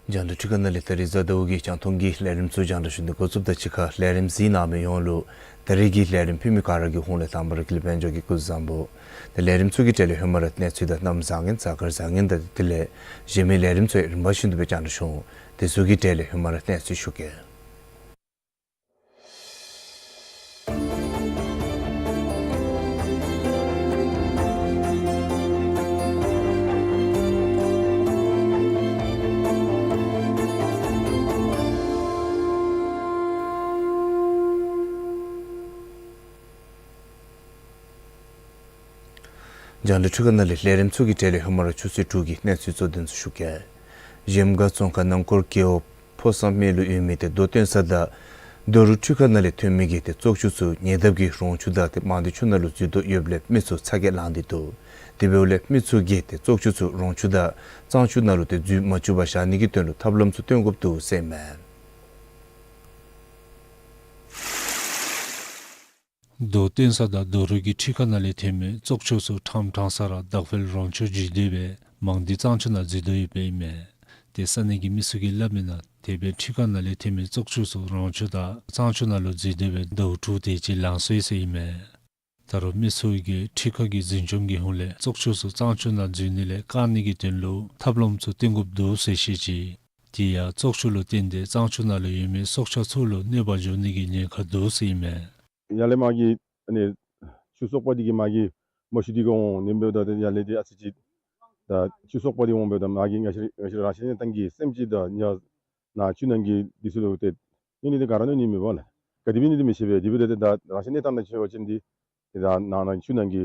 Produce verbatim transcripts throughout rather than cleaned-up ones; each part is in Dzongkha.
རྒྱང་བསྒྲགས་འཕྲུལ་ཁང་ནང་ལས་ད་རིས་གཟའ་ཟླཝ་གི་རྒྱང་མཐོང་གི་ལས་རིམ་ཚུ་རྒྱང་བསྒྲགས་ཞུ་ནི་འགོ་བཙུགསཔ་དང་གཅིག་ཁར་ལས་རིམ་གཟིགས་གནང་མི་ཡོངས་ལུ་ད་རིས་ཀྱི་ལས་རིམ་ཕུལ་མི་ག་ར་གི་ཧོངས་ལས་དང་པ་ར་ཀུན་ལེགས་དཔལ་འབྱོར་གྱིས་སྐུ་གཟུགས་བཟང་པོ། ད་ལས་རིམ་ཚུ་གི་གྲས་ལས་ཧེ་མ་ར་གནས་ཚུལ་དང་གནམ་བཟང་ངན་གཟའ་སྐར་བཟང་ངན་དང་དེ་ལས་གཞན་མི་ལས་རིམ་ཚུ་རིམ་པ་བཞིན་དུ་སྦེ་རྒྱང་བསྒྲགས་ཞུ་འོང་། དེ་ཚུ་གི་གྲས་ལས་ཧེ་མ་ར་གནས་ཚུལ་ཞུ་གེ། རྒྱང་བསྒྲགས་འཕྲུལ་ཁང་ནང་ལས་ལས་རིམ་ཚུ་གི་གྲས་ལས་ཧེ་མ་ར་ཆུ་ཚོད་དྲུག་གི་གནས་ཚུལ་གཙོ་དོན་ཚུ་ཞུ་གེ། གཞལམ་སྒང་ཙོང་ཁ་ནང་སྐོར་རྒེད་འོག་ཕོ་བསངས་སྨད་ལུ་ཡོད་མི་ཏེ་རྡོ་སྟོན་ས་དང་རྡོ་རུག་འཕྲུལ་ཁང་ནང་ལས་ཐོན་མི་གི་ཏེ་བཙོག་ཆུ་ཚུ་ཉེ་འདབས་ཀྱི་རོང་ཆུ་དང་ཏེ་མང་སྡེ་ཆུ་ནང་ལུ་འཛུལ་དོ་ཡོདཔ་ལས་མི་ཚུ་ཚ་གྱང་ལང་སྟེ་འདུག། དེ་འབདཝ་ལས་མི་ཚུ་གིས་ཏེ་བཙོག་ཆུ་ཚུ་རོང་ཆུ་དང་གཙང་ཆུ་ནང་ལུ་ཏེ་འཛུལ་མ་བཅུག་པར་བཞག་ནི་གི་དོན་ལུ་ཐབས་ལམ་ཚུ་སྟོན་དགོཔ་འདུག་ཟེར་ཨིན་མས། རྡོ་སྟོན་ས་དང་རྡོ་རུག་གི་འཕྲུལ་ཁང་ནང་ལས་ཐོན་མི་བཙོག་ཆུ་ཚུ་ཕྲང་ཕྲང་ས་ར་དྭགས་བལ་རོང་ཆུ་འཛུལ་ཏེ་སྦེ་མང་སྡེ་གཙང་ཆུ་ནང་འཛུལ་དོ་ཡོདཔ་ཨིན་མས། ཏེ་ས་གནས་ཀྱི་མི་ཚུ་གིས་སླབ་མི་ནང་དེ་སྦེ་འཕྲུལ་ཁང་ནང་ལས་ཐོན་མི་བཙོག་ཆུ་ཚུ་རོང་ཆུ་དང་གཙང་ཆུ་ནང་ལུ་འཛུལ་ཏེ་སྦེ་ཟླཝ་དྲུག་དེ་ཅིག་ལང་སོ་ཡི་ཟེར་ཨིན་མས། ད་རུང་མི་ཚུ་གིས་འཕྲུལ་ཁང་གི་འཛིན་སྐྱོང་གི་ཧོངས་ལས་བཙོག་ཆུ་ཚུ་གཙང་ཆུ་ནང་འཛུལ་ནི་ལས་བཀག་ནི་གི་དོན་ལུ་ཐབས་ལམ་ཚུ་སྟོན་དགོཔ་འདུག་ཟེར་བཤད་ཅི། དེ་ཡང་བཙོག་ཆུ་ལུ་བརྟེན་ཏེ་གཙང་ཆུ་ནང་ལུ་ཡོད་མི་སྲོག་ཆགས་ཚུ་ལུ་གནོད་པ་འབྱུང་ནི་གི་ཉེན་ཁ་འདུག་ཟེར་ཨིན་མས། ཡར་ལས་མར་གྱི་ཨ་ནི་ཆུ་བཙོག་པ་འདི་གིས་མར་གྱི་མ་ཤུ་འདི་གུ་འོང་ནི་འབདཝ་ད་ཏེ་ཡར་ལས་འདི་ཨ་ཙི་ཅིག་ད་ཆུ་བཙོག་པ་འདི་འོང་འབདཝ་ད་མར་གྱི་ང་བཅས་ང་བཅས་རང་བཞིན་གནས་སྟངས་ཀྱི་སེམས་ཅན་དང་ཉ་ནཱ་ཆུ་ནང་གི་འདི་ཚུ་ལུ་ཏེ་གནོད་ནི་འདི་ག་ར་གནོད་ནི་མས་པ་ལགས། ག་དེ་སྦེ་ནི་འདི་མི་ཤེས་པས། དེ་འབདཝ་ད་ཏེ་ད་རང་བཞིན་གནས་སྟངས་ནང་ཕྱད་པ་ཅིན་འདི་ཏེ་ད་ནང་ན་ཆུ་ནང་གི་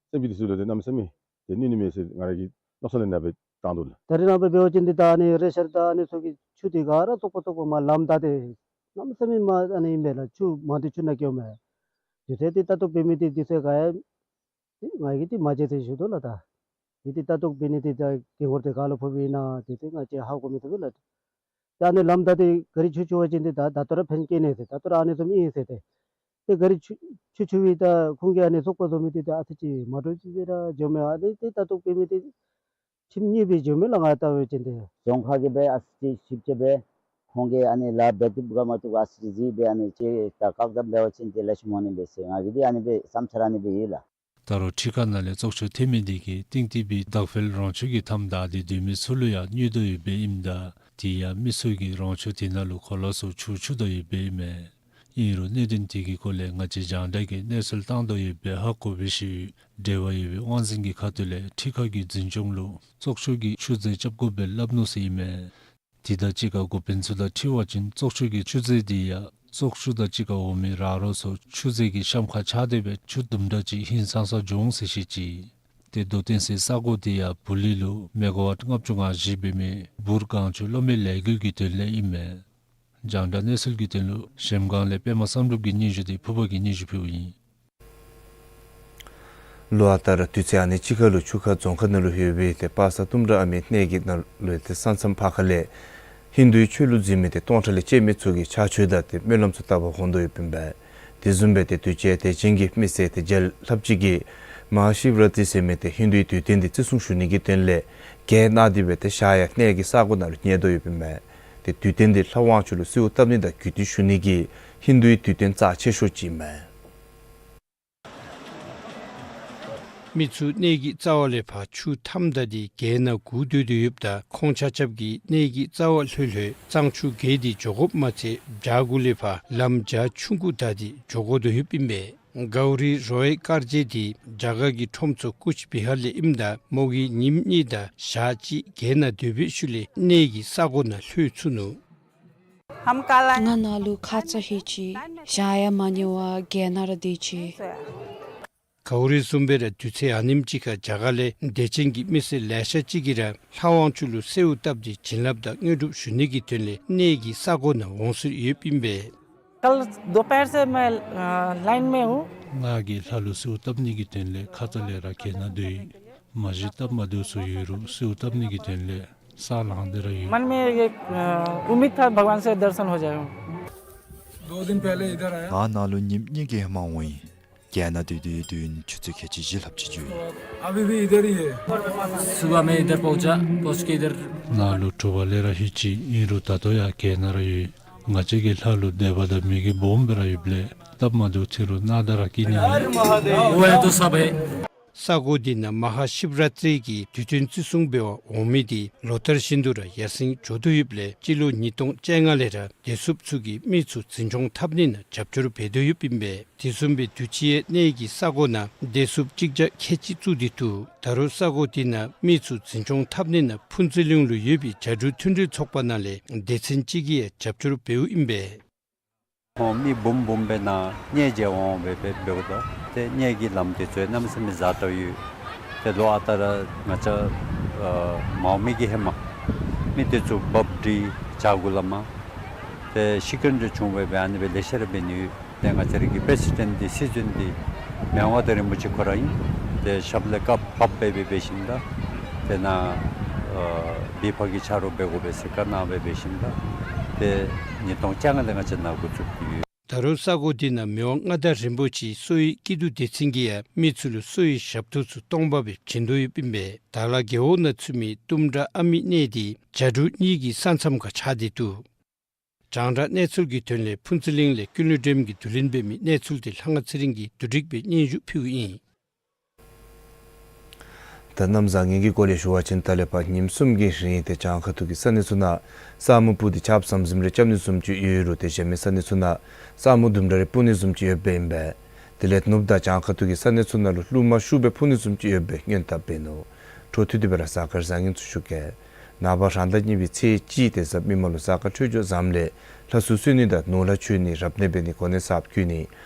སེམས་ཅན་འདི་ཚུ་ལུ་ཏེ་གནམ་མེད་ས་མེད་ཏེ་གནོད་ནི་མས་ཟེར་ང་ར་གིས་མནོ་བསམ་ནང་སྦེ་བཏང་འདུག་ལགས། ད་རེས་ནངས་པ་འབད་བ་ཅིན་འདི་ད་ཨ་ནི་རེ་ཤར་དང་ཨ་ནི་ཚུ་གི་ཆུ་འདི་ག་ར་བཙོག་པ་བཙོག་པ་མར་ལམ་བདའ་སྟེ་གནམ་མེད་ས་མེད་མར་ཨ་ནི་ཨིན་པས་ལགས། ཆུ་མང་སྡེ་ཆུ་ནང་སྐྱེལཝ་མས། དེ་ཚེ་ཏེ་ལྟ་རྟོག་འབད་མི་འདི་དེ་ཚེ་ག་ཡང་ཏེ་ང་གིས་ཏེ་མ་མཇལ་ཟེར་ཞུ་དོ་ལགས། ད་ཏེ་ཏེ་ལྟ་རྟོག་འབད་ནི་འདི་ད་གི་འཁོར་འདི་ག་ལུ་ཕོགཔ་ཨིན་ན་ཏེ་ཏེ་ང་བཅས་ཧ་གོ་མི་ཐོབ་པས་ལགས། ད་ཨ་ནི་ལམ་བདའ་སྟེ་ག་རི་ཆུ་འཕྱུར་བ་ཅིན་འདི་ད་ད་ལྟོ་ར་ཕན་སྐྱེད་ནི་ཟེར་ད་ལྟོ་ར་ཨ་ནི་བཟུམ་ཨིན་ཟེར་ཏེ། ཏེ་ག་རི་ཆུ་ཆུ་འཕྱུར་བའི་ད་ཁོང་གིས་ཨ་ནི་བཙོག་པ་བཟོ་མི་འདི་ད་ཨ་ཙི་ཅིག་མ་འདྲཝ་ཅིག་སྦེ་ར་འགྱོཝ་མས། ཨ་ནི་ཏེ་ལྟ་རྟོག་འབད་མི་འདི་ཁྱིམ་གཉིས་སྦེ་འགྱོཝ་མས་ལགས། ང་བལྟ་བ་ཅིན་ཏེ་ཙོང་ཁ་གིས་སྦེ་ཨ་ཙི་ཅིག་ཞིབ་དཔྱད་འབད་ཁོང་གིས་ཨ་ནི་ལཱ་འབད་བཏུབ་ག་མ་བཏུབ་ག་ཨ་ཙི་ཅིག་གཟིགས་སྦེ་ཨ་ནི་ཅིག་ད་བཀག་དམ་འབད་བ་ཅིན་ཏེ་ལེགས་ཤོམ་འོང་ནི་མས་ཟེར་ང་གིས་འདི་ཨ་ནི་སྦེ་བསམ་འཆར་ཨ་ནི་སྦེ་ཡོད་ལགས། ད་རུང་འཕྲུལ་ཁང་ནང་ལས་བཙོག་ཆུ་ཐོན་མི་འདི་གིས་ཏིང་ཏི་སྦེ་དྭགས་བལ་རོང་ཆུ་གི་མཐའམ་བདའ་སྟེ་སྡོད་མི་ཚུ་ལུ་ཡང་གནོད་དོ་ཡོདཔ་ཨིནམ་ད་དེ་ཡང་མི་ཚུ་གིས་རོང་ཆུ་དེ་ནང་ལུ་གོ་ལ་ཚུ་ཆུ་འཁྱུ་དོ་ཡོདཔ་ཨིན་མས། ཨིན་རུང་གནད་དོན་དེ་གི་སྐོར་ལས་ང་བཅས་རྒྱང་བསྒྲགས་ཀྱིས་གནས་ཚུལ་བཏང་དོ་ཡོདཔ་སྦེ་ཧ་གོ་བའི་ཤུལ་འབྲེལ་བ་ཡོད་པའི་དབང་འཛིན་གྱི་ཁ་ཐུག་ལས་འཕྲུལ་ཁང་གི་འཛིན་སྐྱོང་ལུ་བཙོག་ཆུ་གི་འཁྱུ་རྫས་རྐྱབ་དགོཔ་སྦེ་སླབ་ནུག་ཟེར་ཨིན་མས། དེ་དང་གཅིག་ཁར་འགོ་དཔོན་ཚུ་དང་འཁྲིལ་བ་ཅིན་བཙོག་ཆུ་གི་འཁྱུ་རྫས་དེ་ཡང་བཙོག་ཆུ་དང་གཅིག་ཁར་འོང་མི་ར་རོ་ཚུ་འཁྱུ་རྫས་ཀྱི་གཤམ་ཁར་ཆགས་ཏེ་སྦེ་ཆུ་དུམ་གྲ་ཅིག་ཧིང་སངས་ས་འགྱོ་འོང་ཟེར་བཤད་ཅི། ཏེ་རྡོ་སྟོན་སའི་ས་གོ་དེ་ཡང་བུ་ལི་ལུ་མེ་ག་ཝཊ་ལྔ་བཅུ་ང་བཞི་འབད་མི་འབུར་གངས་ཆུ་གློག་མེ་ལས་འགུལ་གྱི་དོན་ལས་ཨིན་མས། རྒྱང་བསྒྲགས་གནས་ཚུལ་གྱི་དོན་ལུ་གཞལམ་སྒང་ལས་པདྨ་བསམ་གྲུབ་ཀྱི་སྙན་ཞུ་དེ་ཕུར་པ་གིས་སྙན་ཞུ་ཕུལཝ་ཨིན། ལོ་ཨ་རྟག་ར་དུས་ཚོད་ཨ་ནི་ཅིག་ཁར་ལུ་ཆུ་ཁ་རྫོང་ཁག་ནང་ལུ་ཡོད་པའི་ཏེ་པ་ས་ལྟུམ་གྲྭ་ཨ་མའི་གནས་ཀྱི་ནང་ལུ་ཏེ་ས་མཚམས་ཕར་ཁ་ལས་ཧིན་དུའི་ཆོས་ལུགས་འཛིན་མི་ཏེ་སྟོང་ཕྲག་ལས་བཅད་མི་ཚུ་གིས་ཕྱག་མཆོད་དང་ཏེ་སྨོན་ལམ་ཚུ་བཏབ་པར་འོང་དོ་ཡོདཔ་ཨིན་པས། དེ་བཟུམ་སྦེ་ཏེ་དུས་ཅི་དད་ཅན་གྱི་མི་སེར་ཏེ་རྒྱལ་ལྷགཔ་ཅིག་གིས་མ་ཧཱ་ཤིབ་ར་ཏི་ཟེར་མི་ཏེ་ཧིན་དུའི་དུས་སྟོན་འདི་བརྩི་སྲུང་ཞུ་ནི་གི་དོན་ལས་གྱལ་ནང་འདི་སྦེ་ཏེ་ཞག་ཡང་གནས་ཀྱི་ས་གོ་ནང་ལུ་ཉལ་དོ་ཡོདཔ་ཨིན་པས། ཏེ་དུས་སྟོན་འདི་ལྷ་དབང་ཕྱུག་ལུ་གསོལཝ་བཏབ་ནི་དང་གུས་བཏུད་ཞུ་ནི་གི་ཧིན་དུའི་དུས་སྟོན་རྩ་ཆེ་ཤོས་ཅིག་ཨིན་མས། མི་ཚུ་གནས་ཀྱི་རྩ་བ་ལས་ཕར་ཆུ་མཐའམ་ད་སྟེ་གྱལ་ནང་སྒུག་སྡོད་དོ་ཡོདཔ་ད་ཁོང་ཆ་ཁྱབ་ཀྱིས་གནས་ཀྱི་རྩ་བ་ལྷོད་ལྷོད་གཙང་ཆུ་བརྒལ་ཏེ་འགྱོ་དགོཔ་མ་ཚད་བྱག་གུ་ལས་ཕར་ལམ་བྱག་ཆུང་ཀུ་ད་སྟེ་འགྱོ་དགོ་དོ་ཡོདཔ་ཨིན་པས། གའུ་རི་རོའི་དཀར་མཛེས་འདི་རྒྱ་གར་གྱི་ཁྲོམ་ཚོགས་ཀུཆ་བི་ཧར་ལས་ཨིནམ་ད་མོ་གིས་ཉིནམ་གཉིས་དང་ཞག་གཅིག་གྱལ་ནང་སྡོད་པའི་ཤུལ་ལས་གནས་ཀྱི་ས་གོ་ནང་ལྷོད་ཚུགས་ནུག། ང་ནཱ་ལུ་ཁ་ཙ་ལྷོད་ཅི། ཞག་ཡང་མ་ཉལ་བར་གྱལ་ནང་ར་སྡོད་ཅི། གའུ་རི་བཟུམ་སྦེ་ར་དུས་ཚོད་ཨ་ནེམ་ཅིག་ཁར་རྒྱ་གར་ལས་དད་ཅན་གྱི་མི་སེར་ལེ་ཤ་ཅིག་གིས་ར་ལྷ་དབང་ཕྱུག་ལུ་གསོལཝ་བཏབ་སྟེ་བྱིན་རླབས་དང་དངོས་གྲུབ་ཞུ་ནི་གི་དོན་ལས་གནས་ཀྱི་ས་གོ་ནང་འོང་སྲོལ་ཡོདཔ་ཨིན་པས། कल दोपहर से मैं, अ, लाइन में हूँ। ང་གིས་ལྷ་ལུ་གསོལཝ་བཏབ་ནི་གི་དོན་ལས་ཁ་ཙ་ལས་ར་གྱལ་ནང་སྡོད་ཡི། མ་གཞི་སྟབས་མ་བདེཝ་ཚུ་ཡོད་རུང་གསོལཝ་བཏབ་ནི་གི་དོན་ལས་ས་ལངས་ཏེ་ར་ཡོད། मन में ये, अ, उम्मीद था भगवान से दर्शन हो जाए। दो दिन पहले इधर आया। ང་ནཱ་ལུ་ཉིནམ་གཉིས་ཀྱི་ཧེ་མ་འོང་ཡི། གྱལ་ནང་སྡོད་དེ་དུས་ཡུན་ཆུ་ཚོད་ཁལ་གཅིག་བཞི་ལྷགཔ་ཅིག་འགྱོ་ཡི། अभी भी इधर ही है। सुबह में इधर पहुंचा, पहुंच के इधर ནཱ་ལུ་དྲོ་པ་ལས་ར་ལྷོད་ཅི། ཨིན་རུང་ད་ལྟོ་ཡང་གྱལ་ནང་ར་ཡོད། ང་བཅས་ཀྱིས་ལྷ་ལུ་དད་པ་དང་མོས་གུས་སྦོམ་སྦེ་ར་ཡོདཔ་ལས་སྟབས་མ་བདེཝ་ཐོན་རུང་སྣང་དག་ར་བསྐྱེད་ནི་མེད། वो है तो सब है। ས་གོ་འདི་ནང་མ་ཧཱ་ཤིབ་ར་ཏྲི་གི་དུས་སྟོན་བརྩི་སྲུང་འབད་བར་འོང་མི་འདི་ལོ་ལྟར་བཞིན་དུ་ར་ཡར་སེང་འགྱོ་དོ་ཡོདཔ་ལས་སྤྱི་ལོ་ཉིས་སྟོང་བཅོ་ལྔ་ལས་ར་བདེ་སྲུངཔ་ཚུ་གིས་མི་ཚུ་འཛིན་སྐྱོང་འཐབ་ནི་ནང་རྒྱབ་སྐྱོར་འབད་དོ་ཡོདཔ་ཨིན་པས། དེ་བཟུམ་སྦེ་དུས་ཅི་ཡང་གནས་ཀྱི་ས་གོ་ནང་བདེ་སྲུངཔ་གཅིག་བརྒྱ་ཁལ་གཅིག་བཙུགས་ཏེ་འདུག། ད་རུང་ས་གོ་འདི་ནང་མི་ཚུ་འཛིན་སྐྱོང་འཐབ་ནི་ནང་ཕུན་ཚོགས་གླིང་ལུ་ཡོད་པའི་བྱ་འབྲུག་མཐུན་སྒྲིལ་ཚོགས་པ་ནང་ལས་སྡེ་ཚན་ཅིག་གིས་ཡང་རྒྱབ་སྐྱོར་འབདཝ་ཨིན་པས། ཁོང་མི་འབུམ་འབུམ་སྦེ་ནཱ་གནས་མཇལ་འོང་འོང་སྦེ་འབད་འབདཝ་ད་ཏེ་གནས་ཀྱི་ལམ་འདི་ཚུ་གནམ་མེད་ས་མེད་བཟང་དྲགས་ཡོད། ཏེ་ལོ་ཨ་རྟག་ར་ང་བཅས་ཨ་མ་འོངས་མི་གི་ཧེ་མ་མི་འདི་ཚུ་འབབ་སྒྲིག་བྱག་གུ་ལས་མར་ཏེ་ཤི་རྐྱེན་འདི་བྱུང་སྦེ་སྦེ་ཨ་ནི་སྦེ་ལེ་ཤ་ར་འབད་ནི་ཡོད། ཏེ་ང་བཅས་ར་གི་པེ་སི་ཌེནཊ་འདི་སྲིད་བློན་འདི་མི་དབང་མངའ་བདག་རིན་པོ་ཆེ་ཁོ་ར་ཨིན། ཏེ་ཞབས་ལས་བཀའ་བབས་སྦེ་འབད་ཞིནམ་ད་ཏེ་ནཱ་ཨ་བི་ཕ་གི་ཆ་རོགས་འབད་དགོ་པས་ཟེར་བཀའ་གནང་སྦེ་འབད་ཞིནམ་ད་ཏེ་ཉིས་སྟོང་བཅོ་ལྔ་ལས་ང་བཅས་ནཱ་འགོ་བཙུགས་ཏེ་ཡོད། ད་རུང་ས་གོ་འདི་ནང་མི་དབང་མངའ་བདག་རིན་པོ་ཆེའི་གསོ་བའི་སྐྱིད་སྡུག་སྡེ་ཚན་གྱིས་ཡང་མི་ཚུ་ལུ་གསོ་བའི་ཞབས་ཏོག་ཚུ་སྟོང་པ་སྦེ་བྱིན་དོ་ཡོདཔ་ཨིན་པས། དར་ལག་རྒེད་འོག་ནང་ཚུད་མི་ལྟུམ་དྲག་ཨ་མི་གནས་འདི་བྱ་འབྲུག་གཉིས་ཀྱི་ས་མཚམས་ཁར་ཆགས་ཏེ་འདུག། རྒྱང་བསྒྲགས་གནས་ཚུལ་གྱི་དོན་ལས་ཕུན་ཚོགས་གླིང་ལས་ཀུན་ལེགས་སྒྲོལམ་གྱིས་བསྡུ་ལེན་འབད་མི་གནས་ཚུལ་འདི་ལྷ་དབང་ཚེ་རིང་གིས་བསྡུ་སྒྲིག་འབད་སྙན་ཞུ་ཕུལཝ་ཨིན། ད་གནམ་བཟང་ངན་གྱི་སྐོར་ལས་ཞུ་བ་ཅིན་ད་ལས་ཕར་ཉིནམ་གསུམ་གྱི་རིང་ཏེ་བྱང་ཁ་ཐུག་གི་ས་གནས་ཚུ་ནང་ས་སྨུག་སྤུབས་ཏེ་ཆརཔ་ཟམ་ཟིམ་རེ་རྐྱབ་ནི་བཟུམ་ཅིག་ཡོད་རུང་ཏེ་གཞན་མི་ས་གནས་ཚུ་ནང་ས་སྨུག་ལྡུམ་ར་རེ་སྤུབ་ནི་བཟུམ་ཅིག་ཡོདཔ་ཨིན་པས། དེ་ལས་ནུབ་དང་བྱང་ཁ་ཐུག་གི་ས་གནས་ཚུ་ནང་ལུ་རླུང་མ་ཤུགས་སྦེ་འཕུ་ནི་བཟུམ་ཅིག་ཡོད་པའི་སྔོན་བརྡ་འབད་ནུག། འཕྲོ་མཐུད་དེ་སྦེ་ར་གཟའ་སྐར་བཟང་ངན་ཚུ་ཞུ་གེ། ནངས་པ་རང་ཟླ་གཉིས་པའི་ཚེས་གཅིག་ཏེ་གཟའ་མིག་དམར་ལུ་གཟའ་སྐར་འཕྲོད་སྦྱོར་བཟངམ་ལས་ལྷ་གསོལ་གསོལ་ནི་དང་ནོར་ལྷ་མཆོད་ནི་རབ་གནས་འབད་ནི་གོ་གནས་གསརཔ་བསྐོ་ནི་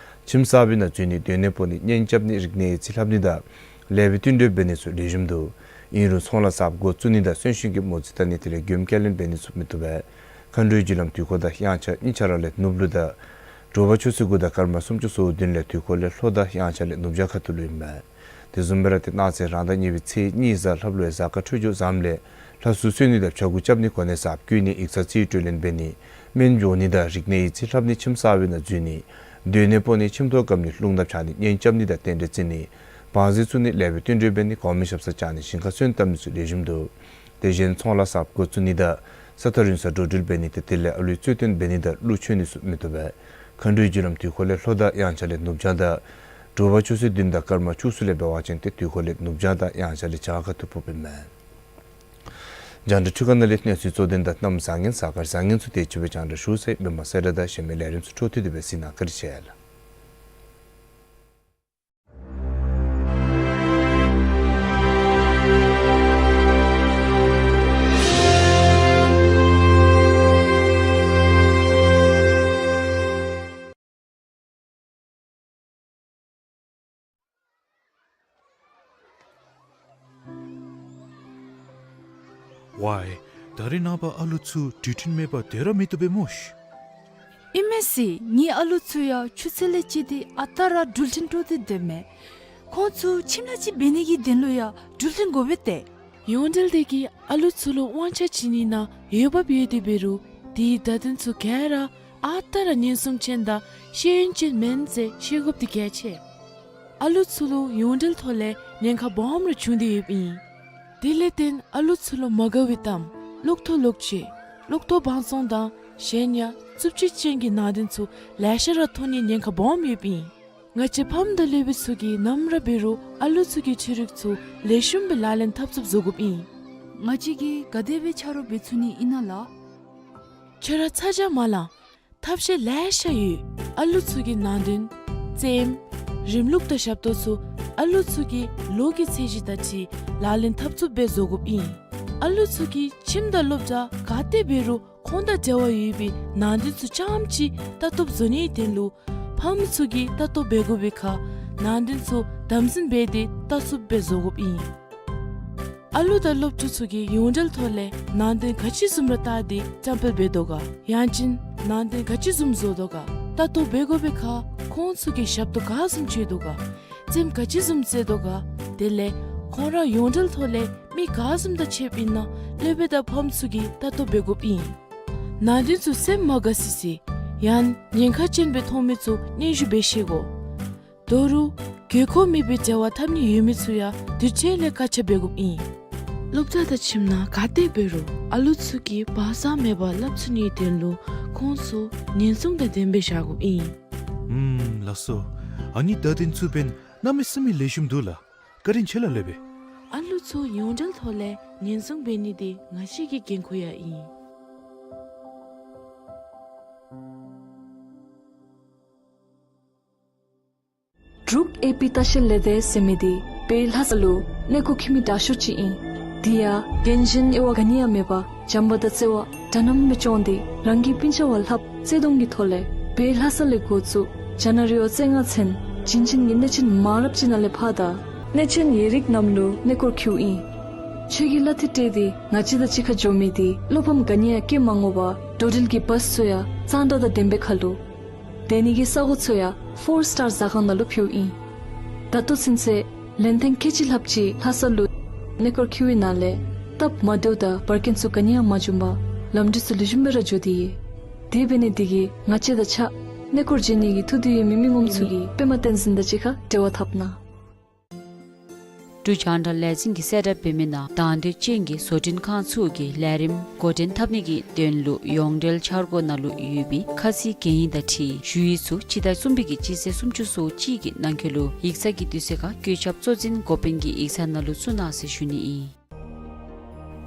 ཁྱིམ་གསར་པའི་ནང་འཛུལ་ནི་སྡོད་གནས་སྤོ་ནི་གཉེན་རྐྱབ་ནི་རིག་གནས་ཡིག་རྩིས་ལྷབ་ནི་དང་ལེགས་པའི་བསྟུན་གྲོས་འབད་ནི་ཚུ་ལེགས་ཤོམ་འདུག། ཨིན་རུང་ཚོང་ལཱ་གསརཔ་འགོ་བཙུགས་ནི་དང་གསོན་གཤིན་གྱི་མོ་རྩིས་བལྟ་ནི་དེ་ལས་མགྱོནམ་ཀྱལ་ལེན་འབད་ནི་ཚུ་མི་བཏུབ་པས། མཁའ་འགྲོའི་རྒྱུ་ལམ་དུས་འཁོར་དང་དབྱངས་འཆར་གཉིས་ཆ་ར་ལས་ནུབ་ལུ་དང་དྲོ་པ་ཆུ་ཚོད་དགུ་དང་སྐར་མ་སུམ་ཅུ་སོ་བདུན་ལས་དུས་འཁོར་ལས་ལྷོ་དང་དབྱངས་འཆར་ལས་ནུབ་བྱང་ཁ་ཐུག་ལུ་ཨིན་མས། དེ་བཟུམ་སྦེ་ར་ཏེ་གནངས་ཚེ་རང་ཟླ་གཉིས་པའི་ཚེས་གཉིས་གཟའ་ལྷགཔ་ལུ་ཡང་གཟའ་སྐར་འཕྲོད་སྦྱོར་བཟངམ་ལས་ལྷ་གསོལ་གསོལ་ནི་དང་ཕྱྭ་འགུགས་རྐྱབ་ནི་གོ་གནས་གསརཔ་བསྐོ་ནི་ཡིག་ཚང་རྩིས་སྤྲོད་ལེན་འབད་ནི་སྨན་སྦྱོང་ནི་དང་རིག་གནས་ཡིག་རྩིས་ལྷབ་ནི་ཁྱིམ་གསར་པའི་ནང་འཛུལ་ནི་སྡོད་གནས་སྤོ་ནི་ཁྱིམ་ཐོག་བཀབ་ནི་རླུང་ནག་འཕྱར་ནི་གཉེན་རྐྱབ་ནི་དང་རྟེན་འབྲེལ་བརྩི་ནི་བང་རྩིས་བཙུགས་ནི་ལེགས་པའི་བསྟུན་གྲོས་འབད་ནི་གོང་མའི་ཞབས་སར་བཅར་ནི་ཞིང་ཁར་སོན་བཏབ་ནི་ཚུ་ལེགས་ཤོམ་འདུག། དེ་བཞིན་ཚོང་ལཱ་གསརཔ་འགོ་བཙུགས་ནི་དང་ས་ཐག་རིང་སར་འགྲོ་འགྲུལ་འབད་ནི་དེ་དེ་ལས་ཨ་ལུའི་རྩོད་དོན་འབད་ནི་དང་གླུ་མཆོད་ནི་ཚུ་མི་བཏུབ་པས། མཁའ་འགྲོའི་རྒྱུ་ལམ་དུས་འཁོར་ལས་ལྷོ་དང་དབྱངས་འཆར་ལས་ནུབ་བྱང་དང་དྲོ་པ་ཆུ་ཚོད་བདུན་དང་སྐར་མ་བཅུ་གསུམ་ལས་འབད་བ་ཅིན་ཏེ་དུས་འཁོར་ལས་ནུབ་བྱང་དང་དབྱངས་འཆར་ལས་བྱང་ཁ་ཐུག་ཕོགཔ་ཨིན་མས། རྒྱང་བསྒྲགས་འཕྲུལ་ཁང་ནང་ལས་གནས་ཚུལ་གཙོ་དོན་དང་གནམ་བཟང་ངན་གཟའ་སྐར་བཟང་ངན་ཚུ་དེ་ཅིག་སྦེ་རྒྱང་བསྒྲགས་ཞུ་ཚར་ཡི། མི་མང་གསལ་བསྒྲགས་དང་གཞན་མི་ལས་རིམ་ཚུ་འཕྲོ་མཐུད་དེ་སྦེ་གཟིགས་གནང་། བཀའ་དྲིན་ཆེ་ལགས། ཝའི། ད་རེས་ནངས་པ་ཨ་ལུ་ཚུ་འགྲུལ་འཕྲིན་མེད་པར་སྡོད་ར་མི་བཏུབ་པས་སྨོ་ཤི། ཨིན་མས་ཟེར། ངེའི་ཨ་ལུ་ཚུ་ཡང་ཆུ་ཚོད་ལས་བཅད་དེ་ཨ་རྟག་ར་འགྲུལ་འཕྲིན་སྤྲོད་དེ་སྡོད་མས། ཁོང་ཚུ་ཁྱིམ་ལྷ་ཅིག་འབད་ནི་གི་དོན་ལུ་ཡང་འབྲུག་གླིང་དགོ་པས་ཏེ། ཡོངས་འབྲེལ་དེ་གིས་ཨ་ལུ་ཚུ་ལུ་དབང་ཆ་བྱིན་ནི་ནང་འོས་འབབ་ཡོད་དེ་འབད་རུང་དེའི་བརྡ་དོན་ཚུ་ག་ར་ཨ་རྟག་ར་ཉེན་སྲུང་ཅན་དང་ཤེས་ཡོན་ཅན་མེན་ཟེར་ཤེས་དགོཔ་འདི་གལ་ཆེ། ཨ་ལུ་ཚུ་ལུ་ཡོངས་འབྲེལ་ཐོག་ལས་ཉེན་ཁ་སྦོམ་ར་བྱུང་སྟེ་ཡོདཔ་ཨིན། དེ་ལས་བརྟེན་ཨ་ལུ་ཚུ་ལུ་མ་དགའ་བའི་གཏམ་གློག་ཐོག་གློག་ཆས་གློག་ཐོག་བང་བཙོང་དང་གཞན་ཡང་རྩུབ་སྤྱོད་ཅན་གྱི་ནང་དོན་ཚུ་ལེ་ཤ་ར་ཐོན་ནིའི་ཉེན་ཁ་སྦོམ་ཡོདཔ་ཨིན། ང་བཅས་ཕམ་དང་སློབ་དཔོན་ཚུ་གིས་ནམ་ར་འབད་རུང་ཨ་ལུ་ཚུ་གི་ཆོས་རིག་ཚུ་ལེགས་ཤོམ་སྦེ་ལག་ལེན་འཐབ་ཚུགསཔ་བཟོ་དགོཔ་ཨིན། ང་བཅས་ཀྱིས་ག་དེ་སྦེ་ཆ་རོགས་འབད་ཚུགས་ནི་ཨིན་ན་ལགས། ཁྱོད་ར་ཚ་གྱང་མ་ལང་། ཐབས་ཤེས་ལེ་ཤ་ཡོད། ཨ་ལུ་ཚུ་གི་ནང་དོན་རྩེདམོ་རིམ་ལུགས་དང་ཞབས་ཏོག་ཚུ་ཨ་ལུ་ཚུ་གི་ལོ་གི་ཚད་གཞི་དང་འཁྲིལ་ལག་ལེན་འཐབ་ཚུགསཔ་སྦེ་བཟོ་དགོཔ་ཨིན། ཨ་ལུ་ཚུ་གིས་ཁྱིམ་དང་སློབ་གྲྭ་ག་ཏེ་འབད་རུང་ཁོང་དང་འབྲེལ་བ་ཡོད་པའི་ནང་དོན་ཚུ་རྐྱངམ་ཅིག་ལྟ་རྟོགཔ་བཟོ་ནིའི་དོན་ལུ་ཕམ་ཚུ་གིས་ལྟ་རྟོགཔ་འབད་དགོ་པའི་ཁར་ནང་དོན་ཚུ་དམ་འཛིན་འབད་དེ་ལྟ་ཚུགསཔ་སྦེ་བཟོ་དགོཔ་ཨིན། ཨ་ལུ་དང་སློབ་ཕྲུག་ཚུ་གིས་ཡོངས་འབྲེལ་ཐོག་ལས་ནང་དོན་ག་ཅི་བཟུམ་ར་བལྟ་སྟེ་བཀྲམ་སྤེལ་འབད་དོ་ག། ཡང་ཅིན་ནང་དོན་ག་ཅི་བཟུམ་བཟོ་དོ་ག་ལྟ་རྟོགཔ་འབད་དགོ་པའི་ཁར་ཁོང་ཚུ་གིས་ཞབས་ཏོག་ག་བཟུམ་སྤྱོད་དོ་ག། རྩེདམོ་ག་ཅི་བཟུམ་རྩེ་དོ་ག། དེ་ལས་ཁོང་ར་ཡོངས་འབྲེལ་ཐོག་ལས་མི་ག་བཟུམ་དང་ཕྱདཔ་ཨིན་ན་སློབ་དཔོན་དང་ཕམ་ཚུ་གིས་ལྟ་རྟོགཔ་འབད་དགོཔ་ཨིན། ནང་དོན་ཚུ་སེམས་མ་དགའ་སི་སི་ཡང་ཉེན་ཁ་ཅན་སྦེ་མཐོང་མི་ཚུ་སྙན་ཞུ་འབད་ཤེས་དགོ། དོ་རུང་དགོས་མཁོ་མེད་པའི་འབྲེལ་བ་འཐབ་ནི་ཡོད་མི་ཚུ་ཡང་དུས་ཅི་ལས་བཀག་ཆ་འབད་དགོཔ་ཨིན། སློབ་གྲྭ་དང་ཁྱིམ་ནང་ག་ཏེ་འབད་རུང་ཨ་ལུ་ཚུ་གིས་བག་ཚ་མེད་པར་སླབ་ཚུགས་ནིའི་དོན་ལུ་ཁོང་ཚུ་ཉེན་སྲུང་དང་ལྡནམ་སྦེ་བཞག་དགོཔ་ཨིན། ཨུམ་ལགས་སོ། ཨ་ནི་བརྡ་དོན་ཚུ་འབདན་གནམ་མེད་ས་མེད་ལེགས་ཤོམ་འདུག་ལགས། བཀའ་དྲིན་ཆེ་ལགས་སློབ་དཔོན། ཨ་ལུ་ཚུ་ཡོངས་འབྲེལ་ཐོག་ལས་ཉེན་སྲུང་འབད་ནི་འདི་ང་བཅས་ཀྱི་འགན་ཁུར་ཡང་ཨིན། འབྲུག་ཨེ་པི་ལྟ་བཤལ་ལས་སྡེ་ཟེར་མི་འདི་བོད་ལྷ་ས་ལུ་གནས་སྐོར་འཁྱིད་མི་དྲག་ཤོས་ཅིག་ཨིན། དེ་ཡང་རྒན་གཞོན་དབྱེ་བ་ག་ནི་ཡང་མེད་པར་བྱམས་པ་དང་བརྩེ་བ་འདྲ་མཉམ་སྦེ་སྐྱོང་སྟེ་རང་གི་སྤུན་ཆ་བ་ལྷགཔ་བརྩེ་གདུང་གི་ཐོག་ལས་བོད་ལྷ་ས་ལས་འགོ་བཙུགས་ཇ་ན་རི་བ་རྩེ་ལྔ་ཚུན་བྱིན་ཅན་གྱི་གནས་ཆེན་མང་རབས་ཅིག་ནང་ལས་ཕར་དང་གནས་ཆེན་ཡིག་རིགས་རྣམས་ལུ་གནས་སྐོར་འཁྱིདཔ་ཨིན། ཆོས་ཀྱི་བླ་དེ་སྤྲེལ་ཏེ་ང་བཅས་དང་གཅིག་ཁར་འགྱོ་མི་འདི་བློ་ཕམ་ག་ནི་ཡང་བསྐྱེད་མ་དགོ་པར་འགྲོ་འགྲུལ་གྱི་བཱས་ཚུ་ཡང་གཙང་སྦྲ་དང་ལྡནམ་སྦེ་ཁར་ལུ། སྡོད་ནི་གི་ས་གོ་ཚུ་ཡང་ཕོར་སི་ཊར་ཟ་ཁང་ནང་ལུ་ཕུལཝ་ཨིན། ད་ལྟོ་ཚུན་ཚོད་ལན་ཐེངས་ཁལ་གཅིག་ལྷགཔ་ཅིག་ལྷ་ས་ལུ་གནས་སྐོར་འཁྱིད་པའི་ནང་ལས་སྟབས་མ་བདེཝ་དང་འབར་གེན་ཚུ་ག་ནི་ཡང་མ་བྱུང་པར་ལམ་འགྲུལ་ཚུ་ལེགས་ཤོམ་སྦེ་ར་འགྱོ་སྟེ་ཡོད། དེ་འབད་ནི་འདི་གིས་ང་བཅས་དང་ཆ་གནས་སྐོར་འགྱོ་ནི་གི་ཐུགས་འདོད་ཡོད་མི་མི་ངོམ་ཚུ་གིས་པདྨ་བསྟན་འཛིན་དང་གཅིག་ཁར་འབྲེལ་བ་འཐབ་གནང་། འབྲུག་རྒྱང་བསྒྲགས་ལས་འཛིན་གྱིས་གསལ་བསྒྲགས་འབད་མི་ནང་དང་འདོད་ཅན་གྱི་བཟོ་སྐྲུན་ཁང་ཚུ་གིས་ལས་རིམ་འགོ་འདྲེན་འཐབ་ནི་གི་དོན་ལུ་ཡོངས་འབྲེལ་འཆར་སྒོ་ནང་ལུ་ཡོད་པའི་ཁ་ཚིག་གན་ཡིག་དང་འཁྲིལ་ཞུ་ཡིག་ཚུ་སྤྱི་ཟླ་གསུམ་པའི་གི་སྤྱི་ཚེས་སུམ་ཅུ་སོ་གཅིག་གི་ནང་འཁོད་ལུ་ཡིག་ཚང་གི་དུས་ཚོད་ཁར་བཀོད་ཁྱབ་གཙོ་འཛིན་འགོ་དཔོན་གྱི་ཡིག་ཚང་ནང་ལུ་བཙུགས་གནང་ཟེར་ཞུ་ནི་ཨིན།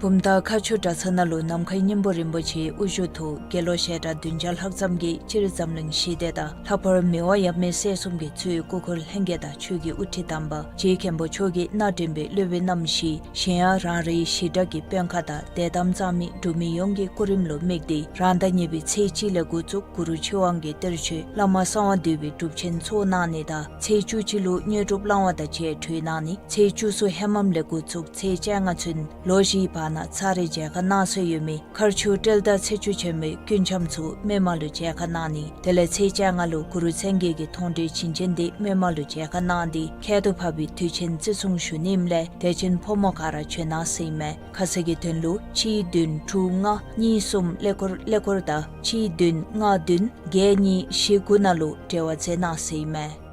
བུམ་ཐང་མཁར་ཆུ་གྲྭ་ཚང་ནང་ལུ་ནམ་མཁའི་སྙིང་པོ་རིན་པོ་ཆེའི་དབུ་བཞུགས་ཐོག་དགེ་སློང་ཞལ་གྲངས་བདུན་བརྒྱ་ལྷག་ཙམ་གྱིས་སྤྱིར་འཛམ་གླིང་ཞི་བདེ་དང་ལྷག་པར་མི་དབང་ཡབ་མེས་སྲས་གསུམ་གྱིས་གཙོས་སྐུ་འཁོར་ལྷན་རྒྱས་དང་ཆོས་ཀྱི་དབུ་ཁྲིད་དམ་པ་རྗེ་མཁན་པོ་མཆོག་གིས་མནའ་འདྲེན་པའི་སློབ་དཔོན་རྣམ་བཞི་གཞན་ཡང་རང་རེའི་ཞི་དྲག་གི་དཔོན་ཁག་དང་དད་དམ་གཙང་མའི་འབྲུག་མི་ཡོངས་ཀྱི་སྐུ་རིམ་ལུ་དམིགས་ཏེ་རང་ཟླ་གཉིས་པའི་ཚེས་གཅིག་ལས་འགོ་བཙུགས་གུ་རུ་ཆོས་དབང་གི་གཏེར་ཆོས་བླ་མ་གསང་བ་འདུས་པའི་སྒྲུབ་ཆེན་ཚོགས་གནང་ནི་དང་ཚེས་བཅུ་གཅིག་ལུ་དངོས་གྲུབ་བླང་བ་དང་བཅས་གྲོལ་གནང་ནི། ཚེས་བཅུ་གསུམ་ཧེ་མམ་ལས་འགོ་བཙུགས་ཚེས་བཅོ་ལྔ་ཚུན་ལོ་བཞིའི་བར་ན་ཚར་རེ་མཇལ་ཁ་གནང་སྲོལ་ཡོད་མི་མཁར་ཆུ་སྤྲེལ་ཟླ་ཚེས་བཅུ་ཆེན་མོའི་སྐུ་འཆམ་ཚུ་མི་མང་ལུ་མཇལ་ཁ་གནང་ནི། དེ་ལས་ཚེས་བཅོ་ལྔ་ལུ་གུ་རུ་མཚན་བརྒྱད་ཀྱི་མཐོང་གྲོལ་བྱིན་ཅན་འདི་མི་མང་ལུ་མཇལ་ཁ་གནང་སྟེ་ཁྱད་དུ་འཕགས་པའི་དུས་ཆེན་བརྩི་སྲུང་ཞུ་ནི་ཨིནམ་ལས་དད་ཅན་ཕོ་མོ་ག་ར་བྱོན་གནང་ཟེར་ཨིན་མས། ཁ་གསལ་གྱི་དོན་ལུ་གཅིག་བདུན་དྲུག་ལྔ་གཉིས་གསུམ་ཀླད་ཀོར་ཀླད་ཀོར་དང་གཅིག་བདུན་ལྔ་བདུན་བརྒྱད་གཉིས་བཞི་དགུ་ནང་ལུ་འབྲེལ་བ་མཛད་གནང་ཟེར་ཨིན་མས།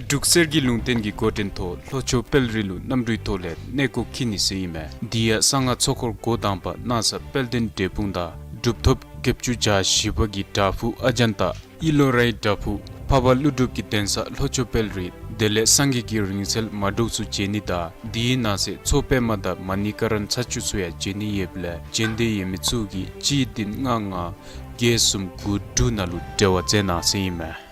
འབྲུག་གསེར་གྱི་ལུང་བསྟན་གྱི་འགོ་འདྲེན་ཐོག་ལྷོ་ཕྱོགས་དཔལ་རི་ལུ་གནམ་གྲུའི་ཐོག་ལས་གནས་སྐོར་འཁྱིད་ནི་ཟེར་ཨིན་མས། འདི་ཡང་གསང་སྔགས་ཚོགས་འཁོར་འགོ་དང་པ་སྣང་ས་དཔལ་ལྡན་འབྲས་སྤུངས་དང་གྲུབ་ཐོབ་བརྒྱད་ཅུ་གྱ་བཞི་པ་གི་བྲག་ཕུག་ཨ་ཛན་ཏ་ཨི་ལོ་རའི་བྲག་ཕུག་འཕགས་པ་ཀླུ་སྒྲུབ་ཀྱི་གདན་ས་ལྷོ་ཕྱོགས་དཔལ་རི་དེ་ལས་སངས་རྒྱས་ཀྱི་རིང་བསྲེལ་མ་འབྲུག་ཚུ་མཇལ་ནི་དང་འདིའི་ནང་གསེས་མཚོ་པདྨ་དང་མ་ཎི་ཀ་ར་ན་ཚ་ཆུ་ཚུ་ཡང་མཇལ་ནི་ཡོདཔ་ལས་མཇལ་འདོད་ཡོད་མི་ཚུ་གིས་གཅིག་བདུན་ལྔ་ལྔ་བརྒྱད་གསུམ་དགུ་དྲུག་ནང་ལུ་འབྲེལ་བ་མཛད་གནང་ཟེར་ཨིན་མས།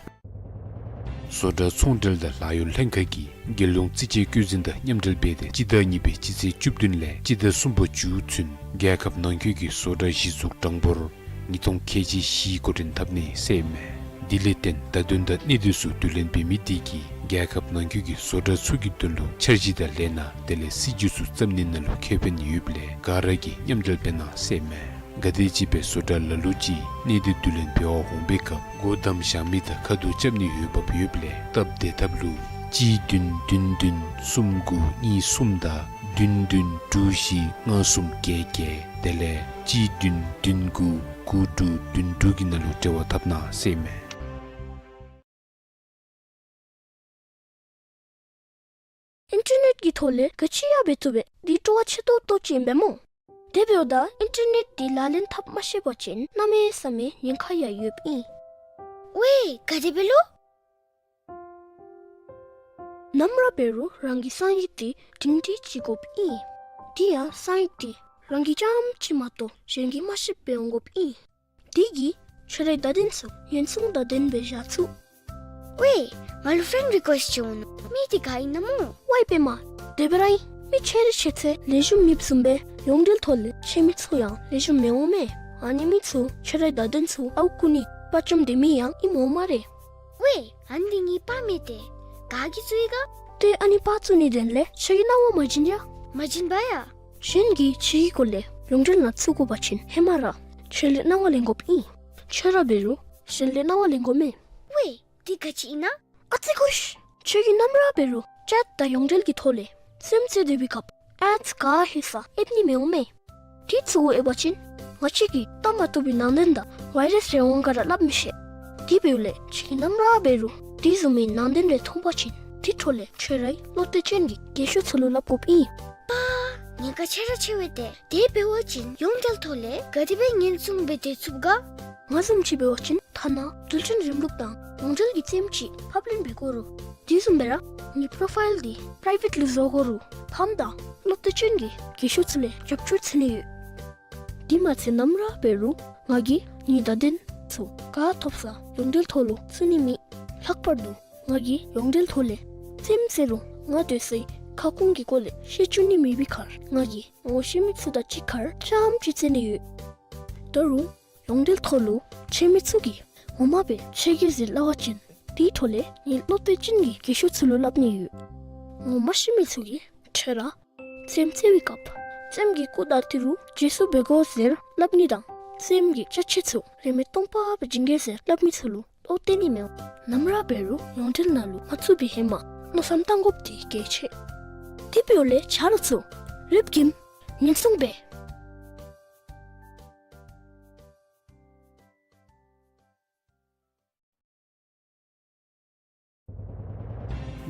བཟོ་གྲྭ་ཚོང་འབྲེལ་དང་ལཱ་གཡོག་ལྷན་ཁག་གིས་རྒྱལ་ཡོངས་རྩིས་དཔྱད་བཀོད་འཛིན་དང་མཉམ་འབྲེལ་འབད་དེ་སྤྱི་ཟླ་གཉིས་པའི་སྤྱི་ཚེས་བཅུ་བདུན་ལས་སྤྱི་ཟླ་གསུམ་པ་མཇུག་ཚུན་རྒྱལ་ཁབ་ནང་འཁོད་ཀྱི་བཟོ་གྲྭ་གཞི་བཙུགས་གྲངས་འབོར་ཉིས་སྟོང་ཁལ་གཅིག་བཞི་འགོ་འདྲེན་འཐབ་ནི་ཟེར་ཨིན་མས། དེ་ལས་བརྟེན་བརྡ་དོན་དང་གནད་དོན་ཚུ་བསྡུ་ལེན་འབད་མི་དེ་གིས་རྒྱལ་ཁབ་ནང་འཁོད་ཀྱི་བཟོ་གྲྭ་ཚུ་གི་དོན་ལུ་འཆར་གཞི་དང་ལས་སྣ་དེ་ལས་སྲིད་ཇུས་ཚུ་བརྩམ་ནི་ནང་ལུ་ཁེ་ཕན་ཡོདཔ་ལས་ག་ར་གིས་མཉམ་འབྲེལ་འབད་གནང་ཟེར་ཨིན་མས། ག་དེམ་ཅིག་སྦེ་བཟོ་གྲྭ་ལ་ལུ་ཅིག་གནས་སྡུད་བསྡུ་ལེན་འབད་བར་འོང་པའི་སྐབས་སྒོ་བསྡམ་བཞག་མི་དང་ཁ་ཐུག་རྐྱབ་ནི་འོས་འབབ་ཡོདཔ་ལས་སྟབས་བདེ་ཐབས་ལུ་ གཅིག་བདུན་བདུན་བདུན་གསུམ་དགུ་གཉིས་གསུམ་དང་བདུན་བདུན་དྲུག་བཞི་ལྔ་གསུམ་བརྒྱད་བརྒྱད། དེ་ལས་གཅིག་བདུན་བདུན་དགུ་དགུ་དྲུག་བདུན་དྲུག་གི་ནང་ལུ་འབྲེལ་བ་འཐབ་གནང་ཟེར་ཨིན་མས། ཨིན་ཊར་ནེཊ་ཀྱི་ཐོག་ལས་ག་ཅི་ཡང་འབད་བཏུབ་པས། འདི་སྤྲོ་བ་ཆེ་ཏོག་ཏོ་ཅིག་ཨིན་པས་སྨོ། དེ་འབདཝ་ད་ཨིན་ཊར་ནེཊ་འདི་ལག་ལེན་འཐབ་མ་ཤེས་པ་ཅིན་གནམ་མེད་ས་མེད་ཉེན་ཁ་ཡང་ཡོདཔ་ཨིན། ཝའེ་ག་དེ་སྦེ་ལོ། ནམ་ར་འབད་རུང་རང་གི་གསང་ཡིག་འདི་སྒྲིང་སྒྲིང་བྱིན་དགོཔ་ཨིན། དེ་ཡང་གསང་ཡིག་འདི་རང་གིས་རྐྱངམ་གཅིག་མ་གཏོགས་གཞན་གྱིས་མ་ཤེསཔ་སྦེ་འོང་དགོཔ་ཨིན། དེ་གིས་ཁྱོད་རའི་བརྡ་དོན་ཚུ་ཉེན་སྲུང་དང་ལྡནམ་སྦེ་བཞག་ཚུགས། ཝའེ་ང་ལུ་ཕྲེནཌ་རི་ཀུའེསཊ་ཅིག་འོང་ནུག། མི་འདི་ག་ཨིན་ན་སྨོ། ཝའེ་པདྨ། དེ་སྦེ་ར་ཨིན། མི་ཁྱོད་རའི་ཤེས་ཚད་ལེགས་ཤོམ་མེདཔ་བཟུམ་སྦེ་ཡོངས་འབྲེལ་ཐོག་ལས་ཁྱོད་མི་ཚུ་ཡང་ལེགས་ཤོམ་མི་འོང་མས། ཨ་ནི་མི་ཚུ་ཁྱོད་རའི་བརྡ་དོན་ཚུ་ཨརཝ་རྐུ་ནི་དཔའ་བཅམ་སྡོད་མི་ཡང་ཨིནམ་འོང་སྨ་རེ། ཝའེ་ཨ་ནི་འདི་ངེའི་པར་མེན་ཏེ། ག་གིས་བཙུགས་ཡི་ག། ཏེ་ཨ་ནི་པར་བཙུགས་ནིའི་དོན་ལས་ཁྱོད་ཀྱིས་གནང་བ་མ་བྱིན་ཡ། མ་བྱིན་པ་ཡ། གཞན་གྱིས་ཁྱོད་ཀྱི་སྐོར་ལས་ཡོངས་འབྲེལ་ནང་བཙུགས་དགོ་པ་ཅིན་ཧེ་མ་ར་ཁྱོད་ལས་གནང་བ་ལེན་དགོཔ་ཨིན། ཁྱོད་ར་འབད་རུང་གཞན་ལས་གནང་བ་ལེན་དགོ་མས། ཝའེ་འདི་ག་ཅི་ཨིན་ན། ཨ་ཙི་ཀུ་ཤ། ཁྱོད་ཀྱིས་ནམ་ར་འབད་རུང་ཅེཊ་དང་ཡོངས་འབྲེལ་གྱི་ཐོག་ལས་རྩེདམོ་རྩེ་སྡོད་པའི་སྐབས་ཨེཌསི་ག་ཧེ་ས་ཨེབ་ནི་མི་འོང་མས། དེ་ཚུ་གུ་ཨེབ་པ་ཅིན་ང་བཅས་ཀྱིས་བལྟ་མ་བཏུབ་པའི་ནང་དོན་དང་ཝའི་རཱསི་རེ་འོང་ག་ར་སླབ་མི་ཤེས། དེ་འབདཝ་ལས་ཁྱོད་ཀྱིས་ནམ་ར་འབད་རུང་དེ་བཟུམ་མའི་ནང་དོན་རེ་མཐོང་པ་ཅིན་དེ་འཕྲོ་ལས་ཁྱོད་རའི་བློ་གཏད་ཅན་གྱི་རྒན་ཤོས་ཚུ་ལུ་སླབ་དགོཔ་ཨིན། པ། ཉེན་ཁ་ཆེ་ར་ཆེ་བས་ཏེ། དེ་འབད་བ་ཅིན་ཡོངས་འབྲེལ་ཐོག་ལས་ག་དེ་སྦེ་ཉེན་སྲུང་འབད་སྡོད་ཚུགས་ག། ང་བཟུམ་ཅིག་འབད་བ་ཅིན་ཐ་ན་རྡུལ་ཕྲན་རིམ་ལུགས་དང་ཡོངས་འབྲེལ་གྱི་རྩེདམོ་ཅིག་ཕབ་ལེན་འབད་དགོ་རུང་དེ་བཟུམ་སྦེ་ར་ངེའི་པོ་རོ་ཕའིལ་འདི་པྲའི་བེཊ་ལུ་བཟོ་དགོ་རུང་ཕམ་དང་བློ་གཏད་ཅན་གྱི་རྒན་ཤོས་ཚུ་ལས་རྒྱབ་སྐྱོར་འཚོལ་ནི་ཡོད། དེ་མ་ཚད་ནམ་ར་འབད་རུང་ང་གིས་ངེའི་བརྡ་དོན་ཚུ་ག་ཐོབ་ས་ཡོངས་འབྲེལ་ཐོག་ལུ་བཙུགས་ནི་མེད། ལྷག་པར་དུ་ང་གིས་ཡོངས་འབྲེལ་ཐོག་ལས་རྩེདམོ་རྩེ་རུང་ང་སྡོད་སའི་ཁ་སྐོང་གི་སྐོར་ལས་བཤད་བཅུག་ནི་མེད་པའི་ཁར་ང་གིས་ངོ་ཤེས་མི་ཚུ་དང་གཅིག་ཁར་རྐྱངམ་ཅིག་རྩེ་ནི་ཡོད། ད་རུང་ཡོངས་འབྲེལ་ཐོག་ལུ་ཁྱོད་མི་ཚུ་གིས་ངོ་མ་སྦེ་ཁྱོད་ཀྱིས་ཟེར་སླབ་པ་ཅིན་དེའི་འཕྲོ་ལས་ངེའི་བློ་གཏད་ཅན་གྱི་རྒན་ཤོས་ཚུ་ལུ་སླབ་ནི་ཡོད། ངོ་མ་ཤེས་མི་ཚུ་གིས་ཁྱོད་ར་རྩེདམོ་རྩེ་བའི་སྐབས་རྩེདམོ་གི་སྐུ་དང་ཏི་རུ་རྗེས་སུ་འབད་དགོ་ཟེར་སླབ་ནི་དང་རྩེདམོ་གི་ཅ་ཆས་ཚུ་རིན་མེད་སྟོང་པ་སྦེ་བྱིན་གེ་ཟེར་སླབ་མི་ཚུ་ལུ་བློ་གཏད་ནི་མི་འོང་། ནམ་ར་འབད་རུང་ཡོངས་འབྲེལ་ནང་ལུ་མ་བཙུགས་པའི་ཧེ་མ་མནོ་བསམ་བཏང་དགོཔ་འདི་གལ་ཆེ། དེ་འབདཝ་ལས་ཆ་རོགས་ཚུ་ལེགས་ཤོམ་ཉེན་སྲུང་འབད།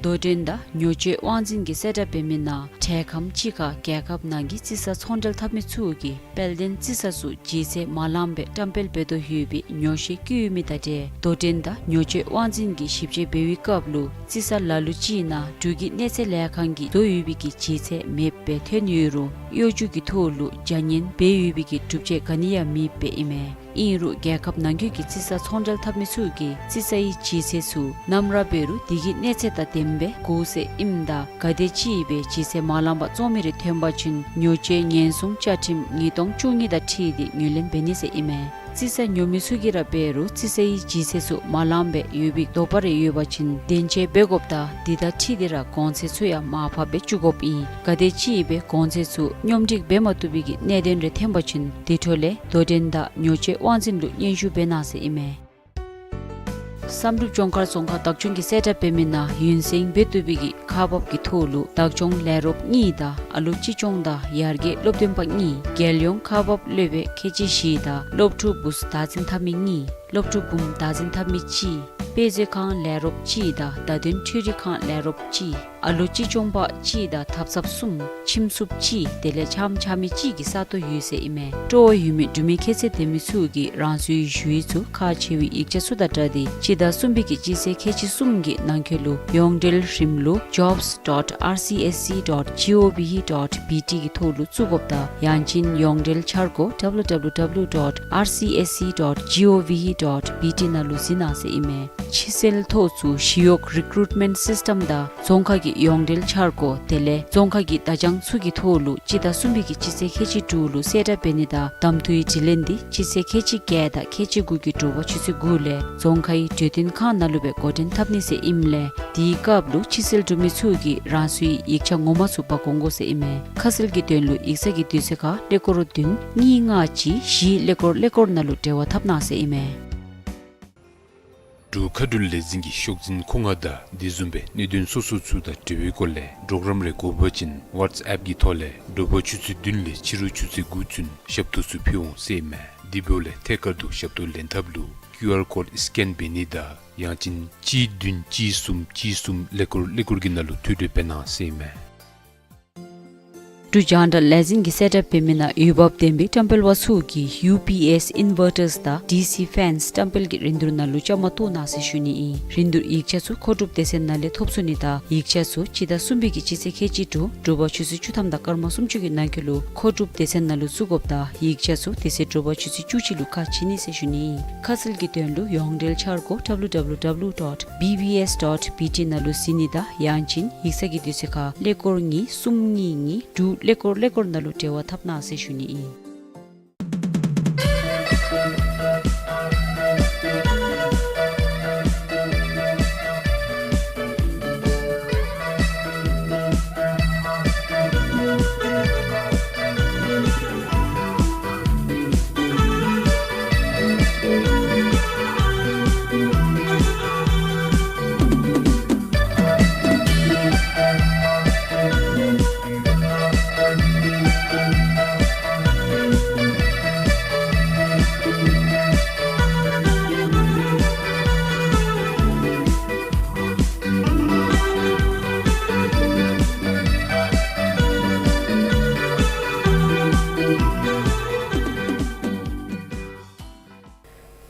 དོ་འགྲན་དང་ཉོ་སྤྱོད་དབང་འཛིན་གྱི་གསལ་བསྒྲགས་འབད་མི་ནང་འཕྲལ་ཁམས་ཅིག་ཁར་རྒྱལ་ཁབ་ནང་གི་རྩིས་ས་ཚོང་འབྲེལ་འཐབ་མི་ཚུ་གིས་དཔལ་ལྡན་རྩིས་ས་ཚུ་ལྗིད་ཚད་མ་ལངམ་སྦེ་བཀྲམ་སྤེལ་འབད་དོ་ཡོད་པའི་ཉོ་བཤད་བཀོད་ཡོད་མི་དང་འབྲེལ་དོ་འགྲན་དང་ཉོ་སྤྱོད་དབང་འཛིན་གྱི་ཞིབ་དཔྱད་འབད་བའི་སྐབས་ལུ་རྩིས་ས་ལ་ལུ་ཅིག་ནང་འབྲུག་གི་གནས་ཚད་ལས་ཁང་གིས་བཟོ་ཡོད་པའི་གི་ལྗིད་ཚད་མེདཔ་སྦེ་ཐོན་ཡོད་རུང་གཡོ་སྒྱུ་གི་ཐོག་ལུ་བྱ་ངན་འབད་ཡོད་པའི་གི་སྒྲུབ་བྱེད་ག་ནི་ཡང་མེདཔ་ཨིན་མས། ཨིན་རུང་རྒྱལ་ཁབ་ནང་འཁོད་ཀྱི་རྩིས་ས་ཚོང་འབྲེལ་འཐབ་མི་ཚུ་གིས་རྩིས་སའི་ལྗིད་ཚད་ཚུ་ནམ་ར་འབད་རུང་དེ་གི་གནས་ཚད་དང་ལྡནམ་སྦེ་དགོ་ཟེར་ཨིནམ་ད་ག་དེ་ཅིག་སྦེ་ལྗིད་ཚད་མ་ལངམ་པར་བཙོང་མི་རེ་ཐོན་པ་ཅིན་ཉོ་སྤྱོད་ཉེན་སྲུང་བཅའ་ཁྲིམས་ཉིས་སྟོང་བཅུ་གཉིས་དང་འཁྲིལ་ཏེ་ངོས་ལེན་འབད་ནི་ཟེར་ཨིན་མས། རྩིས་ས་ཉོ་མི་ཚུ་གིས་ར་འབད་རུང་རྩིས་སའི་ལྗིད་ཚད་ཚུ་མ་ལངམ་སྦེ་ཡོད་པའི་དོགས་པ་རེ་ཡོད་པ་ཅིན་བདེན་དཔྱད་འབད་དགོཔ་དང་དེ་དང་འཁྲིལ་ཏེ་ར་གོང་ཚད་ཚུ་ཡང་མར་ཕབ་སྦེ་བཅུག་དགོཔ་ཨིན། ག་དེ་ཅིག་སྦེ་གོང་ཚད་ཚུ་སྙོམས་སྒྲིག་འབད་མ་བཏུབ་པའི་གི་གནད་དོན་རེ་ཐོན་པ་ཅིན་དེ་འཕྲོ་ལས་དོ་འགྲན་དང་ཉོ་སྤྱོད་དབང་འཛིན་ལུ་སྙན་ཞུ་འབད་གནང་ཟེར་ཨིན་མས། བསམ་གྲུབ་ལྗོངས་མཁར་རྫོང་ཁག་བདག་སྐྱོང་གི་གསལ་བསྒྲགས་འབད་མི་ནང་ཡུན་བསྲིང་འབད་བཏུབ་པའི་གི་ཁག་འབག་གི་ཐོག་ལུ་བདག་སྐྱོང་ལས་རོགསཔ་གཉིས་དང་ཨ་ལོ་གཅེས་སྐྱོང་དང་ཡར་རྒྱས་སློབ་སྟོན་པ་གཉིས། རྒྱལ་ཡོངས་ཁག་འབག་སློབ་དཔོན་ཁལ་གཅིག་བཞི་དང་སློབ་ཕྲུག་བུཚ་བདག་འཛིན་འཐབ་མི་གཉིས། སློབ་ཕྲུག་བུམོ་བདག་འཛིན་འཐབ་མི་གཅིག། དཔེ་མཛོད་ཁང་ལས་རོགསཔ་གཅིག་དང་བརྡ་དོན་འཕྲུལ་རིག་ཁང་ལས་རོགསཔ་གཅིག། ཨ་ལོ་གཅེས་སྐྱོང་པ་གཅིག་དང་ཐབ་ཚངཔ་གསུམ། ཁྱིམ་སྲུབ་གཅིག། དེ་ལས་ཕྱགམ་འཕྱག་མི་གཅིག་གི་ས་སྟོང་ཡོད་ཟེར་ཨིན་མས། སྤྲོ་བ་ཡོད་མི་འབྲུག་མི་ཁྱད་ཚད་ལྡན་མི་ཚུ་གིས་རང་སོའི་ཞུ་ཡིག་ཚུ་ཁག་ཆེ་བའི་ཡིག་ཆ་ཚུ་དང་སྦྲགས་ཏེ་སྤྱི་ཟླ་གསུམ་པའི་གི་སྤྱི་ཚེས་ཁལ་གཅིག་གསུམ་གྱི་ནང་འཁོད་ལུ་ཡོངས་འབྲེལ་རིམ་ལུགས་jobs dot R C S C dot gov dot B T གི་ཐོག་ལུ་བཙུགས་དགོཔ་དང་ཡང་ཅིན་ཡོངས་འབྲེལ་འཆར་སྒོ་W W W dot R C S C dot gov dot B T ནང་ལུ་གཟིགས་གནང་ཟེར་ཨིན་མས། ཕྱི་སེལ་ཐོག་ཚུ་ཞི་གཡོག་རི་ཀུ་རུཊ་མེནཊ་སིསི་ཊམ་དང་རྫོང་ཁག་གི་ཡོངས་འབྲེལ་འཆར་སྒོ་དེ་ལས་རྫོང་ཁག་གི་བརྡ་བྱང་ཚུ་གི་ཐོག་ལུ་སྤྱི་ཟླ་གསུམ་པའི་གི་སྤྱི་ཚེས་ཁལ་གཅིག་དྲུག་ལུ་གསལ་བསྒྲགས་འབད་ནི་དང་གདམ་འཐུའི་དྲི་ལན་འདི་སྤྱི་ཚེས་ཁལ་གཅིག་བརྒྱད་དང་ཁལ་གཅིག་དགུ་གི་དྲོ་པ་ཆུ་ཚོད་དགུ་ལས་རྫོང་ཁའི་གྲོས་སྟོན་ཁང་ནང་ལུ་སྦེ་འགོ་འདྲེན་འཐབ་ནི་ཟེར་ཨིནམ་ལས་དེའི་སྐབས་ལུ་ཕྱི་སེལ་གྲུབ་མི་ཚུ་གིས་རང་སོའི་ཡིག་ཆ་ངོ་མ་ཚུ་འབག་འོང་དགོ་ཟེར་ཨིན་མས། ཁ་གསལ་གྱི་དོན་ལུ་ཡིག་ཚང་གི་དུས་ཚོད་ཁར་ཀླད་ཀོར་བདུན་གཉིས་ལྔ་གཅིག་བཞི་ཀླད་ཀོར་ཀླད་ཀོར་ནང་ལུ་འབྲེལ་བ་འཐབ་གནང་ཟེར་ཨིན་མས། འབྲུག་མཁའ་འགྲུལ་ལས་འཛིན་གྱི་ཤོག་འཛིན་ཁོ་ང་དང་དེ་བཟུམ་སྦེ་གནད་དོན་སོ་སོ་ཚུ་དང་འབྲེལ་བའི་སྐོར་ལས་གྲོགས་རམ་རེ་དགོ་པ་ཅིན་ཝཊས་ཨེཔ་གི་ཐོག་ལས་དྲོ་པ་ཆུ་ཚོད་བདུན་ལས་ཕྱི་རུ་ཆུ་ཚོད་དགུ་ཚུན་ཞབས་ཏོག་ཚུ་ཕུལ་འོང་ཟེར་ཨིན་མས། དེ་འབདཝ་ལས་ཐད་ཀར་དུ་ཞབས་ཏོག་ལེན་ཐབས་ལུ་ཀིའུ་ཨར་ཀོཌ་སི་ཀེན་འབད་ནི་དང་ཡང་ཅིན་གཅིག་བདུན་གཅིག་གསུམ་གཅིག་གསུམ་ཀླད་ཀོར་ཀླད་ཀོར་གྱི་ནང་ལུ་ཐོ་འགོད་འབད་གནང་ཟེར་ཨིན་མས། འབྲུག་རྒྱང་བསྒྲགས་ལས་འཛིན་གྱིས་གསལ་བསྒྲགས་འབད་མི་ནང་འོས་འབབ་ལྡན་པའི་བཀྲམ་སྤེལ་པ་ཚུ་གིས་ཡུ་པི་ཨེསི་ཨིན་ཝར་ཊརསི་དང་ཌི་སི་ཕེནསི་བཀྲམ་སྤེལ་གྱི་རིན་བསྡུར་ནང་ལུ་བཅའ་མར་གཏོགས་གནང་ཟེར་ཞུ་ནི་ཨིན། རིན་བསྡུར་ཡིག་ཆ་ཚུ་མཁོ་སྒྲུབ་སྡེ་ཚན་ནང་ལས་ཐོབ་ཚུགས་ནི་དང་ཡིག་ཆ་ཚུ་སྤྱི་ཟླ་གསུམ་པའི་གི་སྤྱི་ཚེས་ཁལ་གཅིག་དྲུག་དྲོ་པ་ཆུ་ཚོད་བཅུ་ཐམ་དང་སྐར་མ་སུམ་ཅུ་གི་ནང་འཁོད་ལུ་མཁོ་སྒྲུབ་སྡེ་ཚན་ནང་ལུ་བཙུགས་དགོཔ་དང་ཡིག་ཆ་ཚུ་དེ་ཚེ་དྲོ་པ་ཆུ་ཚོད་བཅུ་གཅིག་ལུ་ཁ་ཕྱེ་ནི་ཟེར་ཞུ་ནི་ཨིན། ཁ་གསལ་གྱི་དོན་ལུ་ཡོངས་འབྲེལ་འཆར་སྒོ་ཌབ་ལུ་ཌབ་ལུ་ཌབ་ལུ་ཌོཊ་བི་བི་ཨེསི་ཌོཊ་བི་ཊི་ནང་ལུ་གཟིགས་ནི་དང་ཡང་ཅིན་ཡིག་ཚང་གི་དུས་ཚོད་ཁར་ཀླད་ཀོར་གཉིས་གསུམ་གཉིས་གཉིས་དྲུག་ཀླད་ཀོར་ཀླད་ཀོར་ནང་ལུ་འབྲེལ་བ་འཐབ་གནང་ཟེར་ཞུ་ནི་ཨིན།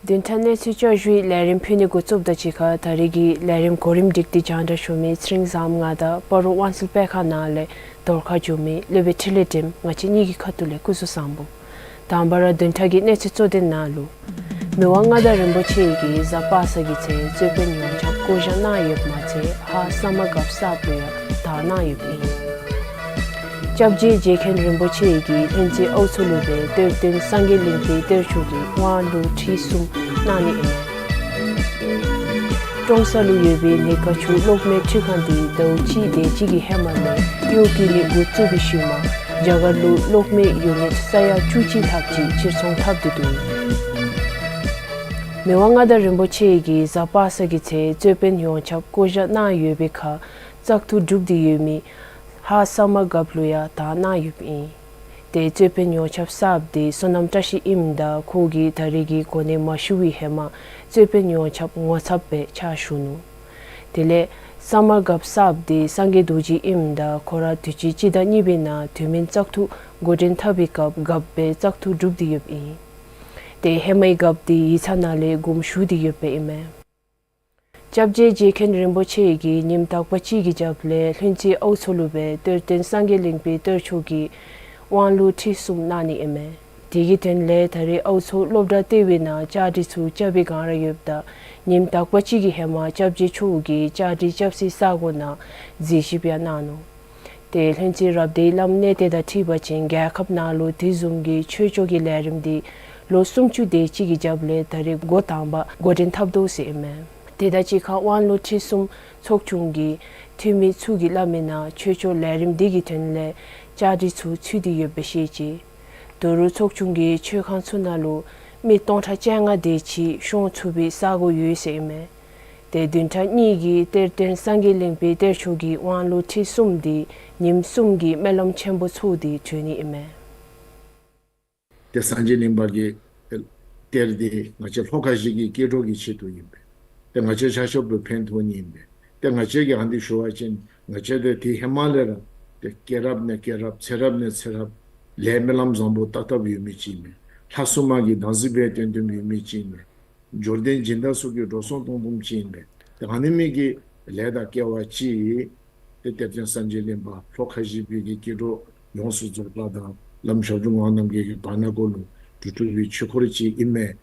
བདུན་ཕྲག་གནས་ཚུལ་བསྐྱར་ཞུའི་ལས་རིམ་ཕུལ་ནི་འགོ་བཙུགསཔ་དང་གཅིག་ཁར་ད་རེས་ཀྱི་ལས་རིམ་གོ་རིམ་སྒྲིག་སྟེ་རྒྱང་བསྒྲགས་ཞུ་མི་ཚེ་རིང་བཟངམོ་ང་དང་སྤ་རོ་དབང་སེལ་སྤེལ་ཁང་ནང་ལས་བརྡ་ཁ་བསྒྱུར་མི་སློབ་དཔོན་འཕྲིན་ལས་སྒྲོལམ་ང་བཅས་གཉིས་ཀྱི་ཁ་ཐུག་ལས་སྐུ་གཟུགས་བཟང་པོ། དང་པ་ར་བདུན་ཕྲག་གི་གནས་ཚུལ་གཙོ་དོན་ནང་ལུ། མི་དབང་མངའ་བདག་རིན་པོ་ཆེ་གིས་གཟའ་པ་སངས་ཀྱི་ཚེ་རྩོད་དཔོན་ཡོངས་ཁྱབ་བསྐོ་བཞག་གནང་ཡོདཔ་མ་ཚད་ཧཱ་ས་མ་གབ་གསརཔ་ལུ་ཡང་དར་གནང་ཡོདཔ་ཨིན། སྐྱབས་རྗེ་རྗེ་མཁན་རིན་པོ་ཆེ་གིས་ལྷུན་རྩེ་ཨའུ་མཚོ་ལུ་སྦེ་གཏེར་སྟོན་སངས་རྒྱས་གླིང་པའི་གཏེར་ཆོས་ཀྱི་དབང་ལུང་ཁྲིད་གསུམ་གནང་ནི་ཨིན། ཀྲོང་གསར་ལུ་ཡོད་པའི་ནེ་ཀ་ཆུ་གློག་མེ་འཕྲུལ་ཁང་འདི་ཟླཝ་གཅིག་དེ་ཅིག་གི་ཧེ་མ་ལས་གཡོག་བཀོལ་ནི་འགོ་བཙུགས་པའི་ཤུལ་མ་རྒྱ་གར་ལུ་གློག་མེ་ཡུ་ནིཊ་ས་ཡ་བཅུ་གཅིག་ལྷགཔ་ཅིག་ཕྱིར་ཚོང་འཐབ་སྟེ་འདུག། མི་དབང་མངའ་བདག་རིན་པོ་ཆེ་གིས་གཟའ་པ་སངས་ཀྱི་ཚེ་རྩོད་དཔོན་ཡོངས་ཁྱབ་བསྐོ་བཞག་གནང་ཡོད་པའི་ཁར་བཙག་འཐུ་གྲུབ་སྟེ་ཡོད་མི་ཧཱ་ས་མ་གབ་ལུ་ཡང་དར་གནང་ཡོདཔ་ཨིན། ཏེ་རྩོད་དཔོན་ཡོངས་ཁྱབ་གསརཔ་འདི་བསོད་ནམས་བཀྲ་ཤིས་ཨིནམ་ད་ཁོ་གིས་ད་རེས་ཀྱི་གོ་གནས་མ་ཞུ་བའི་ཧེ་མ་རྩོད་དཔོན་ཡོངས་ཁྱབ་ངོ་ཚབ་སྦེ་ཕྱག་ཞུ་ནུག། དེ་ལས་ས་མ་གབ་གསརཔ་འདི་སངས་རྒྱས་རྡོ་རྗེ་ཨིནམ་ད་ཁོ་ར་དུས་ཅི་སྤྱི་ཟླ་གཉིས་པའི་ནང་དུས་མིན་བཙག་འཐུ་འགོ་འདྲེན་འཐབ་པའི་སྐབས་གབ་སྦེ་བཙག་འཐུ་གྲུབ་སྟེ་ཡོདཔ་ཨིན། ཏེ་ཧེ་མའི་གབ་འདི་ཡིག་ཚང་ནང་ལས་དགོངསམ་ཞུ་སྟེ་ཡོདཔ་ཨིན་མས། སྐྱབས་རྗེ་རྗེ་མཁན་རིན་པོ་ཆེ་གིས་ཉིནམ་དག་པ་ཅིག་གི་རྒྱབ་ལས་ལྷུན་རྩེ་ཨའུ་མཚོ་ལུ་སྦེ་གཏེར་སྟོན་སངས་རྒྱས་གླིང་པའི་གཏེར་ཆོས་ཀྱི་དབང་ལུང་ཁྲིད་གསུམ་གནང་ནི་ཨིན་མས། དེ་གི་དོན་ལས་ད་རེས་ཨའུ་མཚོ་སློབ་གྲྭ་ལྟེ་བའི་ནང་བཅའ་སྒྲིག་ཚུ་རྐྱབ་པའི་སྒང་ར་ཡོདཔ་ད་ཉིནམ་དག་པ་ཅིག་གི་ཧེ་མ་སྐྱབས་རྗེ་མཆོག་གིས་བཅའ་སྒྲིག་རྐྱབ་སའི་ས་གོ་ནང་གཟིགས་ཞིབ་ཡང་གནང་ནུག། ཏེ་ལྷུན་རྩེ་རབ་སྡེའི་བླམ་གནས་བརྟན་དང་འཁྲིལ་བ་ཅིན་རྒྱལ་ཁབ་ནང་ལུ་དེ་བཟུམ་གྱི་ཆོས་ཕྱོགས་ཀྱི་ལས་རིམ་འདི་ལོ་སུམ་ཅུ་དེ་ཅིག་གི་རྒྱབ་ལས་ད་རེས་འགོ་དང་པ་འགོ་འདྲེན་འཐབ་དོ་ཟེར་ཨིན་མས། དེ་དང་གཅིག་ཁར་དབང་ལུང་ཁྲིད་གསུམ་ཚོགས་ཆུང་གི་འཐུས་མི་ཚུ་གིས་སླབ་མིའི་ནང་ཆོས་ཕྱོགས་ལས་རིམ་འདི་གི་དོན་ལས་བཅའ་སྒྲིག་ཚུ་ཚུད་དེ་ཡོདཔ་སྦེ་བཤད་ཅི། ད་རུང་ཚོགས་ཆུང་གི་མཆོད་ཁང་ཚུ་ནང་ལུ་མི་སྟོང་ཕྲག་བཅོ་ལྔ་དེ་ཅིག་ཤོང་ཚུགས་པའི་ས་གོ་ཡོད་ཟེར་ཨིན་མས། ཏེ་བདུན་ཕྲག་གཉིས་ཀྱི་གཏེར་སྟོན་སངས་རྒྱས་གླིང་པའི་གཏེར་ཆོས་ཀྱི་དབང་ལུང་ཁྲིད་གསུམ་འདི་ཉིནམ་གསུམ་གྱི་སྨོན་ལམ་ཆེན་པོ་ཚོགས་ཏེ་གྲོལ་ནི་ཨིན་མས། ཏེ་སངས་རྒྱས་གླིང་པ་གི་གཏེར་འདི་ང་བཅས་ལྷོ་ཁ་བཞི་གི་སྐྱེ་འགྲོ་གི་ཆེད་དུ་ཨིན་པས། ཏེ་ང་བཅས་ཆ་ཁྱབ་ལུ་ཕན་ཐོགས་ནི་ཨིན་པས། ཏེ་ང་བཅས་ཀྱིས་ཨ་ནི་ཞུ་བ་ཅིན་ང་བཅས་ཏེ་དེ་ཧེ་མ་ལས་ར་ཏེ་སྐྱེ་རབས་ནས་སྐྱེ་རབས་ཚེ་རབས་ནས་ཚེ་རབས་ལས་སྨོན་ལམ་བཟང་པོ་བཏབ་བཏབ་ཡོད་མི་ཅིག་ཨིན་མས། ལྷ་སྲུང་མ་གི་བདག་འཛིན་སྦེ་བསྟེན་བསྟེནམ་ཡོད་མི་ཅིག་ཨིན་མས། འབྱོར་ལྡན་སྦྱིན་བདག་ཚུ་གི་འགྲོ་སོང་གཏོང་གཏངམ་ཅིག་ཨིན་པས། ཏེ་ཨ་ནི་མི་གི་ལས་དང་སྐལ་བ་ཅིག་ཏེ་གཏེར་སྟོན་སངས་རྒྱས་གླིང་པ་ལྷོ་ཁ་བཞི་པའི་གི་སྐྱེ་འགྲོ་ཡོངས་སུ་རྫོགས་པ་དང་བླམ་ཞབས་དྲུང་ངག་དབང་རྣམ་རྒྱལ་གྱི་བར་ན་གུ་ལུ་གྲུབ་གྲུབ་པའི་ཆོས་འཁོར་ཅིག་ཨིན་མས།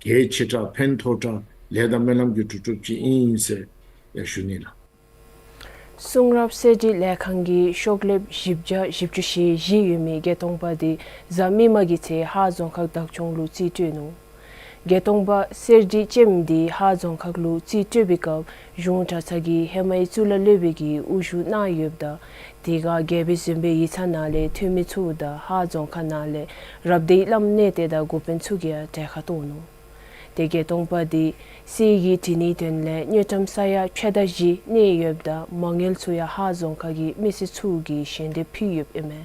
གལ་ཆེ་དྲགས་ཕན་ཐོགས་དྲགས་ལས་དང་སྨོན་ལམ་གྱི་གྲུབ་གྲུབ་ཅིག་ཨིན་ཟེར་ཡང་ཞུ་ནི་ལགས། གསུང་རབ་གསེར་བྲིས་ལས་ཁང་གིས་ཤོག་ལེབ་བཞི་བརྒྱ་བཞི་བཅུ་ཞེ་བཞི་ཡོད་མི་བརྒྱད་སྟོང་པ་འདི་གཟའ་མིག་དམར་གྱི་ཚེ་ཧཱ་རྫོང་ཁག་བདག་སྐྱོང་ལུ་རྩིས་སྤྲོད་ནུག། བརྒྱད་སྟོང་པ་གསེར་བྲིས་ཅན་འདི་ཧཱ་རྫོང་ཁག་ལུ་རྩིས་སྤྲོད་པའི་སྐབས་གཞུང་གྲྭ་ཚང་གི་ཧེ་མའི་གཙུག་ལག་སློབ་དཔོན་གྱིས་དབུ་བཞུགས་གནང་ཡོདཔ་ད་དེ་ཁར་རྒྱལ་པོའི་བཟོད་པའི་ཡིག་ཚང་ནང་ལས་འཐུས་མི་ཚུ་དང་ཧཱ་རྫོང་ཁག་ནང་ལས་རབ་སྡེའི་བླམ་གནས་བརྟན་དང་འགོ་དཔོན་ཚུ་གིས་ཡང་གྲལ་ཁར་གཏོགས་ནུག། ཏེ་བརྒྱད་སྟོང་པ་འདི་སའི་གི་དྲི་ནིའི་དོན་ལས་དངུལ་ཀྲམ་ས་ཡ་ཕྱེད་དང་བཞི་གནས་ཡོདཔ་ད་མ་དངུལ་ཚུ་ཡང་ཧཱ་རྫོང་ཁག་གི་མི་སེར་ཚུ་གིས་ཞལ་འདེབས་ཕུལ་ཡོདཔ་ཨིན་མས།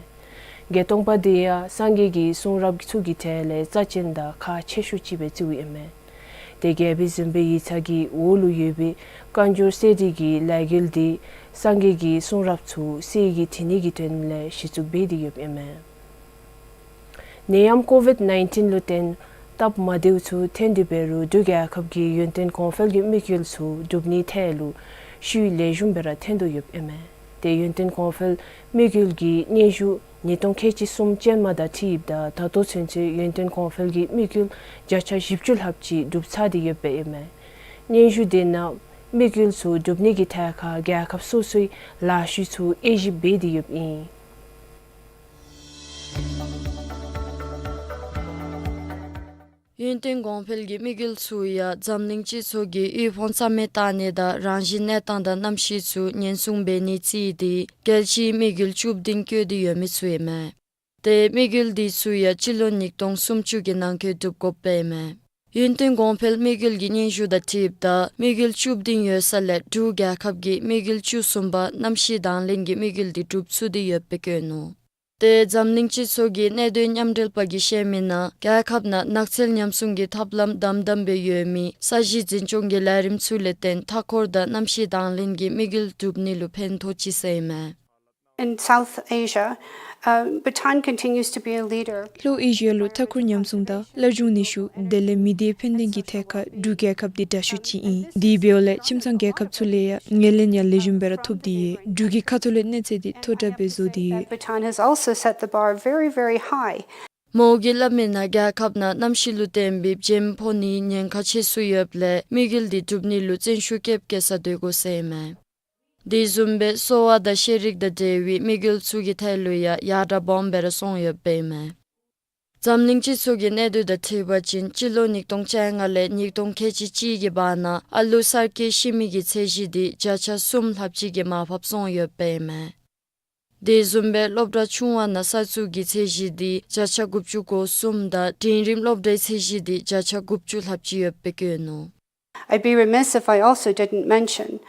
བརྒྱད་སྟོང་པ་འདི་ཡང་སངས་རྒྱས་ཀྱི་གསུང་རབ་ཚུ་གི་གྲས་ལས་རྩ་ཅན་དང་ཁག་ཆེ་ཤོས་ཅིག་སྦེ་བརྩིཝ་ཨིན་མས། ཏེ་རྒྱལ་པོའི་གཟིམ་དཔོན་ཡིག་ཚང་གི་འོག་ལུ་ཡོད་པའི་བཀའ་འགྱུར་གསེར་བྲིས་ཀྱི་ལས་འགུལ་འདི་སངས་རྒྱས་ཀྱི་གསུང་རབ་ཚུ་སའི་གི་དྲི་ནི་གི་དོན་ལས་གཞི་བཙུགས་འབད་དེ་ཡོདཔ་ཨིན་མས། ནད་ཡམས་ཀོ་བིཌ་ནའིན་ཊིན་ལུ་བརྟེན་སྟབས་མ་བདེཝ་ཚུ་ཐོན་ཏེ་འབད་རུང་འབྲུག་རྒྱལ་ཁབ་ཀྱིས་ཡུན་བརྟན་གོང་འཕེལ་གྱི་དམིགས་ཡུལ་ཚུ་སྒྲུབ་ནིའི་ཐད་ལུ་ཤུགས་ལེགས་ཤོམ་སྦེ་ར་ཐོན་དོ་ཡོདཔ་ཨིན་མས། ཏེ་ཡུན་བརྟན་གོང་འཕེལ་དམིགས་ཡུལ་གྱི་སྙན་ཞུ་ཉིས་སྟོང་ཁལ་གཅིག་གསུམ་ཅན་མ་དང་འཁྲིལཝ་ད་ད་ལྟོ་ཚུན་ཚོད་ཡུན་བརྟན་གོང་འཕེལ་གྱི་དམིགས་ཡུལ་བརྒྱ་ཆ་བཞི་བཅུ་ལྷགཔ་ཅིག་འགྲུབ་ཚར་ཏེ་ཡོདཔ་ཨིན་མས། སྙན་ཞུ་འདི་ནང་དམིགས་ཡུལ་ཚུ་འགྲུབ་ནི་གི་ཐད་ཁར་རྒྱལ་ཁབ་སོ་སོའི་ལཱ་ཤུལ་ཚུ་དབྱེ་ཞིབ་འབད་དེ་ཡོདཔ་ཨིན། ཡུན་བརྟན་གོང་འཕེལ་གྱི་དམིགས་ཡུལ་ཚུ་ཡང་འཛམ་གླིང་སྤྱི་ཚོགས་ཀྱི་དབུལ་ཕོངས་རྩ་མེད་བཏང་ནི་དང་རང་བཞིན་གནས་སྟངས་དང་གནམ་གཤིས་ཚུ་ཉེན་སྲུང་འབད་ནི་རྩིས་ཏེ་གལ་ཆེའི་དམིགས་ཡུལ་བཅུ་བདུན་བཀོད་དེ་ཡོད་མི་ཚུ་ཨིན་མས། ཏེ་དམིགས་ཡུལ་འདི་ཚུ་ཡང་སྤྱི་ལོ་ཉིས་སྟོང་སུམ་ཅུ་གི་ནང་འཁོད་འགྲུབ་དགོཔ་ཨིན་མས། ཡུན་བརྟན་གོང་འཕེལ་དམིགས་ཡུལ་གྱི་སྙན་ཞུ་དང་འཁྲིལཝ་ད་དམིགས་ཡུལ་བཅུ་བདུན་ཡོད་ས་ལས་འབྲུག་རྒྱལ་ཁབ་ཀྱིས་དམིགས་ཡུལ་བཅུ་གསུམ་པ་གནམ་གཤིས་དང་ལེན་གྱི་དམིགས་ཡུལ་འདི་འགྲུབ་ཚུགས་ཏེ་ཡོདཔ་སྦེ་བཀོད་ནུག། ཏེ་འཛམ་གླིང་སྤྱི་ཚོགས་ཀྱི་གནད་དོན་མཉམ་འབྲེལ་པ་གིས་བཤད་མི་ནང་རྒྱལ་ཁབ་ནང་ནགས་ཚལ་ཉམས་སྲུང་གི་ཐབས་ལམ་དམ་དམ་སྦེ་ཡོད་མི་ས་གཞི་འཛིན་སྐྱོང་གི་ལས་རིམ་ཚུ་ལས་བརྟེན་མཐའ་འཁོར་དང་གནམ་གཤིས་དང་ལེན་གྱི་དམིགས་ཡུལ་འགྲུབ་ནི་ལུ་ཕན་ཐོགས་ཅི་ཟེར་ཨིན་མས། In South Asia, uh, Bhutan continues to be a leader. ལྷོ་ཨེ་ཤི་ཡ་ལུ་མཐའ་འཁོར་ཉམས་སྲུང་དང་སླར་འབྱུང་ནུས་ཤུགས་དེ་ལས་མི་སྡེ་ཕན་ལྡན་གྱི་ཐད་ཁར་འབྲུག་རྒྱལ་ཁབ་འདི་དྲག་ཤོས་ཅིག་ཨིན། དེ་འབདཝ་ལས་ཁྱིམ་ཚང་རྒྱལ་ཁབ་ཚུ་ལས་ཡང་ངོས་ལེན་ཡང་ལེགས་ཤོམ་སྦེ་ར་ཐོབ་སྟེ་ཡོད། འབྲུག་གི་ཁ་ཐུག་ལས་གནས་ཚད་འདི་མཐོ་དྲགས་སྦེ་བཟོ་སྟེ་ཡོད། Bhutan has also set the bar very, very high. མོ་གིས་སླབ་མི་ནང་རྒྱལ་ཁབ་ནང་གནམ་གཤིས་ལུ་བརྟེན་པའི་བྱེམ་ཕོག་ནིའི་ཉེན་ཁ་ཆེ་སུ་ཡོདཔ་ལས་དམིགས་ཡུལ་འདི་འགྲུབ་ནི་ལུ་བརྩོན་ཤུགས་བསྐྱེད་བསྐྱེད་ས་སྡོད་དགོ་ཟེར་ཨིན་མས། དེ་བཟུམ་སྦེ་གསོ་བ་དང་ཤེས་རིག་དང་འབྲེལ་བའི་དམིགས་ཡུལ་ཚུ་གི་ཐད་ལུ་ཡང་ཡར་དྲག་སྦོམ་སྦེ་ར་སོང་ཡོདཔ་ཨིན་མས། འཛམ་གླིང་སྤྱི་ཚོགས་ཀྱི་གནས་སྡུད་དང་འཁྲིལ་བ་ཅིན་སྤྱི་ལོ་ཉིས་སྟོང་བཅོ་ལྔ་ལས་ཉིས་སྟོང་ཁལ་གཅིག་གཅིག་གི་བར་ན་ཨ་ལུ་གསར་སྐྱེས་ཤི་མི་གི་ཚད་གཞི་འདི་བརྒྱ་ཆ་གསུམ་ལྷགཔ་ཅིག་གིས་མར་ཕབ་སོང་ཡོདཔ་ཨིན་མས། དེ་བཟུམ་སྦེ་སློབ་གྲྭ་ཆུང་བ་ནང་གསར་བཙུགས་ཀྱི་ཚད་གཞི་འདི་བརྒྱ་ཆ་དགུ་བཅུ་གོ་གསུམ་དང་འབྲིང་རིམ་སློབ་གྲྭའི་ཚད་གཞི་འདི་བརྒྱ་ཆ་དགུ་བཅུ་ལྷགཔ་ཅིག་ཡོདཔ་སྦེ་བཀོད་ནུག། I'd be remiss if I also didn't mention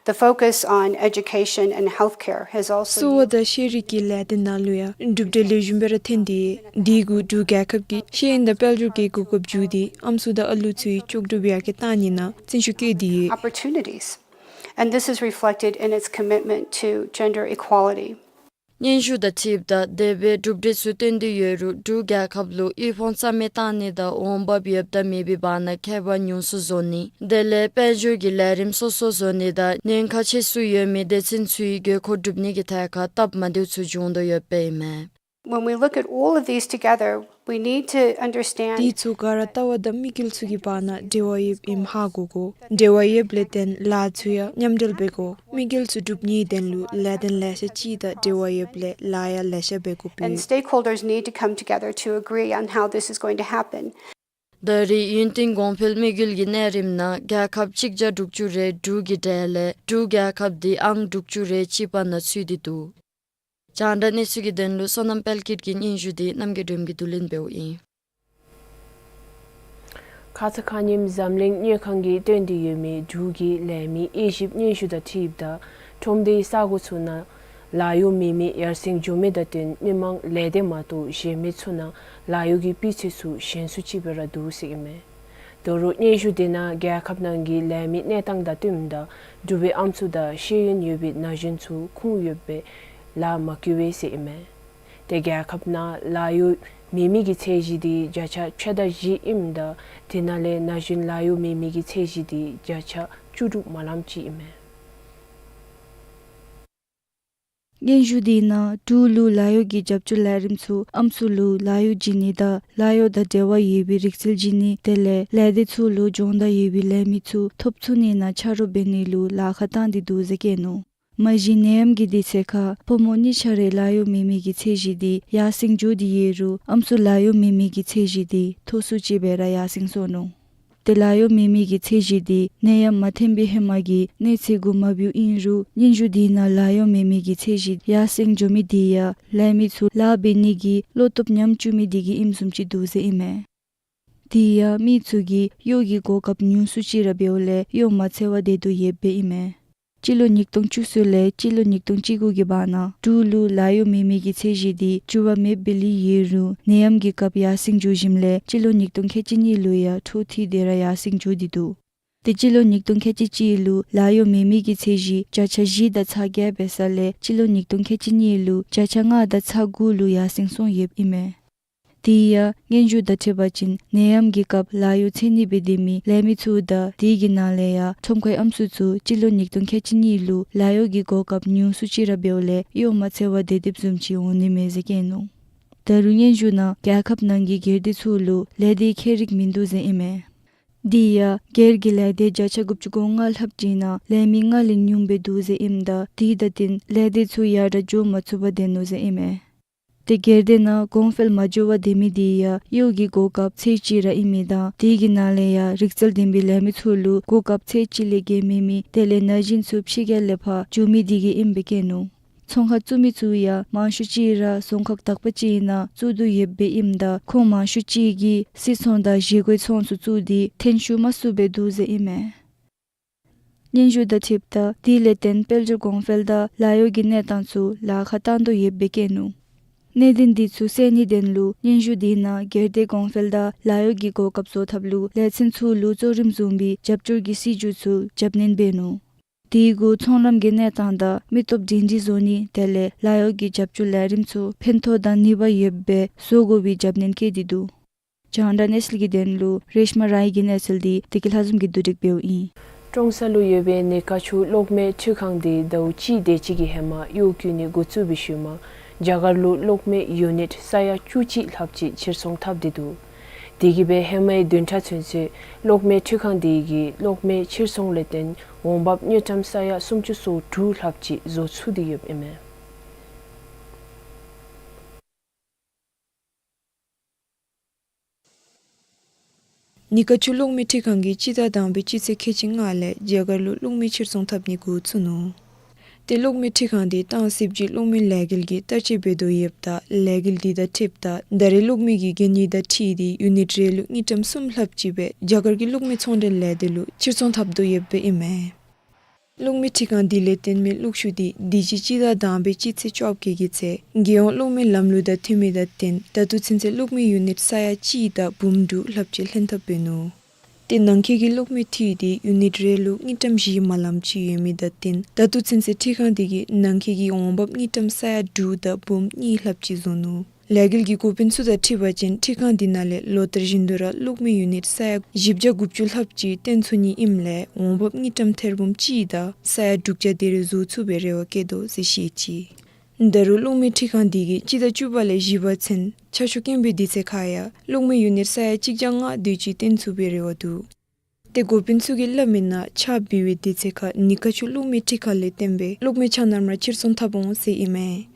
the focus on education and healthcare has also གསོ་བ་དང་ཤེས་རིག་གི་ལས་སྡེ་ནང་ལུ་ཡང་གྲུབ་འབྲས་ལེགས་ཤོམ་སྦེ་ར་ཐོན་ཏེ་ཡོད། དེ་གུ་འབྲུག་རྒྱལ་ཁབ་ཀྱིས་ཤེས་ཡོན་དང་དཔལ་འབྱོར་གྱི་གོ་སྐབས་བརྒྱུད་དེ་ཨམ་སྲུ་དང་ཨ་ལུ་ཚུའི་ལྕོགས་གྲུབ་ཡར་རྒྱས་གཏང་ནི་ནང་བརྩོན་ཤུགས་བསྐྱེད་དེ་ཡོད། Opportunities. And this is reflected in its commitment to gender equality. སྙན་ཞུ་དང་འཁྲིལཝ་ད་དེ་སྦེ་གྲུབ་འབྲས་ཚུ་བཏོན་ཏེ་ཡོད་རུང་འབྲུག་རྒྱལ་ཁབ་ལུ་དབུལ་ཕོངས་རྩ་མེད་བཏང་ནི་དང་འོང་འབབ་ཡོདཔ་དང་མེད་པའི་བར་ན་ཁྱད་པར་ཉུང་སུ་བཟོ་ནི་དེ་ལས་དཔལ་འབྱོར་གྱི་ལས་རིམ་སོ་སོ་བཟོ་ནི་དང་ཉེན་ཁ་ཆེ་སུ་ཡོད་མི་སྡེ་ཚན་ཚུའི་དགོས་མཁོ་སྒྲུབ་ནི་གི་ཐད་ཁར་སྟབས་མ་བདེཝ་ཚུ་འབྱུང་དོ་ཡོདཔ་ཨིན་མས། When we look at all of these together, we need to understand དེ་ཚུ་ག་ར་ལྟ་བ་དང་དམིགས་ཡུལ་ཚུ་གི་བར་ན་འབྲེལ་བ་ཡོདཔ་ཨིནམ་ཧ་གོ་དགོ། འབྲེལ་བ་ཡོདཔ་ལས་བརྟེན་ལཱ་ཚུ་ཡང་མཉམ་འབྲེལ་འབད་དགོ། དམིགས་ཡུལ་ཚུ་སྒྲུབ་ནིའི་དོན་ལུ་ལས་དོན་ལེ་ཤ་ཅིག་དང་འབྲེལ་བ་ཡོདཔ་ལས་ལཱ་ཡང་ལེ་ཤ་འབད་དགོཔ་ཨིན། And stakeholders need to come together to agree on how this is going to happen. ད་རེས་ཡུན་བརྟན་གོང་འཕེལ་དམིགས་ཡུལ་གྱི་གནས་རིམ་ནང་རྒྱལ་ཁབ་གཅིག་བརྒྱ་དྲུག་ཅུ་རེ་དྲུག་གི་གྲས་ལས་འབྲུག་རྒྱལ་ཁབ་འདི་ཨང་དྲུག་ཅུ་རེ་གཅིག་པ་ནང་ཚུད་དེ་འདུག། རྒྱང་བསྒྲགས་གནས་ཚུལ་གྱི་དོན་ལུ་བསོད་ནམས་དཔལ་སྐྱིད་ཀྱི་སྙན་ཞུ་འདི་རྣམ་རྒྱལ་སྒྲོལམ་གྱིས་བསྡུ་ལེན་འབདཝ་ཨིན། ཁ་ཙ་ཁ་ཉིནམ་འཛམ་གླིང་དངུལ་ཁང་གིས་བཏོན་ཏེ་ཡོད་མི་འབྲུག་གི་ལས་མི་དབྱེ་ཞིབ་སྙན་ཞུ་དང་འཁྲིལཝ་ད་ཁྲོམ་སྡེའི་ས་གོ་ཚུ་ནང་ལཱ་གཡོག་མེད་མི་ཡར་སེང་འགྱོ་མི་དང་བསྟུན་མི་མང་ལས་སྡེ་མ་གཏོགས་གཞན་མི་ཚུ་ནང་ལཱ་གཡོག་གི་སྤུས་ཚད་ཚུ་ཞན་སུ་ཅིག་སྦེ་ར་འདུག་ཟེར་ཨིན་མས། དོ་རུང་སྙན་ཞུ་དེ་ནང་རྒྱལ་ཁབ་ནང་གི་ལས་མི་གནས་སྟངས་དང་བསྟུནམ་ད་འབྲུག་པའི་ཨམ་སྲུ་དང་ཤེས་ཡོན་ཡོད་པའི་ན་གཞོན་ཚུ་ཁུངས་ཡོདཔ་སྦེ་ལཱ་མ་བཀོལ་བས་ཟེར་ཨིན་མས། ཏེ་རྒྱལ་ཁབ་ནང་ལཱ་གཡོག་མེད་མི་གི་ཚད་གཞི་འདི་བརྒྱ་ཆ་ཕྱེད་དང་བཞི་ཨིནམ་ད་དེ་ནང་ལས་ན་གཞོན་ལཱ་གཡོག་མེད་མི་གི་ཚད་གཞི་འདི་བརྒྱ་ཆ་བཅུ་དྲུག་མ་ལངམ་ཅིག་ཨིན་མས། སྙན་ཞུ་དེ་ནང་འབྲུག་ལུ་ལཱ་གཡོག་གི་རྒྱབ་སྐྱོར་ལས་རིམ་ཚུ་ཨམ་སྲུ་ལུ་ལཱ་གཡོག་བྱིན་ནི་དང་ལཱ་གཡོག་དང་འབྲེལ་བ་ཡོད་པའི་རིག་རྩལ་བྱིན་ནི་དེ་ལས་ལས་སྡེ་ཚུ་ལུ་སྦྱོང་བརྡར་ཡོད་པའི་ལས་མི་ཚུ་ཐོབ་ཚུགས་ནི་ནང་ཆ་རོགས་འབད་ནི་ལུ་ལཱ་ཁག་བཏང་སྟེ་འདུག་ཟེར་བཀོད་ནུག། མ་གཞི་ནད་ཡམས་ཀྱི་དུས་ཚོད་ཁར་ཕོ་མོ་གཉིས་ཆ་རའི་ལཱ་གཡོག་མེད་མི་གི་ཚད་གཞི་འདི་ཡར་སེང་འགྱོ་སྟེ་ཡོད་རུང་ཨམ་སྲུ་ལཱ་གཡོག་མེད་མི་གི་ཚད་གཞི་འདི་མཐོ་སུ་ཅིག་སྦེ་ར་ཡར་སེང་སོང་ནུག། ཏེ་ལཱ་གཡོག་མེད་མི་གི་ཚད་གཞི་འདི་ནད་ཡམས་མ་ཐོན་པའི་ཧེ་མ་གི་གནས་ཚད་གུ་མ་བུད་ཨིན་རུང་སྙན་ཞུ་དེ་ནང་ལཱ་གཡོག་མེད་མི་གི་ཚད་གཞི་ཡར་སེང་འགྱོ་མི་དེ་ཡང་ལས་མི་ཚུ་ལཱ་འབད་ནི་གི་བློ་སྟོབས་ཉམས་བཅུག་མི་དེ་གིས་ཨིནམ་བཟུམ་ཅིག་འདུག་ཟེར་ཨིན་མས། དེ་ཡང་མི་ཚུ་གིས་གཡོག་གི་གོ་སྐབས་ཉུང་སུ་ཅིག་ར་འབདཝ་ལས་གཡོག་མ་འཚོལ་བར་སྡོད་དོ་ཡོདཔ་ཨིན་མས། སྤྱི་ལོ་ཉིས་སྟོང་བཅུ་གསུམ་ལས་སྤྱི་ལོ་ཉིས་སྟོང་བཅུ་དགུ་གི་བར་ན་འབྲུག་ལུ་ལཱ་གཡོག་མེད་མི་གི་ཚད་གཞི་དེ་འགྱུར་བ་མེདཔ་སྦེ་ལུས་ཡོད་རུང་ནད་ཡམས་ཀྱི་སྐབས་ཡར་སེང་འགྱོ་ཞིནམ་ལས་སྤྱི་ལོ་ཉིས་སྟོང་ཁལ་གཅིག་གཉིས་ལུ་ཡང་འཕྲོ་མཐུད་དེ་ར་ཡར་སེང་འགྱོ་སྟེ་འདུག། དེ་སྤྱི་ལོ་ཉིས་སྟོང་ཁལ་གཅིག་གཅིག་ལུ་ལཱ་གཡོག་མེད་མི་གི་ཚད་གཞི་བརྒྱ་ཆ་བཞི་དང་ཚག་བརྒྱད་འབད་ས་ལས་སྤྱི་ལོ་ཉིས་སྟོང་ཁལ་གཅིག་གཉིས་ལུ་བརྒྱ་ཆ་ལྔ་དང་ཚག་དགུ་ལུ་ཡར་སེང་སོང་ཡོདཔ་ཨིན་མས། དེ་ཡང་སྙན་ཞུ་དང་འཁྲིལ་བ་ཅིན་ནད་ཡམས་ཀྱི་སྐབས་ལཱ་གཡོག་འཚོལ་ནི་སྦེ་སྡོད་མི་ལས་མི་ཚུ་དང་དེ་གི་ནང་ལས་ཡང་ཁྲོམ་ཁའི་ཨམ་སྲུ་ཚུ་སྤྱི་ལོ་ཉིས་སྟོང་ཁལ་གཅིག་གཉིས་ལུ་ལཱ་གཡོག་གི་གོ་སྐབས་ཉུང་སུ་ཅིག་ར་འབདཝ་ལས་གཡོག་མ་འཚོལ་བར་སྡོད་སྡོདཔ་བཟུམ་ཅིག་འོང་ནི་མས་ཟེར་བཀོད་ནུག། ད་རུང་སྙན་ཞུ་ནང་རྒྱལ་ཁབ་ནང་གི་སྒེར་སྡེ་ཚུ་ལུ་ལས་སྡེ་ཁྱད་རིག་མིན་འདུག་ཟེར་ཨིན་མས། དེ་ཡང་སྒེར་གྱི་ལས་སྡེ་བརྒྱ་ཆ་དགུ་བཅུ་གོ་ལྔ་ལྷགཔ་ཅིག་ནང་ལས་མི་ལྔ་ལས་ཉུངམ་སྦེ་འདུག་ཟེར་ཨིནམ་ད་དེ་དང་བསྟུན་ལས་སྡེ་ཚུ་ཡར་དྲག་འགྱོ་མ་ཚུགས་པར་སྡོད་ནུག་ཟེར་ཨིན་མས། དེ་སྒེར་སྡེ་ནང་གོང་འཕེལ་མ་འགྱོ་བར་སྡོད་མི་དེ་ཡང་གཡོག་གི་གོ་སྐབས་ཚད་གཅིག་ར་ཨིན་མི་དང་དེ་གི་ནང་ལས་ཡང་རིག་རྩལ་ལྡན་པའི་ལས་མི་ཚུ་ལུ་གོ་སྐབས་ཚད་གཅིག་ལས་བརྒལ་མེད་མི་དེ་ལས་ན་གཞོན་ཚུ་ཕྱི་རྒྱལ་ལས་ཕར་འགྱོ་མི་དེ་གིས་ཨིནམ་སྦེ་བཀོད་ནུག། ཚོང་ཁང་བཙུགས་མི་ཚུ་ཡང་མང་ཤོས་ཅིག་ར་རྫོང་ཁག་དག་པ་ཅིག་ནང་བཙུགས་དོ་ཡོདཔ་ཨིནམ་ད་ཁོང་མང་ཤོས་ཅིག་གིས་སིལ་ཚོང་དང་བཞེས་སྒོའི་ཚོང་ཚུ་བཙུགས་ཏེ་ཐོན་ཤུགས་མ་ཚུགསཔ་སྦེ་འདུག་ཟེར་ཨིན་མས། སྙན་ཞུ་དང་འཁྲིལཝ་ད་དེ་ལས་བརྟེན་དཔལ་འབྱོར་གོང་འཕེལ་དང་ལཱ་གཡོག་གི་གནས་སྟངས་ཚུ་ལཱ་ཁག་བཏང་དོ་ཡོདཔ་སྦེ་བཀོད་ནུག། གནད་དོན་དེ་ཚུ་སེལ་ནིའི་དོན་ལུ་སྙན་ཞུ་དེ་ནང་སྒེར་སྡེ་གོང་འཕེལ་དང་ལཱ་གཡོག་གི་གོ་སྐབས་བཟོ་ཐབས་ལུ་ལས་ཚན་ཚུ་ལུ་གཙོ་རིམ་བཟུང་བའི་རྒྱབ་སྐྱོར་གྱི་སྲིད་བྱུས་ཚུ་རྒྱབ་སྣོན་འབད་ནུག། དེ་གུ་ཚོང་ལམ་གྱི་གནས་སྟངས་དང་མི་སྟོབས་སྒྲིང་སྒྲི་བཟོ་ནི་དེ་ལས་ལཱ་གཡོག་གི་རྒྱབ་སྐྱོར་ལས་རིམ་ཚུ་ཕན་ཐོགས་དང་ནུས་པ་ཡོདཔ་སྦེ་བཟོ་དགོ་པའི་རྒྱབ་སྣོན་བཀོད་དེ་འདུག། རྒྱང་བསྒྲགས་གནས་ཚུལ་གྱི་དོན་ལུ་རེཤ་མ་རའི་གི་གནས་ཚུལ་དེ་བདེ་སྐྱིད་ལྷ་འཛོམས་ཀྱིས་བསྡུ་སྒྲིག་འབདཝ་ཨིན། ཀྲོང་གསར་ལུ་ཡོད་པའི་ནི་ཀ་ཆུ་གློག་མེ་འཕྲུལ་ཁང་དེ་ཟླཝ་གཅིག་དེ་ཅིག་གི་ཧེ་མ་གཡོག་བཀོལ་ནི་འགོ་བཙུགས་པའི་ཤུལ་མ་རྒྱ་གར་ལུ་གློག་མེ་ཡུ་ནིཊ་ས་ཡ་བཅུ་གཅིག་ལྷགཔ་ཅིག་ཕྱིར་ཚོང་འཐབ་སྟེ་འདུག། དེ་གིས་སྦེ་ཧེ་མའི་བདུན་ཕྲག་ཚུན་ཚོད་གློག་མེ་འཕྲུལ་ཁང་དེ་གིས་གློག་མེ་ཕྱིར་ཚོང་ལས་བརྟེན་འོང་འབབ་དངུལ་ཀྲམ་ས་ཡ་སུམ་ཅུ་སོ་དྲུག་ལྷགཔ་ཅིག་བཟོ་ཚུགས་ཏེ་ཡོདཔ་ཨིན་མས། ནི་ཀ་ཆུ་གློག་མེ་འཕྲུལ་ཁང་གིས་སྤྱི་ཟླ་དང་པའི་སྤྱི་ཚེས་ཁལ་གཅིག་ལྔ་ལས་རྒྱ་གར་ལུ་གློག་མེ་ཕྱིར་ཚོང་འཐབ་ནི་འགོ་བཙུགས་ནུག། ཏེ་གློག་མེ་འཕྲུལ་ཁང་དེ་ཏང་སྲིད་ཀྱི་གློག་མེ་ལས་འགུལ་གྱི་བསྟར་སྤྱོད་འབད་དོ་ཡོདཔ་ད་ལས་འགུལ་དེ་དང་འཁྲིལཝ་ད་ད་རེས་གློག་མེ་གི་གོ་གནས་དང་འཁྲིལ་ཏེ་ཡུ་ནིཊ་རེ་ལུ་དངུལ་ཀྲམ་གསུམ་ལྷགཔ་ཅིག་སྦེ་རྒྱ་གར་གྱི་གློག་མེ་ཚོང་འབྲེལ་ལས་སྡེ་ལུ་ཕྱིར་ཚོང་འཐབ་དོ་ཡོདཔ་ཨིན་མས། གློག་མེ་འཕྲུལ་ཁང་དེ་ལས་བརྟེན་མི་གློག་ཤུགས་དེ་དུས་ཅི་སྤྱི་ཟླ་དང་པའི་སྤྱི་ཚེས་བཅོ་བརྒྱད་ཀྱི་ཚེ་རྒྱལ་ཡོངས་གློག་མེ་ལམ་ལུགས་དང་མཐུན་མི་དང་བསྟུན་ད་ལྟོ་ཚུན་ཚོད་གློག་མེ་ཡུ་ནིཊ་ས་ཡ་གཅིག་དང་འབུམ་དྲུག་ལྷགཔ་ཅིག་ལྷན་ཐབས་འབད་ནུག། ཏེ་ནང་འཁོད་ཀྱི་གློག་མེ་འཐུས་དེ་ཡུ་ནིཊ་རེ་ལུ་དངུལ་ཀྲམ་བཞི་མ་ལམ་ཅིག་ཡོད་མི་དང་བསྟུན་ད་ལྟོ་ཚུན་ཚོད་འཕྲུལ་ཁང་དེ་གིས་ནང་འཁོད་ཀྱི་འོང་འབབ་དངུལ་ཀྲམ་ས་ཡ་དྲུག་དང་འབུམ་གཉིས་ལྷགཔ་ཅིག་བཟོ་ནུག། ལས་འགུལ་གྱི་འགོ་དཔོན་ཚུ་དང་འཁྲིལ་བ་ཅིན་འཕྲུལ་ཁང་དེ་ནང་ལས་ལོ་ལྟར་བཞིན་དུ་ར་གློག་མེ་ཡུ་ནིཊ་ས་ཡ་བཞི་བརྒྱ་དགུ་བཅུ་ལྷགཔ་ཅིག་བཏོན་ཚུགས་ནི་ཨིནམ་ལས་འོང་འབབ་དངུལ་ཀྲམ་ཐེར་འབུམ་གཅིག་དང་ས་ཡ་དྲུག་བརྒྱ་དེ་རེ་བཟོ་ཚུགས་པའི་རེ་བ་བསྐྱེད་དོ་ཟེར་བཤད་ཅི། ད་རུང་གློག་མེ་འཕྲུལ་ཁང་དེ་གིས་སྤྱི་ཟླ་བཅུ་པ་ལས་བཞི་པ་ཚུན་ཆར་ཆུ་དཀོན་པའི་དུས་ཚོད་ཁར་ཡང་གློག་མེ་ཡུ་ནིཊ་ས་ཡ་གཅིག་བརྒྱ་ལྔ་དེ་ཅིག་བཏོན་ཚུགས་པའི་རེ་བ་འདུག། ཏེ་འགོ་དཔོན་ཚུ་གིས་སླབ་མི་ནང་ཆརཔ་འབབ་པའི་དུས་ཚོད་ཁར་ནི་ཀ་ཆུ་གློག་མེ་འཕྲུལ་ཁང་ལས་བརྟེན་པའི་གློག་མེ་ཆ་མཉམ་ར་ཕྱིར་ཚོང་འཐབ་འོང་ཟེར་ཨིན་མས།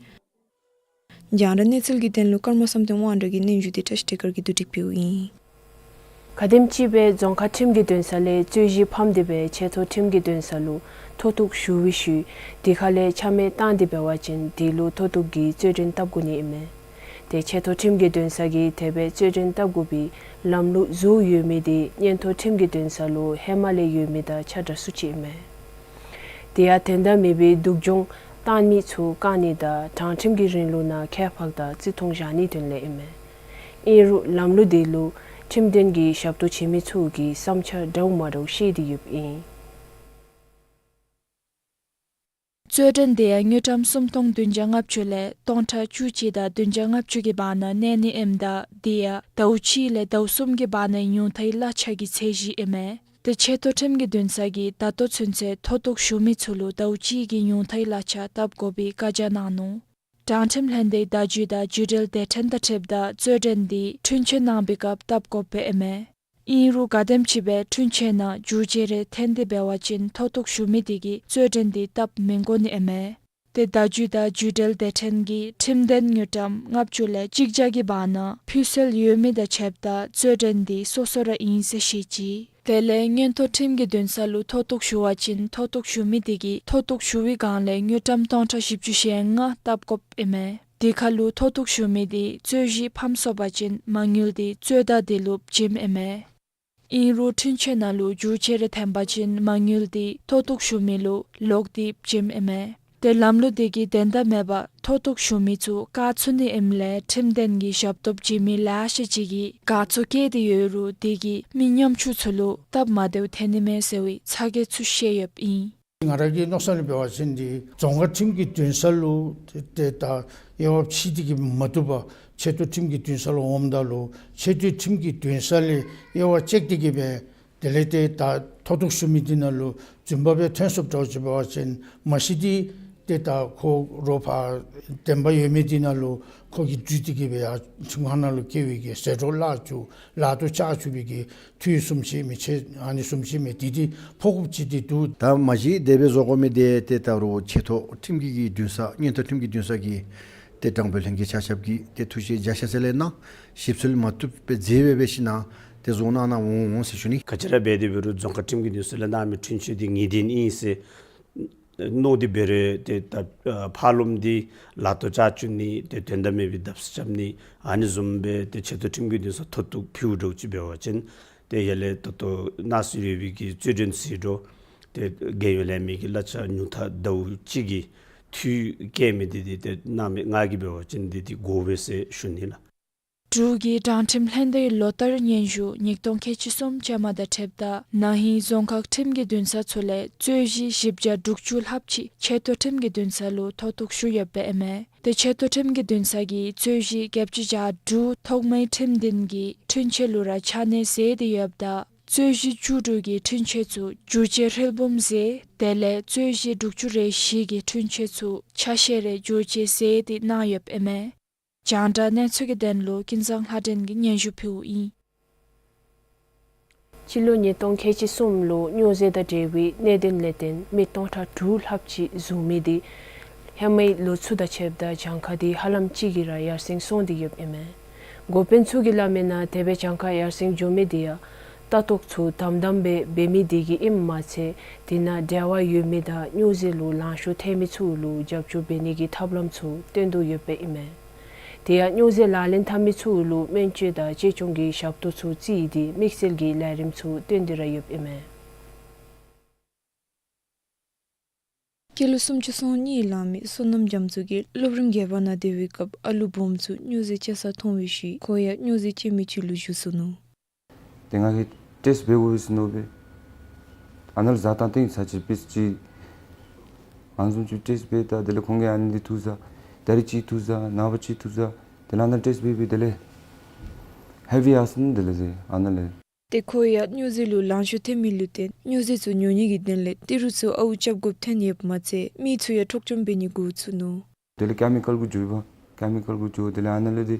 རྒྱང་བསྒྲགས་གནས་ཚུལ་གྱི་དོན་ལུ་ཀརྨ་བསམ་གཏན་དབང་གྲགས་ཀྱི་སྙན་ཞུ་དེ་བཀྲ་ཤིས་བདེ་དཀར་གྱིས་བསྡུ་སྒྲིག་འབདཝ་ཨིན། ག་དེམ་ཅིག་སྦེ་རྫོང་ཁག་ཁྲིམས་ཀྱི་འདུན་ས་ལས་རྩོད་གཞི་ཕམ་སྟེ་སྦེ་ཆེ་མཐོ་ཁྲིམས་ཀྱི་འདུན་ས་ལུ་མཐོ་གཏུགས་ཞུ་བའི་ཤུལ་དེ་ཁ་ལས་ཆ་མེད་བཏང་སྟེ་འབད་བ་ཅིན་དེ་ལུ་མཐོ་གཏུགས་ཀྱི་རྩོད་འགྲན་བཏབ་དགོ་ནི་ཨིན་མས། ཏེ་ཆེ་མཐོ་ཁྲིམས་ཀྱི་འདུན་ས་གིས་དེ་སྦེ་རྩོད་འགྲན་བཏབ་དགོ་པའི་ལམ་ལུགས་བཟོ་ཡོད་མི་དེ་མངོན་མཐོ་ཁྲིམས་ཀྱི་འདུན་ས་ལུ་ཧེ་མ་ལས་ཡོད་མི་དང་ཆ་འདྲ་སུ་ཅིག་ཨིན་མས། དེ་ཡང་དོན་དག་མེད་པའི་སྡུག་སྦྱོང་བཏང་མི་ཚུ་བཀག་ནི་དང་དྲང་ཁྲིམས་ཀྱི་རིང་ལུགས་ནང་ཁྱད་འཕགས་དང་བརྩི་མཐོང་བཞག་ནིའི་དོན་ལས་ཨིན་མས། ཨིན་རུང་ལམ་ལུགས་དེ་ལུ་ཁྲིམས་དོན་གྱི་ཞབས་ཏོག་བྱེད་མི་ཚུ་གིས་བསམ་འཆར་འདྲཝ་མ་འདྲཝ་བཤད་དེ་ཡོདཔ་ཨིན། རྩོད་འགྲན་དེ་ཡང་དངུལ་ཀྲམ་སུམ་སྟོང་བདུན་བརྒྱ་ལྔ་བཅུ་ལས་སྟོང་ཕྲག་བཅུ་གཅིག་དང་བདུན་བརྒྱ་ལྔ་བཅུ་གི་བར་ན་གནས་ནི་ཨིནམ་ད་དེ་ཡང་ཟླཝ་གཅིག་ལས་ཟླཝ་གསུམ་གྱི་བར་ན་ཉུང་མཐའི་གླ་ཆ་གི་ཚད་གཞི་ཨིན་མས། ཏེ་ཆེ་མཐོ་ཁྲིམས་ཀྱི་འདུན་ས་གིས་ད་ལྟོ་ཚུན་ཚོད་མཐོ་གཏུགས་ཞུ་མི་ཚུ་ལུ་ཟླཝ་གཅིག་གི་ཉུང་མཐའི་གླ་ཆ་བཏབ་དགོ་པའི་བཀའ་རྒྱ་གནང་ནུག། དྲང་ཁྲིམས་ལྷན་སྡེའི་བརྡ་བརྒྱུད་དང་བརྒྱུད་འབྲེལ་སྡེ་ཚན་དང་འཁྲིལཝ་ད་རྩོད་འགྲན་དེ་འཁྲུན་ཆོད་གནང་པའི་སྐབས་བཏབ་དགོཔ་ཨིན་མས། ཨིན་རུང་ག་དེམ་ཅིག་སྦེ་འཁྲུན་ཆོད་ནང་འགྱུར་བཅོས་རེ་ཐོན་ཏེ་འབད་བ་ཅིན་མཐོ་གཏུགས་ཞུ་མི་དེ་གིས་རྩོད་འགྲན་དེ་བཏབ་མི་དགོ་ནི་ཨིན་མས། ཏེ་བརྡ་བརྒྱུད་དང་བརྒྱུད་འབྲེལ་སྡེ་ཚན་གྱི་ཁྲིམས་དོན་དངུལ་ཀྲམ་ལྔ་བཅུ་ལས་གཅིག་བརྒྱ་གི་བར་ན་ཕུལ་སེལ་ཡོད་མི་དང་ཕྱདཔ་ད་རྩོད་འགྲན་དེ་སོ་སོ་ར་ཨིན་ཟེར་བཤད་ཅི། དེ་ལས་མངོན་མཐོ་ཁྲིམས་ཀྱི་འདུན་ས་ལུ་མཐོ་གཏུགས་ཞུ་བ་ཅིན་མཐོ་གཏུགས་ཞུ་མི་དེ་གིས་མཐོ་གཏུགས་ཞུ་བའི་སྒང་ལས་དངུལ་ཀྲམ་སྟོང་ཕྲག་བཞི་བཅུ་ཞེ་ལྔ་བཏབ་དགོཔ་ཨིན་མས། དེ་ཁར་ལུ་མཐོ་གཏུགས་ཞུ་མི་དེ་རྩོད་གཞི་ཕམ་སོང་པ་ཅིན་མ་དངུལ་དེ་རྩོད་ཟླ་དེ་ལུ་བྱིནམ་ཨིན་མས། ཨིན་རུང་འཁྲུན་ཆོད་ནང་ལུ་འགྱུར་བཅོས་རེ་ཐོན་པ་ཅིན་མ་དངུལ་དེ་མཐོ་གཏུགས་ཞུ་མི་ལུ་ལོག་སྟེ་བྱིནམ་ཨིན་མས། ཏེ་ལམ་ལུགས་དེ་གིས་དོན་དག་མེད་པར་མཐོ་གཏུགས་ཞུ་མི་ཚུ་བཀག་ཚུགས་ནི་ཨིནམ་ལས་ཁྲིམས་དོན་གྱི་ཞབས་ཏོག་བྱིན་མི་ལེ་ཤ་ཅིག་གིས་དགའ་ཚོར་བསྐྱེད་དེ་ཡོད་རུང་དེ་གིས་མི་ཉམ་ཆུང་ཚུ་ལུ་སྟབས་མ་བདེཝ་ཐོན་ནི་མས་ཟེར་བའི་ཚ་གྱང་ཚུ་བཤད་ཡོདཔ་ཨིན། ང་ར་གི་མནོ་བསམ་ལུ་འབད་བ་ཅིན་འདི་རྫོང་ཁག་ཁྲིམས་ཀྱི་འདུན་ས་ལུ་ཏེ་ད་དབྱེ་བ་ཕྱེ་སྟེ་གི་མ་བཏུབ་པར་ཆེ་མཐོ་ཁྲིམས་ཀྱི་འདུན་ས་ལུ་འོངམ་ད་ལུ་ཆེ་མཐོ་ཁྲིམས་ཀྱི་འདུན་ས་ལས་དབྱེ་བ་ཕྱེ་སྟེ་གི་སྦེ་དེ་ལས་ཏེ་ད་མཐོ་གཏུགས་ཞུ་མི་འདི་ནང་ལུ་རྫུན་པ་སྦེ་ཐོན་སོངམ་འདྲཝ་ཅིག་འབད་བ་ཅིན་མ་གཞི་འདི་ཏེ་ད་ཁོ་རོགས་ཕར་བདེན་པ་ཡོད་མི་འདི་ནང་ལུ་ཁོ་གིས་འཛུལ་ཏེ་གི་སྦེ་ཡར་ཁྲིམས་ཁང་ནང་ལུ་བསྐྱལ་བའི་གི་ཟད་འགྲོ་བརླག་བཅུག་ལཱ་ཐོག་བཅག་བཅུག་པའི་གི་འཐུས་བཟུམ་ཅིག་མི་ཆེ་ཨ་ནི་བཟུམ་ཅིག་མས། དེ་འདི་ཕོག་དགོཔ་ཅིག་འདི་འདུག། ད་མ་གཞི་དེ་སྦེ་བཟོ་དགོ་མི་དེ་ཏེ་ད་རུང་ཆེ་མཐོ་ཁྲིམས་ཀྱི་གི་འདུན་ས་མངོན་མཐོ་ཁྲིམས་ཀྱི་འདུན་ས་གི་ཏེ་དྲང་དཔོན་ལྷན་རྒྱས་ཆ་ཁྱབ་ཀྱིས་ཏེ་ཐུགས་རྗེ་རྒྱ་ཆེ་ས་ལས་གནང་། ཞིབ་འཚོལ་མ་བཏུབ་པའི་རྫས་སྦེ་འབད་ཞིན་ན་ཏེ་བཟོ་གནང་གནང་འོང་འོང་ཟེར་ཞུ་ནི། ག་ཅི་ར་འབད་དེ་འབད་རུང་རྫོང་ཁག་ཁྲིམས་ཀྱི་འདུན་ས་ལས་གནང་མི་འཁྲུན་ཆོད་འདི་ངེས་བདེན་ཨིན་ཟེར་མནོ་སྟེ་འབད་རུང་ཏེ་ད་ཕར་ལོགམ་འདི་ལཱ་ཐོག་བཅག་བཅུག་ནི་ཏེ་དོན་དག་མེད་པའི་བརྡབ་གསིག་རྐྱབ་ནི་ཨ་ནི་བཟུམ་སྦེ་ཏེ་ཆེ་མཐོ་ཁྲིམས་ཀྱི་འདུན་ས་མཐོ་གཏུགས་ཕུལཝ་འདྲཝ་ཅིག་འབད་བ་ཅིན་ཏེ་ཡར་ལས་ད་ལྟོ་གནང་སྲོལ་ཡོད་པའི་གི་རྩོད་དྲུང་ཟེར་འདྲཝ་ཏེ་རྒས་ཡོལ་ལེན་མི་གི་གླ་ཆ་ཉུང་མཐའ་ཟླཝ་གཅིག་གི་འཐུས་བཀལ་མི་འདི་འདི་ཏེ་གནང་མི་ང་གིས་འབད་བ་ཅིན་འདི་འདི་དགོ་པས་ཟེར་ཞུ་ནི་ལགས། འབྲུག་གི་དྲང་ཁྲིམས་ལྷན་སྡེའི་ལོ་བསྟར་སྙན་ཞུ་ཉིས་སྟོང་ཁལ་གཅིག་གསུམ་ཅན་མ་དང་འཁྲིལཝ་ད་ན་ཧིང་རྫོང་ཁག་ཁྲིམས་ཀྱི་འདུན་ས་ཚུ་ལས་རྩོད་གཞི་བཞི་བརྒྱ་དྲུག་ཅུ་ལྷགཔ་ཅིག་ཆེ་མཐོ་ཁྲིམས་ཀྱི་འདུན་ས་ལུ་མཐོ་གཏུགས་ཞུ་ཡོདཔ་ཨིན་མས། ཏེ་ཆེ་མཐོ་ཁྲིམས་ཀྱི་འདུན་ས་གིས་རྩོད་གཞི་བརྒྱད་ཅུ་གྱ་དྲུག་ཐོག་མའི་ཁྲིམས་འདུན་གྱི་འཁྲུན་ཆོད་ལུ་ར་ཆ་གནས་མཛད་དེ་ཡོདཔ་ད་རྩོད་གཞི་བཅུ་དྲུག་གི་འཁྲུན་ཆོད་ཚུ་བསྒྱུར་བཅོས་ཧྲིལ་བུམ་མཛད། དེ་ལས་རྩོད་གཞི་དྲུག་ཅུ་རེ་བཞི་གི་འཁྲུན་ཆོད་ཚུ་ཆ་ཤས་རེ་བསྒྱུར་བཅོས་མཛད་དེ་གནང་ཡོདཔ་ཨིན་མས། རྒྱང་བསྒྲགས་གནས་ཚུལ་གྱི་དོན་ལུ་ཀུན་བཟང་ལྷ་སྒྲོན་གྱིས་སྙན་ཞུ་ཕུལཝ་ཨིན། སྤྱི་ལོ་ཉིས་སྟོང་ཁལ་གཅིག་གསུམ་ལུ་སྨྱོ་རྫས་དང་འབྲེལ་བའི་གནད་དོན་ལས་བརྟེན་མི་སྟོང་ཕྲག་དྲུག་ལྷགཔ་ཅིག་བཟུང་མི་འདི་ཧེ་མའི་ལོ་ཚུ་དང་ཕྱདཔ་ད་གྱངས་ཁ་འདི་ཧ་ལམ་གཅིག་གིས་ར་ཡར་སེང་སོང་སྟེ་ཡོདཔ་ཨིན་མས། འགོ་དཔོན་ཚུ་གིས་སླབ་མིའི་ནང་དེ་སྦེ་གྱངས་ཁ་ཡར་སེང་འགྱོ་མི་འདི་ཡང་ལྟ་རྟོག་ཚུ་དམ་དམ་སྦེ་འབད་མི་འདི་གིས་ཨིནམ་མ་ཚད་དེ་ནང་འབྲེལ་བ་ཡོད་མི་དང་སྨྱོ་རྫས་ལུ་ལང་ཤོར་ཐལ་མི་ཚུ་ལུ་རྒྱབ་སྐྱོར་འབད་ནི་གི་ཐབས་ལམ་ཚུ་སྟོན་དོ་ཡོདཔ་ཨིན་མས། དེ་ཡང་སྨྱོ་རྫས་ལག་ལེན་འཐབ་མི་ཚུ་ལུ་སྨན་བཅོས་དང་གཅེས་སྐྱོང་གི་ཞབས་ཏོག་ཚུ་བརྩིས་ཏེ་དམིགས་བསལ་གྱི་ལས་རིམ་ཚུ་སྟོན་ཏེ་ར་ཡོདཔ་ཨིན་མས། སྐྱེས་ལོ་སུམ་ཅུ་སོ་གཉིས་ལང་མི་བསོད་ནམས་རྒྱ་མཚོ་གིས་སློབ་རིམ་བརྒྱད་པ་ནང་སྡོད་པའི་སྐབས་ཨ་ལུ་སྦོམ་ཚུ་སྨྱོ་རྫས་སྤྱོད་ས་མཐོང་བའི་ཤུལ་ཁོ་ཡང་སྨྱོ་རྫས་སྤྱོད་མི་ཅིག་ལུ་གྱུར་སོ་ནུག། ཏེ་ང་གིས་ཊེསཊ་འབད་དགོ་པས་ཟེར་མནོ་སྦེ་ཨ་ནཱ་ལུ་བཟའ་ཐངས་སྟོན་ས་ཅིག་པིས་ཅིག་ཨ་ནི་བཟུམ་ཅིག་ཊེསཊ་འབད་ད་དེ་ལས་ཁོང་གིས་ཨ་ནི་འདི་འཐུང་ཟེར་ད་རིས་ཅིག་འཐུང་ཟེར་ནངས་པ་ཅིག་འཐུང་ཟེར་དེ་ལས་ཨ་ནཱ་ཊེསཊ་འབད་འབད་དེ་ལས་ཧེ་བི་ཡར་སོ་ནུག། དེ་ལས་ཟེར་ཨ་ནཱ་ལས། ཏེ་ཁོ་ཡང་སྨྱོ་རྫས་ལུ་ལང་ཤོར་ཐལ་མི་ལུ་བརྟེན་སྨྱོ་རྫས་ཚུ་ཉོ་ནི་གི་དོན་ལས་ཏི་རུ་ཚུ་ཨརཝ་རྐྱབ་དགོཔ་ཐོན་ཡོདཔ་མ་ཚད་མི་ཚུ་ཡང་འཕྲོག་བཅོམ་འབད་ནི་འགོ་བཙུགས་ནུག། དེ་ལས་ཀེ་མི་ཀཱལ་གུ་འགྱོ་བ་ཀེ་མི་ཀཱལ་གུ་འགྱོ་དེ་ལས་ཨ་ནཱ་ལས་ཏེ་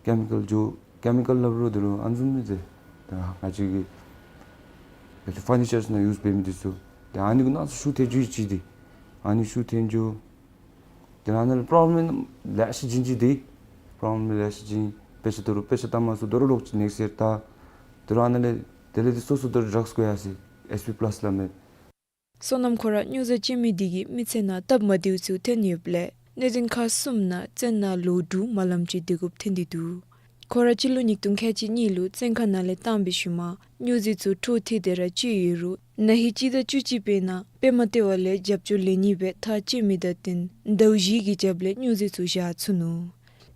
ཀེ་མི་ཀཱལ་འགྱོ་ཀེ་མི་ཀཱལ་སླབ་རུང་དེ་རུང་ཨ་ནི་བཟུམ་མི་ཟེར་ད་ང་བཅས་ཀྱི་ཕར་ནི་ཅར་ནང་ཡུསི་འབད་མི་འདི་ཚུ་ཏེ་ཨ་ནི་གུ་ནང་ཤུགས་ཐལ་འགྱོ་ཡི་ཅིག་ཏེ་ཨ་ནི་ཤུགས་ཐལ་འགྱོ། དེ་ལས་ཨ་ནཱ་ལས་པྲོབ་ལེམ་ལེ་ཤ་བྱིན་ཅི་ཏེ། པྲོབ་ལེམ་ལེ་ཤ་བྱིན། དཔེ་ཆ་དོ་རུང་དཔེ་ཆ་ལྟ་མ་ཚུགས་དོ་རུང་ལོག་ཅི་ནེགསཊ་ཡར་ལྟ། དོ་རུང་ཨ་ནཱ་ལས་དེ་ལས་ཏེ་སོ་སོ་དོ་རུང་ཌྲགསི་དགོ་ཡ་ཟེར་ཨེསི་པི་པླསི་སླབ་མས། བསོད་ནམས་ཁོ་ར་སྨྱོ་རྫས་སྤྱོད་མི་འདི་གིས་མི་ཚེ་ནང་སྟབས་མ་བདེཝ་ཚུ་ཐོན་ཡོདཔ་ལས་གནད་དོན་ཁག་གསུམ་ནང་བཙོན་ནང་ལོ་དྲུག་མ་ལངམ་ཅིག་སྡོད་དགོཔ་ཐོན་ཏེ་འདུག། ཁོ་ར་སྤྱི་ལོ་ཉིས་སྟོང་ཁལ་གཅིག་གཉིས་ལུ་བཙོན་ཁང་ནང་ལས་བཏང་བའི་ཤུལ་མ་སྨྱོ་རྫས་ཚུ་འཕྲོ་མཐུད་དེ་ར་སྤྱོད་ཡོད་རུང་ན་ཧིང་སྤྱི་ཟླ་བཅུ་གཅིག་པའི་ནང་པདྨ་ལྟེ་བ་ལས་རྒྱབ་སྐྱོར་ལེན་ནི་སྦེ་ཐག་བཅད་མི་དང་བསྟུན་ཟླཝ་བཞི་གི་རྒྱབ་ལས་སྨྱོ་རྫས་ཚུ་བཞག་ཚུགས་ནུག།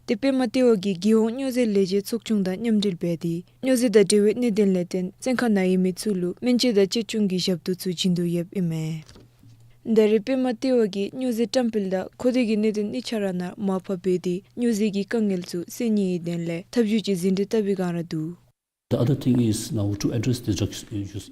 ཏེ་པདྨ་ལྟེ་བ་གིས་རྒྱལ་ཡོངས་སྨྱོ་རྫས་ལས་བྱེད་ཚོགས་ཆུང་དང་མཉམ་འབྲེལ་འབད་དེ་སྨྱོ་རྫས་དང་འབྲེལ་བའི་གནད་དོན་ལས་བརྟེན་བཙོན་ཁང་ནང་ཡོད་མི་ཚུ་ལུ་སྨན་བཅོས་དང་གཅེས་སྐྱོང་གི་ཞབས་ཏོག་ཚུ་བྱིན་དོ་ཡོདཔ་ཨིན་མས། ད་རེས་པདྨ་ལྟེ་བ་གིས་སྨྱོ་རྫས་བཀྲམ་སྤེལ་དང་མཁོ་འདོད་ཀྱི་གནད་དོན་གཉིས་ཆ་ར་ནང་མར་ཕབ་འབད་དེ་སྨྱོ་རྫས་ཀྱི་དཀའ་ངལ་ཚུ་སེལ་ནིའི་དོན་ལས་ཐབས་བྱུས་ཅིག་ཟིན་བྲིས་བཏབ་པའི་བསྒང་ར་འདུག། The other thing is now to address the drug use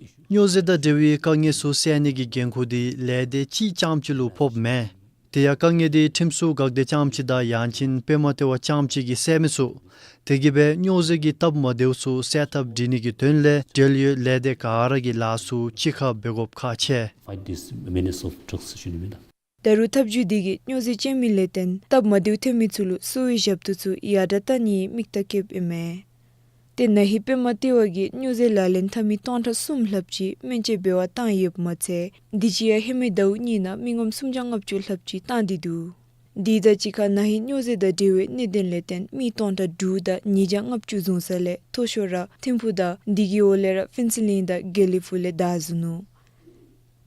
issue. སྨྱོ་རྫས་དང་འབྲེལ་བའི་དཀའ་ངལ་ཚུ་སེལ་ནི་གི་འགན་ཁུར་འདི་ལས་སྡེ་གཅིག་རྐྱངམ་གཅིག་ལུ་ཕོགཔ་མེན། དེ་ཡང་དཀའ་ངལ་འདི་ཁྲིམས་སྲུང་འགག་སྡེ་རྐྱངམ་གཅིག་དང་ཡང་ཅིན་པདྨ་ལྟེ་བ་རྐྱངམ་གཅིག་གིས་སེལ་མི་ཚུགས། དེ་གིས་སྦེ་སྨྱོ་རྫས་ཀྱི་སྟབས་མ་བདེཝ་ཚུ་སེལ་ཐབས་སྒྲིག་ནི་གི་དོན་ལས་འབྲེལ་ཡོད་ལས་སྡེ་ག་ར་གིས་ལཱ་ཚུ་གཅིག་ཁར་འབད་དགོཔ་ཁག་ཆེ། Fight this menace of drugs ཞུ་ནི་མེན་ན། ད་རུང་ཐབས་བྱུས་འདི་གིས་སྨྱོ་རྫས་སྤྱོད་མི་ལས་བརྟེན་སྟབས་མ་བདེཝ་ཐོན་མི་ཚུ་ལུ་གསོ་བའི་ཞབས་ཏོག་ཚུ་ཡར་དྲག་བཏང་ནིའི་དམིགས་གཏད་བསྐྱེདཔ་ཨིན་མས། ཏེ་ན་ཧིང་པདྨ་ལྟེ་བ་གིས་སྨྱོ་རྫས་ལག་ལེན་འཐབ་མི་སྟོང་ཕྲག་གསུམ་ལྷགཔ་ཅིག་སྨན་བཅོས་འབད་བར་བཏང་ཡོདཔ་མ་ཚད་དུས་ཅི་ཡང་ཧེ་མའི་ཟླཝ་གཉིས་ནང་མི་ངོམ་སུམ་བརྒྱ་ལྔ་བཅུ་ལྷགཔ་ཅིག་བཏང་སྟེ་འདུག། དེ་དང་གཅིག་ཁར་ན་ཧིང་སྨྱོ་རྫས་དང་འབྲེལ་བའི་གནད་དོན་ལས་བརྟེན་མི་སྟོང་ཕྲག་དྲུག་དང་ཉིས་བརྒྱ་ལྔ་བཅུ་བཟུང་ས་ལས་མཐོ་ཤོས་ར་ཐིམ་ཕུག་དང་དེ་གི་འོག་ལས་ར་ཕུན་ཚོགས་གླིང་དང་དགེ་ལེགས་ཕུག་ལས་བདའ་ཟུན་ནུག།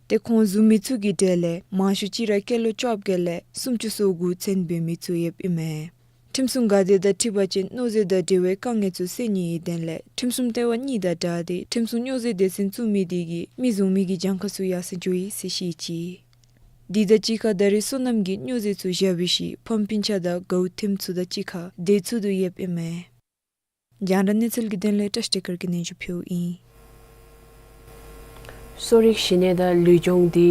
ཏེ་ཁོང་བཟུང་མི་ཚུ་གི་གྲས་ལས་མང་ཤོས་ཅིག་ར་སྐྱེས་ལོ་བཅོ་བརྒྱད་ལས་སུམ་ཅུ་སོ་དགུ་ཚུན་འབད་མི་ཚུ་ཡོདཔ་ཨིན་མས། ཁྲིམས་སྲུང་འགག་སྡེ་དང་འཁྲིལ་བ་ཅིན་སྨྱོ་རྫས་དང་འབྲེལ་བའི་དཀའ་ངལ་ཚུ་སེལ་ནི་ཨིན་དོན་ལས་ཁྲིམས་སྲུང་ལྟེ་བ་གཉིས་དང་སྦྲགས་ཏེ་ཁྲིམས་སྲུང་སྨྱོ་རྫས་སྡེ་ཚན་བཙུགས་མི་དེ་གིས་མི་བཟུང་མི་གི་གྱངས་ཁ་ཚུ་ཡར་སེང་འགྱོ་ཡི་ཟེར་བཤད་ཅི། དེ་དང་གཅིག་ཁར་ད་རེས་སོ་ནམ་གྱི་སྨྱོ་རྫས་ཚུ་བཞག་པའི་ཤུལ་ཕམ་སྤུན་ཆ་དང་དགའཝ་ཐེམ་ཚུ་དང་གཅིག་ཁར་དེ་ཚུ་དུ་ཡོདཔ་ཨིན་མས། རྒྱང་བསྒྲགས་གནས་ཚུལ་གྱི་དོན་ལས་བཀྲ་ཤིས་བདེ་དཀར་གྱིས་སྙན་ཞུ་ཕུལཝ་ཨིན། གསོ་རིག་གཞི་གནས་དང་ལུས་སྦྱོང་འདི་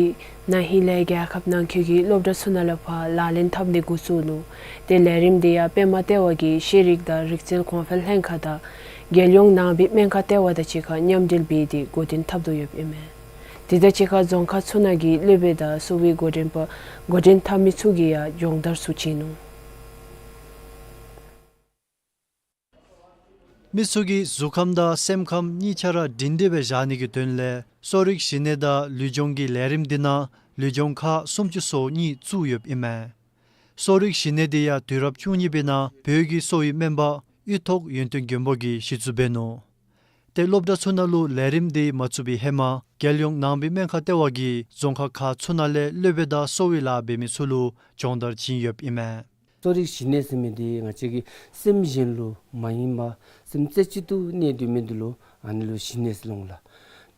ན་ཧིང་ལས་རྒྱལ་ཁབ་ནང་འཁོད་ཀྱི་སློབ་གྲྭ་ཚུ་ནང་ལས་ཕར་ལག་ལེན་འཐབ་ནི་འགོ་བཙུགས་ནུག། ཏེ་ལས་རིམ་འདི་ཡང་པདྨ་ལྟེ་བ་གིས་ཤེས་རིག་དང་རིག་རྩལ་གོང་འཕེལ་ལྷན་ཁག་དང་རྒྱལ་ཡོངས་ནང་པའི་སྨན་ཁང་ལྟེ་བ་དང་གཅིག་ཁར་མཉམ་འབྲེལ་འབད་དེ་འགོ་འདྲེན་འཐབ་དོ་ཡོདཔ་ཨིན་མས། དེ་དང་གཅིག་ཁར་རྫོང་ཁག་ཚུ་ནང་གི་སློབ་དཔོན་དང་གསོ་བའི་འགོ་འདྲེན་པ་འགོ་འདྲེན་འཐབ་མི་ཚུ་གིས་ཡང་སྦྱོང་བརྡར་ཚུ་བྱིན་ནུག། མི་ཚུ་གི་གཟུགས་ཁམས་དང་སེམས་ཁམས་གཉིས་ཆ་ར་སྒྲིང་སྒྲི་སྦེ་བཞག་ནི་གི་དོན་ལས་གསོ་རིག་གཞི་གནས་དང་ལུས་སྦྱོང་གི་ལས་རིམ་འདི་ནང་ལུས་སྦྱོང་ཁག་སུམ་ཅུ་སོ་གཉིས་བཙུགས་ཡོདཔ་ཨིན་མས། གསོ་རིག་གཞི་གནས་འདི་ཡང་དུས་རབས་བཅུ་གཉིས་པའི་ནང་བོད་ཀྱི་གསོ་བའི་སྨན་པ་གཡུ་ཐོག་ཡོན་ཏན་མགོན་པོ་གིས་གཞི་བཙུགས་འབད་ནུག། ཏེ་སློབ་གྲྭ་ཚུ་ནང་ལུ་ལས་རིམ་འདི་མ་བཙུགས་པའི་ཧེ་མ་རྒྱལ་ཡོངས་ནང་པའི་སྨན་ཁང་ལྟེ་བ་གིས་རྫོང་ཁག་ཁག་ཚུ་ནང་ལས་སློབ་དཔོན་དང་གསོ་བའི་ལཱ་འབད་མི་ཚུ་ལུ་སྦྱོང་བརྡར་བྱིན་ཡོདཔ་ཨིན་མས། གསོ་རིག་གཞི་གནས་ཟེར་མི་འདི་ང་བཅས་ཀྱི་སེམས་གཞན་ལུ་མ་ཡེངས་པར་སེམས་རྩེ་གཅིག་ཏུ་གནས་སྡོད་མི་འདི་ལུ་ཨ་ནི་ལུ་གཞི་གནས་ཟེར་ལོང་ལགས།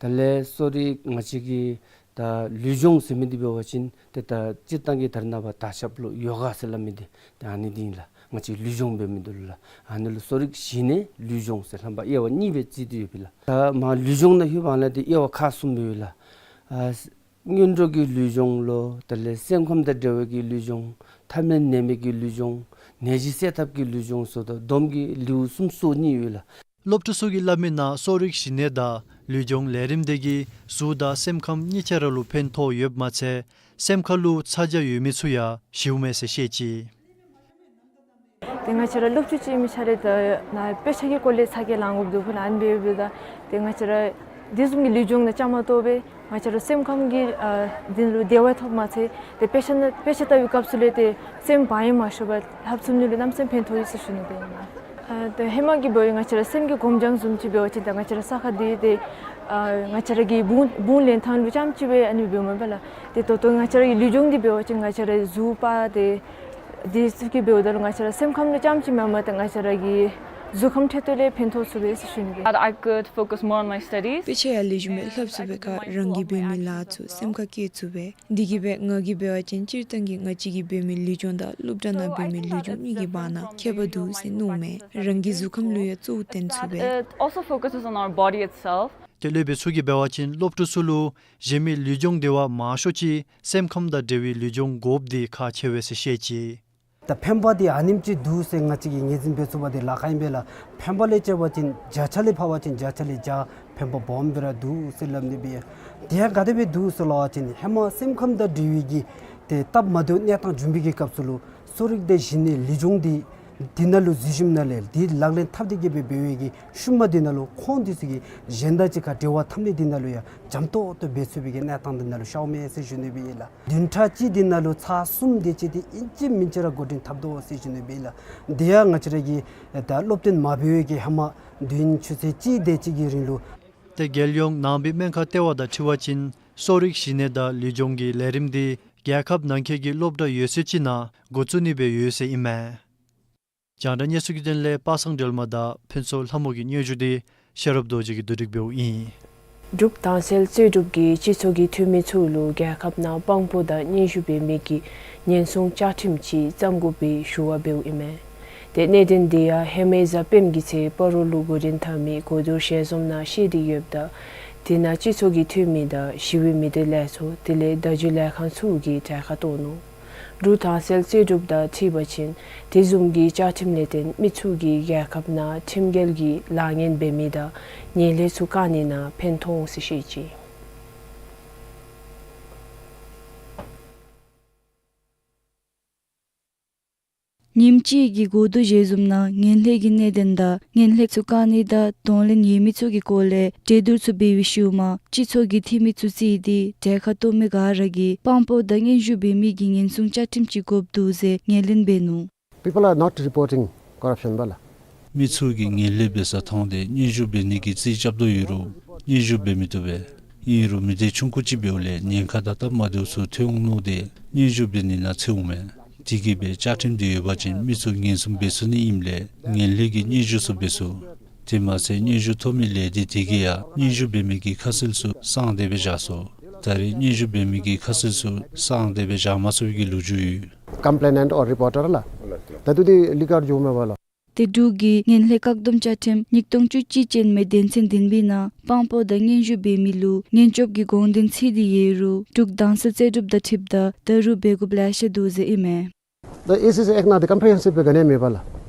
དེ་ལས་གསོ་རིག་ང་བཅས་ཀྱི་ད་ལུས་སྦྱོང་ཟེར་མི་འདི་འབད་བ་ཅིན་ཏེ་ད་སྤྱིར་བཏང་གི་ད་རེས་ནངས་པ་དར་ཁྱབ་ལུ་ཡོ་ག་ཟེར་སླབ་མི་འདི་ཏེ་ཨ་ནི་འདི་ཨིན་ལགས། ང་བཅས་ལུས་སྦྱོང་འབད་མི་འདི་ལུ་ལགས། ཨ་ནི་ལུ་གསོ་རིག་གཞི་གནས་ལུས་སྦྱོང་ཟེར་ལྷམ་པ་དབྱེ་བ་གཉིས་སྦེ་བརྩི་སྟེ་ཡོདཔ་ཨིན་ལགས། ད་མ་ལུས་སྦྱོང་ནང་ལྷོདཔ་ལས་ཏེ་དབྱེ་བ་ཁག་གསུམ་སྦེ་ཡོད་ལགས། ཨ་སྔོན་འགྲོ་གི་ལུས་སྦྱོང་ལོ། དེ་ལས་སེམས་ཁམས་དང་འབྲེལ་བའི་གི་ལུས་སྦྱོང་། ཐ་མལ་ནད་མེད་ཀྱི་ལུས་སྦྱོང་། ནད་གཞི་སེལ་ཐབས་ཀྱི་ལུས་སྦྱོང་ཟེར་ད་བསྡོམས་ཀྱིས་ལེའུ་གསུམ་སོ་གཉིས་ཡོད་ལགས། སློབ་ཕྲུག་ཚུ་གིས་སླབ་མི་ནང་གསོ་རིག་གཞི་གནས་དང་ལུས་སྦྱོང་ལས་རིམ་འདི་གིས་གཟུགས་དང་སེམས་ཁམས་གཉིས་ཆ་ར་ལུ་ཕན་ཐོགས་ཡོདཔ་མ་ཚད་སེམས་ཁ་ལུ་ཚ་གྱང་ཡོད་མི་ཚུ་ཡང་ཞིཝ་མས་ཟེར་བཤད་ཅི། ཏེ་ང་བཅས་ར་སློབ་ཕྲུག་ཅིག་ཨིན་མི་ཆ་ར་ད་ནཱ་དཔེ་ཆ་གི་སྐོར་ལས་ཚ་གྱང་ལང་དགོཔ་འདུག་ལགས། ཨ་ནི་འབདཝ་ད་ཏེ་ང་བཅས་ར་དེ་བཟུམ་གྱི་ལུས་སྦྱོང་ནང་བཅའ་མར་གཏོགས་པའི་ང་བཅས་ར་སེམས་ཁམས་ཀྱི་ཨ་འདི་ལུ་བདེ་བ་ཐོབ་མ་ཚད་ཏེ་དཔེ་ཆ་ནང་དཔེ་ཆ་ལྟ་བའི་སྐབས་སུ་ལས་ཏེ་སེམས་བག་ཡངས་མ་ཤོར་བར་ལྷབ་ཚུགས་ནི་ལུ་གནམ་མེད་ས་མེད་ཕན་ཐོགས་ཡོད་ཟེར་ཞུ་ནི་ཨིན་ལགས། ཨ་ཏེ་ཧེ་མ་གི་འབདཝ་ང་བཅས་ར་སེམས་ཀྱི་སྒོམ་སྦྱང་བཟུམ་ཅིག་འབད་བ་ཅིན་ད་ང་བཅས་ར་ས་ཁར་སྡོད་དེ་ཨ་ང་བཅས་ར་གི་བུང་བུང་ལེན་ཐངས་ལུ་རྐྱངམ་ཅིག་སྦེ་ཨ་ནི་འབདཝ་མས་པ་ལགས། ཏེ་ད་ལྟོ་ང་བཅས་ར་གི་ལུས་སྦྱོང་འདི་འབད་བ་ཅིན་ང་བཅས་ར་གཟུགས་པོ་ཏེ་དེ་ཚུ་གི་འབདཝ་ད་ལུ་ང་བཅས་ར་སེམས་ཁམས་ལུ་རྐྱངམ་ཅིག་མེན་པར་ཏེ་ང་བཅས་ར་གི་གཟུགས་ཁམས་འཕྲོད་བསྟེན་ལུ་ཕན་ཐོགས་ཚུགས་པས་ཟེར་ཞུ་ནི་ཨིན། That I could focus more on my studies. དཔེ་ཆ་ཡང་ལེགས་ཤོམ་སྦེ་ལྷབ་ཚུགས་པའི་ཁར་རང་གིས་འབད་མི་ལཱ་ཚུ་སེམས་ཁར་བཀལ་ཚུགས་པས། འདི་གིས་སྦེ་ང་གིས་འབད་བ་ཅིན་སྤྱིར་བཏང་གི་ང་བཅས་ཀྱིས་འབད་མི་ལུས་སྦྱོང་དང་སློབ་གྲྭ་ནང་འབད་མི་ལུས་སྦྱོང་གཉིས་ཀྱི་བར་ན་ཁྱད་པར་འདུག་ཟེར་མནོཝ་མས། རང་གི་གཟུགས་ཁམས་ལུ་ཡང་གཙོ་བོ་བཏོན་ཚུགས་པས། It also focuses on our body itself. ཏེ་སློབ་དཔོན་ཚུ་གིས་འབད་བ་ཅིན་སློབ་ཕྲུག་ཚུ་ལུ་གཞན་མི་ལུས་སྦྱོང་དེ་བ་མང་ཤོས་ཅིག་སེམས་ཁམས་དང་འབྲེལ་བའི་ལུས་སྦྱོང་དགོཔ་འདི་ཁག་ཆེ་བས་ཟེར་བཤད་ཅི། ད་ཕན་པ་འདི་ཨ་ནེམ་ཅིག་འདུག་ཟེར་ང་བཅས་ཀྱིས་ངོས་འཛིན་འབད་ཚུགས་པ་འདི་ལཱ་ཁག་ཨིན་པས་ལགས། ཕན་པ་ལས་བྱ་བ་ཅིན་བརྒྱ་ཆ་ལས་ཕབ་པ་ཅིན་བརྒྱ་ཆ་ལས་བརྒྱ་ཕན་པ་སྦོམ་སྦེ་ར་འདུག་ཟེར་སླབ་ནི་སྦེ། དེ་ཡང་ག་དེ་སྦེ་འདུག་ཟེར་སླབ་པ་ཅིན་ཧེ་མ་སེམས་ཁམས་དང་འབྲེལ་བའི་གི་ཏེ་སྟབས་མ་བདེཝ་གནས་སྟངས་བྱུང་བའི་གི་སྐབས་སུ་ལུ་གསོ་རིག་དང་གཞི་གནས་ལུས་སྦྱོང་འདི་འདི་ནང་ལུ་གཟིགས་ཞིནམ་ལས་འདི་ལག་ལེན་འཐབ་སྟེ་གི་སྦེ་འབད་བའི་གི་ཤུལ་མ་འདི་ནང་ལུ་ཁོང་འདི་ཚུ་གིས་གཞན་དང་གཅིག་ཁར་འབྲེལ་བ་འཐབ་ནི་འདི་ནང་ལུ་ཡང་འཇམ་ཏོག་ཏོ་འབད་ཚུགས་པའི་གི་གནས་སྟངས་འདི་ནང་ལུ་ཤརཝ་མས་ཟེར་ཞུ་ནི་སྦེ་ཨིན་ལགས། བདུན་ཕྲག་གཅིག་འདི་ནང་ལུ་ཚར་གསུམ་དེ་ཅིག་འདི་ཨིན་ཅི་མིན་ཅི་ར་འགོ་འདྲེན་འཐབ་དོ་ཟེར་ཞུ་ནི་སྦེ་ཨིན་ལགས། འདི་ཡང་ང་བཅས་ར་གི་ད་སློབ་སྟོན་མ་འབད་བའི་གི་ཧེ་མ་བདུན་ཆུ་ཚོད་གཅིག་དེ་ཅིག་གི་རིང་ལུ། ཏེ་རྒྱལ་ཡོངས་ནང་པའི་སྨན་ཁང་ལྟེ་བ་དང་འཁྲིལ་བ་ཅིན་གསོ་རིག་གཞི་གནས་དང་ལུས་སྦྱོང་གི་ལས་རིམ་འདི་རྒྱལ་ཁབ་ནང་འཁོད་ཀྱི་སློབ་གྲྭ་ཡོད་ཚད་ཅིག་ནང་འགོ་བཙུགས་ནི་སྦེ་ཡོད་ཟེར་ཨིན་མས། རྒྱང་བསྒྲགས་གནས་ཚུལ་གྱི་དོན་ལས་པ་སངས་སྒྲོལ་མ་དང་ཕུན་ཚོགས་ལྷ་མོ་གི་སྙན་ཞུ་འདི་ཤེས་རབ་རྡོ་རྗེ་གིས་བསྡུ་སྒྲིག་འབདཝ་ཨིན། འབྲུག་དྭངས་གསལ་རྩོད་སྒྲུབ་ཀྱིས་སྤྱི་ཚོགས་ཀྱི་འཐུས་མི་ཚུ་ལུ་རྒྱལ་ཁབ་ནང་དཔང་པོ་དང་སྙན་ཞུ་འབད་མི་གི་ཉེན་སྲུང་བཅའ་ཁྲིམས་ཅིག་བརྩམ་དགོ་པའི་ཞུ་བ་འབདཝ་ཨིན་མས། ཏེ་གནད་དོན་འདི་ཡང་ཧེ་མའི་གཟའ་སྤེནམ་གྱི་ཚེ་སྤ་རོ་ལུ་འགོ་འདྲེན་འཐབ་མི་གོ་བསྡུར་ཞལ་འཛོམས་ནང་བཤད་དེ་ཡོདཔ་ད་དེ་ནང་སྤྱི་ཚོགས་ཀྱི་འཐུས་མི་དང་ཞི་བའི་མི་སྡེ་ལས་ཚོགས་དེ་ལས་བརྡ་བརྒྱུད་ལས་ཁང་ཚུ་གིས་གྲལ་ཁར་གཏོགས་ནུག། འབྲུག་དྭངས་གསལ་རྩོད་སྒྲུབ་དང་འཁྲིལ་བ་ཅིན་དེ་བཟུམ་གྱི་བཅའ་ཁྲིམས་ལས་བརྟེན་མི་ཚུ་གིས་རྒྱལ་ཁབ་ནང་ཁྲིམས་འགལ་གྱི་ལཱ་ངན་འབད་མི་དང་ཉེས་ལས་ཚུ་བཀག་ནི་ནང་ཕན་ཐོགས་འོང་ཟེར་བཤད་ཅི། ཉིནམ་གཅིག་གི་གོ་བསྡུར་ཞལ་འཛོམས་ནང་ངན་ལྷད་ཀྱི་གནད་དོན་དང་ངན་ལྷད་ཚུ་བཀག་ནི་དང་གདོང་ལེན་ཡོད་མི་ཚུ་གི་སྐོར་ལས་གྲོས་བསྡུར་ཚུ་འབད་བའི་ཤུལ་མ་སྤྱི་ཚོགས་ཀྱི་འཐུས་མི་ཚུ་བརྩིས་ཏེ་གྲལ་ཁར་གཏོགས་མི་ག་ར་གིས་དཔང་པོ་དང་སྙན་ཞུ་འབད་མི་གི་ཉེན་སྲུང་བཅའ་ཁྲིམས་ཅིག་དགོཔ་འདུག་ཟེར་ངོས་ལེན་འབད་ནུག། People are not reporting corruption པ་ལགས། མི་ཚུ་གིས་ངན་ལྷད་འབད་ས་མཐོང་སྟེ་སྙན་ཞུ་འབད་ནི་གི་རྩིས་རྐྱབ་དོ་ཡོད་རུང་སྙན་ཞུ་འབད་མི་བཏུབ་པས། ཨིན་རུང་མི་སྡེ་ཆུང་ཀུ་ཅིག་འབདཝ་ལས་ཉེན་ཁ་དང་སྟབས་མ་བདེཝ་ཚུ་ཐོན་འོང་མནོ་སྟེ་སྙན་ཞུ་འབད་ནི་ནང་འཚེར་འོང་མས། དེ་གིས་སྦེ་བཅའ་ཁྲིམས་འདི་ཡོད་པ་ཅིན་མི་ཚུ་ཉེན་སྲུང་འབད་ཚུགས་ནི་ཨིནམ་ལས་ངན་ལྷད་ཀྱི་སྙན་ཞུ་ཚུ་འབད་ཚུགས། དེ་མ་ཚད་སྙན་ཞུ་ཐོབ་མི་ལས་སྡེ་དེ་གིས་ཡང་སྙན་ཞུ་འབད་མི་གི་ཁ་གསལ་ཚུ་གསང་སྟེ་སྦེ་བཞག་སོ། ད་རེས་སྙན་ཞུ་འབད་མི་གི་ཁ་གསལ་ཚུ་གསང་སྟེ་སྦེ་བཞག་མ་ཚུགས་པའི་གི་ལོ་རྒྱུས་ཡོད། Complainant or reporter ལགས། ད་ལྟོ་འདི་ལི་ཀར་འགྱོཝ་མས་པ་ལགས། དེ་འབྲུག་གི་ངན་ལྷད་བཀག་སྡོམ་བཅའ་ཁྲིམས་ཉིས་སྟོང་བཅུ་གཅིག་ཅན་མའི་དོན་ཚན་བདུན་པའི་ནང་དཔང་པོ་དང་སྙན་ཞུ་འབད་མི་ལུ་ཉེན་སྐྱོབ་ཀྱི་དགོངས་དོན་ཚུད་དེ་ཡོད་རུང་འབྲུག་དྭངས་གསལ་རྩོད་སྒྲུབ་དང་འཁྲིལཝ་ད་ད་རུང་འབད་དགོཔ་ལེ་ཤ་འདུག་ཟེར་ཨིན་མས། The A C C Act ནང་འདི་comprehensive སྦེ་ག་ནི་ཡང་མེད་པ་ལགས།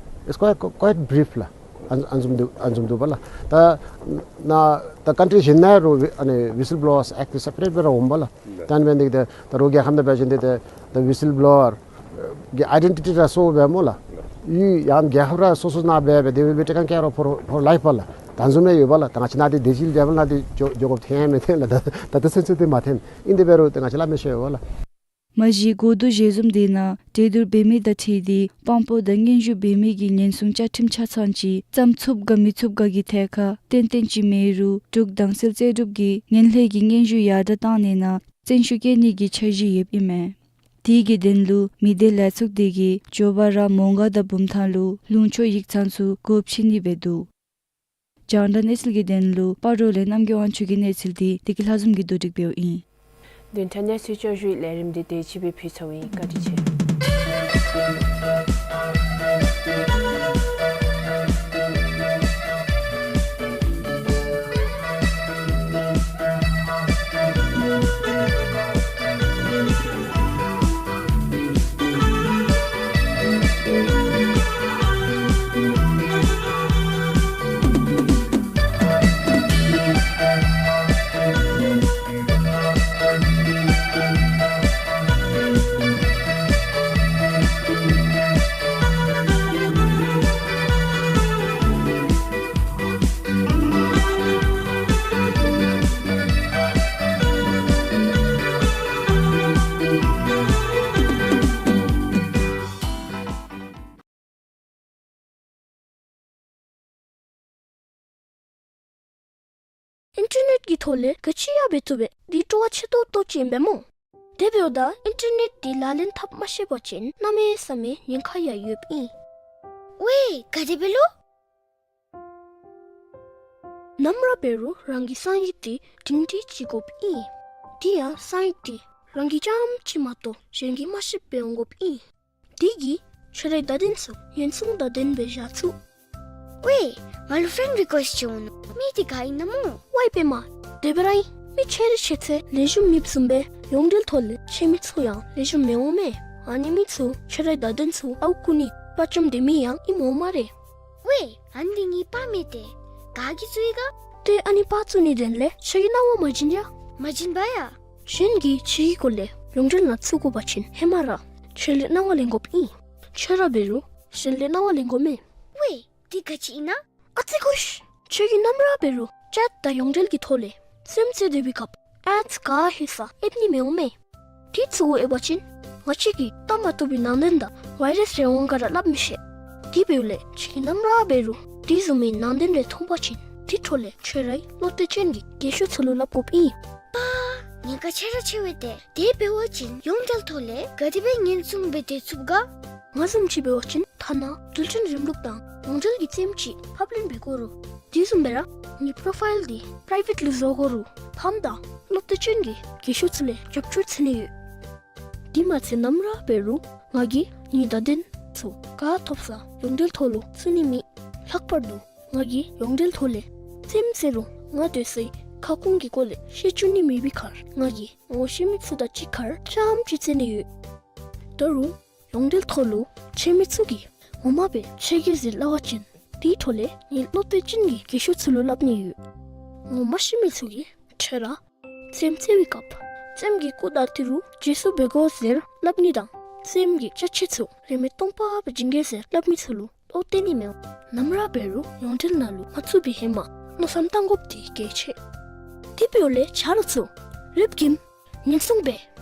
It's quite, quite brief ལགས། ཨ་ཨ་ནི་བཟུམ་འདུག། ཨ་ནི་བཟུམ་འདུག་པ་ལགས། ད་ན་ད་ཀན་ཊི་རི་གཞན་ནང་རུང་ཨ་ནི་Whistleblowers Act འདི་སེ་པ་རེཊ་སྦེ་ར་འོངམ་པ་ལགས། ད་ཨ་ནི་འབད་ནི་འདི་ད་ད་རུང་རྒྱལ་ཁབ་ནང་འབད་བ་ཅིན་འདི་ད་the whistleblower གི་ཨའི་ཌེན་ཊི་ཊི་ར་སོརཝ་སྦེ་སྨོ་ལགས། ཡང་རྒྱལ་ཁབ་ར་སོ་སོ་ནང་འབད་སྦེ་they will be taken care of for, for life པ་ལགས། ད་ཨ་ནི་བཟུམ་སྦེ་ཡོད་པ་ལགས། ད་ང་བཅས་ནང་འདི་དེ་ཅིག་ལེ་བཱལ་ནང་འདི་འགྱོ་འགྱོ་དགོཔ་ཐོན་ཡང་མི་ཐོན་ལགས། ད་ད་ད་སེམས་ཚོར་འདི་མ་ཐོན། ཨིན་དེ་འབད་རུང་ད་ང་བཅས་ལཱ་མི་ཤེས་པས་ལགས། མ་གཞི་གོ་བསྡུར་ཞལ་འཛོམས་འདི་ནང་གྲོས་བསྡུར་འབད་མི་དང་འཁྲིལ་ཏེ་དཔང་པོ་དང་སྙན་ཞུ་འབད་མི་གི་ཉེན་སྲུང་བཅའ་ཁྲིམས་ཆ་ཚང་ཅིག་བརྩམ་ཚུགསཔ་ག་མི་ཚུགསཔ་ག་གི་ཐད་ཁར་ཏན་ཏན་ཅིག་མེད་རུང་འབྲུག་དྭངས་གསལ་རྩོད་སྒྲུབ་ཀྱིས་ངན་ལྷད་ཀྱི་སྙན་ཞུ་ཡར་དྲགས་གཏང་ནི་ནང་བརྩོན་ཤུགས་བསྐྱེད་ནི་གི་འཆར་གཞི་ཡོདཔ་ཨིན་མས། དེ་གི་དོན་ལུ་མི་སྡེ་ལས་ཚོགས་དེ་གིས་མགྱོགས་པ་ར་མོང་སྒར་དང་བུམ་ཐང་ལུ་ལུང་ཕྱོགས་ཡིག་ཚང་ཚུ་སྒོ་ཕྱེ་ནི་འབད་འདུག། རྒྱང་བསྒྲགས་གནས་ཚུལ་གྱི་དོན་ལུ་སྤ་རོ་ལས་རྣམ་རྒྱལ་དབང་ཕྱུག་གི་གནས་ཚུལ་འདི་བདེ་སྐྱིད་ལྷ་འཛོམས་ཀྱིས་བསྡུ་སྒྲིག་འབདཝ་ཨིན། བདུན་ཕྲག་གནས་ཚུལ་བསྐྱར་ཞུའི་ལས་རིམ་འདི་དེ་ཅིག་སྦེ་ཕུལ་ཚརཝ་ཨིན། བཀའ་དྲིན་ཆེ། ཨིན་ཊར་ནེཊ་ཀྱི་ཐོག་ལས་ག་ཅི་ཡང་འབད་བཏུབ་པས། འདི་སྤྲོ་བ་ཆེ་ཏོག་ཏོ་ཅིག་ཨིན་པས་སྨོ། དེ་འབདཝ་ད་ཨིན་ཊར་ནེཊ་འདི་ལག་ལེན་འཐབ་མ་ཤེས་པ་ཅིན་གནམ་མེད་ས་མེད་ཉེན་ཁ་ཡང་ཡོདཔ་ཨིན། ཝའེ་ག་དེ་སྦེ་ལོ། ནམ་ར་འབད་རུང་རང་གི་གསང་ཡིག་འདི་སྒྲིང་སྒྲིང་ཅིག་དགོཔ་ཨིན། དེ་ཡང་གསང་ཡིག་འདི་རང་གིས་རྐྱངམ་གཅིག་མ་གཏོགས་གཞན་གྱིས་མ་ཤེསཔ་སྦེ་འོང་དགོཔ་ཨིན། དེ་གིས་ཁྱོད་རའི་བརྡ་དོན་ཚུ་ཉེན་སྲུང་བརྡ་དོན་སྦེ་བཞག་ཚུགས། ཝའེ་ང་ལུ་ཕེན་རི་ཀུ་ཨེསཊ་ཅིག་འོང་ནུག། མི་འདི་ག་ཨིན་ན་སྨོ། ཝའེ་པདྨ། དེ་སྦེ་ར་ཨིན། མི་ཆེ་རིགས་ཆེ་ཚད་ལེགས་ཤོམ་མེདཔ་བཟུམ་སྦེ་ཡོངས་འབྲེལ་ཐོག་ལས་ཆེ་མི་ཚུ་ཡང་ལེགས་ཤོམ་མི་འོང་མས། ཨ་ནི་མི་ཚུ་ཁྱོད་རའི་བརྡ་དོན་ཚུ་ཨརཝ་བརྐུ་ནི་དཔའ་བཅམ་སྡོད་མི་ཡང་ཨིནམ་འོང་སྨ་རེ། ཝའེ་ཨ་ནི་འདི་ངེའི་པར་མས་ཏེ། ག་གིས་བཙུགས་ཡི་ག། ཏེ་ཨ་ནི་པར་བཙུགས་ནིའི་དོན་ལས་ཁྱོད་ཀྱིས་གནང་བ་མ་བྱིན་ཡ། མ་བྱིན་པ་ཡ། གཞན་གྱིས་ཁྱོད་ཀྱི་སྐོར་ལས་ཡོངས་འབྲེལ་ནང་བཙུགས་དགོ་པ་ཅིན་ཧེ་མ་ར་ཁྱོད་ལས་གནང་བ་ལེན་དགོཔ་ཨིན། ཁྱོད་ར་འབད་རུང་གཞན་ལས་གནང་བ་ལེན་དགོ་མས། ཝའེ་འདི་ག་ཅི་ཨིན་ན། ཨ་ཙི་ཀུ་ཤ། ཁྱོད་ཀྱིས་ནམ་ར་འབད་རུང་ཅེཊ་དང་ཡོངས་འབྲེལ་གྱི་ཐོག་ལས་རྩེདམོ་རྩེ་སྡོད་པའི་སྐབས་ཨེཌས་ག་ཧེ་ས་ཨེབ་ནི་མི་འོང་མས། དེ་ཚུ་གུ་ཨེབ་པ་ཅིན་ང་བཅས་ཀྱིས་བལྟ་མ་བཏུབ་པའི་ནང་དོན་དང་ཝའི་རཱསི་རེ་འོང་ག་ར་སླབ་མི་ཤེས། དེ་འབདཝ་ལས་ཁྱོད་ཀྱིས་ནམ་ར་འབད་རུང་དེ་བཟུམ་མའི་ནང་དོན་རེ་མཐོང་པ་ཅིན་དེ་འཕྲོ་ལས་ཁྱོད་རའི་བློ་གཏད་ཅན་གྱི་རྒན་ཤོས་ཚུ་ལུ་སླབ་དགོཔ་ཨིན། པ། ཉེན་ཁ་ཆེ་ར་ཆེ་བས་ཏེ། དེ་འབད་བ་ཅིན་ཡོངས་འབྲེལ་ཐོག་ལས་ག་དེ་སྦེ་ཉེན་སྲུང་འབད་སྡོད་ཚུགས་ག། ང་བཟུམ་ཅིག་འབད་བ་ཅིན་ཐ་ན་རྡུལ་ཕྲན་རིམ་ལུགས་དང་ཡོངས་འབྲེལ་གྱི་རྩེདམོ་ཅིག་ཕབ་ལེན་འབད་དགོ་རུང་དེ་བཟུམ་སྦེ་ར་ངེའི་པོ་རོ་ཕའིལ་འདི་པི་རའི་ཝེཊ་ལུ་བཟོ་དགོ་རུང་ཕམ་དང་བློ་གཏད་ཅན་གྱི་རྒན་ཤོས་ཚུ་ལས་རྒྱབ་སྐྱོར་འཚོལ་ནི་ཡོད། དེ་མ་ཚད་ནམ་ར་འབད་རུང་ང་གིས་ངེའི་བརྡ་དོན་ཚུ་ག་ཐོབ་ས་ཡོངས་འབྲེལ་ཐོག་ལུ་བཙུགས་ནི་མེད། ལྷག་པར་དུ་ང་གིས་ཡོངས་འབྲེལ་ཐོག་ལས་རྩེདམོ་རྩེ་རུང་ང་སྡོད་སའི་ཁ་སྐོང་གི་སྐོར་ལས་བཤད་བཅུག་ནི་མེད་པའི་ཁར་ང་གིས་ངོ་ཤེས་མི་ཚུ་དང་གཅིག་ཁར་རྐྱངམ་ཅིག་རྩེད་ནི་ཡོད། ད་རུང་ཡོངས་འབྲེལ་ཐོག་ལུ་ཆེ་མི་ཚུ་གིས་ངོ་མ་སྦེ་ཆེ་གེ་ཟེར་སླབ་པ་ཅིན་དེའི་འཕྲོ་ལས་ངེའི་བློ་གཏད་ཅན་གྱི་རྒན་ཤོས་ཚུ་ལུ་སླབ་ནི་ཡོད། ངོ་མ་ཤེས་མི་ཚུ་གིས་ཁྱོད་ར་རྩེདམོ་རྩེ་བའི་སྐབས་རྩེདམོ་གི་སྐུ་བལྡག་སྟེ་རུང་རྗེས་སུ་འབད་དགོ་ཟེར་སླབ་ནི་དང་ སེམས་ཀྱི་ཅ་ཆས་ཚུ་རིན་མེད་སྟོང་པ་སྦེ་བྱིན་གེ་ཟེར་སླབ་མི་ཚུ་ལུ་བློ་གཏད་ནི་མེད། ནམ་ར་འབད་རུང་ཡོངས་འབྲེལ་ནང་ལུ་མ་ཚུད་པའི་ཧེ་མ་མནོ་བསམ་བཏང་དགོཔ་འདི་གལ་ཆེ། དེ་འབདཝ་ལས་ཆ་རོགས་ཚུ་རིམ་གྱིས་ཉེན་སྲུང་འབད།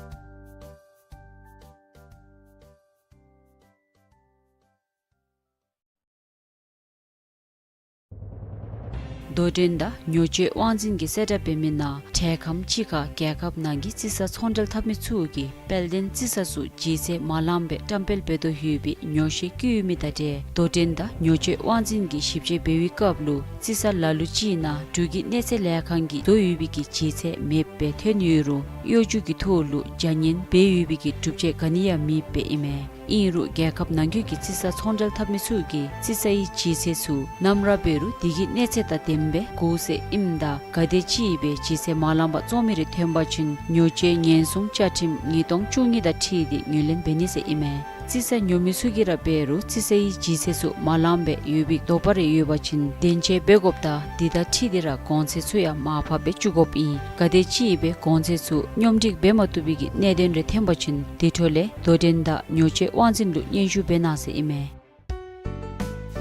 དོ་འགྲན་དང་ཉོ་སྤྱོད་དབང་འཛིན་གྱིས་གསལ་བསྒྲགས་འབད་མི་ནང་འཕྲལ་ཁམས་ཅིག་ཁར་རྒྱལ་ཁབ་ནང་གི་རྩིས་ས་ཚོང་འབྲེལ་འཐབ་མི་ཚུ་གིས་དཔལ་ལྡན་རྩིས་ས་ཚུ་ལྗིད་ཚད་མ་ལངམ་སྦེ་བཀྲམ་སྤེལ་འབད་དོ་ཡོད་པའི་ཉོགས་བཤད་བཀོད་ཡོད་མི་དང་འབྲེལ་དོ་འགྲན་དང་ཉོ་སྤྱོད་དབང་འཛིན་གྱིས་ཞིབ་དཔྱད་འབད་བའི་སྐབས་ལུ་རྩིས་ས་ལ་ལུ་ཅིག་ནང་འབྲུག་གི་གནས་ཚད་ལས་ཁང་གིས་བཟོ་ཡོད་པའི་གི་ལྗིད་ཚད་མེདཔ་སྦེ་ཐོན་ཡོད་རུང་གཡོ་སྒྱུ་གི་ཐོག་ལུ་བྱ་ངན་འབད་ཡོད་པའི་གི་གྲུབ་ཆ་ག་ནི་ཡང་མེདཔ་སྦེ་ཨིན་མས། ཨིན་རུང་རྒྱལ་ཁབ་ནང་འཁོད་ཀྱི་རྩིས་ས་ཚོང་འབྲེལ་འཐབ་མི་ཚུ་གིས་རྩིས་སའི་ལྗིད་ཚད་ཚུ་ནམ་ར་འབད་རུང་དེ་གི་གནས་ཚད་དང་ལྡནམ་སྦེ་དགོ་ཟེར་ཨིནམ་ད་ག་དེ་ཅིག་སྦེ་ལྗིད་ཚད་མ་ལངམ་པར་བཙོང་མི་རེ་ཐོན་པ་ཅིན་ཉོ་སྤྱོད་ཉེན་སྲུང་བཅའ་ཁྲིམས་ཉིས་སྟོང་བཅུ་གཉིས་དང་འཁྲིལ་ཏེ་ངོས་ལེན་འབད་ནི་ཟེར་ཨིན་མས། རྩིས་ས་ཉོ་མི་ཚུ་གིས་ར་འབད་རུང་རྩིས་སའི་ལྗིད་ཚད་ཚུ་མ་ལངམ་སྦེ་ཡོད་པའི་དོགས་པ་རེ་ཡོད་པ་ཅིན་བདེན་དཔྱད་འབད་དགོཔ་དང་དེ་དང་འཁྲིལ་ཏེ་ར་གོང་ཚད་ཚུ་ཡང་མར་ཕབ་སྦེ་བཅུག་དགོཔ་ཨིན། ག་དེ་ཅིག་སྦེ་གོང་ཚད་ཚུ་སྙོམས་སྒྲིག་འབད་མ་བཏུབ་པའི་གི་གནད་དོན་རེ་ཐོན་པ་ཅིན་དེ་འཕྲོ་ལས་དོ་འགྲན་དང་ཉོ་སྤྱོད་དབང་འཛིན་ལུ་སྙན་ཞུ་འབད་གནང་ཟེར་ཨིན་མས།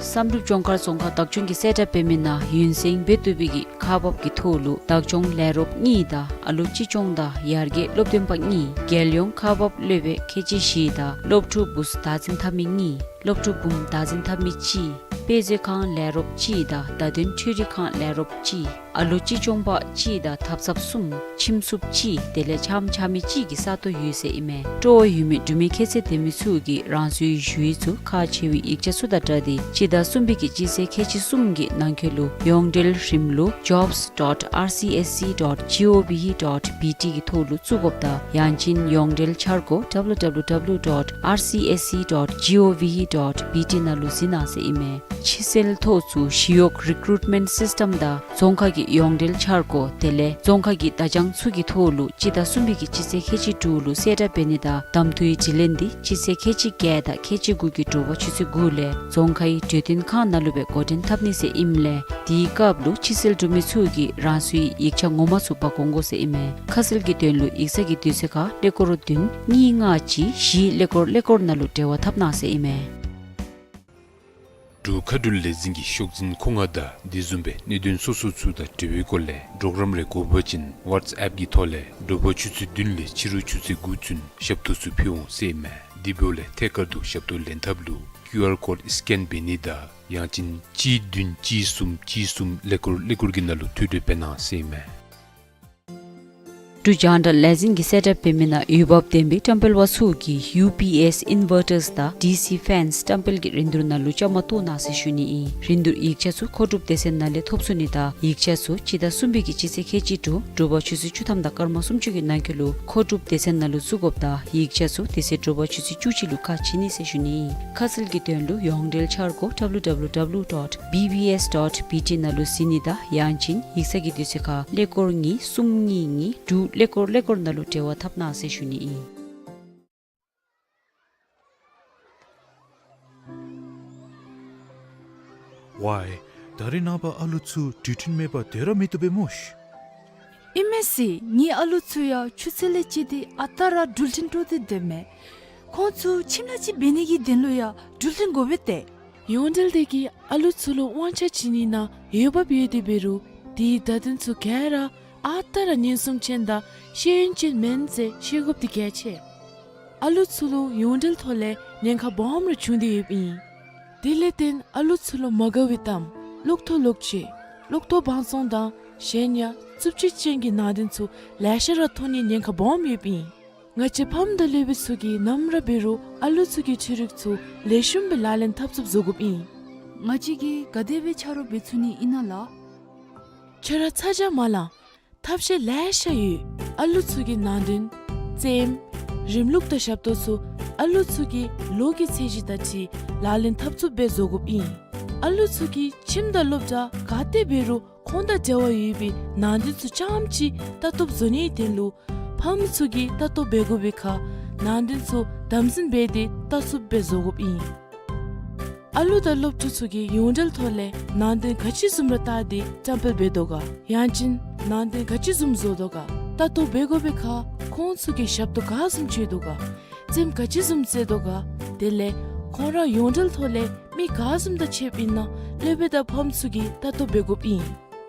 བསམ་གྲུབ་ལྗོངས་མཁར་རྫོང་ཁག་བདག་སྐྱོང་གིས་གསལ་བསྒྲགས་འབད་མི་ནང་ཡུན་བསྲིང་འབད་བཏུབ་པའི་གི་ཁག་འབག་གི་ཐོག་ལུ་བདག་སྐྱོང་ལས་རོགསཔ་གཉིས་དང་ཨ་ལོ་གཅེས་སྐྱོང་དང་ཡར་རྒྱས་སློབ་སྟོན་པ་གཉིས་རྒྱལ་ཡོངས་ཁག་འབག་སློབ་དཔོན་ཁལ་གཅིག་བཞི་དང་སློབ་ཕྲུག་བུཚ་བདག་འཛིན་འཐབ་མི་གཉིས་སློབ་ཕྲུག་བུམོ་བདག་འཛིན་འཐབ་མི་གཅིག་དཔེ་མཛོད་ཁང་ལས་རོགསཔ་གཅིག་དང་བརྡ་དོན་འཕྲུལ་རིག་ཁང་ལས་རོགསཔ་གཅིག་ཨ་ལོ་གཅེས་སྐྱོང་པ་གཅིག་དང་ཐབ་ཚངཔ་གསུམ་ཁྱིམ་སྲུངཔ་གཅིག་དེ་ལས་ཕྱགམ་འཕྱག་མི་གཅིག་གི་ས་སྟོང་ཡོད་ཟེར་ཨིན་མས། སྤྲོ་བ་ཡོད་མི་འབྲུག་མི་ཁྱད་ཚད་ལྡན་མི་ཚུ་གིས་རང་སོའི་ཞུ་ཡིག་ཚུ་ཁག་ཆེ་བའི་ཡིག་ཆ་ཚུ་དང་སྦྲགས་ཏེ་སྤྱི་ཟླ་གསུམ་པའི་གི་སྤྱི་ཚེས་ཁལ་གཅིག་གསུམ་གྱི་ནང་འཁོད་ལུ་ཡོངས་འབྲེལ་རིམ་ལུགས་jobs dot R C S C dot G O V dot B T གི་ཐོག་ལུ་བཙུགས་དགོཔ་དང་ཡང་ཅིན་ཡོངས་འབྲེལ་འཆར་སྒོ་W W W dot R C S C dot G O V dot B T ནང་ལུ་གཟིགས་གནང་ཟེར་ཨིན་མས། ཕྱི་སེལ་ཐོག་ཚུ་ཞི་གཡོག་རི་ཀུ་རུཊ་མེནཊ་སིསི་ཊམ་དང་རྫོང་ཁག་གི་ཡོངས་འབྲེལ་འཆར་སྒོ་དེ་ལས་རྫོང་ཁག་གི་བརྡ་བྱང་ཚུ་གི་ཐོག་ལུ་སྤྱི་ཟླ་གསུམ་པའི་གི་སྤྱི་ཚེས་ཁལ་གཅིག་དྲུག་ལུ་གསལ་བསྒྲགས་འབད་ནི་དང་གདམ་འཐུའི་དྲི་ལན་འདི་སྤྱི་ཚེས་ཁལ་གཅིག་བརྒྱད་དང་ཁལ་གཅིག་དགུ་གི་དྲོ་པ་ཆུ་ཚོད་དགུ་ལས་རྫོང་ཁའི་གྲོས་སྟོན་ཁང་ནང་ལུ་སྦེ་འགོ་འདྲེན་འཐབ་ནི་ཟེར་ཨིནམ་ལས་དེའི་སྐབས་ལུ་ཕྱི་སེལ་གྲུབ་མི་ཚུ་གིས་རང་སོའི་ཡིག་ཆ་ངོ་མ་ཚུ་འབག་འོང་དགོ་ཟེར་ཨིན་མས། ཁ་གསལ་གྱི་དོན་ལུ་ཡིག་ཚང་གི་དུས་ཚོད་ཁར་ཀླད་ཀོར་བདུན་གཉིས་ལྔ་གཅིག་བཞི་ཀླད་ཀོར་ཀླད་ཀོར་ནང་ལུ་འབྲེལ་བ་འཐབ་གནང་ཟེར་ཨིན་མས། འབྲུག་མཁའ་འགྲུལ་ལས་འཛིན་གྱི་ཤོག་འཛིན་མཁོ་མངགས་དང་དེ་བཟུམ་སྦེ་གནད་དོན་སོ་སོ་ཚུ་དང་འབྲེལ་བའི་སྐོར་ལས་གྲོགས་རམ་རེ་དགོ་པ་ཅིན་ཝཊས་ཨེཔ་གི་ཐོག་ལས་དྲོ་པ་ཆུ་ཚོད་བདུན་ལས་ཕྱི་རུ་ཆུ་ཚོད་དགུ་ཚུན་ཞབས་ཏོག་ཚུ་ཕུལ་འོང་ཟེར་ཨིན་མས། དེ་འབདཝ་ལས་ཐད་ཀར་དུ་ཞབས་ཏོག་ལེན་ཐབས་ལུ་ཀིའུ་ཨར་ཀོཌ་སི་ཀེན་འབད་ནི་དང་ཡང་ཅིན་གཅིག་བདུན་གཅིག་གསུམ་གཅིག་གསུམ་ཀླད་ཀོར་ཀླད་ཀོར་གྱི་ནང་ལུ་ཐོ་འགོད་འབད་གནང་ཟེར་ཨིན་མས། འབྲུག་རྒྱང་བསྒྲགས་ལས་འཛིན་གྱིས་གསལ་བསྒྲགས་འབད་མི་ནང་འོས་འབབ་ལྡན་པའི་བཀྲམ་སྤེལ་པ་ཚུ་གིས་ཡུ་པི་ཨེསི་ཨིན་ཝར་ཊརསི་དང་ཌི་སི་ཕེནསི་བཀྲམ་སྤེལ་གྱི་རིན་བསྡུར་ནང་ལུ་བཅའ་མར་གཏོགས་གནང་ཟེར་ཞུ་ནི་ཨིན། རིན་བསྡུར་ཡིག་ཆ་ཚུ་མཁོ་སྒྲུབ་སྡེ་ཚན་ནང་ལས་ཐོབ་ཚུགས་ནི་དང་ཡིག་ཆ་ཚུ་སྤྱི་ཟླ་གསུམ་པའི་གི་སྤྱི་ཚེས་ཁལ་གཅིག་དྲུག་དྲོ་པ་ཆུ་ཚོད་བཅུ་ཐམ་དང་སྐར་མ་སུམ་ཅུ་གི་ནང་འཁོད་ལུ་མཁོ་སྒྲུབ་སྡེ་ཚན་ནང་ལུ་བཙུགས་དགོཔ་དང་ཡིག་ཆ་ཚུ་དེ་ཚེ་དྲོ་པ་ཆུ་ཚོད་བཅུ་གཅིག་ལུ་ཁ་ཕྱེ་ནི་ཟེར་ཞུ་ནི་ཨིན། ཁ་གསལ་གྱི་དོན་ལུ་ཡོངས་འབྲེལ་འཆར་སྒོ་W W W dot B B S dot B T ནང་ལུ་གཟིགས་ནི་དང་ཡང་ཅིན་ཡིག་ཚང་གི་དུས་ཚོད་ཁར་ཀླད་ཀོར་གཉིས་གསུམ་གཉིས་གཉིས་དྲུག་ཀླད་ཀོར་ཀླད་ཀོར་ནང་ལུ་འབྲེལ་བ་འཐབ་གནང་ཟེར་ཞུ་ནི་ཨིན། ཝའི། ད་རེས་ནངས་པ་ཨ་ལུ་ཚུ་འགྲུལ་འཕྲིན་མེད་པར་སྡོད་ར་མི་བཏུབ་པས་སྨོ་ཤ། ཨིན་མས་ཟེར། ངེའི་ཨ་ལུ་ཚུ་ཡང་ཆུ་ཚོད་ལས་བཅད་དེ་ཨ་རྟག་ར་འགྲུལ་འཕྲིན་སྤྲོད་དེ་སྡོདཔ་མས། ཁོང་ཚུ་ཁྱིམ་ལས་ཅིག་འབད་ནི་གི་དོན་ལུ་ཡང་འགྲུལ་འཕྲིན་དགོ་པས་ཏེ། ཡོངས་འབྲེལ་དེ་གིས་ཨ་ལུ་ཚུ་ལུ་དབང་ཆ་བྱིན་ནི་ནང་འོས་འབབ་ཡོད་དེ་འབད་རུང་དེའི་བརྡ་དོན་ཚུ་ག་ར་ཨ་རྟག་ར་ཉེན་སྲུང་ཅན་དང་ཤེས་ཡོན་ཅན་མེན་ཟེར་ཤེས་དགོཔ་འདི་གལ་ཆེ། ཨ་ལུ་ཚུ་ལུ་ཡོངས་འབྲེལ་ཐོག་ལས་ཉེན་ཁ་སྦོམ་རེ་བྱུང་སྟེ་ཡོདཔ་ཨིན། དེ་ལས་བརྟེན་ཨ་ལུ་ཚུ་ལུ་མ་དགའ་བའི་གཏམ་གློག་ཐོག་ལོག་སྤྱོད་གློག་ཐོག་བང་བཙོང་དང་གཞན་ཡང་རྩུབ་སྤྱོད་ཅན་གྱི་ནང་དོན་ཚུ་ལེ་ཤ་ར་ཐོན་ནིའི་ཉེན་ཁ་སྦོམ་ཡོདཔ་ཨིན། ང་བཅས་ཕམ་དང་སློབ་དཔོན་ཚུ་གིས་ནམ་ར་འབད་རུང་ཨ་ལུ་ཚུ་གི་འཕྲུལ་རིག་ཚུ་ལེགས་ཤོམ་སྦེ་ལག་ལེན་འཐབ་ཚུགསཔ་བཟོ་དགོཔ་ཨིན། ང་བཅས་ཀྱིས་ག་དེ་སྦེ་ཆ་རོགས་འབད་ཚུགས་ནི་ཨིན་ན་ལགས། ཁྱོད་ར་ཚ་གྱང་མ་ལང་། ཐབས་ཤེས་ལེ་ཤ་ཡོད། ཨ་ལུ་ཚུ་གི་ནང་དོན་རྩེདམོ་རིམ་ལུགས་དང་ཞབས་ཏོག་ཚུ་ཨ་ལུ་ཚུ་གི་ལོ་གི་ཚད་གཞི་དང་འཁྲིལ་ལག་ལེན་འཐབ་ཚུགསཔ་སྦེ་བཟོ་དགོཔ་ཨིན། ཨ་ལུ་ཚུ་གིས་ཁྱིམ་དང་སློབ་གྲྭ་ག་ཏེ་འབད་རུང་ཁོང་དང་འབྲེལ་བ་ཡོད་པའི་ནང་དོན་ཚུ་རྐྱངམ་ཅིག་ལྟ་རྟོག་བཟོ་ནིའི་དོན་ལུ་ཕམ་ཚུ་གིས་ལྟ་རྟོག་འབད་དགོ་པའི་ཁར་ནང་དོན་ཚུ་དམ་འཛིན་འབད་དེ་ལྟ་ཚུགསཔ་སྦེ་བཟོ་དགོཔ་ཨིན། ཨ་ལུ་དང་སློབ་ཕྲུག་ཚུ་གིས་ཡོངས་འབྲེལ་ཐོག་ལས་ནང་དོན་ག་ཅི་བཟུམ་ར་བལྟ་སྟེ་བཀྲམ་སྤེལ་འབད་དོ་ག། ཡང་ཅིན་ནང་དོན་ག་ཅི་བཟུམ་བཟོ་དོ་ག། ལྟ་རྟོག་འབད་དགོ་པའི་ཁར་ཁོང་ཚུ་གིས་ཞབས་ཏོག་ག་བཟུམ་སྤྱོད་དོ་ག། སེམས་ག་ཅི་བཟུམ་བརྩེ་དོ་ག། དེ་ལས་ཁོང་ར་ཡོངས་འབྲེལ་ཐོག་ལས་མི་ག་བཟུམ་དང་ཕྱདཔ་ཨིན་ན་སློབ་དཔོན་དང་ཕམ་ཚུ་གིས་ལྟ་རྟོག་འབད་དགོཔ་ཨིན།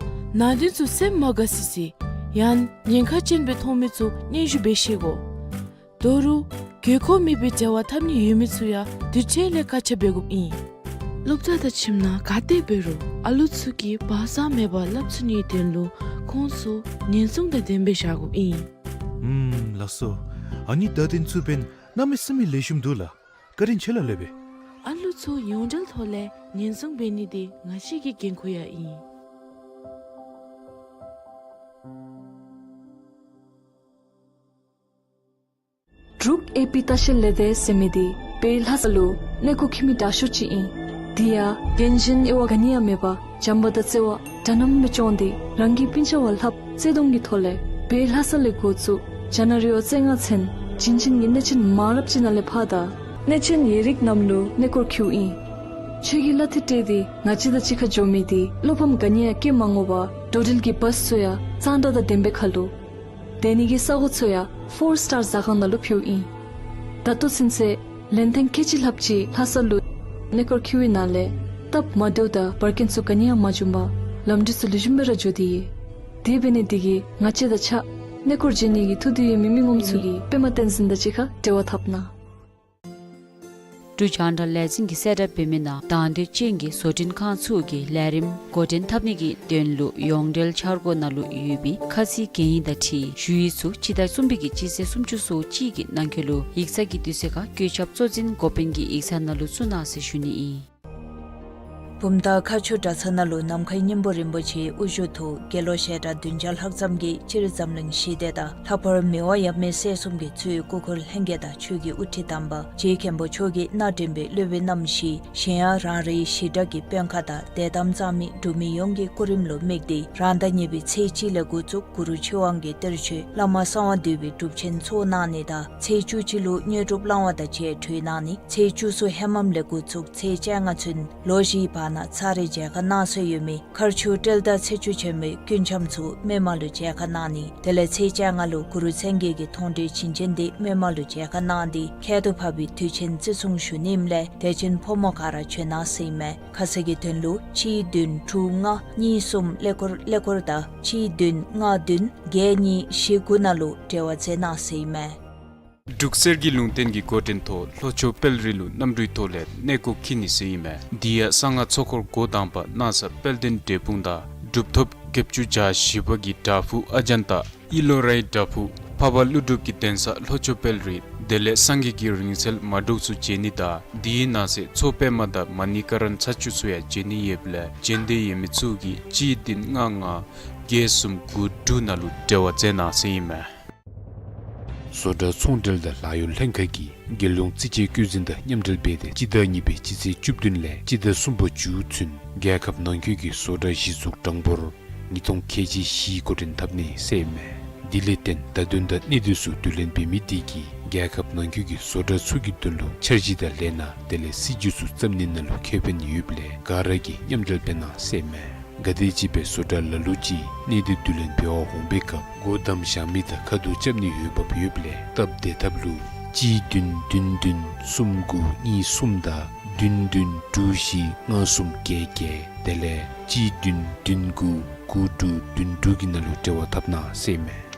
ནང་དོན་ཚུ་སེམས་མ་དགའ་སི་སི་ཡང་ཉེན་ཁ་ཅན་སྦེ་མཐོང་མི་ཚུ་སྙན་ཞུ་འབད་ཤེས་དགོ། དོ་རུང་དགོས་མཁོ་མེད་པའི་འབྲེལ་བ་འཐབ་ནི་ཡོད་མི་ཚུ་ཡང་དུས་ཚོད་ལས་བཀག་ཆ་འབད་དགོཔ་ཨིན། སློབ་གྲྭ་དང་ཁྱིམ་ནང་ག་ཏེ་འབད་རུང་ཨ་ལུ་ཚུ་གིས་བག་ཚ་མེད་པར་སླབ་ཚུགས་ནིའི་དོན་ལུ་ཁོང་ཚུ་ཉེན་སྲུང་དང་ལྡནམ་སྦེ་བཞག་དགོཔ་ཨིན། ཨུམ་ལགས་སོ། ཨ་ནི་བརྡ་དོན་ཚུ་འབདན་གནམ་མེད་ས་མེད་ལེགས་ཤོམ་འདུག་ལགས། བཀའ་དྲིན་ཆེ་ལགས་སློབ་དཔོན། ཨ་ལུ་ཚུ་ཡོངས་འབྲེལ་ཐོག་ལས་ཉེན་སྲུང་འབད་ནི་འདི་ང་བཅས་ཀྱི་འགན་ཁུར་ཡང་ཨིན། འབྲུག་ཨེ་པི་ལྟ་བཤལ་ལས་སྡེ་ཟེར་མི་འདི་བོད་ལྷ་ས་ལུ་གནས་སྐོར་འཁྱིད་མི་དྲག་ཤོས་ཅིག་ཨིན། དེ་ཡང་རྒན་གཞོན་དབྱེ་བ་ག་ནི་ཡང་མེད་པར་བྱམས་པ་དང་བརྩེ་བ་འདྲ་མཉམ་སྦེ་སྐྱོང་སྟེ་རང་གི་སྤུན་ཆ་བ་ལྷགཔ་བརྩེ་གདུང་གི་ཐོག་ལས་བོད་ལྷ་ས་ལས་འགོ་བཙུགས་རྒྱ་ནག་རི་བོ་རྩེ་ལྔ་ཚུན་བྱིན་ཅན་གྱི་གནས་ཆེན་མང་རབས་ཅིག་ནང་ལས་ཕར་དང་གནས་ཆེན་ཡིག་རིགས་རྣམས་ལུ་གནས་སྐོར་འཁྱིདཔ་ཨིན། ཆོས་ཀྱི་བླ་དེ་སྤྲོད་དེ་ང་བཅས་དང་གཅིག་ཁར་འགྱོ་མི་འདི་བློ་ཕམ་ག་ནི་ཡང་བསྐྱེད་མ་དགོ་པར་འགྲོ་འགྲུལ་གྱི་བཱསི་ཚུ་ཡང་གཙང་སྦྲ་དང་ལྡནམ་སྦེ་ཁར་ལུ། སྡོད་ནི་གི་ས་གོ་ཚུ་ཡང་ཕོར་སི་ཊར་ཟ་ཁང་ནང་ལུ་ཕུལཝ་ཨིན། ད་ལྟོ་ཚུན་ཚོད་ལན་ཐེངས་ཁལ་གཅིག་ལྷགཔ་ཅིག་ལྷ་ས་ལུ་གནས་སྐོར་འཁྱིད་པའི་ནང་ལས་སྟབས་མ་བདེཝ་དང་འབར་གེན་ཚུ་ག་ནི་ཡང་མ་བྱུང་པར་ལམ་འགྲུལ་ཚུ་ལེགས་ཤོམ་སྦེ་ར་འགྱོ་སྟེ་ཡོད། དེ་འབད་ནི་འདི་གིས་ང་བཅས་དང་གཅིག་ཁར་གནས་སྐོར་འགྱོ་ནི་གི་ཐུགས་འདོད་ཡོད་མི་མི་ངོམ་ཚུ་གིས་པདྨ་བསྟན་འཛིན་དང་གཅིག་ཁར་འབྲེལ་བ་འཐབ་གནང་། འབྲུག་རྒྱང་བསྒྲགས་ལས་འཛིན་གྱིས་གསལ་བསྒྲགས་འབད་མི་ནང་དང་འདོད་ཅན་གྱི་བཟོ་སྐྲུན་ཁང་ཚུ་གིས་ལས་རིམ་འགོ་འདྲེན་འཐབ་ནི་གི་དོན་ལུ་ཡོངས་འབྲེལ་འཆར་སྒོ་ནང་ལུ་ཡོད་པའི་ཁ་ཚིག་གན་ཡིག་དང་འཁྲིལ་ཞུ་ཡིག་ཚུ་སྤྱི་ཟླ་གསུམ་པའི་གི་སྤྱི་ཚེས་སུམ་ཅུ་སོ་གཅིག་གི་ནང་འཁོད་ལུ་ཡིག་ཚང་གི་དུས་ཚོད་ཁར་བཀོད་ཁྱབ་གཙོ་འཛིན་འགོ་དཔོན་གྱི་ཡིག་ཚང་ནང་ལུ་བཙུགས་གནང་ཟེར་ཞུ་ནི་ཨིན། བུམ་ཐང་མཁར་ཆུ་གྲྭ་ཚང་ནང་ལུ་ནམ་མཁའི་སྙིང་པོ་རིན་པོ་ཆེའི་དབུ་བཞུགས་ཐོག་དགེ་སློང་བཤད་གྲྭ་བདུན་བརྒྱ་ལྷག་ཙམ་གྱིས་སྤྱིར་འཛམ་གླིང་ཞི་བདེ་དང་ལྷག་པར་མི་དབང་ཡབ་མེས་སྲས་གསུམ་གྱིས་གཙོས་སྐུ་འཁོར་ལྷན་རྒྱས་དང་ཆོས་ཀྱི་དབུ་ཁྲིད་དམ་པ་རྗེ་མཁན་པོ་མཆོག་གིས་སྣ་དྲོན་པའི་སློབ་དཔོན་རྣམ་བཞི་གཞན་ཡང་རང་རེའི་ཞི་དྲག་གི་དཔོན་ཁག་དང་དད་དམ་གཙང་མའི་འབྲུག་མི་ཡོངས་ཀྱི་སྐུ་རིམ་ལུ་དམིགས་ཏེ་རང་ཟླ་གཉིས་པའི་ཚེས་གཅིག་ལས་འགོ་བཙུགས་གུ་རུ་ཆོས་དབང་གི་གཏེར་ཆོས་བླ་མ་གསང་བ་འདུས་པའི་སྒྲུབ་ཆེན་ཚོགས་གནང་ནི་དང་ཚེས་བཅུ་གཅིག་ལུ་དངོས་གྲུབ་བླང་བ་དང་བཅས་གྲོལ་གནང་ནི། ཚེས་བཅུ་གསུམ་ཧེ་མམ་ལས་འགོ་བཙུགས་ཚེས་བཅོ་ལྔ་ཚུན་ལོ་བཞིའི་བར་ན་ཚར་རེ་མཇལ་ཁ་གནང་སྲོལ་ཡོད་མི་མཁར་ཆུ་སྤྲེལ་ཟླ་ཚེས་བཅུ་ཆེན་མོའི་སྐུ་འཆམ་ཚུ་མི་མང་ལུ་མཇལ་ཁ་གནང་ནི། དེ་ལས་ཚེས་བཅོ་ལྔ་ལུ་གུ་རུ་མཚན་བརྒྱད་ཀྱི་མཐོང་གྲོལ་བྱིན་ཅན་འདི་མི་མང་ལུ་མཇལ་ཁ་གནང་སྟེ་ཁྱད་དུ་འཕགས་པའི་དུས་ཆེན་བརྩི་སྲུང་ཞུ་ནི་ཨིནམ་ལས་དད་ཅན་ཕོ་མོ་ག་ར་བྱོན་གནང་ཟེར་ཨིན་མས། ཁ་གསལ་གྱི་དོན་ལུ་གཅིག་བདུན་དྲུག་ལྔ་གཉིས་གསུམ་ཀླད་ཀོར་ཀླད་ཀོར་དང་གཅིག་བདུན་ལྔ་བདུན་བརྒྱད་གཉིས་བཞི་དགུ་ནང་ལུ་འབྲེལ་བ་མཛད་གནང་ཟེར་ཨིན་མས། འབྲུག་གསེར་གྱི་ལུང་བསྟན་གྱི་འགོ་འདྲེན་ཐོག་ལྷོ་ཕྱོགས་དཔལ་རི་ལུ་གནམ་གྲུའི་ཐོག་ལས་གནས་སྐོར་འཁྱིད་ནི་ཟེར་ཨིན་མས། འདི་ཡང་གསང་སྔགས་ཚོགས་འཁོར་འགོ་དང་པ་གནང་ས་དཔལ་ལྡན་འབྲས་སྤུངས་དང་གྲུབ་ཐོབ་བརྒྱད་ཅུ་གྱ་བཞི་པ་གི་བྲག་ཕུག་ཨ་ཛཱན་ཏ་ཨི་ལོ་རའི་བྲག་ཕུག་འཕགས་པ་ཀླུ་སྒྲུབ་ཀྱི་གདན་ས་ལྷོ་ཕྱོགས་དཔལ་རི་དེ་ལས་སངས་རྒྱས་ཀྱི་རིང་བསྲེལ་མ་འབྲུག་ཚུ་མཇལ་ནི་དང་འདིའི་ནང་གསེས་མཚོ་པདྨ་དང་མ་ཎི་ཀ་ར་ན་ཚ་ཆུ་ཚུ་ཡང་མཇལ་ནི་ཡོདཔ་ལས་མཇལ་འདོད་ཡོད་མི་ཚུ་གིས་གཅིག་བདུན་ལྔ་ལྔ་བརྒྱད་གསུམ་དགུ་དྲུག་ནང་ལུ་འབྲེལ་བ་མཛད་གནང་ཟེར་ཨིན་མས། བཟོ་གྲྭ་ཚོང་འབྲེལ་དང་ལཱ་གཡོག་ལྷན་ཁག་གིས་རྒྱལ་ཡོངས་རྩིས་དཔྱད་བཀོད་འཛིན་དང་མཉམ་འབྲེལ་འབད་དེ་སྤྱི་ཟླ་གཉིས་པའི་སྤྱི་ཚེས་བཅུ་བདུན་ལས་སྤྱི་ཟླ་གསུམ་པ་མཇུག་ཚུན་རྒྱལ་ཁབ་ནང་འཁོད་ཀྱི་བཟོ་གྲྭ་གཞི་བཙུགས་གྲངས་འབོར་ཉིས་སྟོང་ཁལ་གཅིག་བཞི་འགོ་འདྲེན་འཐབ་ནི་ཟེར་ཨིན་མས། དེ་ལས་བརྟེན་བརྡ་དོན་དང་གནད་དོན་ཚུ་བསྡུ་ལེན་འབད་མི་དེ་གིས་རྒྱལ་ཁབ་ནང་འཁོད་ཀྱི་བཟོ་གྲྭ་ཚུ་གི་དོན་ལུ་འཆར་གཞི་དང་ལས་སྣ་དེ་ལས་སྲིད་ཇུས་ཚུ་བརྩམ་ནི་ནང་ལུ་ཁེ་ཕན་ཡོདཔ་ལས་ག་ར་གིས་མཉམ་འབྲེལ་འབད་གནང་ཟེར་ཨིན་མས། ག་དེམ་ཅིག་སྦེ་བཟོ་གྲྭ་ལ་ལུ་ཅིག་གནས་སྡུད་བསྡུ་ལེན་འབད་བར་འོང་པའི་སྐབས་སྒོ་བསྡམ་བཞག་མི་དང་ཁ་ཐུག་རྐྱབ་ནི་འོས་འབབ་ཡོདཔ་ལས་སྟབས་བདེ་ཐབས་ལུ་གཅིག་བདུན་བདུན་བདུན་གསུམ་དགུ་གཉིས་གསུམ་དང་བདུན་བདུན་དྲུག་བཞི་ལྔ་གསུམ་བརྒྱད་བརྒྱད་དེ་ལས་གཅིག་བདུན་བདུན་དགུ་དགུ་དྲུག་བདུན་དྲུག་གི་ནང་ལུ་འབྲེལ་བ་འཐབ་གནང་ཟེར་ཨིན་མས།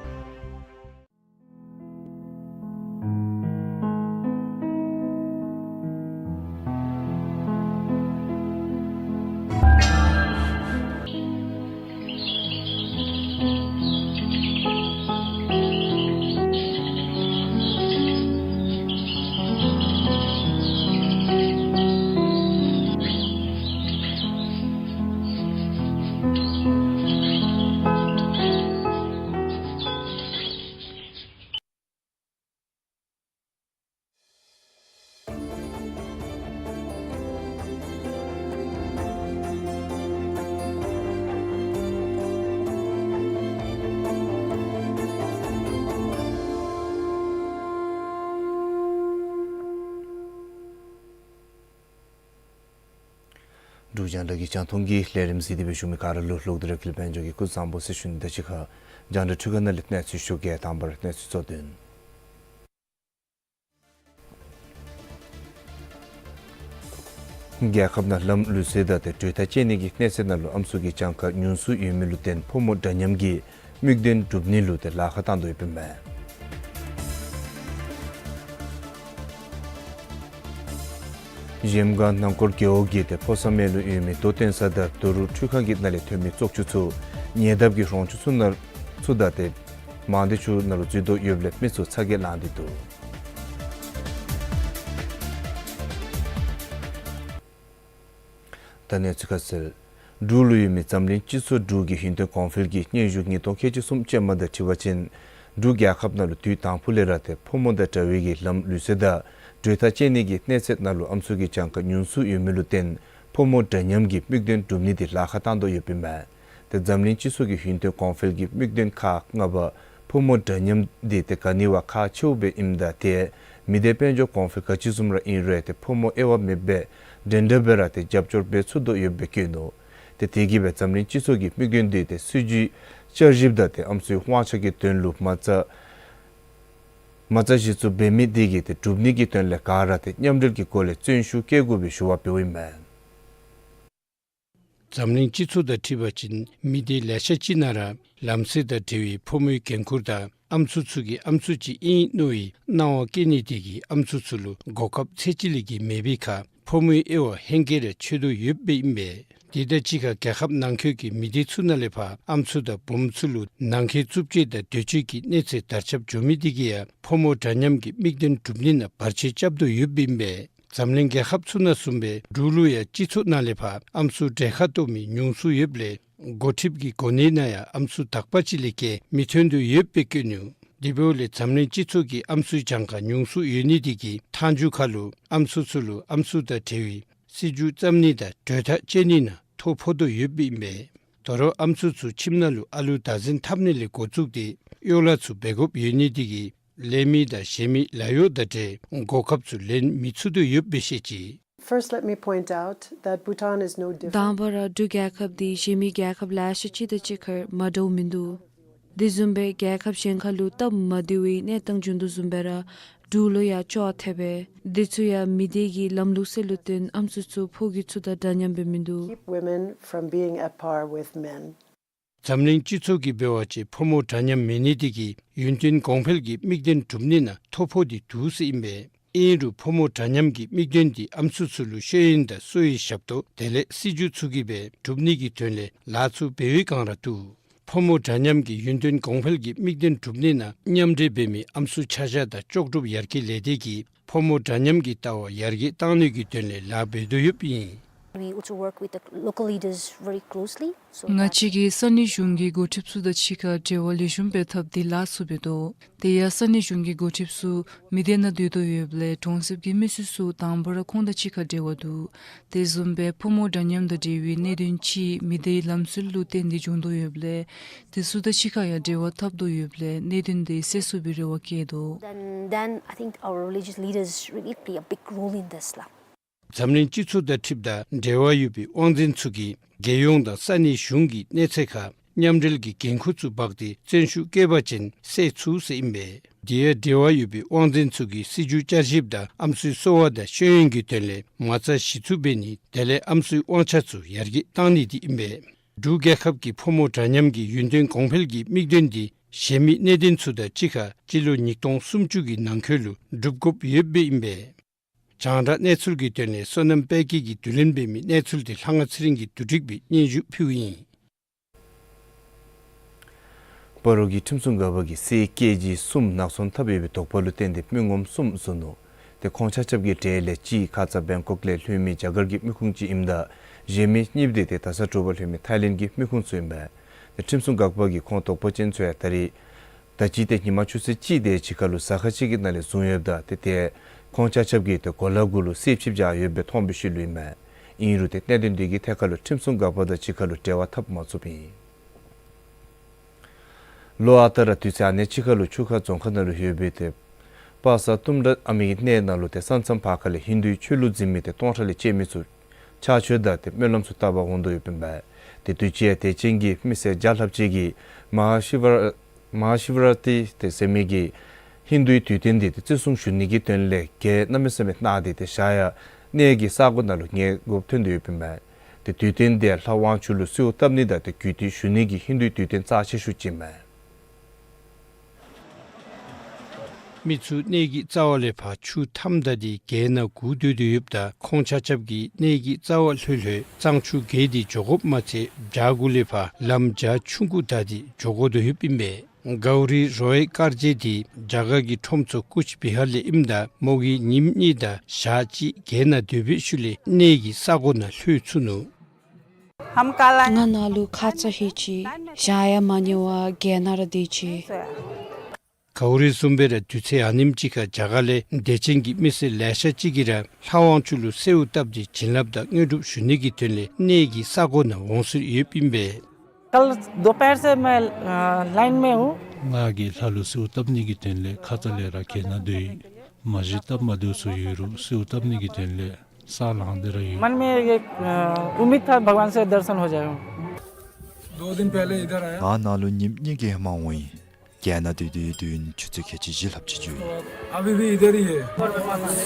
འབྲུག་རྒྱང་བསྒྲགས་ཀྱི་རྒྱང་མཐོང་གི་ལས་རིམ་གཟིགས་ཏེ་སྦེ་བཞུགས་མི་ག་ར་ལུ་ལྷག་དོན་ར་འཕྲིན་ལས་དཔལ་འབྱོར་གྱིས་སྐུ་གཟུགས་བཟང་པོ་ཟེར་ཞུ་ནི་དང་གཅིག་ཁར་རྒྱང་བསྒྲགས་འཕྲུལ་ཁང་ནང་ལས་གནས་ཚུལ་ཞུ་གེ། དང་པ་ར་གནས་ཚུལ་གཙོ་དོན། རྒྱལ་ཁབ་ནང་ལམ་ལུགས་སྲོལ་དང་ཏེ་གྲོས་ཐག་བཅད་ནི་གི་གནས་ཚད་ནང་ལུ་ཨམ་སྲུ་གི་གྱངས་ཁ་ཉུང་སུ་ཡོད་མི་ལུ་བརྟེན་ཕོ་མོ་འདྲ་མཉམ་གྱི་མིག་མདུན་གྲུབ་ནི་ལུ་ཏེ་ལཱ་ཁག་བཏང་དོ་ཡོདཔ་ཨིན་མས། གཞལམ་སྒང་ནང་འཁོར་རྒེད་འོག་གི་ཏེ་ཕོ་བསམ་ཡས་ལུ་ཡོད་མི་རྡོ་བཏོན་ས་དང་རྡོ་རུག་འཕྲུལ་ཁང་གི་ནང་ལས་ཐོན་མི་བཙོག་ཆུ་ཚུ་ཉེ་འདབས་ཀྱི་རོང་ཆུ་ཚུ་ནང་ཚུ་དང་ཏེ་མང་སྡེ་ཆུ་ནང་ལུ་འཛུལ་དོ་ཡོདཔ་ལས་མི་ཚུ་ཚ་གྱང་ལང་སྟེ་འདུག། ད་གནས་ཚུལ་ཁ་གསལ། འབྲུག་ལུ་ཡོད་མི་འཛམ་གླིང་སྤྱི་ཚོགས་འབྲུག་གི་ཡུན་བརྟན་གོང་འཕེལ་གྱི་སྙན་ཞུ་ཉིས་སྟོང་ཁལ་གཅིག་གསུམ་ཅན་མ་དང་འཁྲིལ་བ་ཅིན་འབྲུག་རྒྱལ་ཁབ་ནང་ལུ་དུས་དང་པོ་ལས་ར་ཏེ་ཕོ་མོ་དང་འདྲ་བའི་གི་ལམ་ལུགས་སྲོལ་དང་གྲོས་ཐག་བཅད་ནི་གི་གནས་ཚད་ནང་ལུ་ཨམ་སྲུ་གི་གྱངས་ཁ་ཉུང་སུ་ཡོད་མི་ལུ་བརྟེན་ཕོ་མོ་འདྲ་མཉམ་གྱི་མིག་མདུན་གྲུབ་ནི་འདི་ལཱ་ཁག་བཏང་དོ་ཡོདཔ་ཨིན་མས། ཏེ་འཛམ་གླིང་སྤྱི་ཚོགས་ཀྱི་ཡུན་བརྟན་གོང་འཕེལ་གྱི་དམིགས་དོན་ཁག་ལྔ་པ་ཕོ་མོ་འདྲ་མཉམ་འདི་ཏེ་ག་ནི་བ་ཁག་ཆེཝ་སྦེ་ཨིནམ་ད་ཏེ་མི་སྡེ་དཔལ་འབྱོར་གོང་འཕེལ་ག་ཅི་བཟུམ་ར་ཨིན་རུང་ཏེ་ཕོ་མོ་དབྱེ་བ་མེདཔ་སྦེ་འདྲན་འདྲ་སྦེ་ར་ཏེ་རྒྱབ་སྐྱོར་འབད་ཚུགས་དོ་ཡོདཔ་སྦེ་བཀོད་ནུག། ཏེ་དེ་གིས་སྦེ་འཛམ་གླིང་སྤྱི་ཚོགས་ཀྱི་དམིགས་དོན་འདི་ཏེ་སྲིད་བྱུས་བསྐྱར་ཞིབ་དང་ཏེ་ཨམ་སྲུའི་དབང་ཆ་གི་དོན་ལུ་མ་རྩ་མ་རྩ་གཞི་བཙུགས་འབད་མི་འདི་གིས་ཏེ་གྲུབ་ནི་གི་དོན་ལས་ག་ར་ཏེ་མཉམ་འབྲེལ་གྱི་སྒོ་ལས་བརྩོན་ཤུགས་བསྐྱེད་དགོ་པའི་ཞུ་བ་འབདཝ་ཨིན་མས། འཛམ་གླིང་སྤྱི་ཚོགས་དང་འཁྲིལ་བ་ཅིན་མི་སྡེ་ལེ་ཤ་ཅིག་ནང་ར་ལམ་སྲོལ་དང་འབྲེལ་བའི་ཕོ་མོའི་འགན་ཁུར་དང་ཨམ་སྲུ་ཚུ་གིས་ཨམ་སྲུ་ཅིག་ཨིན་མནོ་བའི་སྣང་བ་བསྐྱེད་ནི་དེ་གིས་ཨམ་སྲུ་ཚུ་ལུ་གོ་སྐབས་ཚད་ཅིག་ལས་བརྒལ་མེད་པའི་ཁར་ཕོ་མོའི་དབྱེ་བ་ཧེང་སྐལ་ར་ཆོད་དོ་ཡོདཔ་ཨིན་པས། དེ་དང་གཅིག་ཁར་རྒྱལ་ཁབ་ནང་འཁོད་ཀྱི་མི་སྡེ་ཚུ་ནང་ལས་ཕར་ཨམ་སྲུ་དང་བུམོ་ཚུ་ལུ་ནང་འཁོད་རྩུབ་སྤྱོད་དང་འདོད་སྤྱོད་ཀྱི་གནས་ཚད་དར་ཁྱབ་འགྱོ་མི་དེ་གིས་ཡང་ཕོ་མོ་འདྲ་མཉམ་གྱི་དམིགས་དོན་གྲུབ་ནི་ནང་བར་ཆད་རྐྱབ་དོ་ཡོདཔ་ཨིན་པས། འཛམ་གླིང་རྒྱལ་ཁབ་ཚུ་ནང་བཟུམ་སྦེ་འབྲུག་ལུ་ཡང་སྤྱི་ཚོགས་ནང་ལས་ཕར་ཨམ་སྲུ་འབྲེལ་ཁ་གཏོགས་མི་ཉུང་སུ་ཡོདཔ་ལས་འགོ་ཁྲིདཔ་གི་གོ་གནས་ནང་ཡང་ཨམ་སྲུ་དག་པ་ཅིག་ལས་བརྒལ་མི་ཐོན་དོ་ཡོདཔ་སྦེ་བཀོད་ནུག། དེ་འབདཝ་ལས་འཛམ་གླིང་སྤྱི་ཚོགས་ཀྱི་ཨམ་སྲུའི་གྱངས་ཁ་ཉུང་སུ་ཡོད་ནི་དེ་གིས་མཐའ་མཇུག་ཁར་ལུ་ཨམ་སྲུ་ཚུ་ལུ་ཨམ་སྲུ་དང་འབྲེལ་བའི་སྲིད་བྱུས་བརྩམ་ནི་དང་གྲོས་ཐག་བཅད་ནི་ནང་ཐོ་ཕོག་དོ་ཡོདཔ་ཨིན་པས། ད་རུང་ཨམ་སྲུ་ཚུ་ཁྱིམ་ནང་ལུ་ཨ་ལུ་བདག་འཛིན་འཐབ་ནི་ལས་འགོ་བཙུགས་ཏེ་གཡོག་ལཱ་ཚུ་འབད་དགོཔ་ཡོད་ནི་དེ་གིས་ལས་མི་དང་གཞན་མི་ལཱ་གཡོག་དང་འབྲེལ་གོ་སྐབས་ཚུ་ལེན་མི་ཚུགས་དོ་ཡོདཔ་སྦེ་བཤད་ཅི། First, let me point out that Bhutan is no different. དང་པ་ར་འབྲུག་རྒྱལ་ཁབ་འདི་གཞན་མི་རྒྱལ་ཁབ་ལེ་ཤ་ཅིག་དང་གཅིག་ཁར་མ་འདྲཝ་མིན་འདུག། དེ་བཟུམ་སྦེ་རྒྱལ་ཁབ་གཞན་ཁར་ལུ་སྟབས་མ་བདེ་བའི་གནས་སྟངས་བྱུང་དོ་བཟུམ་སྦེ་ར་འབྲུག་ལུ་ཡང་ཅོག་འཐདཔ་སྦེ་དེ་ཚུ་ཡང་མི་སྡེ་གི་ལམ་ལུགས་སྲོལ་ལུ་བརྟེན་ཨམ་སྲུ་ཚུ་ཕོ་རྒྱུད་ཚུ་དང་འདྲ་མཉམ་སྦེ་མིན་འདུག། Keep women from being at par with men. འཛམ་གླིང་སྤྱི་ཚོགས་ཀྱི་འབད་བ་ཅིན་ཕོ་མོ་འདྲ་མཉམ་མེད་ནི་དེ་གིས་ཡུན་བརྟན་གོང་འཕེལ་གྱི་དམིགས་དོན་གྲུབ་ནི་ནང་ཐོ་ཕོག་སྟེ་འདུག་ཟེར་ཨིན་པས། ཨིན་རུང་ཕོ་མོ་འདྲ་མཉམ་གྱི་དམིགས་དོན་འདི་ཨམ་སྲུ་ཚུ་ལུ་ཤེས་ཡོན་དང་གསོ་བའི་ཞབས་ཏོག་དེ་ལས་སྲིད་བྱུས་ཚུ་གིས་སྦེ་གྲུབ་ནི་གི་དོན་ལས་ལཱ་ཚུ་འབད་བའི་སྒང་ར་འདུག། ཕོ་མོ་འདྲ་མཉམ་གྱི་ཡུན་བརྟན་གོང་འཕེལ་གྱི་དམིགས་དོན་གྲུབ་ནི་ནང་མཉམ་འབྲེལ་འབད་མི་ཨམ་སྲུ་ཆ་བཞག་དང་ལྕོགས་གྲུབ་ཡར་རྒྱས་ལས་སྡེ་གིས་ཕོ་མོ་འདྲ་མཉམ་གྱི་ལྟ་བ་ཡར་རྒྱས་གཏང་ནི་གི་དོན་ལས་ལཱ་འབད་དོ་ཡོདཔ་ཨིན། We also work with the local leaders very closely, so ང་བཅས་ཀྱིས་ས་གནས་གཞུང་གི་འགོ་ཁྲིདཔ་ཚུ་དང་གཅིག་ཁར་འབྲེལ་བ་ལེགས་ཤོམ་སྦེ་འཐབ་སྟེ་ལཱ་ཚུ་འབད་དོ། དེ་ཡང་ས་གནས་གཞུང་གི་འགོ་ཁྲིདཔ་ཚུ་མི་སྡེ་ནང་སྡོད་དོ་ཡོདཔ་ལས་གྲོང་གསེབ་ཀྱི་མི་སེར་ཚུ་དང་པ་ར་ཁོང་དང་གཅིག་ཁར་འབྲེལ་བ་འདུག། དེ་བཟུམ་སྦེ་ཕོ་མོ་འདྲ་མཉམ་དང་འབྲེལ་བའི་གནད་དོན་ཅིག་མི་སྡེའི་ལམ་སྲོལ་ལུ་བརྟེན་ཏེ་འབྱུང་དོ་ཡོདཔ་ལས་དེ་ཚུ་དང་གཅིག་ཁར་ཡང་འབྲེལ་བ་འཐབ་དོ་ཡོདཔ་ལས་གནད་དོན་དེ་སེལ་ཚུགས་པའི་རེ་བ་བསྐྱེད་དོ། Then, then I think our religious leaders really play a big role in this ལགས། འཛམ་གླིང་སྤྱི་ཚོགས་དང་འཁྲིལཝ་ད་འབྲེལ་བ་ཡོད་པའི་དབང་འཛིན་ཚུ་གིས་རྒྱལ་ཡོངས་དང་ས་གནས་གཞུང་གི་གནས་ཚད་ཁར་མཉམ་འབྲེལ་གྱི་འགན་ཁུར་ཚུ་འབག་སྟེ་བརྩོན་ཤུགས་བསྐྱེད་པ་ཅིན་སེལ་ཚུགས་ཟེར་ཨིན་པས། དེ་ཡང་འབྲེལ་བ་ཡོད་པའི་དབང་འཛིན་ཚུ་གིས་སྲིད་བྱུས་བསྐྱར་ཞིབ་དང་ཨམ་སྲུའི་གསོ་བ་དང་ཤེས་ཡོན་གྱི་དོན་ལས་མ་རྩ་གཞི་བཙུགས་འབད་ནི་དེ་ལས་ཨམ་སྲུའི་དབང་ཆ་ཚུ་ཡར་རྒྱས་གཏང་ནི་དེ་ཨིན་པས། འབྲུག་རྒྱལ་ཁབ་ཀྱི་ཕོ་མོ་འདྲ་མཉམ་གྱི་ཡུན་བརྟན་གོང་འཕེལ་གྱི་དམིགས་དོན་འདི་གཞན་མི་གནད་དོན་ཚུ་དང་གཅིག་ཁར་སྤྱི་ལོ་ཉིས་སྟོང་སུམ་ཅུ་གི་ནང་འཁོད་ལུ་འགྲུབ་དགོཔ་ཡོདཔ་ཨིན་པས། རྒྱང་བསྒྲགས་གནས་ཚུལ་གྱི་དོན་ལས་བསོད་ནམས་དཔལ་སྐྱིད་ཀྱིས་བསྡུ་ལེན་འབད་མི་གནས་ཚུལ་དེ་ལྷ་དབང་ཚེ་རིང་གིས་བསྡུ་སྒྲིག་འབད་སྙན་ཞུ་ཕུལཝ་ཨིན། སྤ་རོ་གི་ཁྲིམས་སྲུང་འགག་པ་གིས་སྲས་སྐྱེས་ཀྱི་གསུམ་ནག་ཚོང་འཐབ་ཡོད་པའི་དོགས་པ་ལུ་བརྟེན་ཏེ་མི་ངོམ་གསུམ་བཟུང་ནུག། ཏེ་ཁོང་ཆ་ཁྱབ་ཀྱི་གྲས་ལས་གཅིག་ཁ་ཙ་བེང་ཀོག་ལས་ལྷོད་མི་རྒྱ་གར་གྱི་མི་ཁུངས་ཅིག་ཨིནམ་ད་གཞན་མི་གཉིསཔོ་དེ་ཏེ་ད་ས་དྲོ་པ་ལྷོད་མི་ཐའི་ལེནཌ་གྱི་མི་ཁུངས་ཚུ་ཨིན་པས། ཏེ་ཁྲིམས་སྲུང་འགག་པ་གིས་ཁོང་དོགས་པ་ཅན་ཚུ་ཡང་ད་རིས་ད་ཅི་ཏེ་ཉིན་མ་ཆུ་ཚོད་གཅིག་དེ་ཅིག་ཁར་ལུ་ཟ་ཁང་ཅིག་གི་ནང་ལས་བཟུང་ཡོདཔ་ད་ཏེ་ཏེ་ཁོང་ཆ་ཁྱབ་ཀྱིས་ཏེ་གོ་ལ་གུ་ལུ་གསེར་ཆིབས་བཞག་ཡོདཔ་སྦེ་མཐོང་བའི་ཤུལ་ལུ་ཨིན་མས། ཨིན་རུང་ཏེ་གནད་དོན་དེ་གི་ཐད་ཁར་ལུ་ཁྲིམས་སྲུང་འགག་པ་དང་གཅིག་ཁར་ལུ་འབྲེལ་བ་འཐབ་མ་ཚུགསཔ་ཨིན། ལོ་ཨ་རྟག་ར་དུས་ཚོད་ཨ་ནེམ་ཅིག་ཁར་ལུ་ཆུ་ཁ་རྫོང་ཁག་ནང་ལུ་ཡོད་པའི་ཏེ་པ་ས་གཏུམ་དྲག་ཨ་མི་གི་གནས་ནང་ལུ་ཏེ་ས་མཚམས་ཕར་ཁ་ལས་ཧིན་དུའི་ཆོས་ལུགས་འཛིན་མི་ཏེ་སྟོང་ཕྲག་ལས་བཅད་མི་ཚུ་ཕྱག་མཆོད་དང་ཏེ་སྨོན་ལམ་ཚུ་བཏབ་པར་འོང་དོ་ཡོདཔ་ཨིན་པས། ཏེ་དུས་ཅི་ཡང་དད་ཅན་གྱི་མི་སེར་བརྒྱ་ལྷགཔ་ཅིག་གིས་མ་ཧཱ་ཤི་ཝ་ར་མ་ཧཱ་ཤི་ཝ་ར་ཏི་ཏེ་ཟེར་མི་གི་ཧིན་དུའི་དུས་སྟོན་འདི་ཏེ་བརྩི་སྲུང་ཞུ་ནི་གི་དོན་ལས་གྱལ་གནམ་མེད་ས་མེད་གནང་སྟེ་ཏེ་ཞག་ཡང་ གནས་ཀྱི་ས་གོ་ནང་ལུ་ཉེན་འགོག་ཐོན་ཏེ་ཡོདཔ་ཨིན་མས། ཏེ་དུས་སྟོན་དེ་ལྷ་དབང་ཕྱུག་ལུ་གསོལཝ་བཏབ་ནི་དང་ཏེ་གུས་བཏུད་ཞུ་ནི་གི་ཧིན་དུའི་དུས་སྟོན་རྩ་ཆེ་ཤོས་ཅིག་ཨིན་མས། མི་ཚུ་གནས་ཀྱི་རྩ་བ་ལས་ཕར་ཆུ་མཐའམ་བདའ་སྟེ་གྱལ་ནང་སྒུག་སྡོད་དེ་ཡོདཔ་ད་ཁོང་ཆ་ཁྱབ་ཀྱིས་གནས་ཀྱི་རྩ་བ་ལྷོད་ལྷོད་གཙང་ཆུ་བརྒལ་ཏེ་འགྱོ་དགོཔ་མ་ཚད་བྱག་གུ་ལས་ཕར་ལམ་བྱ་ཆུང་ཀུ་བདའ་སྟེ་འགྱོ་དགོ་དོ་ཡོདཔ་ཨིན་པས། གའུ་རི་རོ་ཡི་དཀར་མཛེས་དེ་རྒྱ་གར་གྱི་ཁྲོམ་ཚོགས་ཀུཆ་བི་ཧར་ལས་ཨིནམ་ད་མོ་གིས་ཉིནམ་གཉིས་དང་ཞག་གཅིག་གྱལ་ནང་སྡོད་པའི་ཤུལ་ལས་གནས་ཀྱི་ས་གོ་ནང་ལྷོད་ཚུགས་ནུག། ང་ནཱ་ལུ་ཁ་ཙ་ལྷོད་ཅི། ཞག་ཡང་མ་ཉལ་བར་གྱལ་ནང་ར་སྡོད་ཅི། གའུ་རི་བཟུམ་སྦེ་ར་དུས་ཚོད་ཨ་ནེམ་ཅིག་ཁར་རྒྱ་གར་ལས་དད་ཅན་གྱི་མི་སེར་ལེ་ཤ་ཅིག་གིས་ར་ལྷ་དབང་ཕྱུག་ལུ་གསོལཝ་བཏབ་སྟེ་བྱིན་རླབས་དང་དངོས་གྲུབ་ཞུ་ནི་གི་དོན་ལས་གནས་ཀྱི་ས་གོ་ནང་འོང་སྲོལ་ཡོདཔ་ཨིན་པས། कल दोपहर से मैं, अ, लाइन में हूँ। ང་གིས་ལྷ་ལུ་གསོལཝ་བཏབ་ནི་གི་དོན་ལས་ཁ་ཙ་ལས་ར་གྱལ་ནང་སྡོད་ཡི། མ་གཞི་སྟབས་མ་བདེཝ་ཚུ་ཡོད་རུང་གསོལཝ་བཏབ་ནི་གི་དོན་ལས་ས་ལངས་ཏེ་ར་ཡོད། मन में एक, अ, उम्मीद था भगवान से दर्शन हो जाए। दो दिन पहले इधर आया। ང་ནཱ་ལུ་ཉིནམ་གཉིས་ཀྱི་ཧེ་མ་འོང་ཡི། གྱལ་ནང་སྡོད་དེ་ཡོད་དོ་ཨིན། ཆུ་ཚོད་ཁལ་གཅིག་བཞི་ལྷགཔ་ཅིག་འགྱོ་ཡི། अभी भी इधर ही है।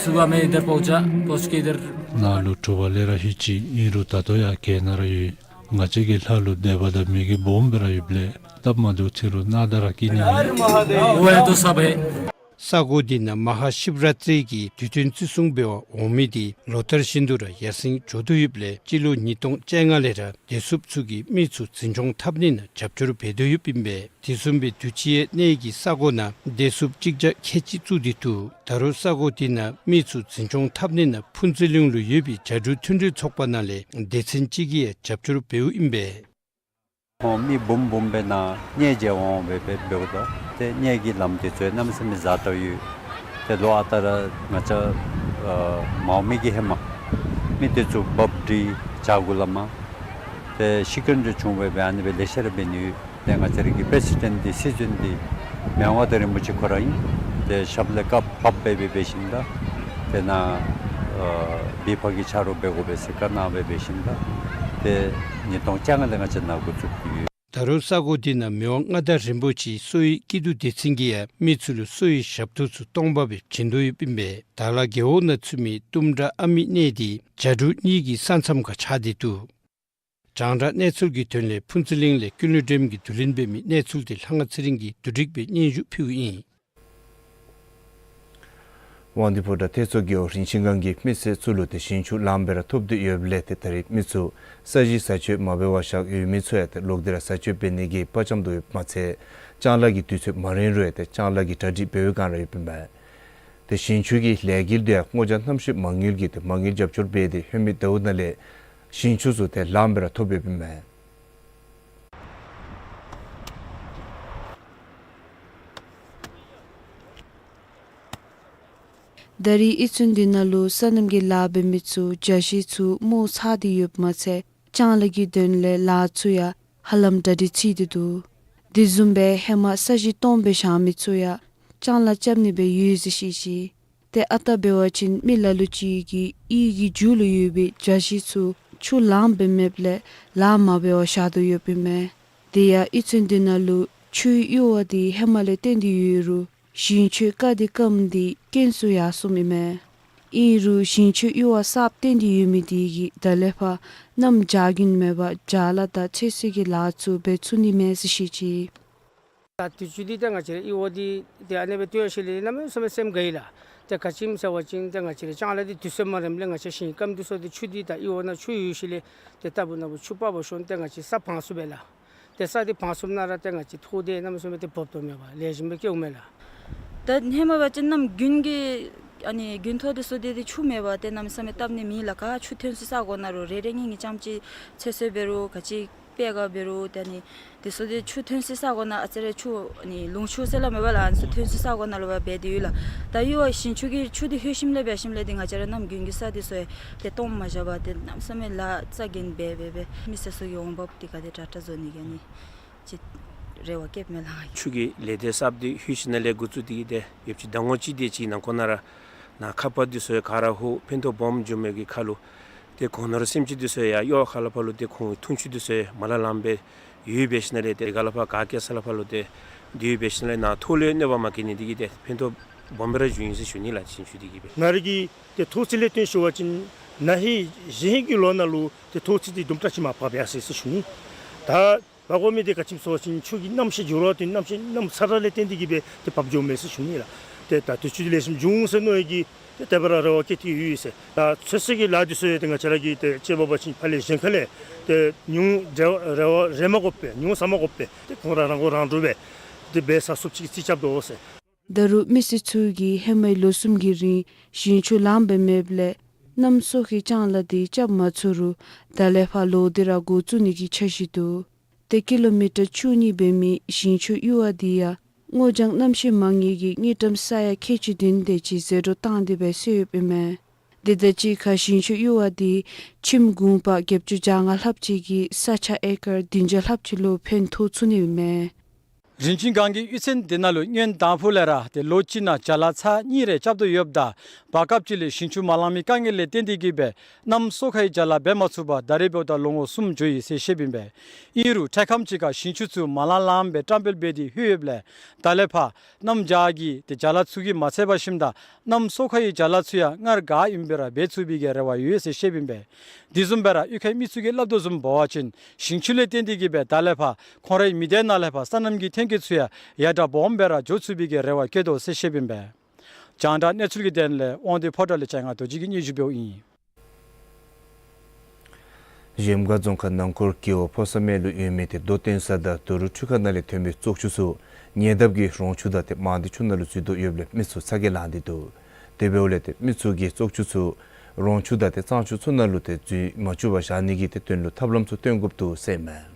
सुबह में इधर पहुंचा, पहुंच के इधर ནཱ་ལུ་དྲོ་པ་ལས་ར་ལྷོད་ཅི། ཨིན་རུང་ད་ལྟོ་ཡང་གྱལ་ནང་ར་ཡོད། ང་བཅས་ཀྱིས་ལྷ་ལུ་དད་པ་དང་མོས་གུས་སྦོམ་སྦེ་ར་ཡོདཔ་ལས་སྟབས་མ་བདེཝ་ཐོན་རུང་སྣང་དག་ར་སྐྱེ་ནི་མེད། वो है तो सब है। ས་གོ་འདི་ནང་མ་ཧཱ་ཤིབ་ར་ཏྲི་གི་དུས་སྟོན་བརྩི་སྲུང་འབད་བར་འོང་མི་དེ་ལོ་ལྟར་བཞིན་དུ་ར་ཡར་སེང་འགྱོ་དོ་ཡོདཔ་ལས་སྤྱི་ལོ་ཉིས་སྟོང་བཅོ་ལྔ་ལས་ར་བདེ་སྲུངཔ་ཚུ་གིས་མི་ཚུ་འཛིན་སྐྱོང་འཐབ་ནི་ནང་རྒྱབ་སྐྱོར་འབད་དོ་ཡོདཔ་ཨིན་པས། དེ་བཟུམ་སྦེ་དུས་ཅི་ཡང་གནས་ཀྱི་ས་གོ་ནང་བདེ་སྲུངཔ་གཅིག་བརྒྱ་ཁལ་གཅིག་བཙུགས་ཏེ་འདུག། ད་རུང་ས་གོ་འདི་ནང་མི་ཚུ་འཛིན་སྐྱོང་འཐབ་ནི་ནང་ཕུན་ཚོགས་གླིང་ལུ་ཡོད་པའི་བྱ་འབྲུག་མཐུན་སྒྲིལ་ཚོགས་པ་ནང་ལས་སྡེ་ཚན་ཅིག་གིས་ཡང་རྒྱབ་སྐྱོར་འབདཝ་ཨིན་པས། ཁོང་མི་འབུམ་འབུམ་སྦེ་ནཱ་གནས་མཇལ་འོང་སྦེ་འབདཝ་ད་ཏེ་གནས་ཀྱི་ལམ་འདི་ཚུ་གནམ་མེད་ས་མེད་བཟང་དྲགས་ཡོད། ཏེ་ལོ་ཨ་རྟག་ར་ང་བཅས་ཨ་མར་འོང་མི་གི་ཧེ་མ་མི་འདི་ཚུ་བབས་ཏེ་བྱག་གུ་ལས་མར་ཏེ་ཤི་རྐྱེན་ཚུ་བྱུང་སྦེ་སྦེ་ཨ་ནི་སྦེ་ལེ་ཤ་ར་འབད་ནི་ཡོད། ཏེ་ང་བཅས་ར་གི་པེ་སི་ཌེནཊ་འདི་སྲིད་བློན་འདི་མི་དབང་མངའ་བདག་རིན་པོ་ཆེ་ཁོ་ར་ཨིན། ཏེ་ཞབས་ལས་བཀའ་ཕབ་སྦེ་འབད་འབད་ཞིནམ་ད་ཏེ་ནཱ་ཨ་བི་ཕ་གི་ཆ་རོགས་འབད་དགོ་པས་ཟེར་བཀའ་གནང་སྦེ་འབད་ཞིནམ་ད་ཏེ་ཉིས་སྟོང་བཅོ་ལྔ་ལས་ང་བཅས་ནཱ་འགོ་བཙུགས་ཏེ་ཡོད། ད་རུང་ས་གོ་འདི་ནང་མི་དབང་མངའ་བདག་རིན་པོ་ཆེའི་གསོ་བའི་སྐྱིད་སྡུག་སྡེ་ཚན་གྱིས་ཡང་མི་ཚུ་ལུ་གསོ་བའི་ཞབས་ཏོག་ཚུ་སྟོང་པ་སྦེ་བྱིན་དོ་ཡོདཔ་ཨིན་པས། དྭགས་ལྷ་རྒེད་འོག་ནང་ཚུད་མི་གཏུམ་དྲག་ཨ་མི་གནས་འདི་བྱ་འབྲུག་གཉིས་ཀྱི་ས་མཚམས་ཁར་ཆགས་ཏེ་འདུག། རྒྱང་བསྒྲགས་གནས་ཚུལ་གྱི་དོན་ལས་ཕུན་ཚོགས་གླིང་ལས་ཀུན་ལེགས་སྒྲོལམ་གྱིས་བསྡུ་ལེན་འབད་མི་གནས་ཚུལ་དེ་ལྷ་དབང་ཚེ་རིང་གིས་བསྡུ་སྒྲིག་འབད་སྙན་ཞུ་ཕུལཝ་ཨིན། དབང་འདུས་ཕོ་བྲང་ཐེད་མཚོ་རྒེད་འོག་རིན་ཆེན་སྒང་གི་མི་སེར་ཚུ་ལུ་ཏེ་ཞིང་ཆུ་ལངམ་སྦེ་ར་ཐོབ་སྟེ་ཡོདཔ་ལས་ཏེ་ད་རེས་མི་ཚུ་ས་གཞི་ས་སྤྱོད་མ་འབད་བར་བཞག་ཡོད་མི་ཚུ་ཡང་ཏེ་ལོག་སྟེ་ར་ས་སྤྱོད་འབད་ནི་གི་དཔའ་བཅམ་དོ་ཡོདཔ་མ་ཚད་ལྕང་ལཱ་གི་དུས་ཚོད་མ་རན་རུང་ཡང་ཏེ་ལྕང་ལཱ་གི་གྲ་སྒྲིག་འབད་བའི་སྒང་ར་ཡོདཔ་ཨིན་མས། ཏེ་ཞིང་ཆུ་གི་ལས་འགུལ་འདི་ཡང་སྔོ་ལྗང་གནམ་གཤིས་མ་དངུལ་གྱིས་ཏེ་མ་དངུལ་རྒྱབ་སྐྱོར་འབད་དེ་ཧེ་མའི་ཟླཝ་ནང་ལས་ཞིང་ཆུ་ཚུ་ཏེ་ལངམ་སྦེ་ར་ཐོབ་ཡོདཔ་ཨིན་མས། ད་རེས་ཨི་ཚུན་འདི་ནང་ལུ་སོ་ནམ་གྱི་ལཱ་འབད་མི་ཚུ་བྱ་ཤིང་ཚུ་རྨོ་ཚར་ཏེ་ཡོདཔ་མ་ཚད་ལྕང་ལཱ་གི་དོན་ལས་ལཱ་ཚུ་ཡང་ཧ་ལམ་གྲ་སྒྲིག་ཚར་ཏེ་འདུག། དེ་བཟུམ་སྦེ་ཧེ་མ་ས་གཞི་སྟོངམ་སྦེ་བཞག་མི་ཚུ་ཡང་ལྕང་ལཱ་རྐྱབ་ནི་སྦེ་ཡོད་ཟེར་བཤད་ཅི། ཏེ་ཨ་རྟག་འབད་བ་ཅིན་མི་ལ་ལུ་ཅིག་གིས་གཡུས་ཀྱི་མཇུག་ལུ་ཡོད་པའི་བྱ་ཤིང་ཚུ་ཆུ་ལངམ་སྦེ་མེདཔ་ལས་ལཱ་མ་འབད་བར་བཞག་དོ་ཡོདཔ་ཨིན་མས། དེ་ཡང་ཨི་ཚུན་འདི་ནང་ལུ་ཆུའི་གཡུར་བ་འདི་ཧེ་མ་ལས་བཏོན་ཏེ་ཡོད་རུང་ཞིང་ཆུའི་རྐ་འདི་སྐམ་སྟེ་རྐྱེན་ཚུ་ཡར་སོངམ་ཨིན་མས། ཨིན་རུང་ཞིང་ཆུའི་གཡུར་བ་གསརཔ་བཏོན་ཏེ་ཡོད་མི་འདི་གིས་ད་ལས་ཕར་གནམ་བྱཱར་རྒྱུན་མེད་པར་བྱཱར་ལཱ་དང་ཚོད་བསྲེ་གི་ལཱ་ཚུ་འབད་ཚུགས་ནི་མས་ཟེར་བཤད་ཅི། ད་དུས་ཚོད་འདི་ཏེ་ང་བཅས་རའི་གཡུར་བ་འདི་ཏེ་ཨ་ནེ་སྦེ་བཏོན་ཞིནམ་ལས་གནམ་མེད་ས་མེད་སེམས་དགའ་ཡི་ལགས། ཏེ་ག་ཅི་སྨོ་ཟེར་བ་ཅིན་ཏེ་ང་བཅས་རའི་ལྕང་ལཱ་འདི་དུས་ཚོད་མ་རནམ་ལས་ང་བཅས་ཞིང་སྐམ་འདི་ཚུ་ཏེ་ཆུ་འདི་ད་གཡུར་བ་ནང་ཆུ་ཡོད་ཞིནམ་ལས་ཏེ་ལྟ་བུ་ན་བུ་ཆུ་དཔའ་བོ་ཤོང་ཏེ་ང་བཅས་ས་བང་སུབ་པས་ལགས། ཏེ་ས་འདི་བང་སུབ་ནང་ར་ཏེ་ང་བཅས་ཐོག་འདི་གནམ་མེད་ས་མེད་ཏེ་འབབ་དོ་མས་པ། ལེགས་ཤོམ་སྦེ་སྐྱེཝ་མས་ལགས། ད་ཧེ་མ་འབད་བ་ཅིན་གནམ་དགུན་གྱི་ཨ་ནི་དགུན་ཐོག་འདི་ཚུ་འདི་ཏེ་ཆུ་མེད་པར་ཏེ་གནམ་མེད་ས་མེད་བཏབ་ནི་མེད་ལགས། ག་ཆུ་ཐོན་སའི་ས་གོ་ནང་རུང་རེ་རེ་གཉིས་གཉིས་རྐྱངམ་ཅིག་ཚོད་བསྲེ་འབད་རུང་ག་ཅི་པེ་ག་འབད་རུང་ཏེ་ཨ་ནི་འདི་ཚུ་འདི་ཆུ་ཐོན་སའི་ས་གོ་ནང་ཨ་ཙི་རེ་ཆུ་ཨ་ནི་ལུང་ཆུ་ཟེར་སླབ་མས་པ་ལགས། ཨ་ནི་ཚུ་ཐོན་སའི་ས་གོ་ནང་ལུ་འབད་དེ་ཡོད་ལགས། ད་གཡུར་བ་ཞིང་ཆུ་གི་ཆུ་འདི་ལྷོད་ཞིནམ་ལས་འབད་ཞིནམ་ལས་འདི་ང་བཅས་ར་གནམ་དགུན་གྱི་ས་འདི་ཚུ་ཡང་ཏེ་སྟོངམ་མ་བཞག་པར་ཏེ་གནམ་མེད་ས་མེད་ལཱ་རྩ་འགེངས་འབད་འབད་འབད་མི་སེར་ཚུ་གི་འོང་འབབ་འདི་ག་དེ་དྲག་དྲག་བཟོ་ནི་གི་ཨ་ནི་ཅིག་རེ་བ་བསྐྱེདཔ་མས་ལགས། ཆུ་གི་ལས་སྡེ་གསརཔ་འདི་ལྷོད་ཞིནམ་ལས་འགོ་བཙུགས་ཏེ་གིས་ཏེ་ཡོདཔ་ཅིག་ཟླ་ངོ་གཅིག་དེ་ཅིག་ནང་འཁོད་ནང་ར་ནཱ་ཁ་པར་འདི་ཚུ་ཡང་ག་ར་ཧུ་ཕན་ཐོགས་སྦོམ་བྱུང་མི་གི་ཁར་ལུ་ཏེ་གོ་ནོར་སེམས་ཅན་འདི་ཚུ་ཡང་གཡུར་བ་ཁ་ལས་ཕར་ལུ་ཏེ་ཁོང་གི་འཐུང་ཆུ་འདི་ཚུ་ཡང་མ་ལང་ལངམ་སྦེ་ཡོདཔ་འབད་ཞིནམ་ལས་ཏེ་ག་ལས་ཕར་ག་གེ་ས་ལས་ཕར་ལུ་ཏེ་འདི་ཡོདཔ་འབད་ཞིནམ་ལས་ནཱ་ཐོག་ལས་གནོད་པ་མ་བཀལ་ནི་འདི་གིས་ཏེ་ཕན་ཐོགས་ སྦོམ་སྦེ་ར་བྱུང་ཡི་ཟེར་ཞུ་ནི་ལགས། ཞིང་ཆུ་འདི་གིས་སྦེ་ང་རའི་གི་ཏེ་ཐོག་རྩེག་ལས་བརྟེན་ཞུ་བ་ཅིན་ན་ཧིང་གཞེས་ཧིང་གི་ལོ་ནང་ལུ་ཏེ་ཐོག་རྩེག་འདི་དུམ་གྲ་ཅིག་མར་བབས་ཡར་སོ་ཡི་ཟེར་ཞུ་ནི། ད་འབབ་དགོ་མི་འདི་ག་ཅི་སྨོ་ཟེར་བ་ཅིན་ཆུ་གི་གནམ་གཤིས་འགྱུར་བ་འདི་གནམ་གཤིས་གནམ་ས་ར་ལས་བརྟེན་ཏེ་གིས་སྦེ་ཏེ་འབབ་འགྱོཝ་མས་ཟེར་ཞུ་ནི་ལགས། ཏེ་ད་དུས་ཚོད་ལེགས་ཤོམ་འབྱུང་ཟེར་མནོ་ཡི་གི་ཏེ་དེ་སྦེ་ར་རེ་བ་བསྐྱེད་དེ་ཡོད་ཟེར། ད་ཚོད་བསྲེ་གི་ལཱ་འདི་ཚུ་ཡང་ཏེ་ང་བཅས་ར་གིས་ཏེ་དཔྱེ་འབད་བ་ཅིན་ཕར་ལས་གཞན་ཁ་ལས་ཏེ་ཉུང་རེ་བ་རེ་བ་རེ་མ་དགོ་པར་ཉུང་ཟ་མ་དགོ་པར་ཏེ་ཁོང་ར་རང་མགོ་རང་འདྲོངས་སྦེ་ཏེ་འབད་ཚར་ཚུགསཔ་ཅིག་རྩིས་རྐྱབ་དོ་ཟེར། ད་རུང་མི་སེར་ཚུ་གིས་ཧེ་མའི་ལོ་གསུམ་གྱི་རིང་ཞིང་ཆུ་ལངམ་སྦེ་མེདཔ་ལས་གནམ་སོ་ཁའི་ལྕང་ལཱ་འདི་རྐྱབ་མ་ཚུགས་རུང་ད་ལས་ཕར་ལོག་སྟེ་ར་འགོ་བཙུགས་ནི་གི་འཆར་གཞི་འདུག། ཏེ་ཀི་ལོ་མི་ཊར་བཅུ་གཉིས་འབད་མི་ཞིང་ཆུ་གཡུར་བ་འདི་ཡང་སྔོ་ལྗང་གནམ་གཤིས་མ་ངེས་ཀྱི་དངུལ་ཀྲམ་ས་ཡ་ཁལ་གཅིག་བདུན་དེ་ཅིག་ཟད་འགྲོ་བཏང་སྟེ་སྦེ་སོང་ཡོདཔ་ཨིན་མས། དེ་དང་གཅིག་ཁར་ཞིང་ཆུ་གཡུར་བ་འདི་ཁྱིམ་གུང་པ་བརྒྱད་ཅུ་གྱ་ལྔ་ལྷགཔ་ཅིག་གི་ས་ཆ་ཨེ་ཀར་བདུན་བརྒྱ་ལྷགཔ་ཅིག་ལུ་ཕན་ཐོགས་ཚུགས་ནི་ཨིན་མས། རིན་ཆེན་སྒང་གི་གཡུས་ཚན་འདི་ནང་ལུ་སྔོན་དང་ཕུ་ལས་ར་ཏེ་ལོ་གཅིག་ནང་བྱ་ལཱ་ཚར་གཉིས་རེ་རྐྱབ་དོ་ཡོདཔ་ད་བར་སྐབས་ཅིག་ལས་ཞིང་ཆུ་མ་ལང་མི་དཀའ་ངལ་ལས་བརྟེན་ཏེ་གིས་སྦེ་གནམ་སོ་ཁའི་བྱ་ལཱ་འབད་མ་ཚུགས་པར་ད་རེས་འབདཝ་ད་ལོ་ངོ་གསུམ་འགྱོ་ཡི་ཟེར་བཤདཔ་ཨིན་པས། ཨིན་རུང་འཕྲལ་ཁམས་ཅིག་ཁར་ཞིང་ཆུ་ཚུ་མ་ལང་ལངམ་སྦེ་བཀྲམ་སྤེལ་འབད་དེ་ལྷོད་ཡོདཔ་ལས་ད་ལས་ཕར་གནམ་བྱཱར་གྱི་ཏེ་བྱ་ལཱ་ཚུ་གིས་མ་ཚད་པར་ཞིནམ་ད་གནམ་སོ་ཁའི་བྱ་ལཱ་ཚུ་ཡང་སྔར་ག་ཨིནམ་སྦེ་ར་འབད་ཚུགས་པའི་གི་རེ་བ་ཡོད་ཟེར་བཤདཔ་ཨིན་པས། དེ་བཟུམ་སྦེ་ར་གཡུས་ཁའི་མི་ཚུ་གིས་སླབ་དོ་བཟུམ་འབད་བ་ཅིན་ཞིང་ཆུ་ལས་བརྟེན་ཏེ་གིས་སྦེ་ད་ལས་ཕར་ཁོང་རའི་མི་སྡེ་ནང་ལས་ཕར་སོ་ནམ་གྱི་ཐོན་སྐྱེད་ཚུ་ཡང་ཡར་དྲག་སྦོམ་སྦེ་ར་འགྱོ་ཚུགས་པའི་གི་རེ་བ་བསྐྱེད་དོ་ཟེར་བཤདཔ་ཨིན་པས། རྒྱང་བསྒྲགས་གནས་ཚུལ་གྱི་དོན་ལས་དབང་འདུས་ཕོ་བྲང་ལས་ལྕང་ང་རྡོ་རྗེ་གིས་སྙན་ཞུ་འབདཝ་ཨིན། གཞལམ་སྒང་རྫོང་ཁག་ནང་འཁོར་རྒེད་འོག་ཕོ་ས་སྨད་ལུ་ཡོད་མི་ཏེ་རྡོ་སྟོན་ས་དང་རྡོ་རུག་འཕྲུལ་ཁང་ནང་ལས་ཐོན་པའི་བཙོག་ཆུ་ཚུ་ཉེ་འདབས་ཀྱི་རོང་ཆུ་དང་ཏེ་མང་སྡེ་ཆུ་ནང་ལུ་འཛུལ་དོ་ཡོདཔ་ལས་མི་ཚུ་ཚ་གྱང་ལང་སྟེ་འདུག། དེ་འབདཝ་ལས་ཏེ་མི་ཚུ་གིས་བཙོག་ཆུ་ཚུ་རོང་ཆུ་དང་ཏེ་གཙང་ཆུ་ཚུ་ནང་ལུ་ཏེ་འཛུལ་མ་བཅུག་པར་བཞག་ནི་གི་ཏེ་དོན་ལུ་ཐབས་ལམ་ཚུ་སྟོན་དགོཔ་འདུག་ཟེར་ཨིན་མས།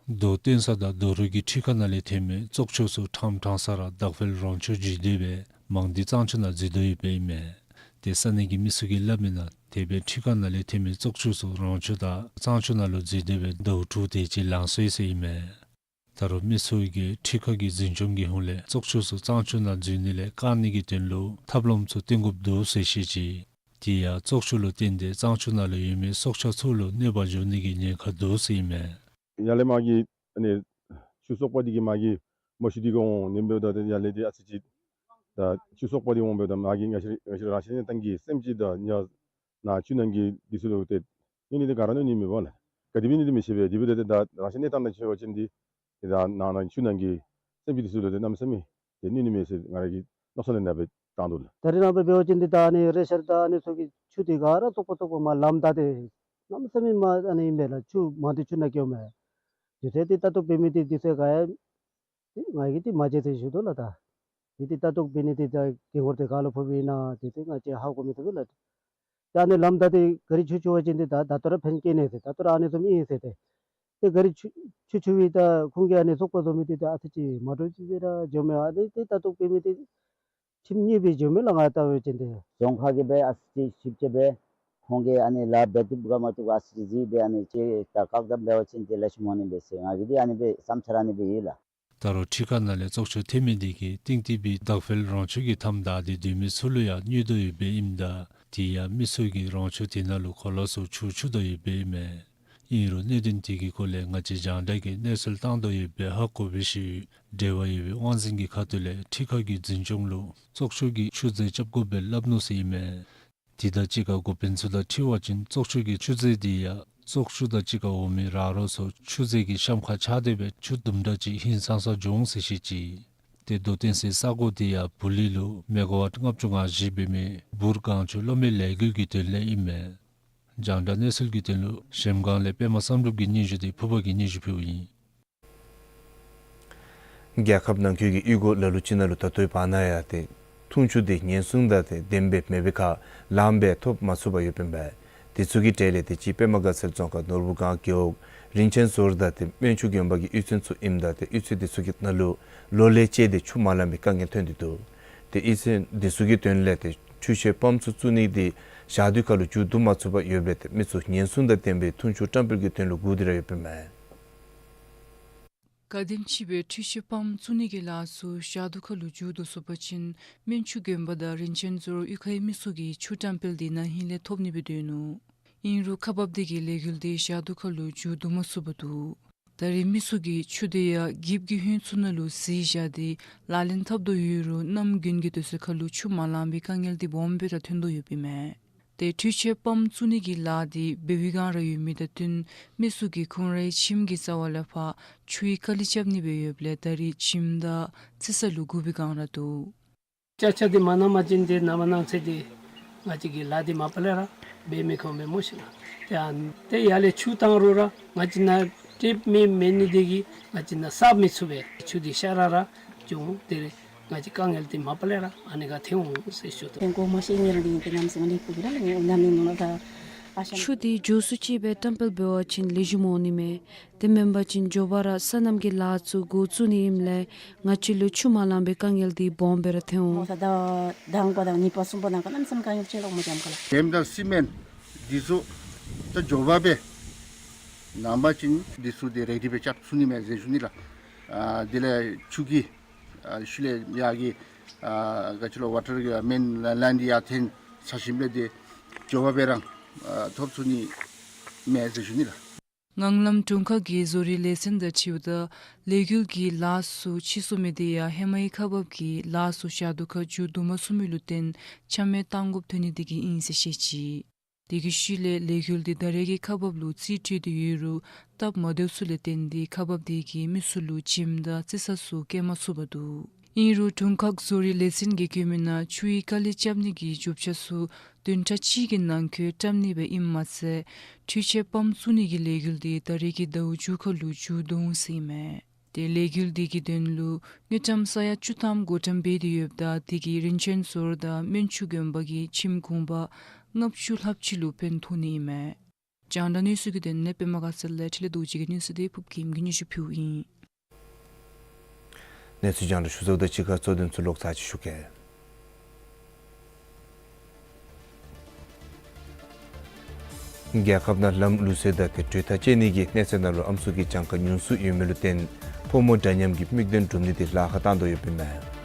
རྡོ་སྟོན་ས་དང་རྡོ་རུག་གི་འཕྲུལ་ཁང་ནང་ལས་ཐོན་མི་བཙོག་ཆུ་ཚུ་ཕྲང་ཕྲང་ས་ར་དྭགས་བལ་རོང་ཆུ་བརྒྱུད་དེ་སྦེ་མང་སྡེ་གཙང་ཆུ་ནང་འཛུལ་དོ་ཡོདཔ་ཨིན་མས། ཏེ་ས་གནས་ཀྱི་མི་ཚུ་གིས་སླབ་མི་ནང་དེ་སྦེ་འཕྲུལ་ཁང་ནང་ལས་ཐོན་མི་བཙོག་ཆུ་ཚུ་རོང་ཆུ་དང་གཙང་ཆུ་ནང་ལུ་འཛུལ་དེ་སྦེ་ཟླཝ་དྲུག་དེ་ཅིག་ལང་སོ་ཡི་ཟེར་ཨིན་མས། ད་རུང་མི་ཚུ་གིས་འཕྲུལ་ཁང་གི་འཛིན་སྐྱོང་གི་ཧོངས་ལས་བཙོག་ཆུ་ཚུ་གཙང་ཆུ་ནང་འཛུལ་ནི་ལས་བཀག་ནི་གི་དོན་ལུ་ཐབས་ལམ་ཚུ་སྟོན་དགོཔ་འདུག་ཟེར་བཤད་ཅི། དེ་ཡང་བཙོག་ཆུ་ལུ་བརྟེན་ཏེ་གཙང་ཆུ་ནང་ལུ་ཡོད་མི་སྲོག་ཆགས་ཚུ་ལུ་གནོད་པ་འབྱུང་ནི་གི་ཉེན་ཁ་འདུག་ཟེར་ཨིན་མས། ཡར་ལས་མར་གྱི་ཨ་ནི་ཆུ་གསོག་པ་འདི་གིས་མར་གྱི་མ་ཤུ་འདི་གིས་འོང་ནི་འབདཝ་ད་ཏེ་ཡར་ལས་འདི་ཨ་ཙི་ཅིག་ད་ཆུ་གསོག་པ་འདི་འོང་འབདཝ་ད་མར་གྱི་ང་བཅས་ང་བཅས་རང་བཞིན་གནས་སྟངས་ཀྱི་སེམས་ཅན་དང་ཡར་ནཱ་ཆུ་ནང་གི་འདི་ཚུ་ལུ་ཏེ་གནོད་ནི་འདི་ག་ར་གནོད་ནི་མས་པ་ལགས། ག་དེ་སྦེ་ནི་འདི་མི་ཤེས་པས། དེ་འབདཝ་ད་ཏེ་ད་རང་བཞིན་གནས་སྟངས་ནང་ཕྱེ་བ་ཅིན་འདི་ཏེ་ད་ནཱ་ནཱ་ཆུ་ནང་གི་སེམས་ཅན་འདི་ཚུ་ལུ་ཏེ་གནམ་མེད་ས་མེད་ཏེ་གནོད་ནི་མས་ཟེར་ང་ར་གིས་མནོ་བསམ་ལས་ནཱ་སྦེ་བཏང་འདུག་ལགས། ད་རེས་ནངས་པ་འབད་བ་ཅིན་འདི་ད་ཨ་ནི་རེ་ཤར་དང་ཨ་ནི་ཚུ་གི་ཆུ་འདི་ག་ར་བཙོག་པ་བཙོག་པ་མར་ལམ་བདའ་སྟེ་གནམ་མེད་ས་མེད་མར་ཨ་ནི་ཨིན་པས་ལགས། ཆུ་མང་སྡེ་ཆུ་ནང་སྐྱེལཝ་མས། དུས་ཚོད་འདི་ལྟ་རྟོག་འབད་མི་འདི་དུས་ཚོད་ག་ཡང་ང་གིས་འདི་མ་མཇལ་ཟེར་ཞུ་དོ་ལགས། ད་འདི་འདི་ལྟ་རྟོག་འབད་ནི་འདི་ད་གི་ཧོང་འདི་ག་ལུ་ཕོགཔ་ཨིན་ན་དུས་ཚོད་ང་བཅས་ཧ་གོ་མི་ཐོབ་པས་ལགས། ད་ཨ་ནི་ལམ་བདའ་སྟེ་ག་རི་ཆུ་འཁྱུ་བ་ཅིན་འདི་ད་ད་ལྟོ་ར་ཕན་སྐྱེད་ནི་ཟེར་ད་ལྟོ་ར་ཨ་ནི་བཟུམ་ཨིན་ཟེར་ཏེ། ཏེ་ག་རི་ཆུ་ཆུ་འཁྱུ་བའི་ད་ཁོང་གིས་ཨ་ནི་བཙོག་པ་བཟོ་མི་འདི་ད་ཨ་ཙི་ཅིག་མ་འདྲཝ་ཅིག་སྦེ་ར་འགྱོཝ་མས། ཨ་ནི་འདི་ལྟ་རྟོག་འབད་མི་འདི་ཁྲིམས་གཉེར་སྦེ་འགྱོཝ་མས་ལགས་ང་བལྟ་བ་ཅིན་ཏེ། རྫོང་ཁག་གིས་སྦེ་ཨ་ཙི་ཅིག་ཞིབ་དཔྱད་འབད་ཁོང་གིས་ཨ་ནི་ལཱ་འབད་བཏུབ་ག་མ་བཏུབ་ག་ཨ་ཙི་ཅིག་གཟིགས་སྦེ་ཨ་ནི་ཅིག་ད་བཀག་དམ་འབད་བ་ཅིན་ཏེ་ལེགས་ཤོམ་འོང་ནི་མས་ཟེར་ང་གིས་འདི་ཨ་ནི་སྦེ་བསམ་འཆར་ཨ་ནི་སྦེ་ཡོད་ལགས། ད་རུང་འཕྲུལ་ཁང་ནང་ལས་བཙོག་ཆུ་ཐོན་མི་འདི་གིས་གཏིང་ཏི་སྦེ་དྭགས་བལ་རོང་ཆུ་གི་མཐའམ་བདའ་སྟེ་སྡོད་མི་ཚུ་ལུ་ཡང་གནོད་དོ་ཡོདཔ་ཨིནམ་ད་དེ་ཡང་མི་ཚུ་གིས་རོང་ཆུ་དེ་ནང་ལུ་གོ་ལ་ཚུ་འཁྱུ་འཁྱུ་དོ་ཡོདཔ་ཨིན་མས། ཨིན་རུང་གནད་དོན་དེ་གི་སྐོར་ལས་ང་བཅས་རྒྱང་བསྒྲགས་ཀྱིས་གནས་ཚུལ་བཏང་དོ་ཡོད་པའི་ཧ་གོ་བའི་ཤུལ་འབྲེལ་བ་ཡོད་པའི་དབང་འཛིན་གྱི་ཁ་ཐུག་ལས་འཕྲུལ་ཁང་གི་འཛིན་སྐྱོང་ལུ་བཙོག་ཆུ་གི་ཆུ་རྫས་རྐྱབ་དགོ་པའི་སླབ་ནུག་ཟེར་ཨིན་མས། དེ་དང་གཅིག་ཁར་འགོ་དཔོན་ཚུ་དང་འཁྲིལ་བ་ཅིན་བཙོག་ཆུ་གི་ཆུ་རྫས་དེ་ཡང་བཙོག་ཆུ་དང་གཅིག་ཁར་འོང་མི་ར་རོ་ཚུ་ཆུ་རྫས་ཀྱི་གཤམ་ཁར་ཆགས་ཏེ་སྦེ་ཆུ་དུམ་གྲ་ཅིག་ཧིང་སངས་ས་འགྱོ་འོང་ཟེར་བཤད་ཅི། ཏེ་རྡོ་སྟོན་སའི་ས་གོ་དེ་ཡང་བུ་ལི་ལུ་མེ་ག་ཝཊ་ལྔ་བཅུ་ང་བཞི་འབད་མི་འབུར་གངས་ཆུ་གློག་མེ་ལས་འགུལ་གྱི་དོན་ལས་ཨིན་མས། རྒྱང་བསྒྲགས་གནས་ཚུལ་གྱི་དོན་ལུ་གཞལམ་སྒང་ལས་པདྨ་བསམ་གྲུབ་ཀྱི་སྙན་ཞུ་དེ་ཕུར་པ་གིས་སྙན་ཞུ་ཕུལཝ་ཨིན། རྒྱལ་ཁབ་ནང་འཁོད་ཀྱི་གཡུས་སྒོ་ལ་ལུ་ཅིག་ནང་ལུ་ད་ལྟོའི་བར་ན་ཡང་ཏེ་འཐུང་ཆུ་དེ་ཉེན་སྲུང་དང་ཏེ་ལྡནམ་སྦེ་མེད་པའི་ཁར་ལངམ་སྦེ་ཐོབ་མ་ཚུགས་པར་ཡོདཔ་ཨིན་པས། དེ་ཚུ་གི་གྲས་ལས་ཏེ་གཅིག་པདྨ་དགའ་ཚལ་རྫོང་ཁག་ནོར་བུ་སྒང་རྒེད་འོག་རིན་ཆེན་ཟུར་དང་ཏེ་སྨན་ཆུ་དགོན་པ་གི་གཡུས་ཚན་ཚུ་ཨིནམ་ད་ཏེ་གཡུས་ཚན་དེ་ཚུ་གི་ནང་ལུ་ལོ་ལས་བཅད་དེ་ཆུ་མ་ལང་པའི་དཀའ་ངལ་ཐོན་ཏེ་འདུག། ཏེ་གཡུས་ཚན་དེ་ཚུ་གི་དོན་ལས་ཏེ་འཕྲུལ་ཆས་པམཔ་ཚུ་བཙུགས་ནི་དེ་ཞག་དུས་ཁར་ལུ་མཇུག་བསྡུ་མ་ཚུགས་པར་ཡོདཔ་ལས་ཏེ་མི་ཚུ་ཉེན་སྲུང་དང་ལྡན་པའི་འཐུང་ཆུ་བཀྲམ་སྤེལ་གྱི་དོན་ལུ་སྒུག་སྟེ་ར་ཡོདཔ་ཨིན་མས། ག་དེམ་ཅིག་སྦེ་འཕྲུལ་ཆས་པམཔ་བཙུགས་ནི་གི་ལཱ་ཚུ་ཞག་དུས་ཁར་ལུ་མཇུག་བསྡུ་ཚུགས་པ་ཅིན་སྨན་ཆུ་དགོན་པ་དང་རིན་ཆེན་ཟུར་གཡུས་ཁའི་མི་ཚུ་གིས་ཆུ་བཀྲམ་སྤེལ་དེ་ན་ཧིང་ལས་ཐོབ་ནི་སྦེ་སྡོད་ནུག། ཨིན་རུང་ཁག་འབག་དེ་གི་ལས་འགུལ་དེ་ཞག་དུས་ཁར་ལུ་མཇུག་བསྡུ་མ་ཚུགས་པར་འདུག། ད་རེས་མི་ཚུ་གིས་ཆུ་དེ་ཡང་འགྱིབ་ཀྱི་ཧོད་ཚུ་ནང་ལུ་བཟི་བཞག་སྟེ་ལག་ལེན་འཐབ་དོ་ཡོད་རུང་གནམ་དགུན་གྱི་དུས་ཚོད་ཁར་ལུ་ཆུ་མ་ལང་པའི་དཀའ་ངལ་འདི་སྦོམ་སྦེ་ར་ཐོན་དོ་ཡོདཔ་ཨིན་མས། ཏེ་འཕྲུལ་ཆས་པམཔ་བཙུགས་ནི་གི་ལཱ་འདི་འབད་བའི་སྒང་ར་ཡོད་མི་དང་བསྟུན་མི་ཚུ་གིས་ཁོང་རའི་ཁྱིམ་གྱི་རྩ་བ་ལས་ཕར་ཆུའི་ཀ་ལི་རྐྱབ་ནི་སྦེ་ཡོདཔ་ལས་ད་རེས་ཁྱིམ་བདག་རྩི་ས་ལུ་བསྒུག་པའི་སྒང་ར་འདུག། ཅ་ཆས་འདི་མ་གནང་པ་ཅིན་ཏེ་ནངས་པ་གནངས་ཚེ་འདི་ང་བཅས་ཀྱི་ལཱ་འདི་མ་པ་ལས་ར་འབད་མི་ཁོམ་མས་སྨོ་ཤིག་ལགས། ཏེ་ཨ་ཏེ་ཡར་ལས་ཆུ་བཏང་རུང་ར་ང་བཅས་ནཱ་ཊེབ་མེད་མེད་ནི་དེ་གིས་ང་བཅས་ནཱ་སྲབ་མི་ཚུགས་པས། ཆུ་འདི་ཤ་ར་ར་འགྱོ་འོང་། དེ་ལས་ང་བཅས་དཀའ་ངལ་འདི་མ་པ་ལས་ར་ཨ་ནི་ཁར་ཐོན་འོང་ཟེར་ཞུ་དོ། ཏེ་གོ་མ་ཤེས་ཉེ་རང་འདི་ཏེ་གནམ་མེད་ས་མེད་ལེགས་པོ་གི་ར་ལགས། ངེའི་ནང་ནི་ནོར་ལ་ད་ཨ་ཤ། ཆུ་འདི་མགྱོགས་སུ་ཅིག་སྦེ་བཀྲམ་སྤེལ་འབད་བ་ཅིན་ལེགས་ཤོམ་འོང་ནི་མས། དེ་མེན་པ་ཅིན་མགྱོགས་པ་ར་སོ་ནམ་གྱི་ལཱ་ཚུ་འགོ་བཙུགས་ནི་ཨིནམ་ལས་ང་བཅས་ལུ་ཆུ་མ་ལང་པའི་དཀའ་ངལ་འདི་སྦོམ་སྦེ་ར་ཐོན་འོང་། མོ་ས་ད་དང་པ་དང་གཉིས་པ་གསུམ་པ་ནང་ཁར་གནམ་མེད་ས་མེད་དཀའ་ངལ་ཆེ་ལོ་སྨོ་ཅམ་ཁ་ལགས། ཌེམ་དང་སི་མེནཊ་འདི་ཚུ་ད་མགྱོགས་པ་སྦེ་གནང་པ་ཅིན་འདི་ཚུ་འདི་རེ་ཌི་སྦེ་རྐྱབ་ཚུགས་ནི་མས་ཟེར་ཞུ་ནི་ལགས། ཨ་དེ་ལས་ཆུ་གི་ཨ་ཤུལ་ལས་ཡར་གྱི་ཨ་ག་ཅི་ལོ་ཝ་ཊར་གྱི་མེན་ལའིན་འདི་ཡར་འཐེན་ཚར་ཞིནམ་ལས་འདི་མགྱོགས་པ་སྦེ་རང་ཨ་ཐོབ་ཚུགས་ནི་མས་ཟེར་ཞུ་ནི་ལགས། ངང་ལམ་དྲུང་ཁག་གི་བཟོ་རིག་ལས་ཚན་དང་འཁྲིལཝ་ད་ལས་འགུལ་གྱི་ལཱ་ཚུ་ཕྱིས་སོང་མི་དེ་ཡང་ཧེ་མའི་ཁག་འབག་གི་ལཱ་ཚུ་ཞག་དུས་ཁར་མཇུག་བསྡུ་མ་ཚུགས་མི་ལུ་བརྟེན་ཆ་མེད་བཏང་དགོཔ་ཐོན་ནི་དེ་གིས་ཨིན་ཟེར་བཤད་ཅི། དེ་གི་ཤུལ་ལས་ལས་འགུལ་འདི་ད་རེས་ཀྱི་ཁག་འབག་ལུ་རྩིས་སྤྲོད་དེ་ཡོད་རུང་སྟབས་མ་བདེཝ་ཚུ་ལས་བརྟེན་ཏེ་ཁག་འབག་དེ་གིས་མི་ཚུ་ལུ་ཁྱིམ་དང་རྩི་ས་ཚུ་བསྐྱལ་མ་ཚུགས་པར་འདུག། ཨིན་རུང་དྲུང་ཁག་བཟོ་རིག་ལས་ཚན་གྱིས་བཀོད་མི་ནང་ཆུའི་ཀ་ལི་རྐྱབ་ནི་གི་རྒྱུ་ཆ་ཚུ་བདུན་ཕྲག་གཅིག་གི་ནང་འཁོད་བཀྲམ་ནི་སྦེ་ཨིནམ་མ་ཚད་འཕྲུལ་ཆས་པམཔ་བཙུགས་ནི་གི་ལས་འགུལ་འདི་ད་རེས་ཀྱི་ཟླཝ་མཇུག་ཁར་ལུ་མཇུག་བསྡུ་འོང་ཟེར་ཨིན་མས། ཏེ་ལས་འགུལ་འདི་གི་དོན་ལུ་དངུལ་ཀྲམ་ས་ཡ་བཅུ་ཐམ་བགོ་བཀྲམ་འབད་དེ་ཡོདཔ་ད་དེ་གིས་རིན་ཆེན་ཟུར་དང་སྨན་ཆུ་དགོན་པ་གི་ཁྱིམ་གུང་པ་ལྔ་བཅུ་ལྷགཔ་ཅིག་ལུ་ཕན་ཐོགས་ནི་ཨིན་མས། རྒྱང་བསྒྲགས་གནས་ཚུལ་གྱི་དོན་ལས་པདྨ་དགའ་ཚལ་ལས་འཕྲིན་ལས་རྡོ་རྗེ་གི་གནས་ཚུལ་དེ་ཕུབ་ཀྱིས་སྙན་ཞུ་ཕུལཝ་ཨིན། གནས་ཚུལ་རྒྱང་བསྒྲགས་ཞུ་ཚརཝ་དང་གཅིག་ཁར་གཙོ་དོན་ཚུ་ལོག་ཚར་ཅིག་ཞུ་གེ། རྒྱལ་ཁབ་ནང་ལམ་ལུགས་སྲོལ་དང་ཏེ་གྲོས་ཐག་བཅད་ནི་གི་གནས་ཚད་ནང་ལུ་ཨམ་སྲུ་གི་གྱངས་ཁ་ཉུང་སུ་ཡོད་མི་ལུ་བརྟེན་ཕོ་མོ་འདྲ་མཉམ་གྱི་དམིགས་དོན་སྒྲུབ་ནི་དེ་ལཱ་ཁག་བཏང་དོ་ཡོདཔ་ཨིན་མས།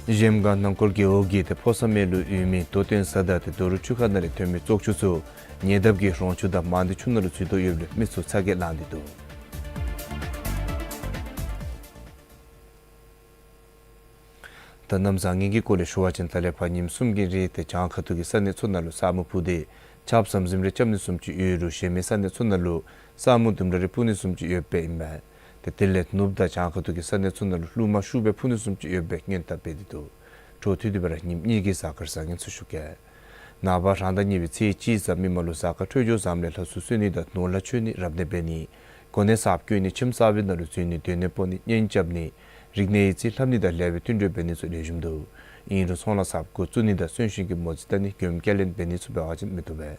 གཞལམ་སྒང་ནང་འཁོད་རྒེད་འོག་གི་ཏེ་ཕོ་ས་མེད་ལུ་ཡོད་མི་རྡོ་སྟོན་ས་དང་ཏེ་རྡོ་རུག་ཆུ་ཁ་ནང་ལས་ཐོན་མི་བཙོག་ཆུ་ཚུ་ཉེ་འདབས་ཀྱི་རོང་ཆུ་དང་མང་སྡེ་ཆུ་ནང་ལུ་འཛུལ་དོ་ཡོདཔ་ལས་མི་ཚུ་ཚ་གྱང་ལང་སྟེ་འདུག། ད་གནམ་བཟང་ངན་གྱི་སྐོར་ལས་ཞུ་བ་ཅིན་ད་ལས་ཕར་ཉིནམ་གསུམ་གྱི་རིང་ཏེ་བྱང་ཁ་ཐུག་གི་ས་གནས་ཚུ་ནང་ལུ་ས་སྨུག་ཕུབ་སྟེ་ཆརཔ་ཟམ་ཟིམ་རེ་རྐྱབ་ནི་བཟུམ་ཅིག་ཡོད་རུང་གཞན་མི་ས་གནས་ཚུ་ནང་ལུ་ས་སྨུག་ལྡུམ་ར་རེ་ཕུབ་ནི་བཟུམ་ཅིག་ཡོདཔ་ཨིན་མས། ཏེ་དེ་ལས་ནུབ་དང་བྱང་ཁ་ཐུག་གི་ས་གནས་ཚུ་ནང་ལུ་རླུང་མ་ཤུགས་སྦེ་ཕུ་ནི་བཟུམ་ཅིག་ཡོདཔ་སྦེ་སྔོན་བརྡ་འབད་དེ་འདུག། འཕྲོ་མཐུད་དེ་སྦེ་ར་ཉིནམ་གཉིས་ཀྱི་གཟའ་སྐར་བཟང་ངན་ཚུ་ཞུ་གེ། ནངས་པ་རང་ཟླ་གཉིས་པའི་ཚེས་གཅིག་གཟའ་མིག་དམར་ལུ་གཟའ་སྐར་འཕྲོད་སྦྱོར་བཟངམ་ལས་ལྷ་སྲུང་གསོལ་ནི་དང་ནོར་ལྷ་མཆོད་ནི་རབ་གནས་འབད་ནི་གོ་གནས་གསརཔ་བསྐོ་ནི་ཁྱིམ་གསར་པའི་ནང་ལུ་འཛུལ་ནི་སྡོད་གནས་སྤོ་ནི་གཉེན་རྐྱབ་ནི་རིག་གནས་ཡིག་རྩིས་ལྷབ་ནི་དང་ལེགས་པའི་བསྟུན་གྲོས་འབད་ནི་ཚུ་ལེགས་ཤོམ་འདུག། ཨིན་རུང་ཚོང་ལཱ་གསརཔ་འགོ་བཙུགས་ནི་དང་གསོན་གཤིན་གྱི་མོ་རྩིས་བལྟ་ནི་མགྱོནམ་སྐྱེལ་ལེན་འབད་ནི་ཚུ་འབད་བ་ཅིན་མི་བཏུབ་པས།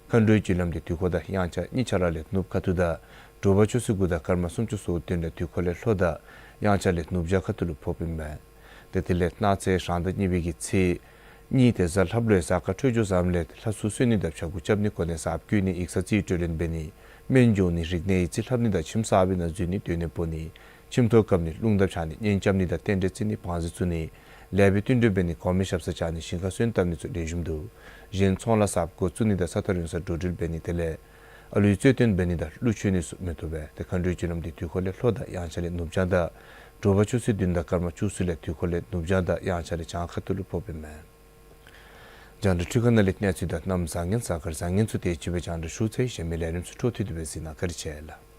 མཁའ་འགྲོའི་རྒྱུ་ལམ་འདི་དུས་འཁོར་དང་དབྱངས་འཆར་གཉིས་ཆ་ར་ལས་ནུབ་ཁ་ཐུག་དང་དྲོ་པ་ཆུ་ཚོད་དགུ་དང་སྐར་མ་སུམ་ཅུ་སོ་བདུན་ལས་དུས་འཁོར་ལས་ལྷོ་དང་དབྱངས་འཆར་ལས་ནུབ་བྱང་ཁ་ཐུག་ལུ་ཕོགཔ་ཨིན་མས། ཏེ་དེ་ལས་གནངས་ཚེ་རང་ཟླ་གཉིས་པའི་གི་ཚེས་གཉིས་ཏེ་གཟའ་ལྷགཔ་ལུ་ཡང་གཟའ་སྐར་འཕྲོད་སྦྱོར་བཟངམ་ལས་ལྷ་སྲུང་གསོལ་ནི་དང་ཕྱྭ་འགུགས་རྐྱབ་ནི་གོ་གནས་གསརཔ་བསྐོ་ནི་ཡིག་ཚང་རྩིས་སྤྲོད་ལེན་འབད་ནི་སྨན་སྦྱོང་ནི་རིག་གནས་ཡིག་རྩིས་ལྷབ་ནི་དང་ཁྱིམ་གསར་པའི་ནང་འཛུལ་ནི་སྡོད་གནས་སྤོ་ནི་ཁྱིམ་ཐོག་བཀབ་ནི་རླུང་རྟ་འཕྱར་ནི་གཉེན་རྐྱབ་ནི་དང་རྟེན་འབྲེལ་བརྩི་ནི་བང་རྩི་བཙུགས་ནི་ལེགས་པའི་བསྟུན་གྲོས་འབད་ནི་གོང་མའི་ཞབས་སར་བཅར་ནི་ཞིང་ཁར་སོན་བཏབ་ནི་ཚུ་ལེགས་ཤོམ་འདུག། གཞན་ཚོང་ལཱ་གསརཔ་འགོ་བཙུགས་ནི་དང་ས་ཐག་རིང་སར་འགྲོ་འགྲུལ་འབད་ནི་དེ་ལས་ཨ་ལུའི་རྩོད་དོན་འབད་ནི་དང་གླུ་མཆོད་ནི་ཚུ་མི་བཏུབ་པས། ཏེ་མཁའ་འགྲོའི་རྒྱུ་ལམ་འདི་དུས་འཁོར་ལས་ལྷོ་དང་དབྱངས་འཆར་ལས་ནུབ་བྱང་དང་དྲོ་པ་ཆུ་ཚོད་བདུན་དང་སྐར་མ་བཅུ་གསུམ་ལས་དུས་འཁོར་ལས་ནུབ་བྱང་དང་དབྱངས་འཆར་ལས་བྱང་ཁ་ཐུག་ལུ་ཕོགཔ་ཨིན་མས། རྒྱང་བསྒྲགས་འཕྲུལ་ཁང་ནང་ལས་གནས་ཚུལ་དང་གནམ་བཟང་ངན་གཟའ་སྐར་བཟང་ངན་ཚུ་དེ་ཅིག་སྦེ་རྒྱང་བསྒྲགས་ཞུ་ཚར་ཡི། གཞན་མི་ལས་རིམ་ཚུ་འཕྲོ་མཐུད་དེ་སྦེ་གཟིགས་གནང་བཀའ་དྲིན་ཆེ་ལགས།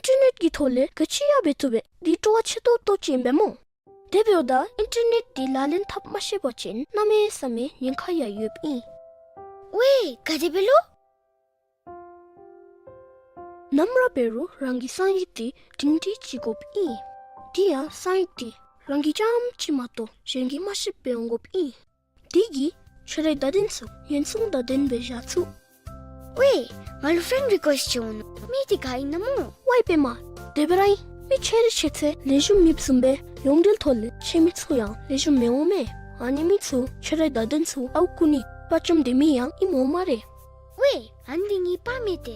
ཨིན་ཊར་ནེཊ་ཀྱི་ཐོག་ལས་ག་ཅི་ཡང་འབད་བཏུབ་པས། འདི་སྤྲོ་བ་ཆེ་ཏོག་ཏོ་ཅིག་ཨིན་པས་སྨོ། དེ་འབདཝ་ད་ཨིན་ཊར་ནེཊ་འདི་ལག་ལེན་འཐབ་མ་ཤེས་པ་ཅིན་གནམ་མེད་ས་མེད་ཉེན་ཁ་ཡང་ཡོདཔ་ཨིན། ཝའེ་ག་དེ་སྦེ་ལོ། ནམ་ར་འབད་རུང་རང་གི་གསང་ཡིག་འདི་སྒྲིང་སྒྲིང་ཅིག་དགོཔ་ཨིན། དེ་ཡང་གསང་ཡིག་འདི་རང་གི་རྐྱངམ་གཅིག་མ་གཏོགས་གཞན་གྱིས་མ་ཤེསཔ་སྦེ་འོང་དགོཔ་ཨིན། དེ་གིས་ཁྱོད་རའི་བརྡ་དོན་ཚུ་ཉེན་སྲུང་དང་ལྡནམ་སྦེ་བཞག་ཚུགས། ཝའེ་ང་ལུ་ཕེན་རི་ཀུ་ཨེསཊ་ཅིག་འོང་ནུག། མི་འདི་ག་ཨིན་ན་སྨོ། ཝའེ་པདྨ། དེ་སྦེ་ར་ཨིན། མི་ཆེ་རི་ཆེ་ཚད་ལེགས་ཤོམ་མེདཔ་བཟུམ་སྦེ་ཡོངས་འབྲེལ་ཐོག་ལས་ཆེ་མི་ཚུ་ཡང་ལེགས་ཤོམ་མི་འོང་མས། ཨ་ནི་མི་ཚུ་ཁྱོད་རའི་བརྡ་དོན་ཚུ་ཨརཝ་རྐུ་ནི་དཔའ་བཅམ་སྡོད་མི་ཡང་ཨིནམ་འོང་སྨ་རེ། ཝའེ་ཨ་ནི་འདི་ངེའི་པར་མས་ཏེ།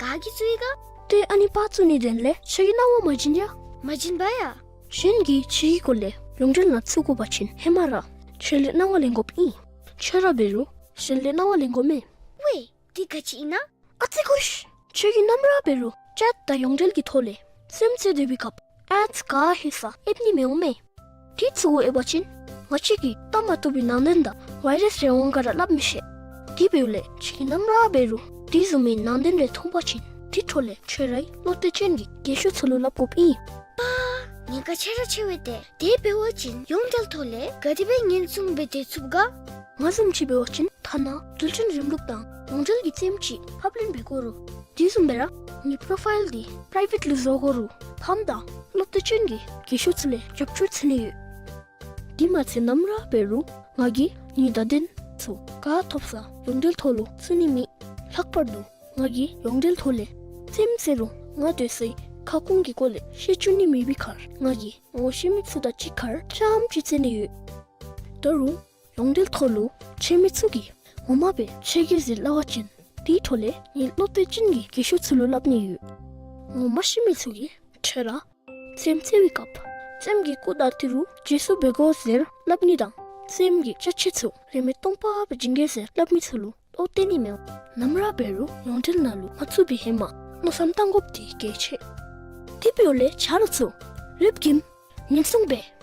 ག་གིས་བཙུགས་ཡི་ག། ཏེ་ཨ་ནི་པར་བཙུགས་ནིའི་དོན་ལས་ཁྱོད་ཀྱིས་གནང་བ་མ་བྱིན་ཡ། མ་བྱིན་པ་ཡ། གཞན་གྱིས་ཁྱོད་ཀྱི་སྐོར་ལས་ཡོངས་འབྲེལ་ནང་བཙུགས་དགོ་པ་ཅིན་ཧེ་མ་ར་ཁྱོད་ལས་གནང་བ་ལེན་དགོཔ་ཨིན། ཁྱོད་ར་འབད་རུང་གཞན་ལས་གནང་བ་ལེན་དགོ་མས། ཝའེ་འདི་ག་ཅི་ཨིན་ན། ཨ་ཙི་གུ་ཤ། ཁྱོད་ཀྱིས་ནམ་ར་འབད་རུང་ཅེཊ་དང་ཡོངས་འབྲེལ་གྱི་ཐོག་ལས་རྩེདམོ་རྩེ་སྡོད་པའི་སྐབས་ཨེཌསི་ག་ཧེ་ས་ཨེབ་ནི་མི་འོང་མས། དེ་ཚུ་གུ་ཨེབ་པ་ཅིན་ང་བཅས་ཀྱིས་བལྟ་མ་བཏུབ་པའི་ནང་དོན་དང་ཝའི་རཱསི་རེ་འོང་ག་ར་སླབ་མི་ཤེས། དེ་འབདཝ་ལས་ཁྱོད་ཀྱིས་ནམ་ར་འབད་རུང་དེ་བཟུམ་མའི་ནང་དོན་རེ་མཐོང་པ་ཅིན་དེ་འཕྲོ་ལས་ཁྱོད་རའི་བློ་གཏད་ཅན་གྱི་རྒན་ཤོས་ཚུ་ལུ་སླབ་དགོཔ་ཨིན། པ། ཉེན་ཁ་ཆེ་ར་ཆེ་བས་ཏེ། དེ་འབད་བ་ཅིན་ཡོངས་འབྲེལ་ཐོག་ལས་ག་དེ་སྦེ་ཉེན་སྲུང་འབད་དེ་ཚུགས་ག། ང་བཟུམ་ཅིག་འབད་བ་ཅིན་ཐ་ན་རྡུལ་ཕྲན་རིམ་ལུགས་དང་ཡོངས་འབྲེལ་གྱི་རྩེདམོ་ཅིག་ཕབ་ལེན་འབད་དགོ་རུང་དེ་བཟུམ་སྦེ་ར་ངེའི་པོ་རོ་ཕའིལ་འདི་པ་རའི་ཝེཊ་ལུ་བཟོ་དགོ་རུང་ཕམ་དང་བློ་གཏད་ཅན་གྱི་རྒན་ཤོས་ཚུ་ལས་རྒྱབ་སྐྱོར་འཚོལ་ནི་ཡོད། དེ་མ་ཚད་ནམ་ར་འབད་རུང་ང་གིས་ངེའི་བརྡ་དོན་ཚུ་ག་ཐོབ་ས་ཡོངས་འབྲེལ་ཐོག་ལུ་བཙུགས་ནི་མེད། ལྷག་པར་དུ་ང་གིས་ཡོངས་འབྲེལ་ཐོག་ལས་རྩེདམོ་རྩེ་རུང་ང་སྡོད་སའི་ཁ་སྐོང་གི་སྐོར་ལས་ཤེས་བཅུག་ནི་མེད་པའི་ཁར་ང་གིས་ངོ་ཤེས་མི་ཚུ་དང་གཅིག་ཁར་རྐྱངམ་ཅིག་རྩེ་ནི་ཡོད། ད་རུང་ཡོངས་འབྲེལ་ཐོག་ལུ་ཆེ་མི་ཚུ་གིས་ངོ་མ་སྦེ་ཁྱོད་ཀྱིས་ཟེར་སླབ་པ་ཅིན་དེའི་འཕྲོ་ལས་ངེའི་བློ་གཏད་ཅན་གྱི་རྒན་ཤོས་ཚུ་ལུ་སླབ་ནི་ཡོད། ངོ་མ་ཤེས་མི་ཚུ་གིས་ཁྱོད་ར་རྩེདམོ་རྩེ་བའི་སྐབས་རྩེདམོ་གི་སྐུ་དང་ཏི་རུ་རྗེས་སུ་འབད་དགོ་ཟེར་སླབ་ནི་དང་རྩེདམོ་གི་ཅ་ཆས་ཚུ་རིན་མེད་སྟོང་པ་སྦེ་བྱིན་གེ་ཟེར་སླབ་མི་ཚུ་ལུ་བློ་གཏད་ནི་མི་འོང་། ནམ་ར་འབད་རུང་ཡོངས་འབྲེལ་ནང་ལུ་མ་བཙུགས་པའི་ཧེ་མ་མནོ་བསམ་བཏང་དགོཔ་འདི་གལ་ཆེ། དེ་འབདཝ་ལས་ཆ་རོགས་ཚུ་ལེགས་ཤོམ་ཉེན་སྲུང་འབད།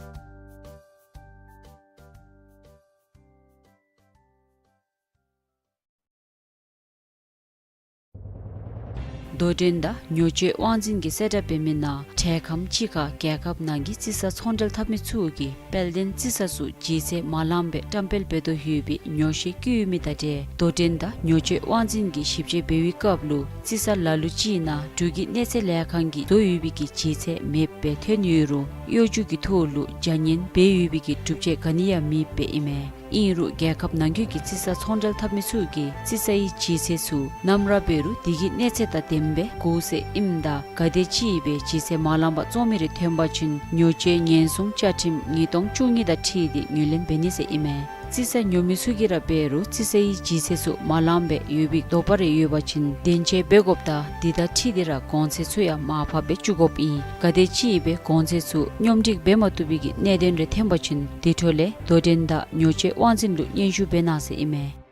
དོ་འགྲན་དང་ཉོ་སྤྱོད་དབང་འཛིན་གྱིས་གསལ་བསྒྲགས་འབད་མི་ནང་འཕྲལ་ཁམས་ཅིག་ཁར་རྒྱལ་ཁབ་ནང་གི་རྩིས་ས་ཚོང་འབྲེལ་འཐབ་མི་ཚུ་གིས་དཔལ་ལྡན་རྩིས་ས་ཚུ་ལྗིད་ཚད་མ་ལངམ་སྦེ་བཀྲམ་སྤེལ་འབད་དོ་ཡོད་པའི་ཉོགས་བཤད་བཀོད་ཡོད་མི་དང་འབྲེལ་དོ་འགྲན་དང་ཉོ་སྤྱོད་དབང་འཛིན་གྱིས་ཞིབ་དཔྱད་འབད་བའི་སྐབས་ལུ་རྩིས་ས་ལ་ལུ་ཅིག་ནང་འབྲུག་གི་གནས་ཚད་ལས་ཁང་གིས་བཟོ་ཡོད་པའི་གི་ལྗིད་ཚད་མེདཔ་སྦེ་ཐོན་ཡོད་རུང་གཡོ་སྒྱུ་གི་ཐོག་ལུ་བྱ་ངན་འབད་ཡོད་པའི་གི་སྒྲུབ་བྱེད་ག་ནི་ཡང་མེདཔ་སྦེ་ཨིན་མས། ཨིན་རུང་རྒྱལ་ཁབ་ནང་འཁོད་ཀྱི་རྩིས་ས་ཚོང་འབྲེལ་འཐབ་མི་ཚུ་གིས་རྩིས་སའི་ལྗིད་ཚད་ཚུ་ནམ་ར་འབད་རུང་དེ་གི་གནས་ཚད་དང་ལྡནམ་སྦེ་དགོ་ཟེར་ཨིནམ་ད་ག་དེ་ཅིག་སྦེ་ལྗིད་ཚད་མ་ལངམ་བཙོང་མི་རེ་ཐོན་པ་ཅིན་ཉོ་སྤྱོད་ཉེན་སྲུང་བཅའ་ཁྲིམས་ཉིས་སྟོང་བཅུ་གཉིས་དང་འཁྲིལ་ཏེ་ངོས་ལེན་འབད་ནི་ཟེར་ཨིན་མས། རྩིས་ས་ཉོ་མི་ཚུ་གིས་ར་འབད་རུང་རྩིས་སའི་ལྗིད་ཚད་ཚུ་མ་ལངམ་སྦེ་ཡོད་པའི་དོགས་པ་རེ་ཡོད་པ་ཅིན་བདེན་དཔྱད་འབད་དགོཔ་དང་དེ་དང་འཁྲིལ་ཏེ་ར་གོང་ཚད་ཚུ་ཡང་མར་ཕབ་སྦེ་བཅུག་དགོཔ་ཨིན། ག་དེ་ཅིག་སྦེ་གོང་ཚད་ཚུ་སྙོམས་སྒྲིག་འབད་མ་བཏུབ་པའི་གི་གནད་དོན་རེ་ཐོན་པ་ཅིན་དེ་འཕྲོ་ལས་དོ་འགྲན་དང་ཉོ་སྤྱོད་དབང་འཛིན་ལུ་སྙན་ཞུ་འབད་གནང་ཟེར་ཨིན་མས།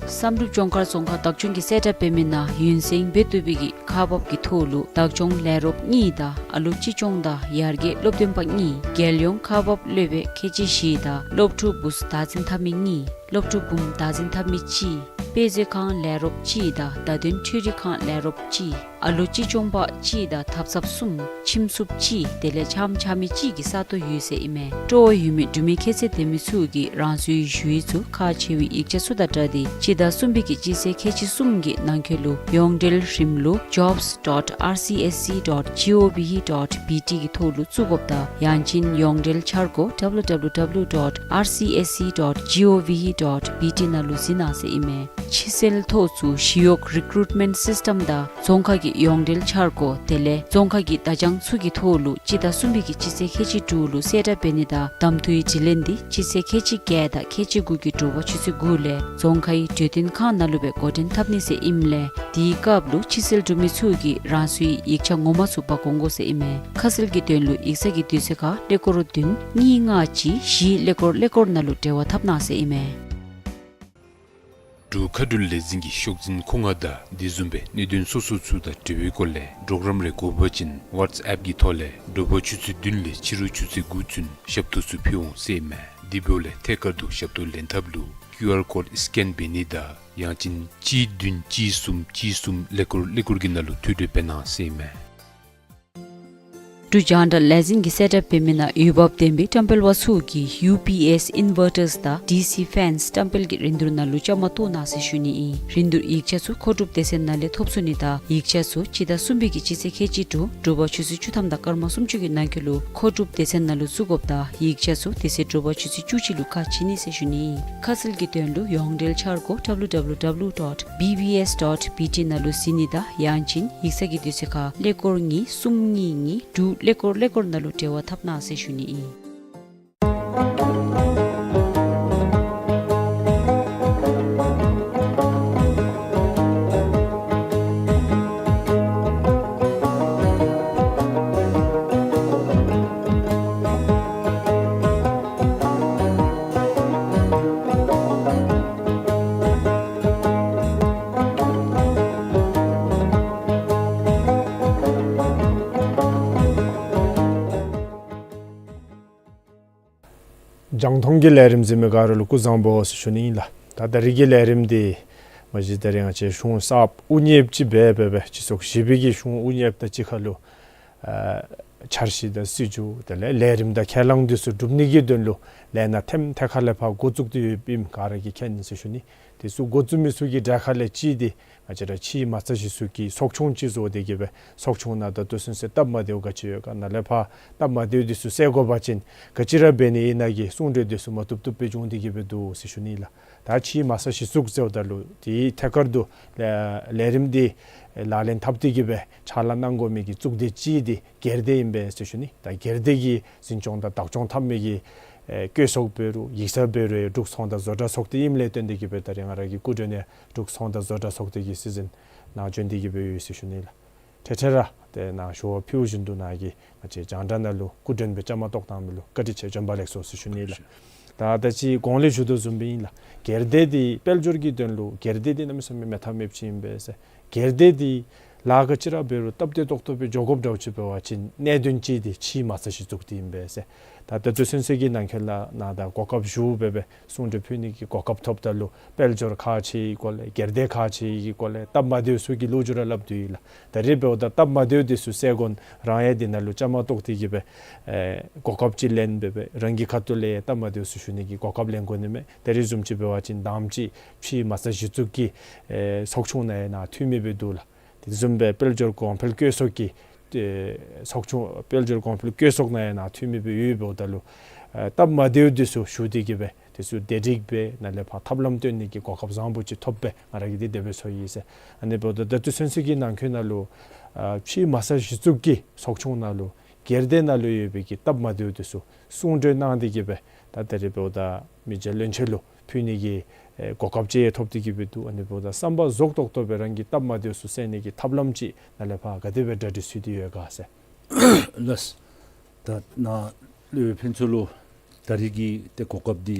བསམ་གྲུབ་ལྗོངས་མཁར་རྫོང་ཁག་བདག་སྐྱོང་གིས་གསལ་བསྒྲགས་འབད་མི་ནང་ཡུན་བསྲིང་འབད་བཏུབ་པའི་གི་ཁག་འབགཔ་གི་ཐོག་ལུ་བདག་སྐྱོང་ལས་རོགསཔ་གཉིས་དང་ཨ་ལོ་གཅེས་སྐྱོང་དང་ཡར་རྒྱས་སློབ་སྟོན་པ་གཉིས། རྒྱལ་ཡོངས་ཁག་འབགཔ་སློབ་དཔོན་ཁལ་གཅིག་བཞི་དང་སློབ་ཕྲུག་བུཚ་བདག་འཛིན་འཐབ་མི་གཉིས། སློབ་ཕྲུག་བུམོ་བདག་འཛིན་འཐབ་མི་གཅིག། དཔེ་མཛོད་ཁང་ལས་རོགསཔ་གཅིག་དང་བརྡ་དོན་འཕྲུལ་རིག་ཁང་ལས་རོགསཔ་གཅིག། ཨ་ལོ་གཅེས་སྐྱོང་པ་གཅིག་དང་ཐབ་ཚངཔ་གསུམ། ཁྱིམ་སྲུངཔ་གཅིག། དེ་ལས་ཕྱགམ་འཕྱག་མི་གཅིག་གི་ས་སྟོང་ཡོད་ཟེར་ཨིན་མས། སྤྲོ་བ་ཡོད་མི་འབྲུག་མི་ཁྱད་ཚད་ལྡན་མི་ཚུ་གིས་རང་སོའི་ཞུ་ཡིག་ཚུ་ཁག་ཆེ་བའི་ཡིག་ཆ་ཚུ་དང་སྦྲགས་ཏེ་སྤྱི་ཟླ་གསུམ་པའི་གི་སྤྱི་ཚེས་ཁལ་གཅིག་གསུམ་གྱི་ནང་འཁོད་ལུ་ཡོངས་འབྲེལ་རིམ་ལུགས་jobs dot R C S C dot G O V dot B T གི་ཐོག་ལུ་བཙུགས་དགོཔ་དང་ཡང་ཅིན་ཡོངས་འབྲེལ་འཆར་སྒོ་W W W dot R C S C dot G O V dot B T ནང་ལུ་གཟིགས་གནང་ཟེར་ཨིན་མས། ཕྱི་སེལ་ཐོག་ཚུ་ཞི་གཡོག་རི་ཀུ་རུཊ་མེནཊ་སིསི་ཊམ་དང་རྫོང་ཁག་གི་ཡོངས་འབྲེལ་འཆར་སྒོ་དེ་ལས་རྫོང་ཁག་གི་བརྡ་བྱང་ཚུ་གི་ཐོག་ལུ་སྤྱི་ཟླ་གསུམ་པའི་གི་སྤྱི་ཚེས་ཁལ་གཅིག་དྲུག་ལུ་གསལ་བསྒྲགས་འབད་ནི་དང་གདམ་འཐུའི་དྲི་ལན་འདི་སྤྱི་ཚེས་ཁལ་གཅིག་བརྒྱད་དང་ཁལ་གཅིག་དགུ་གི་དྲོ་པ་ཆུ་ཚོད་དགུ་ལས་རྫོང་ཁའི་གྲོས་སྟོན་ཁང་ནང་ལུ་སྦེ་འགོ་འདྲེན་འཐབ་ནི་ཟེར་ཨིནམ་ལས་དེའི་སྐབས་ལུ་ཕྱི་སེལ་གྲུབ་མི་ཚུ་གིས་རང་སོའི་ཡིག་ཆ་ངོ་མ་ཚུ་འབག་འོང་དགོ་ཟེར་ཨིན་མས། ཁ་གསལ་གྱི་དོན་ལུ་ཡིག་ཚང་གི་དུས་ཚོད་ཁར་ཀླད་ཀོར་བདུན་གཉིས་ལྔ་གཅིག་བཞི་ཀླད་ཀོར་ཀླད་ཀོར་ནང་ལུ་འབྲེལ་བ་འཐབ་གནང་ཟེར་ཨིན་མས། འབྲུག་མཁའ་འགྲུལ་ལས་འཛིན་གྱི་ཤོག་འཛིན་ཁོ་ང་དང་དེ་བཟུམ་སྦེ་གནད་དོན་སོ་སོ་ཚུ་དང་འབྲེལ་བའི་སྐོར་ལས་གྲོགས་རམ་རེ་དགོ་པ་ཅིན་ཝཊས་ཨེབ་ཀྱི་ཐོག་ལས་དྲོ་པ་ཆུ་ཚོད་བདུན་ལས་ཕྱི་རུ་ཆུ་ཚོད་དགུ་ཚུན་ཞབས་ཏོག་ཚུ་ཕུལ་འོང་ཟེར་ཨིན་མས། དེ་འབདཝ་ལས་ཐད་ཀར་དུ་ཞབས་ཏོག་ལེན་ཐབས་ལུ་ཀིའུ་ཨར་ཀོཌ་སི་ཀེན་འབད་ནི་དང་ཡང་ཅིན་གཅིག་བདུན་གཅིག་གསུམ་གཅིག་གསུམ་ཀླད་ཀོར་ཀླད་ཀོར་གྱི་ནང་ལུ་ཐུགས་སྤྲོ་འབད་གནང་ཟེར་ཨིན་མས། འབྲུག་རྒྱང་བསྒྲགས་ལས་འཛིན་གྱིས་གསལ་བསྒྲགས་འབད་མི་ནང་འོས་འབབ་ལྡན་པའི་བཀྲམ་སྤེལ་པ་ཚུ་གིས་ཡུ་པི་ཨེསི་ཨིན་ཝར་ཊརསི་དང་ཌི་སི་ཕེནསི་བཀྲམ་སྤེལ་གྱི་རིན་བསྡུར་ནང་ལུ་བཅའ་མར་གཏོགས་གནང་ཟེར་ཞུ་ནི་ཨིན། རིན་བསྡུར་ཡིག་ཆ་ཚུ་མཁོ་སྒྲུབ་སྡེ་ཚན་ནང་ལས་ཐོབ་ཚུགས་ནི་དང་ཡིག་ཆ་ཚུ་སྤྱི་ཟླ་གསུམ་པའི་གི་སྤྱི་ཚེས་ཁལ་གཅིག་དྲུག་དྲོ་པ་ཆུ་ཚོད་བཅུ་ཐམ་དང་སྐར་མ་སུམ་ཅུ་གི་ནང་འཁོད་ལུ་མཁོ་སྒྲུབ་སྡེ་ཚན་ནང་ལུ་བཙུགས་དགོཔ་དང་ཡིག་ཆ་ཚུ་དེ་ཚེ་དྲོ་པ་ཆུ་ཚོད་བཅུ་གཅིག་ལུ་ཁ་ཕྱེ་ནི་ཟེར་ཞུ་ནི་ཨིན། ཁ་གསལ་གྱི་དོན་ལུ་ཡོངས་འབྲེལ་འཆར་སྒོ་W W W dot B B S dot B T ནང་ལུ་གཟིགས་ནི་དང་ཡང་ཅིན་ཡིག་ཚང་གི་དུས་ཚོད་ཁར་ཀླད་ཀོར་གཉིས་གསུམ་གཉིས་གཉིས་དྲུག་ཀླད་ཀོར་ཀླད་ཀོར་ནང་ལུ་འབྲེལ་བ་འཐབ་གནང་ཟེར་ཞུ་ནི་ཨིན། རྒྱང་མཐོང་གི་ལས་རིམ་གཟིགས་མི་ག་ར་ལུ་སྐུ་གཟུགས་བཟང་པོ་ཟེར་ཞུ་ནི་ཨིན་ལགས། ད་ད་རིས་ཀྱི་ལས་རིམ་འདི་མ་གཞི་ད་རིས་ང་བཅས་གཞུང་གསརཔ་དབུ་བརྙེས་ཅིག་འབད་འབད་འབད་སྤྱི་ཚོགས་བཞི་པའི་གི་གཞུང་དབུ་བརྙེས་དང་གཅིག་ཁར་ལུ་ཨ་འཆར་གཞི་དང་སྲིད་བྱུས་དེ་ལས་ལས་རིམ་དང་ཁས་བླངས་འདི་ཚུ་སྒྲུབ་ནི་གི་དོན་ལུ་ལས་སྣ་ཐེམ་ཐད་ཁ་ལས་ཕར་འགོ་བཙུགས་ཏེ་ཡོདཔ་ཨིནམ་ག་ར་གིས་མཁྱེན་ཟེར་ཞུ་ནི། དེ་ཚུ་འགོ་བཙུགས་མི་ཚུ་གི་གྲས་ཁ་ལས་གཅིག་འདི་ང་བཅས་ར་ཕྱི་མ་རྩ་གཞི་བཙུགས་ཀྱི་ཚོགས་ཆུང་ཅིག་བཟོ་སྟེ་གི་སྦེ་ཚོགས་ཆུང་ནང་ད་ལྟོ་ཚུན་ཚོད་སྟབས་མ་བདེཝ་ག་ཅི་ཡོད་ག་ནཱ་ལས་ཕར་སྟབས་མ་བདེཝ་འདི་ཚུ་སེལ་དགོ་པ་ཅིན་ག་ཅི་ར་འབད་ནི་ཨིན་ན་གི་གསུང་གྲོས་འདི་ཚུ་མ་བཏུབ་བཏུབ་སྦེ་བྱུང་སྟེ་གི་སྦེ་འདུག་ཟེར་ཞུ་ནི་ལགས། ད་ཕྱི་མ་རྩ་གཞི་བཙུགས་ཟེརཝ་ད་ལུ་དེའི་ཐད་ཀར་དུ་ལས་ལས་རིམ་འདི་ལག་ལེན་འཐབ་སྟེ་གི་སྦེ་ཕྱག་ལཱ་གནང་དགོ་མི་གི་གཙུག་སྡེ་གཅིག་འདི་སྒེར་སྡེ་ཨིན་པས་ཟེར་ཞུ་ནི། ད་སྒེར་སྡེ་གི་འཛིན་སྐྱོང་དང་བདག་སྐྱོང་འཐབ་མི་གི་ཨེ་བཀོད་ཚོགས་འབད་རུང་ཡིག་ཚང་འབད་རུང་འབྲུག་ཚོང་དང་བཟོ་གྲྭ་ཚོགས་སྡེ་ཨིནམ་ལས་བརྟེན་ཏེ་གི་སྦེ་ད་རིས་ང་ར་གི་སྐུ་མགྲོན་ཡང་འབྲུག་ཚོང་དང་བཟོ་གྲྭ་ཚོགས་སྡེ་གི་སྲིད་འཛིན་ནཱ་བྱོན་ཏེ་གི་སྦེ་ཡོད་ཟེར་ཞུ་ནི་ལགས། འཕྲལ་འཕྲལ་ར་ཏེ་ནཱ་ཞུ་བ་ཕུལ་བཞིན་དུ་ནཱ་གི་ང་བཅས་རྒྱང་བསྒྲགས་ནང་ལུ་སྐུ་མགྲོན་སྦེ་བཅའ་མར་གཏོགས་གནང་མི་ལུ་བཀའ་དྲིན་ཆེ་བྱོན་པ་ལེགས་སོ་ཟེར་ཞུ་ནི་ལགས། ད་ད་ཅི་གོང་ལས་ཞུ་དོ་བཟུམ་སྦེ་ཨིན་ལགས། སྒེར་སྡེ་འདི་དཔལ་འབྱོར་གྱི་དོན་ལུ་སྒེར་སྡེ་འདི་གནམ་མེད་ས་མེད་མེད་ཐབས་མེདཔ་ཅིག་ཨིན་པས་ཟེར། སྒེར་སྡེ་འདི་ལཱ་ག་ཅི་ར་འབད་རུང་སྟབས་བདེ་ཏོག་ཏོ་སྦེ་འགྱོ་དགོཔ་འདྲཝ་ཅིག་འབད་བ་ཅིན་གནད་དོན་གཅིག་འདི་ཕྱི་མ་རྩ་གཞི་བཙུགས་འདི་ཨིན་པས་ཟེར། ད་ད་ལྟོ་ཚུན་ཚོད་ཀྱི་ནང་འཁོད་ལུ་ནཱ་ད་གོ་སྐབས་ཞུ་འབད་འབད་གསུང་གྲོས་ཕུལ་ནི་གི་གོ་སྐབས་ཐོབ་ད་ལུ་དཔལ་འབྱོར་ཁག་ཆེ་བའི་སྐོར་ལས་སྒེར་སྡེ་ཁག་ཆེ་བའི་སྐོར་ལས་སྟབས་མ་བདེཝ་ཚུ་གི་ལོ་རྒྱུས་ར་སླབ་དོ་ཡོད་ལགས། ད་རིས་འབདཝ་ད་སྟབས་མ་བདེཝ་འདི་ཚུ་སེལ་དགོ་ན་རང་ཡང་འདི་ནང་ལུ་བཅའ་མར་གཏོགས་ཏེ་གི་སྦེ་ཨེ་གོ་སྐབས་ཅིག་ལེན་འབད་འབད་རང་གི་ཁ་ཐུག་ལས་སྟབས་མ་བདེཝ་ཚུ་ཞུ་ནི་གི་གོ་སྐབས་ལེན་དགོ་ནི་མས། ད་རིས་བཟུམ་ཅིག་འབད་བ་ཅིན་དང་པ་ཅིག་ཕྱི་མ་རྩ་གཞི་བཙུགས་ཀྱི་ཨེ་ཚོགས་ཆུང་ནང་ཡང་ནཱ་འཐུས་མི་སྦེ་འདུག་ལགས། དེ་བཟུམ་སྦེ་དཔལ་འབྱོར་གོང་འཕེལ་བཀོད་ཚོགས་ཀྱི་ཨེ་ཚོགས་ཆུང་དཔལ་འབྱོར་གོང་འཕེལ་བཀོད་ཚོགས་ནང་ཡང་ནཱ་འཐུས་མི་སྦེ་ཡོདཔ་འབདཝ་ད་ལུ་ཨེ་སྟབས་མ་བདེཝ་འདི་ཚུ་ཞུ་སྟེ་གི་སྦེ་དེ་ཚུ་བདེ་སྒྲིག་འབད་ནཱ་ལས་ཕར་ཐབས་ལམ་སྟོན་ནི་གི་གོ་སྐབས་བཟང་པོ་ཅིག་ཐོབ་པས། ང་ར་གིས་འདི་དེ་སྦེ་ཚོར་ཡི་ཟེར། ཨ་ནི་འབདཝ་ད་ད་ལྟོ་ཚུན་ཚོད་ཀྱི་ནང་འཁོད་ནང་ལུ་ཨ་ཕྱི་མ་རྩ་གཞི་བཙུགས་ཀྱི་ཚོགས་ཆུང་ནང་ལུ་སྒེར་སྡེ་ནང་ལུ་ཡོད་པའི་གི་སྟབས་མ་བདེཝ་འདི་ཚུ་གསུང་གྲོས་གནང་སྟེ་གི་སྦེ་ད་ད་རིས་འབདཝ་ད་མི་རྗེ་བློན་ཆེན་ལུ་ཕུལ་ནི་གི་ཨེ་གོ་སྐབས་ཅིག་ཐོབ་སྟེ་གི་སྦེ་འདུག། ཨ་ནི་འབདཝ་ད་བསམ་པ་རྫོགས་ཏོག་ཏོ་སྦེ་རང་གི་སྟབས་མ་བདེཝ་ཚུ་སེལ་ནི་གི་ཐབས་ལམ་ཅིག་ནཱ་ལས་ཕར་ག་དེ་སྦེ་གྲ་སྒྲིག་ཚུད་དེ་ཡོད་ག་ཟེར། ལགས། ད་ནཱ་ལས་ཕན་ཚུན་ལུ་ད་རིས་ཀྱི་ཏེ་གོ་སྐབས་འདི་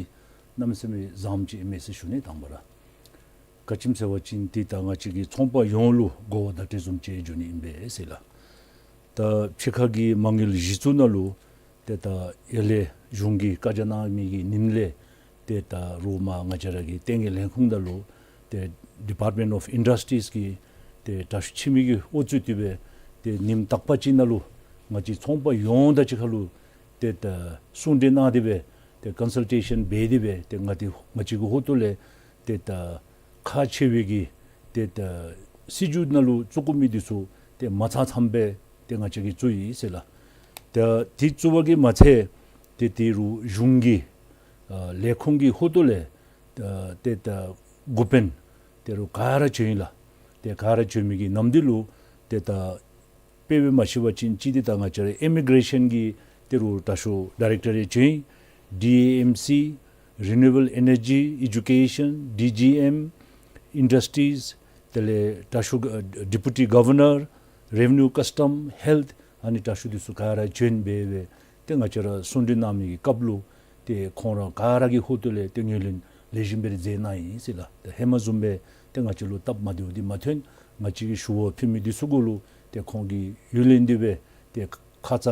གནམ་མེད་ས་མེད་བཟངམ་ཅིག་ཨིན་མས་ཟེར་ཞུ་ནི། དང་པ་ར་ག་ཅི་སྨོ་ཟེར་བ་ཅིན་ཏེ་ད་ང་བཅས་ཀྱི་ཚོང་པ་ཡོངས་ལུ་གོ་བ་བརྡ་སྤྲོད་བཟུམ་ཅིག་འགྱོ་ནི་ཨིན་པས་ཟེར་ལགས། ད་ཕྱི་ཁ་གི་མ་དངུལ་གཞི་བཙུགས་ནང་ལུ་ཏེ་ད་ཡར་ལས་གཞུང་གིས་བཀའ་རྒྱ་གནང་མི་གི་ཉིནམ་ལས་ཏེ་ད་རུང་མར་ང་བཅས་ར་གི་ལྟེ་གནས་ལས་ཁུངས་ནང་ལུ་ཏེ་Department of Industries གི་ཏེ་དྲག་ཤོས་ཁྱིམ་གྱིས་ཨོ་བཙུགས་ཏེ་སྦེ་ཏེ་ཉིནམ་དག་པ་ཅིག་ནང་ལུ་ང་བཅས་ཚོང་པ་ཡོངས་དང་གཅིག་ཁར་ལུ་ཏེ་ད་གསུང་གྲོས་གནང་སྟེ་སྦེ་ཏེ་ཀོན་སཱལ་ཊེ་ཤཱན་འབད་དེ་སྦེ་ཏེ་ང་ཏེ་ང་བཅས་ཀྱི་ཧོངས་ལས་ཏེ་ད་ཁག་ཆེ་བའི་གི་ཏེ་ད་སྲིད་བྱུས་ནང་ལུ་བཙུགས་དགོ་མི་འདི་ཚུ་ཏེ་མ་ཚང་ཚངམ་སྦེ་ཏེ་ང་བཅས་ཀྱིས་བཙུགས་ཡི་ཟེར་ལགས། ཏེ་དེ་བཙུགས་པ་གིས་མ་ཚད་ཏེ་ད་རུང་གཞུང་གི་ཨ་ལས་ཁུངས་ཀྱི་ཧོངས་ལས་ཨ་ཏེ་ད་འགོ་དཔོན་ད་རུང་ག་ར་བྱོན་ཡི་ལགས། ཏེ་ག་ར་བྱོན་མི་གི་ནམ་དུས་ལུ་ཏེ་ད་དཔེ་སྦེ་མ་ཞུ་བ་ཅིན་གཅིག་འདི་ད་ང་བཅས་ར་ཨི་མི་གྲེ་ཤཱན་གྱི་ད་རུང་དྲག་ཤོས་ཌའི་རེཀ་ཊོ་རེཊ་བྱོན་ཡི། ཌི་ཨེ་ཨེམ་སི། རི་ནིའུ་ཨེ་བཱལ་ཨེ་ནར་ཇི། ཨེ་ཌུ་ཀེ་ཤཱན། ཌི་ཇི་ཨེམ། ཨིན་ཌསི་ཊི་རིསི། དེ་ལས་དྲག་ཤོས་ཨ་ཌི་པུ་ཊི་གོ་ཝར་ནར། རེ་བི་ནིའུ་ཀཱས་ཊམ་ཧེལཐ། ཨ་ནི་དྲག་ཤོས་འདི་ཚུ་ག་ར་བྱོན་སྦེ་སྦེ་ཏེ་ང་བཅས་ར་གསུང་གྲོས་གནང་མི་གི་སྐབས་ལུ་ཏེ་ཁོང་ར་ག་ར་གི་ཧོངས་ལས་ཏེ་ངོས་ལེན་ལེགས་ཤོམ་སྦེ་ར་མཛད་གནང་ཡི་ཟེར་ལགས། ཏེ་ཧེ་མ་བཟུམ་སྦེ་ཏེ་ང་བཅས་ལུ་སྟབས་མ་བདེཝ་འདི་མ་ཐོན། ང་བཅས་ཀྱིས་ཞུ་བ་ཕུལ་མི་འདི་ཚུ་གུ་ལུ་ཏེ་ཁོང་གིས་ཡུན་ལེན་ཏེ་སྦེ་ཏེ་ཁ་ཙ་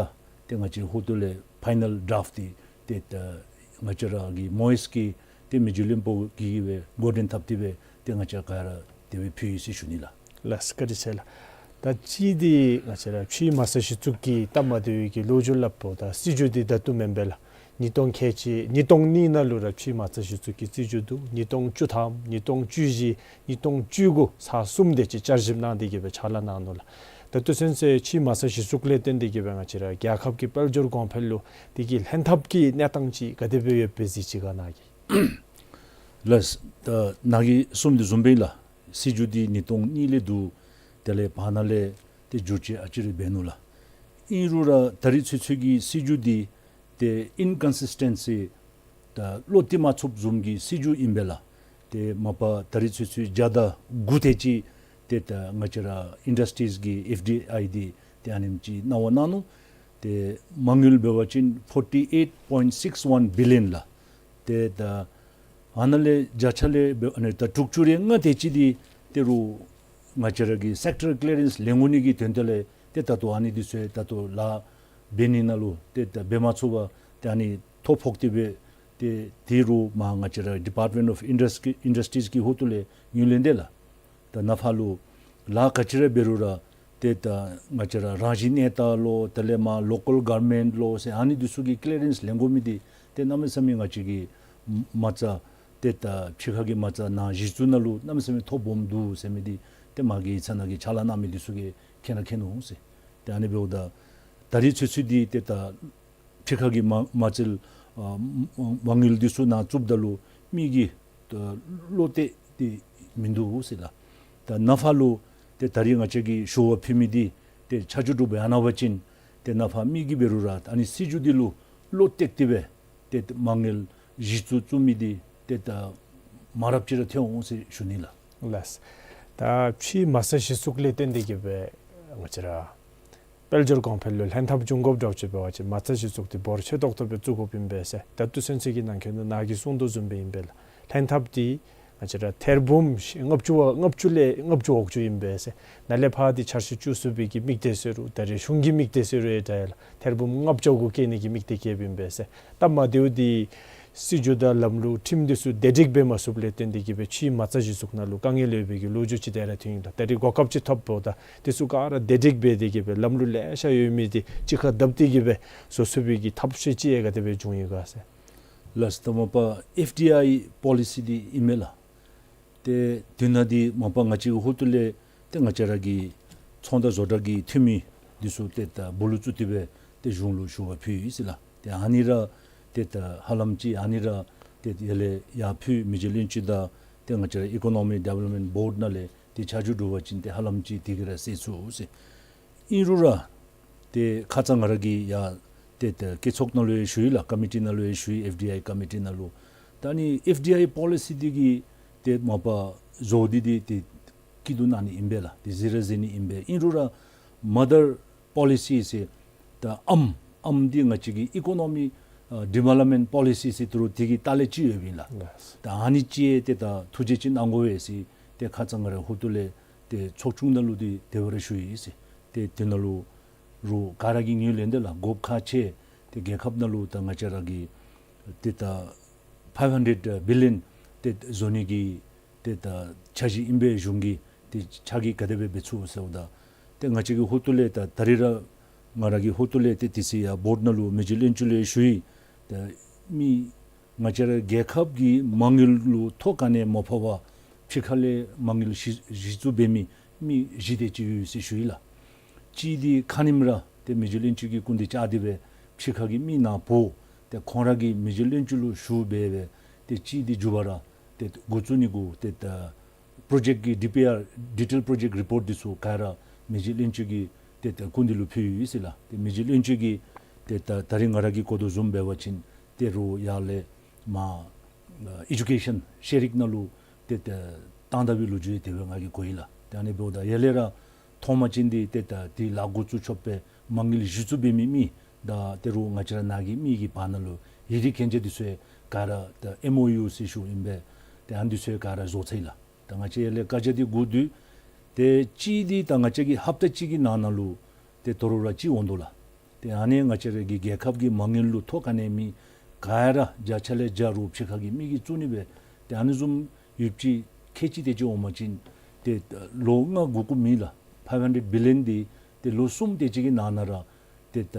ཏེ་ང་བཅས་ཧོངས་ལས་ཕའི་ནཱལ་ཌྲཱཕཊ་འདི་ཏེ་ད་ང་བཅས་ར་གི་མོ་ཡེསི་ཀྱི་ཏེ་མི་རྗེ་བློན་པོ་གིས་སྦེ་འགོ་འདྲེན་འཐབ་སྟེ་སྦེ་ཏེ་ང་བཅས་ག་ར་དེ་སྦེ་ཕུལ་ཡི་ཟེར་ཞུ་ནི་ལགས། ལགས་སོ། བཀའ་དྲིན་ཆེ་ལགས། ད་ཅི་འདི་ང་བཅས་ར་ཕྱི་མ་རྩ་གཞི་བཙུགས་ཀྱི་སྟབས་མ་བདེ་བའི་གི་ལོ་རྒྱུས་སླབ་དགོཔ་ད་སྲིད་བྱུས་འདི་ད་ལྟོ་མེན་པས་ལགས། ཉིས་སྟོང་ཁལ་གཅིག་ཉིས་སྟོང་གཉིས་ནང་ལུ་ར་ཕྱི་མ་རྩ་གཞི་བཙུགས་ཀྱི་སྲིད་བྱུས་འདུག། ཉིས་སྟོང་བཅུ་ཐམ་ཉིས་སྟོང་བཅུ་བཞི་ཉིས་སྟོང་བཅུ་དགུ་ཚར་གསུམ་དེ་ཅིག་བསྐྱར་ཞིབ་གནང་སྟེ་གི་སྦེ་ཕྱག་ལཱ་གནང་ནུག་ལགས། ད་ལྟོ་ཚུན་ཚོད་ཕྱི་མ་རྩ་གཞི་བཙུགས་ལས་བརྟེན་ཏེ་གི་སྦེ་ང་བཅས་ར་རྒྱལ་ཁབ་ཀྱི་དཔལ་འབྱོར་གོང་འཕེལ་ལུ་དེ་གི་ལྷན་ཐབས་ཀྱི་གནས་སྟངས་ཅིག་ག་དེ་སྦེ་ཡོདཔ་སྦེ་གཟིགས་ཅི་ག་ནཱ་གིས། ལགས། ད་ནཱ་གིས་གསུངམ་དེ་བཟུམ་སྦེ་ལགས། སྲིད་བྱུས་འདི་ཉིས་སྟོང་གཉིས་ལས་འདུག། དེ་ལས་བར་ན་ལས་ཏེ་འགྱུར་བཅོས་ཨ་ཙི་རེ་འབད་ནུག་ལགས། ཨིན་རུང་ར་ད་རིས་ཚུན་ཚོད་ཀྱི་སྲིད་བྱུས་འདི་ཏེ་ཨིན་ཀོན་སིས་ཊེནཊ་སི་ད་བློ་གཏད་མ་ཚུགསཔ་བཟུམ་གྱི་སྲིད་བྱུས་ཨིན་པས་ལགས། ཏེ་མ་པ་ད་རིས་ཚུན་ཚོད་བརྒྱ་དང་དགུ་དེ་ཅིག་ཏེ་ད་ང་བཅས་ར་ཨིན་ཌསི་ཊི་རིསི་གི་ཨེཕ་ཌི་ཨའི་འདི་ཏེ་ཨ་ནེམ་ཅིག་གནང་བ་གནང་ནུག། ཏེ་མ་དངུལ་འབད་བ་ཅིན་ཕོར་ཊི་ཨེཊ་པོའིནཊ་སིགསི་ཝན་བི་ལི་ཡོན་ལགས། ཏེ་ད་ཨ་ནཱ་ལས་བརྒྱ་ཆ་ལས་འབད་ཨ་ནི་ད་དྲུག་ཅུ་རེ་ལྔ་དེ་ཅིག་འདི་ཏེ་རུང་ང་བཅས་ར་གི་སེཀ་ཊར་ཀི་ལི་ཡ་རེནསི་ལེན་དགོ་ནི་གི་དོན་དག་ལས་ཏེ་ད་ལྟོ་ཨ་ནི་འདི་ཚུ་ད་ལྟོ་ལཱ་འབད་ནི་ནང་ལུ་ཏེ་ད་འབད་མ་ཚུགས་པར་ཏེ་ཨ་ནི་ཐོ་ཕོག་སྟེ་སྦེ་ཏེ་དེ་རུང་མར་ང་བཅས་ར་ཌི་པཱརཊ་མེནཊ་ཨོཕ་ཨིན་ཌསི་ཊི་རིསི་གི་ཧོངས་ལས་ཡུན་ལེན་དེ་ལགས། ད་ནཱ་ཕར་ལུ་ལཱ་ག་ཅི་ར་འབད་རུང་ར་ཏེ་ད་ང་བཅས་ར་རང་བཞིན་གནས་སྟངས་ལོ་དེ་ལས་མར་ལོ་ཀཱལ་གོ་ཝར་མེནཊ་ལོ་ཟེར་ཨ་ནི་འདི་ཚུ་གི་ཀི་ལི་ཡ་རེནསི་ལེན་དགོ་མི་འདི་ཏེ་གནམ་མེད་ས་མེད་ང་བཅས་ཀྱི་མ་རྩ་ཏེ་ད་ཕྱི་ཁ་གི་མ་རྩ་ནང་གཞི་བཙུགས་ནང་ལུ་གནམ་མེད་ས་མེད་ཐོ་སྦོམ་འདུག་ཟེར་མི་འདི་ཏེ་མ་གི་ཡིག་ཚང་ནང་གི་ཕྱག་ལཱ་གནང་མི་འདི་ཚུ་གིས་མཁྱེན་ར་མཁྱེན་འོང་ཟེར། ཏེ་ཨ་ནི་འབདཝ་ད་ད་རིས་ཚུན་ཚོད་འདི་ཏེ་ད་ཕྱི་ཁ་གི་མ་མ་རྩ་ཨ་མ་དངུལ་འདི་ཚུ་ནང་བཙུགསཔ་ད་ལུ་མི་གིས་ད་བློ་གཏད་དེ་མིན་འདུག་ཟེར་ལགས། ད་ནཱ་ཕར་ལུ་ཏེ་ད་རིས་ང་བཅས་ཀྱིས་ཞུ་བ་ཕུལ་མི་འདི་ཏེ་ཆ་འཇོག་གྲུབ་ཡར་སོང་པ་ཅིན་ཏེ་ནཱ་ཕར་མི་གིས་འབད་རུང་ར་ཨ་ནི་སྲིད་བྱུས་འདི་ལུ་བློ་གཏད་དེ་སྦེ་ཏེ་མ་དངུལ་གཞི་བཙུགས་བཙུགས་མི་འདི་ཏེ་ད་མང་རབས་ཅིག་ར་ཐོན་འོང་ཟེར་ཞུ་ནི་ལགས། ལགས། ད་ཕྱི་མ་རྩ་གཞི་བཙུགས་ལས་བརྟེན་ཏེ་གི་སྦེ་ང་བཅས་ར་དཔལ་འབྱོར་གོང་འཕེལ་ལུ་ལྷན་ཐབས་འབྱུང་དགོཔ་འདྲཝ་ཅིག་འབད་བ་ཅིན་མ་རྩ་གཞི་བཙུགས་འདི་འབོར་ཆེ་ཏོག་ཏོ་སྦེ་བཙུགས་དགོཔ་ཨིན་པས་ཟེར། ད་ལྟོ་ཚུན་ཚོད་ཀྱི་ནང་འཁོད་ནང་ནཱ་གིས་གསུངས་དོ་བཟུམ་སྦེ་ཨིན་པས་ལགས། ལྷན་ཐབས་འདི་ང་བཅས་ར་ཐེར་འབུམ་ལྔ་བཅུ་བ་ལྔ་བཅུ་ལས་ལྔ་བཅུ་དྲུག་ཅུ་ཨིན་པས་ཟེར། ནཱ་ལས་ཕར་འདི་འཆར་གཞི་བཅུ་གསུམ་པའི་གི་དམིགས་གཏད་ཟེར་རུང་ད་རེས་གཞུང་གི་དམིགས་གཏད་ཟེར་རུང་ཡང་འདྲ་ཡ་ལགས། ཐེར་འབུམ་ལྔ་བཅུ་དགུ་བཀལ་ནི་གི་དམིགས་གཏད་བསྐྱེདཔ་ཨིན་པས་ཟེར། སྟབས་མ་བདེཝ་འདི་སྲིད་བྱུས་དང་ལམ་ལུགས་ཁྲིམས་འདི་ཚུ་བདེ་སྒྲིག་འབད་མ་ཚུགསཔ་ལས་བརྟེན་ཏེ་གི་སྦེ་ཕྱི་མ་རྩ་གཞི་བཙུགས་ནང་ལུ་དཀའ་ངལ་ཡོད་པའི་གི་ལོ་རྒྱུས་ཅིག་ད་ར་ཐོན་ཡི་ལགས། ད་རེས་གོ་སྐབས་ཅིག་ཐོབ་འོངམ་ད་འདི་ཚུ་ག་ར་བདེ་སྒྲིག་འབད་དེ་གི་སྦེ་ལམ་ལུགས་ལེ་ཤ་ཡོད་མི་འདི་གཅིག་ཁར་བསྡབས་ཏེ་གི་སྦེ་བཟོ་ཚུགས་པའི་གི་ཐབས་ཤེས་ཅིག་ཡང་ག་དེ་སྦེ་བྱུང་ཡི་ག་ཟེར། ལགས། ད་མ་པ་ཨེཕ་ཌི་ཨའི་པོ་ལི་སི་འདི་ཨིན་མས་ལགས། ཏེ་དོན་དག་འདི་མ་པ་ང་བཅས་ཀྱི་ཧོངས་ལས་ཏེ་ང་བཅས་ར་གི་ཚོང་དང་བཟོ་གྲྭ་གི་འཐུས་མི་འདི་ཚུ་ཏེ་ད་སྦུག་ལུ་བཙུགས་ཏེ་སྦེ་ཏེ་གཞུང་ལུ་ཞུ་བ་ཕུལ་ཡི་ཟེར་ལགས། ཏེ་ཨ་ནི་ར་ཏེ་ད་ཧ་ལམ་ཅིག་ཨ་ནི་ར་ཏེ་ཡར་ལས་ཡར་ཕུལ་མི་རྗེ་བློན་ཆེན་དང་ཏེ་ང་བཅས་ར་ཨི་ཀོ་ནོ་མི་ཌི་ཝེ་ལོབ་མེནཊ་བོརཌ་ནང་ལས་ཏེ་ཆ་འཇོག་གྲུབ་པ་ཅིན་ཏེ་ཧ་ལམ་ཅིག་དེ་གིས་ར་སེལ་ཚུགས་ཟེར། ཨིན་རུང་ར་ཏེ་ཁ་ཙ་ང་ར་གིས་ཡང་ཏེ་ཏེ་སྐྱེད་ཚོགས་ནང་ལུ་ཡང་ཞུ་ཡི་ལགས། ཀོ་མི་ཊི་ནང་ལུ་ཡང་ཞུ་ཡི། ཨེཕ་ཌི་ཨའི་ཀོ་མི་ཊི་ནང་ལུ། ད་ཨ་ནི་ཨེཕ་ཌི་ཨའི་པོ་ལི་སི་འདི་གི་ཏེ་མ་པ་བཟོ་སྟེ་འདི་ཏེ་སྐྱིད་སྡུག་གནང་ནི་ཨིན་པས་ལགས། ཏེ་གཟིགས་ར་གཟིགས་ནི་ཨིན་པས། ཨིན་རུང་ར་མ་དར་པོ་ལི་སི་ཟེར་ད་ཨམ་ཨམ་འདི་ང་བཅས་ཀྱི་ཨི་ཀོ་ནོ་མི་ཨ་ཌི་ཝེ་ལོབ་མེནཊ་པོ་ལི་སི་ཟེར་ཏེ་རུང་དེ་གི་ལྟག་ལས་ཅིག་ཡོདཔ་ཨིན་ལགས། ལགས། ད་ཨ་ནི་ཅིག་ཏེ་ད་ཐུགས་རྗེ་ཅིག་གནང་དགོ་པས་ཟེར་ཏེ་ཁ་ཙ་ང་རའི་ཧོངས་ལས་ཏེ་ཚོགས་ཆུང་ནང་ལུ་འདི་དེ་སྦེ་ར་ཞུ་ཡི་ཟེར། ཏེ་དེ་ནང་ལུ་རུང་ག་ར་གིས་ངོས་ལེན་དེ་ལགས། དགོཔ་ཁག་ཆེ། ཏེ་རྒྱལ་ཁབ་ནང་ལུ་ད་ང་བཅས་ར་གི་ཏེ་ད་ཕའིབ་ཧན་ཌེཌ་བི་ལི་ཡོན་ཏེ་བཟོ་ནི་གི་ཏེ་ད་འཆར་གཞི་ཨིན་པས། གཞུང་གིས་ཏེ་ཕྱག་གིས་ག་དེ་སྦེ་འབད་ཚུགས་ཟེརཝ་ད་ཏེ་ང་བཅས་ཀྱི་ཧོངས་ལས་ད་ད་རིས་ར་ང་ར་གི་ཧོངས་ལས་ཏེ་དེ་ཚེ་ཡང་བོརཌ་ནང་ལུ་མི་རྗེ་བློན་ཆེན་ལུ་ཡང་ཞུ་ཡི། ད་མི་ང་བཅས་ར་རྒྱལ་ཁབ་ཀྱི་མ་དངུལ་ལུ་ཐོ་ག་ནི་ཡང་མ་ཕོག་པར་ཕྱི་ཁ་ལས་མ་དངུལ་གཞི་གཞི་བཙུགས་འབད་མི་མི་བཞི་དེ་ཅིག་ཡོད་ཟེར་ཞུ་ཡི་ལགས། གཅིག་འདི་ཁ་ཉིནམ་ར་ཏེ་མི་རྗེ་བློན་ཆེན་གྱི་སྐུ་མདུན་བཅར་ཏེ་སྦེ་ཕྱི་ཁ་གི་མི་ནཱ་འབོ་ཏེ་ཁོང་ར་གིས་མི་རྗེ་བློན་ཆེན་ལུ་ཞུ་འབད་སྦེ་ཏེ་གཅིག་འདི་མཇུག་བར་ར་ཏེ་འགོ་བཙུགས་ནི་གུ་ཏེ་ད་པྲོ་ཇེཀཊ་ཀྱི་ཌི་པི་ཨར་ཌི་ཊེལ་པྲོ་ཇེཀཊ་རི་པོརཊ་འདི་ཚུ་ག་ར་མི་རྗེ་བློན་ཆེན་གྱི་ཏེ་ད་སྐུ་མདུན་ལུ་ཕུལ་ཡི་ཟེར་ལགས། ཏེ་མི་རྗེ་བློན་ཆེན་གྱིས་ཏེ་ད་ད་རིས་ང་ར་གིས་གོ་དོ་བཟུམ་འབད་བ་ཅིན་ཏེ་རུང་ཡར་ལས་མར་ཨེ་ཌུ་ཀེ་ཤན་ཤེ་རིང་ནང་ལུ་ཏེ་ད་བཏང་ད་པའི་ལོ་རྒྱུས་དེ་སྦེ་ང་གིས་གོ་ཡི་ལགས། ཏེ་ཨ་ནི་འབདཝ་ད་ཡར་ལས་ར་མཐོང་པ་ཅིན་འདི་ཏེ་ད་འདི་ལཱ་འགོ་བཙུགས་ཆོག་པའི་མ་དངུལ་གཞི་བཙུགས་འབད་མི་མི་དང་ཏེ་རུང་ང་བཅས་ར་ནཱ་གི་མི་གི་བར་ན་ལུ་ཡིག་རིགས་གན་རྒྱ་འདི་ཚུ་ག་ར་ད་ཨེམ་ཨོ་ཡུ་ཟེར་ཞུཝ་ཨིན་པས། ཏེ་ཨ་ནི་འདི་ཚུ་ག་ར་བཟོ་ཚར་ཡི་ལགས། ད་ང་བཅས་ཡར་ལས་བཀའ་རྒྱ་འདི་སྒུག་སྡོད། ཏེ་གཅིག་འདི་ད་ང་བཅས་ཀྱིས་ཧབ་ཏ་གཅིག་གི་ནང་ན་ལུ་ཏེ་དོ་རུང་ར་ཅིག་འོང་དོ་ལགས། ཏེ་ཨ་ནི་ང་བཅས་ར་གི་རྒྱལ་ཁབ་ཀྱི་མ་དངུལ་ལུ་ཐོ་ག་ནི་ཡང་མེད། ག་ར་བརྒྱ་ཆ་ལས་བརྒྱ་རུང་ཕྱི་ཁ་གི་མི་གིས་བཙུགས་ནི་སྦེ། ཏེ་ཨ་ནི་བཟུམ་ཡོདཔ་ཅིག་ཁལ་གཅིག་དེ་ཅིག་འོང་པ་ཅིན་ཏེ་ལོ་ལྔ་འགོར་དགོཔ་མེད་ལགས། ཕའིབ་ཧན་ཌེཌ་བི་ལི་ཡོན་འདི་ཏེ་ལོ་གསུམ་དེ་ཅིག་གི་ནང་ན་ར་ཏེ་ད་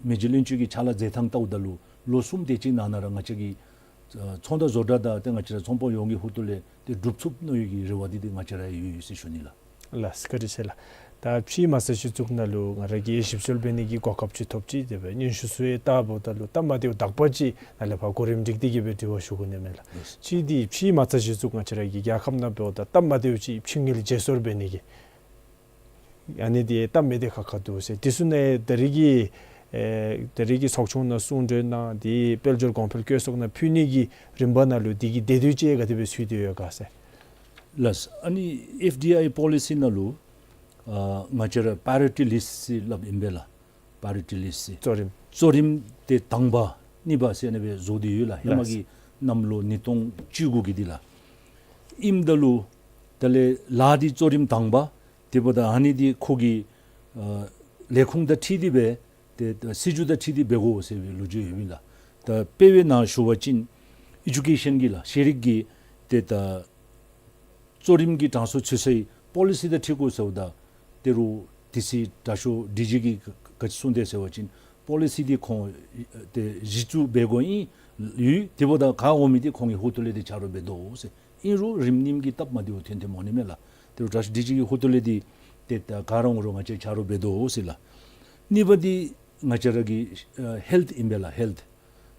མི་རྗེ་བློན་ཆེན་གྱིས་ཕྱག་ལཱ་མཛད་ཐངས་བལྟཝ་ད་ལུ་ལོ་གསུམ་དེ་ཅིག་ནང་ན་ར་ང་བཅས་ཀྱི་ཨ་ཚོང་དང་བཟོ་གྲྭ་དང་ཏེ་ང་བཅས་ར་ཚོང་དཔོན་ཡོངས་ཀྱི་ཧོངས་ལས་ཏེ་སྒྲུབ་ཚུགསཔ་མནོ་ཡོད་ཀྱི་རེ་བ་འདི་ཏེ་ང་བཅས་ར་ཡོད་ཡོད་ཟེར་ཞུ་ནི་ལགས། ལགས་སོ། བཀའ་དྲིན་ཆེ་ལགས། ད་ཕྱིའི་མ་རྩ་གཞི་བཙུགས་ནང་ལུ་ང་ར་གིས་ཞིབ་འཚོལ་འབད་ནི་གི་གོ་སྐབས་ཅིག་ཐོབ་ཅི། དེ་སྦེ་སྙན་ཞུ་ཚུ་ཡང་བལྟཝ་ད་ལུ་སྟབས་མ་བདེཝ་དག་པ་ཅིག་ནཱ་ལས་ཕར་གོ་རིམ་སྒྲིག་སྟེ་གི་སྦེ་དྲི་བ་ཞུ་དགོ་ནི་མས་ལགས། ལགས་སོ། གཅིག་འདི་ཕྱིའི་མ་རྩ་གཞི་བཙུགས་ང་བཅས་ར་གི་རྒྱལ་ཁབ་ནང་འབདཝ་ད་སྟབས་མ་བདེཝ་ཅིག་ཕྱི་དངུལ་བརྗེ་སོར་འབད་ནི་གི་ཨ་ནི་འདི་སྟབས་མི་བདེ་ཁག་ཁ་འདུག་ཟེར། དེ་ཚུ་ནང་ད་རིས་ཀྱི་ཨེ་ད་རིས་ཀྱི་ཚོགས་ཆུང་ནང་གསུང་གྲོས་ནང་འདི་དཔལ་འབྱོར་གོང་འཕེལ་བཀོད་ཚོགས་ནང་ཕུལ་ནི་གི་རིམ་པ་ནང་ལུ་འདི་གི་བདེ་སྡུག་ཅིག་ག་དེ་སྦེ་ཚུད་དེ་ཡོད་ག་ཟེར། ལགས་སོ། ཨ་ནི་ཨེཕ་ཌི་ཨའི་པོ་ལི་སི་ནང་ལུ་ཨ་ང་བཅས་ར་པ་རའི་ཡོ་རི་ཊི་ལིསཊ་ཟེར་སླབ་ཨིན་པས་ལགས། པ་རའི་ཡོ་རི་ཊི་ལིསཊ་ཟེར་གཙོ་རིམ། གཙོ་རིམ་ཏེ་དང་པ་གཉིས་པ་ཟེར་ཨ་ནི་སྦེ་བཟོ་སྟེ་ཡོད་ལགས། ཧེ་མ་ལགས་སོ། གི་གནམ་ལོ་ཉིས་སྟོང་བཅུ་དགུ་གི་འདི་ལགས། ཨིནམ་ད་ལུ་དེ་ལས་ལཱ་འདི་གཙོ་རིམ་དང་པ་དེ་འབདཝ་ད་ཨ་ནི་འདི་ཁོ་གི་ཨ་ལས་ཁུངས་དང་འཁྲིལ་ཏེ་སྦེ་ཏེ་ད་སྲིད་བྱུས་དང་འཁྲིལ་ཏེ་འབད་དགོ་ཟེར་བའི་ལོ་རྒྱུས་ཡོད་པས་ལགས། ད་དཔེ་བའི་ནང་ཞུ་བ་ཅིན་ཨེ་ཌུ་ཀེ་ཤཱན་གྱི་ལགས་ཤེས་རིག་གི་ཏེ་ད་གཙོ་རིམ་གྱི་གྲངས་སུ་ཚུད་སའི་པོ་ལི་སི་དང་འཁྲིལ་དགོ་ཟེརཝ་ད་ཏེ་རུང་དེ་ཚེ་དྲག་ཤོས་ཌི་ཇི་གིས་ག་ཅི་གསུངས་དེས་ཟེར་བ་ཅིན་པོ་ལི་སི་འདི་ཁོང་ཏེ་གཞི་བཙུགས་འབད་དགོ་ཨིན་ཡོད། དེ་འབདཝ་ད་ག་འོང་མི་འདི་ཁོང་གི་ཧོངས་ལས་འདི་ཆ་རོགས་འབད་དོ་ཟེར། ཨིན་རུང་རིམ་ཉིནམ་གྱི་སྟབས་མ་བདེཝ་ཐོན་ཐོནམ་འོང་ནི་མས་ལགས། ཏེ་རུང་དྲག་ཤོས་ཌི་ཇི་གི་ཧོངས་ལས་འདི་ཏེ་ད་ག་ར་འོང་རུང་ང་བཅས་ཆ་རོགས་འབད་དོ་ཟེར་ལགས། གཉིས་པ་འདི་ང་བཅས་ར་གི་ཨ་ཧེལཐ་ཨིན་པས་ལགས། ཧེལཐ་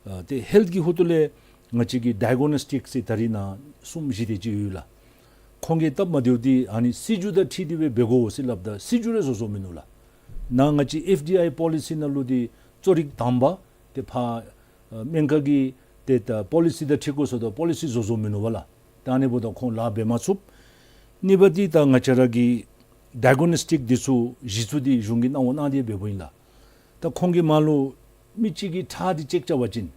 ཨ་ཏེ་ཧེལཐ་གི་ཧོངས་ལས་ང་བཅས་ཀྱི་ཌའི་གོ་ནོ་སི་ཊིཀ་ཟེར་ད་རིས་ནང་གསུམ་བཞི་དེ་ཅིག་ཡོད་ལགས། ཁོང་གི་སྟབས་མ་བདེཝ་འདི་ཨ་ནི་སྲིད་བྱུས་དང་འཁྲིལ་ཏེ་སྦེ་འབད་དགོ་ཟེར་སླབ་ད་སྲིད་བྱུས་ར་བཟོ་བཟོཝ་མིན་ནུག་ལགས། ནཱ་ང་བཅས་ཨེཕ་ཌི་ཨའི་པོ་ལི་སི་ནང་ལུ་འདི་གཙོ་རིམ་དང་པ་ཏེ་ཕར་ཨ་སྨན་ཁང་གི་ཏེ་ད་པོ་ལི་སི་དང་འཁྲིལ་དགོ་ཟེརཝ་ད་པོ་ལི་སི་བཟོ་བཟོཝ་མིན་ནུག་པ་ལགས། ད་ཨ་ནི་འབདཝ་ད་ཁོང་ལཱ་འབད་མ་ཚུགས། གཉིས་པ་འདི་ད་ང་བཅས་ར་གི་ཌའི་གོ་ནོ་སི་ཊིཀ་འདི་ཚུ་གཞི་བཙུགས་འདི་གཞུང་གིས་གནང་བ་གནང་སྟེ་འབདཝ་ཨིན་ལགས། ད་ཁོང་གིས་མར་ལུ་མི་གཅིག་གི་ཁྲག་འདི་ཅེཀ་རྐྱབ་པ་ཅིན་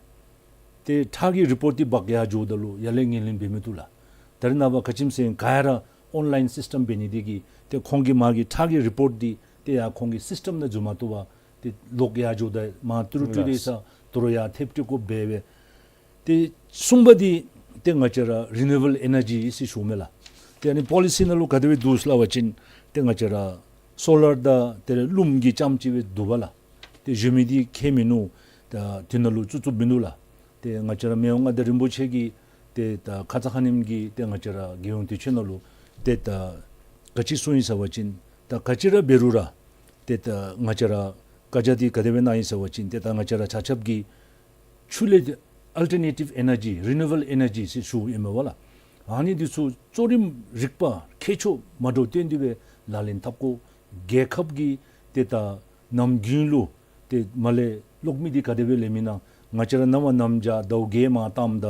ཏེ་ཁྲག་གི་རི་པོཊ་འདི་འབག་ཡར་འགྱོཝ་ད་ལུ་ཡར་ལས་ངོས་ལེན་འབད་མི་བཏུབ་ལགས། ད་རིས་ནངས་པ་ག་ཅི་སྨོ་ཟེར་ག་ར་ཨོན་ལའིན་སིསི་ཊམ་འབད་ནི་འདི་གིས་ཏེ་ཁོང་གི་མར་གྱི་ཁྲག་གི་རི་པོཊ་འདི་ཏེ་ཡར་ཁོང་གི་སིསི་ཊམ་ནང་འཛུལ་མ་བཏུབ་པར་ཏེ་ལོག་ཡར་འགྱོཝ་ད་མར་ཏི་རུ་སྤྲོད་དེ་ས་ཏི་རུ་ཡར་ཐེབས་སྟེ་བཀོ་འབད་བས། ཏེ་གསུམ་པ་འདི་ཏེ་ང་བཅས་ར་རི་ནིའུ་ཨེ་བཱལ་ཨེ་ནར་ཇི་ཟེར་ཞུཝ་མས་ལགས། ཏེ་ཨ་ནི་པོ་ལི་སི་ནང་ལུ་ག་དེ་སྦེ་འདུག་ཟེར་སླབ་པ་ཅིན་ཏེ་ང་བཅས་ར་སོ་ལར་དང་ཏེ་རླུངམ་གི་རྐྱངམ་ཅིག་སྦེ་འདུག་པ་ལགས། ཏེ་གཞན་མི་འདི་ཁྱད་མིན་ནུག། ད་དེ་ནང་ལུ་བཙུགས་བཙུགསཔ་མིན་ནུག་ལགས། ཏེ་ང་བཅས་ར་མི་དབང་མངའ་བདག་རིན་པོ་ཆེ་གིས་ཏེ་ད་ཁ་ཙ་ཁ་ཉིནམ་གྱི་ཏེ་ང་བཅས་ར་རྒྱལ་ཡོངས་དུས་ཆེན་ནང་ལུ་ཏེ་ད་ག་ཅི་གསུངས་ཡི་ཟེར་བ་ཅིན་ད་ག་ཅི་ར་འབད་རུང་ར་ཏེ་ད་ང་བཅས་ར་བཀའ་རྒྱ་འདི་ག་དེ་སྦེ་གནང་ཡི་ཟེར་བ་ཅིན་ཏེ་ད་ང་བཅས་ར་ཆ་ཁྱབ་ཀྱིས་ཆུ་ལས་ཨལ་ཊར་ནེ་ཊིབ་ཨེ་ནར་ཇི་རི་ནིའུ་ཨེ་བཱལ་ཨེ་ནར་ཇི་ཟེར་ཞུཝ་ཨིན་མས་པ་ལགས། ཨ་ནི་འདི་ཚུ་གཙོ་རིམ་རིག་པ་མཁས་མཆོག་མ་འདྲཝ་བཏོན་ཏེ་སྦེ་ལག་ལེན་འཐབ་དགོ། རྒྱལ་ཁབ་ཀྱི་ཏེ་ད་ནམ་དགུན་ལུ་ཏེ་མར་ལས་གློག་མེ་འདི་ག་དེ་སྦེ་ལེནམ་ཨིན་ན། ང་བཅས་ར་གནམ་མ་ནམ་བྱཱར་ཟླཝ་བརྒྱད་མར་བཏངམ་ད་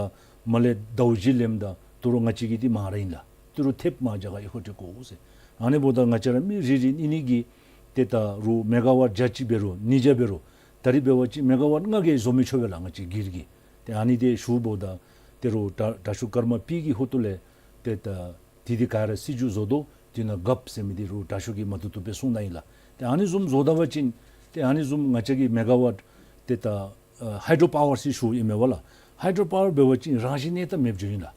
མར་ལས་ཟླཝ་བཞི་ལེནམ་ད་ཏི་རུ་ང་བཅས་ཀྱི་འདི་མང་ར་ཨིན་ལགས། ཏི་རུ་ཐེབས་མར་རྒྱ་གར་ཨི་ཁུ་སྤྲོད་དགོ་ཟེར། ཨ་ནི་འབདཝ་ད་ང་བཅས་ར་མི་རེ་རེ་ཨ་ནི་གི་ཏེ་ད་རུང་མེ་ག་ཝཊ་བརྒྱ་ཅིག་འབད་རུང་ཉིས་བརྒྱ་འབད་རུང་ད་རིས་འབད་བ་ཅིན་མེ་ག་ཝཊ་ལྔ་བརྒྱ་བཟོ་མི་ཆོག་པས་ལགས། ང་བཅས་སྒེར་གྱིས། ཏེ་ཨ་ནི་འདི་ཞུཝ་ད་ཏེ་རུང་དྲག་དྲག་ཤོས་ཀརྨ་པི་གི་ཧོངས་ལས་ཏེ་ད་དེ་འདི་ག་ར་སྲིད་བྱུས་བཟོ་དོ། དེ་ནང་འགབ་ཟེར་མི་འདི་རུང་དྲག་ཤོས་ཀྱིས་མ་བཏུབ་བཏུབ་སྦེ་གསུངས་གནང་ཡི་ལགས། ཏེ་ཨ་ནི་བཟུམ་བཟོ་ད་པ་ཅིན་ཏེ་ཨ་ནི་བཟུམ་ང་བཅས་ཀྱི་མེ་ག་ཝཊ་ཏེ་ད་ཨ་ཧའི་ཌོ་པ་ཝར་ཟེར་ཞུཝ་ཨིན་མས་པ་ལགས། ཧའི་ཌོ་པ་ཝར་འབད་བ་ཅིན་རང་བཞིན་གནས་སྟངས་མེདཔ་འགྱོཝ་ཨིན་ལགས།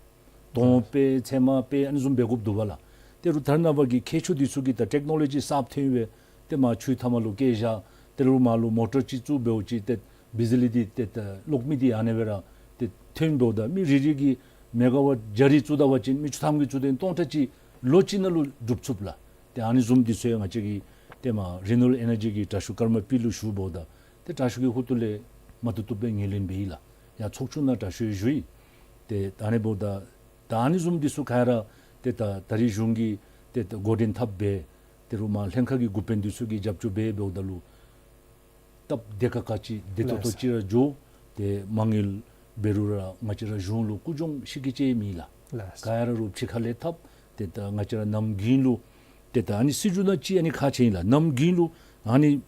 དོང་སྤེལ་ཚལ་མ་སྤེལ་ཨ་ནི་བཟུམ་འབད་དགོཔ་འདུག་པ་ལགས། ཏེ་རུང་ད་རེས་ནངས་པ་གི་མཁས་མཆོག་འདི་ཚུ་གིས་ད་ཊེཀ་ནོ་ལོ་ཇི་གསརཔ་ཐོན་སྦེ་ཏེ་མར་ཆུའི་མཐའ་མ་ལུ་བཀལ་བཞག། ཏེ་རུང་མར་ལུ་མོ་ཊར་ཅིག་བཙུགས་འབདཝ་ཅིག་ཏེ་བི་ཇི་ལི་འདི་ཏེ་ད་གློག་མེ་འདི་ཨ་ནེ་སྦེ་ར་ཏེ་ཐོན་འབདཝ་ད་མི་རེ་རེ་གིས་མེ་ག་ཝཊ་བརྒྱ་རེ་བཙུགས་ད་པ་ཅིན་མི་བཅུ་ཐམ་གྱིས་བཙུགས་ཏེ་སྟོང་ཕྲག་གཅིག་ལོ་གཅིག་ནང་ལུ་འགྲུབ་ཚུགས་ལགས། ཏེ་ཨ་ནི་བཟུམ་འདི་ཚུ་ཡང་ང་བཅས་ཀྱི་ཏེ་མར་རི་ནིའུ་ཨེ་ནར་ཇི་གི་དྲག་ཤོས་ཀརྨ་པི་ལུ་ཞུཝ་ད་ཏེ་དྲག་ཤོས་ཀྱི་ཧོངས་ལས་མ་བཏུབ་བཏུབ་སྦེ་ངོས་ལེན་འབད་ཡི་ལགས། ཡར་ཚོགས་ཆུང་ནང་དྲག་ཤོས་ཞུ་ཡི། ཏེ་ད་ཨ་ནི་འབདཝ་ད་ད་ཨ་ནི་བཟུམ་འདི་ཚུ་ག་ར་ཏེ་ད་ད་རིས་གཞུང་གིས་ཏེ་ད་འགོ་འདྲེན་འཐབ་སྦེ་ཏེ་རུང་མར་ལྷན་ཁག་གི་འགོ་དཔོན་འདི་ཚུ་གིས་རྒྱབ་སྐྱོར་འབད་འབདཝ་ད་ལུ་སྟབས་བདེ་ཁག་ཁ་ཅིག་བདེ་ཏོག་ཏོ་ཅིག་ར་འགྱོ། ཏེ་མ་དངུལ་འབད་རུང་ར་ང་བཅས་ར་གཞུང་ལུ་རྒུད་གྱོང་ཤི་ཁ་ཅིག་མེད་ལགས། ག་ར་རུང་ཕྱི་ཁ་ལས་འཐབ། ཏེ་ད་ང་བཅས་ར་གནམ་དགུན་ལུ་ཏེ་ད་ཨ་ནི་སྲིད་བྱུས་ནང་ཅིག་ཨ་ནི་ཁག་ཆེ་ཨིན་ལགས། གནམ་དགུན་ལུ་ཨ་ནི་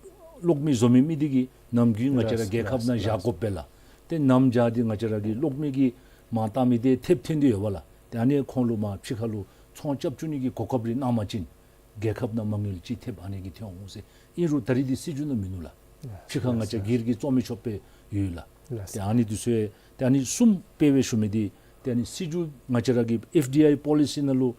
གློག་མེ་བཟོ་མི་མི་འདི་གིས་གནམ་དགུན་ང་བཅས་ར་རྒྱལ་ཁབ་ནང་བཞག་དགོཔ་སྦེ་ལགས། ཏེ་ནམ་བྱཱར་འདི་ང་བཅས་ར་གི་གློག་མེ་གི་མར་བཏང་མི་འདི་ཐེབས་ཐོན་ཏེ་ཡོད་པ་ལགས། ཏེ་ཨ་ནི་ཁོང་ལུ་མར་ཕྱི་ཁ་ལུ་ཚོང་རྐྱབ་བཅུག་ནི་གི་གོ་སྐབས་རེ་གནང་པ་ཅིན་རྒྱལ་ཁབ་ནང་མ་དངུལ་ཅིག་ཐེབས་ཨ་ནི་གིས་ཐོན་འོང་ཟེར། ཨིན་རུང་ད་རིས་འདི་སྲིད་བྱུས་ནང་མིན་ནུག་ལགས། ཕྱི་ཁ་ང་བཅས་སྒེར་གྱིས་བཙོང་མི་ཆོགཔ་སྦེ་ཡོད་ལགས། ཏེ་ཨ་ནི་འདི་ཚུ་ཏེ་ཨ་ནི་གསུམ་དཔེ་སྦེ་ཞུ་མི་འདི་ཏེ་ཨ་ནི་སྲིད་བྱུས་ང་བཅས་ར་གི་ཨེཕ་ཌི་ཨའི་པོ་ལི་སི་ནང་ལུ་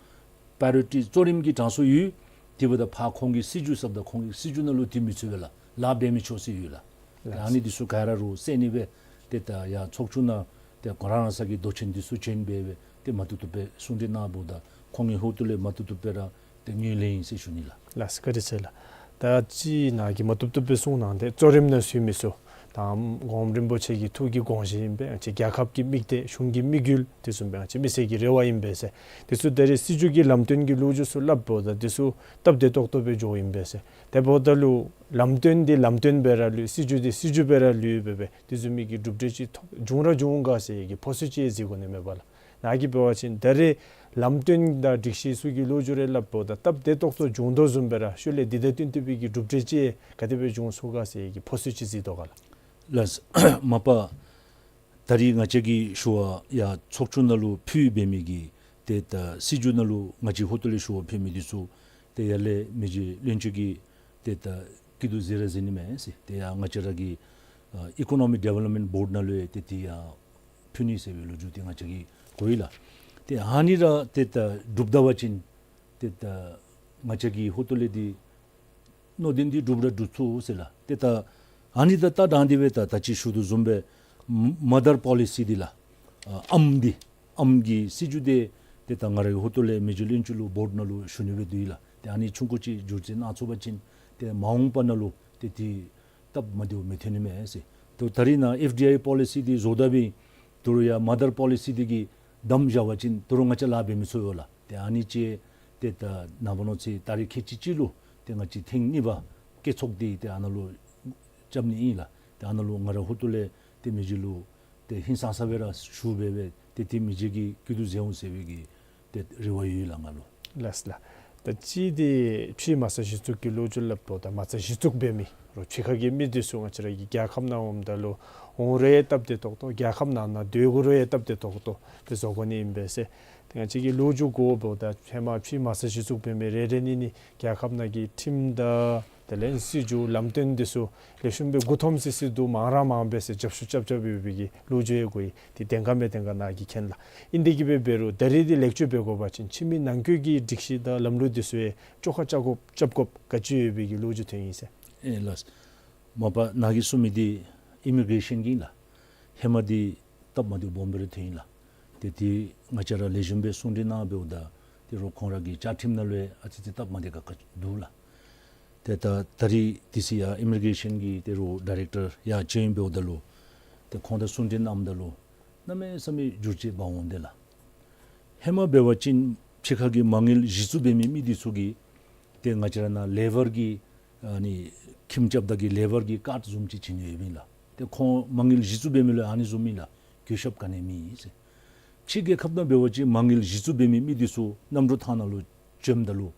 པ་རའི་ཡོ་རི་ཊི་གཙོ་རིམ་གྱི་གྲངས་སུ་ཡོད། དེ་འབདཝ་ད་ཕར་ཁོང་གིས་སྲིད་བྱུས་བཟོཝ་ད་ཁོང་གིས་སྲིད་བྱུས་ནང་ལུ་དེ་མི་ཚུད་པས་ལགས། ལཱ་འབད་མི་ཆོག་ཟེར་ཡོད་ལགས། ལགས། ཨ་ནི་འདི་ཚུ་ག་ར་རུང་སེལ་ནི་སྦེ་ཏེ་ད་ཡར་ཚོགས་ཆུང་ནང་ཏེ་ཁོང་ར་རང་ས་གི་མདོ་ཆེན་འདི་ཚུ་བྱོན་སྦེ་སྦེ་ཏེ་མ་བཏུབ་བཏུབ་སྦེ་གསུང་གྲོས་གནང་འབདཝ་ད་ཁོང་གི་ཧོངས་ལས་མ་བཏུབ་བཏུབ་སྦེ་ར་ཏེ་ངོས་ལེན་ཡི་ཟེར་ཞུ་ནི་ལགས། ལགས་སོ། བཀའ་དྲིན་ཆེ་ལགས། ད་ཅི་ནཱ་གིས་མ་བཏུབ་བཏུབ་སྦེ་གསུང་གནང་སྟེ་གཙོ་རིམ་ནང་ཞུ་མི་ཚུ་ད་གོངམ་རིན་པོ་ཆེ་གི་ཐུགས་ཀྱི་དགོངས་བཞེད་ཨིན་པས། ང་བཅས་རྒྱལ་ཁབ་ཀྱི་དམིགས་གཏད་གཞུང་གི་དམིགས་ཡུལ་དེ་བཟུམ་སྦེ་ང་བཅས་མི་སེར་གྱི་རེ་བ་ཨིན་པས་ཟེར། དེ་ཚུ་ད་རེས་སྲིད་བྱུས་ཀྱི་ལམ་སྟོན་གྱི་ལོ་རྒྱུས་ཚུ་སླབ་འབདཝ་ད་དེ་ཚུ་སྟབས་བདེ་ཏོག་ཏོ་སྦེ་འགྱོཝ་ཨིན་པས་ཟེར། དེ་འབདཝ་ད་ལུ་ལམ་སྟོན་འདི་ལམ་སྟོན་སྦེ་ར་ལུས་སྲིད་བྱུས་འདི་སྲིད་བྱུས་སྦེ་ར་ལུས་སྦེ་སྦེ་དེ་བཟུམ་མའི་གི་གྲུབ་འབྲས་ཅིག་ཐོབ་འབྱུང་ར་འབྱུང་ག་ཟེར་གྱི་ཕོ་སུ་ཅིག་གཟིགས་དགོ་ནི་མས་པ་ལགས། ནཱ་གིས་འབད་བ་ཅིན་ད་རེས་ལམ་སྟོན་དང་སྒྲིག་གཞི་ཚུ་གི་ལོ་རྒྱུས་རེ་སླབ་འབདཝ་ད་སྟབས་བདེ་ཏོག་ཏོ་འབྱུང་དོ་བཟུམ་སྦེ་ར་ཤུལ་ལས་འདི་དང་བསྟུན་ཏེ་སྦེ་གི་གྲུབ་འབྲས་ཅིག་ག་དེ་སྦེ་འབྱུང་ཚུགས་ག་ཟེར་གྱི་ཕོ་སུ་ཅིག་གཟིགས་དོ་ག་ལགས། ལགས། མ་པ་ད་རེས་ང་བཅས་ཀྱིས་ཞུ་བ་ཡར་ཚོགས་ཆུང་ནང་ལུ་ཕུལ་འབད་མི་གི་ཏེ་ད་སྲིད་བྱུས་ནང་ལུ་ང་བཅས་ཧོངས་ལས་ཞུ་བ་ཕུལ་མི་འདི་ཚུ་ཏེ་ཡར་ལས་མི་རྗེ་བློན་ཆེན་གྱིས་ཏེ་ད་སྐྱིད་སྡུག་གཟིགས་ར་གཟིགས་ནི་མས་ཟེར། ཏེ་ཡར་ང་བཅས་ར་གི་ཨ་Economic Development Board ནང་ལུ་ཡང་ཏེ་དེ་ཡང་ཕུལ་ནི་ཟེར་བའི་ལོ་རྒྱུས་དེ་ང་བཅས་ཀྱིས་གོ་ཡི་ལགས། ཏེ་ཨ་ནི་ར་ཏེ་ད་འགྲུབ་ད་པ་ཅིན་ཏེ་ད་ང་བཅས་ཀྱི་ཧོངས་ལས་འདི་མནོ་དོན་འདི་འགྲུབ་ར་འགྲུབ་ཚུགས་ཟེར་ལགས། ཏེ་ད་ཨ་ནི་དང་ད་དང་འདི་སྦེ་ད་ད་ཅི་ཞུ་དོ་བཟུམ་སྦེ་མ་མ་དར་པོ་ལི་སི་འདི་ལགས། ཨ་ཨམ་འདི་ཨམ་གྱི་སྲིད་བྱུས་འདི་ཏེ་ད་ང་རའི་ཧོངས་ལས་མི་རྗེ་བློན་ཆེན་ལུ་བོརཌ་ནང་ལུ་ཞུ་ནི་སྦེ་འདུག་ཡི་ལགས། ཏེ་ཨ་ནི་ཆུང་ཀུ་ཅིག་བསྒྱུར་བཅོས་གནང་ཚུགས་པ་ཅིན་ཏེ་མ་འོངས་པ་ནང་ལུ་ཏེ་དེ་སྟབས་མ་བདེཝ་མི་ཐོན་ནི་མས་ཟེར། ཏེ་ད་རེས་ནཱ་ཨེཕ་ཌི་ཨའི་པོ་ལི་སི་འདི་བཟོ་ད་འབད་ད་རུང་ཡང་མ་དར་པོ་ལི་སི་འདི་གིས་བསྡམས་བཞག་པ་ཅིན་ད་རུང་ང་བཅས་ལཱ་འབད་མི་ཚུགས་ཡོད་ལགས། ཏེ་ཨ་ནི་ཅིག་ཏེ་ད་ནངས་པ་གནངས་ཚེ་ཏ་རིག་ཁལ་གཅིག་གཅིག་ལུ་ཏེ་ང་བཅས་ཐེངས་གཉིས་པ་བཀོད་ཚོགས་འདི་ཏེ་ཨ་ནཱ་ལུ་རྐྱབ་ནི་ཨིན་ལགས། ཏེ་ཨ་ནཱ་ལུ་ང་རའི་ཧོངས་ལས་ཏེ་མི་རྗེ་ལུ་ཏེ་ཧིང་སངས་ས་སྦེ་ར་ཞུ་སྦེ་སྦེ་ཏེ་ཏེ་མི་རྗེ་གིས་སྐྱིད་སྡུག་གཟིགས་འོང་ཟེར་བའི་གི་ཏེ་རེ་བ་ཡོད་ལགས་ང་ལུ། ལགས་ལགས། ད་ཅི་འདི་ཕྱི་མ་རྩ་གཞི་བཙུགས་ཀྱི་ལོ་རྒྱུས་སླབ་འབདཝ་ད་མ་རྩ་གཞི་བཙུགས་འབད་མི་རུང་ཕྱི་ཁ་གི་མི་འདི་ཚུ་ང་བཅས་ར་གི་རྒྱལ་ཁབ་ནང་འོངམ་ད་ལུ་འོང་རུང་ཡང་སྟབས་བདེ་ཏོག་ཏོ་རྒྱལ་ཁབ་ནང་ན་སྡོད་དགོ་རུང་ཡང་སྟབས་བདེ་ཏོག་ཏོ་སྦེ་བཟོ་དགོ་ནི་ཨིན་པས་ཟེར། ཏེ་ང་བཅས་ཀྱི་ལོ་རྒྱུས་གོཝ་འབདཝ་ད་ཧེ་མ་ཕྱི་མ་རྩ་གཞི་བཙུགས་འབད་མི་རེ་རེ་གཉིས་གཉིས་རྒྱལ་ཁབ་ནང་གི་ཁྲིམས་དང་དེ་ལས་སྲིད་བྱུས་ལམ་སྟོན་འདི་ཚུ་ལེགས་ཤོམ་སྦེ་མགུ་འཐོམ་སི་སི་འདུག། མང་ར་མང་སྦེ་ཟེར་རྒྱབ་ཤུགས་རྐྱབ་རྐྱབ་ཡོད་པའི་གི་ལོ་རྒྱུས་ཡང་གོ་ཡི། དེ་བདེན་ག་མེན་བདེན་ག་ནཱ་གིས་མཁྱེན་ལགས། ཨིན་དེ་གིས་འབད་འབད་རུང་ད་རེས་འདི་ལེགས་བཅོས་འབད་དགོ་པ་ཅིན་ཕྱི་མའི་ནང་འཁོད་ཀྱི་སྒྲིག་གཞི་དང་ལམ་ལུགས་འདི་ཚུ་ཡང་བཅོ་ཁ་རྐྱབ་དགོཔ་རྐྱབ་དགོཔ་ག་ཅི་ཡོད་པའི་གི་ལོ་རྒྱུས་ཐོན་ཡི་ཟེར། ཨེ་ལགས། མ་པ་ནཱ་གིས་གསུང་མི་འདི་ཨི་མི་གེ་རེ་ཤཱན་གྱི་ཨིན་ལགས། ཧེ་མ་འདི་སྟབས་མ་བདེཝ་སྦོམ་སྦེ་ར་ཐོན་ཡི་ལགས། ཏེ་དེ་ང་བཅས་ར་ལེགས་ཤོམ་སྦེ་གསུང་གྲོས་གནང་འབདཝ་ད་ད་རུང་ཁོང་ར་གི་བཅའ་ཁྲིམས་ནང་ལུ་ཡང་ཨ་ཙི་ཙི་སྟབས་མ་བདེ་ཁག་ཁ་འདུག་ལགས། ཏེ་ད་ད་རེས་དེ་ཚེ་ཡར་ཨི་མི་གེ་རེ་ཤཱན་གྱི་ད་རུང་ཌའི་རེཀ་ཊར་ཡར་བྱོན་འབདཝ་ད་ལུ་ཏེ་ཁོང་དང་གསུང་གྲོས་གནངམ་ད་ལུ་གནམ་མེད་ས་མེད་འགྱུར་བཅོས་འབག་འོང་དེས་ལགས། ཧེ་མ་འབད་བ་ཅིན་ཕྱི་ཁ་གི་མ་དངུལ་གཞི་བཙུགས་འབད་མི་མི་འདི་ཚུ་གིས་ཏེ་ང་བཅས་ར་ནཱ་ལེ་བར་གྱི་ཨ་ནི་ཁྱིམ་རྐྱབ་ད་གི་ལེ་བར་གྱི་ཀཱཌ་བཟུམ་ཅིག་བྱིན་ནི་ཡོདཔ་ཨིན་ལགས། ཏེ་ཁོང་མ་དངུལ་གཞི་བཙུགས་འབད་མི་ལུ་ཨ་ནི་བཟུམ་ཨིན་ལགས། གུས་ཞབས་ག་ནི་མེད་ཟེར། ཕྱི་རྒྱལ་ཁབ་ནང་འབད་བ་ཅིན་མ་དངུལ་གཞི་བཙུགས་འབད་མི་མི་འདི་ཚུ་གནམ་གྲུ་ཐང་ནང་ལུ་བྱོནམ་ད་ལུ་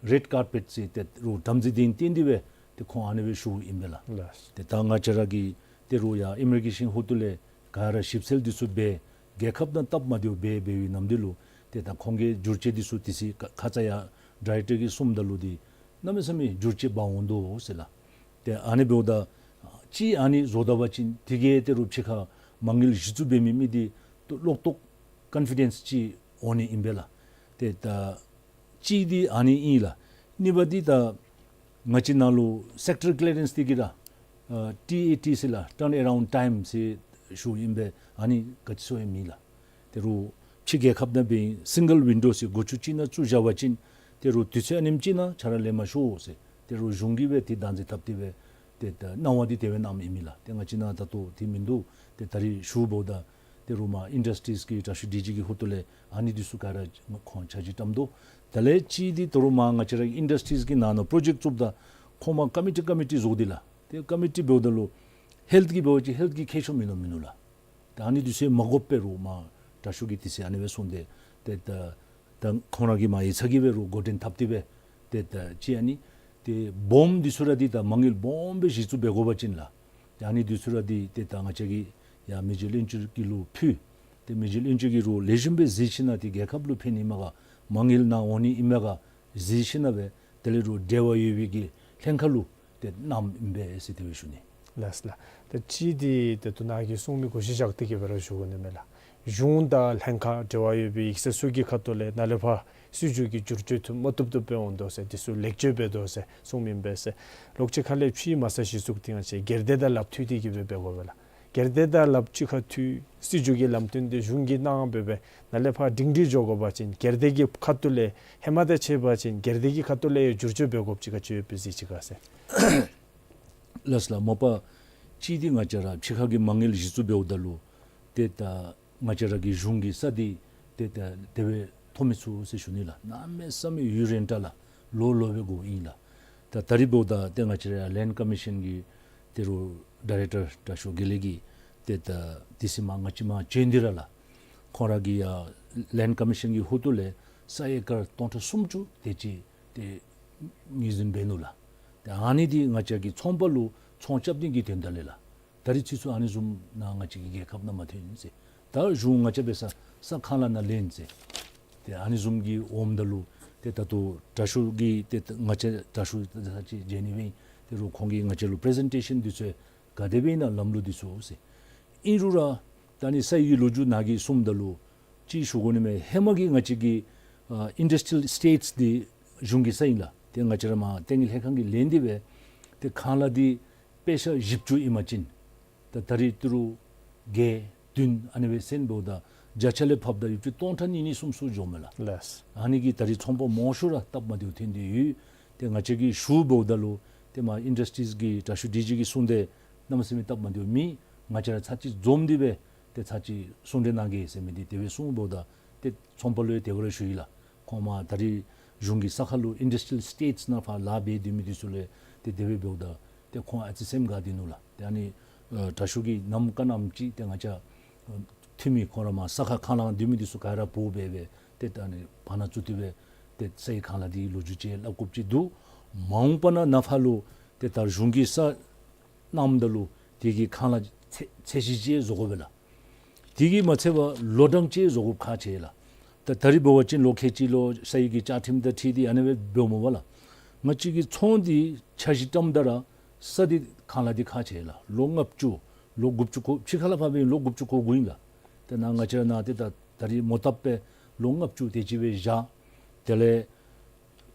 རེཌ་ཀར་པེཊ་ཟེར་ཏེ་རུང་དམ་འཛིན་སྡིངས་བཏོན་ཏེ་སྦེ་ཏེ་ཁོང་ཨ་ནི་སྦེ་ཞུཝ་ཨིན་པས་ལགས། ལགས། ཏེ་ད་ང་བཅས་ར་གིས་ད་རུང་ཡར་ཨི་མི་གེ་རེ་ཤཱན་ཧོངས་ལས་ག་ར་ཞིབ་འཚོལ་འདི་ཚུ་འབད་རྒྱལ་ཁབ་ནང་སྟབས་མ་བདེཝ་འབད་འབད་བའི་ནམ་དུས་ལུ་ཏེ་ད་ཁོང་གིས་འགྱུར་བཅོས་འདི་ཚུ་དེ་ཚེ་ཁ་ཙ་ཡར་ཌའི་རེཀ་ཊར་གྱིས་གསུངམ་ད་ལུ་འདི་གནམ་མེད་ས་མེད་འགྱུར་བཅོས་འབག་འོང་དོ་ཟེར་ལགས། ཏེ་ཨ་ནི་འབདཝ་ད་ཅིག་ཨ་ནི་བཟོ་ད་པ་ཅིན་དེ་གིས་ད་རུང་ཕྱི་ཁ་མ་དངུལ་གཞི་བཙུགས་འབད་མི་མི་འདི་ལོག་ལྟོགས་ཀོན་ཕི་ཌེནསི་ཅིག་འོང་ནི་ཨིན་པས་ལགས། ཏེ་ད་གཅིག་འདི་ཨ་ནི་ཨིན་ལགས། གཉིས་པ་འདི་ད་ང་བཅས་ནང་ལུ་སེཀ་ཊར་ཀི་ལི་ཡ་རེནསི་འདི་གིས་ར་ཨ་ཊི་ཨེ་ཊི་ཟེར་ལགས། ཊརན་ཨེ་རའུནཌ་ཊའིམ་ཟེར་ཞུཝ་ཨིན་པས། ཨ་ནི་ག་ཅི་ཚུ་ཡང་མེད་ལགས། ད་རུང་ཕྱི་རྒྱལ་ཁབ་ནང་འབད་སིང་གལ་ཝིན་ཌོ་ཟེར་སྒོ་ཅུང་གཅིག་ནང་བཙུགས་བཞག་པ་ཅིན་ད་རུང་དུས་ཚོད་ཨ་ནེམ་ཅིག་ནང་ཁྱོད་ར་ལེན་མ་ཤོག་ཟེར་ད་རུང་གཞུང་གིས་སྦེ་ཏེ་བདག་འཛིན་འཐབ་སྟེ་སྦེ་ཏེ་ད་གནང་བ་འདི་དེ་སྦེ་གནངམ་ཨིན་མས་ལགས། ཏེ་ང་བཅས་ནང་ད་ལྟོ་དེ་མིན་འདུག། ཏེ་ད་རེས་ཞུ་འབདཝ་ད་ད་རུང་མར་ཨིན་ཌསི་ཊི་རིསི་གི་དྲག་ཤོས་ཌི་ཇི་གི་ཧོངས་ལས་ཨ་ནི་འདི་ཚུ་ག་ར་ཁོང་ཆ་འཇོག་བཏངམ་འདུག། དེ་ལས་གཅིག་འདི་ད་རུང་མར་ང་བཅས་ར་ཨིན་ཌསི་ཊི་རིསི་གི་ནང་ན་པྲོ་ཇེཀཊ་བཙུགསཔ་ད་ཁོང་མར་ཀོ་མི་ཊི་ཀོ་མི་ཊི་བཟོ་སྟེ་ལགས། ཏེ་ཀོ་མི་ཊི་འབདཝ་ད་ལུ་ཧེལཐ་གི་འབད་བ་ཅིན་ཧེལཐ་གི་མཁས་མཆོག་མིན་ནུག་མིན་ནུག་ལགས། ད་ཨ་ནི་འདི་ཚུ་མ་དགོཔ་འབད་རུང་མར་དྲག་ཤོས་ཀྱིས་དེ་ཚེ་ཨ་ནི་སྦེ་གསུངས་ཏེ་ཏེ་ད་ད་ཁོང་ར་གིས་མར་ཡིག་ཚང་གིས་འབད་རུང་འགོ་འདྲེན་འཐབ་སྟེ་སྦེ་ཏེ་ད་ཅིག་ཨ་ནི་ཏེ་སྦོམ་འདི་ཚུ་ར་འདི་ད་མ་དངུལ་སྦོམ་སྦེ་གཞི་བཙུགས་འབད་དགོ་པ་ཅིན་ལགས། ཏེ་ཨ་ནི་འདི་ཚུ་ར་འདི་ཏེ་ད་ང་བཅས་ཀྱིས་ཡར་མི་རྗེ་བློན་ཆེན་གྱི་ལུ་ཕུལ། ཏེ་མི་རྗེ་བློན་ཆེན་གྱིས་རུང་ལེགས་ཤོམ་སྦེ་གཟིགས་ཞིན་ན་ཏེ་རྒྱལ་ཁབ་ལུ་ཕན་ནི་མས་ག་མ་དངུལ་ནཱ་འོང་ནི་ཨིན་མས་ག་གཟིགས་ཞིན་ན་སྦེ་དེ་ལས་རུང་འབྲེལ་བ་ཡོད་པའི་གི་ལྷན་ཁག་ལུ་ཏེ་གནངམ་ཨིན་པས་ཟེར་དེ་སྦེ་ཞུ་ནི། ལགས་ལགས། ད་ཅི་འདི་ད་ལྟོ་ནཱ་གིས་གསུང་མི་གུ་གཞི་བཞག་སྟེ་གིས་འབད་ར་ཞུ་དགོ་ནི་མས་ལགས། གཞུང་དང་ལྷན་ཁག་འབྲེལ་བ་ཡོད་པའི་ཡིག་ཚང་ཚུ་གི་ཁ་ཐུག་ལས་ནཱ་ལས་ཕར་སྲིད་བྱུས་ཀྱི་བསྒྱུར་བཅོས་ཐུབ་མ་ཐུབ་ཐུབ་སྦེ་འོང་དོ་ཟེར་དེ་ཚུ་ལེགས་བཅོས་འབད་དོ་ཟེར་གསུངམ་ཨིན་པས་ཟེར། ལོག་ཅིག་ཁ་ལས་ཕྱིའི་མ་རྩ་གཞི་བཙུགས་ཏེ་ང་བཅས་སྒེར་སྡེ་དང་ལགཔ་མཐུད་དེ་གི་སྦེ་འབད་དགོ་པས་ལགས། སྒེར་སྡེ་དང་ལགཔ་གཅིག་ཁར་མཐུད་སྲིད་བྱུས་ཀྱི་ལམ་སྟོན་དེ་གཞུང་གིས་གནང་འབད་སྦེ་ནཱ་ལས་ཕར་སྒྲིང་སྒྲི་འགྱོ་དགོ་པ་ཅིན་སྒེར་སྡེ་གི་ཁ་ཐུག་ལས་ཧེ་མ་དང་ཕྱད་པ་ཅིན་སྒེར་སྡེ་གི་ཁ་ཐུག་ལས་ཡང་བསྒྱུར་བཅོས་འབད་དགོཔ་ཅིག་ག་ཅི་ཡོད་པས་ཟེར་ཅིག་ག་ཟེར། ལགས་ལགས། མ་པ་གཅིག་འདི་ང་བཅས་ར་ཕྱི་ཁ་གི་མ་དངུལ་གཞི་བཙུགས་འབདཝ་ད་ལུ་ཏེ་ད་ང་བཅས་ར་གི་གཞུང་གི་ས་འདི་ཏེ་ད་དེ་སྦེ་ཐོབ་མི་ཚུགས་ཟེར་ཞུ་ནི་ལགས། གནམ་མེད་ས་མེད་ཡུན་རིང་དྲགས་ལགས། ལོ་ལོ་སྦེ་འགོརཝ་ཨིན་ལགས། ད་ད་རིས་འབདཝ་ད་ཏེ་ང་བཅས་ར་ལེནཌ་ཀོ་མི་ཤཱན་གྱི་ཏེ་རུ་ཌའི་རེཀ་ཊར་དྲག་ཤོས་དགེ་ལེགས་ཀྱིས་ཏེ་ད་དེ་ཚེ་མ་ང་བཅས་མ་བྱོན་ཏེ་ར་ལགས། ཁོང་ར་གི་ཡ་ལེནཌ་ཀོ་མི་ཤཱན་གྱི་ཧོངས་ལས་ས་ཨེ་ཀར་སྟོང་ཕྲག་སུམ་ཅུ་དེ་ཅིག་ཏེ་ངོས་འཛིན་འབད་ནུག་ལགས། ཏེ་ཨ་ནི་འདི་ང་བཅས་ཀྱི་ཚོང་པ་ལུ་ཚོང་རྐྱབ་ནི་གི་དོན་དག་ལས་ལགས། ད་རིས་ཚུན་ཚོད་ཨ་ནི་བཟུམ་ནང་ང་བཅས་ཀྱི་རྒྱལ་ཁབ་ནང་མ་ཐོན་ཟེར། ད་གཞུང་ང་བཅས་འབད་ས་ས་ཁང་གླ་ནང་ལེན་ཟེར། ཏེ་ཨ་ནི་བཟུམ་གྱི་འོངམ་ད་ལུ་ཏེ་ད་ལྟོ་དྲག་ཤོས་ཀྱིས་ཏེ་ང་བཅས་དྲག་ཤོས་ད་ཅི་མཇལ་ནི་སྦེ་ཏེ་རུང་ཁོང་གིས་ང་བཅས་ལུ་པི་རི་ཛེན་ཊེ་ཤཱན་འདི་ཚུ་ག་དེ་སྦེ་ཨིན་ན་ལམ་ལུགས་འདི་ཚུ་ཟེར། ཨིན་རུང་ར་ད་ཨ་ནི་ས་ཡི་གི་ལོ་རྒྱུས་ནང་གི་གསུངམ་ད་ལུ་ཅིག་ཞུ་དགོ་ནི་མས། ཧེ་མ་གི་ང་བཅས་ཀྱི་ཨ་ཨིན་ཌསི་ཊི་རི་ཡལ་ཨི་སི་ཊེཊསི་འདི་གཞུང་གི་ས་ཨིན་ལགས། ཏེ་ང་བཅས་ར་མ་ལྟེ་གནས་ལྷན་ཁག་གིས་ལེན་ཏེ་སྦེ་ཏེ་ཁང་གླ་འདི་པེ་ཤ་བཞི་བཅུ་ཨིན་པ་ཅིན་ད་ད་རིས་ཏི་རུ་བརྒྱད་བདུན་ཨ་ནི་སྦེ་སེང་འབདཝ་ད་བརྒྱ་ཆ་ལས་ཕབ་ད་ཡུདཔ་ཅིག་སྟོང་ཕྲག་གཉིས་གཉིས་གསུམ་གསུམ་འགྱོཝ་མས་ལགས། ལགས། ཨ་ནི་གིས་ད་རིས་ཚོང་པ་མང་ཤོས་ར་སྟབས་མ་བདེཝ་ཐོན་ཏེ་ཡོད། ཏེ་ང་བཅས་ཀྱིས་ཞུ་འབདཝ་ད་ལུ་ཏེ་མ་ཨིན་ཌསི་ཊི་རི་ཡལ་གྱི་དྲག་ཤོས་ཌི་ཇི་གིས་གསུངས་ཏེ་གནམ་མེད་ས་མེད་སྟབས་མ་བདེཝ་མེད། ང་བཅས་ར་ཚར་གཅིག་འཛོམས་ཏེ་སྦེ་ཏེ་ཚར་གཅིག་གསུང་གྲོས་གནང་གེ་ཟེར་མི་འདི་དེ་སྦེ་གསུངམ་ད་ཏེ་ཚོང་པ་ལུ་ཡང་དེ་སྦེ་ར་ཞུ་ཡི་ལགས། ཁོང་མ་ད་རིས་གཞུང་གི་ས་ཁར་ལུ་ཨིན་ཌསི་ཊི་རི་ཡལ་ཨི་སི་ཊེཊསི་ནང་ཕར་ལཱ་འབད་སྡོད་མི་འདི་ཚུ་ལུ་ཏེ་དེ་སྦེ་འབདཝ་ད་ཏེ་ཁོང་ཨ་ཙི་སེམས་དགའ་སྟེ་ནུག་ལགས། ཏེ་ཨ་ནི་ཨ་དྲག་ཤོས་ཀྱིས་ནམ་དཀའ་ནམ་ཅིག་ཏེ་ང་བཅས་ཨ་འཐུས་མི་ཁོང་ར་མ་ས་ཁར་ཁང་གླ་ནང་སྡོད་མི་འདི་ཚུ་ག་ར་འབོ་སྦེ་སྦེ་ཏེ་ད་ཨ་ནི་བར་ན་བཙུགས་ཏེ་སྦེ་ཏེ་ས་ཡི་ཁང་གླ་འདི་ལོ་རྒྱུས་ཅིག་སླབ་དགོཔ་ཅིག་འདུག། མ་འོངས་པ་ནང་ནཱ་ཕར་ལུ་ཏེ་ད་གཞུང་གི་ས་གནངམ་ད་ལུ་དེ་གི་ཁང་གླ་ཚད་ཚད་གཞི་ཅིག་བཟོ་དགོ་པས་ལགས། དེ་གིས་མ་ཚད་པར་ལོ་གྲངས་ཅིག་བཟོ་དགོཔ་ཁག་ཆེ་ལགས། ད་ད་རིས་འབད་བ་ཅིན་ལོ་ཁལ་གཅིག་ལུ་ས་ཡི་གི་བཅའ་ཁྲིམས་དང་འཁྲིལ་ཏེ་ཨ་ནི་སྦེ་འབདཝ་མས་པ་ལགས། ང་བཅས་ཀྱི་ཚོང་འདི་འཆར་གཞི་བཀྲམ་ད་ར་ས་འདི་ཁང་གླ་འདི་ཁག་ཆེ་ལགས། ལོ་ལྔ་བཅུ་ལོ་དགུ་བཅུ་གོ་ཕྱི་ཁ་ལས་ཕར་འབད་ལོ་དགུ་བཅུ་གོ་དགུ་ཨིན་ལགས། ཏེ་ནཱ་ང་བཅས་ར་ནཱ་ཏེ་ད་ད་རིས་མོ་བཏབ་སྦེ་ལོ་ལྔ་བཅུ་དེ་ཅིག་སྦེ་བཞག། དེ་ལས་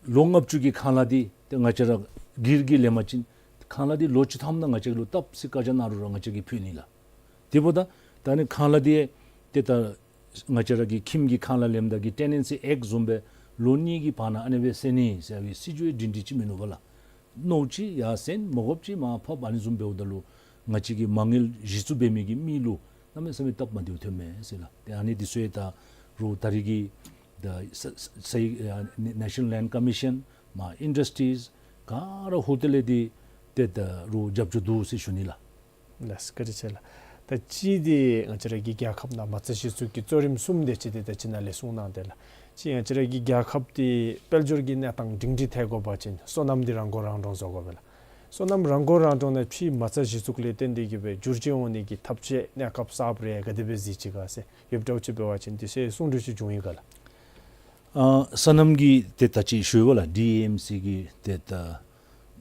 ལོ་ལྔ་བཅུ་གི་ཁང་གླ་འདི་ཏེ་ང་བཅས་ར་སྒེར་གྱིས་ལེན་པ་ཅིན་ཁང་གླ་འདི་ལོ་བཅུ་ཐམ་ནང་ང་བཅས་ལུ་སྟབས་ཅིག་བཀག་ཆ་གནང་རུང་ར་ང་བཅས་ཀྱིས་ཕུལ་ནི་ལགས། དེ་འབདཝ་ད་ད་ཨ་ནི་ཁང་གླ་འདི་ཏེ་ད་ང་བཅས་ར་གི་ཁྱིམ་གྱི་ཁང་གླ་ལེནམ་ད་གི་ཊེ་ནེན་སི་ཨེཀཊ་བཟུམ་སྦེ་ལོ་གཉིས་ཀྱི་བར་ན་ཨ་ནི་སྦེ་སེལ་ནི་ཟེར་བའི་སྲིད་བྱུས་སྒྲིང་སྒྲི་ཅིག་མིན་ནུག་པ་ལགས། མནོཝ་ཅིག་ཡར་སེང་མ་དགོཔ་ཅིག་མར་ཕབ་ཨ་ནི་བཟུམ་འབདཝ་ད་ལུ་ང་བཅས་ཀྱི་མ་དངུལ་གཞི་བཙུགས་འབད་མི་གི་མི་ལུ་གནམ་མེད་ས་མེད་སྟབས་མ་བདེཝ་ཐོན་མས་ཟེར་ལགས། ཏེ་ཨ་ནི་འདི་ཚུ་ཡང་ད་རུང་ད་རིས་ཀྱི་ད་ས་ས་ས་ཡི་ཨ་ནེ་ནེ་ཤ་ནཱལ་ལེནཌ་ཀོ་མི་ཤཱན་མ་ཨིན་ཌསི་ཊི་རིས་ག་ར་ཧོ་ཊེལ་ལས་འདི་ཏེ་ད་རུང་རྒྱབ་སྐྱོར་འདུག་ཟེར་ཞུ་ནི་ལགས། ལགས་སོ། བཀའ་དྲིན་ཆེ་ལགས། ད་གཅིག་འདི་ང་བཅས་ར་གི་རྒྱལ་ཁབ་ནང་མ་རྩ་གཞི་བཙུགས་ཀྱི་གཙོ་རིམ་གསུམ་དེ་ཅིག་འདི་ད་ཅི་ནཱ་ལས་གསུངས་གནང་སྟེ་ལགས། གཅིག་ང་བཅས་ར་གི་རྒྱལ་ཁབ་འདི་དཔལ་འབྱོར་གྱི་གནས་སྟངས་སྒྲིང་སྒྲི་ཐལ་དགོ་པ་ཅིན་སོ་ནམ་འདི་རང་མགོ་རང་འདྲོངས་བཟོ་དགོ་པས་ལགས། སོ་ནམ་རང་མགོ་རང་འདྲོངས་ནང་ཕྱིའི་མ་རྩ་གཞི་བཙུགས་ལས་བརྟེན་ཏེ་གི་སྦེ་བསྒྱུར་བཅོས་འོང་ནི་གི་ཐབས་ཤེས་གནས་སྐབས་གསརཔ་རེ་ག་དེ་སྦེ་གཟིགས་ཅི་ག་ཟེར་ཡོདཔ་འདྲཝ་ཅིག་འབད་བ་ཅིན་དེ་ཚུ་གསུང་གྲོས་ཅིག་འབྱུང་ཡི་ག་ལགས། ཨ་སོ་ནམ་གྱི་ཏེ་ད་ཅི་ཞུ་བ་ལགས། ཌི་ཨེ་ཨེམ་སི་གི་ཏེ་ད་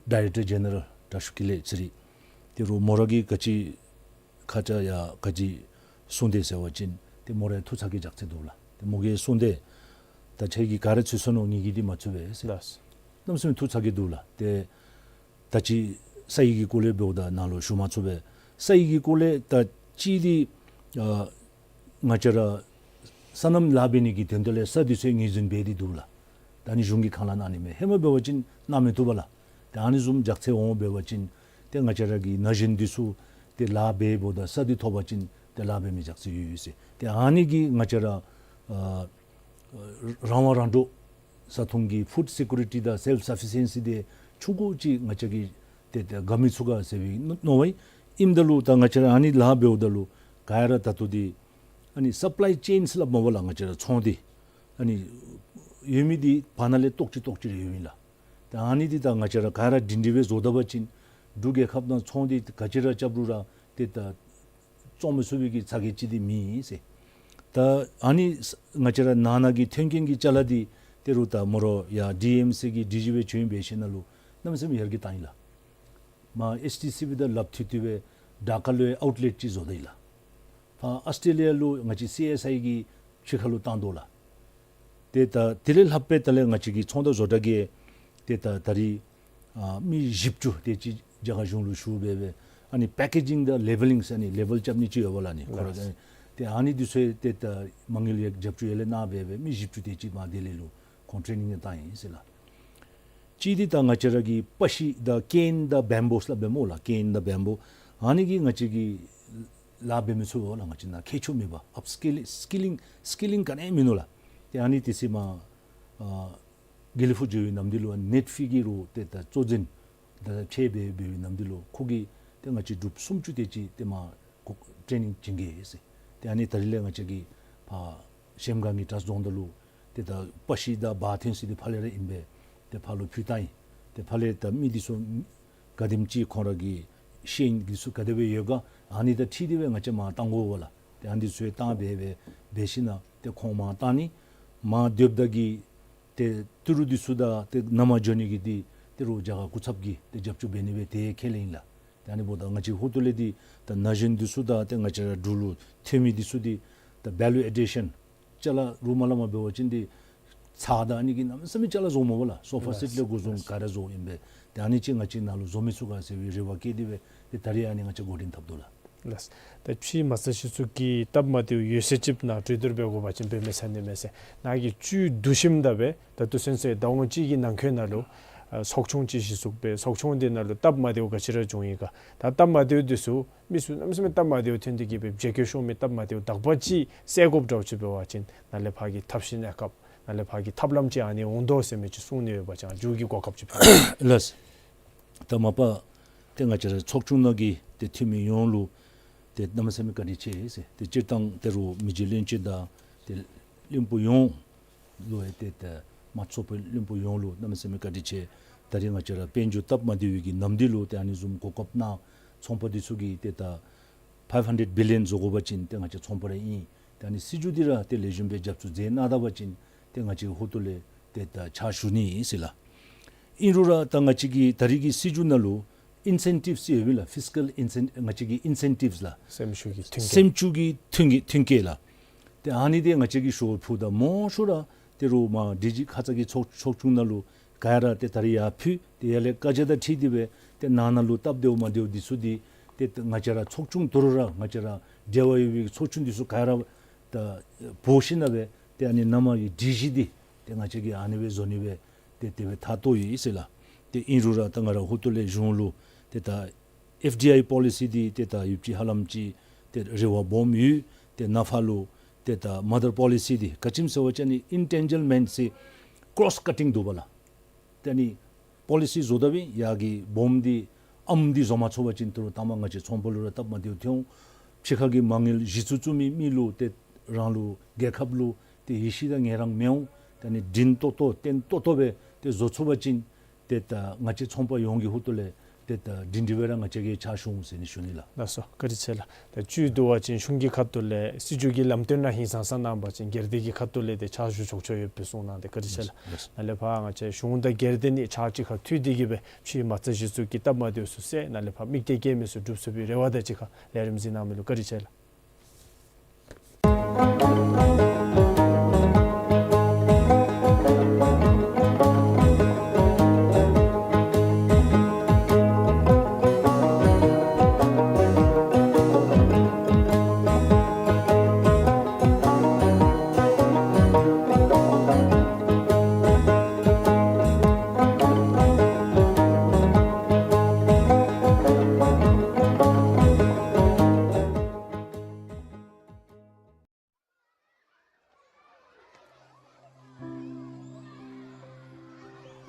ཌའི་རེཀ་ཊར་ཇེ་ནེ་རལ་དྲག་ཤོས་དགེ་ལེགས་ཚེ་རིང་ཏེ་རུང་མོ་ར་གིས་ག་ཅི་ཁ་ཙ་ཡང་ག་ཅི་གསུངས་ཏེ་ཟེར་བ་ཅིན་ཏེ་མོ་རའི་ཐུགས་ཚ་གྱང་རྒྱགས་ཚད་འདུག་ལགས། ཏེ་མོ་གིས་གསུངས་ཏེ་ད་ཁྱེད་ཀྱིས་ག་ར་ཚུད་སོང་ནུག། ངེ་གི་འདི་མ་ཚུད་པས་ཟེར། ལགས། གནམ་མེད་ས་མེད་ཐུགས་ཚ་གྱང་འདུག་ལགས། ཏེ་ད་ཅི་ས་ཡི་གི་སྐོར་ལས་འབདཝ་ད་ནཱ་ལུ་ཞུ་མ་ཚུགས་པས། ས་ཡི་གི་སྐོར་ལས་ད་ཅི་འདི་ཨ་ང་བཅས་ར་སོ་ནམ་ལཱ་འབད་ནི་གི་དོན་དག་ལས་ས་འདི་ཚུ་ངོས་འཛིན་འབད་དེ་འདུག་ལགས། ད་ཨ་ནི་གཞུང་གིས་ཁང་གླ་གནང་ནི་མས། ཧེ་མ་འབད་བ་ཅིན་གནང་མི་བཏུབ་པས་ལགས། ཏེ་ཨ་ནི་བཟུམ་རྒྱགས་ཚད་འོང་འབད་བ་ཅིན་ཏེ་ང་བཅས་ར་གི་ན་གཞོན་འདི་ཚུ་ཏེ་ལཱ་འབད་འབདཝ་ད་ས་འདི་ཐོབ་པ་ཅིན་ཏེ་ལཱ་འབད་མི་རྒྱགས་ཚད་ཡོད་ཡོད་ཟེར། ཏེ་ཨ་ནི་གིས་ང་བཅས་ར་ཨ་རང་དབང་རང་འདོད་བཟའ་འཐུང་གི་ཕུཌ་སི་ཀུ་རི་ཊི་དང་སེལཕ་སབ་སི་ཊེནསི་འདི་ཆུང་ཀུ་ཅིག་ང་བཅས་ཀྱིས་ཏེ་ཏེ་དགའ་མི་ཚུགས་ག་ཟེར་བའི་མནོ་མནོ་བ་ཨིནམ་ད་ལུ་ད་ང་བཅས་ར་ཨ་ནི་ལཱ་འབདཝ་ད་ལུ་ག་ར་ད་ལྟོ་འདི་ཨ་ནི་སབ་ལའི་ཅེནསི་སླབ་མས་པ་ལགས། ང་བཅས་ར་ཚོང་འདི་ཨ་ནི་ཡོད་མི་འདི་བར་ན་ལས་ཏོག་ཅིག་ཏོག་ཅིག་རེ་ཡོདཔ་ཨིན་ལགས། ད་ཨ་ནི་འདི་ད་ང་བཅས་ར་ག་ར་སྒྲིང་སྒྲི་སྦེ་བཟོ་ད་པ་ཅིན་འབྲུག་རྒྱལ་ཁབ་ནང་ཚོང་འདི་ག་ཅི་ར་རྐྱབ་རུང་ར་ཏེ་ད་བཙོང་མི་ཚུགས་པའི་གི་ཚ་གྱང་ཅིག་འདི་མེད་ཟེར། ད་ཨ་ནི་ང་བཅས་ར་ནང་ན་གི་ཐོན་སྐྱེད་ཀྱི་ཅ་ལ་འདི་ཏེ་རུང་ད་མོ་ར་ཡར་ཌི་ཨེམ་སི་གི་ཌི་ཇི་སྦེ་བྱོན་འབད་ཞིནམ་ལས་གནམ་མེད་ས་མེད་ཡར་རྒྱས་བཏང་ཡི་ལགས། མར་ཨེཆ་ཌི་སི་བི་དང་ལགཔ་མཐུད་དེ་སྦེ་ཌ་ཀ་ལུ་ཡང་ཨའུཊ་ལེཊ་ཅིག་བཟོ་ད་ཡི་ལགས། ཨ་ཨོསི་ཊྲེ་ལི་ཡ་ལུ་ང་བཅས་སི་ཨེསི་ཨའི་གི་ཕྱི་ཁ་ལུ་བཏང་དོ་ལགས། ཏེ་ད་དེ་ལས་ལྷག་སྦེ་ད་ལས་ང་བཅས་ཀྱི་ཚོང་དང་བཟོ་གྲྭ་གིས་ཏེ་ད་ད་རིས་ཨ་མི་བཞི་བཅུ་དེ་ཅིག་རྒྱ་གར་གཞུང་ལུ་ཞུ་སྦེ་སྦེ་ཨ་ནི་པེ་ཀེ་ཇིང་དང་ལེ་བེ་ལིང་ཟེར་ཨ་ནི་ལེ་བེལ་རྐྱབ་ནི་ཅིག་ཡོདཔ་ལགས། ཨ་ནི་ཁོ་ར་ལགས། ཏེ་ཨ་ནི་འདི་ཚུ་ཏེ་ད་མ་དངུལ་ཡང་རྒྱབ་སྐྱོར་ཡང་ལས་གནང་སྦེ་སྦེ་མི་བཞི་བཅུ་དེ་ཅིག་མར་དེ་ལས་ལུ་ཁོང་ཊེ་ནིང་ཡང་བཏང་ཡི་ཟེར་ལགས། གཅིག་འདི་ད་ང་བཅས་ར་གི་པ་ཤི་དང་ཀེན་དང་བེམ་བུ་ཟེར་སླབ་སྦེ་སྨོ་ལགས། ཀེན་དང་བེམ་བུ་ཨ་ནི་གིས་ང་བཅས་ཀྱི་ལཱ་འབད་མི་ཚུ་ལགས་ང་བཅས་ནཱ་མཁས་མཆོག་མེད་པར་ཨཔ་སི་ཀི་ལིང་སི་ཀི་ལིང་སི་ཀི་ལིང་ག་ནི་ཡང་མིན་ནུག་ལགས། ཏེ་ཨ་ནི་དེ་ཚུ་མར་ཨ་དགེ་ལེགས་ཕུག་འགྱོ་བའི་ནམ་དུས་ལུ་ཨ་ནེཊ་ཕི་གི་རོགས་ཏེ་ད་གཙོ་འཛིན་དང་ཕྱད་སྦེ་འབད་བའི་ནམ་དུས་ལུ་ཁོ་གིས་ཏེ་ང་བཅས་འབྲུགཔ་སུམ་ཅུ་དེ་ཅིག་ཏེ་མར་ཁོ་ཊེ་ནིང་བྱིན་གེ་ཟེར། ཏེ་ཨ་ནི་ད་རིས་ལས་ང་བཅས་ཀྱི་ཕར་གཞལམ་སྒང་གི་གྲྭ་ཚང་དང་ལུ་ཏེ་ད་པ་ཤི་དང་བར་ཐོན་ས་འདི་ཕར་ལས་ར་ཨིན་པས། ཏེ་ཕར་ལུ་ཕུལ་བཏང་ཡི། ཏེ་ཕར་ལས་ད་མི་འདི་ཚུ་ག་དེམ་ཅིག་ཁོང་ར་གི་ཤེས་ཡོན་འདི་ཚུ་ག་དེ་སྦེ་ཡོད་ག་ཨ་ནི་དང་འཁྲིལ་ཏེ་སྦེ་ང་བཅས་མར་བཏང་དགོ་པས་ལགས། ཏེ་ཨ་ནི་འདི་ཚུ་ཡང་བཏང་སྦེ་སྦེ་འབད་ཞིནམ་ཏེ་ཁོང་མར་བཏང་ནི་མར་སྡོདཔ་ད་གི་ཏེ་ཏི་རུ་འདི་ཚུ་དང་ཏེ་ནང་མར་འགྱོ་ནི་གི་འདི་ཏེ་རོགས་རྒྱ་གར་སྐུ་ཚབ་ཀྱིས་ཏེ་རྒྱབ་སྐྱོར་འབད་ནི་སྦེ་ཏེ་ཁས་ལེན་ཡི་ལགས། ཏེ་ཨ་ནི་འབདཝ་ད་ང་བཅས་ཧོར་ཏོ་ལས་འདི་ད་ན་གཞོན་འདི་ཚུ་དང་ཏེ་ང་བཅས་ར་འབྲུག་ལུ་ཐོན་མི་འདི་ཚུ་འདི་ད་ཝེ་ལུ་ཨེ་ཌི་ཤཱན་ཅ་ལ་རོགས་མ་ལས་མར་འབད་བ་ཅིན་འདི་ཚར་དང་ཨ་ནི་གིས་གནམ་མེད་ས་མེད་ཅ་ལ་བཟོཝ་མས་པ་ལགས། སོ་ཕ་སེཊ་ལས་འགོ་བཟུང་ག་ར་བཟོཝ་ཨིན་པས། ཏེ་ཨ་ནི་ཅིག་ང་བཅས་ནཱ་ལུ་བཟོ་མི་ཚུགས་ག་ཟེར་བའི་རེ་བ་བསྐྱེད་དེ་སྦེ་ཏེ་ད་རིས་ཨ་ནི་ང་བཅས་འགོ་འདྲེན་འཐབ་དོ་ལགས། ལགས། ད་ཕྱི་མ་རྩ་གཞི་བཙུགས་ཀྱི་སྟབས་མ་བདེཝ་ཡོད་ཚད་ཅིག་ནང་གྲོས་བསྡུར་འབད་དགོ་པ་ཅིན་འབད་མི་ཚར་ནི་མས་ཟེར། ནཱ་གི་བཅུད་བསྡུ་ཞིནམ་ད་སྦེ་ད་ལྟོ་ཚུན་ཚོད་ཟླཝ་གཅིག་གི་ནང་འཁོད་ནང་ལུ་ཨ་ཚོགས་ཆུང་ཅིག་གཞི་བཙུགས་སྦེ་ཚོགས་ཆུང་འདི་ནང་ལུ་སྟབས་མ་བདེཝ་ག་ཅི་ར་བྱུང་ཡི་ག། ད་སྟབས་མ་བདེཝ་འདི་ཚུ་མི་ཚུ་གནམ་མེད་ས་མེད་སྟབས་མ་བདེཝ་ཐོན་ཏེ་གིས་སྦེ་བརྗེད་སྐྱོར་ཤོར་མི་སྟབས་མ་བདེཝ་དག་པ་ཅིག་སེལ་དགོཔ་འདྲཝ་ཅིག་འབད་བ་ཅིན་ནཱ་ལས་ཕར་གྱི་ཐབས་ཤེས་གནས་སྐབས་ནཱ་ལས་ཕར་གྱི་ཐབས་ལམ་ཅིག་ཨ་ནི་འོང་དོ་ཟེར་མི་ཅིག་གསུང་ནི་ཡོད་པ་ཅིན་མཇུག་གི་གོ་སྐབས་ཅིག་ཕུལ། ལགས། ད་མ་པ་ཏེ་ང་བཅས་ར་ཚོགས་ཆུང་ནང་གི་ཏེ་འཐུས་མི་ཡོངས་ལུ་ཏེ་གནམ་མེད་ས་མེད་བཀའ་དྲིན་ཆེ་ཟེར། ཏེ་སྤྱིར་བཏང་ཏེ་རོགས་མི་རྗེ་བློན་ཆེན་དང་ཏེ་བློན་པོ་ཡོངས་ལུ་ཡང་ཏེ་ད་མ་ཚོགས་པའི་བློན་པོ་ཡོངས་ལུ་གནམ་མེད་ས་མེད་བཀའ་དྲིན་ཆེ། ད་རིས་ང་བཅས་ར་དཔལ་འབྱོར་སྟབས་མ་བདེ་བའི་གི་ནམ་དུས་ལུ་ཏེ་ཨ་ནི་བཟུམ་གོ་སྐབས་གནང་། ཚོང་པ་འདི་ཚུ་གིས་ཏེ་ད་ཕའིབ་ཧན་ཌེཌ་བི་ལི་ཡོན་བཟོ་དགོ་པ་ཅིན་ཏེ་ང་བཅས་ཚོང་པ་ར་ཨིན། ཏེ་ཨ་ནི་སྲིད་བྱུས་འདི་ར་ཏེ་ལེགས་ཤོམ་སྦེ་རྒྱབ་སྐྱོར་མཛད་གནང་ད་པ་ཅིན་ཏེ་ང་བཅས་ཧོར་ཏོ་ལས་ཏེ་ད་ཕྱག་ཞུ་ནི་ཨིན་ཟེར་ལགས། ཨིན་རུང་ར་ད་ང་བཅས་ཀྱི་ད་རིས་ཀྱི་སྲིད་བྱུས་ནང་ལུ་ཨིན་སེན་ཊིབས་ཟེར་ཡོད་པས་ལགས། ཕིས་ཀཱལ་ཨིན་སེན་ང་བཅས་ཀྱི་ཨིན་སེན་ཊིབས་ལགས། སེམས་ཤུགས་ཀྱི་མཐུན་རྐྱེན། སེམས་ཤུགས་ཀྱི་མཐུན་རྐྱེན་མཐུན་རྐྱེན་ལགས། ཏེ་ཨ་ནི་འདི་ང་བཅས་ཀྱིས་ཞུ་བ་ཕུལཝ་ད་མང་ཤོས་ར་ཏེ་རོགས་མར་ཌི་ཇི་ཁ་ཙ་གི་ཚོགས་ཚོགས་ཆུང་ནང་ལུ་ག་ར་ཏེ་ད་རིས་ཡར་ཕུལ། ཏེ་ཡར་ལས་བཀའ་རྒྱ་དང་འཁྲིལ་ཏེ་སྦེ་ཏེ་ནང་ན་ལུ་སྟབས་བདེཝ་མ་བདེཝ་འདི་ཚུ་འདི་ཏེ་ང་བཅས་ར་ཚོགས་ཆུང་དོ་རུང་ར་ང་བཅས་ར་འབྲེལ་བ་ཡོད་པའི་ཚོགས་ཆུང་འདི་ཚུ་ག་ར་ད་འབོ་ཞིནམ་སྦེ་ཏེ་ཨ་ནི་ནང་མ་གི་སྒྲིག་གཞི་འདི་ཏེ་ང་བཅས་ཀྱིས་ཨ་ནི་སྦེ་བཟོ་ནི་སྦེ་ཏེ་དེ་སྦེ་ཐག་བཏོད་ཡི་ཟེར་ལགས། ཏེ་ཨིན་རུང་ར་ད་ང་ར་ཧོར་ཏོ་ལས་གཞུང་ལུ་ཏེ་ད་ཨེཕ་ཌི་ཨའི་པོ་ལི་སི་འདི་ཏེ་ད་ཡོདཔ་ཅིག་ཧ་ལམ་ཅིག་ཏེ་རེ་བ་སྦོམ་ཡོད། ཏེ་ནཱ་ཕར་ལུ་ཏེ་ད་མ་དར་པོ་ལི་སི་འདི་ག་ཅི་སྨོ་ཟེར་བ་ཅིན་ཨིན་ཊེན་ཇི་མེནཊ་ཟེར་ཀོསཊ་ཀཊིང་འདུག་པ་ལགས། ཏེ་ཨ་ནི་པོ་ལི་སི་བཟོ་ད་སྦེ་ཡར་གྱི་སྦོམ་འདི་ཨམ་འདི་བཟོ་མ་ཚུགས་པ་ཅིན་ཏེ་རོགས་ད་མར་ང་བཅས་ཚོང་པ་ལུ་ར་སྟབས་མ་བདེཝ་ཐོན་འོང་། ཕྱི་ཁ་གི་མ་དངུལ་གཞི་བཙུགས་བཙུགས་མི་མི་ལུ་ཏེ་རང་ལུ་རྒྱལ་ཁབ་ལུ་ཏེ་ཡིད་ཆེས་དང་ངལ་རངས་མི་འོང་། ཏེ་ཨ་ནི་སྒྲིང་ཏོག་ཏོ་བརྟན་ཏོག་ཏོ་སྦེ་ཏེ་བཟོ་ཚུགས་པ་ཅིན་ཏེ་ད་ང་བཅས་ཚོང་པ་ཡོངས་ཀྱིས་ཧོར་ཏོ་ལས་ཏེ་ད་སྒྲིང་སྒྲི་སྦེ་ར་ང་བཅས་ཀྱིས་ཕྱག་ཞུ་འོང་ཟེར་ནི་ཞུ་ནི་ལགས། ལགས་སོ། བཀའ་དྲིན་ཆེ་ལགས། ད་བཅུད་བསྡུ་བ་ཅིན་གཞུང་གི་ཁ་ཐུག་ལས་སྲིད་བྱུས་ཀྱི་ལམ་སྟོན་ནང་ཧིང་སངས་ས་གནང་པ་ཅིན་སྒེར་སྡེ་གི་ཁ་ཐུག་ལས་ཏེ་ཕྱག་ཞུ་ཆོག་ཆོག་ཡོདཔ་སྦེ་གསུངས་གནང་སྟེ་བཀའ་དྲིན་ཆེ་ལགས། ལགས་སོ། ནཱ་ལས་ཕར་ང་བཅས་གཞུང་དང་སྒེར་སྡེ་གཉིས་ཕྱག་གཅིག་ཁར་མཐུད་དེ་གིས་སྦེ་ཕྱི་མ་རྩ་གཞི་བཙུགས་ཀྱི་སྟབས་མ་བདེཝ་ཚུ་སེལ་ནཱ་ལས་ཕར་དམིགས་གཏད་བསྐྱེད་མི་ཚུ་འགྲུབ་ཚུགས་པའི་རེ་བ་དང་གཅིག་ཁར་ལས་རིམ་གཟིགས་གནང་མི་ལུ་བཀའ་དྲིན་ཆེ་ལགས།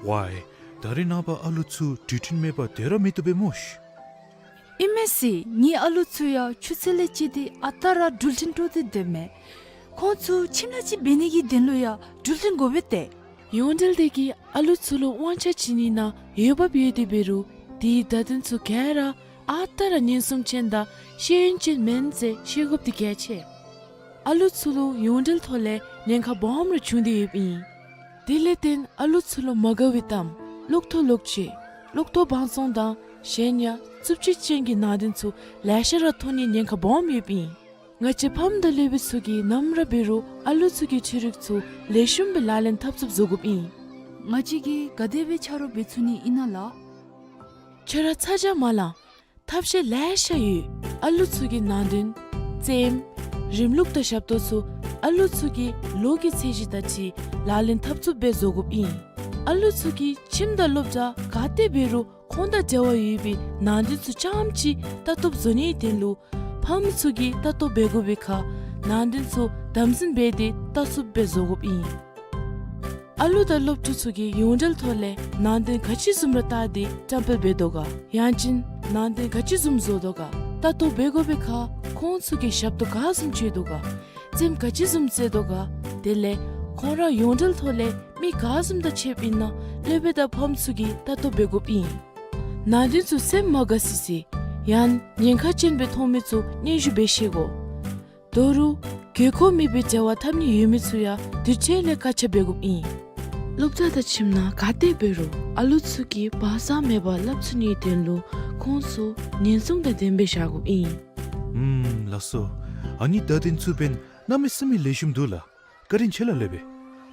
ཝའི། ད་རེས་ནངས་པ་ཨ་ལུ་ཚུ་འགྲུལ་འཕྲིན་མེད་པར་སྡོད་ར་མི་བཏུབ་པས་སྨོ་ཤིག། ཨིན་མས་ཟེར། ངེའི་ཨ་ལུ་ཚུ་ཡང་ཆུ་ཚོད་ལས་བཅད་དེ་ཨ་རྟག་ར་འགྲུལ་འཕྲིན་སྤྲོད་དེ་སྡོད་མས། ཁོང་ཚུ་ཁྱིམ་ལས་ཅིག་འབད་ནི་གི་དོན་ལུ་ཡང་འགྲུལ་འཕྲིན་དགོ་པས་ཏེ། ཡོངས་འབྲེལ་འདི་གིས་ཨ་ལུ་ཚུ་ལུ་དབང་ཆ་བྱིན་ནི་ནང་འོས་འབབ་ཡོད་དེ་འབད་རུང་དེའི་བརྡ་དོན་ཚུ་ག་ར་ཨ་རྟག་ར་ཉན་སྲུང་ཅན་དང་ཤེས་ཡོན་ཅན་མེན་ཟེར་ཤེས་དགོཔ་འདི་གལ་ཆེ། ཨ་ལུ་ཚུ་ལུ་ཡོངས་འབྲེལ་ཐོག་ལས་ཉེན་ཁ་སྦོམ་རེ་བྱུང་སྟེ་ཡོདཔ་ཨིན། དེ་ལས་བརྟེན་ཨ་ལུ་ཚུ་ལུ་མ་དགའ་བའི་གཏམ་གློག་ཐོག་གློག་སྐྱེལ་གློག་ཐོག་བང་བཙོང་དང་གཞན་ཡང་རྩུབ་སྤྱོད་ཅན་གྱི་ནང་དོན་ཚུ་ལེ་ཤ་ར་མཐོང་ནིའི་ཉེན་ཁ་སྦོམ་ཡོདཔ་ཨིན། ང་བཅས་ཕམ་དང་སློབ་དཔོན་ཚུ་གིས་ནམ་ར་འབད་རུང་ཨ་ལུ་ཚུ་གི་འཕྲུལ་རིག་ཚུ་ལེགས་ཤོམ་སྦེ་ལག་ལེན་འཐབ་ཚུགསཔ་བཟོ་དགོཔ་ཨིན། ང་བཅས་ཀྱིས་ག་དེ་སྦེ་ཆ་རོགས་འབད་ཚུགས་ནི་ཨིན་ན་ལགས། ཁྱོད་ར་ཚ་གྱང་མ་ལང་། ཐབས་ཤེས་ལེ་ཤ་ཡོད། ཨ་ལུ་ཚུ་གི་ནང་དོན་རྩེདམོ་རིམ་ལུགས་དང་ཞབས་ཏོག་ཚུ་ཨ་ལུ་ཚུ་གི་ལོ་གི་ཚད་གཞི་དང་འཁྲིལ་ལག་ལེན་འཐབ་ཚུགསཔ་སྦེ་བཟོ་དགོཔ་ཨིན། ཨ་ལུ་ཚུ་གིས་ཁྱིམ་དང་སློབ་གྲྭ་ག་ཏེ་འབད་རུང་ཁོང་དང་འབྲེལ་བ་ཡོད་པའི་ནང་དོན་ཚུ་རྐྱངམ་ཅིག་ལྟ་རྟོགཔ་བཟོ་ནིའི་དོན་ལུ་ཕམ་ཚུ་གིས་ལྟ་རྟོག་འབད་དགོ་པའི་ཁར་ནང་དོན་ཚུ་དམ་འཛིན་འབད་དེ་ལྟ་ཚུགསཔ་སྦེ་བཟོ་དགོཔ་ཨིན། ཨ་ལུ་དང་སློབ་ཕྲུག་ཚུ་གིས་ཡོངས་འབྲེལ་ཐོག་ལས་ནང་དོན་ག་ཅི་བཟུམ་ར་བལྟ་སྟེ་བཀྲམ་སྤེལ་འབད་དོ་ག། ཡང་ཅིན་ནང་དོན་ག་ཅི་བཟུམ་བཟོ་དོ་ག། ལྟ་རྟོག་འབད་དགོ་པའི་ཁར་ཁོང་ཚུ་གིས་ཞབས་ཏོག་ག་བཟུམ་བྱིན་དོ་ག། རྩེདམོ་ག་ཅི་བཟུམ་རྩེ་དོ་ག། དེ་ལས་ཁོང་ར་ཡོངས་འབྲེལ་ཐོག་ལས་མི་ག་བཟུམ་དང་ཕྱདཔ་ཨིན་ན་སློབ་དཔོན་དང་ཕམ་ཚུ་གིས་ལྟ་རྟོག་འབད་དགོཔ་ཨིན། ནང་དོན་ཚུ་སེམས་མ་དགའ་སི་སི་ཡང་ཉེན་ཁ་ཅན་སྦེ་མཐོང་མི་ཚུ་སྙན་ཞུ་འབད་ཤེས་དགོ། དོ་རུང་དགོས་མཁོ་མེད་པའི་འབྲེལ་བ་འཐབ་ནི་ཡོད་མི་ཚུ་ཡང་དུས་ཚོད་ལས་བཀག་ཆ་འབད་དགོཔ་ཨིན། སློབ་གྲྭ་དང་ཁྱིམ་ནང་ག་ཏེ་འབད་རུང་ཨ་ལུ་ཚུ་གིས་བག་ཚ་མེད་པར་སླབ་ཚུགས་ནིའི་དོན་ལུ་ཁོང་ཚུ་ཉེན་སྲུང་དང་ལྡནམ་སྦེ་བཞག་དགོཔ་ཨིན། ཨུམ་ལགས་སོ། ཨ་ནི་ད་དེ་ཚུ་འབདན་གནམ་མེད་ས་མེད་ལེགས་ཤོམ་འདུག་ལགས། བཀའ་དྲིན་ཆེ་ལགས་སློབ་དཔོན།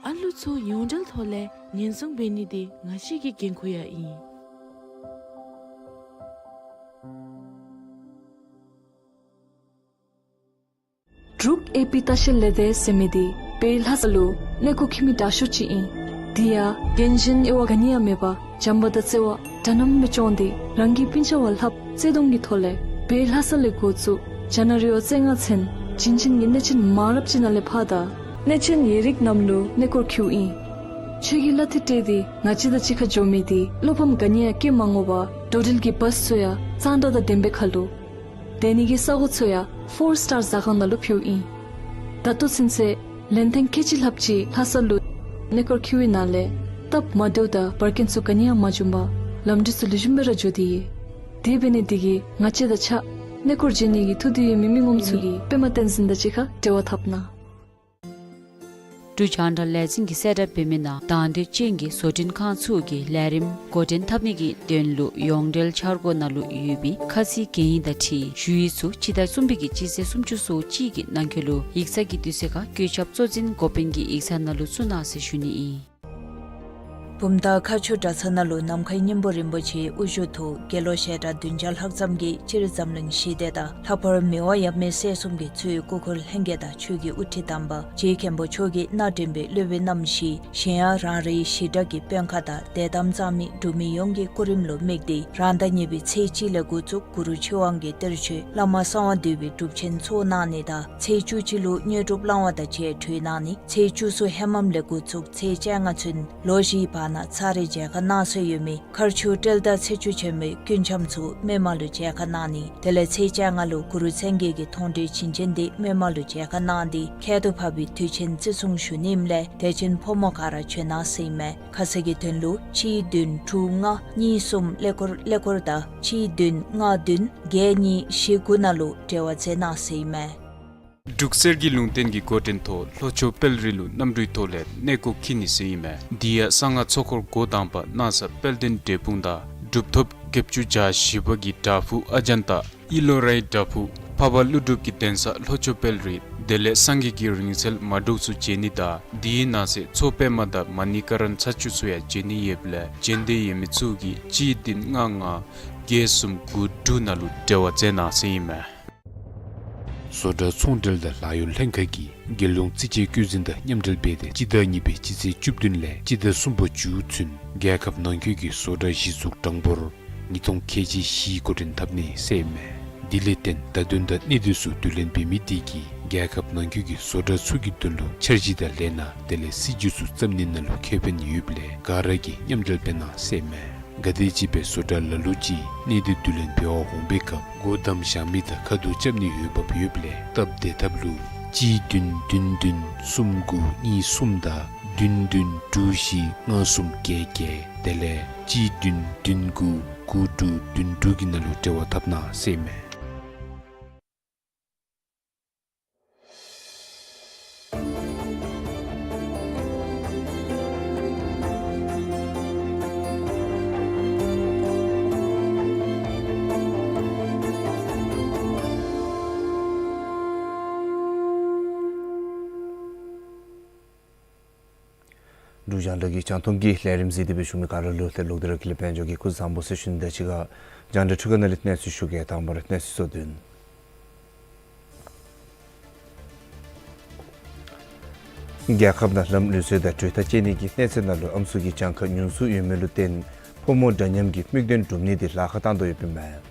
ཨ་ལུ་ཚུ་ཡོངས་འབྲེལ་ཐོག་ལས་ཉེན་སྲུང་འབད་ནི་འདི་ང་བཅས་ཀྱི་འགན་ཁུར་ཡང་ཨིན། འབྲུག་ཨེ་པི་ལྟ་བཤལ་ལས་སྡེ་ཟེར་མི་འདི་བོད་ལྷ་ས་ལུ་གནས་སྐོར་འཁྱིད་མི་དྲག་ཤོས་ཅིག་ཨིན། དེ་ཡང་རྒན་གཞོན་དབྱེ་བ་ག་ནི་ཡང་མེད་པར་བྱམས་པ་དང་བརྩེ་བ་འདྲ་མཉམ་སྦེ་སྐྱོང་སྟེ་རང་གི་སྤུན་ཆ་བ་ལྷགཔ་བརྩེ་གདུང་གི་ཐོག་ལས་བོད་ལྷ་ས་ལས་འགོ་བཙུགས་ཇ་ན་རི་བ་རྩེ་ལྔ་ཚུན་བྱིན་ཅན་གྱི་གནས་ཆེན་མང་རབས་ཅིག་ནང་ལས་ཕར་དང་གནས་ཆེན་ཡིག་རིགས་རྣམས་ལུ་གནས་སྐོར་འཁྱིདཔ་ཨིན། ཆོས་ཀྱི་བླ་དེ་སྤྲོད་དེ་ང་བཅས་དང་གཅིག་ཁར་འགྱོ་མི་འདི་བློ་ཕམ་ག་ནི་ཡང་བསྐྱེད་མ་དགོ་པར་འགྲོ་འགྲུལ་གྱི་བཱསི་ཚུ་ཡང་གཙང་སྦྲ་དང་ལྡནམ་སྦེ་ཁར་ལུ། སྡོད་ནི་གི་ས་གོ་ཚུ་ཡང་ཕོར་སི་ཊར་ཟ་ཁང་ནང་ལུ་ཕུལཝ་ཨིན། ད་ལྟོ་ཚུན་ཚོད་ལན་ཐེངས་ཁལ་གཅིག་ལྷགཔ་ཅིག་ལྷ་ས་ལུ་གནས་སྐོར་འཁྱིད་པའི་ནང་ལས་སྟབས་མ་བདེཝ་དང་འབར་གེང་ཚུ་ག་ནི་ཡང་མ་བྱུང་པར་ལམ་འགྲུལ་ཚུ་ལེགས་ཤོམ་སྦེ་ར་འགྱོ་སྟེ་ཡོད། དེ་འབད་ནི་འདི་གིས་ང་བཅས་དང་གཅིག་ཁར་གནས་སྐོར་འགྱོ་ནི་གི་ཐུགས་འདོད་ཡོད་མི་མི་ངོམ་ཚུ་གིས་པདྨ་བསྟན་འཛིན་དང་གཅིག་ཁར་འབྲེལ་བ་འཐབ་གནང་། འབྲུག་རྒྱང་བསྒྲགས་ལས་འཛིན་གྱིས་གསལ་བསྒྲགས་འབད་མི་ནང་དང་འདོད་ཅན་གྱི་བཟོ་སྐྲུན་ཁང་ཚུ་གིས་ལས་རིམ་འགོ་འདྲེན་འཐབ་ནི་གི་དོན་ལུ་ཡོངས་འབྲེལ་འཆར་སྒོ་ནང་ལུ་ཡོད་པའི་ཁ་ཚིག་གན་ཡིག་དང་འཁྲིལ་ཞུ་ཡིག་ཚུ་སྤྱི་ཟླ་གསུམ་པའི་གི་སྤྱི་ཚེས་སུམ་ཅུ་སོ་གཅིག་གི་ནང་འཁོད་ལུ་ཡིག་ཚང་གི་དུས་ཚོད་ཁར་བཀོད་ཁྱབ་གཙོ་འཛིན་འགོ་དཔོན་གྱི་ཡིག་ཚང་ནང་ལུ་བཙུགས་གནང་ཟེར་ཞུ་ནི་ཨིན། བུམ་ཐང་མཁར་ཆུ་གྲྭ་ཚང་ནང་ལུ་ནམ་མཁའི་སྙིང་པོ་རིན་པོ་ཆེའི་དབུ་བཞུགས་ཐོག་དགེ་སློང་ཞལ་གྲངས་བདུན་བརྒྱ་ལྷག་ཙམ་གྱིས་སྤྱིར་འཛམ་གླིང་ཞི་བདེ་དང་ལྷག་པར་མི་དབང་ཡབ་མེས་སྲས་གསུམ་གྱི་གཙོས་སྐུ་འཁོར་ལྷན་རྒྱས་དང་ཆོས་ཀྱི་དབུ་ཁྲིད་དམ་པ་རྗེ་མཁན་པོ་མཆོག་གིས་སྣ་འདྲེན་པའི་སློབ་དཔོན་རྣམ་བཞི་གཞན་ཡང་རང་རེའི་ཞི་དྲག་གི་དཔོན་ཁག་དང་དད་དམ་གཙང་མའི་འབྲུག་མི་ཡོངས་ཀྱི་སྐུ་རིམ་ལུ་དམིགས་ཏེ་རང་ཟླ་གཉིས་པའི་ཚེས་གཅིག་ལས་འགོ་བཙུགས་གུ་རུ་ཆོས་དབང་གི་གཏེར་ཆོས་བླ་མ་གསང་བ་འདུས་པའི་སྒྲུབ་ཆེན་ཚོགས་གནང་ནི་དང་ཚེས་བཅུ་གཅིག་ལུ་དངོས་གྲུབ་བླང་བ་དང་བཅས་གྲོལ་གནང་ནི། ཚེས་བཅུ་གསུམ་ཧེ་མམ་ལས་འགོ་བཙུགས་ཚེས་བཅོ་ལྔ་ཚུན་ལོ་བཞིའི་བར་ན་ཚར་རེ་མཇལ་ཁ་གནང་སྲོལ་ཡོད་མི་མཁར་ཆུ་སྤྲེལ་ཟླ་ཚེས་བཅུ་ཆེན་མོའི་སྐུ་འཆམ་ཚུ་མི་མང་ལུ་མཇལ་ཁ་གནང་ནི། དེ་ལས་ཚེས་བཅོ་ལྔ་ལུ་གུ་རུ་མཚན་བརྒྱད་ཀྱི་མཐོང་གྲོལ་བྱིན་ཅན་འདི་མི་མང་ལུ་མཇལ་ཁ་གནང་སྟེ་ཁྱད་དུ་འཕགས་པའི་དུས་ཆེན་བརྩི་སྲུང་ཞུ་ནི་ཨིནམ་ལས་དད་ཅན་ཕོ་མོ་ག་ར་བྱོན་གནང་ཟེར་ཨིན་མས། ཁ་གསལ་གྱི་དོན་ལུ་གཅིག་བདུན་དྲུག་ལྔ་གཉིས་གསུམ་ཀླད་ཀོར་ཀླད་ཀོར་དང་གཅིག་བདུན་ལྔ་བདུན་བརྒྱད་གཉིས་བཞི་དགུ་ནང་ལུ་འབྲེལ་བ་མཛད་གནང་ཟེར་ཨིན་མས། འབྲུག་གསེར་གྱི་ལུང་བསྟན་གྱི་འགོ་འདྲེན་ཐོག་ལྷོ་ཕྱོགས་དཔལ་རི་ལུ་གནམ་གྲུའི་ཐོག་ལས་གནས་སྐོར་འཁྱིད་ནི་ཟེར་ཨིན་མས། དེ་ཡང་གསང་སྔགས་ཚོགས་འཁོར་འགོ་དང་པ་སྣང་ས་དཔལ་ལྡན་འབྲས་སྤུངས་དང་གྲུབ་ཐོབ་བརྒྱད་ཅུ་གྱ་བཞི་པ་གི་བྲག་ཕུག་ཨ་ཛན་ཏ་ཨི་ལོ་རའི་བྲག་ཕུག་འཕགས་པ་ཀླུ་སྒྲུབ་ཀྱི་གདན་ས་ལྷོ་ཕྱོགས་དཔལ་རི་དེ་ལས་སངས་རྒྱས་ཀྱི་རིང་བསྲེལ་མ་འབྲུག་ཚུ་མཇལ་ནི་དང་དེའི་ནང་གསེས་མཚོ་པདྨ་དང་མ་ཎི་ཀ་ར་ན་ཚར་བཅུ་ཚུ་ཡང་མཇལ་ནི་ཡོདཔ་ལས་མཇལ་འདོད་ཡོད་མི་ཚུ་གིས་གཅིག་བདུན་ལྔ་ལྔ་བརྒྱད་གསུམ་དགུ་དྲུག་ནང་ལུ་འབྲེལ་བ་མཛད་གནང་ཟེར་ཨིན་མས། བཟོ་གྲྭ་ཚོང་འབྲེལ་དང་ལཱ་གཡོག་ལྷན་ཁག་གིས་རྒྱལ་ཡོངས་རྩིས་དཔྱད་བཀོད་འཛིན་དང་མཉམ་འབྲེལ་འབད་དེ་སྤྱི་ཟླ་གཉིས་པའི་སྤྱི་ཚེས་བཅུ་བདུན་ལས་སྤྱི་ཟླ་གསུམ་པ་མཇུག་ཚུན་རྒྱལ་ཁབ་ནང་འཁོད་ཀྱི་བཟོ་གྲྭ་གཞི་བཙུགས་གྲངས་འབོར་ཉིས་སྟོང་ཁལ་གཅིག་བཞི་འགོ་འདྲེན་འཐབ་ནི་ཟེར་ཨིན་མས། དེ་ལས་བརྟེན་བརྡ་དོན་དང་གནད་དོན་ཚུ་བསྡུ་ལེན་འབད་མི་དེ་གིས་རྒྱལ་ཁབ་ནང་འཁོད་ཀྱི་བཟོ་གྲྭ་ཚུ་གི་དོན་ལུ་འཆར་གཞི་དང་ལས་སྣ་དེ་ལས་སྲིད་ཇུས་ཚུ་བརྩམ་ནི་ནང་ལུ་ཁེ་ཕན་ཡོདཔ་ལས་ག་ར་གིས་མཉམ་འབྲེལ་འབད་གནང་ཟེར་ཨིན་མས། ག་དེམ་ཅིག་སྦེ་བཟོ་གྲྭ་ལ་ལུ་ཅིག་གནས་སྡུད་བསྡུ་ལེན་འབད་བར་འོང་པའི་སྐབས་སྒོ་བསྡམ་བཞག་མི་དང་ཁ་ཐུག་རྐྱབ་ནི་ཡོདཔ་ཡོདཔ་ལས་སྟབས་བདེ་ཐབས་ལུ་གཅིག་བདུན་བདུན་བདུན་གསུམ་དགུ་གཉིས་གསུམ་དང་བདུན་བདུན་དྲུག་བཞི་ལྔ་གསུམ་བརྒྱད་བརྒྱད་དེ་ལས་གཅིག་བདུན་བདུན་དགུ་དགུ་དྲུག་བདུན་དྲུག་གི་ནང་ལུ་འབྲེལ་བ་འཐབ་གནང་ཟེར་ཨིན་མས། འབྲུག་རྒྱང་བསྒྲགས་ཀྱི་རྒྱང་མཐོང་གི་ལས་རིམ་གཟིགས་ཏེ་སྦེ་བཞུགས་མི་ག་ར་ལུ་ཏེ་ལོག་སྟེ་ར་ཁྱེད་ལས་དཔལ་འབྱོར་གྱིས་སྐུ་གཟུགས་བཟང་པོ་ཟེར་ཞུ་ནི་དང་གཅིག་ཁར་རྒྱང་བསྒྲགས་འཕྲུལ་ཁང་ནང་ལས་གནས་ཚུལ་ཞུ་གེ། དང་པ་ར་གནས་ཚུལ་གཙོ་དོན། རྒྱལ་ཁབ་ནང་ལམ་ལུགས་སྲོལ་དང་གྲོས་ཐག་བཅད་ནི་གི་གནས་ཚད་ནང་ལུ་ཨམ་སྲུ་གི་གྱངས་ཁ་ཉུང་སུ་ཡོད་མི་ལུ་བརྟེན་ཕོ་མོ་འདྲ་མཉམ་གྱི་དམིགས་དོན་སྒྲུབ་ནི་དེ་ལཱ་ཁག་བཏང་དོ་ཡོདཔ་ཨིན་མས།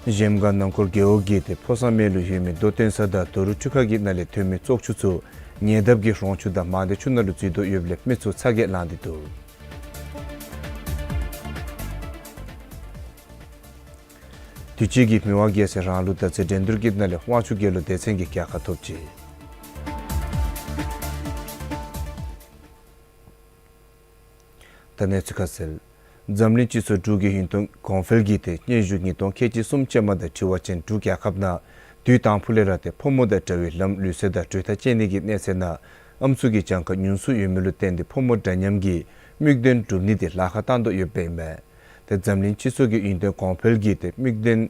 གཞལམ་སྒང་ནང་འཁོར་རྒེད་འོག་གི་ཏེ་ཕོ་བཟང་སྨད་ལུ་ཡོད་མི་མདོ་སྟོན་ས་དང་རྡོ་རུག་འཕྲུལ་ཁང་གི་ནང་ལས་ཐོན་མི་བཙོག་ཆུ་ཚུ་ཉེ་འདབས་ཀྱི་རོང་ཆུ་དང་མང་སྡེ་ཆུ་ནང་ལུ་འཛུལ་དོ་ཡོདཔ་ལས་མི་ཚུ་ཚ་གྱང་ལངས་ཏེ་འདུག། དུས་ཅི་གི་མི་དབང་རྒྱལ་སྲས་རང་ལུགས་དར་རྩེ་འགྲན་བསྡུར་གྱི་ནང་ལས་དབང་ཕྱུག་རྒྱལ་ལོ་སྡེ་ཚན་གྱིས་རྒྱལ་ཁ་ཐོབ་ཅི། ད་གནས་ཚུལ་ཁ་གསལ། འཛམ་གླིང་སྤྱི་ཚོགས་འབྲུག་གི་ཡུན་བརྟན་གོང་འཕེལ་གྱི་ཏེ་སྙན་ཞུ་ཉིས་སྟོང་ཁལ་གཅིག་གསུམ་ཅན་མ་དང་འཁྲིལ་བ་ཅིན་འབྲུག་རྒྱལ་ཁབ་ནང་དུས་དང་ཕུ་ལས་ར་ཏེ་ཕོ་མོ་དང་འདྲ་བའི་ལམ་ལུགས་སྲོལ་དང་གྲོས་ཐག་བཅད་ནི་གི་གནས་ཚད་ནང་ཨམ་སྲུ་གི་གྱངས་ཁ་ཉུང་སུ་ཡོད་མི་ལུ་བརྟེན་ཏེ་ཕོ་མོ་འདྲ་མཉམ་གྱི་དམིགས་དོན་སྒྲུབ་ནི་དེ་ལཱ་ཁག་བཏང་དོ་ཡོདཔ་ཨིན་མས། ཏེ་འཛམ་གླིང་སྤྱི་ཚོགས་ཀྱི་ཡུན་བརྟན་གོང་འཕེལ་གྱི་ཏེ་དམིགས་དོན་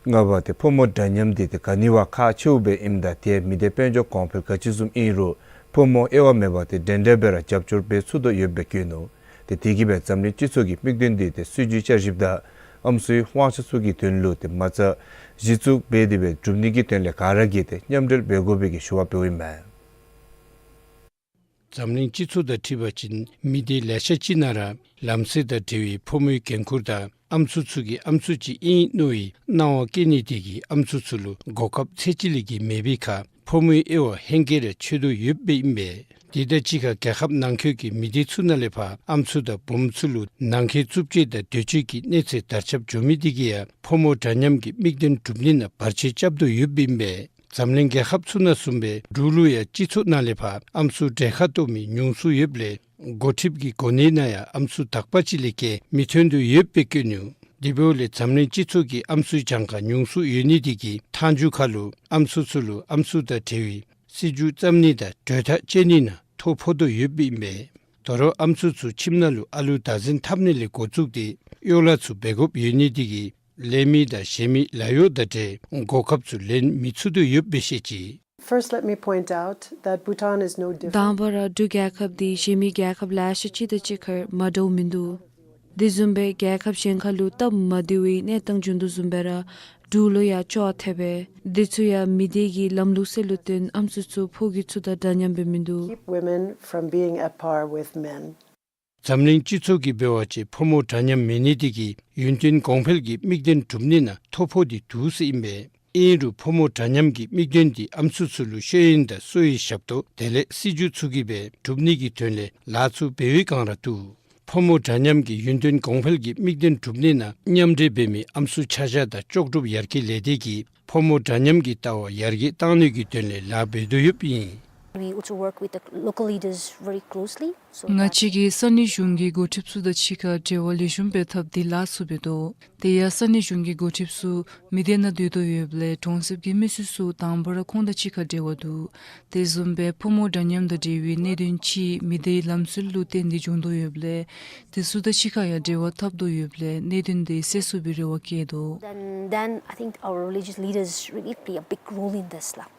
ལྔ་པ་ཏེ་ཕོ་མོ་འདྲ་མཉམ་དེ་ཏེ་ག་ནི་བ་ཁག་ཆེཝ་སྦེ་ཨིནམ་ད་ཏེ་མི་སྡེ་དཔལ་འབྱོར་གོང་འཕེལ་ག་ཅི་བཟུམ་ཨིན་རུང་ཕོ་མོ་དབྱེ་བ་མེད་པར་ཏེ་འདྲན་འདྲ་སྦེ་ར་རྒྱབ་སྐྱོར་འབད་ཚུགས་དོ་ཡོདཔ་སྦེ་བཀོད་ནུག། ཏེ་དེ་གིས་སྦེ་འཛམ་གླིང་སྤྱི་ཚོགས་ཀྱི་དམིགས་དོན་དེ་ཏེ་སྲིད་བྱུས་བསྐྱར་ཞིབ་དང་ཨམ་སྲུའི་དབང་ཆ་ཚུ་གི་དོན་ལུ་ཏེ་མ་རྩ་གཞི་བཙུགས་འབད་དེ་སྦེ་སྒྲུབ་ནི་གི་དོན་ལས་ག་ར་གིས་ཏེ་མཉམ་འབྲེལ་འབད་དགོ་པའི་གི་ཞུ་བ་འབདཝ་ཨིན་མས། འཛམ་གླིང་སྤྱི་ཚོགས་དང་འཁྲིལ་བ་ཅིན་མི་སྡེ་ལེ་ཤ་ཅིག་ནང་ར་ལམ་སྲོལ་དང་འབྲེལ་བའི་ཕོ་མོའི་འགན་ཁུར་དང་ཨམ་སྲུ་ཚུ་གིས་ཨམ་སྲུ་ཅིག་ཨིན་མནོ་བའི་སྣང་བ་སྐྱེ་ནི་དེ་གིས་ཨམ་སྲུ་ཚུ་ལུ་གོ་སྐབས་ཚད་ཅིག་ལས་བརྒལ་མེད་པའི་ཁར་ཕོ་མོའི་དབྱེ་བ་ཧེང་སྐལ་ར་ཆོད་དོ་ཡོདཔ་ཨིན་པས། དེ་དང་གཅིག་ཁར་རྒྱལ་ཁབ་ནང་འཁོད་ཀྱི་མི་སྡེ་ཚུ་ནང་ལས་ཕར་ཨམ་སྲུ་དང་བུམོ་ཚུ་ལུ་ནང་འཁོད་རྩུབ་སྤྱོད་དང་འདོད་སྤྱོད་ཀྱི་གནས་ཚད་དར་ཁྱབ་འགྱོ་མི་དེ་གིས་ཡང་ཕོ་མོ་འདྲ་མཉམ་གྱི་དམིགས་དོན་སྒྲུབ་ནི་ནང་བར་ཆད་རྐྱབ་དོ་ཡོདཔ་ཨིན་པས། འཛམ་གླིང་རྒྱལ་ཁབ་ཚུ་ནང་བཟུམ་སྦེ་འབྲུག་ལུ་ཡང་སྤྱི་ཚོགས་ནང་ལས་ཕར་ཨམ་སྲུ་གྲལ་ཁར་གཏོགས་མི་ཉུང་སུ་ཡོདཔ་ལས་འགོ་ཁྲིདཔ་གི་གོ་གནས་ནང་ཡང་ཨམ་སྲུ་དག་པ་ཅིག་ལས་བརྒལ་མི་ཐོན་དོ་ཡོདཔ་སྦེ་བཀོད་ནུག། དེ་འབདཝ་ལས་འཛམ་གླིང་སྤྱི་ཚོགས་ཀྱི་ཨམ་སྲུའི་གྱངས་ཁ་ཉུང་སུ་ཡོད་ནི་དེ་གིས་མཐའ་མཇུག་ཁར་ལུ་ཨམ་སྲུ་ཚུ་ལུ་ཨམ་སྲུ་དང་འབྲེལ་བའི་སྲིད་བྱུས་བརྩམ་ནི་དང་གྲོས་ཐག་བཅད་ནི་ནང་ཐོ་ཕོག་དོ་ཡོདཔ་ཨིན་པས། ད་རུང་ཨམ་སྲུ་ཚུ་ཁྱིམ་ནང་ལུ་ཨ་ལུ་བདག་འཛིན་འཐབ་ནི་ལས་འགོ་བཙུགས་ཏེ་གཡོག་ལཱ་ཚུ་འབད་དགོཔ་ཡོད་ནི་དེ་གིས་ལས་མི་དང་གཞན་མི་ལཱ་གཡོག་དང་འབྲེལ་གོ་སྐབས་ཚུ་ལེན་མི་ཚུགས་དོ་ཡོདཔ་སྦེ་བཤད་ཅི། First, let me point out that Bhutan is no different. དང་པ་ར་འབྲུག་རྒྱལ་ཁབ་འདི་གཞན་མི་རྒྱལ་ཁབ་ལེ་ཤ་ཅིག་དང་གཅིག་ཁར་མ་འདྲཝ་མིན་འདུག། དེ་བཟུམ་སྦེ་རྒྱལ་ཁབ་གཞན་ཁར་ལུ་སྟབས་མ་བདེ་བའི་གནས་སྟངས་བྱུང་དོ་བཟུམ་སྦེ་ར་འབྲུག་ལུ་ཡང་ཅོག་འཐདཔ་སྦེ། དེ་ཚུ་ཡང་མི་སྡེ་གི་ལམ་ལུགས་སྲོལ་ལུ་བརྟེན་ཨམ་སྲུ་ཚུ་ཕོ་རྒྱུད་ཚུ་དང་འདྲ་མཉམ་སྦེ་མིན་འདུག། Keep women from being at par with men. འཛམ་གླིང་སྤྱི་ཚོགས་ཀྱིས་འབད་བ་ཅིན་ཕོ་མོ་འདྲ་མཉམ་མེད་ནི་དེ་གིས་ཡུན་བརྟན་གོང་འཕེལ་གྱི་དམིགས་དོན་སྒྲུབ་ནི་ནང་ཐོ་ཕོག་སྟེ་འདུག་ཟེར་ཨིན་པས། ཨིན་རུང་ཕོ་མོ་འདྲ་མཉམ་གྱི་དམིགས་དོན་འདི་ཨམ་སྲུ་ཚུ་ལུ་ཤེས་ཡོན་དང་གསོ་བའི་ཞབས་ཏོག་དེ་ལས་སྲིད་བྱུས་ཚུ་གིས་སྦེ་སྒྲུབ་ནི་གི་དོན་ལས་ལཱ་ཚུ་འབད་བའི་སྒང་ར་འདུག། ཕོ་མོ་འདྲ་མཉམ་གྱི་ཡུན་བརྟན་གོང་འཕེལ་གྱི་དམིགས་དོན་སྒྲུབ་ནི་ནང་མཉམ་འབྲེལ་འབད་མི་ཨམ་སྲུ་ཆ་བཞག་དང་ལྕོགས་གྲུབ་ཡར་རྒྱས་ལས་སྡེ་གིས་ཕོ་མོ་འདྲ་མཉམ་གྱི་ལྟ་བ་ཡར་རྒྱས་གཏང་ནི་གི་དོན་ལས་ལཱ་འབད་དོ་ཡོདཔ་ཨིན། We also work with the local leaders very closely, so ང་བཅས་ཀྱིས་ས་གནས་གཞུང་གི་འགོ་ཁྲིདཔ་ཚུ་དང་གཅིག་ཁར་འབྲེལ་བ་ལེགས་ཤོམ་སྦེ་འཐབ་སྟེ་ལཱ་ཚུ་འབད་དོ། དེ་ཡང་ས་གནས་གཞུང་གི་འགོ་ཁྲིདཔ་ཚུ་མི་སྡེ་ནང་སྡོད་དོ་ཡོདཔ་ལས་གྲོང་གསེབ་ཀྱི་མི་སེར་ཚུ་དང་པ་ར་ཁོང་དང་གཅིག་ཁར་འབྲེལ་བ་འདུག། དེ་བཟུམ་སྦེ་ཕོ་མོ་འདྲ་མཉམ་དང་འབྲེལ་བའི་གནད་དོན་ཅིག་མི་སྡེའི་ལམ་སྲོལ་ལུ་བརྟེན་ཏེ་བྱུང་དོ་ཡོདཔ་ལས་དེ་ཚུ་དང་གཅིག་ཁར་ཡང་འབྲེལ་བ་འཐབ་དོ་ཡོདཔ་ལས་གནད་དོན་དེ་སེལ་ཚུགས་པའི་རེ་བ་བསྐྱེད་དོ། Then, then I think our religious leaders really play a big role in this, lah.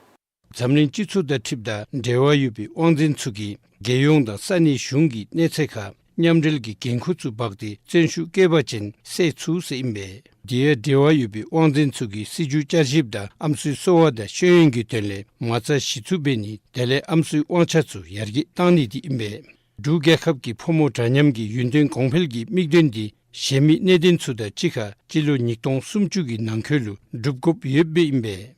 འཛམ་གླིང་སྤྱི་ཚོགས་དང་འཁྲིལཝ་ད་འབྲེལ་བ་ཡོད་པའི་དབང་འཛིན་ཚུ་གིས་རྒྱལ་ཡོངས་དང་ས་གནས་གཞུང་གི་གནས་ཚད་ཁར་མཉམ་འབྲེལ་གྱི་འགན་ཁུར་ཚུ་འབག་སྟེ་བརྩོན་ཤུགས་བསྐྱེད་པ་ཅིན་སེལ་ཚུགས་ཟེར་ཨིན་པས། དེ་ཡང་འབྲེལ་བ་ཡོད་པའི་དབང་འཛིན་ཚུ་གིས་སྲིད་བྱུས་བསྐྱར་ཞིབ་དང་ཨམ་སྲུའི་གསོ་བ་དང་ཤེས་ཡོན་གྱི་དོན་ལས་མ་རྩ་གཞི་བཙུགས་འབད་ནི་དེ་ལས་ཨམ་སྲུའི་དབང་ཆ་ཚུ་ཡར་རྒྱས་གཏང་ནི་དེ་ཨིན་པས། འབྲུག་རྒྱལ་ཁབ་ཀྱི་ཕོ་མོ་འདྲ་མཉམ་གྱི་ཡུན་བརྟན་གོང་འཕེལ་གྱི་དམིགས་དོན་འདི་གཞན་མི་གནད་དོན་ཚུ་དང་གཅིག་ཁར་སྤྱི་ལོ་ཉིས་སྟོང་སུམ་ཅུ་གི་ནང་འཁོད་ལུ་སྒྲུབ་དགོཔ་ཡོདཔ་ཨིན་པས།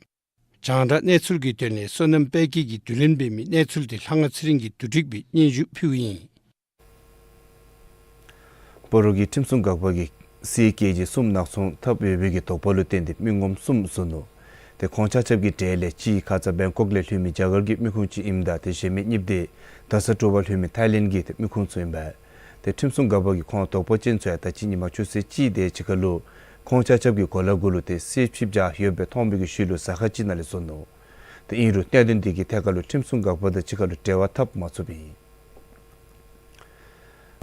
རྒྱང་བསྒྲགས་གནས་ཚུལ་གྱི་དོན་ལས་བསོད་ནམས་དཔལ་སྐྱིད་ཀྱིས་བསྡུ་ལེན་འབད་མི་གནས་ཚུལ་དེ་ལྷ་དབང་ཚེ་རིང་གིས་བསྡུ་སྒྲིག་འབད་སྙན་ཞུ་ཕུལཝ་ཨིན། སྤ་རོ་གི་ཁྲིམས་སྲུང་འགག་པ་གིས་སི་ཨེ་ཀེ་ཇི་གསུམ་ནག་ཚོང་འཐབ་ཡོད་པའི་གི་དོགས་པ་ལུ་བརྟེན་ཏེ་མི་ངོམ་གསུམ་བསུ་ནུག། ཏེ་ཁོང་ཆ་ཁྱབ་ཀྱི་གྲས་ལས་གཅིག་ཁ་ཙ་བེང་ཀོག་ལས་ལྷོད་མི་རྒྱ་གར་གྱི་མི་ཁུངས་ཅིག་ཨིནམ་ད་ཏེ་གཞན་མི་གཉིས་དེ་རྡ་ས་སྤྲོ་བ་ལྷོད་མི་ཐའི་ལེནཌ་གི་ཏེ་མི་ཁུངས་ཚུ་ཨིན་པས། ཏེ་ཁྲིམས་སྲུང་འགག་པ་གིས་ཁོང་དོགས་པ་ཅན་ཚུ་ཡང་ད་ཅི་ཉིན་མ་ཆུ་ཚོད་གཅིག་དེ་ཅིག་ཁར་ལུ་ཁོང་ཆ་ཁྱབ་ཀྱི་གོ་ལ་གུ་ལུ་ཏེ་སེར་ཕྱེ་བཞག་ཡོདཔ་སྦེ་མཐོང་བའི་གི་ཤུལ་ལུ་ཟ་ཁང་ཅིག་ནང་ལས་བཟོ་ནུག། ཏེ་ཨིན་རུང་གནད་དོན་དེ་གི་ཐད་ཁར་ལུ་ཁྲིམས་སྲུང་འགག་པ་དང་གཅིག་ཁར་ལུ་འབྲེལ་བ་འཐབ་མ་ཚུགསཔ་ཨིན།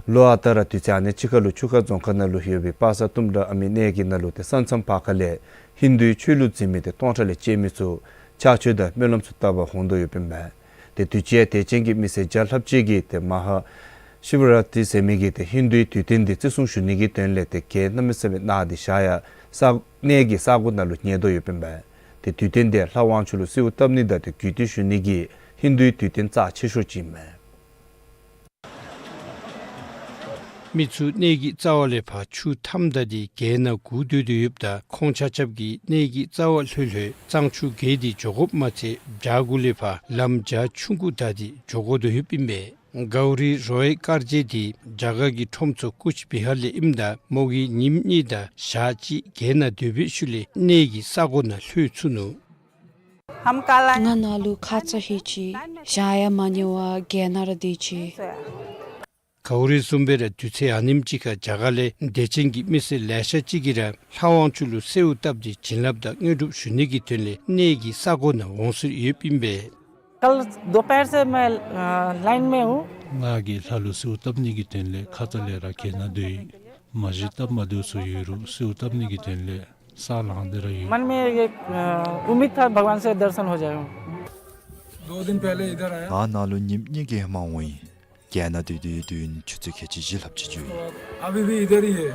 ལོ་ཨ་རྟག་ར་དུས་ཚོད་ཨ་ནི་ཅིག་ཁར་ལུ་ཆུ་ཁ་རྫོང་ཁག་ནང་ལུ་ཡོད་པའི་པ་སངས་ཏུམ་ར་ཨ་མི་གནས་ཀྱི་ནང་ལུ་ཏེ་ས་མཚམས་ཕར་ཁ་ལས་ཧིན་དུའི་ཆོས་ལུགས་འཛིན་མི་ཏེ་སྟོང་ཕྲག་ལས་བཅད་མི་ཚུ་ ཕྱག་མཆོད་དང་སྨོན་ལམ་ཚུ་བཏབ་པར་འོང་དོ་ཡོདཔ་ཨིན་མས། ཏེ་དུས་ཅི་ཡང་དད་ཅན་གྱི་མི་སེར་བརྒྱ་ལྷགཔ་ཅིག་གིས་ཏེ་མ་ཧཱ་ཤིབ་ར་ཏི་ཟེར་མི་གི་ཏེ་ཧིན་དུའི་དུས་སྟོན་འདི་བརྩི་སྲུང་ཞུ་ནི་གི་དོན་ལས་ཏེ་གྱལ་གནམ་མེད་ས་མེད་གནག་སྟེ་ཞག་ཡང་ས་གནས་ཀྱི་ས་གོ་ནང་ལུ་ཉལ་དོ་ཡོདཔ་ཨིན་མས། ཏེ་དུས་སྟོན་འདི་ལྷ་དབང་ཕྱུག་ལུ་གསོལཝ་བཏབ་ནི་དང་ཏེ་གུས་བཏུད་ཞུ་ནི་གི་ཧིན་དུའི་དུས་སྟོན་རྩ་ཆེ་ཤོས་ཅིག་ཨིན་མས། མི་ཚུ་གནས་ཀྱི་རྩ་བ་ལས་ཕར་ཆུ་མཐའམ་བདའ་སྟེ་གྱལ་ནང་སྒུག་སྡོད་དོ་ཡོདཔ་ད་ཁོང་ཆ་ཁྱབ་ཀྱིས་གནས་ཀྱི་རྩ་བ་ལྷོད་ལྷོད་གཙང་ཆུ་བརྒལ་ཏེ་འགྱོ་དགོཔ་མ་ཚད་བྱག་གུ་ལས་ཕར་ལམ་བྱ་ཆུང་ཀུ་བདའ་སྟེ་འགྱོ་དགོ་དོ་ཡོདཔ་ཨིན་པས། གའུ་རི་རོའི་དཀར་མཛེས་འདི་རྒྱ་གར་གྱི་ཁྲོམ་ཚོགས་ཀུཆ་བི་ཧར་ལས་ཨིནམ་ད་མོ་གིས་ཉིནམ་གཉིས་དང་ཞག་གཅིག་གྱལ་ནང་སྡོད་པའི་ཤུལ་ལས་གནས་ཀྱི་ས་གོ་ནང་ལྷོད་ཚུགས་ནུག། ང་ནཱ་ལུ་ཁ་ཙ་ལྷོད་ཅི། ཞག་ཡང་མ་ཉལ་བར་གྱལ་ནང་ར་སྡོད་ཅི། གའུ་རི་བཟུམ་སྦེ་ར་དུས་ཚོད་ཨ་ནེམ་ཅིག་ཁར་རྒྱ་གར་ལས་དད་ཅན་གྱི་མི་སེར་ལེ་ཤ་ཅིག་གིས་ར་ལྷ་དབང་ཕྱུག་ལུ་གསོལཝ་བཏབ་སྟེ་བྱིན་རླབས་དང་དངོས་གྲུབ་ཞུ་ནི་གི་དོན་ལས་གནས་ཀྱི་ས་གོ་ནང་འོང་སྲོལ་ཡོདཔ་ཨིན་པས། कल दोपहर से मैं, अ, लाइन में हूँ। ང་གིས་ལྷ་ལུ་གསོལཝ་བཏབ་ནི་གི་དོན་ལས་ཁ་ཙ་ལས་ར་གྱལ་ནང་སྡོད་ཡི། མ་གཞི་སྟབས་མ་བདེཝ་ཚུ་ཡོད་རུང་གསོལཝ་བཏབ་ནི་གི་དོན་ལས་ས་ལངས་ཏེ་ར་ཡོད། मन में एक, अ, उम्मीद था भगवान से दर्शन हो जाए। दो दिन पहले इधर आया। ང་ནཱ་ལུ་ཉིནམ་གཉིས་ཀྱི་ཧེ་མ་འོང་ཡི། གྱལ་ནང་སྡོད་དེ་ཡོད་དུས་ཆུ་ཚོད་ཁལ་གཅིག་བཞི་ལྷགཔ་ཅིག་འགྱོ་ཡི། अभी भी इधर ही है।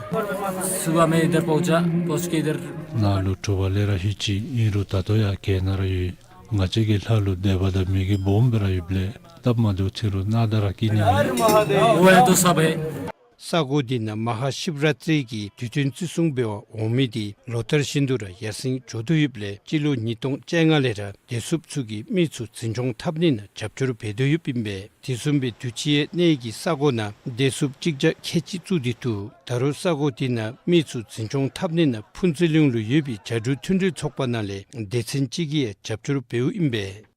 सुबह में इधर पहुंचा, पहुंच के इधर। ནཱ་ལུ་དྲོ་པ་ལས་ར་ལྷོད་ཅི། ཨིན་རུང་ད་ལྟོ་ཡང་གྱལ་ནང་ར་ཡོད། ང་བཅས་ཀྱིས་ལྷ་ལུ་དད་པ་དང་མོས་གུས་སྦོམ་སྦེ་ར་ཡོདཔ་ལས་སྟབས་མ་བདེཝ་ཐོན་རུང་སྣང་དག་ར་བསྐྱེད་ནི་མེད། वो है तो सब है। ས་གོ་འདི་ནང་མ་ཧཱ་ཤིབ་ར་ཏྲི་གི་དུས་སྟོན་བརྩི་སྲུང་འབད་བར་འོང་མི་འདི་ལོ་ལྟར་བཞིན་དུ་ར་ཡར་སེང་འགྱོ་དོ་ཡོདཔ་ལས་སྤྱི་ལོ་ཉིས་སྟོང་བཅོ་ལྔ་ལས་ར་བདེ་སྲུངཔ་ཚུ་གིས་མི་ཚུ་འཛིན་སྐྱོང་འཐབ་ནི་ནང་རྒྱབ་སྐྱོར་འབད་དོ་ཡོདཔ་ཨིན་པས། དེ་བཟུམ་སྦེ་དུས་ཅི་ཡང་གནས་ཀྱི་ས་གོ་ནང་བདེ་སྲུངཔ་གཅིག་བརྒྱ་ཁལ་གཅིག་བཙུགས་ཏེ་འདུག། ད་རུང་ས་གོ་འདི་ནང་མི་ཚུ་འཛིན་སྐྱོང་འཐབ་ནི་ནང་ཕུན་ཚོགས་གླིང་ལུ་ཡོད་པའི་བྱ་འབྲུག་མཐུན་སྒྲིལ་ཚོགས་པ་ནང་ལས་སྡེ་ཚན་གཅིག་གིས་ཡང་རྒྱབ་སྐྱོར་འབདཝ་ཨིན་པས།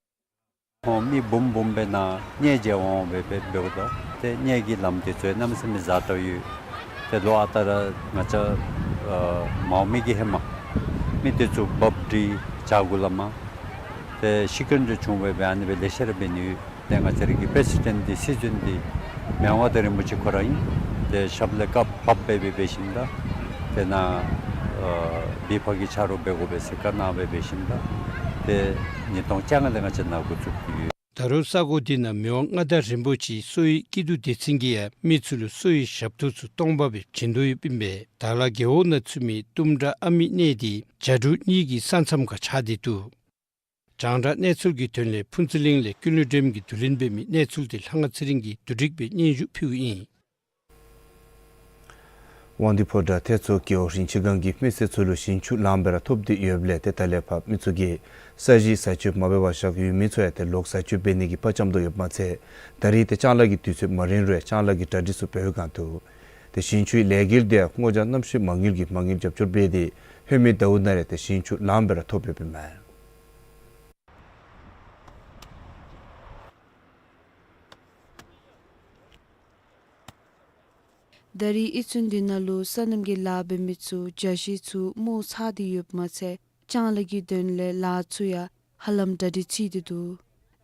ཁོང་མི་འབུམ་འབུམ་སྦེ་ནཱ་གནས་མཇལ་འོང་འབད་འབད་འབདཝ་ད་ཏེ་གནས་ཀྱི་ལམ་འདི་ཚུ་གནམ་མེད་ས་མེད་གཟར་དྲགས་ཡོད། ཏེ་ལོག་ཨ་རྟག་ར་ང་བཅས་ཨ་མར་འོང་མི་གི་ཧེ་མ་མི་འདི་ཚུ་འབབ་སྟེ་བྱག་གུ་ལས་མར་ཏེ་ཤི་རྐྱེན་ཚུ་བྱུང་སྦེ་སྦེ་ཨ་ནི་སྦེ་ལེ་ཤ་ར་འབད་ནི་ཡོད། ཏེ་ང་བཅས་ར་གི་པེ་སི་ཌེནཊ་འདི་སྲིད་བྱུས་འདི་མི་དབང་མངའ་བདག་རིན་པོ་ཆེ་ཁོ་ར་ཨིན། ཏེ་ཞབས་ལས་བཀའ་ཕབ་སྦེ་འབད་འབད་ཞིནམ་ད་ཏེ་ནཱ་ཨ་བི་ཕ་གི་ཆ་རོགས་འབད་དགོ་པས་ཟེར་བཀའ་གནང་སྦེ་འབད་ཞིནམ་ད་ཏེ་ཉིས་སྟོང་བཅོ་ལྔ་ལས་ང་བཅས་ནཱ་འགོ་བཙུགས་ཏེ་ཡོད། ད་རུང་ས་གོ་འདི་ནང་མི་དབང་མངའ་བདག་རིན་པོ་ཆེའི་གསོ་བའི་སྐྱིད་སྡུག་སྡེ་ཚན་གྱིས་ཡང་མི་ཚུ་ལུ་གསོ་བའི་ཞབས་ཏོག་ཚུ་སྟོང་པ་སྦེ་བྱིན་དོ་ཡོདཔ་ཨིན་པས། དྭགས་ལྷ་རྒེད་འོག་ནང་ཚུད་མི་གཏུམ་དྲག་ཨ་མི་གནས་འདི་བྱ་འབྲུག་གཉིས་ཀྱི་ས་མཚམས་ཁར་ཆགས་ཏེ་འདུག། རྒྱང་བསྒྲགས་གནས་ཚུལ་གྱི་དོན་ལས་ཕུན་ཚོགས་གླིང་ལས་ཀུན་ལེགས་སྒྲོལམ་གྱིས་བསྡུ་ལེན་འབད་མི་གནས་ཚུལ་འདི་ལྷ་དབང་ཚེ་རིང་གིས་བསྡུ་སྒྲིག་འབད་སྙན་ཞུ་ཕུལཝ་ཨིན། དབང་འདུས་ཕོ་བྲང་ཐེད་མཚོ་རྒེད་འོག་རིན་ཆེན་སྒང་གི་མི་སེར་ཚུ་ལུ་ཞིང་ཆུ་ལངམ་སྦེ་ར་ཐོབ་སྟེ་ཡོདཔ་ལས་ཏེ་ད་ལས་ཕར་མི་ཚུ་གིས་ས་གཞི་བཟའ་སྤྱོད་མ་འབད་བར་བཞག་ཡོད་མི་ཚུ་ཡང་ཏེ་ལོག་བཟའ་སྤྱོད་འབད་ནི་གི་དཔའ་བཅམ་དོ་ཡོདཔ་མ་ཚད་ད་རིས་ཏེ་ལྕང་ལཱ་གི་དུས་ཚོད་མ་རན་རུང་ཡང་ལྕང་ལཱ་གི་གྲ་སྒྲིག་ཚུ་འབད་བའི་སྒང་དུ་ཏེ་ཞིང་ཆུའི་ལས་འགུལ་འདི་སྔོ་ལྗང་གནམ་གཤིས་མ་དངུལ་གྱིས་མ་དངུལ་རྒྱབ་སྐྱོར་འབད་དེ་ལྷོད་མེད་ཟླཝ་ནང་ར་ཏེ་ཞིང་ཆུ་ལངམ་སྦེ་ར་ཐོབ་ཡོདཔ་ཨིན་མས། ད་རིས་ཨི་ཚུན་འདི་ནང་ལུ་སོ་ནམ་གྱི་ལཱ་འབད་མི་ཚུ་རྒྱ་ཤིང་ཚུ་རྨོ་ཚར་ཏེ་ཡོདཔ་མ་ཚད་ལྕང་ལཱ་གི་དོན་ལས་ལཱ་ཚུ་ཡང་ཧ་ལམ་གྲ་སྒྲིག་ཚར་ཏེ་འདུག།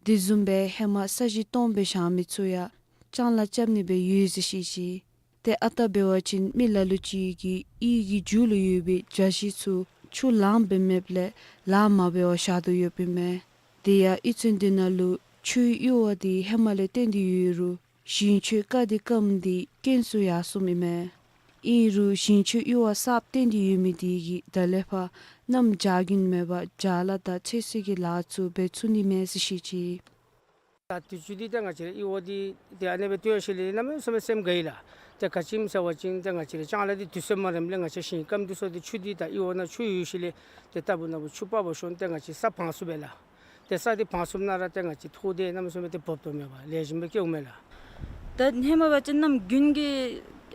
དེ་བཟུམ་སྦེ་ཧེ་མ་ས་གཞི་སྟོངམ་སྦེ་བཞག་མི་ཚུ་ཡང་ལྕང་ལཱ་རྐྱབ་ནི་སྦེ་ཡོད་ཟེར་བཤད་ཅི། ཏེ་ཨ་རྟག་འབད་བ་ཅིན་མི་ལ་ལུ་ཅིག་གིས་གཡུས་ཀྱི་མཇུག་ལུ་ཡོད་པའི་རྒྱ་ཤིང་ཚུ་ཆུ་ལངམ་སྦེ་མེདཔ་ལས་ལཱ་མ་འབད་བར་བཞག་དོ་ཡོདཔ་ཨིན་མས། དེ་ཡང་ཨི་ཚུན་འདི་ནང་ལུ་ཆུའི་གཡུར་བ་འདི་ཧེ་མ་ལས་བཏོན་ཏེ་ཡོད་རུང་ཞིང་ཆུའི་རྐ་འདི་སྐམ་སྟེ་རྐྱེན་ཚུ་ཡར་སོངམ་ཨིན་མས། ཨིན་རུང་ཞིང་ཆུའི་གཡུར་བ་གསརཔ་བཏོན་ཏེ་ཡོད་མི་འདི་གིས་ད་ལས་ཕར་གནམ་བྱཱར་རྒྱུན་མེད་པར་བྱཱར་ལཱ་དང་ཚོད་བསྲེ་གི་ལཱ་ཚུ་འབད་ཚུགས་ནི་མས་ཟེར་བཤད་ཅི། ད་དུས་ཚོད་འདི་ཏེ་ང་བཅས་ར་གཡུར་བ་འདི་ཏེ་ཨ་ནེ་སྦེ་བཏོན་ཞིནམ་ལས་གནམ་མེད་ས་མེད་སེམས་དགའ་ཡི་ལགས། ཏེ་ག་ཅི་སྨོ་ཟེར་བ་ཅིན་ཏེ་ང་བཅས་ར་ལྕང་ལཱ་འདི་དུས་ཚོད་མ་རནམ་ལས་ང་བཅས་ཞིང་སྐམ་འདི་ཚུ་འདི་ཆུ་འདི་ད་གཡུར་བ་ནང་ཆུ་ཡོད་ཞིནམ་ལས་ཏེ་ལྟ་བུ་ན་བུ་ཆུ་དཔའ་བོ་ཤོང་ཏེ་ང་བཅས་ས་བང་སུབ་པས་ལགས། ཏེ་ས་འདི་བང་སུབ་ནང་ར་ཏེ་ང་བཅས་ཐོག་འདི་གནམ་མེད་ས་མེད་ཏེ་འབབ་དོ་མེན་པ་ལེགས་ཤོམ་སྦེ་སྐྱེཝ་མས་ལགས། ད་ཧེ་མ་འབད་བ་ཅིན་གནམ་དགུན་གྱི་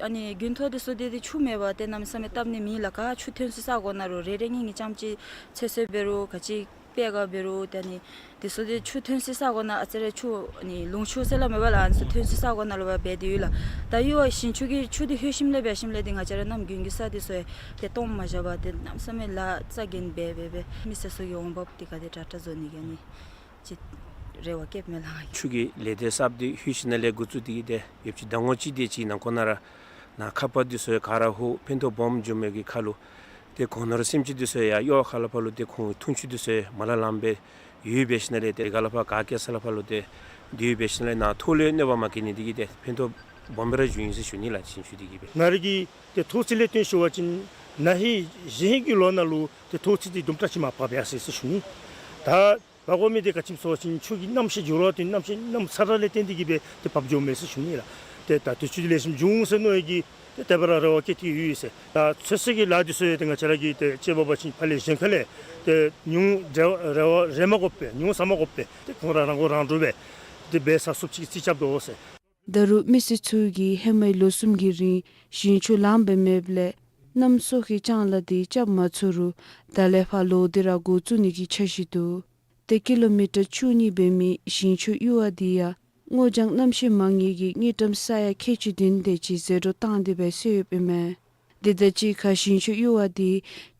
ཨ་ནི་དགུན་ཐོག་འདི་ཚུ་འདི་ཏེ་ཆུ་མེད་པར་ཏེ་གནམ་མེད་ས་མེད་བཏབ་ནི་མེད་ལགས། ག་ཆུ་ཐོན་སའི་ས་གོ་ནང་ལུ་རེ་རེ་གཉིས་གཉིས་ཙམ་ཅིག་ཚོད་བསྲེ་འབད་རུང་ག་ཅི་པེ་ག་འབད་རུང་ཏེ་ཨ་ནི་འདི་ཚུ་འདི་ཆུ་ཐོན་སའི་ས་གོ་ནང་ཨ་ཙི་རེ་ཆུ་ཨ་ནི་ལུང་ཆུ་ཟེར་སླབ་མས་པ་ལགས། ཨ་ནི་ཚུ་ཐོན་སའི་ས་གོ་ནང་ལུ་འབད་དེ་ཡོད་ལགས། ད་གཡུར་བ་ཞིང་ཆུ་གི་ཆུ་འདི་ལྷོད་ཞིནམ་ལས་འབད་ཞིནམ་ལས་འདི་ང་བཅས་ར་གནམ་དགུན་གྱི་ས་འདི་ཚུ་ཡང་ཏེ་སྟོངམ་མ་བཞག་པར་ཏེ་གནམ་མེད་ས་མེད་ལཱ་རྩ་འགེངས་འབད་འབད་འབད་མི་སེར་ཚུ་གི་འོང་འབབ་འདི་ག་དེ་དྲག་དྲག་བཟོ་ནི་གི་ཨ་ནི་ཅིག་རེ་བ་བསྐྱེདཔ་མས་ལགས། ཆུ་གི་ལས་སྡེ་གསརཔ་འདི་ལྷོད་ཞིནམ་ལས་འགོ་བཙུགས་ཏེ་གིས་ཏེ་ཡོདཔ་ཅིག་ཟླ་ངོ་གཅིག་དེ་ཅིག་ནང་འཁོད་ནང་ར་ནཱ་ཁ་པར་འདི་ཚུ་ཡང་ག་ར་ཧུ་ཕན་ཐོགས་སྦོམ་བྱུང་མི་གི་ཁར་ལུ་ཏེ་གོ་ནོར་སེམས་ཅན་འདི་ཚུ་ཡང་གཡུར་བ་ཁ་ལས་ཕར་ལུ་ཏེ་ཁོང་འཐུང་ཆུ་འདི་ཚུ་ཡང་མ་ལང་ལངམ་སྦེ་ ཡོད་པའི་ཤུལ་ལས་ཏེ་ག་ལས་ཕར་ག་སྐྱེལ་ས་ལས་ཕར་ལུ་ཏེ་དེ་ཡོད་པའི་ཤུལ་ལས་ནཱ་ཐོག་ལས་གནོད་པ་མ་བཀལ་ནི་དེ་གིས་ཏེ་ཕན་ཐོགས་སྦོམ་སྦེ་ར་བྱུང་ཡི་ཟེར་ཞུ་ནི་ལགས། ཞིང་ཆུ་དེ་གིས་སྦེ་ང་ར་གིས་ཏེ་ཐོག་རྩེག་ལས་བཏོན་ཞུ་བ་ཅིན་ན་ཧིང་གཞེས་ཧིང་གི་ལོ་ནང་ལུ་ཏེ་ཐོག་རྩེག་དེ་དུམ་གྲ་ཅིག་མར་བབས་ཡར་སོ་ཡི་ཟེར་ཞུ་ནི། ད་འབབ་དགོ་མི་དེ་ག་ཅི་སྨོ་ཟེར་བ་ཅིན་ཆུ་གི་གནམ་གཤིས་འགྱུར་བ་དེ་གནམ་གཤིས་གནམ་ས་ར་ལས་བརྟེན་ཏེ་གིས་སྦེ་ཏེ་བབས་འགྱོཝ་མས་ཟེར་ཞུ་ནི་ལགས། ཏེ་ད་དུས་ཚོད་ལེགས་ཤོམ་བྱུང་ཟེར་མནོ་ཡི་གི་ཏེ་དེ་སྦེ་ར་རེ་བ་བསྐྱེད་དེ་ཡོད་ཟེར། ད་ཚོད་བསྲེ་གི་ལཱ་འདི་ཚུ་ཡང་ཏེ་ང་བཅས་ར་གིས་ཏེ་དཔྱེ་འབད་བ་ཅིན་ཕར་ལས་གཞན་ཁ་ལས་ཏེ་ཉུང་རེ་བ་རེ་བ་རེ་མ་དགོ་པར་ཉུང་ཟ་མ་དགོ་པར་ཏེ་ཁོང་ར་རང་མགོ་རང་འདྲོངས་སྦེ་ཏེ་འབད་ས་ཚུགསཔ་ཅིག་རྩིས་རྐྱབ་དོ་ཟེར། ད་རུང་མི་སེར་ཚུ་གིས་ཧེ་མའི་ལོ་གསུམ་གྱི་རིང་ཞིང་ཆུ་ལངམ་སྦེ་མེདཔ་ལས་གནམ་སྲོ་ཁའི་ལྕང་ལཱ་འདི་རྐྱབ་མ་ཚུགས་རུང་ད་ལས་ཕར་ལོག་སྟེ་ར་འགོ་བཙུགས་ནི་གི་འཆར་གཞི་འདུག། ཏེ་ཀི་ལོ་མི་ཊར་བཅུ་གཉིས་འབད་མི་ཞིང་ཆུ་གཡུར་བ་འདི་ཡང་སྔོ་ལྗང་གནམ་གཤིས་མ་དགའ་གི་དངུལ་ཀྲམ་ས་ཡ་ཁལ་གཅིག་བདུན་དེ་ཅིག་ཟད་འགྲོ་བཏང་སྟེ་སྦེ་སོང་ཡོདཔ་ཨིན་མས། དེ་དང་གཅིག་ཁར་ཞིང་ཆུ་གཡུར་བ་འདི་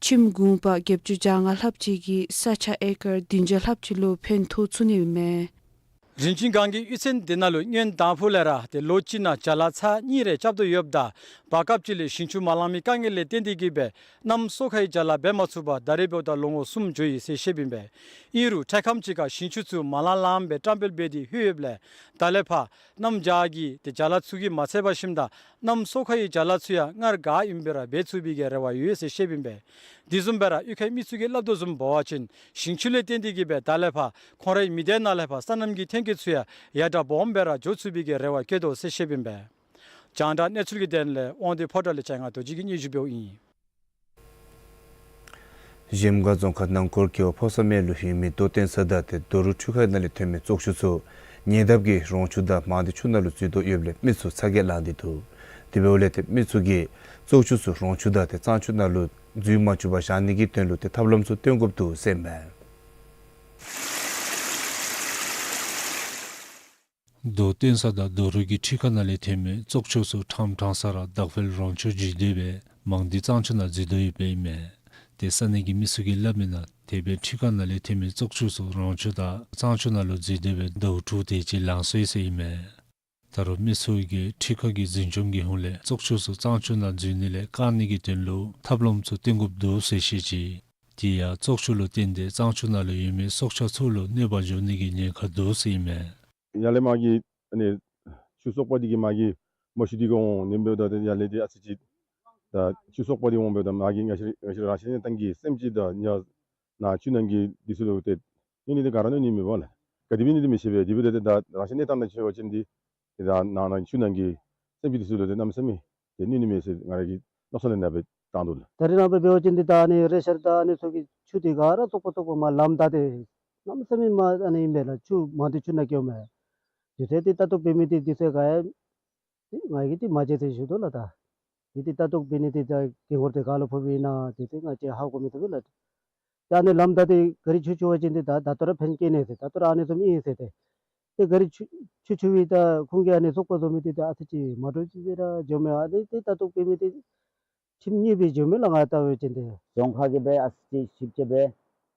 ཁྱིམ་གུང་པ་བརྒྱད་ཅུ་གྱ་ལྔ་ལྷགཔ་ཅིག་གི་ས་ཆ་ཨེ་ཀར་བདུན་བརྒྱ་ལྷགཔ་ཅིག་ལུ་ཕན་ཐོགས་ཚུགས་ནི་ཨིན་མས། རིན་ཆེན་སྒང་གི་གཡུས་ཚན་དེ་ནང་ལུ་སྔོན་དང་ཕུ་ལས་ར་ཏེ་ལོ་གཅིག་ནང་བྱ་ལཱ་ཚར་གཉིས་རེ་རྐྱབ་དོ་ཡོདཔ་ད་བར་སྐབས་ཅིག་ལས་ཞིང་ཆུ་མ་ལང་མི་དཀའ་ངལ་ལས་བརྟེན་ཏེ་གིས་སྦེ་གནམ་སྲོ་ཁའི་བྱ་ལཱ་འབད་མ་ཚུགས་པར་ད་རེས་འབདཝ་ད་ལོ་ངོ་གསུམ་འགྱོ་ཡི་ཟེར་བཤདཔ་ཨིན་པས། ཨིན་རུང་འཕྲལ་ཁམས་ཅིག་ཁར་ཞིང་ཆུ་ཚུ་མ་ལང་ལངམ་སྦེ་བཀྲམ་སྤེལ་འབད་དེ་ལྷོད་ཡོདཔ་ལས་ད་ལས་ཕར་གནམ་བྱཱར་གྱི་ཏེ་བྱ་ལཱ་ཚུ་གིས་མ་ཚད་པར་ཞིནམ་ད་གནམ་སྲོ་ཁའི་བྱ་ལཱ་ཚུ་ཡང་སྔར་ག་ཨིནམ་སྦེ་ར་འབད་ཚུགས་པའི་གི་རེ་བ་ཡོད་ཟེར་བཤདཔ་ཨིན་པས། དེ་བཟུམ་སྦེ་ར་གཡུས་ཁའི་མི་ཚུ་གིས་སླབ་དོ་བཟུམ་འབད་བ་ཅིན་ཞིང་ཆུ་ལས་བརྟེན་ཏེ་གིས་སྦེ་ད་ལས་ཕར་ཁོང་རའི་མི་སྡེ་ནང་ལས་ཕར་སོ་ནམ་གྱི་ཐོན་སྐྱེད་ཚུ་ཡང་ཡར་དྲག་སྦོམ་སྦེ་ར་འགྱོ་ཚུགས་པའི་གི་རེ་བ་བསྐྱེད་དོ་ཟེར་བཤདཔ་ཨིན་པས། རྒྱང་བསྒྲགས་གནས་ཚུལ་གྱི་དོན་ལས་དབང་འདུས་ཕོ་བྲང་ལས་ཆེ་ང་རྡོ་རྗེ་གིས་སྙན་ཞུ་འབདཝ་ཨིན། གཞལམ་སྒང་རྫོང་ཁག་ནང་འཁོར་རྒེད་འོག་ཕོ་ས་སྨད་ལུ་ཡོད་མི་རྡོ་སྟོན་ས་དང་ཏེ་རྡོ་རུག་འཕྲུལ་ཁང་ནང་ལས་ཐོན་མི་བཙོག་ཆུ་ཚུ་ཉེ་འདབས་ཀྱི་རོང་ཆུ་དང་མང་སྡེ་ཆུ་ནང་ལུ་འཛུལ་དོ་ཡོདཔ་ལས་མི་ཚུ་ཚ་གྱང་ལངས་ཏེ་འདུག། དེ་འབདཝ་ལས་ཏེ་མི་ཚུ་གིས་བཙོག་ཆུ་ཚུ་རོང་ཆུ་དང་ཏེ་གཙང་ཆུ་ནང་ལུ་འཛུལ་མ་བཅུག་པར་བཞག་ནི་གི་དོན་ལུ་ཏེ་ཐབས་ལམ་ཚུ་སྟོན་དགོཔ་འདུག་ཟེར་ཨིན་མས། རྡོ་སྟོན་ས་དང་རྡོ་རུག་གི་འཕྲུལ་ཁང་ནང་ལས་ཐོན་མི་བཙོག་ཆུ་ཚུ་ཕྲང་ཕྲང་ས་ར་དྭགས་བལ་རོང་ཆུ་བརྒྱུད་དེ་སྦེ་མང་སྡེ་གཙང་ཆུ་ནང་འཛུལ་དོ་ཡོདཔ་ཨིན་མས། ཏེ་ས་གནས་ཀྱི་མི་ཚུ་གིས་སླབ་མི་ནང་དེ་སྦེ་འཕྲུལ་ཁང་ནང་ལས་ཐོན་མི་བཙོག་ཆུ་ཚུ་རོང་ཆུ་དང་གཙང་ཆུ་ནང་ལུ་འཛུལ་དེ་སྦེ་ཟླཝ་དྲུག་དེ་ཅིག་ལང་སོ་ཡི་ཟེར་ཨིན་མས། ད་རུང་མི་ཚུ་གིས་འཕྲུལ་ཁང་གི་འཛིན་སྐྱོང་གི་ཧོངས་ལས་བཙོག་ཆུ་ཚུ་གཙང་ཆུ་ནང་འཛུལ་ནི་ལས་བཀག་ནི་གི་དོན་ལུ་ཐབས་ལམ་ཚུ་སྟོན་དགོཔ་འདུག་ཟེར་བཤད་ཅི། དེ་ཡང་བཙོག་ཆུ་ལུ་བརྟེན་ཏེ་གཙང་ཆུ་ནང་ལུ་ཡོད་མི་སྲོག་ཆགས་ཚུ་ལུ་གནོད་པ་འབྱུང་ནི་གི་ཉེན་ཁ་འདུག་ཟེར་ཨིན་མས། ཡར་ལས་མར་གྱི་ཨ་ནི་ཆུ་བཙོག་པ་འདི་གིས་མར་གྱི་མ་ཤུ་འདི་གུ་འོང་ནི་འབདཝ་ད་ཡར་ལས་འདི་ཨ་ཙི་ཅིག་ད་ཆུ་བཙོག་པ་འདི་འོང་འབདཝ་ད་མར་གྱི་ང་བཅས་ང་བཅས་རང་བཞིན་གནས་སྟངས་ཀྱི་སེམས་ཅན་དང་ཡར་ནཱ་ཆུ་ནང་གི་འདི་ཚུ་ལུ་ཏེ་གནོད་ནི་འདི་ག་ར་གནོད་ནི་མེད་པ་ལགས། ག་དེ་སྦེ་ནི་འདི་མི་ཤེས་པས། དེ་འབདཝ་ད་ད་རང་བཞིན་གནས་སྟངས་ནང་ཤེས་པ་ཅིན་འདི་ཏེ་ད་ནང་ན་ཆུ་ནང་གི་སེམས་ཅན་འདི་ཚུ་ལུ་ཏེ་གནམ་མེད་ས་མེད་ཏེ་གནོད་ནི་མས་ཟེར་ང་ར་གི་མནོ་བསམ་ལས་ནཱ་སྦེ་བཏང་འདུག་ལགས། ད་རེས་ནངས་པ་འབད་བ་ཅིན་འདི་ད་ཨ་ནི་རེ་ཤར་དང་ཨ་ནི་ཚུ་གི་ཆུ་འདི་ག་ར་བཙོག་པ་བཙོག་པ་མར་ལངམ་ད་ཏེ་གནམ་མེད་ས་མེད་མར་ཨ་ནི་ཨིན་པས་ལགས། ཆུ་མང་སྡེ་ཆུ་ནང་སྐྱེལཝ་མས། དུས་ཚོད་འདི་ལྟ་རྟོག་འབད་མི་འདི་དུས་ཚོད་ག་ཡང་ང་གིས་འདི་མ་མཇལ་ཟེར་ཞུ་དོ་ལགས། ད་འདི་འདི་ལྟ་རྟོག་འབད་ནི་འདི་ད་གི་ཧོང་འདི་ག་ལུ་ཕོགཔ་ཨིན་ན་དུས་ཚོད་ང་བཅས་ཧ་གོ་མི་ཐོབ་པས་ལགས། ད་ཨ་ནི་ལངམ་ད་ཏེ་ག་རི་ཆུ་འཕྱུར་བ་ཅིན་འདི་ད་ད་ལྟོ་ར་ཕན་སྐྱེད་ནི་ཟེར། ད་ལྟོ་ར་ཨ་ནི་བཟུམ་ཨིན་ཟེར་ཏེ། ཏེ་ག་རི་ཆུ་ཆུ་འཕྱུར་བའི་ད་ཁོང་གིས་ཨ་ནི་བཙོག་པ་བཟོ་མི་འདི་ད་ཨ་ཙི་ཅིག་མ་འདྲཝ་ཅིག་སྦེ་ར་འགྱོཝ་མས། ཨ་ནི་འདི་ལྟ་རྟོག་འབད་མི་འདི་ཁྲིམས་གཉེར་བའི་འགྱོཝ་མས་ལགས། ང་བལྟ་བ་ཅིན་ཏེ་རྫོང་ཁག་གིས་སྦེ་ཨ་ཙི་ཅིག་ཞིབ་དཔྱད་འབད་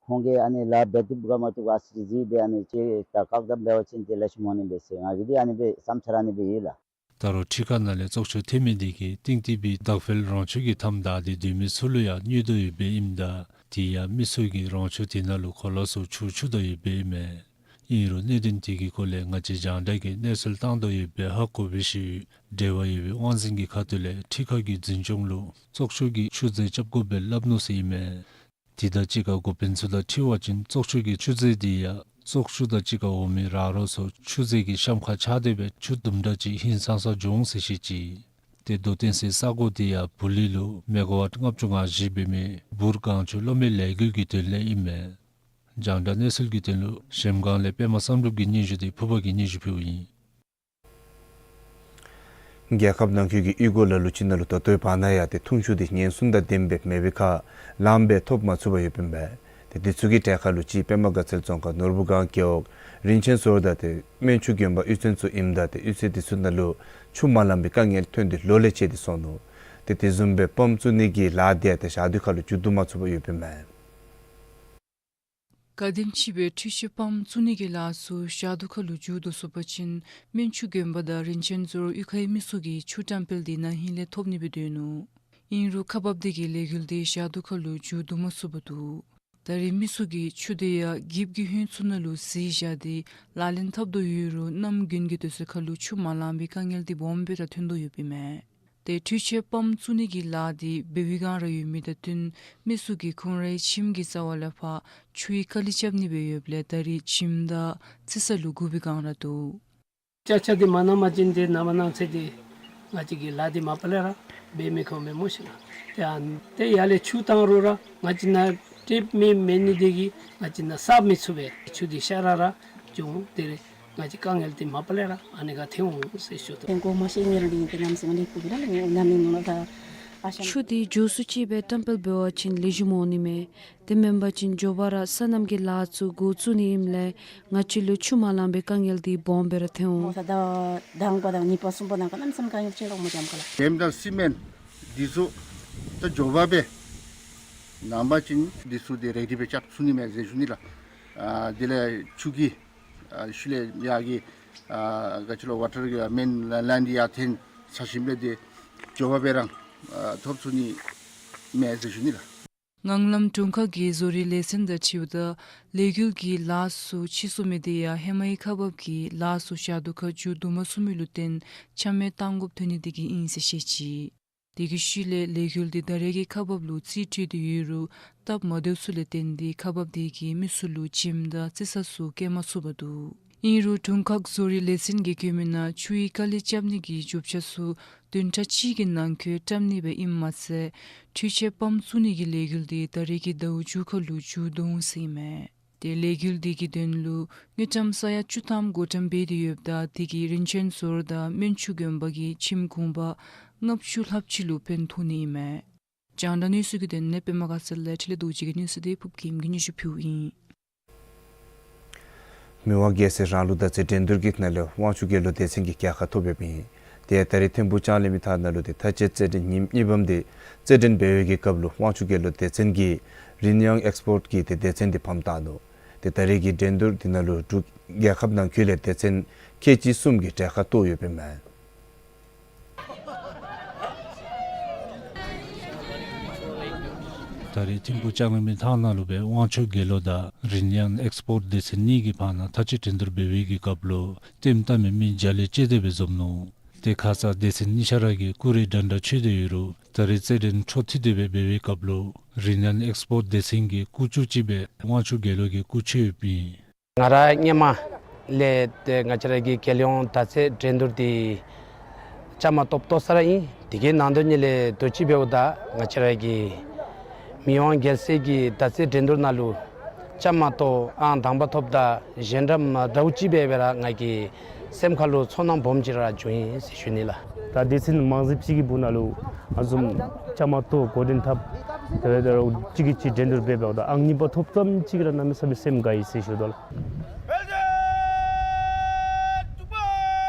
ཁོང་གིས་ཨ་ནི་ལཱ་འབད་བཏུབ་ག་མ་བཏུབ་ག་ཨ་ཙི་ཅིག་གཟིགས་སྦེ་ཨ་ནི་ཅིག་ད་བཀག་སྡོམ་འབད་བ་ཅིན་ཏེ་ལེགས་ཤོམ་འོང་ནི་མས་ཟེར་ང་གིས་འདི་ཨ་ནི་སྦེ་བསམ་འཆར་ཨ་ནི་སྦེ་ཡོད་ལགས། ད་རུང་འཕྲུལ་ཁང་ནང་ལས་བཙོག་ཆུ་ཐོན་མི་འདི་གིས་གཏིང་ཐིབ་པའི་དྭགས་བལ་རོང་ཆུ་གི་མཐའམ་བདའ་སྟེ་སྡོད་མི་ཚུ་ལུ་ཡང་གནོད་དོ་ཡོདཔ་ཨིནམ་ད་དེ་ཡང་མི་ཚུ་གིས་རོང་ཆུ་དེ་ནང་ལུ་གོ་ལ་ཚུ་ཆུ་འཁྱུ་དོ་ཡོདཔ་ཨིན་མས། ཨིན་རུང་གནད་དོན་དེ་གི་སྐོར་ལས་ང་བཅས་རྒྱང་བསྒྲགས་ཀྱིས་གནས་ཚུལ་བཏང་དོ་ཡོདཔ་སྦེ་ཧ་གོ་བའི་ཤུལ་འབྲེལ་བ་ཡོད་པའི་དབང་འཛིན་གྱི་ཁ་ཐུག་ལས་འཕྲུལ་ཁང་གི་འཛིན་སྐྱོང་ལུ་བཙོག་ཆུ་གི་ཆུ་རྫས་རྐྱབ་དགོཔ་སྦེ་སླབ་ནུག་ཟེར་ཨིན་མས། དེ་དང་གཅིག་ཁར་འགོ་དཔོན་ཚུ་དང་འཁྲིལ་བ་ཅིན་བཙོག་ཆུ་གི་ཆུ་རྫས་དེ་ཡང་བཙོག་ཆུ་དང་གཅིག་ཁར་འོང་མི་ར་རོ་ཚུ་ཆུ་རྫས་ཀྱི་གཤམ་ཁར་ཆགས་ཏེ་སྦེ་ཆུ་དུམ་གྲ་ཅིག་ཧིང་སངས་ས་འགྱོ་འོང་ཟེར་བཤད་ཅི། ཏེ་རྡོ་སྟོན་སའི་ས་གོ་དེ་ཡང་བུ་ལི་ལུ་མེ་ག་ཝཊ་ལྔ་བཅུ་ང་བཞི་འབད་མི་འབུར་སྒང་ཆུ་གློག་མེ་ལས་འགུལ་གྱི་དོན་ལས་ཨིན་མས། རྒྱང་བསྒྲགས་གནས་ཚུལ་གྱི་དོན་ལུ་གཞལམ་སྒང་ལས་པདྨ་བསམ་གྲུབ་ཀྱི་སྙན་ཞུ་དེ་ཕུར་པ་གིས་སྙན་ཞུ་ཕུལཝ་ཨིན། རྒྱལ་ཁབ་ནང་འཁོད་ཀྱི་གཡུས་སྒོ་ལ་ལུ་ཅིག་ནང་ལུ་ད་ལྟོའི་བར་ན་ཡང་ཏེ་འཐུང་ཆུ་དེ་ཉེན་སྲུང་དང་ལྡནམ་སྦེ་མེད་པའི་ཁར་ལངམ་སྦེ་ཐོབ་མ་ཚུགས་པར་ཡོདཔ་ཨིན་པས། ཏེ་དེ་ཚུ་གི་གྲས་ཁར་ལུ་ཅིག་པདྨ་དགའ་ཚལ་རྫོང་ཁག་ནོར་བུ་སྒང་རྒེད་འོག་རིན་ཆེན་ཟོར་དང་ཏེ་སྨན་ཆུ་དགོན་པ་གཡུས་ཚན་ཚུ་ཨིནམ་ད་ཏེ་གཡུས་ཚན་དེ་ཚུ་ནང་ལུ་ཆུ་མ་ལང་པའི་དཀའ་ངལ་ཐོན་ཏེ་ལོ་ལས་ཆད་དེ་སོང་ནུག། ཏེ་དེ་བཟུམ་སྦེ་པམཔ་བཙུགས་ནི་གི་ལཱ་དེ་ཡང་ཏེ་ཞག་དུས་ཁར་ལུ་མཇུག་བསྡུ་མ་ཚུགས་པར་ཡོདཔ་ཨིན་མས། ག་དེམ་ཅིག་སྦེ་འཕྲུལ་ཆུ་པམཔ་བཙུགས་ནི་གི་ལཱ་ཚུ་ཞག་དུས་ཁར་ལུ་མཇུག་བསྡུ་ཚུགས་པ་ཅིན་སྨན་ཆུ་དགོན་པ་དང་རིན་ཆེན་ཟོར་གཡུས་ཁའི་མི་ཚུ་གིས་ཆུ་བཀྲམ་སྤེལ་དེ་ན་ཧིང་ལས་ཐོབ་ནི་སྦེ་སྡོད་ནུག། ཨིན་རུང་ཁག་འབག་དེ་གི་ལས་འགུལ་དེ་ཞག་དུས་ཁར་ལུ་མཇུག་བསྡུ་མ་ཚུགས་པར་འདུག། ད་རེས་མི་ཚུ་གིས་ཆུ་དེ་ཡང་འགྱིབ་ཀྱི་ཧོད་ཚུ་ནང་ལུ་བསིལ་བཞག་སྟེ་ལག་ལེན་འཐབ་དོ་ཡོད་རུང་གནམ་དགུན་གྱི་དུས་ཚོད་ཁར་ལུ་ཆུ་མ་ལང་པའི་དཀའ་ངལ་འདི་སྦོམ་སྦེ་ར་ཐོན་དོ་ཡོདཔ་ཨིན་མས། ཏེ་འཕྲུལ་ཆས་པམཔ་བཙུགས་ནི་གི་ལཱ་འདི་འབད་བའི་སྒང་ར་ཡོད་མི་དང་བསྟུན་མི་ཚུ་གིས་ཁོང་རའི་ཁྱིམ་གྱི་རྩ་བ་ལས་ཕར་ཆུའི་ཀ་ལི་རྐྱབ་ནི་སྦེ་ཡོདཔ་ལས་ད་རེས་ཁྱིམ་དང་རྩི་ས་ལུ་བསྒུག་པའི་སྒང་ར་འདུག། ཅ་ཆས་འདི་མ་གནང་པ་ཅིན་ཏེ་ནངས་པ་གནངས་ཚེ་འདི་ང་བཅས་ཀྱི་ལཱ་འདི་མ་པ་ལས་ར་འབད་མི་ཁོམ་མས་སྨོ་ཤིག་ལགས། ཏེ་ཨ་ཏེ་ཡར་ལས་ཆུ་བཏང་རུང་ར་ང་བཅས་ནཱ་ཊེབ་མེད་མེད་ནི་དེ་གིས་ང་བཅས་ནཱ་བསག་མི་ཚུགས་པས། ཆུ་འདི་ཤ་ར་ར་བྱུང་། དེ་ལས་ང་བཅས་དཀའ་ངལ་འདི་མ་པ་ལས་ར་ཨ་ནི་ཁར་ཐོན་འོང་ཟེར་ཞུ་དོ། ཏེ་གོ་མ་ཤེས་ཉེ་རང་འདི་ཏེ་གནམ་མེད་ས་མེད་ལེགས་པོ་གི་ར་ལགས། གནམ་མེད་ནོ་ལགས། ད་ཨ་ཤ་ཆུ་འདི་མགྱོགས་སུ་ཅིག་སྦེ་བཀྲམ་སྤེལ་འབད་བ་ཅིན་ལེགས་ཤོམ་འོང་ནི་མས། དེ་མེན་པ་ཅིན་མགྱོགས་པ་ར་སོ་ནམ་གྱི་ལཱ་ཚུ་འགོ་བཙུགས་ནི་ཨིནམ་ལས་ང་བཅས་ལུ་ཆུ་མ་ལང་པའི་དཀའ་ངལ་འདི་སྦོམ་སྦེ་ར་ཐོན་འོང་། མོ་ས་ད་དང་པ་དང་གཉིས་པ་གསུམ་པ་ནང་ཁར་གནམ་མེད་ས་མེད་དཀའ་ངལ་ཆེ་དྲགས་སྨོ་ལྕམ་ཁ་ལགས། ལེམ་དང་སི་མེནཊ་འདི་ཚུ་ད་མགྱོགས་པ་སྦེ་གནང་པ་ཅིན་འདི་ཚུ་འདི་རེ་ཌི་སྦེ་རྐྱབ་ཚུགས་ནི་མས་ཟེར་ཞུ་ནི་ལགས། ཨ་དེ་ལས་ཆུ་གི་ཨ་ཤུལ་ལས་ཡར་གྱི་ཨ་ག་ཅི་ལོ་ཝ་ཊར་གྱི་མེན་ལའིན་འདི་ཡར་འཐེན་ཚར་ཞིནམ་ལས་འདི་མགྱོགས་པ་སྦེ་རང་ཨ་ཐོབ་ཚུགས་ནི་མས་ཟེར་ཞུ་ནི་ལགས། ངང་ལམ་དྲུང་ཁག་གིས་བཟོ་རིག་ལས་ཚན་དང་འཁྲིལཝ་ད་ལས་འགུལ་གྱི་ལཱ་ཚུ་ཕྱིས་སོང་མི་དེ་ཡང་ཧེ་མའི་ཁག་འབག་གི་ལཱ་ཚུ་ཞག་དུས་ཁར་མཇུག་བསྡུ་མ་ཚུགས་མི་ལུ་བརྟེན་ཆ་མེད་བཏང་དགོཔ་ཐོན་ནི་དེ་གིས་ཨིན་ཟེར་བཤད་ཅི། དེ་གི་ཤུལ་ལས་ལས་འགུལ་འདི་ད་རེས་ཀྱི་ཁག་འབག་ལུ་རྩིས་སྤྲོད་དེ་ཡོད་རུང་སྟབས་མ་བདེཝ་ཚུ་ལས་བརྟེན་ཏེ་ཁག་འབག་དེ་གིས་མི་ཚུ་ལུ་ཁྱིམ་དང་རྩི་ས་ཚུ་བསྐྱལ་མ་ཚུགས་པར་འདུག། ཨིན་རུང་དྲུང་ཁག་བཟོ་རིག་ལས་ཚན་གྱིས་བཀོད་མི་ནང་ཆུའི་ཀ་ལི་རྐྱབ་ནི་གི་རྒྱུ་ཆ་ཚུ་བདུན་ཕྲག་གཅིག་གི་ནང་འཁོད་བཀྲམ་ནི་སྦེ་ཨིནམ་མ་ཚད་འཕྲུལ་ཆས་པམཔ་བཙུགས་ནི་གི་ལས་འགུལ་འདི་ད་རེས་ཀྱི་ཟླཝ་མཇུག་ཁར་ལུ་མཇུག་བསྡུ་འོང་ཟེར་ཨིན་མས། ཏེ་ལས་འགུལ་འདི་གི་དོན་ལུ་དངུལ་ཀྲམ་ས་ཡ་བཅུ་ཐམ་བགོ་བཀྲམ་འབད་དེ་ཡོདཔ་ད་དེ་གིས་རིན་ཆེན་ཟུར་དང་སྨན་ཆུ་དགོན་པ་གི་ཁྱིམ་གུང་པ་ལྔ་བཅུ་ལྷགཔ་ཅིག་ལུ་ཕན་ཐོགས་ནི་ཨིན་མས། རྒྱང་བསྒྲགས་གནས་ཚུལ་གྱི་དོན་ལས་པདྨ་དགའ་ཚལ་ལས་འཕྲིན་ལས་རྡོ་རྗེ་གི་གནས་ཚུལ་འདི་ཕུབ་ཀྱིས་ཉན་ཞུ་ཕུལཝ་ཨིན། མི་དབང་རྒྱལ་སྲས་རང་ལུགས་ཟླ་ཚེས་འགྲན་བསྡུར་གྱི་ནང་ལས་དབང་ཕྱུག་དགེ་སློང་སྡེ་ཚན་གྱིས་རྒྱལ་ཁ་ཐོབ་ཡོདཔ་ཨིན། དེ་ཡང་ད་རེས་ཐིམ་ཕུག་ལྕང་གླིང་མི་ཐང་ནང་ལུ་ཏེ་མཐའ་དཔྱད་རྩེད་འགྲན་ཉིནམ་གཉིས་པམ་འདི་རྩེད་འགྲན་འབད་བའི་གི་སྐབས་ལུ་དབང་ཕྱུག་དགེ་སློང་སྡེ་ཚན་གྱིས་རིན་དབྱངས་ཨེགས་སི་པོརཊ་གི་ཏེ་སྡེ་ཚན་འདི་ཕམ་བཏང་ནུག། ཏེ་ད་རེས་ཀྱི་འགྲན་བསྡུར་འདི་ནང་ལུ་འབྲུག་རྒྱལ་ཁབ་ནང་འཁོད་ལས་སྡེ་ཚན་ཁལ་གཅིག་གསུམ་གྱིས་གྲལ་ཁར་གཏོགས་ཡོདཔ་ཨིན་མས། ད་རེས་ཐིམ་ཕུག་ལྕང་གླིང་མི་ཐང་ནང་ལུ་སྦེ་དབང་ཕྱུག་དགེ་སློང་དང་རིན་དབྱངས་ཨེགས་སི་པོརཊ་སྡེ་ཚན་གཉིས་ཀྱི་བར་ན་མཐའ་དཔྱད་འགྲན་བསྡུར་འབད་བའི་གི་སྐབས་ལུ་ལྟདམོ་བལྟ་མི་མི་བརྒྱ་ལས་བཅད་དེ་སྦེ་འཛོམས་ནུག། ཏེ་ཁ་ཙ་སྡེ་ཚན་གཉིས་ཆ་ར་གིས་སྐུ་རེ་འདྲན་འདྲ་ཆོད་དེ་ཡོད་རུང་ད་རེས་རྩེད་འགྲན་འཕྲོ་མཐུད་དེ་སྦེ་འབད་བའི་སྐབས་ལུ་རིན་དབྱངས་ཨེགས་སི་པོརཊ་སྡེ་ཚན་གྱི་སྐུ་བཅུག་ཅིག་སྦེ་དབང་ཕྱུག་དགེ་སློང་གི་སྐུ་ཆོད་ཡོདཔ་ཨིན། ང་ར་སྔོན་མ་ལས་ཏེ་ང་བཅས་ར་གི་རྒྱལ་ཡོངས་མདའ་རྩེད་འགྲན་བསྡུར་འདི་བཅའ་མར་གཏོགས་གཏོགས་ས་ར་ཨིན། དེ་གི་ནང་དོན་ཉིད་ལས་དུས་ཅི་འབདཝ་ད་ང་བཅས་ར་གི་མི་དབང་རྒྱལ་སྲས་ཀྱི་མདའ་རྩེད་འགྲན་བསྡུར་ནང་ལུ་བཅའ་མར་གཏོགས་ཨང་དང་པ་ཐོབ་ད་གཞན་འདྲ་མ་འདྲཝ་ཅིག་སྦེ་སྦེ་ར་ང་གི་སེམས་ཁར་ལུ་ཚོར་སྣང་སྦོམ་ཅིག་ར་བྱུང་ཡི་ཟེར་ཞུ་ནི་ལགས། ད་སྡེ་ཚན་མང་རབས་ཅིག་གི་སྦུག་ན་ལུ་ཨ་བཟུམ་བཅའ་མར་གཏོགས་འགོ་འདྲེན་འཐབ་ད་ད་གཅིག་གིས་གཅིག་འགྲན་བསྡུར་འབད་འབདཝ་ད་ཨང་གཉིས་པ་ཐོབ་ཙམ་ཅིག་ར་གནམ་མེད་ས་མེད་སེམས་དགའ་ཡི་ཟེར་ཞུ་དོ་ལགས།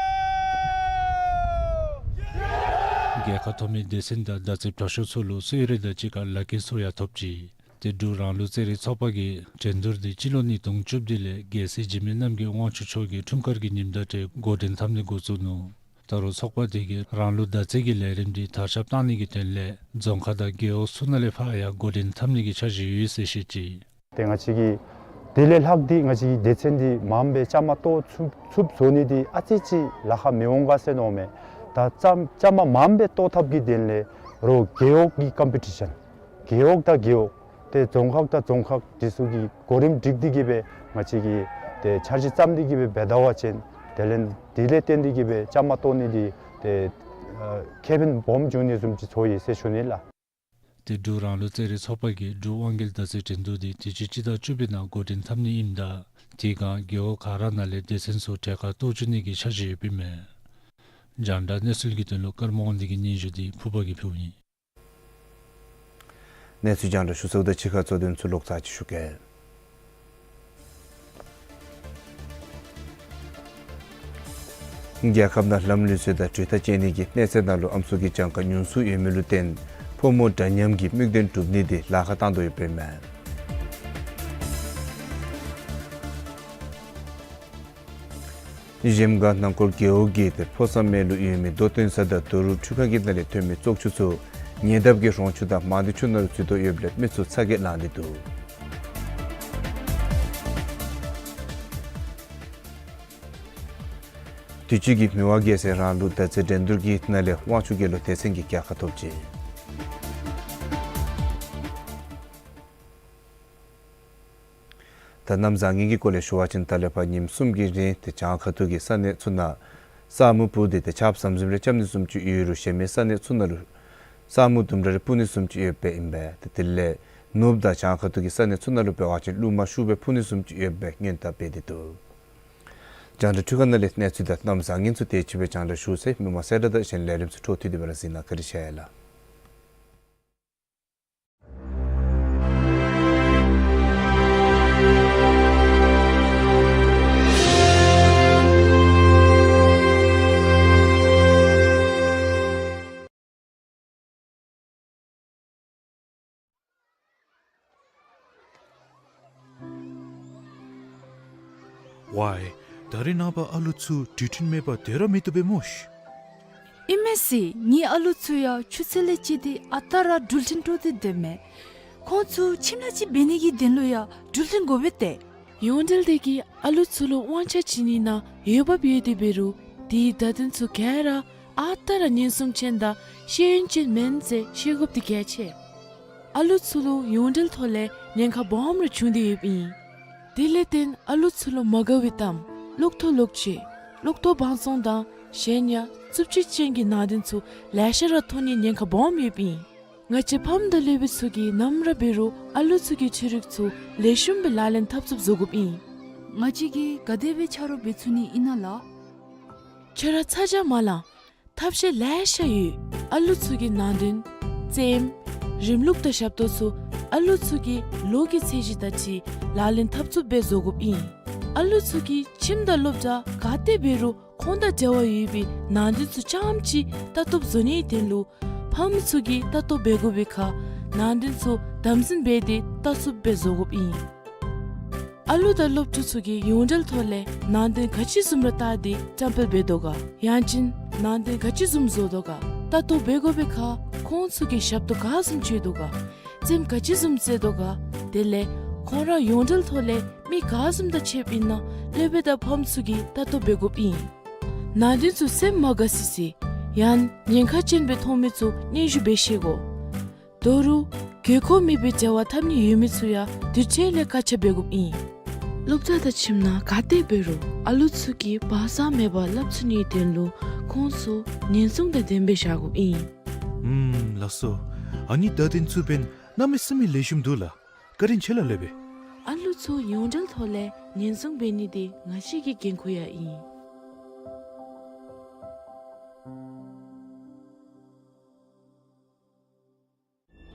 རྒྱལ་ཁ་ཐོབ་མི་སྡེ་ཚན་དང་མདའ་རྩེད་དྲག་ཤོས་ཚུ་ལུ་གསོལ་རས་དང་གཅིག་ཁར་ལག་འཁྱེར་ཚུ་ཡང་ཐོབ་ཅི། ཏེ་འབྲུག་རང་ལུགས་རྩེད་རིགས་ཚོགས་པ་གིས་འགྲན་བསྡུར་འདི་སྤྱི་ལོ་ཉིས་སྟོང་བཅུ་བདུན་ལས་རྒྱལ་སྲས་འཇིགས་མེད་རྣམ་རྒྱལ་དབང་ཕྱུག་མཆོག་གི་འཁྲུངས་སྐར་གྱི་ཉིནམ་དང་འབྲེལ་འགོ་འདྲེན་འཐབ་ནི་འགོ་བཙུགས་ནུག། ད་རུང་ཚོགས་པ་དེ་གིས་རང་ལུགས་མདའ་རྩེད་ཀྱི་ལས་རིམ་འདི་དར་ཁྱབ་གཏང་ནི་གི་དོན་ལས་རྫོང་ཁག་དང་རྒེད་འོག་ཚུ་ནང་ལས་ཕར་ཡང་འགོ་འདྲེན་འཐབ་ནི་གི་འཆར་གཞི་ཡོད་ཟེར་བཤད་ཅི། ཏེ་ང་བཅས་ཀྱིས་དེ་ལས་ལྷག་སྟེ་ང་བཅས་ཀྱི་སྡེ་ཚན་འདི་མངམ་སྦེ་བཅའ་མར་གཏོགས་ཚུགས་ཚུགསཔ་བཟོ་ནི་འདི་ཨ་ཙི་ཅིག་ལཱ་ཁག་མི་འོང་ག་ཟེར་མནོཝ་མས། ད་བཅའ་བཅའ་མར་མངམ་སྦེ་གཏོགས་ཐབས་ཀྱི་དོན་ལས་རོགས་རྒེད་འོག་གི་ཀམ་པི་ཊི་ཤཱན་རྒེད་འོག་དང་རྒེད་འོག་ཏེ་རྫོང་ཁག་དང་རྫོང་ཁག་འདི་ཚུ་གིས་གོ་རིམ་སྒྲིག་སྟེ་གིས་སྦེ་ང་བཅས་ཀྱིས་ཏེ་འཆར་གཞི་བརྩམས་ཏེ་གིས་སྦེ་འབད་ད་པ་ཅིན་དེ་ལས་དེ་ལས་བརྟེན་ཏེ་གིས་སྦེ་བཅའ་མར་གཏོགས་ནི་འདི་ཏེ་ཨ་ཁེ་ཕན་སྦོམ་འབྱུང་ནི་བཟུམ་ཅིག་ཚོར་ཡི་ཟེར་ཞུ་ནི་ལགས། ཏེ་འབྲུག་རང་ལུགས་རྩེད་རིགས་ཚོགས་པ་གིས་འབྲུག་དབང་རྒྱལ་མདའ་རྩེད་འགྲན་བསྡུར་འདི་དུས་ཅི་སྤྱི་ཟླ་བཅུ་པའི་ནང་འགོ་འདྲེན་འཐབ་ནི་ཨིནམ་ད་དེ་སྒང་རྒེད་འོག་ག་ར་ནང་ལས་སྡེ་ཚན་ཚུ་གྲལ་ཁར་གཏོགས་བཅུག་ནི་གི་འཆར་གཞི་ཡོདཔ་ཨིན་མས། རྒྱང་བསྒྲགས་གནས་ཚུལ་གྱི་དོན་ལུ་ཀརྨ་དབང་འདུས་ཀྱི་སྙན་ཞུ་འདི་ཕུར་པ་གིས་ཕུལཝ་ཨིན། གནས་ཚུལ་རྒྱང་བསྒྲགས་ཞུ་ཚརཝ་དང་གཅིག་ཁར་གཙོ་དོན་ཚུ་ལོག་ཚར་གཅིག་ཞུ་གེ། རྒྱལ་ཁབ་ནང་ལམ་ལུགས་སྲོལ་དང་གྲོས་ཐག་བཅད་ནི་གི་གནས་ཚད་ནང་ལུ་ཨམ་སྲུ་གི་གྱངས་ཁ་ཉུང་སུ་ཡོད་མི་ལུ་བརྟེན་ཕོ་མོ་འདྲ་མཉམ་གྱི་མིག་ལྡན་གྲུབ་ནི་འདི་ལཱ་ཁག་བཏང་དོ་ཡོདཔ་ཨིན་མས། གཞལམ་སྒང་ནང་འཁོད་རྒེད་འོག་གི་ཏེ་ཕོ་བསམ་སྨད་ལུ་ཡོད་མི་རྡོ་སྟོན་ས་དང་རྡོ་རུག་འཕྲུལ་ཁང་གི་ནང་ལས་ཐོན་མི་བཙོག་ཆུ་ཚུ་ཉེ་འདབས་ཀྱི་རོང་ཆུ་དང་མང་སྡེ་ཆུ་ནང་ལུ་འཛུལ་དོ་ཡོདཔ་ལས་མི་ཚུ་ཚ་གྱང་ལང་སྟེ་འདུག། དུས་ཅི་གི་མི་དབང་རྒྱལ་མཚན་རང་ལུགས་དར་རྩེ་འགྲན་བསྡུར་གྱི་ནང་ལས་དབང་ཕྱུག་རྒྱལ་ལོ་སྡེ་ཚན་གྱི་རྒྱལ་ཁ་ཐོབ་ཅི། ད་གནམ་བཟང་ངན་གྱི་སྐོར་ལས་ཞུ་བ་ཅིན་ད་ལས་ཕར་ཉིནམ་གསུམ་གྱི་རིང་ཏེ་བྱང་ཁ་ཐུག་གི་ས་གནས་ཚུ་ནང་ས་སྨུག་སྤུབས་ཏེ་ཏེ་ཆརཔ་ཟམ་ཟིམ་རེ་རྐྱབ་ནི་བཟུམ་ཅིག་ཡོད་རུང་གཞན་མི་ས་གནས་ཚུ་ནང་ལུ་ས་སྨུག་ལྡུམ་ར་རེ་སྤུབས་ནི་བཟུམ་ཅིག་ཡོདཔ་ཨིན་པས། ཏེ་དེ་ལས་ནུབ་དང་བྱང་ཁ་ཐུག་གི་ས་གནས་ཚུ་ནང་ལུ་འབད་བ་ཅིན་རླུང་མ་ཤུགས་སྦེ་འཕུ་ནི་བཟུམ་ཅིག་ཡོདཔ་སྦེ་སྔོན་བརྡ་འབད་དེ་འདུག། རྒྱང་བསྒྲགས་འཕྲུལ་ཁང་ནང་ལས་གནས་ཚུལ་དང་གནམ་བཟང་ངན་ཚུ་དེ་ཅིག་སྦེ་རྒྱང་བསྒྲགས་ཞུ་ཚེ་མི་མང་གསལ་བསྒྲགས་དང་གཞན་ལས་རིམ་ཚུ་འཕྲོ་མཐུད་དེ་སྦེ་ར་གཟིགས་གནང། བཀའ་དྲིན་ཆེ་ལགས། ཝའི། ད་རེས་ནངས་པ་ཨ་ལུ་ཚུ་འགྲུལ་འཕྲིན་མེད་པར་སྡོད་ར་མི་བཏུབ་པས་སྨོ་ཤི། ཨིན་མས་ཟེར། ངེའི་ཨ་ལུ་ཚུ་ཡང་ཆུ་ཚོད་ལས་བཅད་དེ་ཨ་རྟག་ར་འགྲུལ་འཕྲིན་འཕྲོ་སྟེ་སྡོདཔ་མས། ཁོང་ཚུ་ཁྱིམ་ནང་ཅིག་འབད་ནི་གི་དོན་ལུ་ཡང་འགྲུལ་འཕྲིན་དགོ་པས་ཏེ། ཡོངས་འབྲེལ་དེ་གིས་ཨ་ལུ་ཚུ་ལུ་དབང་ཆ་བྱིན་ནི་ནང་འོས་འབབ་ཡོད་དེ་འབད་རུང་དེའི་བརྡ་དོན་ཚུ་ག་ར་ཨ་རྟག་ར་ཉེན་སྲུང་ཅན་དང་ཤེས་ཡོན་ཅན་མེན་ཟེར་ཤེས་དགོཔ་དེ་གལ་ཆེ། ཨ་ལུ་ཚུ་ལུ་ཡོངས་འབྲེལ་ཐོག་ལས་ཉེན་ཁ་སྦོམ་ར་བྱུང་སྟེ་ཡོདཔ་ཨིན། དེ་ལས་བརྟེན་ཨ་ལུ་ཚུ་ལུ་མ་དགའ་བའི་གཏམ་ལོག་ཐོག་ལོག་སྤྱོད་ལོག་ཐོག་བང་བཙོང་དང་གཞན་ཡང་རྩུབ་སྤྱོད་ཅན་གྱི་ནང་དོན་ཚུ་ལེ་ཤ་ར་མཐོང་ནིའི་ཉེན་ཁ་སྦོམ་ཡོདཔ་ཨིན། ང་བཅས་ཕམ་དང་སློབ་དཔོན་ཚུ་གིས་ནམ་ར་འབད་རུང་ཨ་ལུ་ཚུ་གི་འཕྲུལ་རིག་ཚུ་ལེགས་ཤོམ་སྦེ་ལག་ལེན་འཐབ་ཚུགསཔ་བཟོ་དགོཔ་ཨིན། ང་བཅས་ཀྱིས་ག་དེ་སྦེ་ཆ་རོགས་འབད་ཚུགས་ནི་ཨིན་ན་ལགས། ཁྱོད་ར་ཚ་གྱང་མ་ལང་། ཐབས་ཤེས་ལེ་ཤ་ཡོད། ཨ་ལུ་ཚུ་གི་ནང་དོན་རྩེདམོ་རིམ་ལུགས་དང་ཞབས་ཏོག་ཚུ་ཨ་ལུ་ཚུ་གི་ལོ་གི་ཚད་གཞི་དང་འཁྲིལ་ལག་ལེན་འཐབ་ཚུགསཔ་སྦེ་བཟོ་དགོཔ་ཨིན། ཨ་ལུ་ཚུ་གིས་ཁྱིམ་དང་སློབ་གྲྭ་ག་ཏེ་འབད་རུང་ཁོང་དང་འབྲེལ་བ་ཡོད་པའི་ནང་དོན་ཚུ་རྐྱངམ་ཅིག་ལྟ་རྟོགཔ་བཟོ་ནིའི་དོན་ལུ་ཕམ་ཚུ་གིས་ལྟ་རྟོགཔ་འབད་དགོ་པའི་ཁར་ནང་དོན་ཚུ་དམ་འཛིན་འབད་དེ་ལྟ་ཚུགསཔ་སྦེ་བཟོ་དགོཔ་ཨིན། ཨ་ལུ་དང་སློབ་ཕྲུག་ཚུ་གིས་ཡོངས་འབྲེལ་ཐོག་ལས་ནང་དོན་ག་ཅི་བཟུམ་ར་བལྟ་སྟེ་བཀྲམ་སྤེལ་འབད་དོ་ག། ཡང་ཅིན་ནང་དོན་ག་ཅི་བཟུམ་བཟོ་དོ་ག། ལྟ་རྟོགཔ་འབད་དགོ་པའི་ཁར་ཁོང་ཚུ་གིས་ཞབས་ཏོག་ག་བཟུམ་སྤྱོད་དོ་ག། རྩེདམོ་ག་ཅི་བཟུམ་རྩེ་དོ་ག། དེ་ལས་ཁོང་ར་ཡོངས་འབྲེལ་ཐོག་ལས་མི་ག་བཟུམ་དང་ཕྱདཔ་ཨིན་ན་སློབ་དཔོན་དང་ཕམ་ཚུ་གིས་ལྟ་རྟོགཔ་འབད་དགོཔ་ཨིན། ནང་དོན་ཚུ་སེམས་མ་དགའ་སི་སི་ཡང་ཉེན་ཁ་ཅན་སྦེ་མཐོང་མི་ཚུ་སྙན་ཞུ་འབད་ཤེས་དགོ། དོ་རུང་དགོས་མཁོ་མེད་པའི་འབྲེལ་བ་འཐབ་ནི་ཡོད་མི་ཚུ་ཡང་དུས་ཅི་ལས་བཀག་ཆ་འབད་དགོཔ་ཨིན། སློབ་གྲྭ་དང་ཁྱིམ་ནང་ག་ཏེ་འབད་རུང་ཨ་ལུ་ཚུ་གིས་བག་ཚ་མེད་པར་སླབ་ཚུགས་ནིའི་དོན་ལུ་ཁོང་ཚུ་ཉེན་སྲུང་དང་ལྡནམ་སྦེ་བཞག་དགོཔ་ཨིན། ཨུམ་ལགས་སོ། ཨ་ནི་བརྡ་དོན་ཚུ་འབདན་གནམ་མེད་ས་མེད་ལེགས་ཤོམ་འདུག་ལགས། བཀའ་དྲིན་ཆེ་ལགས་སློབ་དཔོན། ཨ་ལུ་ཚུ་ཡོངས་འབྲེལ་ཐོག་ལས་ཉེན་སྲུང་འབད་ནི་འདི་ང་བཅས་ཀྱི་འགན་ཁུར་ཡང་ཨིན།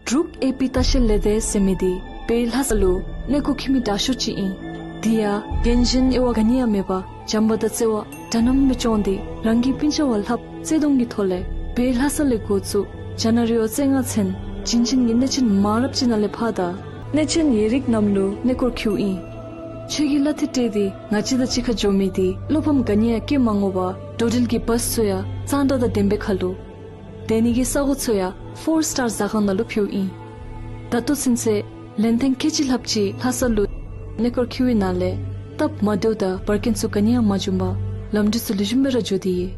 འབྲུག་ཨེ་པི་ལྟ་བཤལ་ལས་སྡེ་ཟེར་མི་འདི་བོད་ལྷ་ས་ལུ་གནས་སྐོར་འཁྱིད་མི་དྲག་ཤོས་ཅིག་ཨིན། དེ་ཡང་རྒན་གཞོན་དབྱེ་བ་ག་ནི་ཡང་མེད་པར་བྱམས་པ་དང་བརྩེ་བ་འདྲ་མཉམ་སྦེ་སྐྱོང་སྟེ་རང་གི་སྤུན་ཆ་བ་ལྷགཔ་བརྩེ་གདུང་གི་ཐོག་ལས་བོད་ལྷ་ས་ལས་འགོ་བཙུགས་རྒྱ་ནག་རི་བོ་རྩེ་ལྔ་ཚུན་བྱིན་ཅན་གྱི་གནས་ཆེན་མང་རབས་ཅིག་ནང་ལས་ཕར་དང་གནས་ཆེན་ཡིག་རིགས་རྣམས་ལུ་གནས་སྐོར་འཁྱིདཔ་ཨིན། ཆོས་ཀྱི་བླ་དེ་སྤྲད་དེ་ང་བཅས་དང་གཅིག་ཁར་འགྱོ་མི་འདི་བློ་ཕམ་ག་ནི་ཡང་སྐྱེ་མ་དགོ་པར་འགྲོ་འགྲུལ་གྱི་བཱསི་ཚུ་ཡང་གཙང་སྦྲ་དང་ལྡནམ་སྦེ་ཁར་ལུ། སྡོད་ནི་གི་ས་གོ་ཚུ་ཡང་ཕོར་སི་ཊར་ཟ་ཁང་ནང་ལུ་ཕུལཝ་ཨིན། ད་ལྟོ་ཚུན་ཚོད་ལན་ཐེངས་ཁལ་གཅིག་ལྷགཔ་ཅིག་ལྷ་ས་ལུ་གནས་སྐོར་འཁྱིད་པའི་ནང་ལས་སྟབས་མ་བདེཝ་དང་འབར་གེན་ཚུ་ག་ནི་ཡང་མ་བྱུང་པར་ལམ་འགྲུལ་ཚུ་ལེགས་ཤོམ་སྦེ་ར་འགྱོ་སྟེ་ཡོད།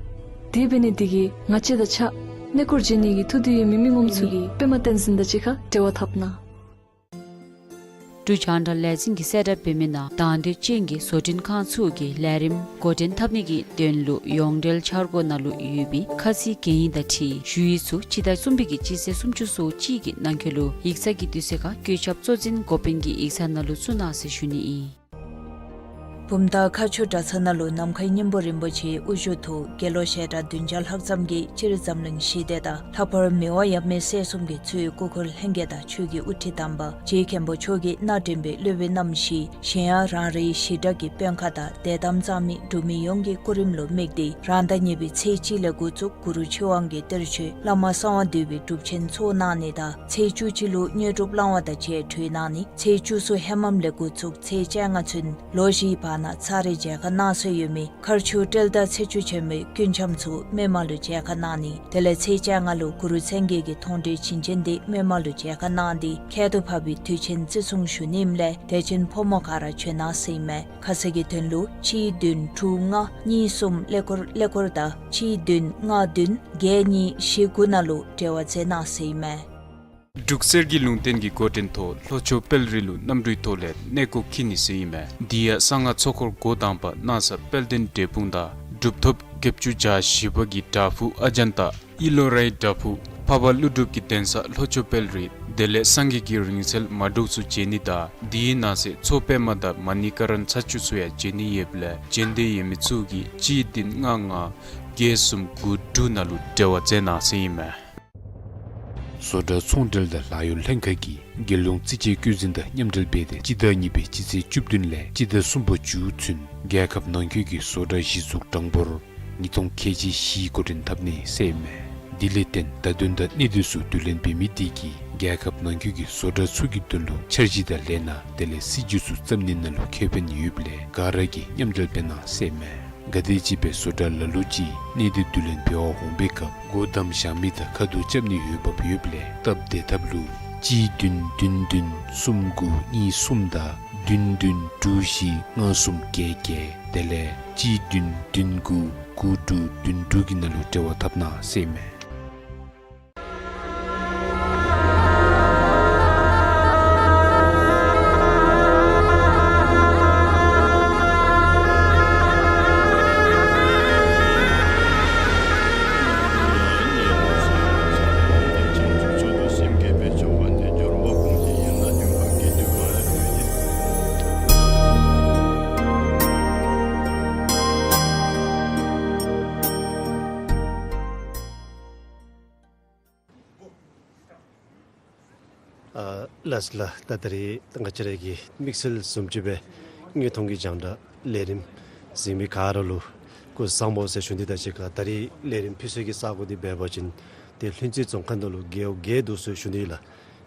དེ་འབད་ནི་འདི་གིས་ང་བཅས་དང་གཅིག་ཁར་གནས་སྐོར་འགྱོ་ནི་གི་ཐུགས་འདོད་ཡོད་མི་མི་ངོམ་ཚུ་གིས་པདྨ་བསྟན་འཛིན་དང་གཅིག་ཁར་འབྲེལ་བ་འཐབ་གནང་། འབྲུག་རྒྱང་བསྒྲགས་ལས་འཛིན་གྱིས་གསལ་བསྒྲགས་འབད་མི་ནང་དང་འདོད་ཅན་གྱི་བཟོ་སྐྲུན་ཁང་ཚུ་གིས་ལས་རིམ་འགོ་འདྲེན་འཐབ་ནི་གི་དོན་ལུ་ཡོངས་འབྲེལ་འཆར་སྒོ་ནང་ལུ་ཡོད་པའི་ཁ་ཚིག་གན་ཡིག་དང་འཁྲིལ་ཞུ་ཡིག་ཚུ་སྤྱི་ཟླ་གསུམ་པའི་གི་སྤྱི་ཚེས་སུམ་ཅུ་སོ་གཅིག་གི་ནང་འཁོད་ལུ་ཡིག་ཚང་གི་དུས་ཚོད་ཁར་བཀོད་ཁྱབ་གཙོ་འཛིན་འགོ་དཔོན་གྱི་ཡིག་ཚང་ནང་ལུ་བཙུགས་གནང་ཟེར་ཞུ་ནི་ཨིན། བུམ་ཐང་མཁར་ཆུ་གྲྭ་ཚང་ནང་ལུ་ནམ་མཁའི་སྙིང་པོ་རིན་པོ་ཆེའི་དབུ་བཞུགས་ཐོག་དགེ་སློང་ཞལ་གྲངས་བདུན་བརྒྱ་ལྷག་ཙམ་གྱིས་སྤྱིར་འཛམ་གླིང་ཞི་བདེ་དང་ལྷག་པར་མི་དབང་ཡབ་མེས་སྲས་གསུམ་གྱི་གཙོས་སྐུ་འཁོར་ལྷན་རྒྱས་དང་ཆོས་ཀྱི་དབུ་ཁྲིད་དམ་པ་རྗེ་མཁན་པོ་མཆོག་གིས་མནའ་འདྲེན་པའི་སློབ་དཔོན་རྣམ་བཞི་གཞན་ཡང་རང་རེའི་ཞི་དྲག་གི་དཔོན་ཁག་དང་དད་དམ་གཙང་མའི་འབྲུག་མི་ཡོངས་ཀྱི་སྐུ་རིམ་ལུ་དམིགས་ཏེ་རང་ཟླ་གཉིས་པའི་ཚེས་གཅིག་ལས་འགོ་བཙུགས་གུ་རུ་ཆོས་དབང་གི་གཏེར་ཆོས་བླ་མ་གསང་བ་འདུས་པའི་སྒྲུབ་ཆེན་ཚོགས་གནང་ནི་དང་ཚེས་བཅུ་གཅིག་ལུ་དངོས་གྲུབ་བླང་བ་དང་བཅས་གྲོལ་གནང་ནི། ཚེས་བཅུ་གསུམ་ཧེ་མམ་ལས་འགོ་བཙུགས་ཚེས་བཅོ་ལྔ་ཚུན་ལོ་བཞིའི་བར་ ནང་ཚར་རེ་མཇལ་ཁ་གནང་སྲོལ་ཡོད་མི་མཁར་ཆུ་སྤྲེལ་ཟླ་ཚེས་བཅུ་ཆེན་མོའི་རྐུན་འཆམ་ཚུ་མི་མང་ལུ་མཇལ་ཁ་གནང་ནི། དེ་ལས་ཚེས་བཅོ་ལྔ་ལུ་གུ་རུ་མཚན་བརྒྱད་ཀྱི་མཐོང་གྲོལ་བྱིན་ཅན་འདི་མི་མང་ལུ་མཇལ་ཁ་གནང་སྟེ་ཁྱད་དུ་འཕགས་པའི་དུས་ཆེན་བརྩི་སྲུང་ཞུ་ནི་ཨིནམ་ལས་དད་ཅན་ཕོ་མོ་ག་ར་བྱོན་གནང་ཟེར་ཨིན་མས། ཁ་གསལ་གྱི་དོན་ལུ་གཅིག་བདུན་དྲུག་ལྔ་གཉིས་གསུམ་ཀླད་ཀོར་ཀླད་ཀོར་དང་གཅིག་བདུན་ལྔ་བདུན་བརྒྱད་གཉིས་བཞི་དགུ་ནང་ལུ་འབྲེལ་བ་མཛད་གནང་ཟེར་ཨིན་མས། འབྲུག་གསེར་གྱི་ལུང་བསྟན་གྱི་འགོ་འདྲེན་ཐོག་ལྷོ་ཕྱོགས་དཔལ་རི་ལུ་གནམ་གྲུའི་ཐོག་ལས་གནས་སྐོར་འཁྱིད་ནི་ཟེར་ཨིན་མས། འདི་ཡང་གསང་སྔགས་ཚོགས་འཁོར་འགོ་དང་པ་གནང་ས་དཔལ་ལྡན་འབྲས་སྤུངས་དང་གྲུབ་ཐོབ་བརྒྱད་ཅུ་གྱ་བཞི་པ་གི་བྲག་ཕུག་ཨ་ཛན་ཏ་ཨི་ལོ་རའི་བྲག་ཕུག་འཕགས་པ་ཀླུ་སྒྲུབ་ཀྱི་གདན་ས་ལྷོ་ཕྱོགས་དཔལ་རི་དེ་ལས་སངས་རྒྱས་ཀྱི་རིང་བསྲེལ་མ་འདྲཝ་ཚུ་མཇལ་ནི་དང་འདིའི་ནང་གསེས་མཚོ་པདྨ་དང་མ་ཎི་ཀ་ར་ན་ཚར་བཅུ་ཚུ་ཡང་མཇལ་ནི་ཡོདཔ་ལས་མཇལ་འདོད་ཡོད་མི་ཚུ་གིས་གཅིག་བདུན་ལྔ་ལྔ་བརྒྱད་གསུམ་དགུ་དྲུག་ནང་ལུ་འབྲེལ་བ་མཛད་གནང་ཟེར་ཨིན་མས། བཟོ་གྲྭ་ཚོང་འབྲེལ་དང་ལཱ་གཡོག་ལྷན་ཁག་གིས་རྒྱལ་ཡོངས་རྩིས་དཔྱད་བཀོད་འཛིན་དང་མཉམ་འབྲེལ་འབད་དེ་སྤྱི་ཟླ་གཉིས་པའི་སྤྱི་ཚེས་བཅུ་བདུན་ལས་སྤྱི་ཟླ་གསུམ་པ་མཇུག་ཚུན་རྒྱལ་ཁབ་ནང་འཁོད་ཀྱི་བཟོ་གྲྭ་གཞི་བཙུགས་གྲངས་འབོར་ཉིས་སྟོང་ཁལ་གཅིག་བཞི་འགོ་འདྲེན་འཐབ་ནི་ཟེར་ཨིན་མས། དེ་ལས་བརྟེན་བརྡ་དོན་དང་གནད་དོན་ཚུ་བསྡུ་ལེན་འབད་མི་དེ་གིས་རྒྱལ་ཁབ་ནང་འཁོད་ཀྱི་བཟོ་གྲྭ་ཚུ་གི་དོན་ལུ་འཆར་གཞི་དང་ལས་སྣ་དེ་ལས་སྲིད་ཇུས་ཚུ་བརྩམ་ནི་ནང་ལུ་ཁེ་ཕན་ཡོདཔ་ལས་ག་ར་གིས་མཉམ་འབྲེལ་འབད་གནང་ཟེར་ཨིན་མས། ག་དེམ་ཅིག་སྦེ་བཟོ་གྲྭ་ལ་ལུ་ཅིག་གནས་སྡུད་བསྡུ་ལེན་འབད་བར་འོང་པའི་སྐབས་སྒོ་བསྡམ་བཞག་མི་དང་ཁ་ཐུག་རྐྱབ་ནི་ཡོདཔ་ཡོདཔ་ལས་སྟབས་བདེ་ཐབས་ལུ་གཅིག་བདུན་བདུན་བདུན་གསུམ་དགུ་གཉིས་གསུམ་དང་བདུན་བདུན་དྲུག་བཞི་ལྔ་གསུམ་བརྒྱད་བརྒྱད་དེ་ལས་གཅིག་བདུན་བདུན་དགུ་དགུ་དྲུག་བདུན་དྲུག་གི་ནང་ལུ་འབྲེལ་བ་འཐབ་གནང་ཟེར་ཨིན་མས། ཨ་ལགས་ལགས། ད་ད་རིས་ང་བཅས་ར་གི་དམིགས་བསལ་བཟུམ་ཅིག་སྦེ་དངོས་མཐོང་གི་རྒྱང་བསྒྲགས་ལས་རིམ་གཟིགས་མི་ག་ར་ལུ་སྐུ་གཟུགས་བཟང་པོ་ཟེར་ཞུ་ནི་དང་གཅིག་ཁར་ད་རིས་ལས་རིམ་ཕུལ་སའི་གི་ས་གོ་འདི་འབད་བ་ཅིན་ཏེ་ལྷུན་རྩེ་རྫོང་ཁག་ནང་ལུ་རྒེད་འོག་བརྒྱད་འདུག་ཟེར་ཞུ་ནི་ལགས།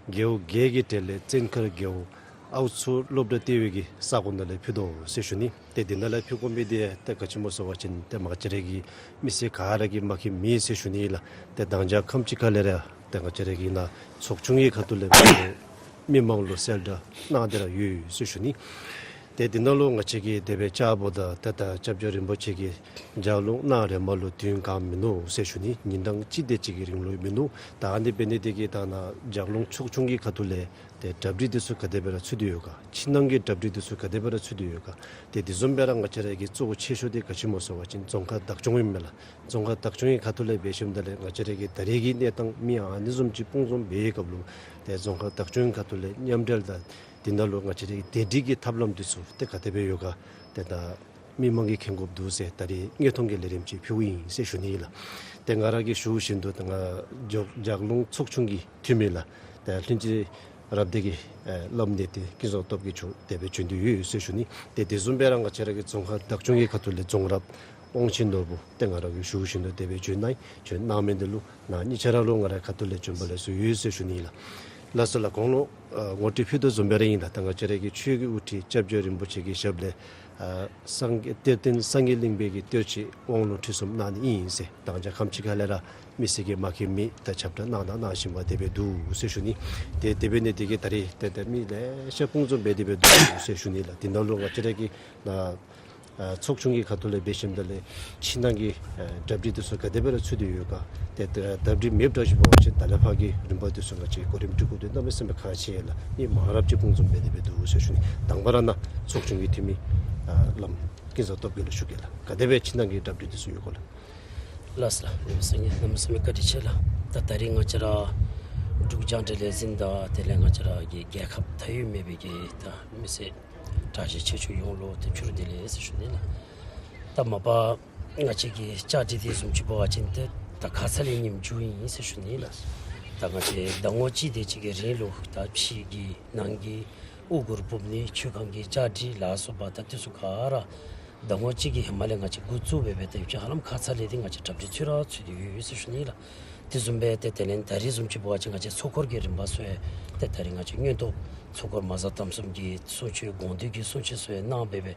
རྒེད་འོག་བརྒྱད་ཀྱི་གྲས་ལས་བཙན་མཁར་རྒེད་འོག་ཨའུ་མཚོ་སློབ་གྲྭ་ལྟེ་བའི་གི་ས་གོ་ནང་ལས་ཕུལ་དོ་ཟེར་ཞུ་ནི། ཏེ་འདི་ནང་ལས་ཕུལ་དགོ་མི་འདི་ཏེ་ག་ཅི་སྨོ་ཟེར་བ་ཅིན་ཏེ་ང་བཅས་ར་གི་མི་སེར་ག་ར་གིས་མཁྱེན་མི་ཟེར་ཞུ་ནི་ལགས། ཏེ་མདང་ཞག་ཁམས་ཅིག་ཁ་ལས་ར་ཏེ་ང་བཅས་ར་གི་ནཱ་ཚོགས་ཆུང་གི་ཁ་ཐུག་ལས་མི་མང་ལུ་གསལ་བསྒྲགས་གནང་སྟེ་ར་ཡོད་ཟེར་ཞུ་ནི། ཏེ་འདི་ནང་ལུ་ང་བཅས་ཀྱི་སྡེ་པའི་ལྕགས་པོ་དང་ཏེ་ད་སྐྱབས་རྗེ་རིན་པོ་ཆེ་གིས་ལྗགས་ལུང་གནང་རནམ་ལུ་དུས་ཡུན་གང་མིན་ནུག་ཟེར་ཞུ་ནི། ཉིན་གྲངས་གཅིག་དེ་ཅིག་གི་རིང་ལུ་མིན་ནུག། ད་ཨ་ནི་འབད་ནི་དེ་གིས་ད་ནཱ་ལྗགས་ལུང་ཚོགས་ཆུང་གི་ཁ་ཐུག་ལས་ཏེ་གྲ་སྒྲིག་འདི་ཚུ་ག་དེ་སྦེ་ར་ཚུད་དེ་ཡོད་ག། ཕྱི་ནང་གི་གྲ་སྒྲིག་འདི་ཚུ་ག་དེ་སྦེ་ར་ཚུད་དེ་ཡོད་ག། ཏེ་དེ་བཟུམ་སྦེ་ར་ང་བཅས་ར་གི་གཙོ་བོ་ཆེ་ཤོས་འདི་ག་ཅི་སྨོ་ཟེར་བ་ཅིན་རྫོང་ཁག་བདག་སྐྱོང་ཨིན་མས་ལགས། རྫོང་ཁག་བདག་སྐྱོང་གི་ཁ་ཐུག་ལས་འབད་ཞིནམ་ད་ལས་ང་བཅས་ར་གི་ད་རེས་ཀྱི་གནས་སྟངས་མི་ཨ་ནི་བཟུམ་ཅིག་སྤུངས་བཟུམ་འབད་བའི་སྐབས་ལུ་ཏེ་རྫོང་ཁག་བདག་སྐྱོང་གི་ཁ་ཐུག་ལས་མཉམ་འབྲེལ་དང་འདི་ནང་ལུ་ང་བཅས་ར་གི་བདེ་སྒྲིག་གི་ཐབས་ལམ་འདི་ཚུ་ཏེ་ག་དེ་སྦེ་ཡོད་ག། ཏེ་ད་མི་མང་གིས་མཁྱེན་དགོཔ་འདུག་ཟེར་ད་རིས་དངོས་མཐོང་གི་ལས་རིམ་ཅིག་ཕུལཝ་ཨིན་ཟེར་ཞུ་ནི་ཨིན་ལགས། ཏེ་ང་ར་གིས་ཞུ་བཞིན་དུ་ཏེ་ང་ལྗགས་ལྗགས་ལུང་ཚོགས་ཆུང་གི་འཐུས་མི་ལགས་ཏེ་ལྷུན་རྩེ་རབ་སྡེ་གི་ཨེ་བླམ་གནས་བརྟན་ཀུན་བཟང་སྟོབས་རྒྱས་མཆོག་དེ་སྦེ་བྱོན་ཏེ་ཡོད་ཟེར་ཞུ་ནི། ཏེ་དེ་བཟུམ་སྦེ་ར་ང་བཅས་ར་གི་རྫོང་ཁག་བདག་སྐྱོང་གི་ཁ་ཐུག་ལས་རྫོང་རབ་དབང་ཆེན་ནོར་བུ་ཏེ་ང་ར་གིས་ཞུ་བཞིན་དུ་དེ་སྦེ་བྱོན་གནང་ཡི། བྱོན་གནང་མི་འདི་ལུ་ནཱ་གཉིས་ཆ་ར་ལུ་ང་རའི་ཁ་ཐུག་ལས་བྱོན་པ་ལེགས་སོ་ཡོད་ཟེར་ཞུ་ནི་ཨིན་ལགས། ལགས་སོ་ལགས། གོང་ལུ་ཨ་ངོ་སྤྲོད་ཕུལ་དོ་བཟུམ་སྦེ་ར་ཨིན་ལགས། ད་ང་བཅས་ར་གི་ཆོས་ཀྱི་དབུ་ཁྲིད་སྐྱབས་རྗེ་རིན་པོ་ཆེ་གི་ཞབས་ལས་ཨ་སངས་རྒྱས་གཏེར་སྟོན་སངས་རྒྱས་གླིང་པའི་གི་གཏེར་ཆོས་དབང་ལུང་ཁྲིད་གསུམ་གནང་ནི་ཨིན་ཟེར་མདང་ཞག་ཁམས་ཅིག་ཁ་ལས་ར་མི་སེར་གྱིས་མ་མཁྱེན་མི་ད་ཁྱབ་བསྒྲགས་གནང་དང་གནང་བཞིན་པ་དེ་སྦེ་འདུག་ཟེར་ཞུ་ནི། ཏེ་དེ་འབད་ནི་དེ་གིས་ད་རིས་ཏེ་ད་མི་ལེ་ཤ་སྤུངས་བཟུམ་འབད་དེ་སྦེ་འདུག་ཟེར་ཞུ་ནི་ལགས། འདི་ནང་ལུ་ང་བཅས་ར་གི་ནཱ་ཨ་ཚོགས་ཆུང་གི་ཁ་ཐུག་ལས་འབད་ཞིནམ་ད་ལས་ཕྱི་ནང་གི་ཨ་གྲ་སྒྲིག་འདི་ཚུ་ག་དེ་སྦེ་ར་ཚུད་དེ་ཡོད་ག། ཏེ་ད་གྲ་སྒྲིག་མེདཔ་འདྲཝ་ཅིག་འབད་བ་ཅིན་ད་ལས་ཕར་གྱི་རིམ་པ་འདི་ཚུ་ང་བཅས་གོ་རིམ་སྒྲིག་དགོཔ་འདི་གནམ་མེད་ས་མེད་ཁག་ཆེ་ལགས། མི་མང་རབས་ཅིག་སྤུངས་བཟུམ་འབད་དེ་སྦེ་འདུག་ཟེར་ཞུ་ནི། དང་པ་ར་ནཱ་ཚོགས་ཆུང་གི་འཐུས་མི་ཨ་བླམ་ཀུན་བཟང་སྟོབས་རྒྱས་ལུ་ཞུ་གེ་ལགས། ག་དེ་སྦེ་ཕྱི་ནང་གི་གྲ་སྒྲིག་འདི་ཚུ་ཡོད་ག་ལགས། ལགས་སོ་ལགས། གནམ་མེད་ས་མེད་གནམ་མེད་ས་མེད་བཀའ་དྲིན་ཆེ་ལགས། ད་ད་རིས་ང་བཅས་ར་འབྲུག་རྒྱང་བསྒྲགས་ལས་འཛིན་དང་དེ་ལས་ང་བཅས་ར་གི་རྒྱལ་ཁབ་མཐའ་དབུས་མེད་པའི་གི་ད་མི་སེར་གྲགས་ཅན་ཆེ་ཆུང་ཡོངས་ལུ་ཏེ་ཕྱི་རུ་བདེ་ལེགས་ཟེར་ཞུ་ནི་ལགས། ད་མ་པ་ང་བཅས་ཀྱི་བཅའ་སྒྲིག་འདི་བཟུམ་ཅིག་འབད་བ་ཅིན་ཏེ་ད་ཁ་ཙ་ལས་ཉིནམ་མཇུག་ཨིན་ཟེར་ཞུ་ནི་ལགས། ད་ང་བཅས་ཟླ་ངོ་གཅིག་དེ་ཅིག་གི་རིང་ལུ་ད་ཕྱི་གི་ནང་གི་དབུ་གུར་ཕུབ་ནི་ཆོས་ཁང་གི་བཅའ་སྒྲིག་ལ་སོགས་པ་ད་འདི་ཚུ་ག་ར་ཟླ་ངོ་གཅིག་གི་ཧེ་མ་ལས་ང་བཅས་འགོ་བཙུགས་འབད་འབད་ད་ཡུན་ཧ་ལམ་ཁ་ཙ་ལས་འདི་ང་བཅས་གྲ་སྒྲིག་ཚུད་ར་ཚུད་དེ་ཡོད་ཟེར་ཞུ་ནི་ལགས། དེ་བཟུམ་སྦེ་ཏེ་དེ་ལས་ད་རིས་བཟུམ་ཅིག་འབད་བ་ཅིན་ང་བཅས་ཚོགས་འཁོར་གྱི་རིམ་པ་ཚུ་ཡང་ཏེ་ད་རིས་ང་བཅས་མངོན་རྟོགས་ཚོགས་འཁོར་མ་གཟའ་དམ་གསུམ་གྱི་གསུང་ཆོས་དགོངས་འདུས་ཀྱི་གསུང་ཆོས་ཚུ་ཡང་གནང་སྦེ་སྦེ་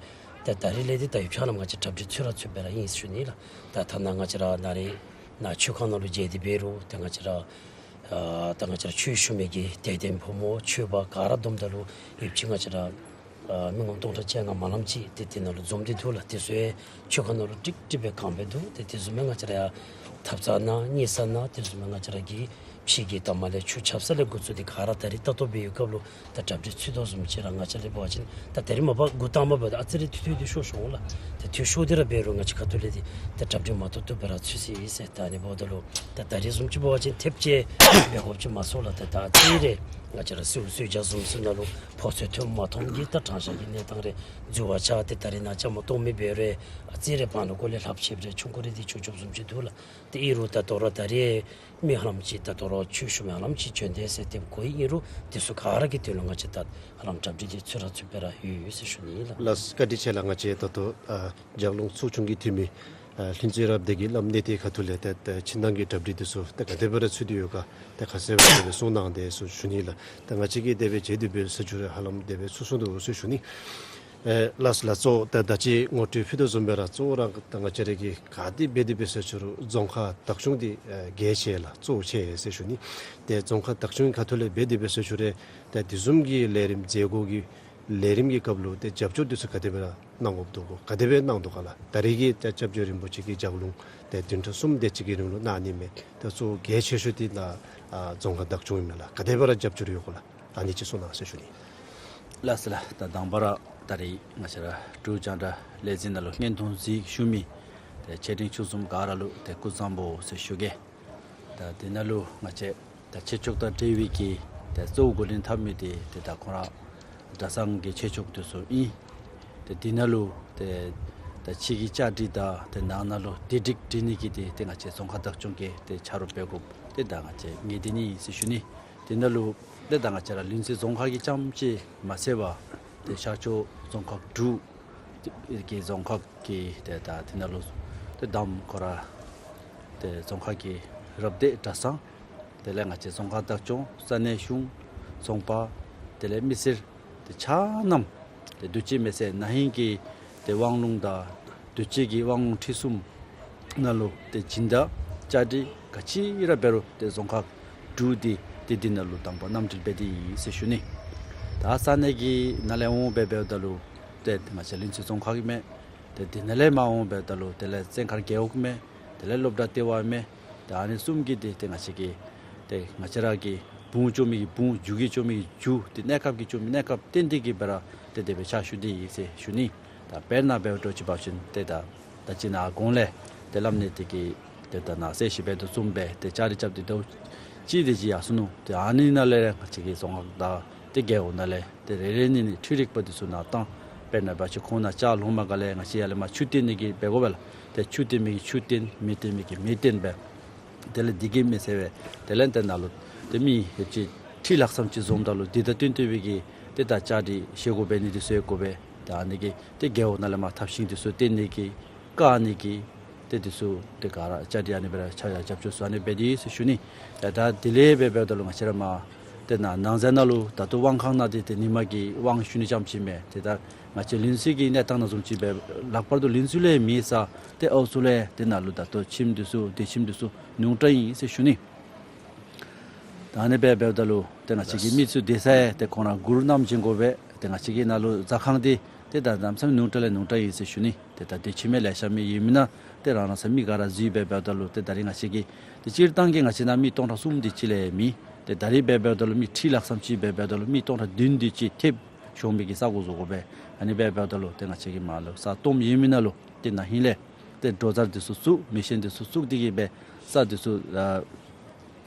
ཏེ་ད་རིས་ལས་ཏེ་ད་ཡུདཔ་ཅིག་ནང་ང་བཅས་གྲ་སྒྲིག་ཚུ་ར་ཚུདཔ་སྦེ་ར་ཨིན་ཟེར་ཞུ་ནི་ལགས། ད་ཐ་ན་ང་བཅས་ར་ནཱ་རེ་ནཱ་ཆོས་ཁང་ནང་ལུ་མཇལ་ཏེ་འབད་རུང་ཏེ་ང་བཅས་ར་ཨ་ད་ང་བཅས་ར་ཆོས་ཞུ་མི་གི་དད་ལྡན་ཕོ་མོ་ཆོས་པ་ག་ར་བསྡོམས་ད་ལུ་ཡུདཔ་ཅིག་ནང་ང་བཅས་ར་ཨ་མི་ངོམ་སྟོང་ཕྲག་བཅོ་ལྔ་མ་ལམ་ཅིག་ཏེ་དེ་ནང་ལུ་འཛོམས་ཏེ་འདུག་ལགས། དེ་ཚུ་ཡང་ཆོས་ཁང་ནང་ལུ་ཀྲིག་ཀྲི་སྦེ་གང་སྦེ་འདུག། ཏེ་དེ་བཟུམ་སྦེ་ང་བཅས་ར་ཡང་ཐབ་ཚང་ནང་གཉིད་ས་ནང་དེ་བཟུམ་སྦེ་ང་བཅས་ར་གི་ཕྱི་གི་ད་མར་ལས་ཆུ་ཆབ་གསང་ལས་འགོ་བཙུགས་ཏེ་ག་ར་ད་རིས་ལྟ་རྟོག་འབད་བའི་སྐབས་ལུ་ད་གྲ་སྒྲིག་ཚུད་དོ་བཟུམ་ཅིག་ར་ང་བཅས་ལས་འབད་བ་ཅིན་ད་ད་རིས་མ་པ་འགོ་དང་པ་འབདཝ་ད་ཨ་ཙི་རེ་ཐུང་ཐུང་འདི་ཤོར་སོང་ལགས། ཏེ་ཐུང་ཤོས་འདི་ར་འབད་རུང་ང་བཅས་ཁ་ཐུག་ལས་འདི་ད་གྲ་སྒྲིག་མ་ཐོབ་ཐོབ་སྦེ་ར་ཚུད་ཅི་ཟེར། ད་ཨ་ནི་འབདཝ་ད་ལུ་ད་ད་རིས་བཟུམ་ཅིག་འབད་བ་ཅིན་ཐེབས་ཅིག་འབད་དགོཔ་ཅིག་མ་ཚོར་ལགས། ཏེ་ད་ཨ་ཙི་རེ་ང་བཅས་ར་གསོལ་གསོལ་ཇ་བཟུམ་ཚུ་ནང་ལུ་ཕོ་ཚོད་ཐོན་མ་ཐོན་གྱི་ད་གྲང་ཤ་གི་གནས་སྟངས་རེ་འཛོལ་བ་ཆགས་ཏེ་ད་རིས་ནཱ་བཅའ་མར་གཏོགས་མི་འབད་རུང་ཨ་ཙི་རེ་བར་ན་ཀོ་ལས་ལྷགཔ་ཆེ་བ་རེ་ཆུང་ཀུ་རེ་འདི་ཆོག་ཆོགཔ་བཟུམ་ཅིག་འདུག་ལགས། ཏེ་ཨིན་རུང་ད་ལྟོ་ར་ད་རིས་མི་ཧ་ལམ་ཅིག་ད་ལྟོ་ར་ཆོས་ཞུ་མི་ཧ་ལམ་ཅིག་བྱོན་ཏེ་ཟེར་ཏེ་གོ་ཡི། ཨིན་རུང་དེ་ཚུ་ག་ར་གི་དོན་ལུ་ང་བཅས་ད་ཧ་ལམ་གྲ་སྒྲིག་འདི་ཚུད་ར་ཚུདཔ་སྦེ་ར་ཡོད་ཡོད་ཟེར་ཞུ་ནི་ཨིན་ལགས། ལགས་བཀའ་དྲིན་ཆེ་ལགས། ང་བཅས་ད་ལྟོ་ཨ་ལྗགས་ལུང་ཚོགས་ཆུང་གི་འཐུས་མི་ཨ་ལྷུན་རྩེ་རབ་སྡེ་གི་བླམ་གནས་བརྟན་ཁ་ཐུག་ལས་ཏེ་ད་ཕྱི་ནང་གི་གྲ་སྒྲིག་འདི་ཚུ་ད་ག་དེ་སྦེ་ར་ཚུད་དེ་ཡོད་ག་ད་ཁ་གསལ་སྦེ་གསུང་གནང་དེ་ཚུ་ཞུ་ནི་ལགས། ད་ང་བཅས་ཀྱིས་དེ་སྦེ་མཇལ་དེ་སྦེ་ས་ཆུ་རེ་ཧ་ལམ་དེ་སྦེ་ཚུད་སོང་འདུག་ཟེར་ཞུ་ནི། ཨེ་ལགས་ལགས། གཙོ་བོ་ད་ད་ཅི་ངོ་སྤྲོད་ཕུལ་དོ་བཟུམ་སྦེ་ར་གཙོ་བོ་ར་ད་ང་བཅས་ར་གི་ག་དེ་འབད་དེ་འབད་ས་ཆུ་རུང་རྫོང་ཁག་བདག་སྐྱོང་འདི་ཨེ་གལ་ཆེ་ལགས། གཙོ་བོ་ཆེ་ཟེར་ཞུ་ནི། ཏེ་རྫོང་ཁག་བདག་སྐྱོང་ཁ་ཐུག་ལས་འབད་དེ་འབད་ས་ཆུ་རུང་ཏེ་དེ་བཟུམ་གྱི་ལས་རིམ་མཛད་སྒོ་གི་ལས་རིམ་གྱི་སྐབས་ལུ་ཏེ་རྒྱབ་སྐྱོར་འདི་ཚུ་ག་དེ་སྦེ་ར་གནང་དགོཔ་འདུག་ག་ག་དེ་སྦེ་གནང་དོ་ག་ལགས། ད་རེས་ཀྱི་ཏེ་སྐྱབས་རྗེ་རིན་པོ་ཆེ་གིས་ལྗགས་ལུང་ཏེ་བདུན་ཕྲག་གསུམ་དེ་ཅིག་གི་རིང་ལུ་གནང་ནི་མས། ཏེ་གཙོ་བོ་གལ་ཆེ་ཤོས་འདི་ནཱ་ཨ་རྫོང་ཁག་བདག་སྐྱོང་ཨིན་མས་ལགས། ག་དེ་སྦེ་ར་རྒྱབ་སྐྱོར་ཡོད་ག་ལགས། ཨ་ནི་ཅིག་གསུང་གནང་ཟེར་ཞུ་ནི། ལགས་སོ་ལགས། ད་དང་པ་ར་ད་རེས་ང་བཅས་ར་འབྲུག་རྒྱང་བསྒྲགས་ལས་འཛིན་ནང་ལུ་བརྙན་ཐུང་གཟིགས་བཞུགས་མི་ཏེ་ཆེ་འབྲིང་ཆུང་གསུམ་ག་ར་ལུ་ཏེ་སྐུ་གཟུགས་བཟང་པོ་ཟེར་ཞུ་གེ། ད་དེ་ནང་ལུ་ང་བཅས་ད་ཆོས་ཕྱོགས་དང་འབྲེལ་བའི་གི་ཏེ་གཙོ་བོ་འགོ་འདྲེན་འཐབ་མི་འདི་ཏེ་ད་ཁོང་ར་གྲྭ་ཚང་གི་ཆོས་ཕྱོགས་འདི་ཚུ་ཨིན། ཏེ་དེ་ནང་ལུ་ཏེ་ད་ཕྱི་གི་བཅའ་སྒྲིག་དང་ཏེ་ནང་ན་ལུ་བདེ་སྒྲིག་སྒྲིག་ནི་གི་འདི་ཏེ་ང་བཅས་རྫོང་ཁག་བདག་སྐྱོང་གིས་ཏེ་ཆ་རོགས་འབད་དགོཔ་ཏེ་ད་ང་བཅས་ངེས་བདེན་ཨིན་ཟེར་ཞུ་ནི། དེ་ནང་ལུ་ཏེ་ད་ང་བཅས་ར་ལིང་ཚེ་རྫོང་ཁག་གི་རྐྱངམ་ཅིག་མ་ཚད་པར་ཏེ་ཤར་ཕྱོགས་རྫོང་ཁག་དྲུག་གི་རྫོང་ཁག་གི་ཏེ་ད་དེ་ནང་ལུ་ཏེ་དང་པ་ཁོ་ར་ཏེ་རྫོང་ཁག་གི་རབ་སྡེ་གྲྭ་ཚང་དེ་ལས་ང་བཅས་རྫོང་ཁག་བདག་སྐྱོང་ས་གནས་གཞུང་ཚོང་པ་དེ་ལས་མི་སེར་ཏེ་ཆ་མཉམ་ཏེ་དུས་ཅི་མེད་ཟེར་ན་ཧིང་གི་ཏེ་དབང་ལུང་དང་དུས་ཅི་གི་དབང་ལུང་ཁྲིད་གསུམ་ནང་ལུ་ཏེ་སྦྱིན་བདག་བཅའ་སྒྲིག་ག་ཅི་ར་འབད་རུང་ཏེ་རྫོང་ཁག་དྲུག་འདི་ཏེ་འདི་ནང་ལུ་དང་པ་རྣམ་འགྲེལ་འབད་དེ་ཨིན་ཟེར་ཞུ་ནི། ད་ས་གནས་ཀྱི་ནང་ལས་འོང་འབད་འབདཝ་ད་ལུ་ཏེ་ང་བཅས་ལིང་ཚེ་རྫོང་ཁག་གི་མས། ཏེ་འདི་ནང་ལས་མར་འོང་འབདཝ་ད་ལུ་དེ་ལས་བཙན་མཁར་རྒེད་འོག་མས། དེ་ལས་སློབ་གྲྭ་ལྟེ་བ་མས། ཏེ་ཨ་ནི་གསུམ་གྱི་འདི་ཏེ་ང་བཅས་ཀྱི་ཏེ་ང་བཅས་ར་གི་བུང་བཅོ་མི་གི་བུང་རྒྱུ་གི་བཅོ་མི་གི་རྒྱུ་ཏེ་གནས་སྐབས་ཀྱི་བཅོ་མི་གནས་སྐབས་བརྟེན་ཏེ་གི་འབད་ར་ཏེ་དེ་སྦེ་ཕྱག་ཞུ་དེ་ཨིན་ཟེར་ཞུ་ནི། ད་དཔེར་ན་འབད་བ་ཅིན་འབད་བ་ཅིན་ཏེ་ད་ད་ཅི་ནཱ་གོང་ལས་ཏེ་བླམ་གནས་བརྟན་གྱིས་ཏེ་ད་ནཱ་གསལ་བཤད་འབད་དོ་བཟུམ་སྦེ་ཏེ་བཅའ་སྒྲིག་རྐྱབ་སྟེ་ཟླཝ་གཅིག་དེ་ཅིག་ཡར་སོ་ནུག། ཏེ་ཨ་ནི་ནང་ལས་ར་ང་བཅས་ཀྱི་རྫོང་ཁག་དང་ཏེ་རྒེད་འོག་ནང་ལས་ཏེ་རེ་རེ་གཉིས་གཉིས་འཕྲུལ་རིག་པ་འདི་ཚུ་ནཱ་བཏང་། དཔེར་ན་འབད་བ་ཅིན་ཁོང་ནཱ་ལྕགས་ལྷུང་མ་ག་ལས་ང་བཅས་ཡར་ལས་མར་ཆུ་བཏོན་ནི་གི་འབད་དགོ་པས་ལགས། ཏེ་ཆུ་བཏོན་མི་གིས་ཆུ་བཏོན་མེ་བཏོན་མི་གིས་མེ་བཏོན་སྦེ་དེ་ལས་འདི་གིས་མི་ཚད་པས། དེ་ལས་ཏེ་ནཱ་ལུ་ཏེ་མི་ཡོད་ཅི་ཁྲི་ལྷག་ཙམ་ཅིག་འཛོམས་ད་ལུ་འདི་དང་བསྟུན་ཏེ་སྦེ་གི་ཏེ་ད་བཅའ་སྒྲིག་བཞེས་སྒོ་འབད་ནི་འདི་ཚུ་ཡང་དགོ་པས། ཏེ་ཨ་ནི་གི་ཏེ་རྒེད་འོག་ནང་ལས་མར་ཐབས་ཤེས་འདི་ཚུ་བཏོན་ནི་གི་བཀག་ནི་གི་ཏེ་འདི་ཚུ་ཏེ་ག་ར་བཅའ་སྒྲིག་ཨ་ནི་སྦེ་ར་ཆ་ཡ་རྒྱབ་སྐྱོར་ཚུ་ཨ་ནི་སྦེ་འདི་ཟེར་ཞུ་ནི། ཡ་ད་དེ་ལས་འབད་འབདཝ་ད་ལུ་ང་བཅས་ར་མར་ཏེ་ནཱ་ནང་གསེས་ནང་ལུ་ད་ལྟོ་དབང་ཁང་ནང་འདི་ཏེ་ཉིནམ་གི་དབང་ཞུ་ནི་རྐྱངམ་ཅིག་མས། ཏེ་ད་ང་བཅས་ལིང་ཚེ་གི་གནས་སྟངས་ནང་བཟུམ་ཅིག་སྦེ་ལྷག་པར་དུ་ལིང་ཚེ་ལས་མེད་ས་ཏེ་ཨའུ་ཚུ་ལས་ཏེ་ནཱ་ལུ་ད་ལྟོ་ཁྱིམ་འདི་ཚུ་ཏེ་ཁྱིམ་འདི་ཚུ་ཉུང་དྲགས་ཨིན་ཟེར་ཞུ་ནི། ད་ཨ་ནི་སྦེ་འབདཝ་ད་ལུ་ཏེ་ང་བཅས་ཀྱི་མི་ཚུ་སྡོད་ས་ཡང་ཏེ་ཁོང་ར་གུར་ནམ་བྱིན་དགོ་པས། ཏེ་ང་བཅས་ཀྱི་ནཱ་ལུ་ཟ་ཁང་འདི་ཏེ་ད་གནམ་མེད་ས་མེད་ཉུང་དྲགས་ལས་ཉུང་དྲགས་ཨིན་ཟེར་ཞུ་ནི། ཏེ་ད་སྡོད་ཁྱིམ་ཡང་ལེ་ཤ་མེད། ཨིན་མིན་ན་ཏེ་རང་རང་ས་མི་ག་ར་འཛུལ་སྦེ་འབདཝ་ད་ལུ་ཏེ་ད་རིས་ང་བཅས་ཀྱི་ཏེ་སྤྱིར་བཏང་གི་ང་བཅས་ནཱ་མི་སྟོང་ཕྲག་གསུམ་དེ་ཅིག་ལས་མེད། ཏེ་ད་རིས་སྦེ་འབདཝ་ད་ལུ་མི་ཁྲི་ལྷག་ཙམ་ཅིག་སྦེ་འབདཝ་ད་ལུ་མི་སྟོང་ཕྲག་བདུན་དེ་ཅིག་ཐེབས་ཤོང་མི་གི་ས་གོ་བཟོ་དགོ་པས། ཨ་ནི་སྦེ་འབདཝ་ད་ལུ་ཏེ་ང་བཅས་ཀྱིས་མར་ལུ་ས་སྟོངམ་ཨིན་མིན་ན་ལུ་ཏེ་ན་ཧིང་ལས་ཏེ་སྒྲོ་བཙར་འདི་ཚུ་བཙུགས་མེ་ཤིན་འདི་ཚུ་བཙུགས་ཏེ་གི་སྦེ་ས་འདི་ཚུ་ཨ་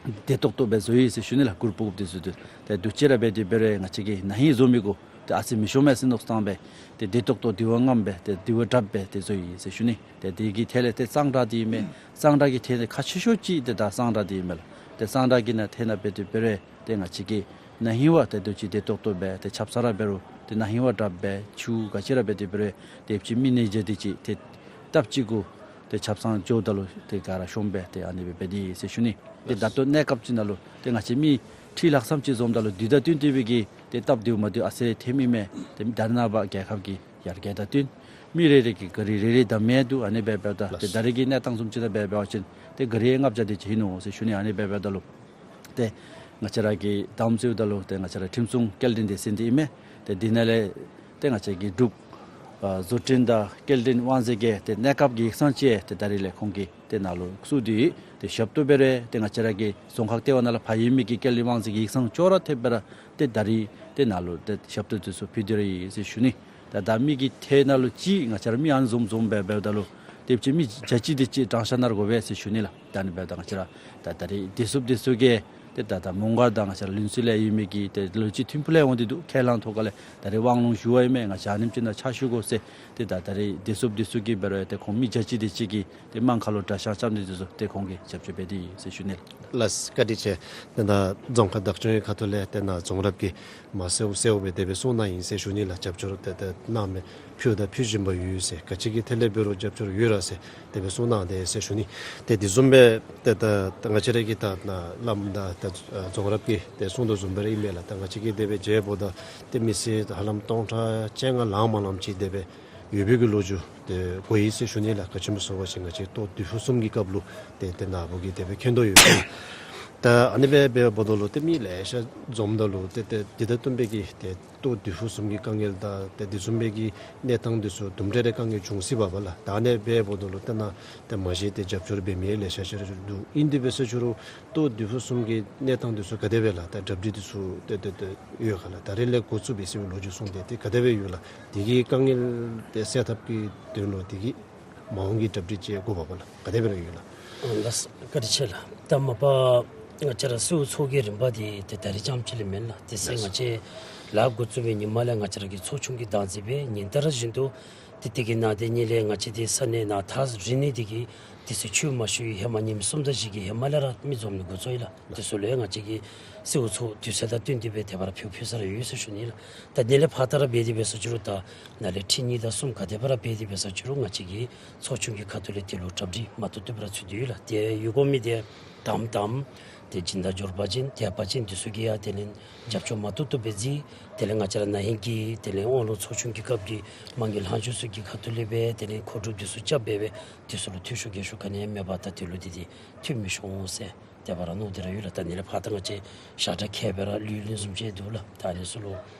བདེ་ཏོག་ཏོ་སྦེ་བཟོ་ཡི་ཟེར་ཞུ་ནི་ལགས། གུར་སྤུབ་འདི་ཚུ་ཏེ་ཏེ་དུས་ཅི་ར་འབད་དེ་འབད་རུང་ང་བཅས་ཀྱིས་ན་ཧིང་བཟོ་མི་གུ་ཏེ་ཨ་ཙི་མི་ཤོང་མས་ཟེར་མནོ་བསམ་བཏང་སྦེ་ཏེ་བདེ་ཏོག་ཏོ་དྲི་བ་ངན་སྦེ་ཏེ་དྲི་བ་དྲགཔ་སྦེ་ཏེ་བཟོ་ཡི་ཟེར་ཞུ་ནི། ཏེ་དེ་གི་ཐད་ལས་ཏེ་གཙང་སྦྲ་འདི་ཨིན་མས། གཙང་སྦྲ་གི་ཐད་ལས་ཁག་ཆེ་ཤོས་ཅིག་ཏེ་ད་གཙང་སྦྲ་འདི་ཨིན་མས་ལགས། ཏེ་གཙང་སྦྲ་གི་ནང་ཐད་ནང་འབད་དེ་འབད་རུང་ཏེ་ང་བཅས་ཀྱིས་ན་ཧིང་བ་ཏེ་དུས་ཅི་བདེ་ཏོག་ཏོ་སྦེ་ཏེ་ཆབ་གསང་ར་འབད་རུང་ཏེ་ན་ཧིང་བ་དྲགཔ་སྦེ་ཆུ་ག་ཅི་ར་འབད་དེ་འབད་རུང་ཏེ་ཡུདཔ་ཅིག་མི་གནས་མཇལ་འདི་ཅིག་ཏེ་སྟབས་གཅིག་གུ་ཏེ་ཆབ་གསང་འགྱོཝ་ད་ལུ་ཏེ་ག་ར་ཤོང་སྦེ་ཏེ་ཨ་ནི་སྦེ་འབད་དེ་ཟེར་ཞུ་ནི། ཏེ་ད་ལྟོ་གནས་སྐབས་ཅིག་ནང་ལུ་ཏེ་ང་བཅས་མི་ཁྲི་ལྷག་ཙམ་ཅིག་འཛོམས་ད་ལུ་དུས་དང་བསྟུན་ཏེ་སྦེ་གི་ཏེ་སྟབས་བདེཝ་མ་བདེཝ་ཨ་ཙི་རེ་ཐོནམ་ཨིན་མས། ཏེ་ད་རེས་ནངས་པ་རྒྱལ་ཁབ་ཀྱི་ཡར་རྒྱས་དང་བསྟུན་མི་རེ་རེ་གིས་ག་རི་རེ་རེ་དང་མེད་འདུག། ཨ་ནི་སྦེ་འབདཝ་ད་ཏེ་ད་རེས་ཀྱི་གནས་སྟངས་བཟུམ་ཅིག་ནང་སྦེ་འབད་བ་ཅིན་ཏེ་ག་རི་ཡང་ལྔ་བརྒྱ་དེ་ཅིག་ཨིན་ནོ་ཟེར་ཞུ་ནི། ཨ་ནི་སྦེ་འབདཝ་ད་ལུ་ཏེ་ང་བཅས་ར་གི་དམ་ཟེརཝ་ད་ལུ་ཏེ་ང་བཅས་ར་ཁྲིམས་སྲུང་སྐྱེལ་འདྲེན་སྡེ་ཚན་འདི་ཨིན་མས། ཏེ་འདི་ནང་ལས་ཏེ་ང་བཅས་ཀྱི་འབྲུག་ཨ་བཟོ་སྐྲུན་དང་སྐྱེལ་འདྲེན་དབང་འཛིན་གྱི་ཏེ་གནས་སྐབས་ཀྱི་ཡིག་ཚང་ཅིག་ཏེ་ད་རེས་ལས་ཁོང་གིས་ཏེ་ནཱ་ལུ་བཙུགས་ཏེ་ཏེ་ཞབས་ཏོག་འབད་རུང་ཏེ་ང་བཅས་ར་གི་རྫོང་ཁག་ལྟེ་བ་ནང་ལུ་ཕར་ཡོད་མི་གི་སྐྱེལ་འདྲེན་དབང་འཛིན་གྱི་ཡིག་ཚང་ཅོག་ར་འཐདཔ་སྦེ་ར་ཏེ་ད་རེས་ཏེ་ནཱ་ལུ་ཏེ་ཞབས་ཏོག་འདི་ཚུ་ཕུལ་ཏེ་ར་ཡོད་ཟེར་ཞུ་ནི། ད་ད་མི་གི་ཐད་ནང་ལུ་ཅིག་ང་བཅས་ར་མི་ཨ་ནི་བཟུམ་བཟུམ་སྦེ་འབདཝ་ད་ལུ་ཏེ་ཅིག་མི་བརྒྱ་ཅིག་དེ་ཅིག་གྲངས་བཤེར་གནང་དགོ་པས་ཟེར་ཞུ་ནི་ལགས། ད་ཨ་ནི་འབདཝ་ད་ང་བཅས་ར་ད་ད་རེས་བདེ་སྲུངཔ་འདི་ཚུ་གིས་ཏེ་ད་ད་མོང་སྒར་དང་ང་བཅས་ར་ལུང་ཚན་ལས་ཡོད་མི་གི་ཏེ་ལོ་རྒྱུས་ཐིམ་ཕུག་ལས་འོང་སྟེ་འདུག། ཁས་བླངས་ཐོག་ཁ་ལས་ད་རེས་དབང་ལུང་ཞུ་བ་ཨིན་མས། ང་བཅས་ཨ་ནེམ་ཅིག་ནང་ཕྱག་ཞུ་དགོ་ཟེར། ཏེ་ད་ད་རེས་བདེ་སྲུངཔ་འདི་ཚུ་གིས་འབད་རུང་ཏེ་ཁོང་མི་བརྒྱ་ཅིག་དེ་ཅིག་གིས་ཏེ་དམངས་ཁ་ལུ་གྲྭ་ཤག་རྐྱབ་ནི་འདི་ཚུ་ཏེ་ཁོང་གིས་རྒྱབ་སྐྱོར་འབད་དེ་ཡོད་ཟེར་ཞུ་ནི་ལགས། ལགས་བཀའ་དྲིན་ཆེ། ཏེ་ནཱ་རྫོང་ཁག་བདག་སྐྱོང་གི་ཁ་ཐུག་ལས་ཏེ་ནཱ་རྫོང་རབ་ཀྱིས་མ་གསལཝ་གསལཝ་སྦེ་དེ་སྦེ་གསུངས་གནང་ཡི་ཟེར་ཞུ་ནི་ལགས། རྒྱབ་སྐྱོར་ཏེ་ཏེ་གནང་མི་ཕུལ་དང་ཕུལ་བཞིན་པ་ཡོད་ཟེར། ག་ཅི་གི་ཐད་ལས་འབད་རུང་རྒྱབ་སྐྱོར་ཡོད་ར་ཟེར་དེ་སྦེ་གསུངས་གནང་དེས་ཟེར་ཞུ་ནི། ཏེ་དེ་བཟུམ་སྦེ་ཏེ་ད་ད་ང་བཅས་ར་གི་ད་ནཱ་བླམ་དང་ད་རྫོང་རབ་ཀྱིས་ཏེ་གསུངས་དོ་བཟུམ་སྦེ་ར་ཨིན་མས་ལགས། ད་ང་བཅས་ཀྱིས་དེ་སྦེ་མཇལཝ་ད་ཏེ་མི་སེར་ཧ་ལམ་སྟོང་ཕྲག་བཅོ་ལྔ་ལང་མ་ལངམ་ཅིག་དེ་སྦེ་ཡོད་པའི་གི་ལོ་རྒྱུས་དེ་གོ་ཡི་ཟེར་ཞུ་ནི་ལགས། ག་ཅི་སྨོ་ཟེར་བ་ཅིན་ང་བཅས་ལྟོ་དུས་ཕུན་སུམ་གྱི་སྐབས་ལུ་ཏེ་ཏེ་ནཱ་བུ་གིས་དེ་སྦེ་མཁྱེན་དོ་ཡོད། ད་ཨ་ནི་སྦེ་འབདཝ་ད་ལུ་ཏེ་མི་ལེ་ཤ་འཛོམས་ད་ལུ་ཏེ་ཏེ་འདི་དང་བསྟུན་པའི་གི་ཏེ་ལྟོ་དུས་ཕུན་སུམ་གྱི་དཀའ་ངལ་དང་ཏེ་དེ་བཟུམ་སྦེ་གི་གནས་སྟངས་འདི་ཚུ་དུམ་གྲ་རེ་དཀའ་ངལ་འབྱུང་སྲིད་པས་ལགས། ད་ཨ་ནི་སྦེ་འབདཝ་ད་ལུ་ཏེ་ནཱ་ཏེ་མ་གཞི་ཏེ་རྒྱབ་སྐྱོར་འབད་མི་ལེ་ཤ་ཤ་ར་འདུག། ཨིན་དེ་སྦེ་ཟེར་ཞུ་རུང་ལྟོ་དུས་ཕུན་སུམ་གྱི་གནས་སྟངས་འདི་ཚུ་ག་དེ་སྦེ་ལགས། ད་གྲ་སྒྲིག་འདི་ཚུ་ཏེ་ཏེ་ཏེ་ཡོད་ག་ལགས། ད་རེས་ལས་འགོ་བཙུགས་པའི་ཟེར་བའི་ལོ་རྒྱུས་གསུངས་ཏེ་ཏེ་ག་དེ་སྦེ་ཡོད་ལགས། དེ་གི་དཀའ་ངལ་ཏེ་སེལ་ཐབས་ཀྱི་དོན་ལུ་དེ་གི་མ་འོངས་ཀྱི་གྲ་སྒྲིག་ཅིག་དགོ་པས་ལགས། ག་དེ་སྦེ་ར་ཡོད་ལགས། ཨ་ལགས་བཀའ་དྲིན་ཆེ་ལགས། ད་མ་པ་ང་བཅས་ར་སེའུ་ཚོགས་ཀྱི་རིམ་པ་འདི་ཏེ་ད་རིས་རྐྱངམ་ཅིག་ལས་མེན་ལགས། དེ་ཚེ་ང་བཅས་ལཱ་འགོ་བཙུགས་པའི་ཉིནམ་ལས་ང་བཅས་ར་གི་ཚོགས་ཆུང་གིས་བདག་འཛིན་འབད་ཉིན་ལྟར་བཞིན་དུ་ཏེ་དེ་གི་ནང་དེ་ཉིད་ལས་ང་བཅས་ཏེ་ས་གནས་ནང་ཐག་རིང་ནི་དེ་གིས་དེ་ཚེ་ཆོས་མ་ཞུ་བའི་ཧེ་མ་ཉིནམ་གསུམ་དང་བཞི་གི་ཧེ་མ་ལས་ར་མི་འཛོམས་ནི་འགོ་བཙུགས་ཡི་ལགས། དེ་ཚུ་ལུ་ཡང་ང་བཅས་ཀྱིས་སེའུ་ཚོགས་དུས་ཚོད་དང་བསྟུན་ཏེ་སྦེ་དེ་སྦེ་ར་ཕུལ་ཕུལ་ས་ར་ཡོད་ཟེར་ཞུ་ནི་ལགས། ད་དེ་ལས་ཕར་ད་ར་འབད་དེ་འབད་ས་ཅི་རུང་ད་ནཱ་ལས་ཁྲི་གཉིས་དང་གསུམ་ག་དེ་སྦེ་ར་འབད་དེ་འབད་ས་ཅི་རུང་ང་བཅས་ཀྱི་ཚོགས་ཆུང་གི་ཁ་ཐུག་ལས་དེ་ལུ་གྲ་སྒྲིག་མ་ཏོག་ཏོ་སྦེ་ར་ཚུད་དེ་ཡོད་ལགས། ཏེ་ཡོད་དགོ་མི་དེ་དམ་དམ་ཏེ་སྦྱིན་བདག་འབྱོར་པ་ཅན་དད་པ་ཅན་འདི་ཚུ་གིས་ཡང་དེ་ལས་རྒྱབ་སྐྱོར་མ་ཏོག་ཏོ་སྦེ་མཛད། དེ་ལས་ང་བཅས་ར་ན་ཧིང་གི་དེ་ལས་དབང་ལུང་ཚོགས་ཆུང་གི་སྐབས་ཀྱི་མ་དངུལ་ལྷག་མཇུག་ཚུ་གི་ཁ་ཐུག་ལས་སྦེ་དེ་ལས་མཁོ་སྒྲུབ་འདི་ཚུ་རྐྱབ་སྦེ་སྦེ་དེ་ཚུ་ལུ་འཐུས་ཤོར་འགལ་ཤོར་ག་ནི་ཡང་མེད་པར་ད་དེ་ལུ་དེ་དེ་འཐུས་མི་ཤོར་འོང་ཟེར་དེ་སྦེ་ར་མནོ་སྟེ་ར་ཡོད་ལགས། ད་ཨ་ནི་ལས་ཕར་ད་ང་བཅས་ཞག་གྲངས་ཁལ་སྦེ་ར་ལུས་ལུས་བཟུམ་ཅིག་འདུག་ལགས། ད་ཨ་ནི་ཚུ་ལུ་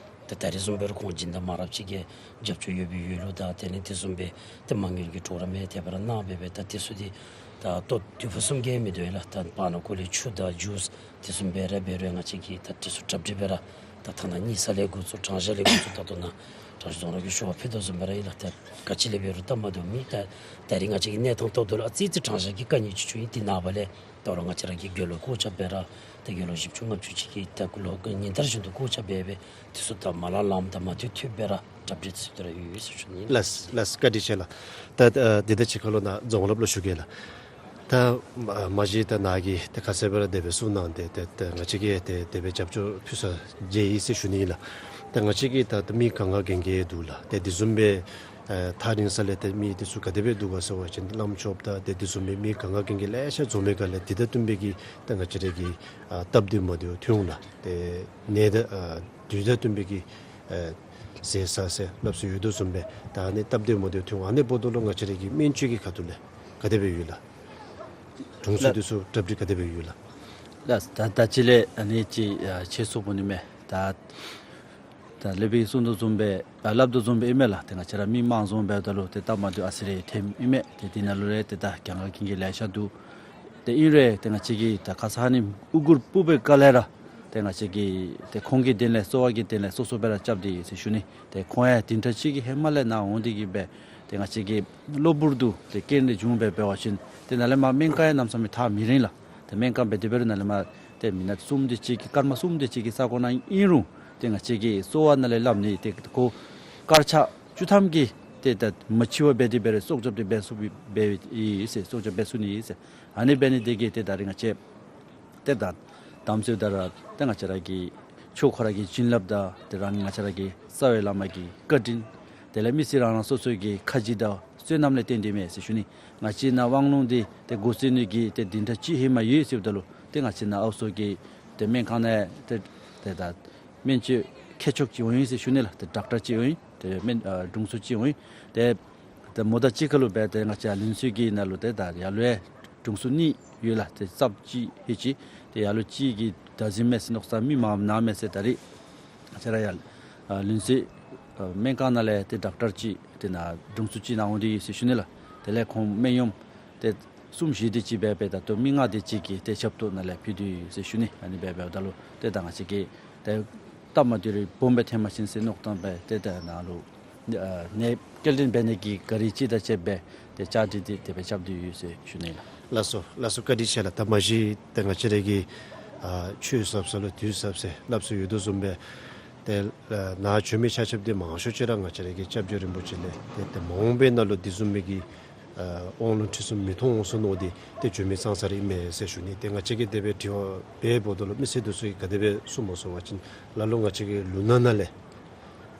ད་ད་རིས་བཟུམ་སྦེ་ར་ཁོང་སྦྱིན་བདག་མང་རབས་ཅིག་གིས་རྒྱབ་སྐྱོར་ཡོད་པའི་ཡོད་ལུ་ད་དེ་ལས་དེ་བཟུམ་སྦེ་ཏེ་མ་དངུལ་གྱི་གྲོགས་རམ་ཡང་དེ་སྦེ་ར་གནང་སྦེ་སྦེ་ད་དེ་ཚུ་འདི་ད་ལྟོ་དུས་ཕུན་སུམ་གྱིས་མི་དོ་ཡི་ལགས། ད་བར་ན་ཁོ་ལས་ཆུ་དང་ཇུས་དེ་བཟུམ་སྦེ་ར་འབད་རུང་ང་བཅས་ཀྱིས་ད་དེ་ཚུ་གྲ་སྒྲིག་སྦེ་ར་ད་ཐ་ན་གཉིས་ས་ལས་འགོ་བཙུགས་གྲང་ཤ་ལས་འགོ་བཙུགས་ད་ལྟོ་ནཱ་གྲང་ཤ་རྫོང་ར་གི་ཞུ་བ་ཕུལ་དོ་བཟུམ་སྦེ་ར་ཨིན་ལགས། ད་ག་ཅི་ལས་འབད་རུང་སྟབས་མ་བདེཝ་མེད། ད་ད་རིས་ང་བཅས་ཀྱི་གནས་སྟངས་ལྟཝ་ད་ལུ་ཨ་ཙི་ཙི་གྲང་ཤ་གི་དཀའ་ངལ་ཅིག་བྱུང་ཡི། དེ་ནངས་པ་ལས་ད་རུང་ང་བཅས་ར་གི་དགེ་སློང་བཀོད་ཁྱབ་འབད་ར་ད་དགེ་སློང་བཞི་བཅུ་ལྔ་བཅུ་ཅིག་གིས་ད་ལོ་ཉིན་ལྟར་བཞིན་དུ་བཀོད་ཁྱབ་འབད་སྦེ་དེ་ཚུ་ད་མ་ལང་ལངམ་དང་མ་མཐུད་མཐུད་སྦེ་ར་གྲ་སྒྲིག་ཚུད་དེ་ར་ཡོད་ཡོད་ཟེར་ཞུ་ནི་ལགས། ལགས་ལགས་བཀའ་དྲིན་ཆེ་ལགས། ད་ཨ་འདི་དང་གཅིག་ཁར་ལུ་ནཱ་རྫོང་རབ་ལུ་ཞུ་གེ་ལགས། ད་མ་མ་གཞི་ད་ནཱ་གིས་ད་ཁ་གསལ་སྦེ་ར་དེ་སྦེ་གསུངས་གནང་སྟེ་ད་ད་ང་བཅས་ཀྱིས་ད་དེ་སྦེ་རྒྱབ་སྐྱོར་ཕུལ་ས་མཇལ་ཡི་ཟེར་ཞུ་ནི་ཨིན་ལགས། ད་ང་བཅས་ཀྱིས་ད་ད་མི་ག་ང་གན་གི་འདུག་ལགས། ད་དེ་བཟུམ་སྦེ་ཨ་ཐག་རིང་ས་ལས་ཏེ་མི་འདི་ཚུ་ག་དེ་སྦེ་འདུག་ག་ཟེར་བ་ཅིན་བླམ་ཆོསཔ་དང་ཏེ་དེ་བཟུམ་སྦེ་མི་ག་ང་གན་གི་ལེ་ཤ་འཛོམས་མི་ག་ལས་དེ་དང་བསྟུན་པའི་གི་ད་ང་བཅས་ར་གི་ཨ་སྟབས་བདེ་མ་བདེཝ་ཐོན་འོང་ལགས། ཏེ་ནད་དང་ཨ་དུས་དང་བསྟུན་པའི་གི་ཨ་ཟས་ཟ་ཟེར་སླབ་སྲོལ་ཡོད་དོ་བཟུམ་སྦེ་ད་ཨ་ནི་སྟབས་བདེ་མ་བདེཝ་ཐོན་འོང་། ཨ་ནི་འབདཝ་ད་ལུ་ང་བཅས་ར་གི་སྨན་བཅོས་ཀྱི་ཁ་ཐུག་ལས་ག་དེ་སྦེ་ཡོད་ལགས། དྲུང་འཚོ་ལགས། འདི་ཚུ་གྲ་སྒྲིག་ག་དེ་སྦེ་ཡོད་ལགས། ལགས། ད་ད་ཅི་ལས་ཨ་ནི་ཅིག་ཨ་ཆེ་སུ་པོ་ནི་མས། ད་ད་སློབ་དཔོན་གསུང་དོ་བཟུམ་སྦེ་ཨ་སླབ་དོ་བཟུམ་སྦེ་ཨིན་མས་ལགས། ཏེ་ང་བཅས་ར་མི་མང་འཛོམས་འབདཝ་ད་ལུ་ཏེ་སྟབས་མ་བདེཝ་ཨ་ཙི་རེ་ཐོནམ་ཨིན་མས། ཏེ་དེ་ནང་ལུ་ར་ཏེ་ད་ག་ང་གན་གི་ལེ་ཤ་འདུག། ཏེ་ཨིན་རུང་ཏེ་ང་བཅས་ཀྱིས་ད་ཁ་ཙ་ཨ་ནི་དབུ་གུར་སྤུབ་པའི་སྐབས་ལས་ར་ཏེ་ང་བཅས་ཀྱིས་ཏེ་ཁོང་གི་དོན་ལས་གསོ་བ་གི་དོན་ལས་སོ་སོ་སྦེ་ར་རྐྱབ་སྟེ་ཡོད་ཟེར་ཞུ་ནི། ཏེ་ཁོང་ཡང་བདུན་ཕྲག་གཅིག་གི་ཧེ་མ་ལས་ནཱ་འོང་སྟེ་གི་སྦེ་ཏེ་ང་བཅས་ཀྱི་གློ་བུར་དུ་ཏེ་རྐྱེན་རེ་བྱུང་སྦེ་འབད་བ་ཅིན་ཏེ་ནཱ་ལས་མར་སྨན་ཁང་ཡང་གནམ་མེད་ས་མེད་ཐག་མི་རིང་ལགས། ཏེ་སྨན་ཁང་འབད་དེ་འབད་རུང་ནཱ་ལས་མར་ཏེ་མི་ནག་གསུམ་དེ་ཅིག་གི་སྐར་མ་གསུམ་དེ་ཅིག་གི་ས་གོ་ནང་ཨིན་རུང་ཏེ་ང་བཅས་ཀྱིས་གསོ་བ་ནང་ལས་སླབ་ནི་ཏེ་ཁོ་སྐར་ཆ་བཅུ་ཐམ་གྱིས་ཏེ་ད་མ་འཆི་བར་འབད་དེ་འབད་རུང་སྲོག་སྐྱབས་ཏེ་འབད་ཚུགས་པའི་འབད་ཡི་ཟེར་སྲོག་སྐྱབས་འབད་ཚུགས་ནི་ཟེར། ཨ་ནི་འབད་ནི་དེ་གིས་ཏེ་ད་རིས་ང་བཅས་ཏེ་ད་དམ་ཚིག་དང་ར་ཏེ་ང་བཅས་ར་གི་ཆོས་ཁོ་ར་གི་བྱིན་རླབས་དང་ཏེ་རང་ང་བཅས་ར་གི་རྩ་བའི་བླ་མ་གི་བཀའ་དྲིན་དེ་ལས་མི་སེར་རང་རང་སོ་སོ་གི་ཁ་རྗེ་དང་བསོད་ནམས་ལས་བརྟེན་ཏེ་མས་ཟེར་ཞུ་ནི། ང་བཅས་ནཱ་དབང་ལུང་འདི་ཏེ་འགོ་བཙུགས་ནི་གི་ཏེ་བདུན་ཕྲག་གཅིག་ཧེ་མ་ཡོད་ཟེརཝ་ད་ལུ་ ཏེ་ང་བཅས་ནཱ་ཨའུ་སོ་གི་ཏེ་སྨན་ཁང་ནང་ཏེ་ཏེ་ད་སྨན་བཅོས་མཁས་མཆོག་ཅིག་འོང་ཡི་ཟེར་ཞུ་ནི་ལགས། ཏེ་ཌོག་ཊར་ཅིག་འོང་ཡི། ཏེ་སྨན་ཨ་དྲུང་འཚོ་ཅིག་འོང་ཡི། ཏེ་ཏེ་མོ་དང་གཅིག་ཁར་ལུ་སྦེ་ཏེ་ང་བཅས་ལིན་ཚོ་གི་ནང་ལུ་ཏེ་ད་ཡར་ལུ་ཡང་དྲུང་འཚོ་གཉིས་ཡོད་ལགས། ཏེ་རྩབ་ཅིག་ཧེ་ཅིག་ཏེ་ཡར་ལུ་གཅིག་གིས་བདག་འཛིན་མས་ཟེར་མནོ་ས་མི་མང་ནཱ་མས་ཟེར། ད་རིས་ང་བཅས་ར་ཡར་ཨ་ལིན་ཚོ་ཨ་སྨན་ཁང་ནང་ལས་ཏེ་ཌོག་ཊར་ཅིག་ཏེ་ནཱ་དྲུང་འཚོ་ཅིག་ནཱ་འོང་སྟེ་ཡོད་ཟེར་ཞུ་ནི་ལགས། དེ་ལས་ཁོང་སྨན་གཡོགམོ་ཏེ་གསུམ་བཞི་དེ་ཅིག་འབད་སྦེ་ད་ལྟོ་མི་ལྔ་དེ་ཅིག་གིས་ཏེ་ཆབ་ཏོག་ནང་ལས་ཕུལ་ཏེ་ཡོད་ཟེར་ཞུ་ནི། ཨ་ནི་སྦེ་འབདཝ་ད་ལུ་ཏེ་ད་ང་བཅས་ཀྱིས་ཏེ་སྟབས་མ་བདེ་རིགས་སྦོམ་སྦེ་ཐོན་པ་ཅིན་ཟེར་མནོ་བསམ་སྦེ་ཏེ་ད་ནཱ་ལུ་ཨ་ནད་སྐྱེལ་འདྲེན་འབད་ནི་གི་གཱ་རི་ཅིག་དང་བཅས་སྦེ་ཏེ་བཅའ་སྒྲིག་འདི་དེ་སྦེ་རྐྱབ་སྟེ་ཡོད་ཟེར་ཞུ་ནི་ལགས། ལགས་སོ་ལགས་སོ། བཀའ་དྲིན་ཆེ་ལགས། ད་མ་གཞི་ཏེ་ང་བཅས་ར་གི་ཨ་ཆོས་ཟབ་ས་ལུ་དུས་ཟབ་ཟེར་སླབ་སྲོལ་ཡོད་དོ་བཟུམ་སྦེ་ཏེ་ཨ་ནཱ་བྱོན་མི་ཆ་ཁྱབ་འདི་མང་ཤོས་ཅིག་ར་ང་བཅས་ར་གི་སྐྱབས་རྗེ་རིན་པོ་ཆེ་ལས་ཏེ་ཏེ་མ་འོངས་པའི་ནང་ལུ་འདི་བཟུམ་མའི་གི་ཨ་དབང་ལུང་ཁྲིད་གསུམ་མི་མཐོང་འོང་ཟེར་མནོ་སྟེ་ཏེ་བྱོན་མི་ཙང་ཙ་ར་ཨིན་མས་ཟེར་ཞུ་ནི། ཏེ་ང་བཅས་ཀྱིས་དེ་སྦེ་དྲི་བ་འབད་འབདཝ་ད་ལུ་མི་སེར་འདི་ཚུ་གིས་ག་དེ་སྦེ་གསུངམ་སྨོ་ཟེར་བ་ཅིན་ལ་ལུ་ང་བཅས་ཀྱི་ལུང་ནག་ནང་ལས་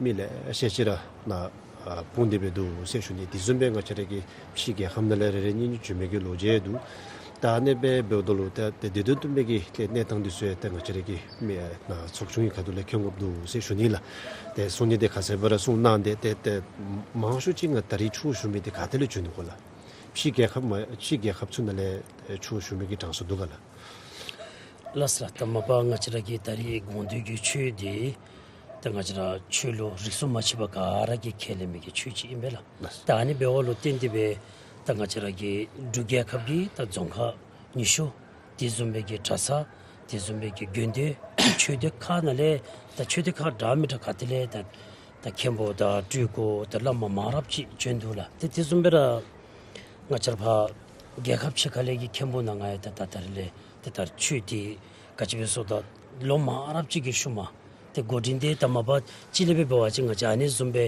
མི་ལེ་ཤ་ཅིག་ར་ནཱ་ཨ་སྤུངས་ཏེ་སྦེ་འདུག་ཟེར་ཞུ་ནི། དེ་བཟུམ་སྦེ་ང་བཅས་ར་གི་ཕྱི་རྒྱལ་ཁབ་ནང་ལས་རེ་རེ་གཉིས་གཉིས་བྱོན་མི་གི་ལོ་རྒྱུས་འདུག། ད་ཨ་ནི་སྦེ་འབདཝ་ད་ལུ་ད་ཏེ་དེ་དོན་དམ་པའི་གི་ཏེ་གནས་སྟངས་འདི་ཚུ་ཡང་ཏེ་ང་བཅས་ར་གི་མི་ནཱ་ཚོགས་ཆུང་གི་ཁ་ཐུག་ལས་མཁྱེན་དགོཔ་འདུག་ཟེར་ཞུ་ནི་ལགས། ཏེ་གསུང་ནི་འདི་ཁ་གསལ་སྦེ་ར་གསུངས་གནང་སྟེ་ཏེ་ཏེ་མང་ཤོས་ཅིག་ང་ད་རིས་ཆོས་ཞུ་མི་འདི་ག་ཏེ་ལས་བྱོན་ནུག་གོ་ལགས། ཕྱི་རྒྱལ་ཁབ་མ་ཕྱི་རྒྱལ་ཁབ་ཚུ་ནང་ལས་ཆོས་ཞུ་མི་གི་གྲངས་སུ་འདུག་ག་ལགས། ལགས་སོ་ལགས། ད་མ་པ་ང་བཅས་ར་གི་ད་རིས་དགོངས་འདུས་ཀྱི་ཆོས་འདི་ད་ང་བཅས་ར་ཆོས་ལུགས་རིས་སུ་མ་ཆད་པ་ག་ར་གིས་ཁས་ལེན་མི་གི་ཆོས་ཅིག་ཨིན་པས་ལགས། ལགས། ད་ཨ་ནི་འབདཝ་ལུ་བརྟེན་ཏེ་སྦེ་ད་ང་བཅས་ར་གི་འབྲུག་རྒྱལ་ཁབ་ཀྱི་ད་རྫོང་ཁག་ཉི་ཤུ་དེ་བཟུམ་སྦེ་གི་གྲྭ་ཚང་དེ་བཟུམ་སྦེ་གི་དགོན་སྡེ་ཆོས་སྡེ་ཁག་ནང་ལས་ད་ཆོས་སྡེ་ཁག་འདྲ་མི་འདྲ་ག་ཏེ་ལས་ད་ད་མཁན་པོ་དང་སྤྲུལ་སྐུ་དང་བླ་མ་མང་རབས་ཅིག་བྱོན་འདུག་ལགས། ཏེ་དེ་བཟུམ་སྦེ་ར་ང་བཅས་ར་ཕར་རྒྱལ་ཁབ་ཕྱི་ཁ་ལས་ཀྱི་མཁན་པོ་ནང་ང་ཡང་ད་ད་ད་རིས་ལས་ཏེ་ད་ཆོས་འདི་ག་ཅི་སྦེ་ཟེར་ད་ལོ་མང་རབས་ཅིག་གི་ཤུལ་མ་ཏེ་འགོ་འདྲེན་འདི་ད་མ་པ་ཅིག་ལས་སྦེ་འབད་བ་ཅིན་ང་བཅས་ཨ་ནི་བཟུམ་སྦེ་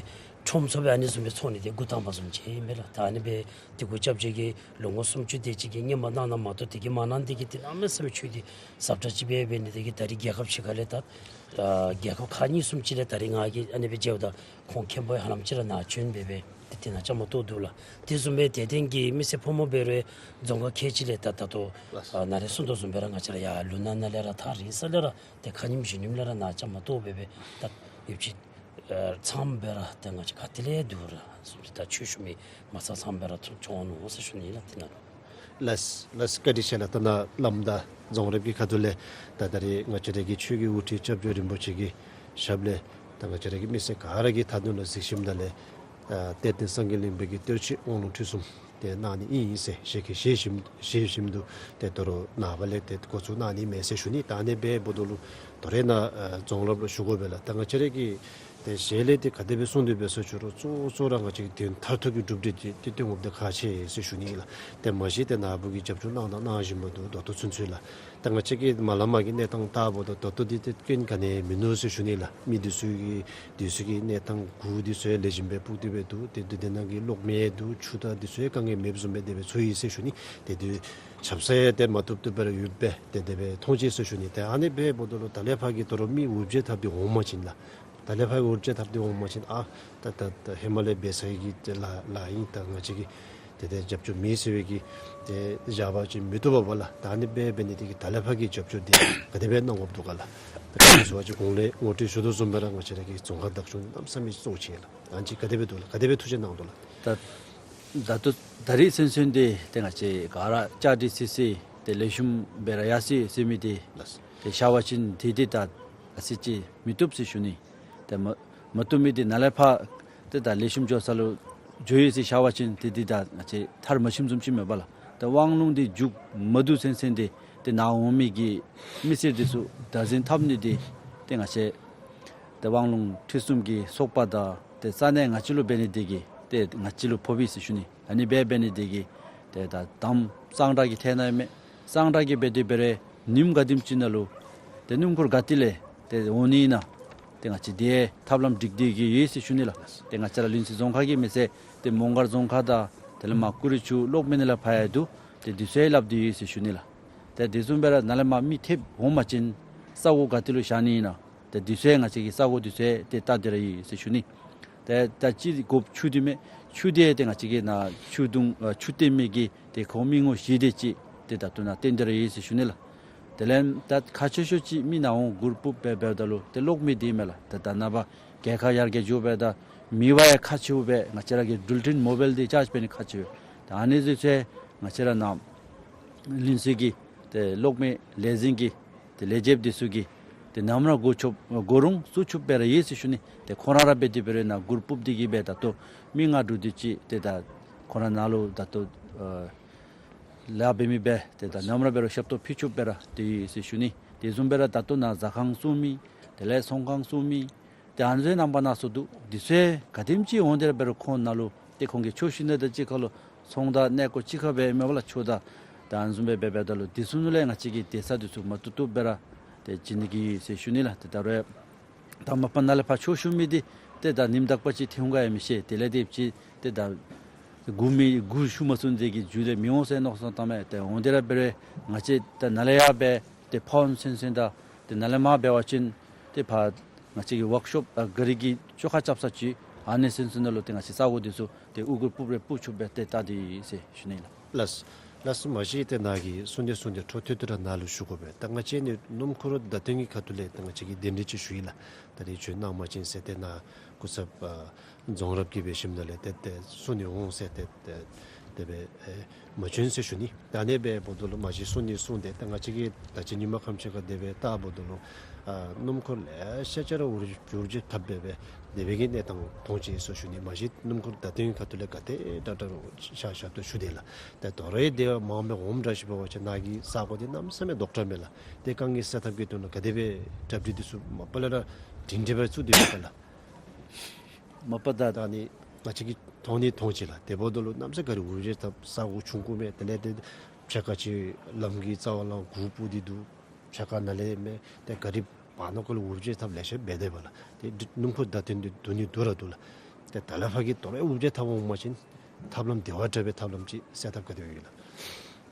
ཁྲོམ་ཚོགས་སྦེ་ཨ་ནི་བཟུམ་སྦེ་ཚོགས་ནི་འདི་འགོ་དང་པ་བཟུམ་ཅིག་ཨིན་པས་ལགས། ད་ཨ་ནི་སྦེ་དེ་གུ་སྐྱབས་རྗེ་གིས་ལོ་ངོ་སུམ་ཅུ་དེ་ཅིག་གི་སྔོན་མ་གནང་གནངམ་མ་གཏོགས་དེ་གི་མ་གནང་། དེ་གིས་ཏེ་གནམ་མེད་ས་མེད་ཆོས་འདི་ཟབ་དྲགས་ཅིག་སྦེ་འབད་ནི་དེ་གིས་ད་རིས་རྒྱལ་ཁབ་ཕྱི་ཁ་ལས་ད་ཨ་རྒྱལ་ཁབ་ཁག་གཉིས་གསུམ་ཅིག་ལས་ད་རིས་ང་གིས་ཨ་ནི་སྦེ་མཇལཝ་ད་ཁོང་མཁན་པོ་ཡང་ཧ་ལམ་ཅིག་ར་ནཱ་བྱོན་སྦེ་སྦེ་ཏེ་དེ་ནང་བཅའ་མར་གཏོགས་འདུག་ལགས། དེ་བཟུམ་སྦེ་དད་ལྡན་གྱི་མི་སེར་ཕོ་མོ་འབད་རུང་རྫོང་ཁག་ཁལ་གཅིག་ལས་ད་ད་ལྟོ་ལགས། ཨ་ནཱ་རེ་གསུངས་དོ་བཟུམ་སྦེ་ར་ང་བཅས་ར་ཡར་ལུང་ནག་ནང་ལས་ར་ཐག་རིང་ས་ལས་ར་ཏེ་ཁ་ཉིནམ་བཞི་ཉིནམ་ལས་ར་ནཱ་བཅའ་མར་གཏོགས་སྦེ་སྦེ་ད་ཡོདཔ་ཅིག་ཨ་ཚངམ་སྦེ་ར་ཏེ་ང་བཅས་ག་ཏེ་ལས་འདུག་ར་བཟུམ་ཅིག་ད་ཆོས་ཞུ་མི་མ་ཚང་ཚངམ་སྦེ་ར་ཐོན་འོང་ནུག་ཟེར་ཞུ་ནི་ལགས། དེ་ནང་ལུ། ལགས་ལགས། བཀའ་དྲིན་ཆེ་ལགས། ད་ནཱ་བླམ་དང་རྫོང་རིམ་གྱི་ཁ་ཐུག་ལས་ད་ད་རིས་ང་བཅས་ར་གི་ཆོས་ཀྱི་དབུ་ཁྲིད་སྐྱབས་རྗེ་རིན་པོ་ཆེ་གི་ཞབས་ལས་ད་ང་བཅས་ར་གི་མི་སེར་ག་ར་གི་ཐ་དོན་ལུ་གཟིགས་ཞིནམ་ད་ལས་ཨ་གཏེར་སྟོན་སངས་རྒྱས་གླིང་པའི་གི་བསྟོད་ཆོས་དབང་ལུང་ཁྲིད་གསུམ་ཏེ་གནང་ནི་ཨིན་ཨིན་ཟེར་ཞལ་གྱིས་བཞེས་བཞེས་བཞེས་བཞེསཔ་འདུག། ཏེ་དོ་རུང་ནངས་པ་ལས་ཏེ་འགོ་བཙུགས་གནང་ནི་མས་ཟེར་ཞུ་ནི། ད་ཨ་ནི་སྦེ་འབདཝ་ད་ལུ་དོ་རུང་ནཱ་ཨ་རྫོང་རིམ་ལུ་ཞུ་དགོ་པས་ལགས། ད་ང་བཅས་ར་གི་ཏེ་ཞལ་ལས་ཏེ་ག་དེ་སྦེ་གསུངས་ཏེ་འབད་ས་ཅི་རུང་གཙོ་བོ་གཙོ་བོ་ར་ང་བཅས་ཀྱི་དོན་མཐར་ཐུག་གི་གྲུབ་འབྲས་འདི་ཏེ་སྟོན་དགོཔ་འདི་ཁག་ཆེ་ཟེར་ཞུ་ནི་ལགས། ཏེ་མ་གཞི་ཏེ་ནཱ་བུ་གིས་རྒྱབ་སྐྱོར་གནང་དང་གནང་བཞིན་པ་འདུག། ད་ལྟོ་ཚུན་ཚོད་ལགས། ད་ང་བཅས་ཀྱིས་མ་ལ་མ་གི་གནས་སྟངས་བལྟཝ་ད་ད་ལྟོ་འདི་ཏེ་སྐྱོན་ག་ནི་མིན་ནུག་ཟེར་ཞུ་ནི་ལགས། མི་འདི་ཚུ་གི་འདི་ཚུ་གི་གནས་སྟངས་གུར་འདི་ཚུ་ཡང་ལེགས་ཤོམ་སྦེ་སྤུབས་ཏེ་སྦེ་འདུག། ཏེ་འདི་འདི་ནང་གི་གློག་མེ་འདུག། ཆུ་དང་འདི་ཚུ་ཡང་དཀའ་ངལ་མེདཔ་བཟུམ་སྦེ་དེ་སྦེ་ཚོར་ཡི་ཟེར་ཞུ་ནི། ཏེ་འདི་ཆབ་གསང་ཡང་ཏེ་མ་བཏུབ་བཏུབ་སྦེ་ར་ཡོདཔ་སྦེ་ཏེ་དེ་སྦེ་མཐོང་ཅི་ཟེར་ཞུ་ནི། ཏེ་ཨ་ནི་སྦེ་འབདཝ་ད་ལུ་ད་ལས་ཕར་གྱི་དོ་རུང་མི་འུར་བརྗོད་འཐབ་སྟེ་འོང་པ་ཅིན་ལགས། ད་ལས་ཕར་འུར་བརྗོད་འཐབ་སྟེ་འོང་པ་ཅིན་ཨ་ད་ད་ད་ཧེ་མ་ལས་འབད་ས་གི་ལཱ་ལཱ་ཨིན། ད་ང་བཅས་ཀྱིས་ཏེ་ཏེ་རྒྱབ་སྐྱོར་མེད་ཟེར་བའི་གི་ཏེ་བཞག་པ་ཅིན་མི་བཏུབ་པས་ལགས། ད་ཨ་ནི་སྦེ་འབད་ནི་དེ་གིས་ད་ལས་ཕར་གྱི་རྒྱབ་སྐྱོར་འདི་ག་དེ་སྦེ་གནང་དགོཔ་འདུག་ག་ལགས། ད་ག་ཅི་ཟེར་བ་ཅིན་གོང་ལས་ངོ་སྤྲོད་ཞུ་དོ་བཟུམ་སྦེ་ར་ང་བཅས་ར་གི་རྫོང་ཁག་བདག་སྐྱོང་གནམ་མེད་ས་མེད་གཙོ་ཆེ་ལགས། ཨ་ནི་ཅིག་ག་དེ་སྦེ་འདུག་ལགས། ག་དེ་སྦེ་ཐུགས་རྗེ་གནང་དོ་ལགས། ད་ད་ལྟོ་ད་རིས་ཚུན་ཚོད་འདི་ཏེ་ང་བཅས་ག་ར་བཅའ་སྒྲིག་སི་སི་ཏེ་ལེགས་ཤོམ་སྦེ་ར་ཡར་སོ་ཡི་ཟེར་མི་འདི་ལགས། ཏེ་བཞག་པ་ཅིན་ཏེ་འདི་ད་ཨ་ཙི་ཅིག་མི་བཏུབ་ཟེར་ཞུ་ནི། ཏེ་མ་མ་བཏུབ་མི་འདི་ནཱ་ལས་ཕར་ཏེ་ད་ལེགས་ཤོམ་འགྱོ་ས་ལུ་འགྱོ་ཡི་ཟེར་བཞག་པ་ཅིན་ཏེ་འདི་ད་ང་བཅས་མཐར་མ་ཕྱིནམ་བཟུམ་ཅིག་མས་པ་ལགས། ཏེ་དབང་ལུང་འདི་མཇུག་མ་བསྡུ་ཚུན་ཚོད་འདི་ཏེ་ནཱ་འོང་མི་གི་མི་སེར་འདི་ཚུ་བདག་འཛིན་འཐབ་ནི་འདི་ཏེ་ང་བཅས་ཏེ་དབང་ལུང་ཁྲིད་གསུམ་གྱི་ཚོགས་པ་དང་ཏེ་ས་གནས་ང་བཅས་ལུ་འབད་ནི་འདི་གིས་ཏེ་ང་བཅས་ལུ་ཕོག་པས་ཟེར་ཞུ་ནི། ཨ་ནི་སྦེ་འབད་ནི་འདི་གིས་ཏེ་ད་དམ་གཙང་སྦྲ་གི་ཐད་ནང་ཡང་མེད། གཙང་སྦྲ་གི་འབད་དེ་འབད་རུང་ཉིནམ་ག་དེམ་ཅིག་ནང་ལུ་ཏེ་སྣུམ་འཁོར་ག་ཏེ་ལས་ཏེ་འོང་ནི་ཨིན་ན་ཏེ་ང་བཅས་འདི་ཐབས་ལམ་སྒྲིག་སྟེ་གི་ཡོད་ཟེར་ཞུ་ནི་ལགས། ཏེ་ང་བཅས་ར་ལིང་ཚོ་རྫོང་ཁག་གི་མི་སེར་ཏེ་མོང་སྒར་རྫོང་ཁག་དང་དེ་ལས་མར་ཀུ་རི་ཆུ་གློག་མེ་ནང་ལས་ཕར་ཡང་འདུག། ཏེ་འདི་ཚུ་ཡང་སླབ་སྟེ་ཡོད་ཟེར་ཞུ་ནི་ལགས། ཏེ་དེ་བཟུམ་སྦེ་ར་ནཱ་ལས་མར་མི་ཐེབས་འོང་པ་ཅིན་ས་གོ་ག་ཏེ་ལུ་བཞག་ནི་ཨིན་ན། ཏེ་འདི་ཚུ་ཡང་ང་བཅས་ཀྱིས་ས་གོ་འདི་ཚུ་ཡང་ཏེ་བལྟ་སྟེ་ར་ཡོད་ཟེར་ཞུ་ནི། ཏེ་ད་ཅི་དགོཔ་ཆུ་འདི་མས། ཆུ་འདི་ཏེ་ང་བཅས་ཀྱིས་ནཱ་ཆུ་དུང་ཨ་ཆུ་བཏོན་མི་གི་ཏེ་ཁོང་མི་ངོ་བཞི་དེ་ཅིག་ཏེ་ད་ལྟོ་ནཱ་བཏོན་ཏེ་ར་ཡོད་ཟེར་ཞུ་ནི་ལགས། དེ་ལས་ད་ཁག་ཆེ་ཤོས་ཅིག་མི་ནཱ་འོང་གུར་ཕུབ་སྦེ་འབདཝ་ད་ལུ་ཏེ་གློག་མེ་འདི་མས་ལགས། ཏེ་ད་ནངས་པ་རྒྱལ་ཁབ་ཡར་རྒྱས་འགྱོ་སྦེ་ད་མེད་པར་ཡང་ཁག་ཆེཝ་སྦེ་ང་བཅས་ར་གི་འགྲུལ་འཕྲིན་མོ་བཱའིལ་འདི་ཅཱརཇ་འབད་ནི་ཁག་ཆེ་བས། ད་ཨ་ནི་ཚུ་ཚེ་ང་བཅས་ར་ནཱ་ལིན་སི་གི་ཏེ་གློག་མེ་ལས་འཛིན་གྱི་ཏེ་ལས་བྱེདཔ་འདི་ཚུ་གིས་ཏེ་ནམ་ར་འགོ་ཆོགཔ་འགོ་རུང་བཙུགས་ཆོགཔ་སྦེ་ར་ཡོད་ཟེར་ཞུ་ནི། ཏེ་ཁོང་ར་ར་འབད་དེ་འབད་རུང་ནཱ་གུར་ཕུབ་སྟེ་གིས་སྦེ་ད་ལྟོ་མི་ལྔ་དྲུག་དེ་ཅིག་ཏེ་ད་ཁོང་ར་ནཱ་ལུ་ད་ལྟོ་ཨ་ལཱ་འབད་མི་སྦེ་ཏེ་ད་ནམ་ར་འབད་རུང་ཞབས་ཏོག་ཕུལ་ཆོགཔ་སྦེ་ར་ཏེ་ཡོད་ཟེར་ཞུ་ནི། དེ་བཟུམ་སྦེ་ར་ད་ལྟོ་ནཱ་ཟ་ཁང་བཙུགས་མི་དེ་ལས་ཚོང་ཁང་བཙུགས་མི་ཏེ་ཨ་ནི་ཚུ་རྣམ་པ་སྣ་ཚོགས་འདུག། དེ་ཚུ་ག་དེམ་ཅིག་འོང་སྟེ་ར་འབད་རུང་ཁོང་ནཱ་ལུ་ཏེ་ཁོང་གི་ཆོས་ཞུ་ནི་དང་གཅིག་ཁར་ལུ་ཚོང་དང་གནས་སྐོར་གཅིག་ཁར་སྦེ་མེན་པ་ལགས། ཆོས་དང་ད་ཨ་ནི་བཟུམ་སྦེ་འབད་འབདཝ་ད་ལུ་དེ་ཚུ་ནང་ལས་ང་བཅས་ཀྱིས་དེ་ས་དེ་ཚུ་མ་བཏུབ་བཏུབ་སྦེ་ར་ཏེ་བྱིན་ནི་གི་ཟེར་ཞུ་ནི་ལགས། ཏེ་ད་རུང་ད་མ་པ་ནཱ་ལས་ཕར་ཆོས་ཞུ་མི་འདི་ཏེ་ད་ཉིནམ་དག་པ་ཅིག་ཐོན་ག་ཡང་མི་ཤེས། དེ་ལས་ཏེ་ཅིག་ཏེ་ད་སྒུག་མི་སྒུག་ཞུ་མ་ཚུགས་ནི་དེ་གིས་མཇུག་ལས་མི་འོང་ཟེར་མནོ་བསམ་བཏངམ་མས། ཏེ་འོང་སྟེ་ར་འབད་རུང་ང་བཅས་ད་ནཱ་ལས་ཡར་སྦེ་ཏེ་ཕོན་སོན་སོན་དང་ཏེ་ནཱ་ལས་མར་འབད་བ་ཅིན་ཏེ་ཕར་ང་བཅས་ཀྱི་ཝརཀ་ཤོབ་ཨ་ག་རི་གི་བཅོ་ཁ་རྐྱབ་ས་ཅིག་ཨ་ནི་སོན་སོན་ནང་ལུ་ཏེ་ང་བཅས་ས་གོ་དེ་ཚུ་ཏེ་དབུ་གུར་ཕུབ་རེ་ཕུབ་ཆོགཔ་སྦེ་ཏེ་བལྟ་སྟེ་ཡོད་ཟེར་ཞུ་ནི་ལགས། ལགས། ལགས་མ་གཞི་ཏེ་ནཱ་གིས་གསུང་སྟེ་གསུང་སྟེ་འཕྲོ་མཐུད་དེ་ར་ནཱ་ལུ་ཞུ་དགོ་པས། ད་ང་བཅས་ནི་སྣུམ་འཁོར་བརྡ་སྟོན་གྱི་ཁ་ཐུག་ལས་ད་ང་བཅས་ཀྱིས་གདན་འདྲེན་ཅིག་ཞུ་ཡི་ལགས། ད་རེས་བྱོན་གནང་པ་ཅིན་ཟེར་ཏེ་ནཱ་སྐུ་ཚབ་ཨ་རྫོང་རབ་ཀྱིས་འབད་ཞིནམ་ལས་ཏེ་ཏེ་གསུང་ནི་འོང་ཟེར་ཏེ་ཏེ་དེ་སྦེ་ཨེ་མ་བྱོན་ཟེར་ཞུ་ནི། ད་ཨ་ནི་སྦེ་འབདཝ་ད་ལུ་མ་གཞི་གསུང་ནི་གསུངས་ཏེ་ད་ང་བཅས་ཀྱིས་ད་ཅི་ཉིན་མ་ཁམས་ཅིག་ཁར་དེ་སྦེ་བལྟཝ་ད་ལུ་ཨ་སྣུམ་འཁོར་ལེ་ཤ་ཅིག་ར་འུར་འུར་བརྗེད་འཐབ་སྦེ་སྦེ་དེ་སྦེ་གི་གནས་སྟངས་མཐོང་ཅི་ཟེར་ཞུ་ནི། མ་གཞི་སྣུམ་འཁོར་བརྡ་སྟོན་གྱི་ཁ་ཐུག་ལས་ག་དེ་དྲག་དྲག་རུང་ཤར་ཤར་དོ་ཞུ་དེས་ལགས། ད་དོ་རུང་དེ་མངམ་སྦེ་འོངམ་འདྲ་ཅིག་འབད་བ་ཅིན་ནཱ་གི་ས་གོ་འདི་གནམ་མེད་ས་མེད་རྡོག་ཁྲ་མས་ལགས། ཏེ་དཀའ་ངལ་སེལ་ཐབས་ཀྱི་དོན་ལུ་ག་དེ་སྦེ་གྲ་སྒྲིག་འདི་ཚུ་མ་པ་ལས་ར་སྒྲིང་སྒྲི་སྦེ་བཙུགས་ཏེ་ཡོད་ག་ལགས། མ་པ་ད་ད་ནི་ང་བཅས་ཀྱིས་མཐོང་ནི་མཐོང་ཅི་ལགས། དེ་འབདཝ་ད་ལུ་གནམ་མེད་ས་མེད་ག་རི་འུར་བརྗེད་འཐབ། ས་གོ་ཆུང་ཀུ་མས། དེ་ལས་ཏེ་ཕྱེད་ཀ་ཅིག་ལམ་གྱི་རྩ་བ་ལུ་གུར་ཕུབ་སྟེ་འདུག། ཕྱེད་ཀ་ནཱ་ལས་མས། ཏེ་ག་རི་བར་ན་ཁོ་ལུ་འུར་བརྗེད་འཐབ་ལེ་ཤ་འབད་དེས་པ་ལགས། ཏེ་སྣུམ་འཁོར་བརྡ་སྟོན་འདི་སྡུག་ནི་སྡུག་ར་འདུག་ལགས། ཏེ་ད་ལས་ཕར་གྱི་དོ་རུང་འུར་བརྗེད་འཐབ་འོང་པ་ཅིན་ཐབས་ལམ་དེ་བ་དྲག་པའི་ཐབས་ལམ་ཅིག་སེལ་ཐབས་ག་དེ་ཡོད་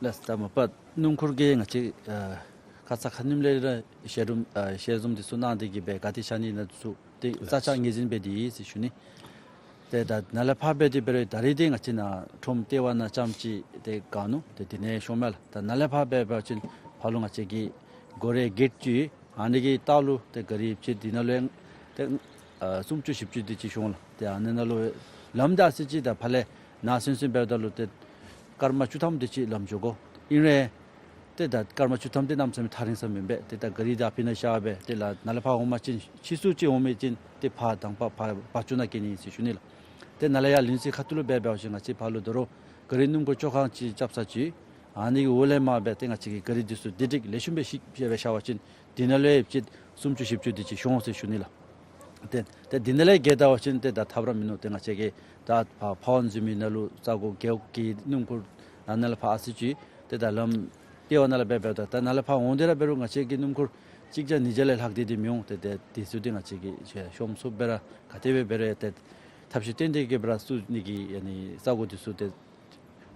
ལགས། ལགས། ད་མ་པ་སྣུམ་འཁོར་གྱི་ང་བཅས་ཨ་ཁ་ཙ་ཁ་ཉིནམ་ལས་ར་ཞལ་རུམ་ཨ་ཞལ་འཛོམས་འདི་ཚུ་གནང་སྟེ་གིས་སྦེ་ག་དེ་ཆ་ནི་ཨིན་ན་འདི་ཚུ་ཏེ་ས་ཆ་ངོས་འཛིན་འབད་དེ་ཡོད་ཟེར་ཞུ་ནི། ཏེ་ད་ནཱ་ལས་ཕར་འབད་དེ་འབད་རུང་ད་རིས་འདི་ང་བཅས་ནཱ་ཁྲོམ་ལྟེ་བ་ནང་རྐྱངམ་ཅིག་ཏེ་བཀག་ནུག། ཏེ་དེ་ནང་ཤོང་མས་ལགས། ད་ནཱ་ལས་ཕར་འབད་བ་ཅིན་ཕར་ལུ་ང་བཅས་ཀྱི་སྒོ་རའི་གེཊ་ཅིག་ཨ་ནི་གི་ལྟག་ལུ་ཏེ་ག་རི་ཅིག་འདི་ནང་ལུ་ཡང་ཏེ་ཨ་སུམ་ཅུ་བཞི་བཅུ་དེ་ཅིག་ཤོང་ལགས། ཏེ་ཨ་ནི་ནང་ལུ་ལམ་འདི་ཨ་ཙི་ཅིག་ད་ཕར་ལས་ནཱ་སོན་སོན་འབདཝ་ད་ལུ་ཏེ་སྐར་མ་བཅུ་ཐམ་དེ་ཅིག་ལམ་འགྱོ་དགོ། ཨིན་རུང་ཏེ་ད་སྐར་མ་བཅུ་ཐམ་དེ་གནམ་མེད་ས་མེད་ཐག་རིང་ས་མེན་པས། ཏེ་ད་ག་རི་ད་ཕི་ནང་བཞག་སྦེ་ཏེ་ལགས་ནཱ་ལས་ཕར་འོང་པ་ཅིན་ཕྱིས་སུ་ཅིག་འོང་མི་ཅིན་ཏེ་ཕར་དང་པ་ཕར་བ་ཅུ་ནང་བསྐྱལ་ནི་ཨིན་ཟེར་ཞུ་ནི་ལགས། ཏེ་ནཱ་ལས་ཡར་ལིན་སི་ཁ་ཐུག་ལུ་འབད་འབད་བ་ཅིན་ང་བཅས་ཕར་ལུ་དོ་རུང་ག་རི་སྣུམ་འཁོར་བཅོ་ཁ་ཅིག་རྐྱབ་ས་ཅིག་ཨ་ནི་གི་འོག་ལས་མར་སྦེ་ཏེ་ང་བཅས་ཀྱི་ག་རི་འདི་ཚུ་བདེ་སྒྲིག་ལེགས་ཤོམ་སྦེ་ཞིབ་སྦེ་བཞག་པ་ཅིན་འདི་ནང་ལུ་ཡང་ཅིག་སུམ་ཅུ་བཞི་བཅུ་དེ་ཅིག་ཤོང་ཟེར་ཞུ་ནི་ལགས། ཏེ་ཏེ་འདི་ནང་ལས་བརྒལ་ད་པ་ཅིན་ཏེ་ད་ཐབས་ར་མིན་ནུག། ཏེ་ང་བཅས་ཀྱིས་ད་ཕར་ཕོན་བཙུགས་མི་ནང་ལུ་ས་གོ་རྒེད་འོག་གི་སྣུམ་འཁོར་ནཱ་ནཱ་ལས་ཕར་ཨ་ཙི་ཅིག་ཏེ་ད་ལམ་ལྟེ་བ་ནང་ལས་འབད་འབདཝ་ད་ད་ནཱ་ལས་ཕར་འོང་སྟེ་ར་འབད་རུང་ང་བཅས་ཀྱི་སྣུམ་འཁོར་གཅིག་བརྒྱ་ཉིས་བརྒྱ་ལས་ལྷག་སྟེ་འདི་མི་འོང་། ཏེ་ཏེ་དེ་ཚུ་འདི་ང་བཅས་ཀྱིས་ཤོམ་སྦེ་ར་ག་དེ་སྦེ་འབད་རུང་ཏེ་ཐབས་ཤེས་བཏོན་ཏེ་གིས་སྦེ་ར་བཙུགས་ནི་གི་ཨ་ནི་ས་གོ་དེ་ཚུ་ཏེ་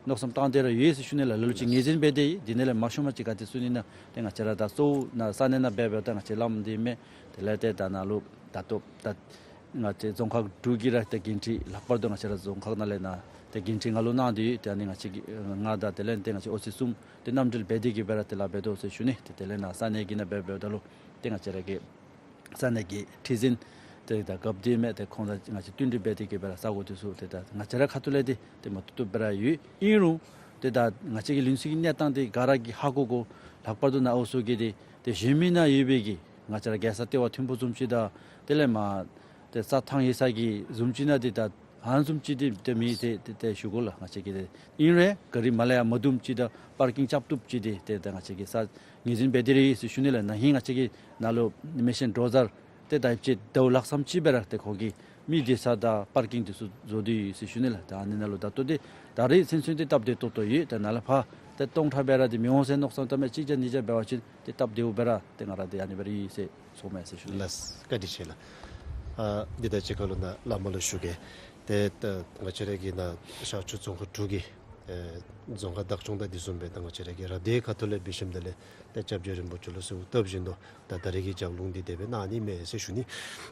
མནོ་བསམ་བཏང་སྟེ་ར་ཡོད་ཟེར་ཞུ་ནི་ལགས། ལ་ལུ་ཅིག་ངོས་འཛིན་འབད་དེ་འདི་ནང་ལས་མ་ཤོང་མི་ཅིག་ག་དེ་ཚུ་ཨིན་ན་ཏེ་ང་བཅས་ར་ད་གཙོ་བོ་ནཱ་ས་གནས་ནང་འབད་འབདཝ་ད་ང་བཅས་ལམ་འདི་མས། དེ་ལས་ཏེ་ད་ནཱ་ལུ་ད་ལྟོ་ད་ང་བཅས་རྫོང་ཁག་དྲུག་གི་ར་ཏེ་འགན་འཁྲི་ལྷག་པར་དུ་ང་བཅས་ར་རྫོང་ཁག་ནང་ལས་ནཱ་ཏེ་འགན་འཁྲི་ང་ལུ་གནང་སྟེ་ཡོད། ཏེ་ཨ་ནི་ང་བཅས་ཀྱི་ང་དང་དེ་ལས་ཏེ་ང་བཅས་ཨོ་སི་གསུམ་ཏེ་མཉམ་འབྲེལ་འབད་དེ་གིས་སྦེ་ར་ཏེ་ལཱ་འབད་དོ་ཟེར་ཞུ་ནི། ཏེ་དེ་ལས་ནཱ་ས་གནས་ཀྱི་ནང་འབད་འབདཝ་ད་ལུ་ཏེ་ང་བཅས་ར་གི་ས་གནས་ཀྱི་ཁྲི་འཛིན་ཏེ་ད་སྐབས་འདི་མས། ཏེ་ཁོང་དང་ང་བཅས་བསྟུན་གྲོས་འབད་དེ་གིས་སྦེ་ར་ས་གོ་དེ་ཚུ་ཏེ་ད་ང་བཅས་ར་ཁ་ཐུག་ལས་ཏེ་ཏེ་མ་བཏུབ་བཏུབ་སྦེ་ར་ཡོད། ཨིན་རུང་ཏེ་ད་ང་བཅས་ཀྱི་ལིན་སི་གི་གནས་སྟངས་འདི་ག་ར་གིས་ཧ་གོ་དགོ། ལྷག་པར་དུ་ནཱ་ཨོ་སི་ཨོ་གི་འདི་ཏེ་གཞན་མི་ནང་ཡོད་པའི་གི་ང་བཅས་ར་རྒྱལ་ས་ལྟེ་བ་ཐིམ་ཕུ་བཟུམ་ཅིག་དང་དེ་ལས་མར་ཏེ་རྩྭ་ཐང་ཡོད་ས་གི་བཟུམ་ཅིག་ནང་འདི་ད་ཨ་ནི་བཟུམ་ཅིག་འདི་ཏེ་མེད། ཏེ་ཏེ་ཏེ་ཞུ་དགོ་ལགས། ང་བཅས་ཀྱི་ཏེ་ཨིན་རུང་ག་རི་མར་ལས་ཡར་མ་བརྡུངམ་ཅིག་དང་པར་ཀིང་རྐྱབ་བཏུབ་ཅིག་འདི་ཏེ་ཏེ་ང་བཅས་ཀྱིས་ས་ངོས་འཛིན་འབད་དེ་ར་ཡོད་ཟེར་ཞུ་ནི་ལགས། ན་ཧིང་ང་བཅས་ཀྱིས་ནཱ་ལུ་མེ་ཤིན་ཌོ་ཟར་ཏེ་ད་ཡིབ་ཅིག་ཟླཝ་ལྷག་ཙམ་ཅིག་སྦེ་ར་ཏེ་ཁོ་གིས་མི་སྡོད་ས་དང་པར་ཀིང་འདི་ཚུ་བཟོ་སྟེ་ཡོད་ཟེར་ཞུ་ནི་ལགས། ད་ཨ་ནི་ནང་ལུ་ད་ལྟོ་འདི་ད་རེས་ཚུན་ཚོད་འདི་སྟབས་བདེ་ཏོག་ཏོ་ཡོད། ད་ནཱ་ལས་ཕར་ཏེ་སྟོང་ཕྲག་སྦེ་ར་འདི་མི་འོང་ཟེར་མནོ་བསམ་བཏངམ་མས། གཅིག་བརྒྱ་ཉིས་བརྒྱ་འབད་བ་ཅིན་ཏེ་སྟབས་བདེཝ་སྦེ་ར་ཏེ་ང་ར་འདི་ཨ་ནི་སྦེ་ར་ཡོད་ཟེར་ཚོརཝ་མས་ཟེར་ཞུ་ནི། ལགས། བཀའ་དྲིན་ཆེ་ལགས། ཨ་འདི་དང་གཅིག་ཁར་ལུ་ནཱ་བླ་མ་ལུ་ཞུ་གེ། ཏེ་ད་ང་བཅས་ར་གི་ནཱ་ཤར་ཕྱོགས་རྫོང་ཁག་དྲུག་གི་ཨེ་རྫོང་ཁག་བདག་སྐྱོང་དང་དེ་བཟུམ་སྦེ་ད་ང་བཅས་ར་གི་རབ་སྡེ་ཁ་ཐུག་ལས་འབད་ཞིནམ་ད་ལས་ཏེ་སྐྱབས་རྗེ་རིན་པོ་ཆེ་ལུ་གསོལཝ་བཏབ་བཞིན་དུ་ད་ད་རེས་ཀྱི་ལྗགས་ལུང་འདི་དེ་སྦེ་གནང་ནི་མས་ཟེར་ཞུ་ནི།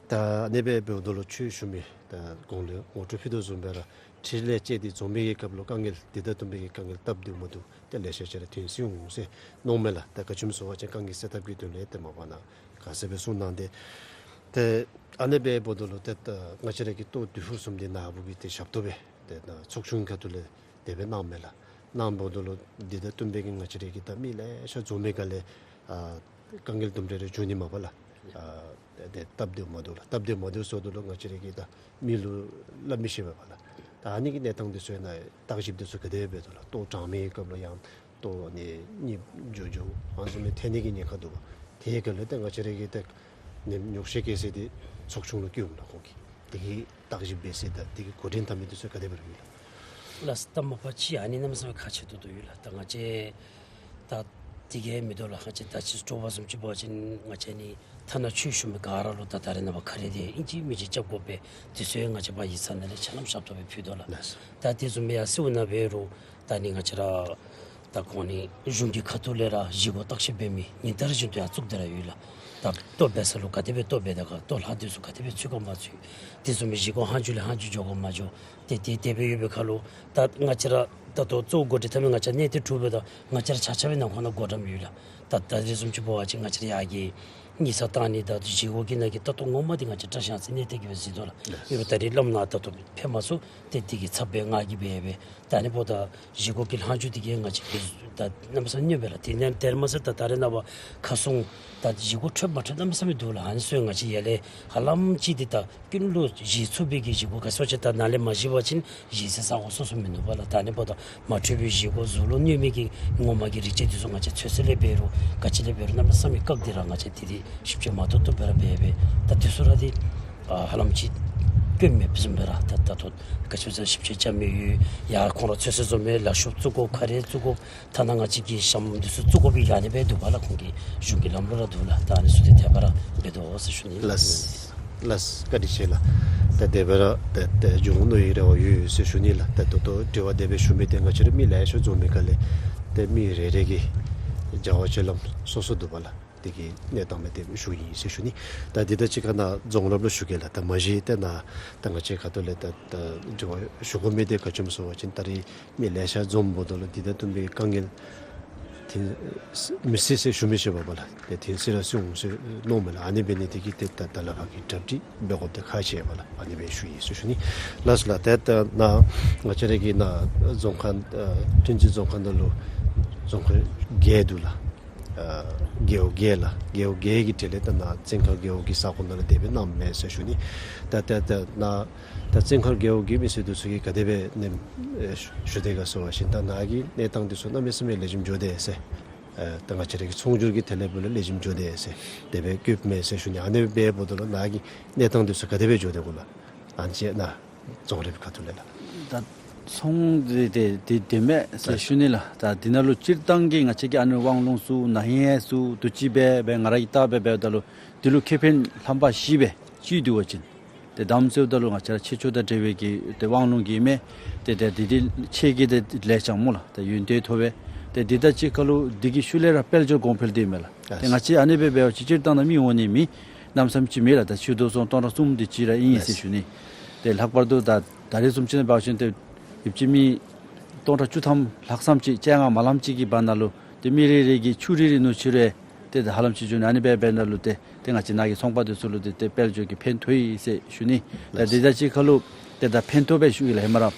ད་ཨ་ནི་སྦེ་འབདཝ་ད་ལུ་ཆོས་ཞུ་མི་ད་གོང་ལུ་ངོ་སྤྲོད་ཕུལ་དོ་བཟུམ་སྦེ་ར་ འཕྲིན་ལས་བཅད་དེ་འཛོམས་པའི་གི་སྐབས་ལུ་དཀའ་ངལ་འདི་དང་བསྟུན་པའི་གི་དཀའ་ངལ་སྟབས་བདེཝ་མ་བདེཝ་ཏེ་ལེ་ཤ་ཅིག་ར་ཐོན་སོ་ཡི་འོང་ཟེར་མནོཝ་མས་ལགས། ད་ག་ཅི་སྨོ་ཟེར་བ་ཅིན་དཀའ་ངལ་སེལ་ཐབས་ཀྱི་དོན་ལས་ཏེ་མ་པ་ནཱ་ག་ཟེར་སྦེ་གསུངས་གནང་སྟེ། ཏེ་ཨ་ནི་སྦེ་འབདཝ་ད་ལུ་ཏེ་ད་ང་བཅས་ར་གི་ལྟོ་དུས་ཧུར་གསུམ་འདི་ནཱ་བུ་གི་ཏེ་ཞབས་ཏོག་སྦེ་ཏེ་ད་ཚོགས་ཆུང་ཁ་ཐུག་ལས་དེ་སྦེ་གནངམ་མས་ལགས། གནངམ་ད་ལུ་འདི་དང་བསྟུན་པའི་གི་ང་བཅས་ར་གི་ད་མི་ལེ་ཤ་འཛོམས་པའི་སྒང་ལས་ཨ་དཀའ་ངལ་དུམ་གྲ་རེ་བྱུང་ནི་མས་པ་ལགས། ཨ་ཏེ་སྟབས་བདེཝ་མ་བདེཝ་ལགས། སྟབས་བདེཝ་མ་བདེཝ་སོངམ་ད་ལུ་ང་བཅས་ར་གིས་ད་མི་ལུ་སླབ་མི་ཤེས་པས་པ་ལགས། ད་ཨ་ནི་གི་གནས་སྟངས་འདི་ཚུ་ནང་བརྟག་ཞིབ་འདི་ཚུ་ག་དེ་སྦེ་འབད་དོ་ལགས། ལྟོ་གྲང་མི་གི་སྐབས་ལུ་ཡང་ལྟོ་ནི་གཉིད་འགྱོ་འགྱོ་ཨ་ནི་བཟུམ་མའི་ཐལ་ནི་གི་ཉེན་ཁ་འདུག་པ། དེའི་སྐབས་ལུ་ཏེ་ང་བཅས་ར་གིས་ཏེ་ནི་ཉོགས་བཤད་བཀལ་ས་འདི་ཚོགས་ཆུང་ལུ་བསྐྱོནམ་ལགས་ཁོང་གིས། དེ་གི་བརྟག་ཞིབ་འབད་ས་དང་དེ་གི་འགོ་འདྲེན་འཐབ་མི་འདི་ཚུ་ག་དེ་སྦེ་ར་ཡོད་ལགས། ལགས་ད་མ་པ་ཅིག་ཨ་ནི་གནམ་མེད་ས་མེད་ཁག་ཆེ་ཏོག་ཏོ་ཡོད་ལགས། ད་ང་བཅས་ད་དེ་གིས་མི་དོ་ལགས། ང་བཅས་ད་ཅི་དྲོ་པ་བཟུམ་ཅིག་འབད་བ་ཅིན་ང་བཅས་ནི་ཐ་ན་ཆོས་ཞུ་མི་ག་ར་ལུ་ད་ད་རེས་ནངས་པ་ག་ར་འདི་ཨིན་ཅི་མིན་ཅི་རྐྱབ་དགོ་པས། དེ་ཚུ་ཡང་ང་བཅས་པ་ཡིག་ཚང་ནང་ལས་ཆ་མཉམ་ཞབས་ཏོག་སྦེ་ཕུལ་དོ་ལགས། ད་དེ་བཟུམ་སྦེ་ཡར་སེའུ་ནང་འབད་རུང་ད་ནི་ང་བཅས་ར་ད་ཁོང་ནི་གཞུང་གི་ཁ་ཐུག་ལས་ར་བཞེས་སྒོ་བརྟག་ཞིབ་འབད་མི་ཉིན་ལྟར་བཞིན་དུ་ཡར་བཙུགས་ཏེ་ར་ཡོད་ལགས། ད་ལྟོ་འབད་ས་ལུ་ག་དེ་སྦེ་ལྟོ་འབད་དོ་ག། ལྟོ་ལྷག་འདི་ཚུ་ག་དེ་སྦེ་ཚུད་ག་མ་ཚུད། དེ་བཟུམ་སྦེ་བཞེས་སྒོ་ལྷག་འཇུག་ལས་ལྷག་འཇུག་འགྱོ་ག་མ་འགྱོ། ཏེ་དེ་དེ་སྦེ་ཡོད་པའི་ཁར་ལུ་ད་ང་བཅས་ར་ད་ལྟོ་གཙོ་བོ་འགོ་འདྲེན་འཐབ་མི་ང་བཅས་གནས་སྡེ་དྲུག་པ་དང་ང་བཅས་ར་ཆ་ཁྱབ་ནང་ཁོངས་ནང་སྒོ་འགྲམ་ཡོད་ལགས། ད་ད་རེས་བཟུམ་ཅིག་འབད་བ་ཅིན་ང་བཅས་ར་ཡར་གྱི་ཉི་ཚེ་བཏང་ནི་ད་བཞེས་སྒོ་གི་ནང་གི་ལྟོ་ངོ་མ་འདི་ང་བཅས་བཀྲ་ཤིས་གཡང་རྩེ་གནས་སྡེ་གིས་སྦེ་བཟོ་དོ་ལགས། ཨིན་རུང་ད་རེས་ལམ་ནང་ད་ལྟོ་ཕེབས་མ་ཚུགས། ཏེ་དེ་གི་ཚབ་སྦེ་ང་གིས་འབད་འབད་ད་ཨ་ནི་འབདཝ་ད་བཞེས་སྒོ་གི་ལྷག་འཇུག་འདི་གིས་ང་བཅས་ཀྱི་ད་གནམ་མེད་ས་མེད་ཉོབ་པས་ལགས། དེ་ནང་དེར་མ་ཟད་ད་ད་རེས་ནངས་པ་ཁ་སྲུང་ད་བཞེས་སྒོ་འཕྲོད་མ་འཕྲོད་གནམ་མེད་ས་མེད་འདུག་ལགས། ཨ་ནི་ཚུ་ང་བཅས་ཡར་ལས་ཧ་ལམ་ཅིག་འདི་ད་ཀུན་ལུ་བཞེས་ཚུགས་པའི་གི་བཞེས་སྒོ་ག་ཅི་སྨོ་ཟེར་བ་ཅིན་ད་ནཱ་ལས་མ་བཞེས་པ་ཅིན་བཞེས་སའི་ས་གོ་སོ་སོ་མིན་འདུག་པ་ལགས། ད་ཨ་ནི་འབདཝ་ད་མ་འཕྲོད་པའི་བཞེས་སྒོ་གཟུགས་ལུ་གནོད་མི་གི་ངོ་མ་གི་རིགས་ཅིག་འདི་ཚུ་ང་བཅས་ཚོད་བསྲེ་ལས་འབད་རུང་ག་ཅི་ལས་འབད་རུང་གནམ་མེད་ས་མེད་བཀག་སྟེ་ར་ང་བཅས་དེ་འདི་ཞིབ་དཔྱད་མ་ཐོབ་ཐོབ་སྦེ་ར་འབད་འབད་ད་དེ་ཚུ་ར་འདི་ཨ་ཧ་ལམ་ཅིག་སྐྱོན་མེདཔ་བཟུམ་སྦེ་ར་ད་ད་ལྟོ་ག་ཅི་སྨོ་ཟེར་ཞིབ་དཔྱད་བྱ་མི་ཡོད། ཡར་ཁོང་ར་ཚོད་བསྲེ་བཟོ་མི་ལས་ཤོག་བཙུགས་དགོ། ག་ར་བཙུགས་དགོ། ཐ་ན་ང་བཅས་ཀྱི་ཞྭམོ་འདི་ཚུ་བཙུགས་དགོ་པའི་ཨ་ནི་སྦེ་འདུག་པ་ལགས། ཁོང་གི་གཞུང་གི་ལམ་ལུགས་ར་འདུག་ལགས། ད་ཨ་ནི་ཚུ་འདི་དེ་སྦེ་ར་འབད་དོ་ཟེར་ཞུ་ནི་ལགས། ལགས་ལགས། བཀའ་དྲིན་ཆེ་ལགས། ད་དེ་སྦེ་ར་ད་ད་འབྱུང་ནི་གི་རེ་བ་ཡོད་ཟེར་ཞུ་ནི་ལགས། ད་ད་ལྟོ་དྲི་བ་དེ་སྦེ་ཞུ་མི་འདི་ང་བཅས་ར་མི་ལེ་ཤ་འཛོམས་པའི་སྒང་ལས་ཏེ་མི་རེ་རེ་གི་བྱ་བ་སྤྱོད་ལམ་སོ་སོ་འདུག་པ་ལགས། དེ་གི་གནས་སྟངས་མི་དེ་ཞུ་ཡི་ཟེར་ཞུ་ནི། ད་འདི་དང་གཅིག་ཁར་ནཱ་རྫོང་རབ་ལུ་ཞུ་གེ་ལགས། ད་མ་གཞི་ཏེ་ནཱ་ད་ང་བཅས་ཁ་ཐུག་ལས་ད་ད་དྲི་བ་ཞུ་དགོ་མི་དེ་ག་ཅི་སྨོ་ཟེར་བ་ཅིན་ད་རེས་མི་ལེ་ཤ་འཛོམས་འབདཝ་ད་ལུ་འདི་དང་བསྟུན་པའི་དཀའ་ངལ་ཐོན་མི་སྲིད་ཟེར་ཞུ་མི་ཤེས་པས་པ་ལགས། ཏེ་ཐོན་སྲིད་ར་སྲིད་འོང་ཟེར་མནོཝ་མས་ལགས། ཨ་ནི་འབད་ནི་དེ་གིས་ཏེ་ད་ད་ལས་ཕར་གྱི་གྲ་སྒྲིག་འབད་དགོཔ་དེ་ཁག་ཆེ་བས་པ་ལགས། ཨ་ནི་སྦེ་ཞུ་ཡི་ཟེར་ཞུ་ནི། ལགས་སོ་ལགས། ཏེ་ད་ནཱ་ང་བཅས་ར་གི་ནཱ་རྫོང་ཁག་ཨ་ཁྲིན་ཏུའུ་རྫོང་ཁག་ནང་ལུ་རྫོང་ཁག་བརྒྱད་འདུག་ལགས། ཨ་རྒེད་འོག་བརྒྱད་ལགས། རྒེད་འོག་བརྒྱད་ཀྱི་གྲས་ལས་ད་ནཱ་བཙན་མཁར་རྒེད་འོག་གི་ས་ཁོངས་ནང་ལུ་དེ་སྦེ་གནངམ་མས་ཟེར་ཞུ་ནི། ད་ད་ད་ནཱ་ད་བཙན་མཁར་རྒེད་འོག་གི་མི་སེར་འདི་ཚུ་གིས་ག་དེ་སྦེ་ནེམ་ཨེ་ཞུ་དེས་ག་ཟེར་བ་ཅིན་ད་ནཱ་གི་གནས་སྟངས་འདི་ཚུ་གནམ་མེད་ས་མེད་ལེགས་ཤོམ་འགྱོ་དེས་ཟེར། ཨེ་ད་ང་བཅས་ར་གི་ཚོང་སྒྱུར་གྱི་ཐད་ལས་འབད་རུང་ལེགས་ཤོམ་འགྱོ་དེས་ཟེར་དེ་སྦེ་བཀོདཔ་མས་ཟེར་ཞུ་ནི། ཨ་ནི་སྦེ་འབདཝ་ད་ལུ་ནཱ་གི་གནས་སྟངས་འདི་ཚུ་ག་དེ་སྦེ་འགྱོ་དེས་གོ་ལགས། ཨ་ནི་ཅིག་ནཱ་རྫོང་རབ་ཁ་ཐུག་ལས་ལགས། ད་ཚོང་འདི་དེ་དེ་དེ་མས་ཟེར་ཞུ་ནི་ལགས། ད་འདི་ནང་ལུ་སྤྱིར་བཏང་གི་ང་བཅས་ཀྱི་ཨ་ནི་དབང་ལུང་ཚུ་ནཱ་ཧིང་ཚུ་དུས་ཅི་སྦེ་སྦེ་ང་ར་གིས་བལྟ་སྦེ་འབདཝ་ད་ལུ་འདི་ལུ་ཁེ་ཕན་རྣམ་པ་བཞི་སྦེ་ཅིག་འདུག་པ་ཅིན་ཏེ་དང་པ་ཟེརཝ་ད་ལུ་ང་བཅས་ར་ཆོས་ཕྱོགས་དང་འབྲེལ་བའི་གི་ཏེ་དབང་ལུང་གི་མས། ཏེ་ཏེ་འདི་འདི་ཆེ་གི་ཏེ་ལེགས་ཤོམ་སྨོ་ལགས། ཏེ་ཡོན་ཏན་ཐོབ་པས། ཏེ་འདི་དང་གཅིག་ཁར་ལུ་འདི་གི་ཤུལ་ལས་ར་དཔལ་འབྱོར་གོང་འཕེལ་འདི་མས་ལགས། ཏེ་ང་བཅས་ཨ་ནི་སྦེ་འབད་བ་ཅིན་སྤྱིར་བཏང་ནཱ་མི་འོང་ནི་མེད། གནམ་མེད་ས་མེད་ཅིག་མེད་ལགས། ད་ཆུ་དོ་སོང་སྟོང་ཕྲག་གསུམ་དེ་ཅིག་ར་ཨིན་ཟེར་ཞུ་ནི། ཏེ་ལྷག་པར་དུ་ད་ད་རེས་བཟུམ་ཅིག་ནང་འབད་བ་ཅིན་ཏེ་ཡོད་ཅི་མི་སྟོང་ཕྲག་བཅུ་ཐམ་ལྷག་བསམ་ཅིག་བཅོ་ལྔ་མ་ལངམ་ཅིག་གི་བར་ན་ལུ་ཏེ་མི་རེ་རེ་གིས་ཆུ་རེ་རེ་ནུ་ཆུ་རེ་ཏེ་ད་ཧ་ལམ་ཅིག་འགྱོ་ནི། ཨ་ནི་སྦེ་འབདཝ་ད་ལུ་ཏེ་ཏེ་ང་བཅས་ནཱ་གི་ཚོང་པ་འདི་ཚུ་ལུ་ཏེ་ཏེ་དཔལ་འབྱོར་གྱི་ཕན་ཐོགས་ཡོད་ཟེར་ཞུ་ནི། ད་འདི་དང་གཅིག་ཁར་ལུ་ཏེ་ད་ཕན་ཐོགས་སྦེ་ཞུ་ཡི་ལགས། ཧེ་མ་ར་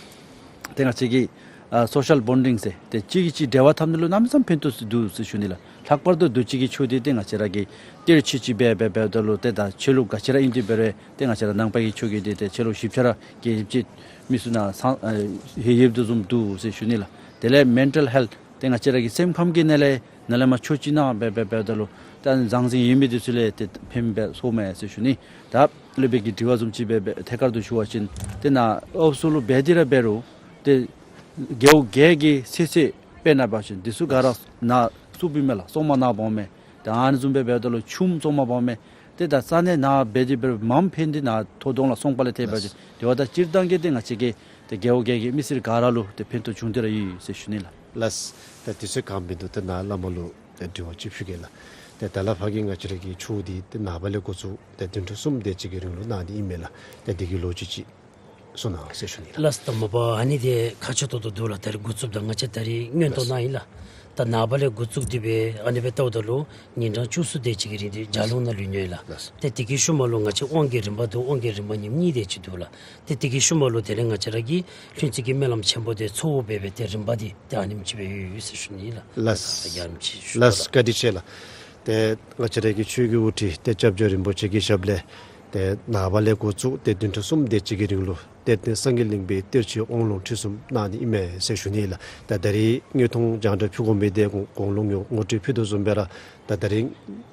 ཏེ་ང་བཅས་ཀྱི་ཨ་སོ་ཤལ་བོན་ཌིང་ཟེར་ཏེ་གཅིག་གིས་གཅིག་འབྲེལ་བ་འཐབ་ནི་ལུ་གནམ་མེད་ས་མེད་ཕན་ཐོགས་སུ་འདུག་ཟེར་ཞུ་ནི་ལགས། ལྷག་པར་དུ་དུས་ཅི་གི་ཆོས་འདི་ཏེ་ང་བཅས་ར་གིས་ཏེ་རེ་ཆེ་ཆེ་སྦེ་འབད་འབདཝ་ད་ལུ་ཏེ་ད་ཆོས་ལུགས་ག་ཅི་ར་ཨིན་ཏེ་འབད་རུང་ཏེ་ང་བཅས་ར་ནང་པ་གི་ཆོས་ཀྱི་འདི་ཏེ་ཆོས་ལུགས་ཞིབ་ཆ་ར་གི་ཡོད་ཅི་མི་ཚུ་ནང་སང་ཨེ་ཧེ་ཡོདཔ་དོ་བཟུམ་འདུག་ཟེར་ཞུ་ནི་ལགས། དེ་ལས་མེན་ཊལ་ཧེལཐ་ཏེ་ང་བཅས་ར་གི་སེམས་ཁམས་ཀྱི་ནང་ལས་ནཱ་ལས་མར་ཆོས་ཅིག་གནང་འབད་འབད་འབདཝ་ད་ལུ་ད་ཟང་ཟིང་ཡོད་མི་འདི་ཚུ་ལུ་ཏེ་ཕན་པ་སོང་མས་ཟེར་ཞུ་ནི། ད་སློབ་དཔོན་གྱི་དྲི་བ་བཟུམ་ཅིག་སྦེ་སྦེ་ཐད་ཀར་དུ་ཞུ་བ་ཅིན་ཏེ་ནཱ་ཨོབ་སུ་ལུ་འབད་དེ་ར་འབད་རུང་ཏེ་རྒེད་འོག་བརྒྱད་ཀྱི་ཚོད་བསྲེ་དཔེར་ན་འབད་བ་ཅིན་འདི་ཚུ་ག་ར་ནཱ་བཙུགསཔ་ཨིན་མས་ལགས། སོག་མ་ནཱ་འབག་འོང་མས། ད་ཨ་ནི་བཟུམ་སྦེ་འབདཝ་ད་ལུ་ཆུམ་སོག་མ་འབག་འོང་མས། ཏེ་ད་ས་གནས་ནཱ་འབད་དེ་འབད་རུང་མངམ་ཕན་འདི་ནཱ་ཐོགས་དོ་ལགས། སོང་པ་ལས་ཐལ་བ་ཅིན་དེ་བ་ད་སྤྱིར་བཏང་གི་ཏེ་ང་བཅས་ཀྱི་ཏེ་རྒེད་འོག་བརྒྱད་ཀྱི་མི་སེར་ག་ར་ལུ་ཏེ་ཕན་ཐོགས་བྱུང་སྟེ་ར་ཡོད་ཟེར་ཞུ་ནི་ལགས། ལགས། ད་དུས་ཚོད་གང་འབད་དོ་ཏེ་ནཱ་བླ་མ་ལུ་ཏེ་དྲི་བ་ཅིག་ཞུ་གེ་ལགས། ཏེ་ད་ལས་ཕར་གྱི་ང་བཅས་ར་གི་ཆོས་འདི་ཏེ་ནངས་པ་ལས་འགོ་བཙུགས་ཏེ་བདུན་ཕྲག་གསུམ་དེ་ཅིག་གི་རིང་ལུ་གནང་ནི་ཨིན་མས་ལགས། ཏེ་འདི་གི་ལོ་རྒྱུས་ཅིག། གསུང་གནང་ཟེར་ཞུ་ནི་ལགས། ལགས་སོ། ད་མ་པ་ཨ་ནི་འདི་ཁག་ཆེ་ཏོག་ཏོ་འདུག་ལགས། ད་རིས་འགོ་བཙུགསཔ་ད་ང་བཅས་ད་རིས་མངོན་མཐོ་ནང་ཨིན་ལགས། ད་ནངས་པ་ལས་འགོ་བཙུགས་ཏེ་སྦེ་ཨ་ནི་སྦེ་ལྟཝ་ད་ལུ་ཉིན་གྲངས་བཅུ་གསུམ་དེ་ཅིག་གི་རིང་འདི་ལྗགས་ལུང་ནང་ལུས་ནི་ཨིན་ལགས། ལགས་སོ། ཏེ་དེ་གི་ཤུལ་མ་ལུ་ང་བཅས་དབང་གི་རིམ་པ་འདུག། དབང་གི་རིམ་པ་ཉིནམ་གཉིས་དེ་ཅིག་འདུག་ལགས། ཏེ་དེ་གི་ཤུལ་མ་ལུ་དེ་ལས་ང་བཅས་ར་གི་ལྷུན་རྩེ་གི་སྨོན་ལམ་ཆེན་པོ་དེ་ཚོགས་འབད་སྦེ་ཏེ་རིམ་པ་འདི་ཏེ་ཨ་ནེམ་ཅིག་སྦེ་ཡོད་ཡོད་ཟེར་ཞུ་ནི་ཨིན་ལགས། ལགས། ད་ཡང་ཅིག་ཞུ་ལགས། དོ་ལགས། བཀའ་དྲིན་ཆེ་ལགས། ཏེ་ང་བཅས་ར་གི་ཆོས་ཀྱི་དབུ་ཁྲིད་ཏེ་སྐྱབས་རྗེ་རིན་པོ་ཆེ་གི་ཞབས་ལས་ཏེ་ནངས་པ་ལས་འགོ་བཙུགས་ཏེ་བདུན་ཕྲག་གསུམ་དེ་ཅིག་གི་རིང་ལུ་གཏེར་སྟོན་སངས་རྒྱས་གླིང་པའི་གཏེར་ཆོས་དབང་ལུང་ཁྲིད་གསུམ་གནང་ནི་ཨིན་མས་ཟེར་ཞུ་ནི་ལགས། ད་ད་རིས་དངོས་མཐོང་རྒྱང་བསྒྲགས་ཕུལ་དགོ་མི་དེ་གོང་ལུ་ངོ་ངོ་སྤྲོད་ཕུལ་དོ་བཟུམ་སྦེ་ར་ད་ད་རིས་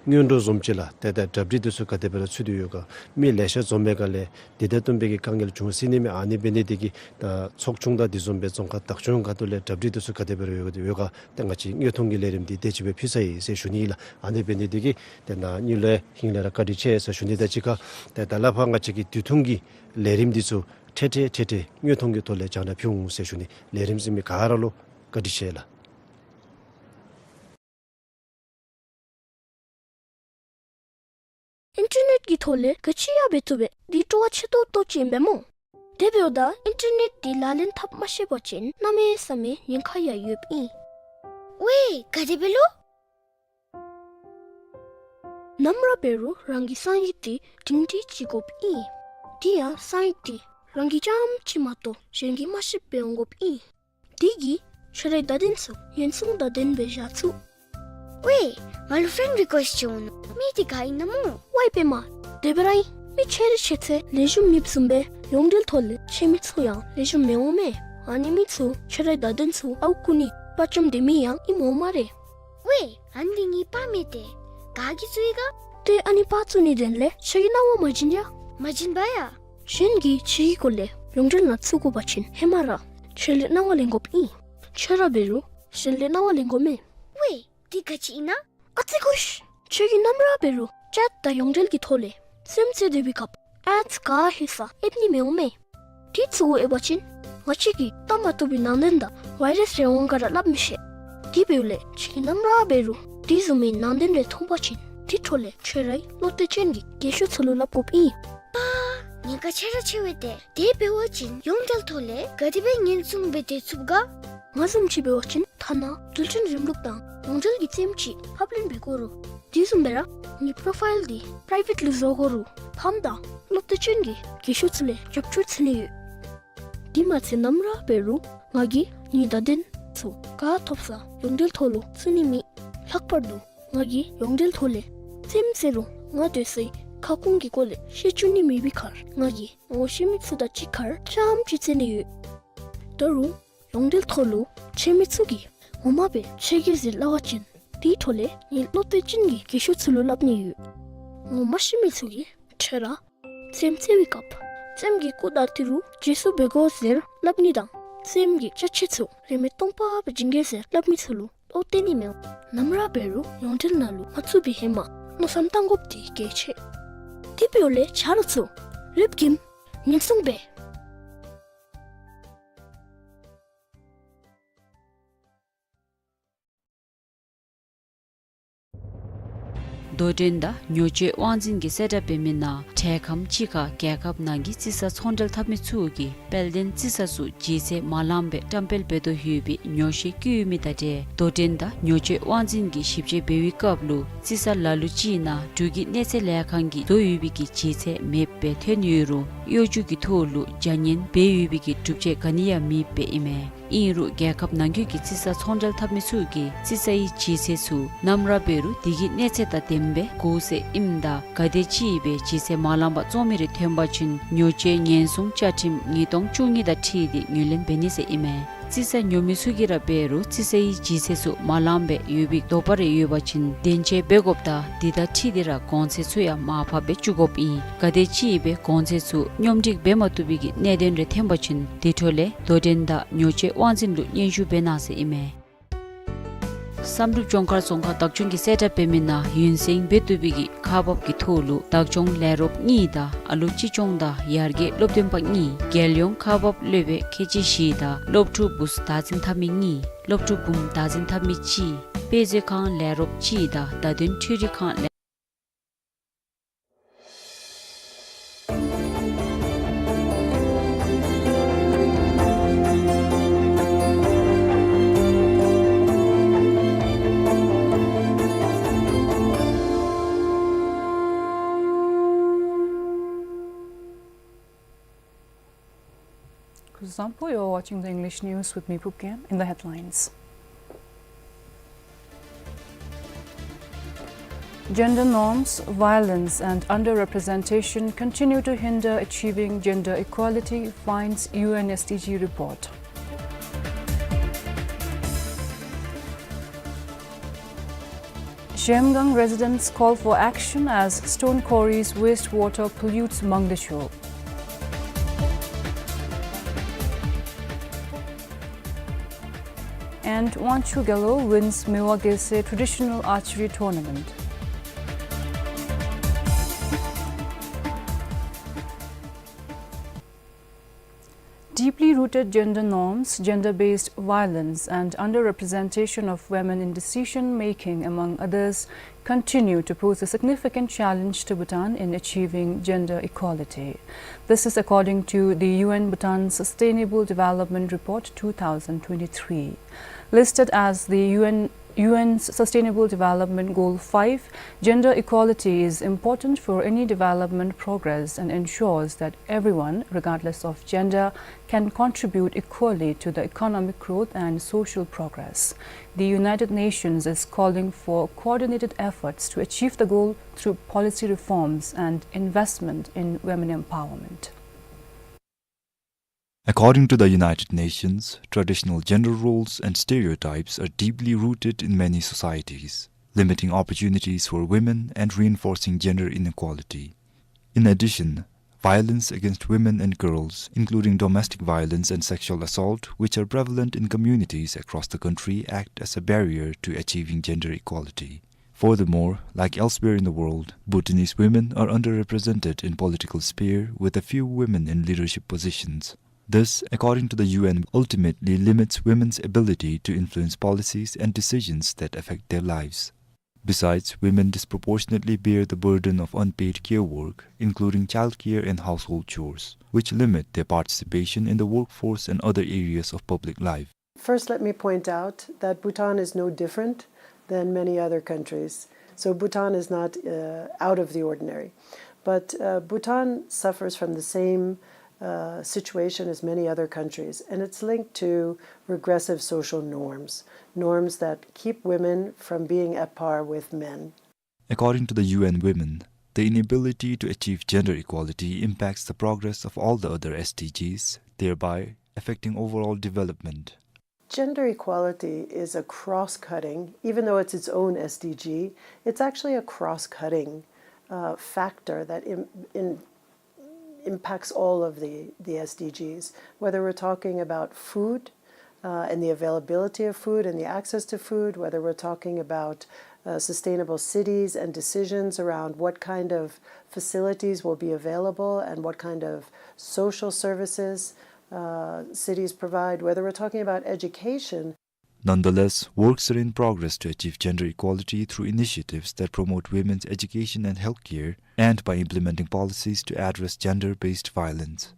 སྔོན་འགྲོ་བཟུམ་ཅིག་ལགས། ཏེ་ད་གྲ་སྒྲིག་འདི་ཚུ་ག་དེ་སྦེ་ར་ཚུད་དེ་ཡོད་ག། མི་ལེ་ཤ་འཛོམས་པའི་སྒང་ལས་འདི་དང་བསྟུན་པའི་གི་དཀའ་ངལ་བྱུང་སྲིད་ནི་མས། ཨ་ནི་འབད་ནི་དེ་གིས་ད་ཚོགས་ཆུང་དང་དེ་བཟུམ་སྦེ་རྫོང་ཁག་བདག་སྐྱོང་ཁ་ཐུག་ལས་གྲ་སྒྲིག་འདི་ཚུ་ག་དེ་སྦེ་ར་ཡོད་ཡོད་ག། ཏེ་ང་བཅས་དངོས་མཐོང་གི་ལས་རིམ་འདི་དེ་ཅིག་སྦེ་ཕུལ་ཚར་ཡི་ཟེར་ཞུ་ནི་ལགས། ཨ་ནི་འབད་ནི་དེ་གིས་ཏེ་ནཱ་ཉིད་ལུ་ཧིང་ལས་ར་བཀའ་དྲིན་ཆེ་ཟེར་ཞུ་ནི་དང་གཅིག་ཁར་ཏེ་ད་ལས་ཕར་ང་བཅས་ཀྱི་དུས་ཐུང་གི་ལས་རིམ་འདི་ཚུ་འཕྲལ་འཕྲལ་འཕྲལ་འཕྲལ་དངོས་མཐོང་གི་ཐོག་ལས་རྒྱང་བསྒྲགས་ཕུལ་འོང་ཟེར་ཞུ་ནི། ལས་རིམ་གཟིགས་མི་ག་ར་ལུ་བཀའ་དྲིན་ཆེ་ལགས། ཨིན་ཊར་ནེཊ་ཀྱི་ཐོག་ལས་ག་ཅི་ཡང་འབད་བཏུབ་པས། འདི་སྤྲོ་བ་ཆེ་ཏོག་ཏོ་ཅིག་ཨིན་པས་སྨོ། དེ་འབདཝ་ད་ཨིན་ཊར་ནེཊ་འདི་ལག་ལེན་འཐབ་མ་ཤེས་པ་ཅིན་གནམ་མེད་ས་མེད་ཉེན་ཁ་ཡང་ཡོདཔ་ཨིན། ཝའེ་ག་དེ་སྦེ་ལོ། ནམ་ར་འབད་རུང་རང་གི་གསང་ཡིག་འདི་སྒྲིང་སྒྲིང་ཅིག་དགོཔ་ཨིན། དེ་ཡང་གསང་ཡིག་འདི་རང་གིས་རྐྱངམ་གཅིག་མ་གཏོགས་གཞན་གྱིས་མ་ཤེསཔ་སྦེ་འོང་དགོཔ་ཨིན། དེ་གིས་ཁྱོད་རའི་བརྡ་དོན་ཚུ་ཉེན་སྲུང་བརྡ་དོན་སྦེ་བཞག་ཚུགས། ཝའེ་ང་ལུ་ཕྲེནཌ་རི་ཀུའེསཊ་ཅིག་འོང་ནུག། མི་འདི་ག་ཨིན་ན་སྨོ། ཝའེ་པདྨ། དེ་སྦེ་ར་ཨིན། མི་ཁྱོད་རའི་ཤེས་ཚད་ལེགས་ཤོམ་མེདཔ་བཟུམ་སྦེ་ཡོངས་འབྲེལ་ཐོག་ལས་ཁྱོད་མི་ཚུ་ཡང་ལེགས་ཤོམ་མི་འོང་མས། ཨ་ནི་མི་ཚུ་ཁྱོད་རའི་བརྡ་དོན་ཚུ་ཨརཝ་རྐུ་ནི་དཔའ་བཅམ་སྡོད་མི་ཡང་ཨིནམ་འོང་སྨ་རེ། ཝའེ་ཨ་ནི་འདི་ངེའི་པར་མས་ཏེ། ག་གིས་བཙུགས་ཡི་ག། ཏེ་ཨ་ནི་པར་བཙུགས་ནི་དོན་ལས་ཁྱོད་ཀྱི་སྣང་བ་མ་བྱིན་ཡ། མ་བྱིན་པ་ཡ། གཞན་གྱིས་ཁྱོད་ཀྱི་སྐོར་ལས་ཡོངས་འབྲེལ་ནང་བཙུགས་དགོ་པ་ཅིན་ཧེ་མ་ར་ཁྱོད་ལས་སྣང་བ་ལེན་དགོཔ་ཨིན། ཁྱོད་ར་འབད་རུང་གཞན་ལས་སྣང་བ་ལེན་དགོ་མས། ཝའེ་འདི་ག་ཅི་ཨིན་ན། ཨ་ཙི་ཁུ་ཤ། ཁྱོད་ཀྱིས་ནམ་ར་འབད་རུང་ཅེཊ་དང་ཡོངས་འབྲེལ་གྱི་ཐོག་ལས་རྩེདམོ་རྩེ་སྡོད་པའི་སྐབས་ཨེཌསི་ག་ཧེ་ས་ཨེབ་ནི་མི་འོང་མས། དེ་ཚུ་གུ་ཨེབ་པ་ཅིན་ང་བཅས་ཀྱིས་བལྟ་མ་བཏུབ་པའི་ནང་དོན་དང་ཝའི་རཱསི་རེ་འོང་ག་ར་སླབ་མི་ཤེས། དེ་འབདཝ་ལས་ཁྱོད་ཀྱིས་ནམ་ར་འབད་རུང་དེ་བཟུམ་མའི་ནང་དོན་རེ་མཐོང་པ་ཅིན་དེ་འཕྲོ་ལས་ཁྱོད་རའི་བློ་གཏད་ཅན་གྱི་རྒན་ཤོས་ཚུ་ལུ་སླབ་དགོཔ་ཨིན། པ། ཉེན་ཁ་ཆེ་ར་ཆེ་བས་ཏེ། དེ་འབད་བ་ཅིན་ཡོངས་འབྲེལ་ཐོག་ལས་ག་དེ་སྦེ་ཉེན་སྲུང་འབད་དེ་ཚུགས་ག། ང་བཟུམ་ཅིག་འབད་བ་ཅིན་ཐ་ན་རྡུལ་ཕྲན་རིམ་ལུགས་དང་ཡོངས་འབྲེལ་གྱི་རྩེདམོ་ཅིག་ཕབ་ལེན་འབད་དགོ་རུང་དེ་བཟུམ་སྦེ་ར་ངེའི་པོ་རོ་ཕའིལ་འདི་པི་རའི་ཝེཊ་ལུ་བཟོ་དགོ་རུང་ཕམ་དང་བློ་གཏད་ཅན་གྱི་རྒན་ཤོས་ཚུ་ལས་རྒྱབ་སྐྱོར་འཚོལ་ནི་ཡོད། དེ་མ་ཚད་ནམ་ར་འབད་རུང་ང་གིས་ངེའི་བརྡ་དོན་ཚུ་ག་ཐོབ་ས་ཡོངས་འབྲེལ་ཐོག་ལུ་བཙུགས་ནི་མེད། ལྷག་པར་དུ་ང་གིས་ཡོངས་འབྲེལ་ཐོག་ལས་རྩེདམོ་རྩེ་རུང་ང་སྡོད་སའི་ཁ་སྐོང་གི་སྐོར་ལས་བཤད་བཅུག་ནི་མེད་པའི་ཁར་ང་གིས་ངོ་ཤེས་མི་ཚུ་དང་གཅིག་ཁར་རྐྱངམ་ཅིག་རྩེ་ནི་ཡོད། ད་རུང་ཡོངས་འབྲེལ་ཐོག་ལུ་ཁྱོད་མི་ཚུ་གིས་ངོ་མ་སྦེ་ཁྱོད་ཀྱི་ཟེར་སླབ་པ་ཅིན་དེའི་འཕྲོ་ལས་ངེའི་བློ་གཏད་ཅན་གྱི་རྒན་ཤོས་ཚུ་ལུ་སླབ་ནི་ཡོད། ངོ་མ་ཤེས་མི་ཚུ་གིས་ཁྱོད་ར་རྩེདམོ་རྩེ་བའི་སྐབས་རྩེདམོ་གི་སྐུ་དང་ཏི་རུ་རྗེས་སུ་འབད་དགོ་ཟེར་སླབ་ནི་དང་རྩེདམོ་གི་ཅ་ཆས་ཚུ་རིན་མེད་སྟོང་པ་སྦེ་བྱིན་གེ་ཟེར་སླབ་མི་ཚུ་ལུ་བློ་གཏད་ནི་མི་འོང་། ནམ་ར་འབད་རུང་ཡོངས་འབྲེལ་ནང་ལུ་མ་བཙུགས་པའི་ཧེ་མ་མནོ་བསམ་བཏང་དགོཔ་འདི་གལ་ཆེ། དེ་འབདཝ་ལས་ཆ་རོགས་ཚུ་ལེགས་ཤོམ་ཉེན་སྲུང་འབད། དོ་འགྲན་དང་ཉོ་སྤྱོད་དབང་འཛིན་གྱིས་གསལ་བསྒྲགས་འབད་མི་ནང་འཕྲལ་ཁམས་ཅིག་ཁར་རྒྱལ་ཁབ་ནང་གི་རྩིས་ས་ཚོང་འབྲེལ་འཐབ་མི་ཚུ་གིས་དཔལ་ལྡན་རྩིས་ས་ཚུ་ལྗིད་ཚད་མ་ལངམ་སྦེ་བཀྲམ་སྤེལ་འབད་དོ་ཡོད་པའི་ཉོགས་བཤད་བཀོད་ཡོད་མི་དང་འབྲེལ་དོ་འགྲན་དང་ཉོ་སྤྱོད་དབང་འཛིན་གྱིས་ཞིབ་དཔྱད་འབད་བའི་སྐབས་ལུ་རྩིས་ས་ལ་ལུ་ཅིག་ནང་འབྲུག་གི་གནས་ཚད་ལས་ཁང་གིས་བཟོ་ཡོད་པའི་གི་ལྗིད་ཚད་མེདཔ་སྦེ་ཐོན་ཡོད་རུང་གཡོ་སྒྱུ་གི་ཐོག་ལུ་བྱ་ངན་འབད་ཡོད་པའི་གི་སྒྲུབ་བྱེད་ག་ནི་ཡང་མེདཔ་སྦེ་ཨིན་མས། ཨིན་རུང་རྒྱལ་ཁབ་ནང་འཁོད་ཀྱི་རྩིས་ས་ཚོང་འབྲེལ་འཐབ་མི་ཚུ་གིས་རྩིས་སའི་ལྗིད་ཚད་ཚུ་ནམ་ར་འབད་རུང་དེ་གི་གནས་ཚད་དང་ལྡནམ་སྦེ་དགོ་ཟེར་ཨིནམ་ད་ག་དེ་ཅིག་སྦེ་ལྗིད་ཚད་མ་ལངམ་པ་བཙོང་མི་རེ་ཐོན་པ་ཅིན་ཉོ་སྤྱོད་ཉེན་སྲུང་བཅའ་ཁྲིམས་ཉིས་སྟོང་བཅུ་གཉིས་དང་འཁྲིལ་ཏེ་ངོས་ལེན་འབད་ནི་ཟེར་ཨིན་མས། རྩིས་ས་ཉོ་མི་ཚུ་གིས་ར་འབད་རུང་རྩིས་སའི་ལྗིད་ཚད་ཚུ་མ་ལངམ་སྦེ་ཡོད་པའི་དོགས་པ་རེ་ཡོད་པ་ཅིན་བདེན་དཔྱད་འབད་དགོཔ་དང་དེ་དང་འཁྲིལ་ཏེ་ར་གོང་ཚད་ཚུ་ཡང་མར་ཕབ་སྦེ་བཅུག་དགོཔ་ཨིན། ག་དེ་ཅིག་སྦེ་གོང་ཚད་ཚུ་སྙོམས་སྒྲིག་འབད་མ་བཏུབ་པའི་གི་གནད་དོན་རེ་ཐོན་པ་ཅིན་དེ་འཕྲོ་ལས་དོ་འགྲན་དང་ཉོ་སྤྱོད་དབང་འཛིན་ལུ་སྙན་ཞུ་འབད་གནང་ཟེར་ཨིན་མས། བསམ་གྲུབ་ལྗོངས་མཁར་རྫོང་ཁག་བདག་སྐྱོང་གིས་གསལ་བསྒྲགས་འབད་མི་ནང་ཡུན་བསྲིང་འབད་བཏུབ་པའི་གི་ཁག་འབག་གི་ཐོག་ལུ་བདག་སྐྱོང་ལས་རོགསཔ་གཉིས་དང་ཨ་ལོ་གཅེས་སྐྱོང་དང་ཡར་རྒྱས་སློབ་སྟོན་པ་གཉིས་རྒྱལ་ཡོངས་ཁག་འབག་སློབ་དཔོན་ཁལ་གཅིག་བཞི་དང་སློབ་ཕྲུག་བུཚ་བདག་འཛིན་འཐབ་མི་གཉིས་སློབ་ཕྲུག་བུམོ་བདག་འཛིན་འཐབ་མི་གཅིག་དཔེ་མཛོད་ཁང་ལས་རོགསཔ་གཅིག་དང་བརྡ་དོན་འཕྲུལ་རིག་ཁང་ལས་ Kuzuzangpo, you're watching the English news with me, Phubkeng. In the headlines: Gender norms, violence, and underrepresentation continue to hinder achieving gender equality, finds U N S D G report. Zhemgang residents call for action as stone quarries wastewater pollutes Mangdechou. And Wangchuk Galo wins Mewa Gese traditional archery tournament. Deeply rooted gender norms, gender-based violence, and underrepresentation of women in decision-making, among others, continue to pose a significant challenge to Bhutan in achieving gender equality. This is according to the U N Bhutan Sustainable Development Report two thousand twenty-three. Listed as the U N, U N's Sustainable Development Goal five, gender equality is important for any development progress and ensures that everyone, regardless of gender, can contribute equally to the economic growth and social progress. The United Nations is calling for coordinated efforts to achieve the goal through policy reforms and investment in women empowerment. According to the United Nations, traditional gender roles and stereotypes are deeply rooted in many societies, limiting opportunities for women and reinforcing gender inequality. In addition, violence against women and girls, including domestic violence and sexual assault, which are prevalent in communities across the country, act as a barrier to achieving gender equality. Furthermore, like elsewhere in the world, Bhutanese women are underrepresented in political sphere, with a few women in leadership positions. This, according to the U N, ultimately limits women's ability to influence policies and decisions that affect their lives. Besides, women disproportionately bear the burden of unpaid care work, including childcare and household chores, which limit their participation in the workforce and other areas of public life. First, let me point out that Bhutan is no different than many other countries. So Bhutan is not, uh, out of the ordinary. But, uh, Bhutan suffers from the same, uh, situation as many other countries, and it's linked to regressive social norms, norms that keep women from being at par with men. According to the U N Women, the inability to achieve gender equality impacts the progress of all the other S D Gs, thereby affecting overall development. Gender equality is a cross-cutting, even though it's its own S D G, it's actually a cross-cutting, uh, factor that im-, in-, impacts all of the, the S D Gs, whether we're talking about food, uh, and the availability of food and the access to food, whether we're talking about, uh, sustainable cities and decisions around what kind of facilities will be available and what kind of social services, uh, cities provide, whether we're talking about education. Nonetheless, works are in progress to achieve gender equality through initiatives that promote women's education and healthcare, and by implementing policies to address gender-based violence.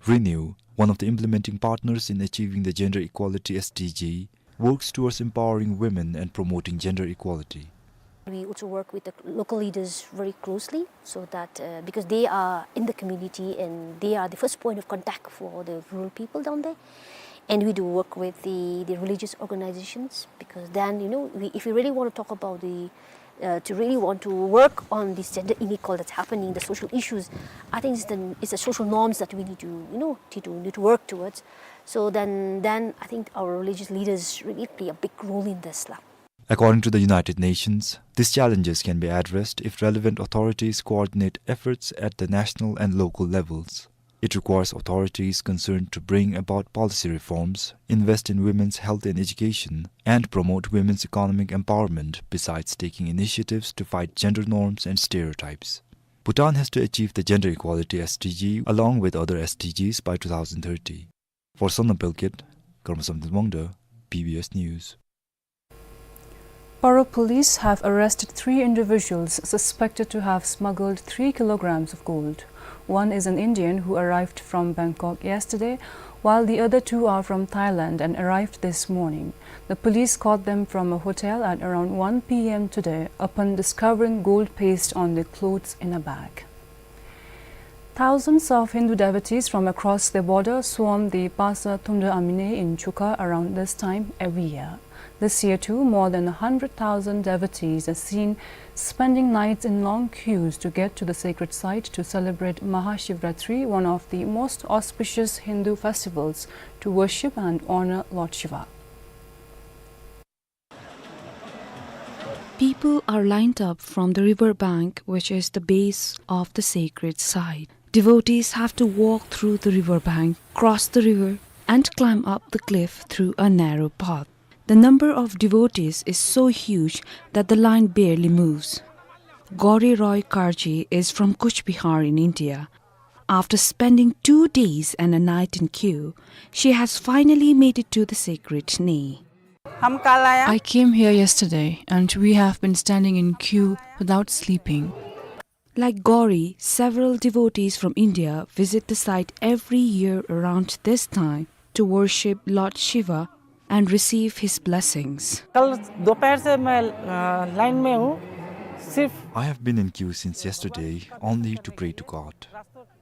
Renew, one of the implementing partners in achieving the gender equality S D G, works towards empowering women and promoting gender equality. We also work with the local leaders very closely so that, uh, because they are in the community and they are the first point of contact for the rural people down there. And we do work with the, the religious organizations because then, you know, we, if we really want to talk about the, uh, to really want to work on this gender inequality that's happening, the social issues, I think it's the, it's the social norms that we need to, you know, to, to, need to work towards. So then, then I think our religious leaders really play a big role in this, lah. According to the United Nations, these challenges can be addressed if relevant authorities coordinate efforts at the national and local levels. It requires authorities concerned to bring about policy reforms, invest in women's health and education, and promote women's economic empowerment, besides taking initiatives to fight gender norms and stereotypes. Bhutan has to achieve the gender equality S D G along with other S D Gs by two thousand thirty. For Sonam Pelkhet, Karma Samten Wangda, B B S News. Paro police have arrested three individuals suspected to have smuggled three kilograms of gold. One is an Indian who arrived from Bangkok yesterday, while the other two are from Thailand and arrived this morning. The police caught them from a hotel at around one P M today upon discovering gold paste on their clothes in a bag. Thousands of Hindu devotees from across the border swarm the Pasa Thumda Amine in Chuka around this time every year. This year too, more than a hundred thousand devotees are seen spending nights in long queues to get to the sacred site to celebrate Mahashivratri, one of the most auspicious Hindu festivals, to worship and honor Lord Shiva. People are lined up from the river bank, which is the base of the sacred site. Devotees have to walk through the river bank, cross the river, and climb up the cliff through a narrow path. The number of devotees is so huge that the line barely moves. Gauri Roy Karji is from Cooch Behar in India. After spending two days and a night in queue, she has finally made it to the sacred knee. हम कल आया। I came here yesterday and we have been standing in queue without sleeping. Like Gauri, several devotees from India visit the site every year around this time to worship Lord Shiva and receive his blessings. कल दोपहर से मैं, अ, लाइन में हूँ, सिर्फ I have been in queue since yesterday only to pray to God.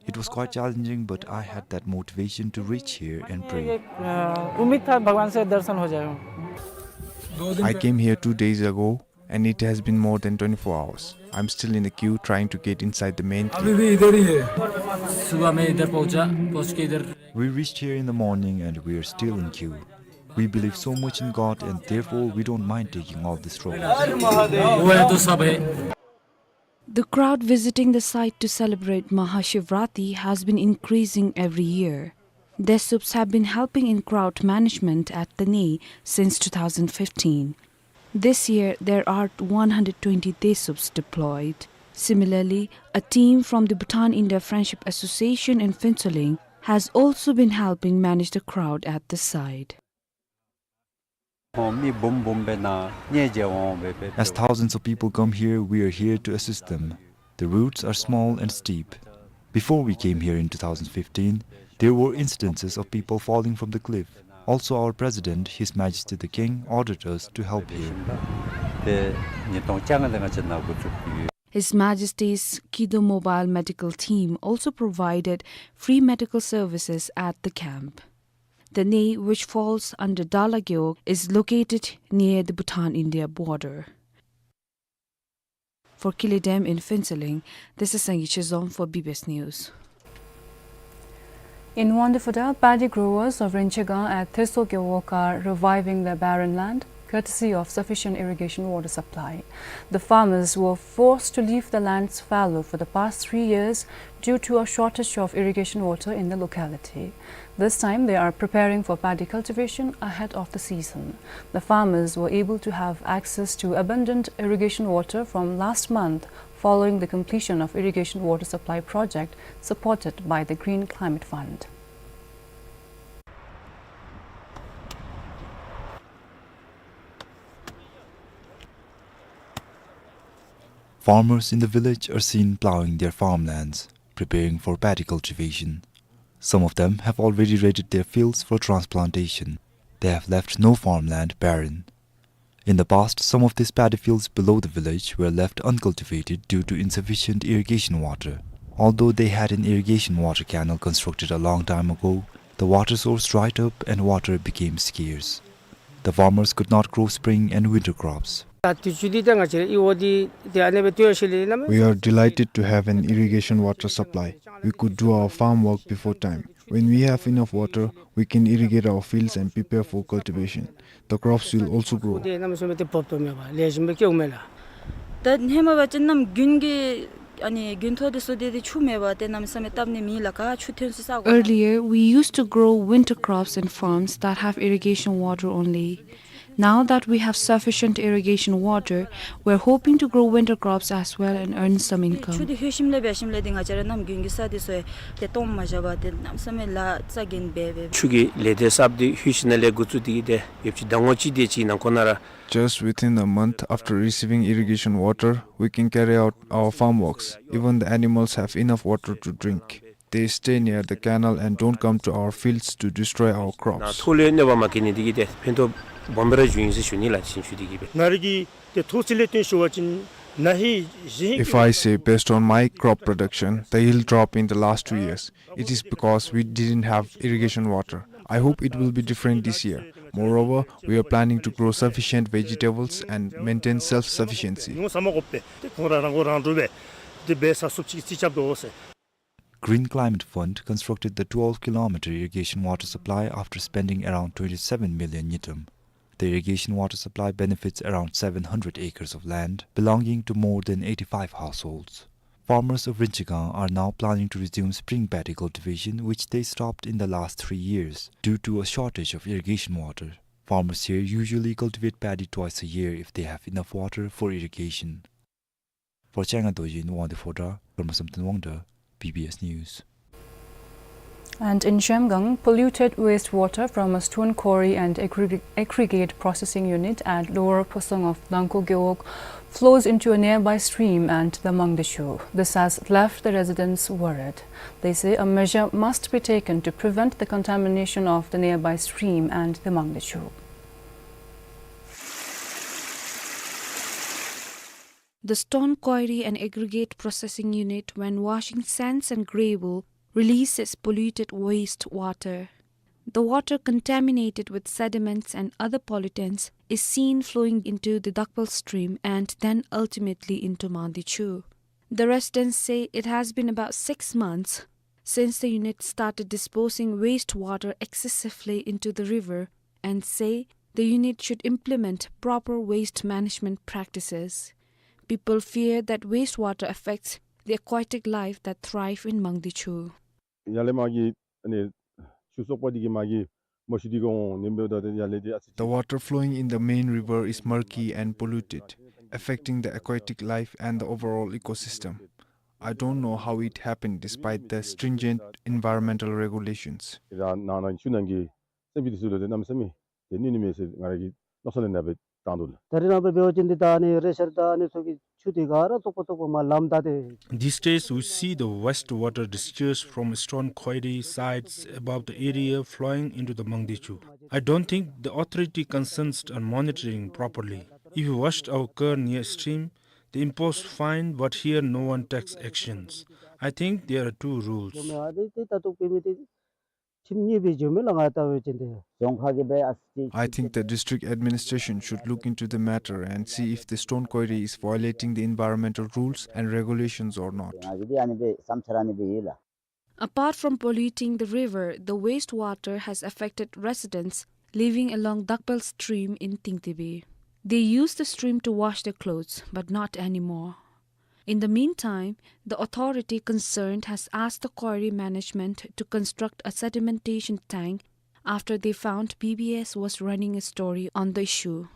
It was quite challenging, but I had that motivation to reach here and pray. एक, अ, उम्मीद था भगवान से दर्शन हो जाए। I came here two days ago and it has been more than twenty-four hours. I'm still in the queue trying to get inside the main अभी queue. भी इधर ही है। सुबह में इधर पहुंचा, पहुंच के इधर We reached here in the morning and we are still in queue. We believe so much in God and therefore we don't mind taking all this trouble. वो है तो सब है। The crowd visiting the site to celebrate Mahashivratri has been increasing every year. Desups have been helping in crowd management at the knee since two thousand fifteen. This year, there are one hundred twenty Desups deployed. Similarly, a team from the Bhutan India Friendship Association in Phuentsholing has also been helping manage the crowd at the site. As thousands of people come here, we are here to assist them. The routes are small and steep. Before we came here in two thousand fifteen, there were instances of people falling from the cliff. Also, our president, His Majesty the King, ordered us to help here. His Majesty's Kido Mobile Medical Team also provided free medical services at the camp. The knee, which falls under Dala Gewog, is located near the Bhutan-India border. For Kile Dam in Phuentsholing, this is Sangay Chezom for B B S News. In Wangdue Phuta, paddy growers of Rinchegang at Thesso Gewog are reviving their barren land, courtesy of sufficient irrigation water supply. The farmers were forced to leave the lands fallow for the past three years due to a shortage of irrigation water in the locality. This time, they are preparing for paddy cultivation ahead of the season. The farmers were able to have access to abundant irrigation water from last month following the completion of irrigation water supply project supported by the Green Climate Fund. Farmers in the village are seen ploughing their farmlands, preparing for paddy cultivation. Some of them have already readied their fields for transplantation. They have left no farmland barren. In the past, some of these paddy fields below the village were left uncultivated due to insufficient irrigation water. Although they had an irrigation water canal constructed a long time ago, the water source dried up and water became scarce. The farmers could not grow spring and winter crops. ད་དུས་ཚོད་འདི་ད་ང་བཅས་ཨི་བོ་འདི་ཏེ་ཨ་ནེ་སྦེ་སྟོན་ཞིནམ་ལས་ཨིན་ན་མས། We are delighted to have an irrigation water supply. We could do our farm work before time. When we have enough water, we can irrigate our fields and prepare for cultivation. The crops will also grow. འདི་གནམ་མེད་ས་མེད་ཏེ་འབབ་དོ་མས་པ། ལེགས་ཤོམ་སྦེ་སྐྱེཝ་མས་ལགས། ད་ཧེ་མ་འབད་བ་ཅིན་གནམ་དགུན་གྱི་ཨ་ནི་དགུན་ཐོག་འདི་ཚུ་འདི་ཏེ་ཆུ་མེད་པར་ཏེ་གནམ་མེད་ས་མེད་བཏབ་ནི་མེད་ལགས། ག་ཆུ་ཐོན་ས་ས་གོ། Earlier, we used to grow winter crops in farms that have irrigation water only. Now that we have sufficient irrigation water, we're hoping to grow winter crops as well and earn some income. ཆུ་འདི་ལྷོད་ཞིནམ་ལས་འབད་ཞིནམ་ལས་འདི་ང་བཅས་ར་གནམ་དགུན་གྱི་ས་འདི་ཚུ་ཡང་ཏེ་སྟོངམ་མ་བཞག་པར་ཏེ་གནམ་མེད་ས་མེད་ལཱ་རྩ་འགེངས་འབད་འབད། ཆུ་གི་ལས་སྡེ་གསརཔ་འདི་ལྷོད་ཞིནམ་ལས་འགོ་བཙུགས་ཏེ་གིས་ཏེ་ཡོདཔ་ཅིག་ཟླ་ངོ་གཅིག་དེ་ཅིག་ནང་འཁོད་ནང་ར། Just within a month after receiving irrigation water, we can carry out our farm works. Even the animals have enough water to drink. They stay near the canal and don't come to our fields to destroy our crops. ནང་ཐོག་ལུ་གནོད་པ་མ་བཀལ་ནི་དེ་གིས་ཏེ་ཕན་ཐོགས་སྦོམ་སྦེ་ར་བྱུང་ཡི་ཟེར་ཞུ་ནི་ལགས། དེ་བཞིན་ཆུ་དེ་གིས་སྦེ། ང་རའི་གི་ཏེ་ཐོག་ཚད་ལས་བཏོན་ཞུ་བ་ཅིན་ If I say, based on my crop production, the yield drop in the last two years, it is because we didn't have irrigation water. I hope it will be different this year. Moreover, we are planning to grow sufficient vegetables and maintain self-sufficiency. Green Climate Fund constructed the twelve kilometer irrigation water supply after spending around twenty-seven million ngultrum. The irrigation water supply benefits around seven hundred acres of land belonging to more than eighty-five households. Farmers of Rinchigang are now planning to resume spring paddy cultivation, which they stopped in the last three years due to a shortage of irrigation water. Farmers here usually cultivate paddy twice a year if they have enough water for irrigation. For Changa Dorji in Wangdue Phodrang, Dharmasam Tanwangdar, B B S News. And in Zhemgang, polluted wastewater from a stone quarry and aggre-, aggregate processing unit at Lower Phosong of Dangkho Gewog flows into a nearby stream and the Mangdechu. This has left the residents worried. They say a measure must be taken to prevent the contamination of the nearby stream and the Mangdechu. The stone quarry and aggregate processing unit, when washing sands and gravel, releases polluted waste water. The water, contaminated with sediments and other pollutants, is seen flowing into the Dakpal stream and then ultimately into Mangdechu. The residents say it has been about six months since the unit started disposing wastewater excessively into the river and say the unit should implement proper waste management practices. People fear that wastewater affects the aquatic life that thrive in Mangdechu. ཡར་ལས་མར་གྱི་ཨ་ནི་ཆུ་གསོག་པ་འདི་གིས་མར་གྱི་མ་ཞུ་འདི་གོ་འོང་ནི་འབདཝ་ད་ཏེ་ཡར་ལས་འདི་ཨ་ཙི། The water flowing in the main river is murky and polluted, affecting the aquatic life and the overall ecosystem. I don't know how it happened despite the stringent environmental regulations. ད་ནང་ན་ཆུ་ནང་གི་སེམས་ཅན་འདི་ཚུ་ལུ་ཏེ་གནམ་མེད་ས་མེད་ཏེ་གནོད་ནི་མས་ཟེར་ང་ར་གིས་མནོ་བསམ་ལེན་ན་སྦེ་བཏང་འདུག་ལགས། ད་རེས་ནངས་པ་འབད་བ་ཅིན་འདི་ད་ཨ་ནི་རེ་ཤར་དང་ཨ་ནི་ཚུ་གི་ཆུ་འདི་ག་ར་བཙོག་པ་བཙོག་པ་མར་ལམ་བདའ་སྟེ། These days we see the wastewater discharged from stone quarry sites above the area flowing into the Mangdechu. I don't think the authority concerned are monitoring properly. If we washed our car near stream, they impose fine, but here no one takes actions. I think there are two rules. ཁྱིམ་གཉིས་སྦེ་འགྱོ་མི་ལགས་ང་བལྟ་བ་ཅིན་ཏེ། རྫོང་ཁག་གིས་སྦེ་ཨ་ཙི་ཅིག I think the district administration should look into the matter and see if the stone quarry is violating the environmental rules and regulations or not. ང་གིས་འདི་ཨ་ནི་སྦེ་བསམ་འཆར་ཨ་ནི་སྦེ་ཡོད་ལགས། Apart from polluting the river, the wastewater has affected residents living along Dakpal stream in Tingtibi. They use the stream to wash their clothes, but not anymore. In the meantime, the authority concerned has asked the quarry management to construct a sedimentation tank after they found B B S was running a story on the issue.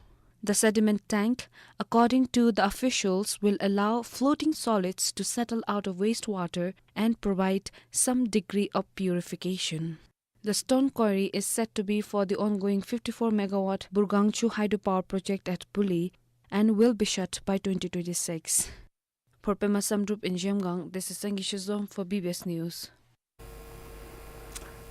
The sediment tank, according to the officials, will allow floating solids to settle out of wastewater and provide some degree of purification. The stone quarry is said to be for the ongoing fifty-four megawatt Burgangchu hydropower project at Puli and will be shut by twenty twenty-six. For Pema Samdrup in Zhemgang, this is Sangay Shizom for B B S News.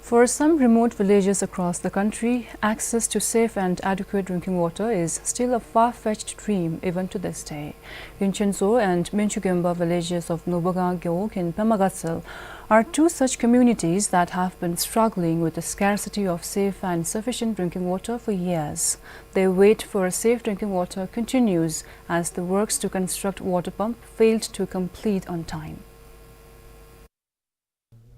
For some remote villages across the country, access to safe and adequate drinking water is still a far-fetched dream even to this day. Rinchen Tso and Menchugemba villages of Nobagang Gewog in Pema Gatsal are two such communities that have been struggling with the scarcity of safe and sufficient drinking water for years. Their wait for safe drinking water continues as the works to construct water pump failed to complete on time.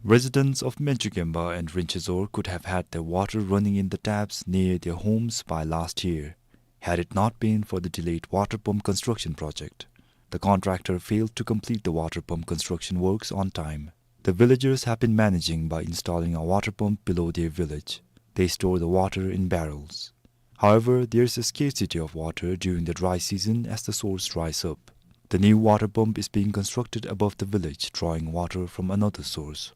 Residents of Menchugemba and Rinchen Tso could have had their water running in the taps near their homes by last year, had it not been for the delayed water pump construction project. The contractor failed to complete the water pump construction works on time. The villagers have been managing by installing a water pump below their village. They store the water in barrels. However, there is a scarcity of water during the dry season as the source dries up. The new water pump is being constructed above the village, drawing water from another source.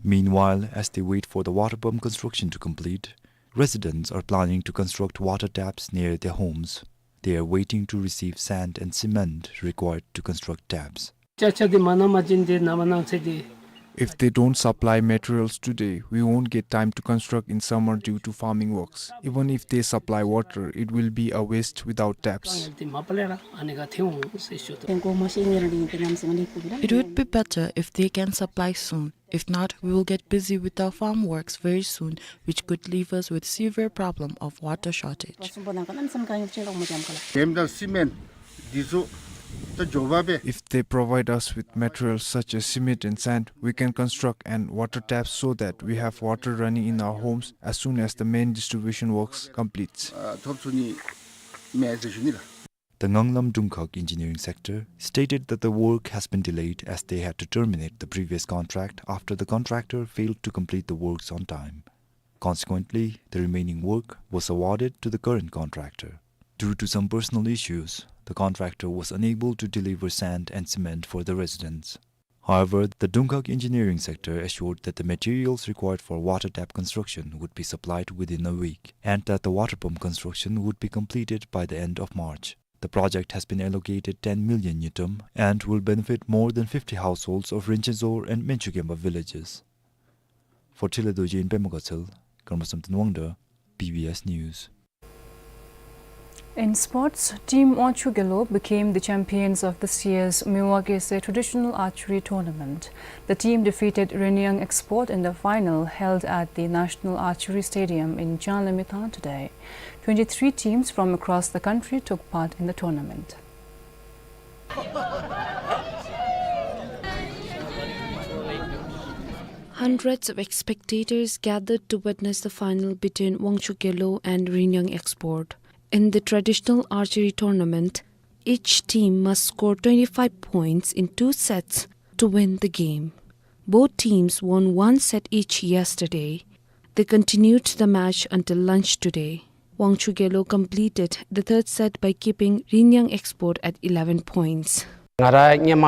Meanwhile, as they wait for the water pump construction to complete, residents are planning to construct water taps near their homes. They are waiting to receive sand and cement required to construct taps. ཅ་ཆ་འདི་མ་གནང་པ་ཅིན་ཏེ་ནངས་པ་གནངས་ཚེ་འདི་ If they don't supply materials today, we won't get time to construct in summer due to farming works. Even if they supply water, it will be a waste without taps. It would be better if they can supply soon. If not, we will get busy with our farm works very soon, which could leave us with severe problem of water shortage. If they provide us with materials such as cement and sand, we can construct and water taps so that we have water running in our homes as soon as the main distribution works completes. The Nganglam Dungkhag engineering sector stated that the work has been delayed as they had to terminate the previous contract after the contractor failed to complete the works on time. Consequently, the remaining work was awarded to the current contractor. Due to some personal issues, the contractor was unable to deliver sand and cement for the residents. However, the Dungkhag engineering sector assured that the materials required for water tap construction would be supplied within a week and that the water pump construction would be completed by the end of March. The project has been allocated ten million ngultrum and will benefit more than fifty households of Rinchenzor and Menchukemba villages. For Thiladoji in Pema Gatshel, Karma Samten Wangda, B B S News. In sports, Team Wangchugelo became the champions of this year's Miwagese Traditional Archery Tournament. The team defeated Rinyang Export in the final held at the National Archery Stadium in Changlimithang today. Twenty-three teams from across the country took part in the tournament. Hundreds of spectators gathered to witness the final between Wangchugelo and Rinyang Export. In the traditional archery tournament, each team must score twenty-five points in two sets to win the game. Both teams won one set each yesterday. They continued the match until lunch today. Wangchugelo completed the third set by keeping Rinyang Export at eleven points. ང་ར་སྔོན་མ་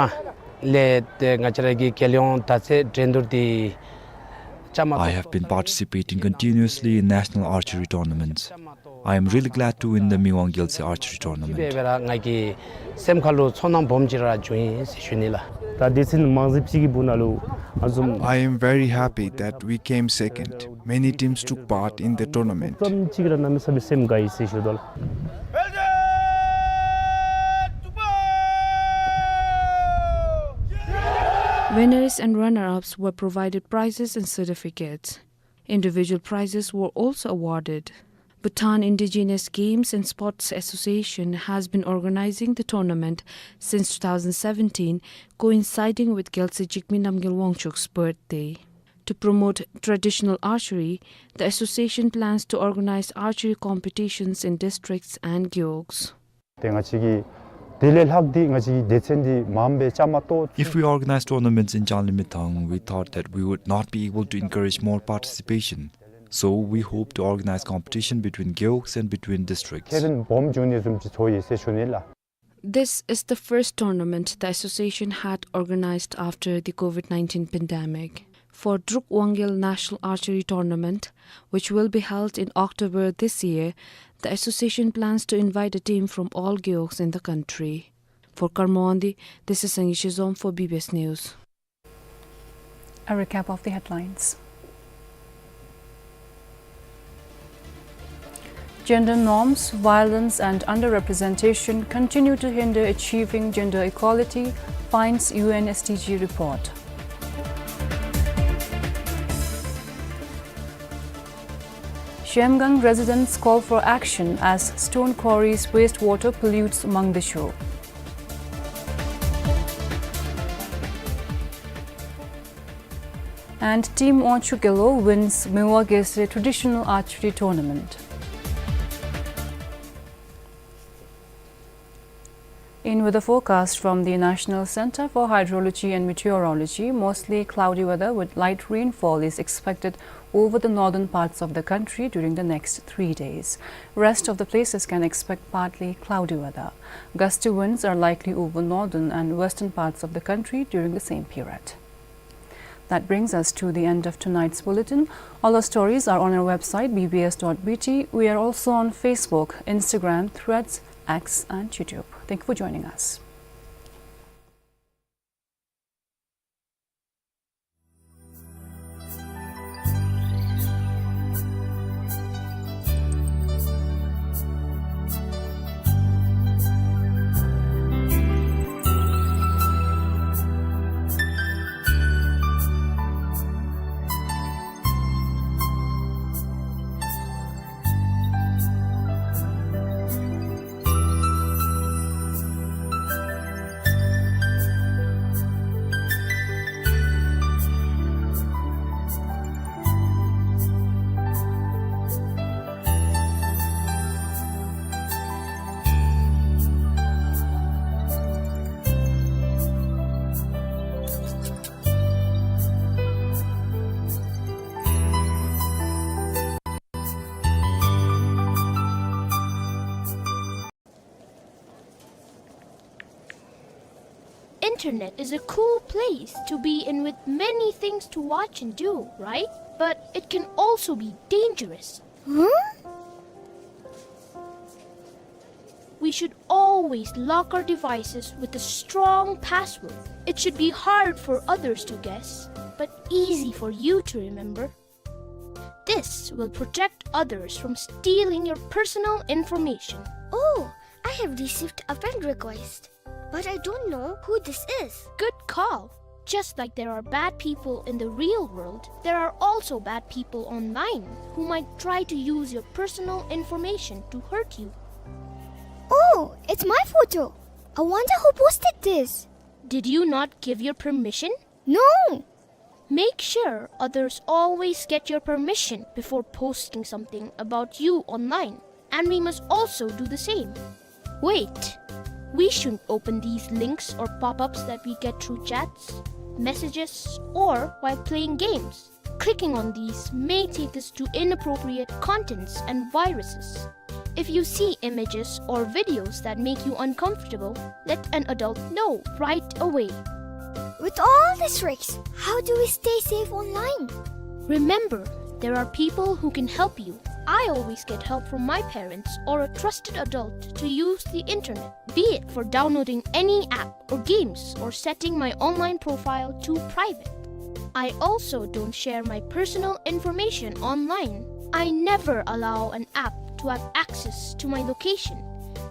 ལས་ཏེ་ང་བཅས་ར་གི་རྒྱལ་ཡོངས་མཐའ་དོན་འགྲན་བསྡུར་འདི་བཅའ་མར། I have been participating continuously in National Archery Tournaments. I am really glad to win the Miwang Gyalse Archery Tournament. དེ་སྦེ་ར་ང་གི་སེམས་ཁ་ལུ་ཚོར་སྣང་སྦོམ་ཅིག་ར་བྱུང་ཡི་ཟེར་ཞུ་ནི་ལགས། ད་སྡེ་ཚན་མང་རབས་ཅིག་གི་སྦུག་ན་ལུ་ཨ་ཙུམ། I am very happy that we came second. Many teams took part in the tournament. ཙམ་ཅིག་ར་གནམ་མེད་ས་མེད་སེམས་དགའ་ཡི་ཟེར་ཞུ་དོ་ལགས། Winners and runner-ups were provided prizes and certificates. Individual prizes were also awarded. Bhutan Indigenous Games and Sports Association has been organizing the tournament since two thousand seventeen, coinciding with Gyalse Jigme Namgyal Wangchuk's birthday. To promote traditional archery, the association plans to organize archery competitions in districts and gewogs. ཏེ་ང་བཅས་ཀྱིས་དེ་ལས་ལྷག་སྟེ་ང་བཅས་ཀྱི་སྡེ་ཚན་འདི་མངམ་སྦེ་བཅའ་མར་གཏོགས། If we organize tournaments in Changlimithang, we thought that we would not be able to encourage more participation. So we hope to organize competition between gewogs and between districts. ཁེ་ཕན་སྦོམ་བྱུང་ནི་བཟུམ་ཅིག་ཚོར་ཡི་ཟེར་ཞུ་ནི་ལགས། This is the first tournament the association had organized after the COVID nineteen pandemic. For Druk Wangyal National Archery Tournament, which will be held in October this year, the association plans to invite a team from all gewogs in the country. For Karma Wangdi, this is Sangay Shizom for B B S News. A recap of the headlines. Gender norms, violence and underrepresentation continue to hinder achieving gender equality, finds U N S D G report. Zhemgang residents call for action as stone quarries wastewater pollutes Mangdesho. And Team Wangchugelo wins Miwagese Traditional Archery Tournament. In weather forecast from the National Center for Hydrology and Meteorology, mostly cloudy weather with light rainfall is expected over the northern parts of the country during the next three days. Rest of the places can expect partly cloudy weather. Gusty winds are likely over northern and western parts of the country during the same period. That brings us to the end of tonight's bulletin. All our stories are on our website, B B S dot B T. We are also on Facebook, Instagram, Threads, X, and YouTube. Thank you for joining us. Internet is a cool place to be in with many things to watch and do, right? But it can also be dangerous. Huh? We should always lock our devices with a strong password. It should be hard for others to guess, but easy for you to remember. This will protect others from stealing your personal information. Oh, I have received a friend request, but I don't know who this is. Good call. Just like there are bad people in the real world, there are also bad people online who might try to use your personal information to hurt you. Oh, it's my photo. I wonder who posted this. Did you not give your permission? No. Make sure others always get your permission before posting something about you online, and we must also do the same. Wait, we shouldn't open these links or pop-ups that we get through chats, messages, or while playing games. Clicking on these may take us to inappropriate contents and viruses. If you see images or videos that make you uncomfortable, let an adult know right away. With all these risks, how do we stay safe online? Remember, there are people who can help you. I always get help from my parents or a trusted adult to use the internet, be it for downloading any app or games or setting my online profile to private. I also don't share my personal information online. I never allow an app to have access to my location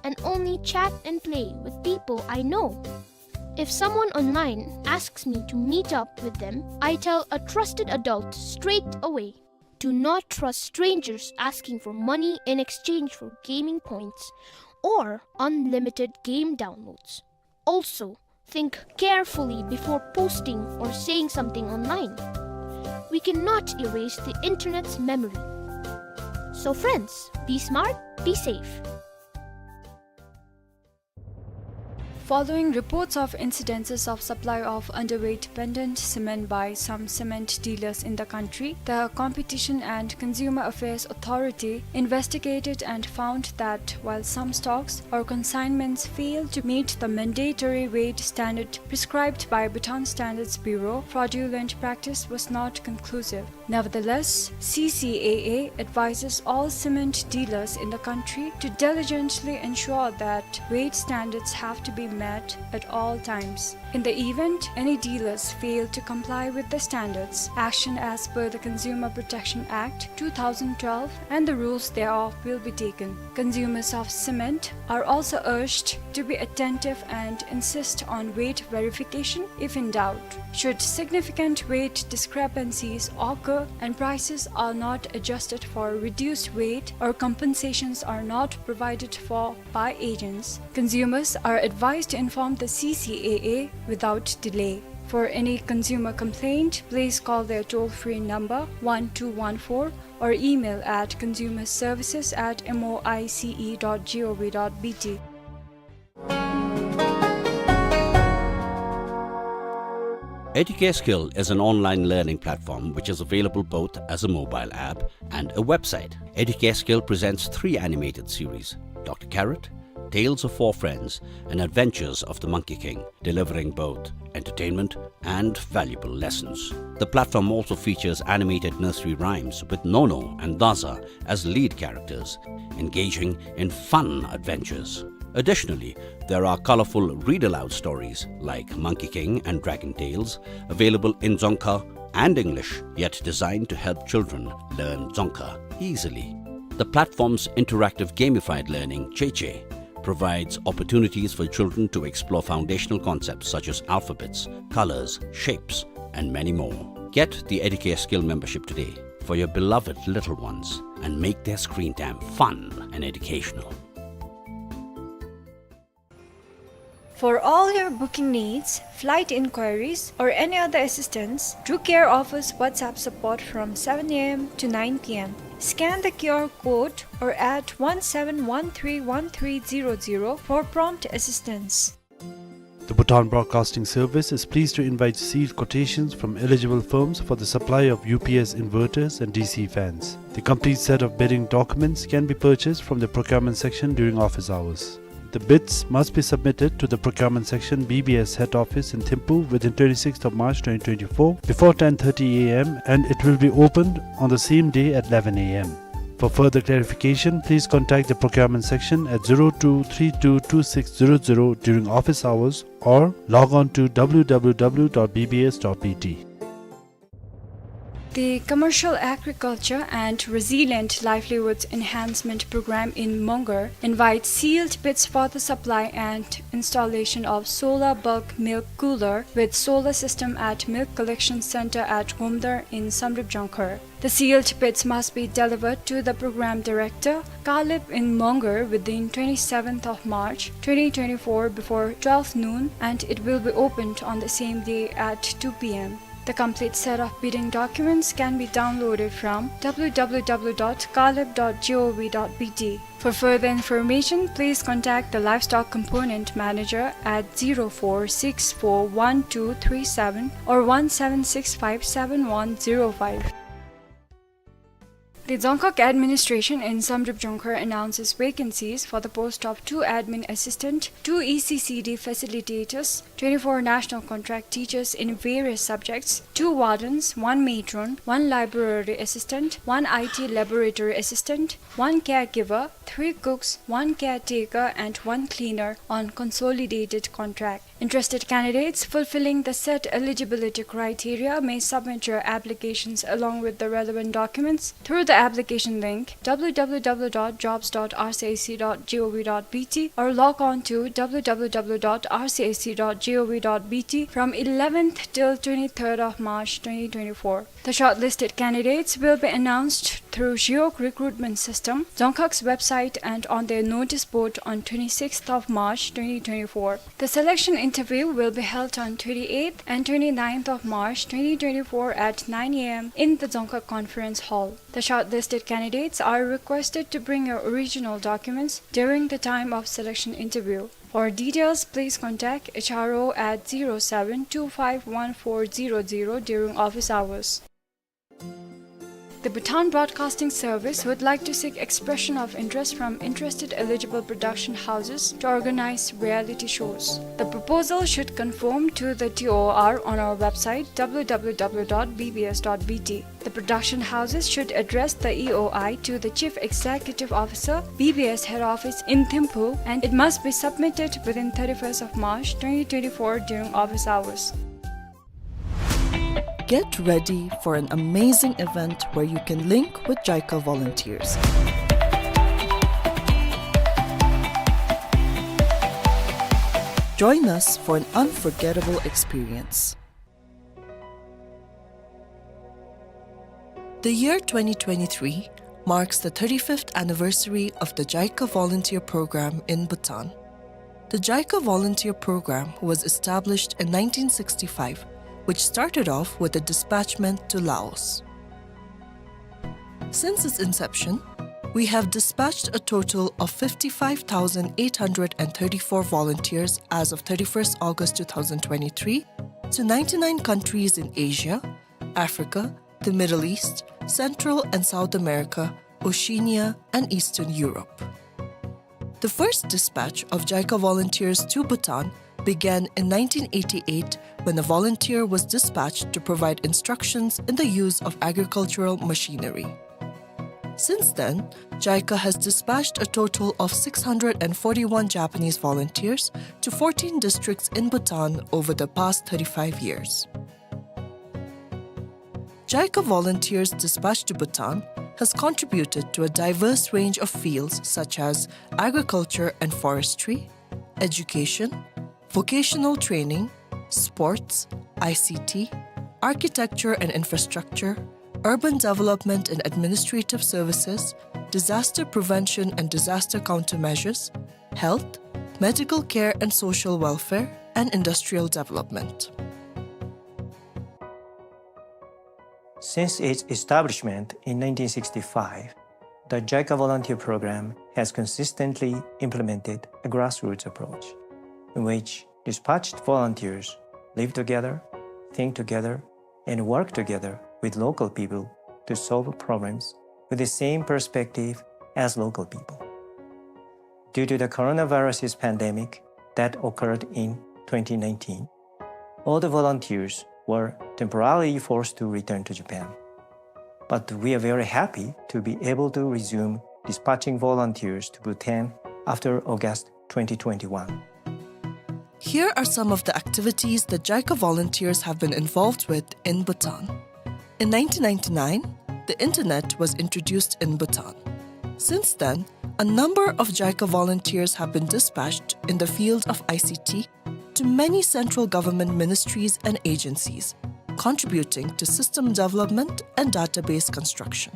and only chat and play with people I know. If someone online asks me to meet up with them, I tell a trusted adult straight away. Do not trust strangers asking for money in exchange for gaming points or unlimited game downloads. Also, think carefully before posting or saying something online. We cannot erase the internet's memory. So friends, be smart, be safe. Following reports of incidences of supply of underweight pendant cement by some cement dealers in the country, the Competition and Consumer Affairs Authority investigated and found that while some stocks or consignments failed to meet the mandatory weight standard prescribed by Bhutan Standards Bureau, fraudulent practice was not conclusive. Nevertheless, C C A A advises all cement dealers in the country to diligently ensure that weight standards have to be met at all times. In the event any dealers fail to comply with the standards, action as per the Consumer Protection Act two thousand twelve and the rules thereof will be taken. Consumers of cement are also urged to be attentive and insist on weight verification if in doubt. Should significant weight discrepancies occur and prices are not adjusted for reduced weight or compensations are not provided for by agents, consumers are advised to inform the C C A A without delay. For any consumer complaint, please call their toll-free number one two one four or email at consumer services at M O I C E dot G O V dot B T. Educare Skill is an online learning platform which is available both as a mobile app and a website. Educare Skill presents three animated series, Doctor Carrot, Tales of Four Friends, and Adventures of the Monkey King, delivering both entertainment and valuable lessons. The platform also features animated nursery rhymes with Nono and Daza as lead characters, engaging in fun adventures. Additionally, there are colorful read-aloud stories like Monkey King and Dragon Tales, available in Dzongkha and English, yet designed to help children learn Dzongkha easily. The platform's interactive gamified learning, Cheche, provides opportunities for children to explore foundational concepts such as alphabets, colors, shapes, and many more. Get the Educare Skill membership today for your beloved little ones and make their screen time fun and educational. For all your booking needs, flight inquiries, or any other assistance, Drew Care offers WhatsApp support from seven A M to nine P M. Scan the Q R code or at one seven one three one three zero zero for prompt assistance. The Bhutan Broadcasting Service is pleased to invite sealed quotations from eligible firms for the supply of U P S inverters and D C fans. The complete set of bidding documents can be purchased from the procurement section during office hours. The bids must be submitted to the procurement section, B B S head office in Thimphu within twenty-sixth of March twenty twenty-four before ten thirty A M, and it will be opened on the same day at eleven A M. For further clarification, please contact the procurement section at zero two three two two six zero zero during office hours or log on to W W W dot B B S dot B T. The Commercial Agriculture and Resilient Livelihoods Enhancement Program in Mongar invites sealed bids for the supply and installation of solar bulk milk cooler with solar system at Milk Collection Center at Gomdar in Samdrup Jongkhar. The sealed bids must be delivered to the program director, Kalip in Mongar, within twenty-seventh of March twenty twenty-four before twelve noon, and it will be opened on the same day at two P M. The complete set of bidding documents can be downloaded from W W W dot kalip dot gov dot B T. For further information, please contact the Livestock Component Manager at zero four six four one two three seven or one seven six five seven one zero five. The Dzongkhag Administration in Samdrup Jongkhar announces vacancies for the post of two admin assistant, two E C C D facilitators, twenty-four national contract teachers in various subjects, two wardens, one matron, one library assistant, one I T laboratory assistant, one caregiver, three cooks, one caretaker, and one cleaner on consolidated contract. Interested candidates fulfilling the set eligibility criteria may submit your applications along with the relevant documents through the application link W W W dot jobs dot R C A C dot gov dot B T or log on to W W W dot R C A C dot gov dot B T from eleventh till twenty-third of March twenty twenty-four. The shortlisted candidates will be announced through Zhiyog recruitment system, Dzongkhag's website, and on their notice board on twenty-sixth of March twenty twenty-four. The selection interview will be held on twenty-eighth and twenty-ninth of March twenty twenty-four at nine A M in the Dzongkhag Conference Hall. The shortlisted candidates are requested to bring your original documents during the time of selection interview. For details, please contact H R O at zero seven two five one four zero zero during office hours. The Bhutan Broadcasting Service would like to seek expression of interest from interested eligible production houses to organize reality shows. The proposal should conform to the T O R on our website W W W dot B B S dot B T. The production houses should address the E O I to the Chief Executive Officer, B B S Head Office in Thimphu, and it must be submitted within thirty-first of March twenty twenty-four during office hours. Get ready for an amazing event where you can link with JICA volunteers. Join us for an unforgettable experience. The year twenty twenty-three marks the thirty-fifth anniversary of the JICA Volunteer Program in Bhutan. The JICA Volunteer Program was established in nineteen sixty-five, which started off with a dispatchment to Laos. Since its inception, we have dispatched a total of fifty-five thousand eight hundred and thirty-four volunteers as of thirty-first August two thousand twenty-three to ninety-nine countries in Asia, Africa, the Middle East, Central and South America, Oceania, and Eastern Europe. The first dispatch of JICA volunteers to Bhutan began in nineteen eighty-eight, when a volunteer was dispatched to provide instructions in the use of agricultural machinery. Since then, JICA has dispatched a total of six hundred and forty-one Japanese volunteers to fourteen districts in Bhutan over the past thirty-five years. JICA volunteers dispatched to Bhutan has contributed to a diverse range of fields such as agriculture and forestry, education, vocational training, sports, I C T, architecture and infrastructure, urban development and administrative services, disaster prevention and disaster countermeasures, health, medical care and social welfare, and industrial development. Since its establishment in nineteen sixty-five, the JICA Volunteer Program has consistently implemented a grassroots approach in which dispatched volunteers live together, think together, and work together with local people to solve problems with the same perspective as local people. due to the coronavirus pandemic that occurred in twenty nineteen, all the volunteers were temporarily forced to return to Japan. But we are very happy to be able to resume dispatching volunteers to Bhutan after August twenty twenty-one. Here are some of the activities that JICA volunteers have been involved with in Bhutan. In nineteen ninety-nine, the internet was introduced in Bhutan. Since then, a number of JICA volunteers have been dispatched in the field of I C T to many central government ministries and agencies, contributing to system development and database construction.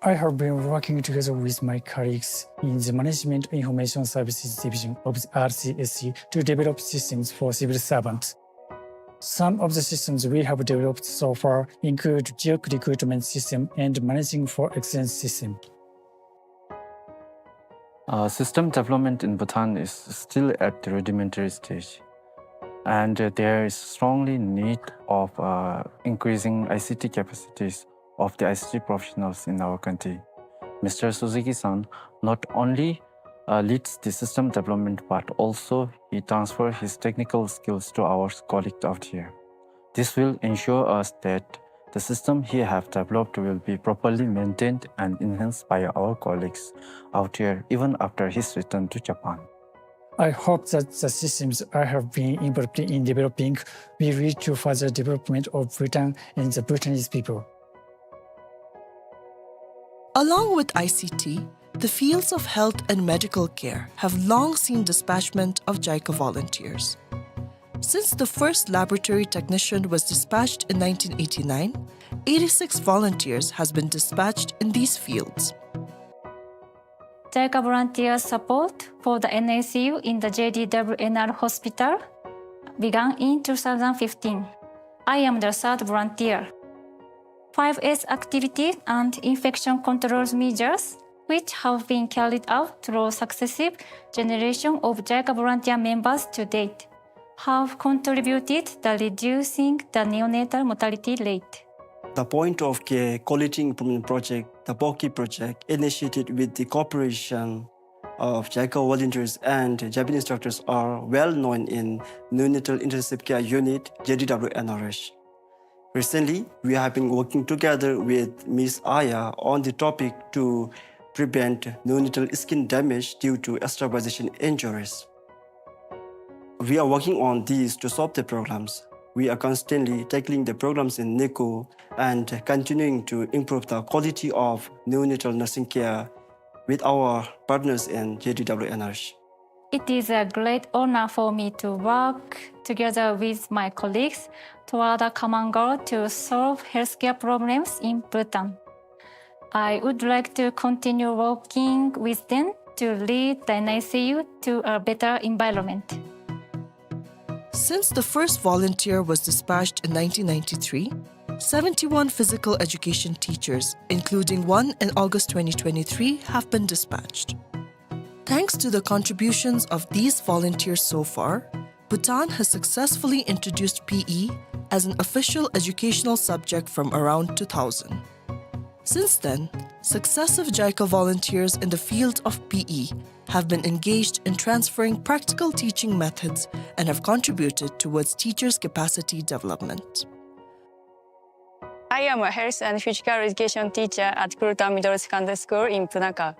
I have been working together with my colleagues in the Management Information Services Division of the R C S C to develop systems for civil servants. Some of the systems we have developed so far include job recruitment system and managing for exchange system. Uh, system development in Bhutan is still at the rudimentary stage, and, uh, there is strongly need of, uh, increasing I C T capacities of the I C T professionals in our country. Mister Suzuki-san not only, uh, leads the system development, but also he transfers his technical skills to our colleagues out here. This will ensure us that the system he have developed will be properly maintained and enhanced by our colleagues out here even after his return to Japan. I hope that the systems I have been involved in developing will lead to further development of Bhutan and the Bhutanese people. Along with I C T, the fields of health and medical care have long seen dispatchment of JICA volunteers. Since the first laboratory technician was dispatched in nineteen eighty-nine, eighty-six volunteers has been dispatched in these fields. JICA volunteer support for the N I C U in the J D W N R hospital began in two thousand fifteen. I am the third volunteer. Five S activities and infection control measures, which have been carried out through successive generation of JICA volunteer members to date, have contributed the reducing the neonatal mortality rate. The point of care quality improvement project, the POCI project, initiated with the cooperation of JICA volunteers and Japanese doctors, are well known in Neonatal Intensive Care Unit, J D W N R H. Recently, we have been working together with Miss Aya on the topic to prevent neonatal skin damage due to extravasation injuries. We are working on these to solve the problems. We are constantly tackling the problems in NICU and continuing to improve the quality of neonatal nursing care with our partners in J D W N R H. It is a great honor for me to work together with my colleagues toward a common goal to solve healthcare problems in Bhutan. I would like to continue working with them to lead the N I C U to a better environment. Since the first volunteer was dispatched in nineteen ninety-three, seventy-one physical education teachers, including one in August twenty twenty-three, have been dispatched. Thanks to the contributions of these volunteers so far, Bhutan has successfully introduced P E as an official educational subject from around two thousand. Since then, successive JICA volunteers in the field of P E have been engaged in transferring practical teaching methods and have contributed towards teachers' capacity development. I am a health and physical education teacher at Kurutan Middle Secondary School in Punakha.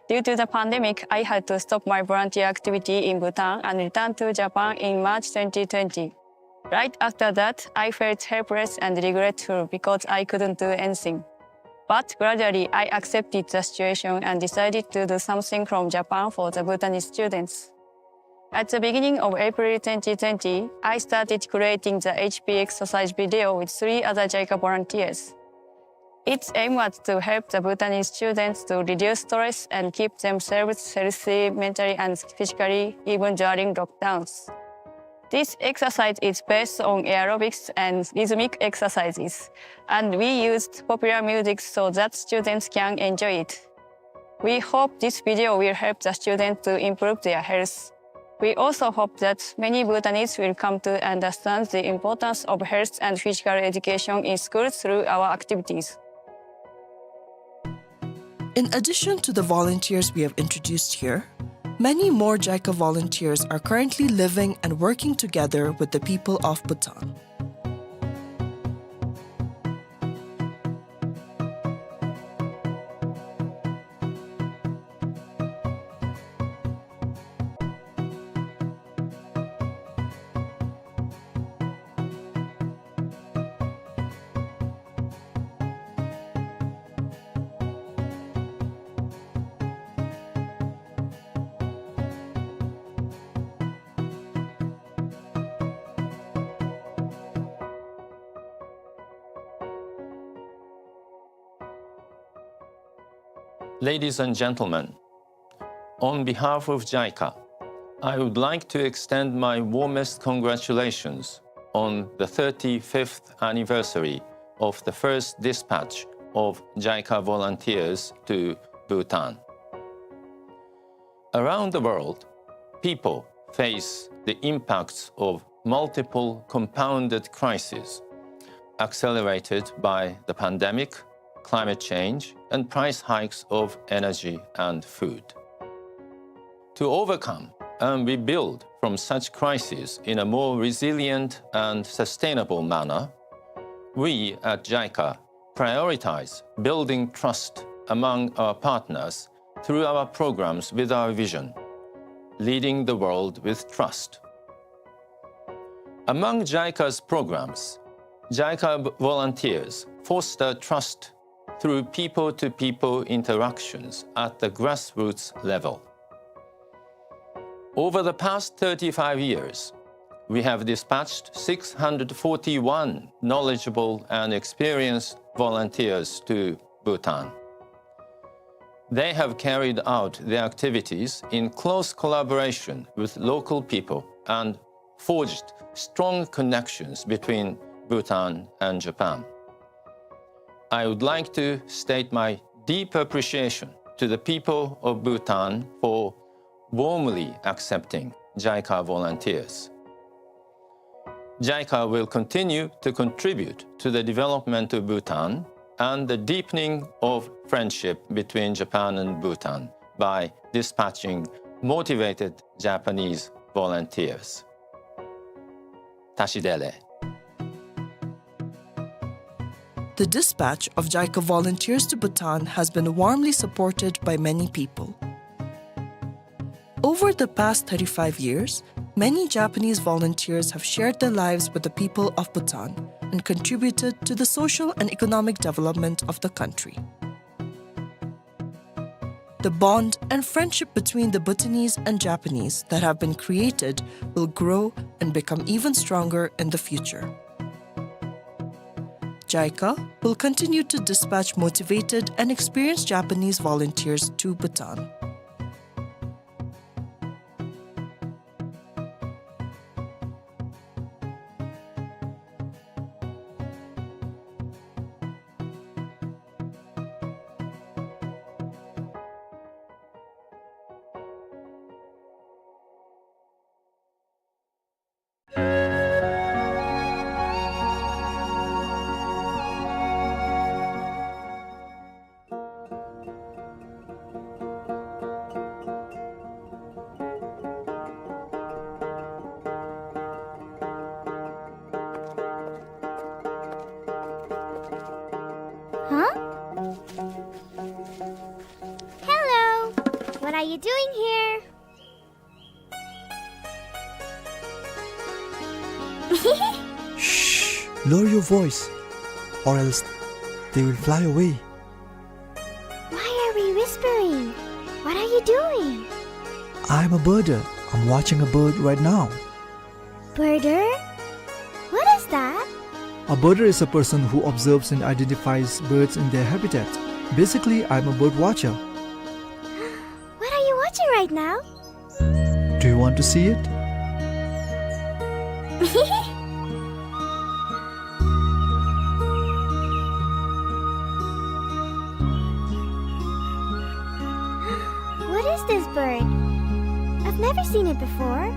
Due to the pandemic, I had to stop my volunteer activity in Bhutan and return to Japan in March twenty twenty. Right after that, I felt helpless and regretful because I couldn't do anything. But gradually, I accepted the situation and decided to do something from Japan for the Bhutanese students. At the beginning of April twenty twenty, I started creating the H P exercise video with three other JICA volunteers. Its aim was to help the Bhutanese students to reduce stress and keep themselves healthy mentally and physically, even during lockdowns. This exercise is based on aerobics and rhythmic exercises, and we used popular music so that students can enjoy it. We hope this video will help the students to improve their health. We also hope that many Bhutanese will come to understand the importance of health and physical education in schools through our activities. In addition to the volunteers we have introduced here, many more JICA volunteers are currently living and working together with the people of Bhutan. Ladies and gentlemen, on behalf of JICA, I would like to extend my warmest congratulations on the thirty-fifth anniversary of the first dispatch of JICA volunteers to Bhutan. Around the world, people face the impacts of multiple compounded crises, accelerated by the pandemic, climate change, and price hikes of energy and food. To overcome and rebuild from such crises in a more resilient and sustainable manner, we at JICA prioritize building trust among our partners through our programs with our vision, leading the world with trust. Among JICA's programs, JICA volunteers foster trust through people-to-people interactions at the grassroots level. Over the past thirty-five years, we have dispatched six hundred forty-one knowledgeable and experienced volunteers to Bhutan. They have carried out their activities in close collaboration with local people and forged strong connections between Bhutan and Japan. I would like to state my deep appreciation to the people of Bhutan for warmly accepting JICA volunteers. JICA will continue to contribute to the development of Bhutan and the deepening of friendship between Japan and Bhutan by dispatching motivated Japanese volunteers. Tashi dele. The dispatch of JICA volunteers to Bhutan has been warmly supported by many people. Over the past thirty-five years, many Japanese volunteers have shared their lives with the people of Bhutan and contributed to the social and economic development of the country. The bond and friendship between the Bhutanese and Japanese that have been created will grow and become even stronger in the future. JICA will continue to dispatch motivated and experienced Japanese volunteers to Bhutan. Huh? Hello. What are you doing here? Shh! Lower your voice, or else they will fly away. Why are we whispering? What are you doing? I'm a birder. I'm watching a bird right now. Birder? What is that? A birder is a person who observes and identifies birds in their habitat. Basically, I'm a bird watcher. What are you watching right now? Do you want to see it? What is this bird? I've never seen it before.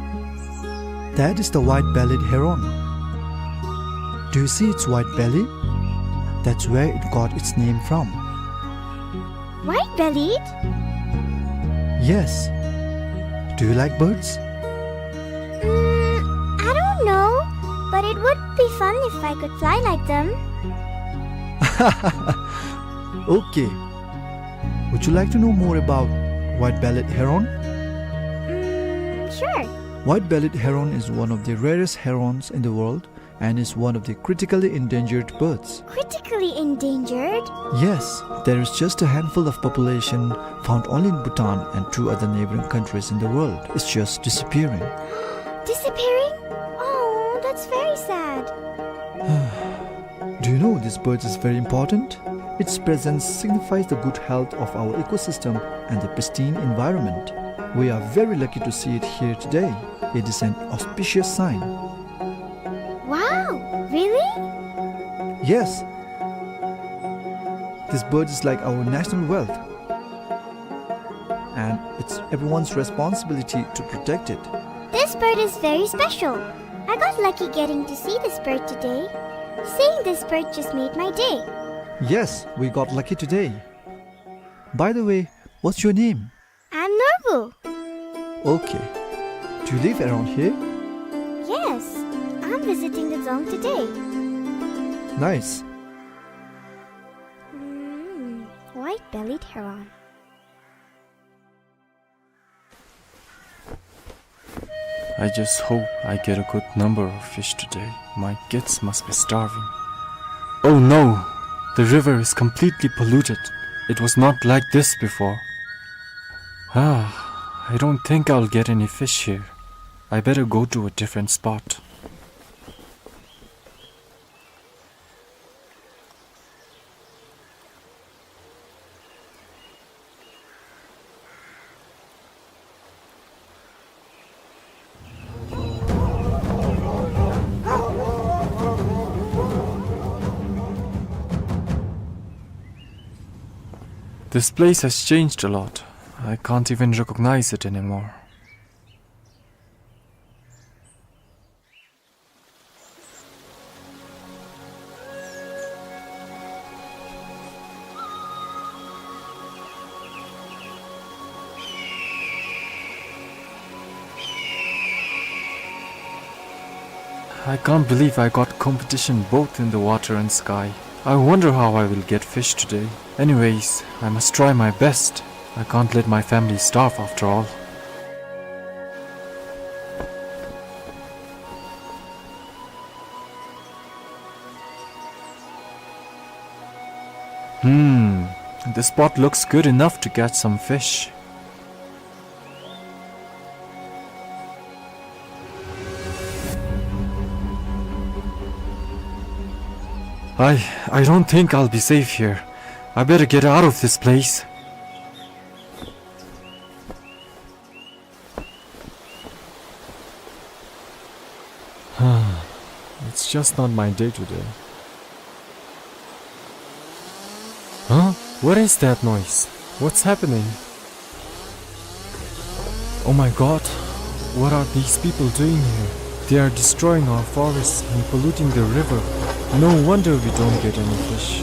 That is the white-bellied heron. Do you see its white belly? That's where it got its name from. White-bellied? Yes. Do you like birds? Mm, I don't know, but it would be fun if I could fly like them. Okay. Would you like to know more about white-bellied heron? Mm, sure. White-bellied heron is one of the rarest herons in the world and is one of the critically endangered birds. Critically endangered? Yes, there is just a handful of population found only in Bhutan and two other neighboring countries in the world. It's just disappearing. Disappearing? Oh, that's very sad. Do you know this bird is very important? Its presence signifies the good health of our ecosystem and the pristine environment. We are very lucky to see it here today. It is an auspicious sign. Wow, really? Yes. This bird is like our national wealth. And it's everyone's responsibility to protect it. This bird is very special. I got lucky getting to see this bird today. Seeing this bird just made my day. Yes, we got lucky today. By the way, what's your name? I'm Norbu. Okay. Do you live around here? Yes, I'm visiting the dzong today. Nice. Mm, white-bellied heron. I just hope I get a good number of fish today. My kids must be starving. Oh no! The river is completely polluted. It was not like this before. Ah, I don't think I'll get any fish here. I better go to a different spot. This place has changed a lot. I can't even recognize it anymore. I can't believe I got competition both in the water and sky. I wonder how I will get fish today. Anyways, I must try my best. I can't let my family starve after all. Hmm, this spot looks good enough to catch some fish. I, I don't think I'll be safe here. I better get out of this place. It's just not my day today. Huh? What is that noise? What's happening? Oh my God, what are these people doing here? They are destroying our forests and polluting the river. No wonder we don't get any fish.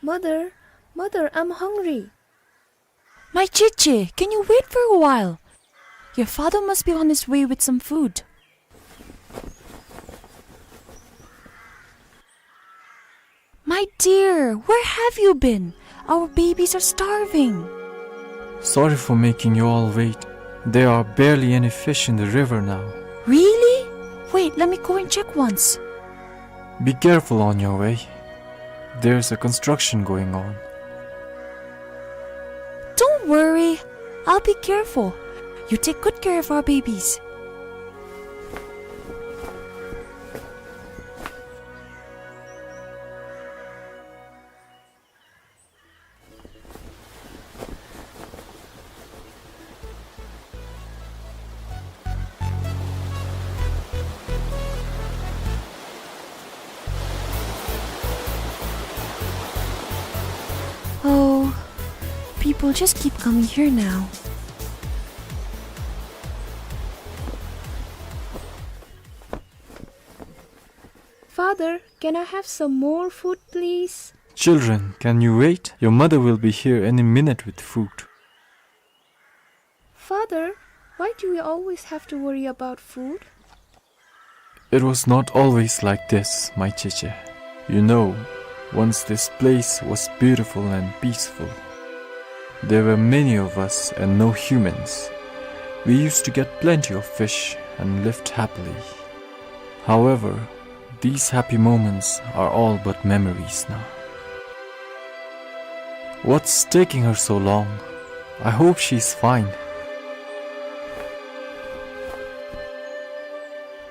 Mother, mother, I'm hungry. My Chichi, can you wait for a while? Your father must be on his way with some food. My dear, where have you been? Our babies are starving. Sorry for making you all wait. There are barely any fish in the river now. Really? Wait, let me go and check once. Be careful on your way. There's a construction going on. Don't worry. I'll be careful. You take good care of our babies. Oh, people just keep coming here now. Father, can I have some more food, please? Children, can you wait? Your mother will be here any minute with food. Father, why do we always have to worry about food? It was not always like this, my Cheche. You know, once this place was beautiful and peaceful. There were many of us and no humans. We used to get plenty of fish and lived happily. However, these happy moments are all but memories now. What's taking her so long? I hope she's fine.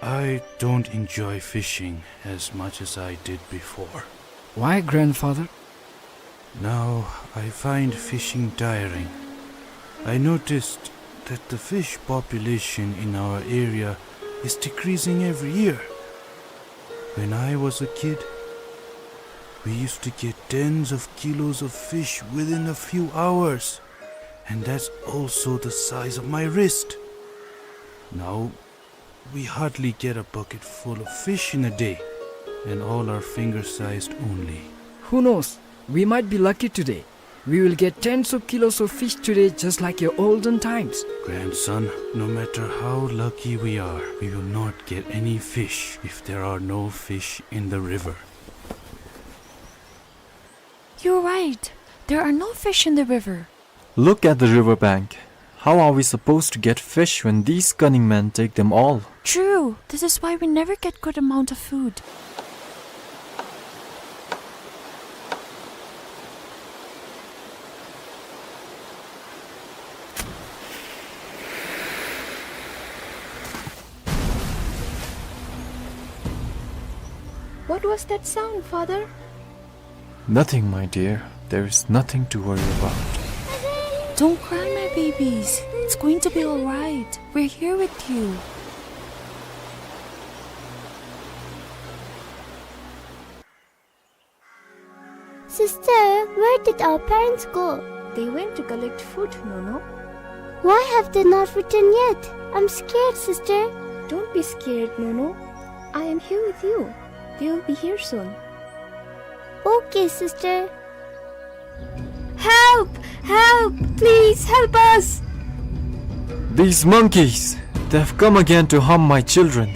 I don't enjoy fishing as much as I did before. Why, grandfather? Now I find fishing tiring. I noticed that the fish population in our area is decreasing every year. When I was a kid, we used to get tens of kilos of fish within a few hours, and that's also the size of my wrist. Now, we hardly get a bucket full of fish in a day, and all are finger-sized only. Who knows? We might be lucky today. We will get tens of kilos of fish today, just like your olden times. Grandson, no matter how lucky we are, we will not get any fish if there are no fish in the river. You're right. There are no fish in the river. Look at the river bank. How are we supposed to get fish when these cunning men take them all? True. This is why we never get good amount of food. What was that sound, Father? Nothing, my dear. There is nothing to worry about. Don't cry, my babies. It's going to be all right. We're here with you. Sister, where did our parents go? They went to collect food, Nono. Why have they not returned yet? I'm scared, sister. Don't be scared, Nono. I am here with you. They will be here soon. Okay, sister. Help! Help! Please help us! These monkeys! They've come again to harm my children.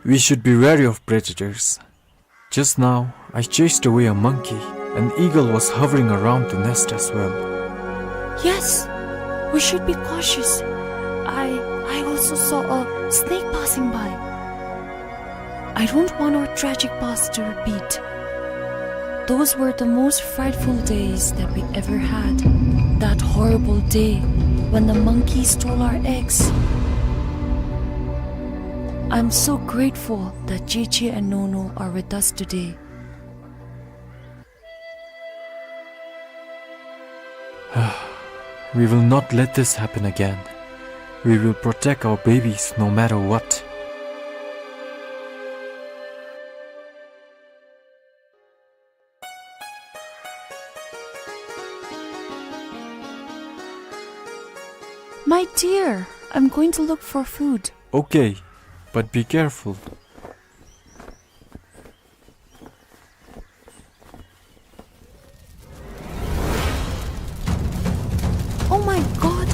We should be wary of predators. Just now, I chased away a monkey. An eagle was hovering around the nest as well. Yes, we should be cautious. I, I also saw a snake passing by. I don't want our tragic past to repeat. Those were the most frightful days that we ever had. That horrible day when the monkey stole our eggs. I'm so grateful that Cheche and Nono are with us today. We will not let this happen again. We will protect our babies no matter what. My dear, I'm going to look for food. Okay, but be careful. Oh my God!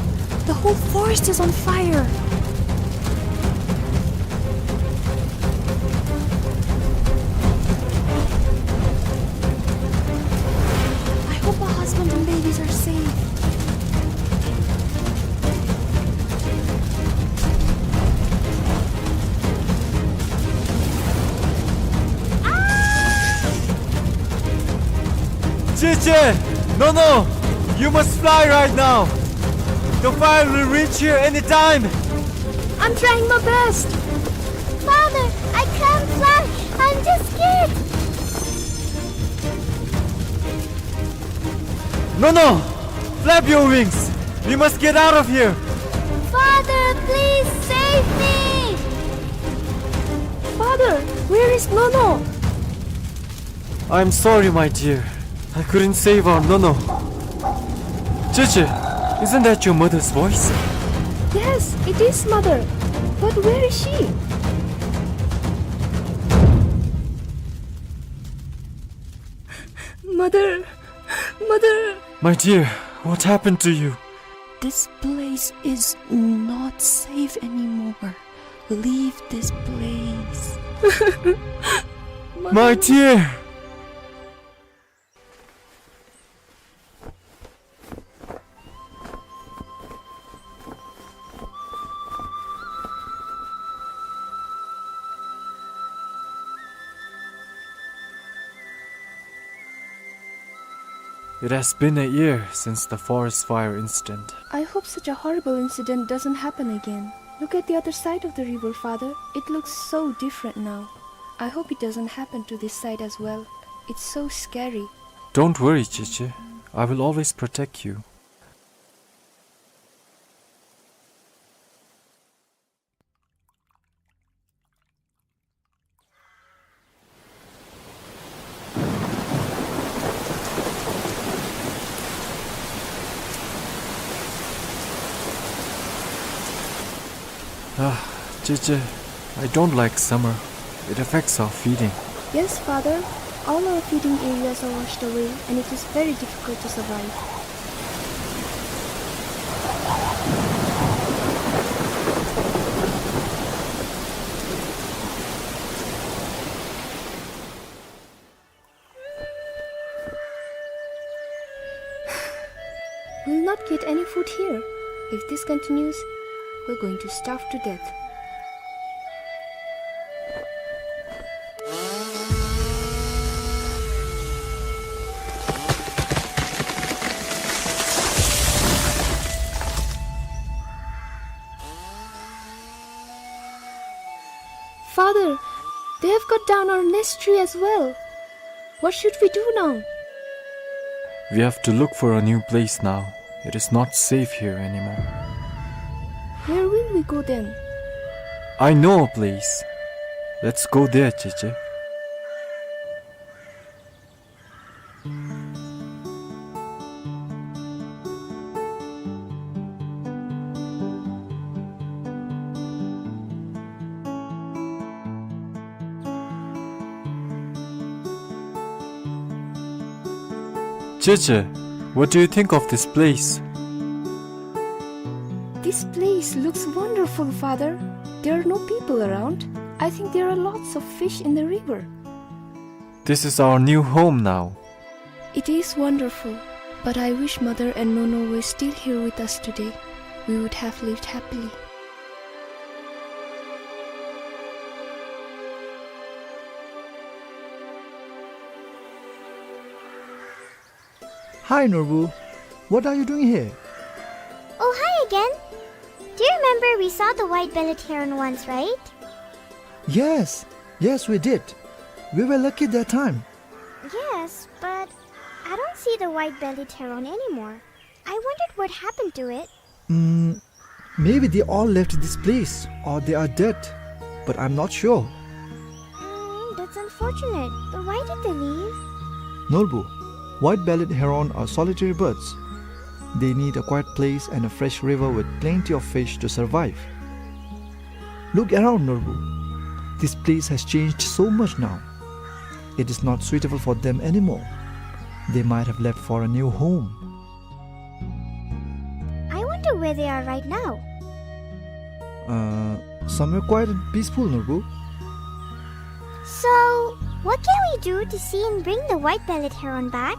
The whole forest is on fire! I hope my husband and babies are safe. Cheche! Nono! You must fly right now! The fire will reach here anytime! I'm trying my best! Father, I can't fly! I'm just scared! Nono! Flap your wings! We must get out of here! Father, Mother, where is Nono? I'm sorry, my dear. I couldn't save our Nono. Cheche, isn't that your mother's voice? Yes, it is, mother. But where is she? Mother, mother. My dear, what happened to you? This place is not safe anymore. Leave this place. My dear! It has been a year since the forest fire incident. I hope such a horrible incident doesn't happen again. Look at the other side of the river, Father. It looks so different now. I hope it doesn't happen to this side as well. It's so scary. Don't worry, Cheche. I will always protect you. Ah, Cheche, I don't like summer. It affects our feeding. Yes, Father. All our feeding areas are washed away, and it is very difficult to survive. We'll not get any food here. If this continues, we're going to starve to death. Father, they have cut down our nest tree as well. What should we do now? We have to look for a new place now. It is not safe here anymore. Where will we go then? I know a place. Let's go there, Cheche. Cheche, what do you think of this place? This place looks wonderful, Father. There are no people around. I think there are lots of fish in the river. This is our new home now. It is wonderful, but I wish Mother and Nono were still here with us today. We would have lived happily. Hi, Norbu. What are you doing here? Oh, hi again. Do you remember we saw the white-bellied heron once, right? Yes, yes, we did. We were lucky that time. Yes, but I don't see the white-bellied heron anymore. I wondered what happened to it. Mm, maybe they all left this place or they are dead, but I'm not sure. Mm, that's unfortunate. But why did they leave? Norbu, white-bellied heron are solitary birds. They need a quiet place and a fresh river with plenty of fish to survive. Look around, Norbu. This place has changed so much now. It is not suitable for them anymore. They might have left for a new home. I wonder where they are right now. Uh, somewhere quiet and peaceful, Norbu. So, what can we do to see and bring the white-bellied heron back?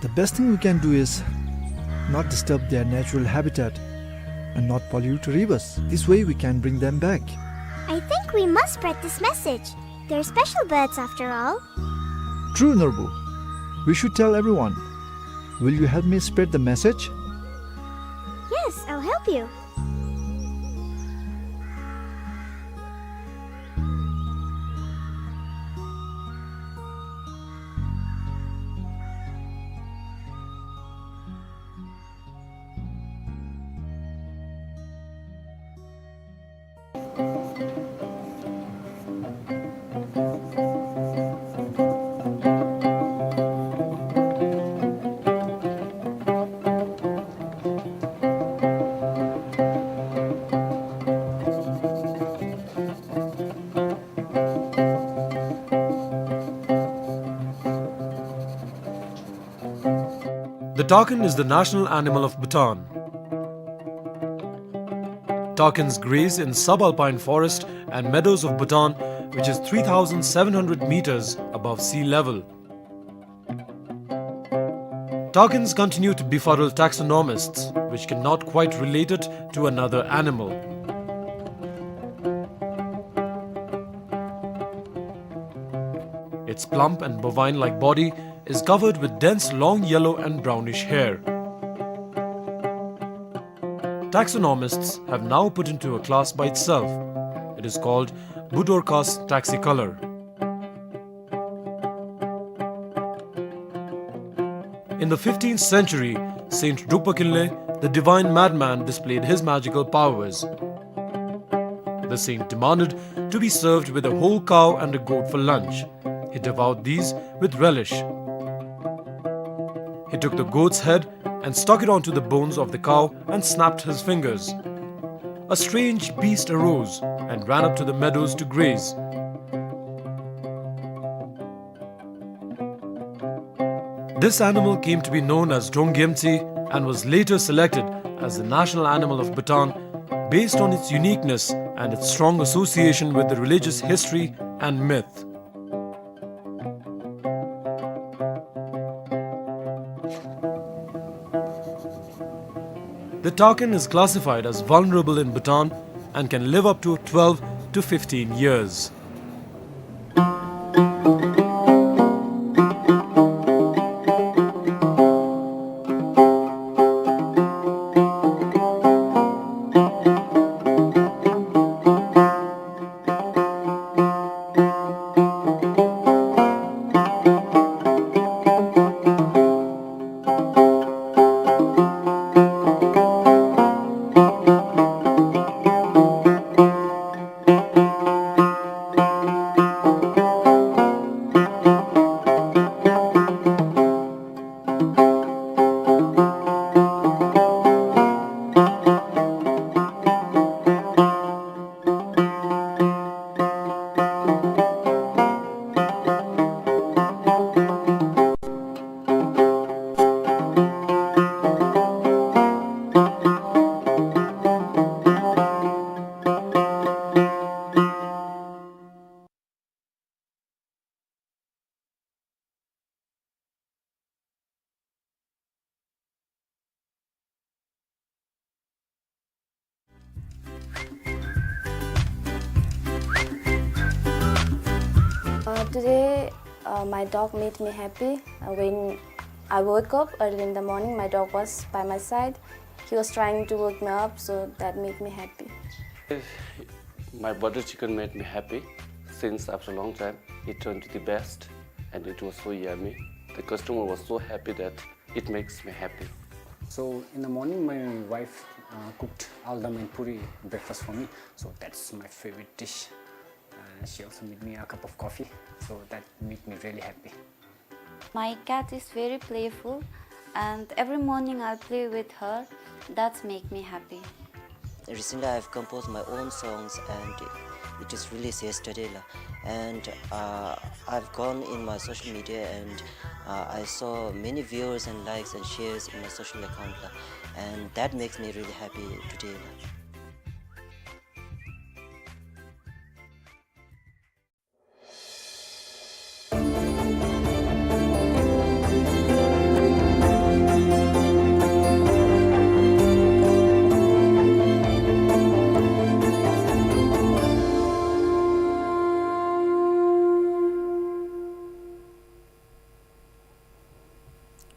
The best thing we can do is not disturb their natural habitat and not pollute rivers. This way we can bring them back. I think we must spread this message. They're special birds after all. True, Norbu. We should tell everyone. Will you help me spread the message? Yes, I'll help you. The takin is the national animal of Bhutan. Takins graze in subalpine forest and meadows of Bhutan, which is three thousand seven hundred meters above sea level. Takins continue to befuddle taxonomists, which cannot quite relate it to another animal. Its plump and bovine-like body is covered with dense long yellow and brownish hair. Taxonomists have now put into a class by itself. It is called Budorcas taxicolor. In the fifteenth century, Saint Drukpa Kinley, the divine madman, displayed his magical powers. The saint demanded to be served with a whole cow and a goat for lunch. He devoured these with relish. He took the goat's head and stuck it onto the bones of the cow and snapped his fingers. A strange beast arose and ran up to the meadows to graze. This animal came to be known as Drongyemtsi and was later selected as the national animal of Bhutan based on its uniqueness and its strong association with the religious history and myth. The takin is classified as vulnerable in Bhutan and can live up to twelve to fifteen years. Uh, today, uh, my dog made me happy. Uh, when I woke up early in the morning, my dog was by my side. He was trying to wake me up, so that made me happy. My butter chicken made me happy since after a long time. It turned to the best and it was so yummy. The customer was so happy that it makes me happy. So in the morning, my wife, uh, cooked aldam and puri breakfast for me. So that's my favorite dish. Uh, she also made me a cup of coffee. So that made me really happy. My cat is very playful, and every morning I play with her. That make me happy. Recently, I've composed my own songs, and it is released yesterday, la. And, uh, I've gone in my social media, and, uh, I saw many viewers and likes and shares in my social account, la. And that makes me really happy today, la.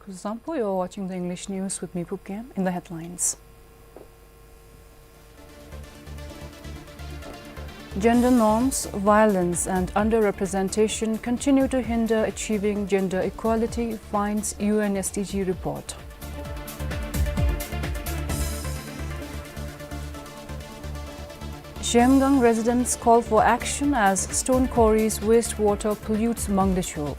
Kuzuzangpo, you're watching the English news with me, Phubgem. In the headlines: Gender norms, violence, and underrepresentation continue to hinder achieving gender equality, finds U N S D G report. Zhemgang residents call for action as stone quarries wastewater pollutes Mangdasho.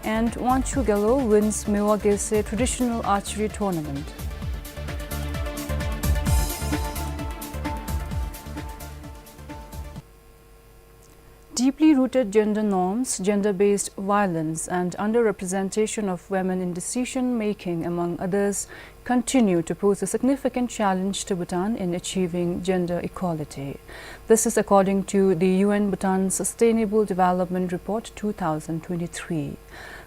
And Wangchugelo wins Mewa Gelse traditional archery tournament. Deeply rooted gender norms, gender-based violence, and underrepresentation of women in decision-making, among others, continue to pose a significant challenge to Bhutan in achieving gender equality. This is according to the U N Bhutan Sustainable Development Report two thousand twenty-three.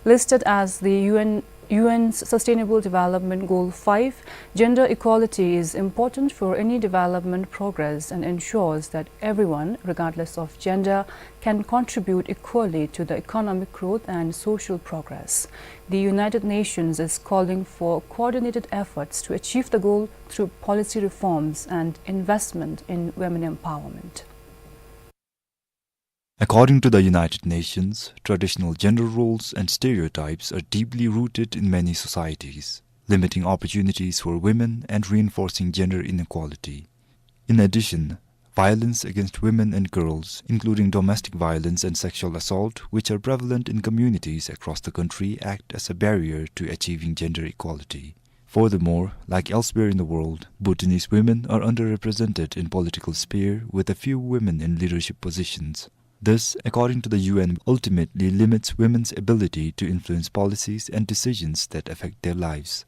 Listed as the U N, U N's Sustainable Development Goal five, gender equality is important for any development progress and ensures that everyone, regardless of gender, can contribute equally to the economic growth and social progress. The United Nations is calling for coordinated efforts to achieve the goal through policy reforms and investment in women empowerment. According to the United Nations, traditional gender roles and stereotypes are deeply rooted in many societies, limiting opportunities for women and reinforcing gender inequality. In addition, violence against women and girls, including domestic violence and sexual assault, which are prevalent in communities across the country, act as a barrier to achieving gender equality. Furthermore, like elsewhere in the world, Bhutanese women are underrepresented in political sphere, with a few women in leadership positions. This, according to the U N, ultimately limits women's ability to influence policies and decisions that affect their lives.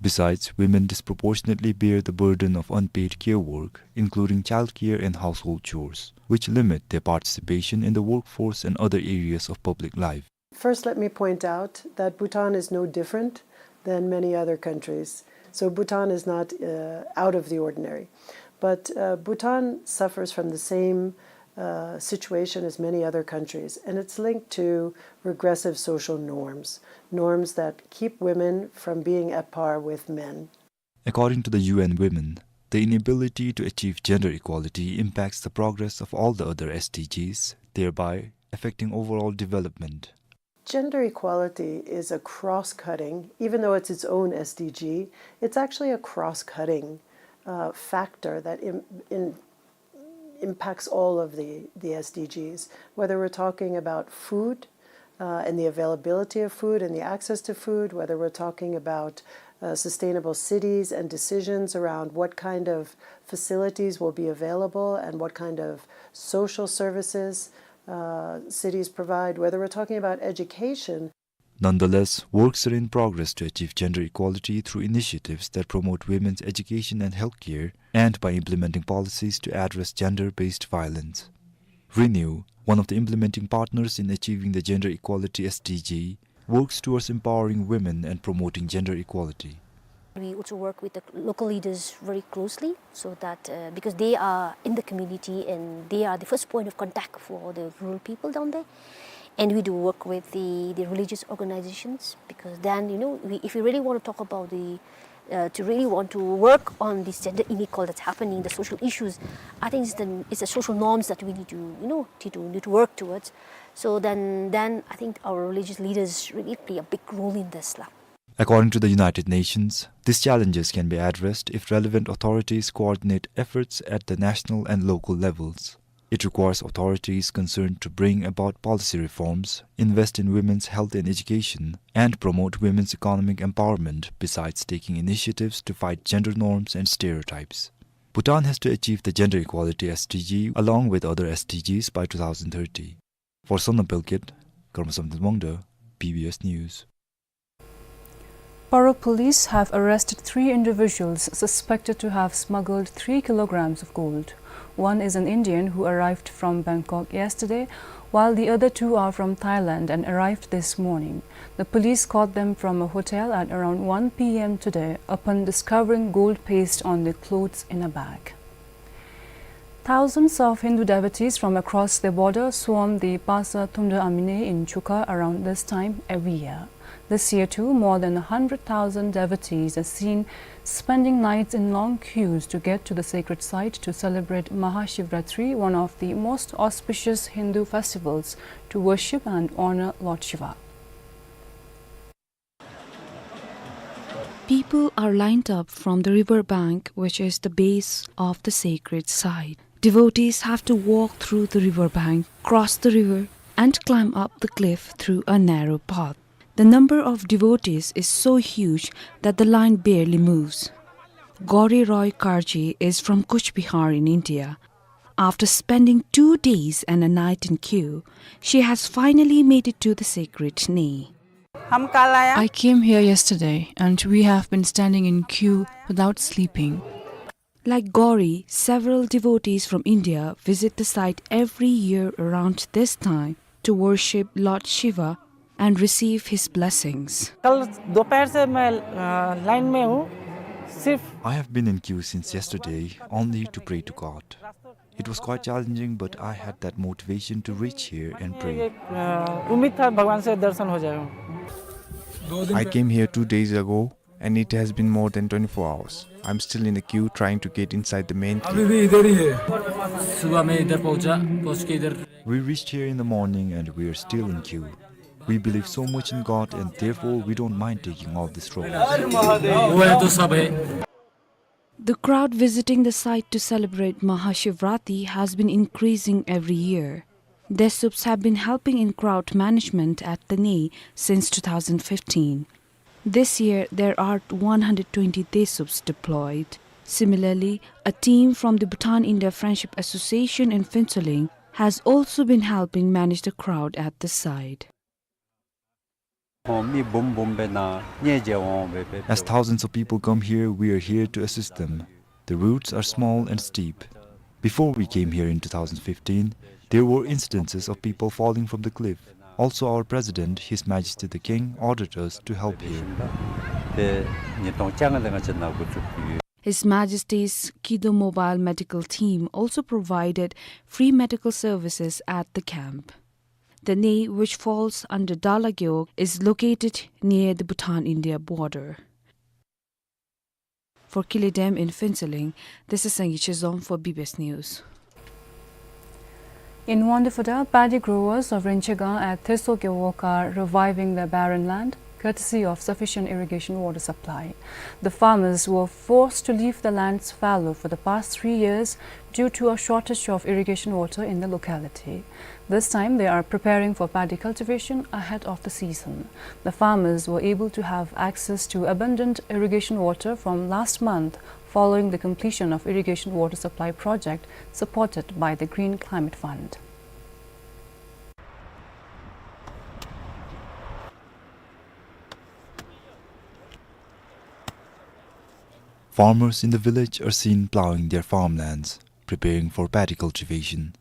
Besides, women disproportionately bear the burden of unpaid care work, including childcare and household chores, which limit their participation in the workforce and other areas of public life. First, let me point out that Bhutan is no different than many other countries. So Bhutan is not, uh, out of the ordinary. But, uh, Bhutan suffers from the same, uh, situation as many other countries, and it's linked to regressive social norms, norms that keep women from being at par with men. According to the U N Women, the inability to achieve gender equality impacts the progress of all the other S D Gs, thereby affecting overall development. Gender equality is a cross-cutting, even though it's its own S D G, it's actually a cross-cutting, uh, factor that im-, in-, impacts all of the, the S D Gs. Whether we're talking about food, uh, and the availability of food and the access to food, whether we're talking about, uh, sustainable cities and decisions around what kind of facilities will be available and what kind of social services, uh, cities provide, whether we're talking about education. Nonetheless, works are in progress to achieve gender equality through initiatives that promote women's education and healthcare, and by implementing policies to address gender-based violence. Renew, one of the implementing partners in achieving the gender equality S D G, works towards empowering women and promoting gender equality. We also work with the local leaders very closely so that, uh, because they are in the community and they are the first point of contact for the rural people down there. And we do work with the, the religious organizations, because then, you know, we, if we really want to talk about the, uh, to really want to work on this gender inequality that's happening, the social issues, I think it's the, it's the social norms that we need to, you know, to, to, need to work towards. So then, then I think our religious leaders really play a big role in this, lah. According to the United Nations, these challenges can be addressed if relevant authorities coordinate efforts at the national and local levels. It requires authorities concerned to bring about policy reforms, invest in women's health and education, and promote women's economic empowerment, besides taking initiatives to fight gender norms and stereotypes. Bhutan has to achieve the gender equality S D G along with other S D Gs by two thousand thirty. For Sonam Pelkut, Karma Samten Wangda, B B S News. Paro police have arrested three individuals suspected to have smuggled three kilograms of gold. One is an Indian who arrived from Bangkok yesterday, while the other two are from Thailand and arrived this morning. The police caught them from a hotel at around one P M today upon discovering gold paste on their clothes in a bag. Thousands of Hindu devotees from across the border swarm the Pasa Thumda Amine in Chukha around this time every year. This year too, more than a hundred thousand devotees are seen spending nights in long queues to get to the sacred site to celebrate Mahashivratri, one of the most auspicious Hindu festivals, to worship and honor Lord Shiva. People are lined up from the river bank, which is the base of the sacred site. Devotees have to walk through the river bank, cross the river, and climb up the cliff through a narrow path. The number of devotees is so huge that the line barely moves. Gauri Roy Karji is from Cooch Behar in India. After spending two days and a night in queue, she has finally made it to the sacred Ney. हम कल आया। I came here yesterday and we have been standing in queue without sleeping. Like Gauri, several devotees from India visit the site every year around this time to worship Lord Shiva and receive his blessings. कल दोपहर से मैं, अ, लाइन में हूँ, सिर्फ I have been in queue since yesterday only to pray to God. It was quite challenging, but I had that motivation to reach here and pray. अ, उम्मीद था भगवान से दर्शन हो जाएगा। I came here two days ago and it has been more than twenty-four hours. I'm still in the queue trying to get inside the main queue. अभी भी इधर ही है। सुबह में इधर पहुंचा, पहुंच के इधर। We reached here in the morning and we are still in queue. We believe so much in God and therefore we don't mind taking all this trouble. वो है तो सब है। The crowd visiting the site to celebrate Mahashivratri has been increasing every year. Desups have been helping in crowd management at the Ney since two thousand fifteen. This year, there are one hundred twenty Desups deployed. Similarly, a team from the Bhutan India Friendship Association in Phuentsholing has also been helping manage the crowd at the site. As thousands of people come here, we are here to assist them. The routes are small and steep. Before we came here in two thousand fifteen, there were incidences of people falling from the cliff. Also, our president, His Majesty the King, ordered us to help here. His Majesty's Kido Mobile Medical Team also provided free medical services at the camp. The Ney, which falls under Dala Gewog, is located near the Bhutan-India border. For Kile Dam in Phuentsholing, this is Sangay Chezom for B B S News. In Wangdue Phodrang, paddy growers of Rinchegang at Thesso Gewog are reviving their barren land, courtesy of sufficient irrigation water supply. The farmers were forced to leave the lands fallow for the past three years due to a shortage of irrigation water in the locality. This time, they are preparing for paddy cultivation ahead of the season. The farmers were able to have access to abundant irrigation water from last month following the completion of irrigation water supply project supported by the Green Climate Fund. Farmers in the village are seen ploughing their farmlands, preparing for paddy cultivation.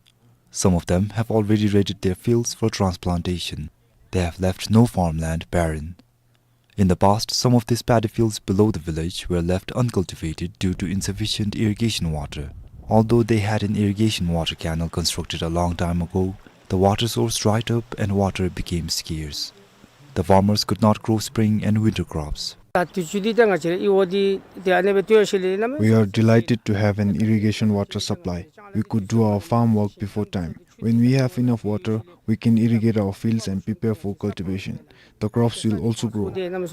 Some of them have already readied their fields for transplantation. They have left no farmland barren. In the past, some of these paddy fields below the village were left uncultivated due to insufficient irrigation water. Although they had an irrigation water canal constructed a long time ago, the water source dried up and water became scarce. The farmers could not grow spring and winter crops. We are delighted to have an irrigation water supply. We could do our farm work before time. When we have enough water, we can irrigate our fields and prepare for cultivation. The crops will also grow. ད་ཧེ་མ་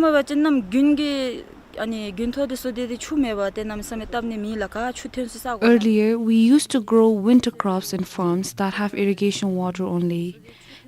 བ་ཅིན་གནམ་དགུན་གྱི་ཨ་ནི་དགུན་ཐོག་དེ་ཚུ་དེ་དེ་ཆུ་མེད་པ་དེ་གནམ་མེད་ས་མེད་བཏབ་ནི་མེད་ལ་ཁ་ཆུ་ཐོན་སུ་ས་གོ། Earlier, we used to grow winter crops in farms that have irrigation water only.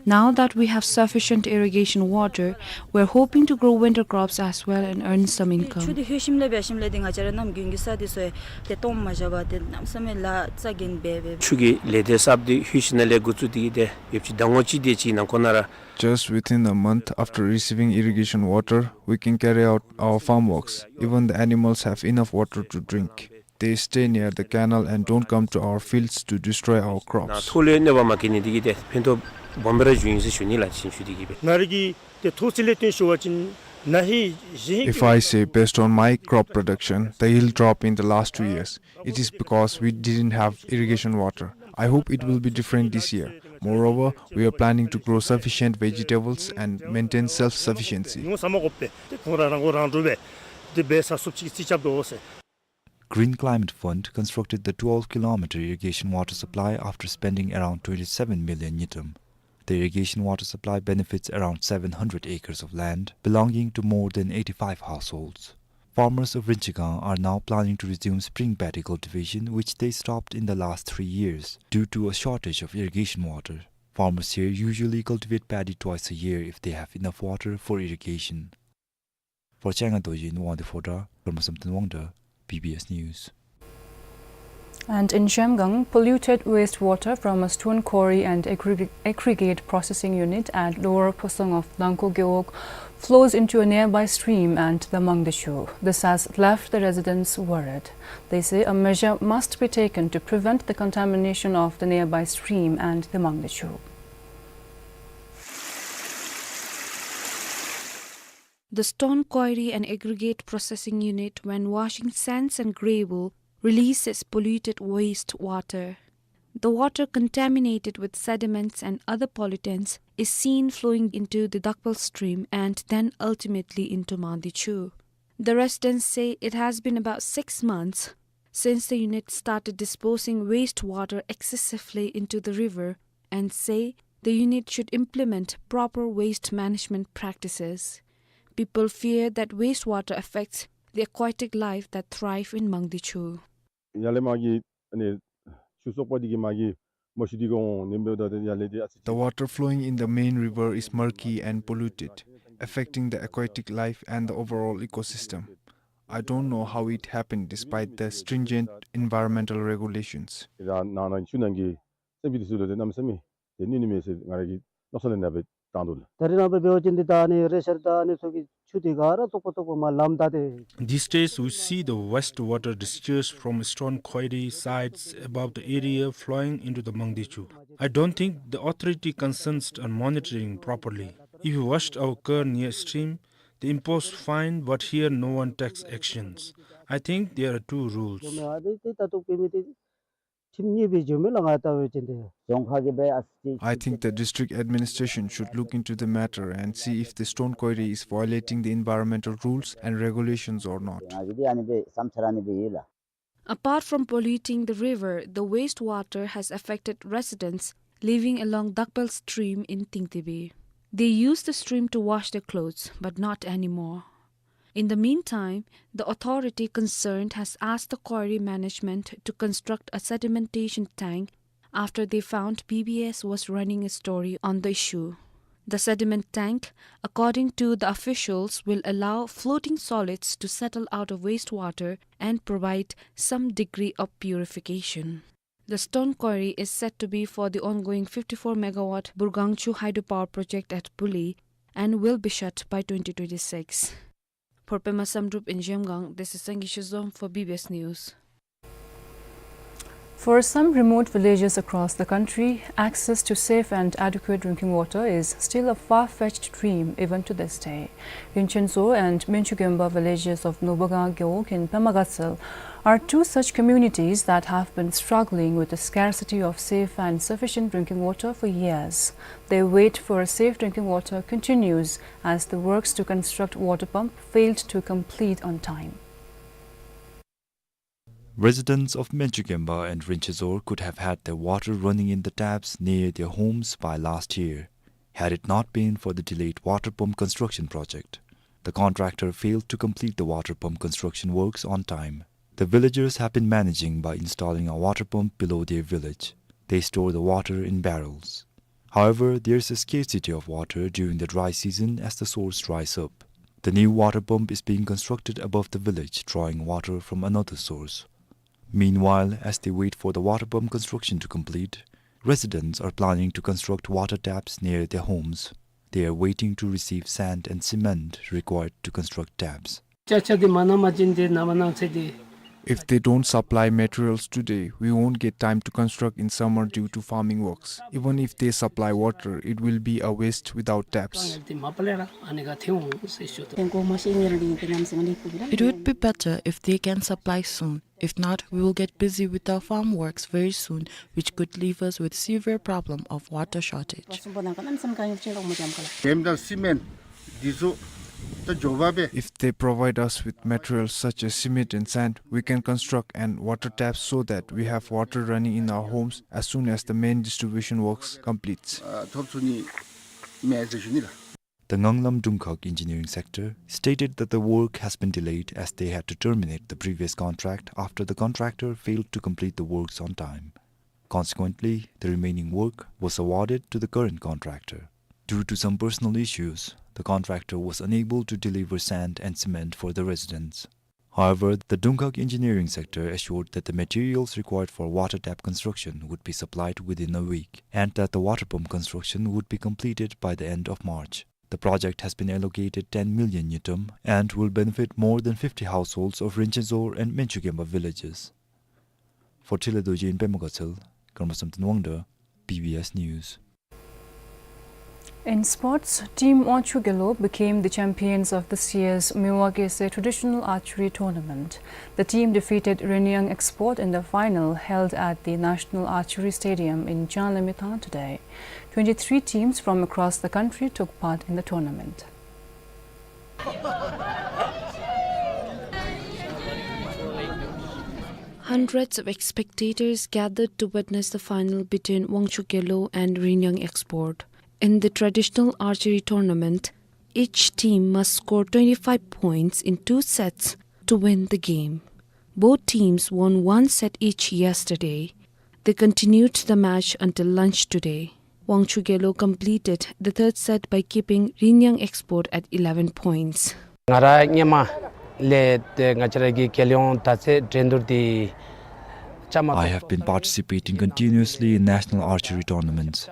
Now that we have sufficient irrigation water, we're hoping to grow winter crops as well and earn some income. ཆུ་དེ་ལྷོད་ཞིནམ་ལས་འབད་ཞིནམ་ལས་དེ་ང་བཅས་ར་གནམ་དགུན་གྱི་ས་དེ་ཚུ་ཡང་དེ་སྟོངམ་མ་བཞག་པར་དེ་གནམ་མེད་ས་མེད་ལཱ་ཙ་གིན་འབད་འབད། ཆུ་གི་ལས་དེ་གསརཔ་དེ་ལྷོད་ཞིནམ་ལས་འགོ་བཙུགས་དེ་གིས་དེ་ཡོདཔ་ཅིག་ཟླ་ངོ་གཅིག་དེ་ཅིག་ནང་ཁོ་ན་ར། Just within a month after receiving irrigation water, we can carry out our farm works. Even the animals have enough water to drink. They stay near the canal and don't come to our fields to destroy our crops. ཐོག་ལུ་གནོད་པ་མ་བཀལ་ནི་དེ་གིས་དེ་ཕན་ཐོགས་སྦོམ་སྦེ་ར་བྱུང་ཡི་ཟེར་ཞུ་ནི་ལགས། ཆུ་དེ་གིས་འབད། ང་ར་གིས་དེ་ཐོག་ཚད་ལས་བཏོན་ཞུ་བ་ཅིན་ན་ཧིང་གཞེས་ཧིང་། If I say based on my crop production, the yield drop in the last two years, it is because we didn't have irrigation water. I hope it will be different this year. Moreover, we are planning to grow sufficient vegetables and maintain self-sufficiency. ཉུང་ས་མ་དགོ་པས། དེ་ཁོང་ར་རང་མགོ་རང་འདྲོངས་སྦེ་དེ་འབད་ས་སུབ་ཅིག་རྩིས་རྐྱབ་དོ་ཟེར། Green Climate Fund constructed the twelve kilometer irrigation water supply after spending around twenty-seven million ngultrum. The irrigation water supply benefits around seven hundred acres of land belonging to more than eighty-five households. Farmers of Rinchegang are now planning to resume spring paddy cultivation, which they stopped in the last three years due to a shortage of irrigation water. Farmers here usually cultivate paddy twice a year if they have enough water for irrigation. For Changa Dorji in Wangdue Phodrang, Dharmasam Tanwangdar, B B S News. And in Zhemgang, polluted wastewater from a stone quarry and aggre-, aggregate processing unit at Lower Phosong of Langko Gewog flows into a nearby stream and the Mangdechu. This has left the residents worried. They say a measure must be taken to prevent the contamination of the nearby stream and the Mangdechu. The stone quarry and aggregate processing unit, when washing sands and gravel, releases polluted wastewater. The water, contaminated with sediments and other pollutants, is seen flowing into the Dakpal stream and then ultimately into Mangdechu. The residents say it has been about six months since the unit started disposing wastewater excessively into the river and say the unit should implement proper waste management practices. People fear that wastewater affects the aquatic life that thrive in Mangdechu. ཡར་ལས་མར་གྱི་ཨ་ནི་ཆུ་གསོག་པ་འདི་གིས་མར་གྱི་མ་ཞུ་འདི་གི་འོང་ནི་འབདཝ་ད་ཡར་ལས་འདི་ཨ་ཙི། The water flowing in the main river is murky and polluted, affecting the aquatic life and the overall ecosystem. I don't know how it happened despite the stringent environmental regulations. ད་ནང་ན་ཆུ་ནང་གི་སེམས་ཅན་འདི་ཚུ་ལུ་ཏེ་གནམ་མེད་ས་མེད་ཏེ་གནོད་ནི་མས་ཟེར་ང་ར་གིས་མནོ་བསམ་ནང་ན་སྦེ་བཏང་དོ་ལགས། ད་རེས་ནངས་པ་འབད་བ་ཅིན་འདི་ད་ཨ་ནི་རེ་ཤར་དང་ཨ་ནི་ཚུ་གི་ཆུ་འདི་ག་ར་བཙོག་པ་བཙོག་པ་མར་ལམ་བདའ་སྟེ། These days we see the wastewater discharge from stone quarry sites above the area flowing into the Mangdechu. I don't think the authority concerned are monitoring properly. If you washed our car near stream, they impose fine, but here no one takes actions. I think there are two rules. ཁྲིམས་གཉིས་སྦེ་འགྱོ་མི་ལགས་ང་ལྟ་བ་ཅིན་ཏེ། རྫོང་ཁག་གིས་སྦེ་ཨ་ཙི། I think the district administration should look into the matter and see if the stone quarry is violating the environmental rules and regulations or not. ང་གིས་འདི་ཨ་ནི་སྦེ་བསམ་འཆར་ཨ་ནི་སྦེ་ཡོད་ལགས། Apart from polluting the river, the wastewater has affected residents living along Dakpal stream in Tingtibi. They use the stream to wash their clothes, but not anymore. In the meantime, the authority concerned has asked the quarry management to construct a sedimentation tank after they found B B S was running a story on the issue. The sediment tank, according to the officials, will allow floating solids to settle out of wastewater and provide some degree of purification. The stone quarry is said to be for the ongoing fifty-four megawatt Burgangchu hydropower project at Buli and will be shut by twenty twenty-six. For Pema Samdrup in Zhemgang, this is Sangay Shizom for B B S News. For some remote villages across the country, access to safe and adequate drinking water is still a far-fetched dream even to this day. Rinchen Tso and Menchugemba villages of Nobagang Gewog in Pema Gatshel are two such communities that have been struggling with the scarcity of safe and sufficient drinking water for years. Their wait for safe drinking water continues as the works to construct water pump failed to complete on time. Residents of Menchugemba and Rinchen Tso could have had their water running in the taps near their homes by last year, had it not been for the delayed water pump construction project. The contractor failed to complete the water pump construction works on time. The villagers have been managing by installing a water pump below their village. They store the water in barrels. However, there is a scarcity of water during the dry season as the source dries up. The new water pump is being constructed above the village, drawing water from another source. Meanwhile, as they wait for the water pump construction to complete, residents are planning to construct water taps near their homes. They are waiting to receive sand and cement required to construct taps. ཅ་ཆ་འདི་མ་གནང་པ་ཅིན་ཏེ་ནངས་པ་གནངས་ཚེ་འདི། If they don't supply materials today, we won't get time to construct in summer due to farming works. Even if they supply water, it will be a waste without taps. འདི་མ་པ་ལས་ར་ཨ་ནི་ག་ཐེ་འོང་ཟེར་ཞུ་དོ། It would be better if they can supply soon. If not, we will get busy with our farm works very soon, which could leave us with severe problem of water shortage. If they provide us with materials such as cement and sand, we can construct and water taps so that we have water running in our homes as soon as the main distribution works completes. The Nganglam Dungkhag engineering sector stated that the work has been delayed as they had to terminate the previous contract after the contractor failed to complete the works on time. Consequently, the remaining work was awarded to the current contractor. Due to some personal issues, the contractor was unable to deliver sand and cement for the residents. However, the Dungkhag engineering sector assured that the materials required for water tap construction would be supplied within a week and that the water pump construction would be completed by the end of March. The project has been allocated ten million ngultrum and will benefit more than fifty households of Rinchenzor and Minchukemba villages. For Thinley Dorji in Pema Gatshel, Karma Samten Wangda, B B S News. In sports, Team Wangchuk Gelo became the champions of this year's Miwa Gese traditional archery tournament. The team defeated Rinyang Export in the final held at the National Archery Stadium in Changlimithang today. Twenty-three teams from across the country took part in the tournament. Hundreds of spectators gathered to witness the final between Wangchuk Gelo and Rinyang Export. In the traditional archery tournament, each team must score twenty-five points in two sets to win the game. Both teams won one set each yesterday. They continued the match until lunch today. Wangchuk Gelo completed the third set by keeping Rinyang Export at eleven points. ང་ར་སྔོན་མ་ལས་ཏེ་ང་བཅས་ར་གི་རྒྱལ་ཡོངས་མདའ་རྩེད་འགྲན་བསྡུར་འདི་བཅའ་མར། I have been participating continuously in national archery tournaments.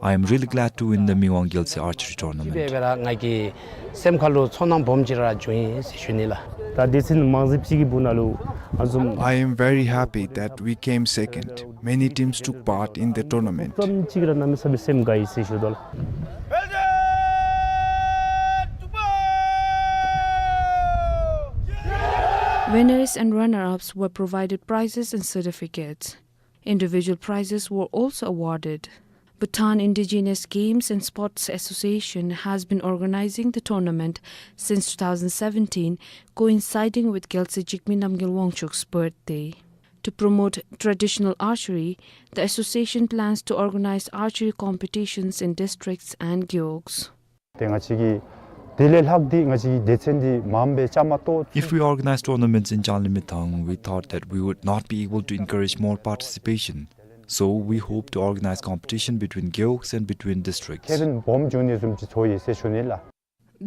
I am really glad to win the Miwang Gyalse archery tournament. སྤྱི་པའི་བར་ང་གི་སེམས་ཁ་ལུ་ཚོར་སྣང་སྦོམ་ཅིག་ར་བྱུང་ཡི་ཟེར་ཞུ་ནི་ལགས། ད་སྡེ་ཚན་མང་རབས་ཅིག་གི་སྦུག་ན་ལུ་ཨ་ཙུམ། I am very happy that we came second. Many teams took part in the tournament. ཙམ་ཅིག་ར་གནམ་མེད་ས་མེད་སེམས་དགའ་ཡི་ཟེར་ཞུ་དོ་ལགས། Winners and runner-ups were provided prizes and certificates. Individual prizes were also awarded. Bhutan Indigenous Games and Sports Association has been organizing the tournament since two thousand seventeen, coinciding with Gyalse Jigme Namgyal Wangchuk's birthday. To promote traditional archery, the association plans to organize archery competitions in districts and gewogs. ཏེ་ང་བཅས་ཀྱིས་དེ་ལས་ལྷག་སྟེ་ང་བཅས་ཀྱི་སྡེ་ཚན་འདི་མངམ་སྦེ་བཅའ་མར་གཏོགས། If we organize tournaments in Changlimithang, we thought that we would not be able to encourage more participation. So we hope to organize competition between gewogs and between districts. ཁེ་ཕན་སྦོམ་བྱུང་ནི་བཟུམ་ཅིག་ཚོར་ཡི་ཟེར་ཞུ་ནི་ལགས།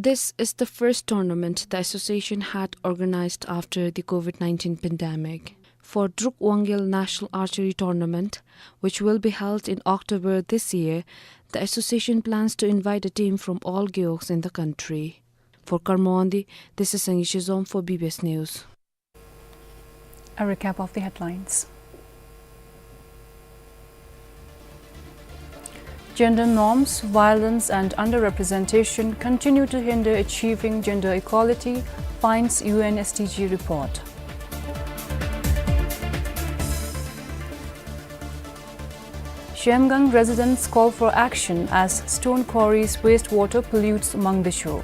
This is the first tournament the association had organized after the COVID nineteen pandemic. For Druk Wangyal National Archery Tournament, which will be held in October this year, the association plans to invite a team from all gewogs in the country. For Karma Wangdi, this is Sangay Shizom for B B S News. A recap of the headlines. Gender norms, violence and underrepresentation continue to hinder achieving gender equality, finds U N S D G report. Zhemgang residents call for action as stone quarries wastewater pollutes Mangdesho.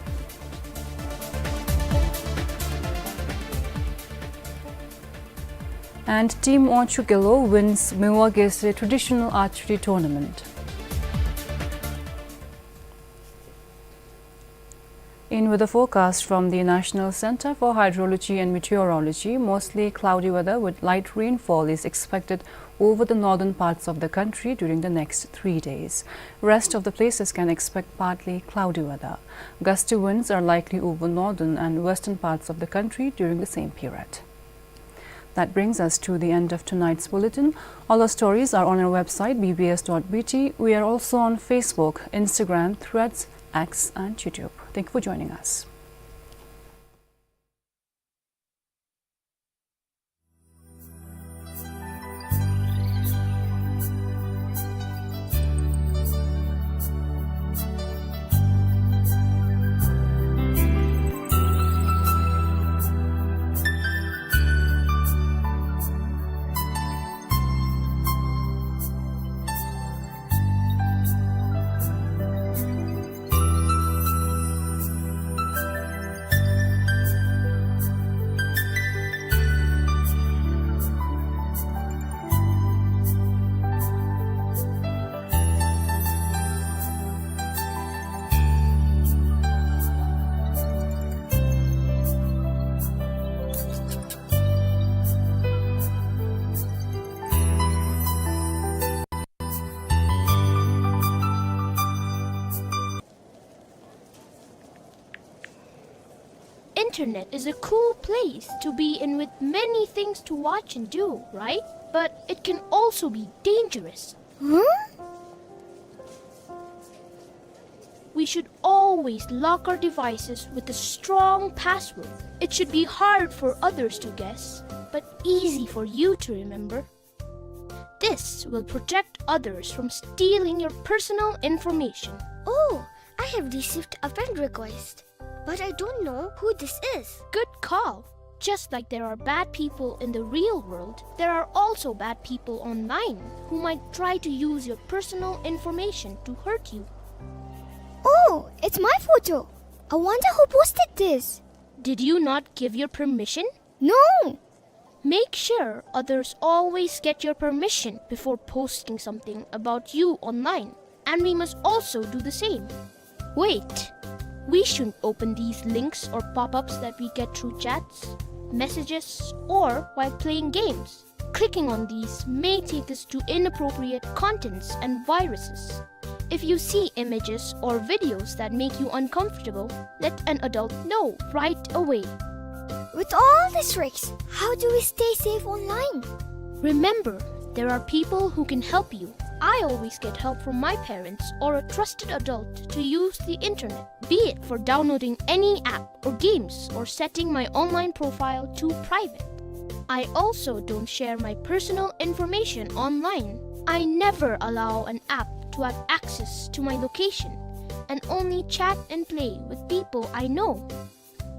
And Team Wangchuk Gelo wins Miwa Gese traditional archery tournament. In weather forecast from the National Center for Hydrology and Meteorology, mostly cloudy weather with light rainfall is expected over the northern parts of the country during the next three days. Rest of the places can expect partly cloudy weather. Gusty winds are likely over northern and western parts of the country during the same period. That brings us to the end of tonight's bulletin. All our stories are on our website, B B S dot B T. We are also on Facebook, Instagram, Threads, X, and YouTube. Thank you for joining us. Internet is a cool place to be in with many things to watch and do, right? But it can also be dangerous. Huh? We should always lock our devices with a strong password. It should be hard for others to guess, but easy for you to remember. This will protect others from stealing your personal information. Oh, I have received a friend request, but I don't know who this is. Good call. Just like there are bad people in the real world, there are also bad people online who might try to use your personal information to hurt you. Oh, it's my photo. I wonder who posted this. Did you not give your permission? No. Make sure others always get your permission before posting something about you online, and we must also do the same. Wait, we shouldn't open these links or pop-ups that we get through chats, messages, or while playing games. Clicking on these may take us to inappropriate contents and viruses. If you see images or videos that make you uncomfortable, let an adult know right away. With all these risks, how do we stay safe online? Remember, there are people who can help you. I always get help from my parents or a trusted adult to use the internet, be it for downloading any app or games or setting my online profile to private. I also don't share my personal information online. I never allow an app to have access to my location and only chat and play with people I know.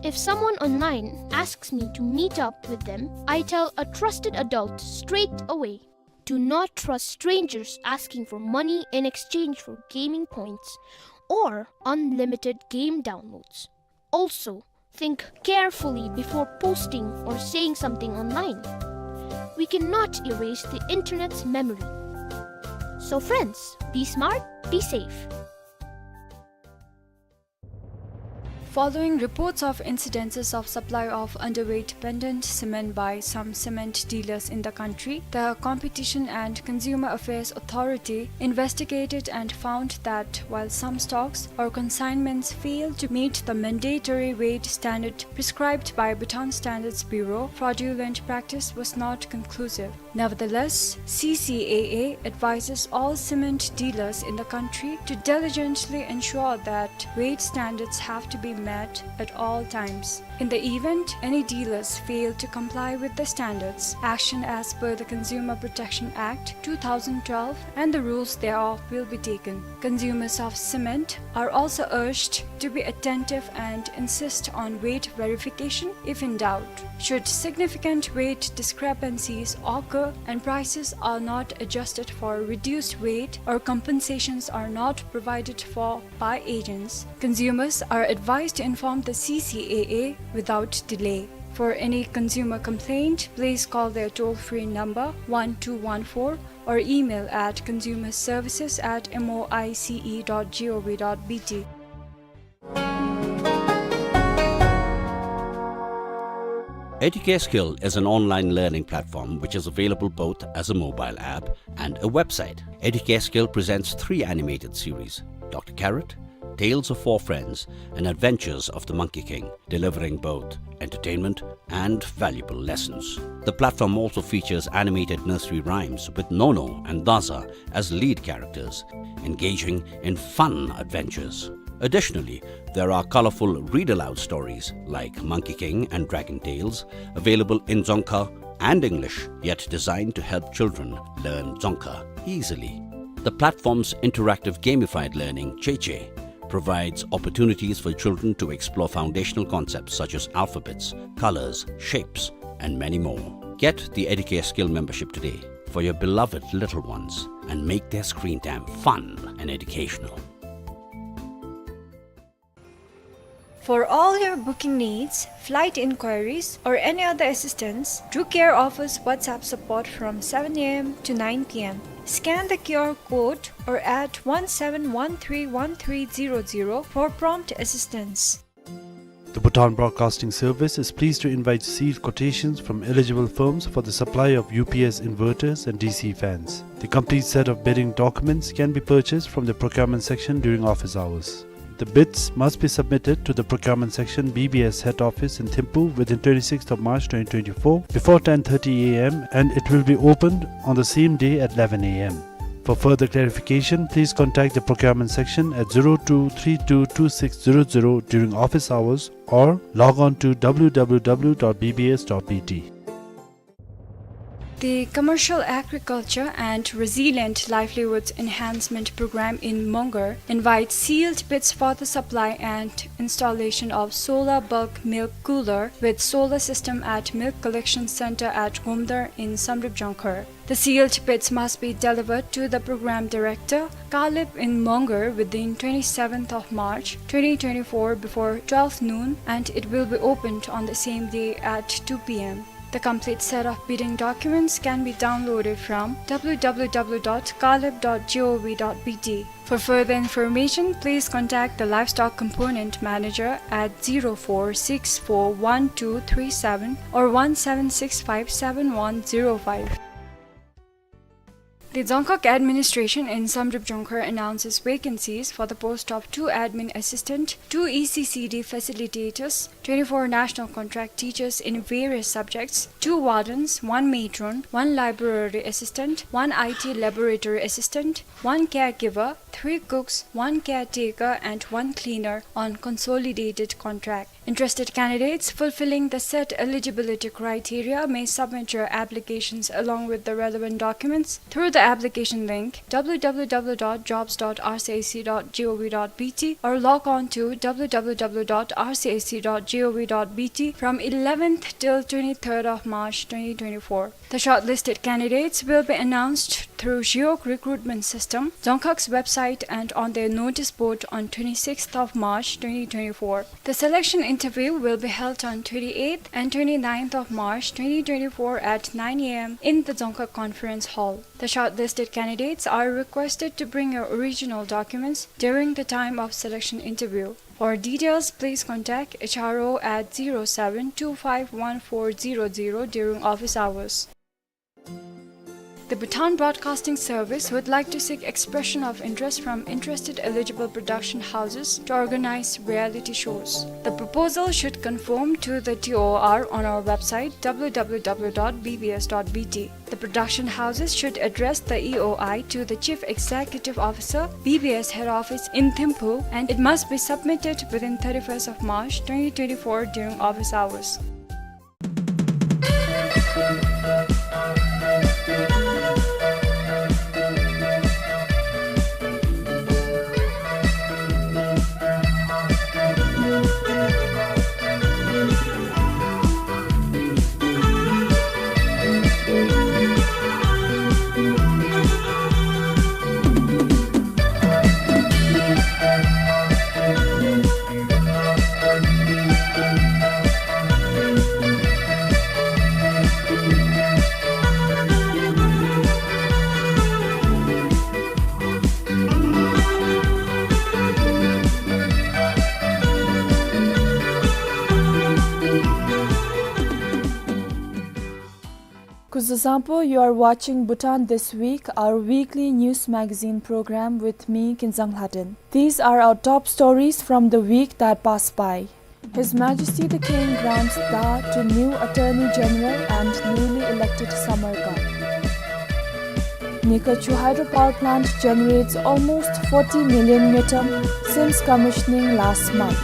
If someone online asks me to meet up with them, I tell a trusted adult straight away. Do not trust strangers asking for money in exchange for gaming points or unlimited game downloads. Also, think carefully before posting or saying something online. We cannot erase the internet's memory. So friends, be smart, be safe. Following reports of incidences of supply of underweight pendant cement by some cement dealers in the country, the Competition and Consumer Affairs Authority investigated and found that while some stocks or consignments failed to meet the mandatory weight standard prescribed by Bhutan Standards Bureau, fraudulent practice was not conclusive. Nevertheless, C C A A advises all cement dealers in the country to diligently ensure that weight standards have to be met at all times. In the event any dealers fail to comply with the standards, action as per the Consumer Protection Act two thousand twelve and the rules thereof will be taken. Consumers of cement are also urged to be attentive and insist on weight verification if in doubt. Should significant weight discrepancies occur and prices are not adjusted for reduced weight or compensations are not provided for by agents, consumers are advised to inform the C C A A without delay. For any consumer complaint, please call their toll-free number one two one four or email at consumer services at M O I C E dot G O V dot B T. Educare Skill is an online learning platform which is available both as a mobile app and a website. Educare Skill presents three animated series, Doctor Carrot, Tales of Four Friends, and Adventures of the Monkey King, delivering both entertainment and valuable lessons. The platform also features animated nursery rhymes with Nono and Daza as lead characters, engaging in fun adventures. Additionally, there are colorful read-aloud stories like Monkey King and Dragon Tales, available in Dzongkha and English, yet designed to help children learn Dzongkha easily. The platform's interactive gamified learning, Cheche, provides opportunities for children to explore foundational concepts such as alphabets, colors, shapes, and many more. Get the Educare Skill membership today for your beloved little ones and make their screen time fun and educational. For all your booking needs, flight inquiries, or any other assistance, Drew Care offers WhatsApp support from seven A M to nine P M. Scan the Q R code or at one seven one three one three zero zero for prompt assistance. The Bhutan Broadcasting Service is pleased to invite sealed quotations from eligible firms for the supply of U P S inverters and D C fans. The complete set of bidding documents can be purchased from the procurement section during office hours. The bids must be submitted to the procurement section, B B S head office in Thimphu within twenty-sixth of March twenty twenty-four before ten thirty A M, and it will be opened on the same day at eleven A M. For further clarification, please contact the procurement section at zero two three two two six zero zero during office hours or log on to W W W dot B B S dot B T. The Commercial Agriculture and Resilient Livelihoods Enhancement Program in Mongar invites sealed bids for the supply and installation of solar bulk milk cooler with solar system at Milk Collection Center at Gomdar in Samdrup Jongkhar. The sealed bids must be delivered to the program director, Kalip in Mongar, within twenty-seventh of March twenty twenty-four before twelve noon, and it will be opened on the same day at two P M. The complete set of bidding documents can be downloaded from W W W dot kalip dot gov dot B T. For further information, please contact the Livestock Component Manager at zero four six four one two three seven or one seven six five seven one zero five. The Dzongkhag Administration in Samdrup Jongkhar announces vacancies for the post of two admin assistant, two E C C D facilitators, twenty-four national contract teachers in various subjects, two wardens, one matron, one library assistant, one I T laboratory assistant, one caregiver, three cooks, one caretaker, and one cleaner on consolidated contract. Interested candidates fulfilling the set eligibility criteria may submit your applications along with the relevant documents through the application link W W W dot jobs dot R C A C dot gov dot B T or log on to W W W dot R C A C dot gov dot B T from eleventh till twenty-third of March twenty twenty-four. The shortlisted candidates will be announced through Zhiyog recruitment system, Dzongkhag's website, and on their notice board on twenty-sixth of March twenty twenty-four. The selection interview will be held on twenty-eighth and twenty-ninth of March twenty twenty-four at nine A M in the Dzongkhag Conference Hall. The shortlisted candidates are requested to bring your original documents during the time of selection interview. For details, please contact H R O at zero seven two five one four zero zero during office hours. The Bhutan Broadcasting Service would like to seek expression of interest from interested eligible production houses to organize reality shows. The proposal should conform to the T O R on our website W W W dot B B S dot B T. The production houses should address the E O I to the Chief Executive Officer, B B S Head Office in Thimphu, and it must be submitted within thirty-first of March twenty twenty-four during office hours. Kuzuzangpo, you are watching Bhutan This Week, our weekly news magazine program with me, Kinzang Lhaden. These are our top stories from the week that passed by. His Majesty the King grants Dha to new Attorney General and newly elected Samar Gup. Nyikhachhu Hydropower Plant generates almost forty million ngultrum since commissioning last month.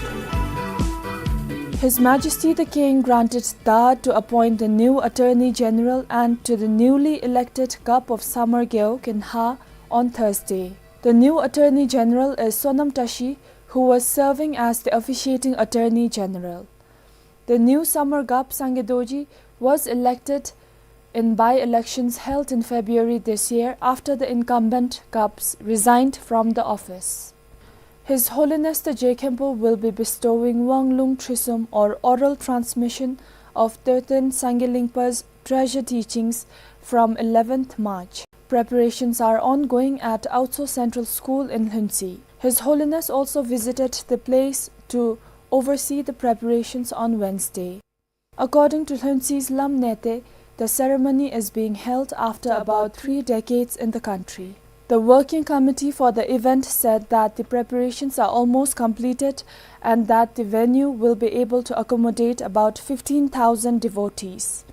His Majesty the King granted Dha to appoint the new Attorney General and to the newly elected Gup of Samar Gewog in Dha on Thursday. The new Attorney General is Sonam Tashi, who was serving as the officiating Attorney General. The new Samar Gup, Sangay Dorji, was elected in by-elections held in February this year after the incumbent Gups resigned from the office. His Holiness the Je Khenpo will be bestowing Wang Lung Trisum, or oral transmission of Therten Sangay Lingpa's treasure teachings, from eleventh March. Preparations are ongoing at Autso Central School in Lhuentse. His Holiness also visited the place to oversee the preparations on Wednesday. According to Lhuentse's Lam Nete, the ceremony is being held after about three decades in the country. The working committee for the event said that the preparations are almost completed and that the venue will be able to accommodate about fifteen thousand devotees.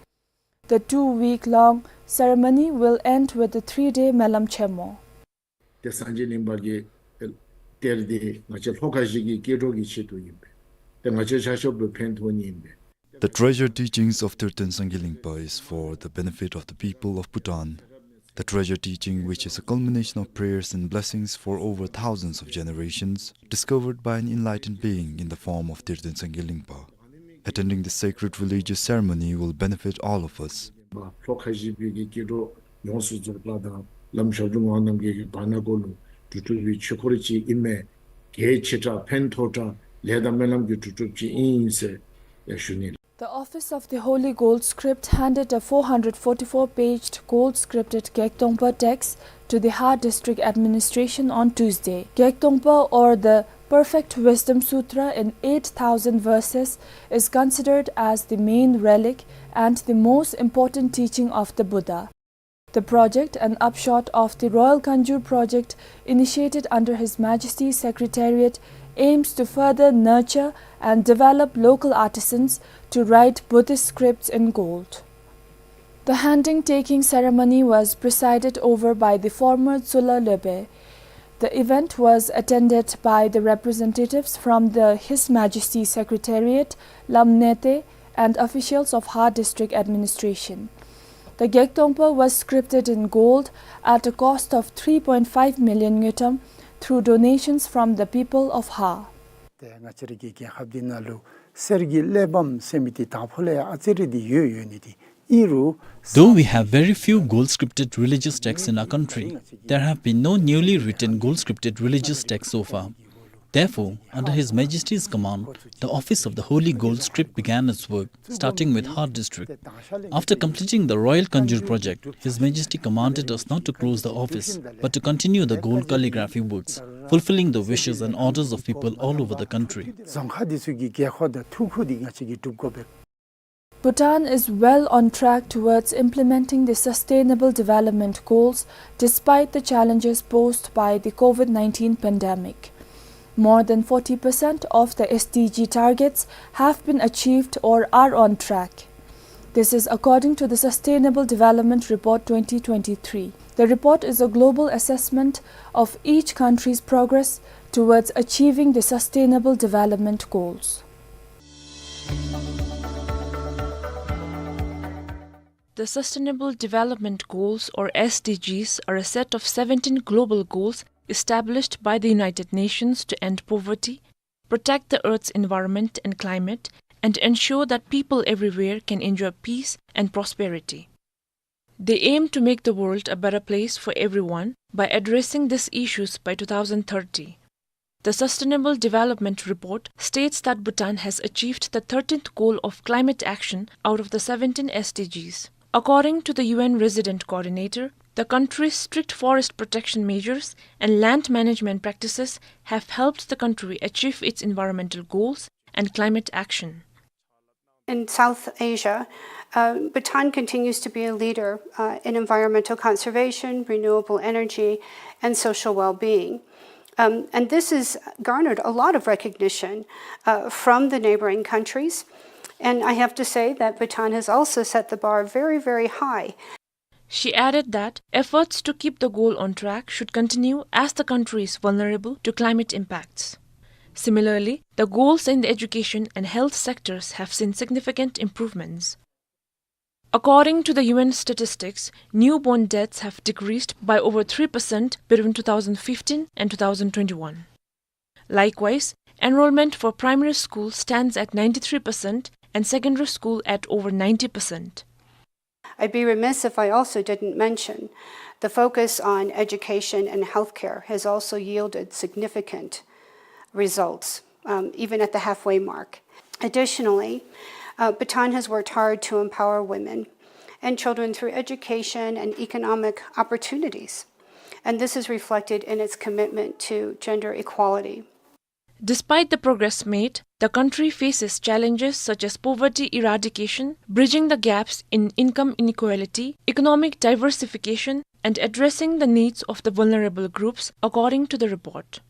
The two-week-long ceremony will end with the three-day Melam Chemo. ཏེ་སངས་རྒྱས་གླིང་པ་གི་གཏེར་འདི་ང་བཅས་ལྷོ་ཁ་བཞི་གི་སྐྱེ་འགྲོ་གི་ཆེད་དུ་ཨིན་པས། ཏེ་ང་བཅས་ཆ་ཁྱབ་ལུ་ཕན་ཐོགས་ནི་ཨིན་པས། The treasure teachings of Tirthan Sangay Lingpa is for the benefit of the people of Bhutan. The treasure teaching, which is a culmination of prayers and blessings for over thousands of generations, discovered by an enlightened being in the form of Tirthan Sangay Lingpa. Attending the sacred religious ceremony will benefit all of us. ལྷོ་ཁ་བཞི་པའི་གི་སྐྱེ་འགྲོ་ཡོངས་སུ་རྫོགས་པ་དང་བླམ་ཞབས་དྲུང་ངག་དབང་རྣམ་རྒྱལ་གྱི་བར་ན་གུ་ལུ་གྲུབ་གྲུབ་པའི་ཆོས་འཁོར་ཅིག་ཨིན་མས། གལ་ཆེ་དྲགས་ཕན་ཐོགས་དྲགས་ལས་དང་སྨོན་ལམ་གྱི་གྲུབ་གྲུབ་ཅིག་ཨིན་ཟེར་ཡང་ཞུ་ནི། The Office of the Holy Gold Script handed a four hundred forty-four paged gold scripted Gyaltongpa text to the Ha District Administration on Tuesday. Gyaltongpa, or the Perfect Wisdom Sutra in eight thousand verses, is considered as the main relic and the most important teaching of the Buddha. The project, an upshot of the Royal Kanjur project initiated under His Majesty's Secretariat, aims to further nurture and develop local artisans to write Buddhist scripts in gold. The handing-taking ceremony was presided over by the former Tsulla Lopen. The event was attended by the representatives from the His Majesty's Secretariat, Lamnete, and officials of Ha District Administration. The Gyaltongpa was scripted in gold at a cost of three point five million ngultrum through donations from the people of Ha. ཏེ་ང་བཅས་རའི་གི་རྒྱལ་ཁབ་འདི་ནང་ལུ་གསེར་གྱི་གླེགས་བམ་ཟེར་མི་འདི་དང་ཕུ་ལས་ཡང་ཨ་ཙི་རེ་འདི་ཡོད་ཡོད་ནི་འདི་ཨིན་རུང་། Though we have very few gold scripted religious texts in our country, there have been no newly written gold scripted religious texts so far. Therefore, under His Majesty's command, the Office of the Holy Gold Script began its work, starting with Ha District. After completing the Royal Kanjur project, His Majesty commanded us not to close the office, but to continue the gold calligraphy works, fulfilling the wishes and orders of people all over the country. རྫོང་ཁག་འདི་ཚུ་གི་དགོས་མཁོ་དང་ཐུགས་ཁུར་འདི་ང་བཅས་ཀྱིས་སྒྲུབ་དགོ་པས། Bhutan is well on track towards implementing the Sustainable Development Goals despite the challenges posed by the COVID nineteen pandemic. More than forty percent of the S D G targets have been achieved or are on track. This is according to the Sustainable Development Report twenty twenty-three. The report is a global assessment of each country's progress towards achieving the Sustainable Development Goals. The Sustainable Development Goals, or S D Gs, are a set of seventeen global goals established by the United Nations to end poverty, protect the Earth's environment and climate, and ensure that people everywhere can enjoy peace and prosperity. They aim to make the world a better place for everyone by addressing these issues by two thousand thirty. The Sustainable Development Report states that Bhutan has achieved the thirteenth goal of climate action out of the seventeen S D Gs. According to the U N Resident Coordinator, the country's strict forest protection measures and land management practices have helped the country achieve its environmental goals and climate action. In South Asia, uh, Bhutan continues to be a leader, uh, in environmental conservation, renewable energy, and social well-being. Um, and this has garnered a lot of recognition, uh, from the neighboring countries. And I have to say that Bhutan has also set the bar very, very high. She added that efforts to keep the goal on track should continue as the country is vulnerable to climate impacts. Similarly, the goals in the education and health sectors have seen significant improvements. According to the U N statistics, newborn deaths have decreased by over three percent between two thousand fifteen and two thousand twenty-one. Likewise, enrollment for primary school stands at ninety-three percent and secondary school at over ninety percent. I'd be remiss if I also didn't mention the focus on education and healthcare has also yielded significant results, um, even at the halfway mark. Additionally, uh, Bhutan has worked hard to empower women and children through education and economic opportunities, and this is reflected in its commitment to gender equality. Despite the progress made, the country faces challenges such as poverty eradication, bridging the gaps in income inequality, economic diversification, and addressing the needs of the vulnerable groups, according to the report.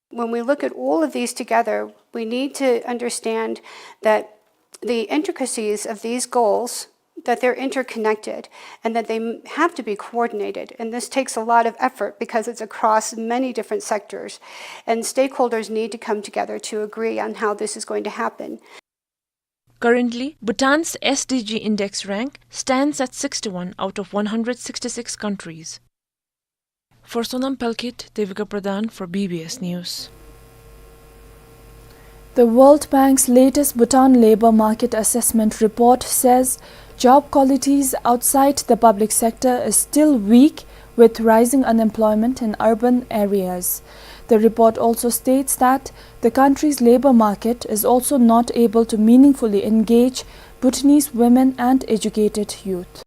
When we look at all of these together, we need to understand that the intricacies of these goals, that they're interconnected and that they m-, have to be coordinated. And this takes a lot of effort because it's across many different sectors. And stakeholders need to come together to agree on how this is going to happen. Currently, Bhutan's S D G index rank stands at sixty-one out of one hundred sixty-six countries. For Sonam Palkhet, Devika Pradhan for B B S News. The World Bank's latest Bhutan labor market assessment report says job qualities outside the public sector is still weak, with rising unemployment in urban areas. The report also states that the country's labor market is also not able to meaningfully engage Bhutanese women and educated youth.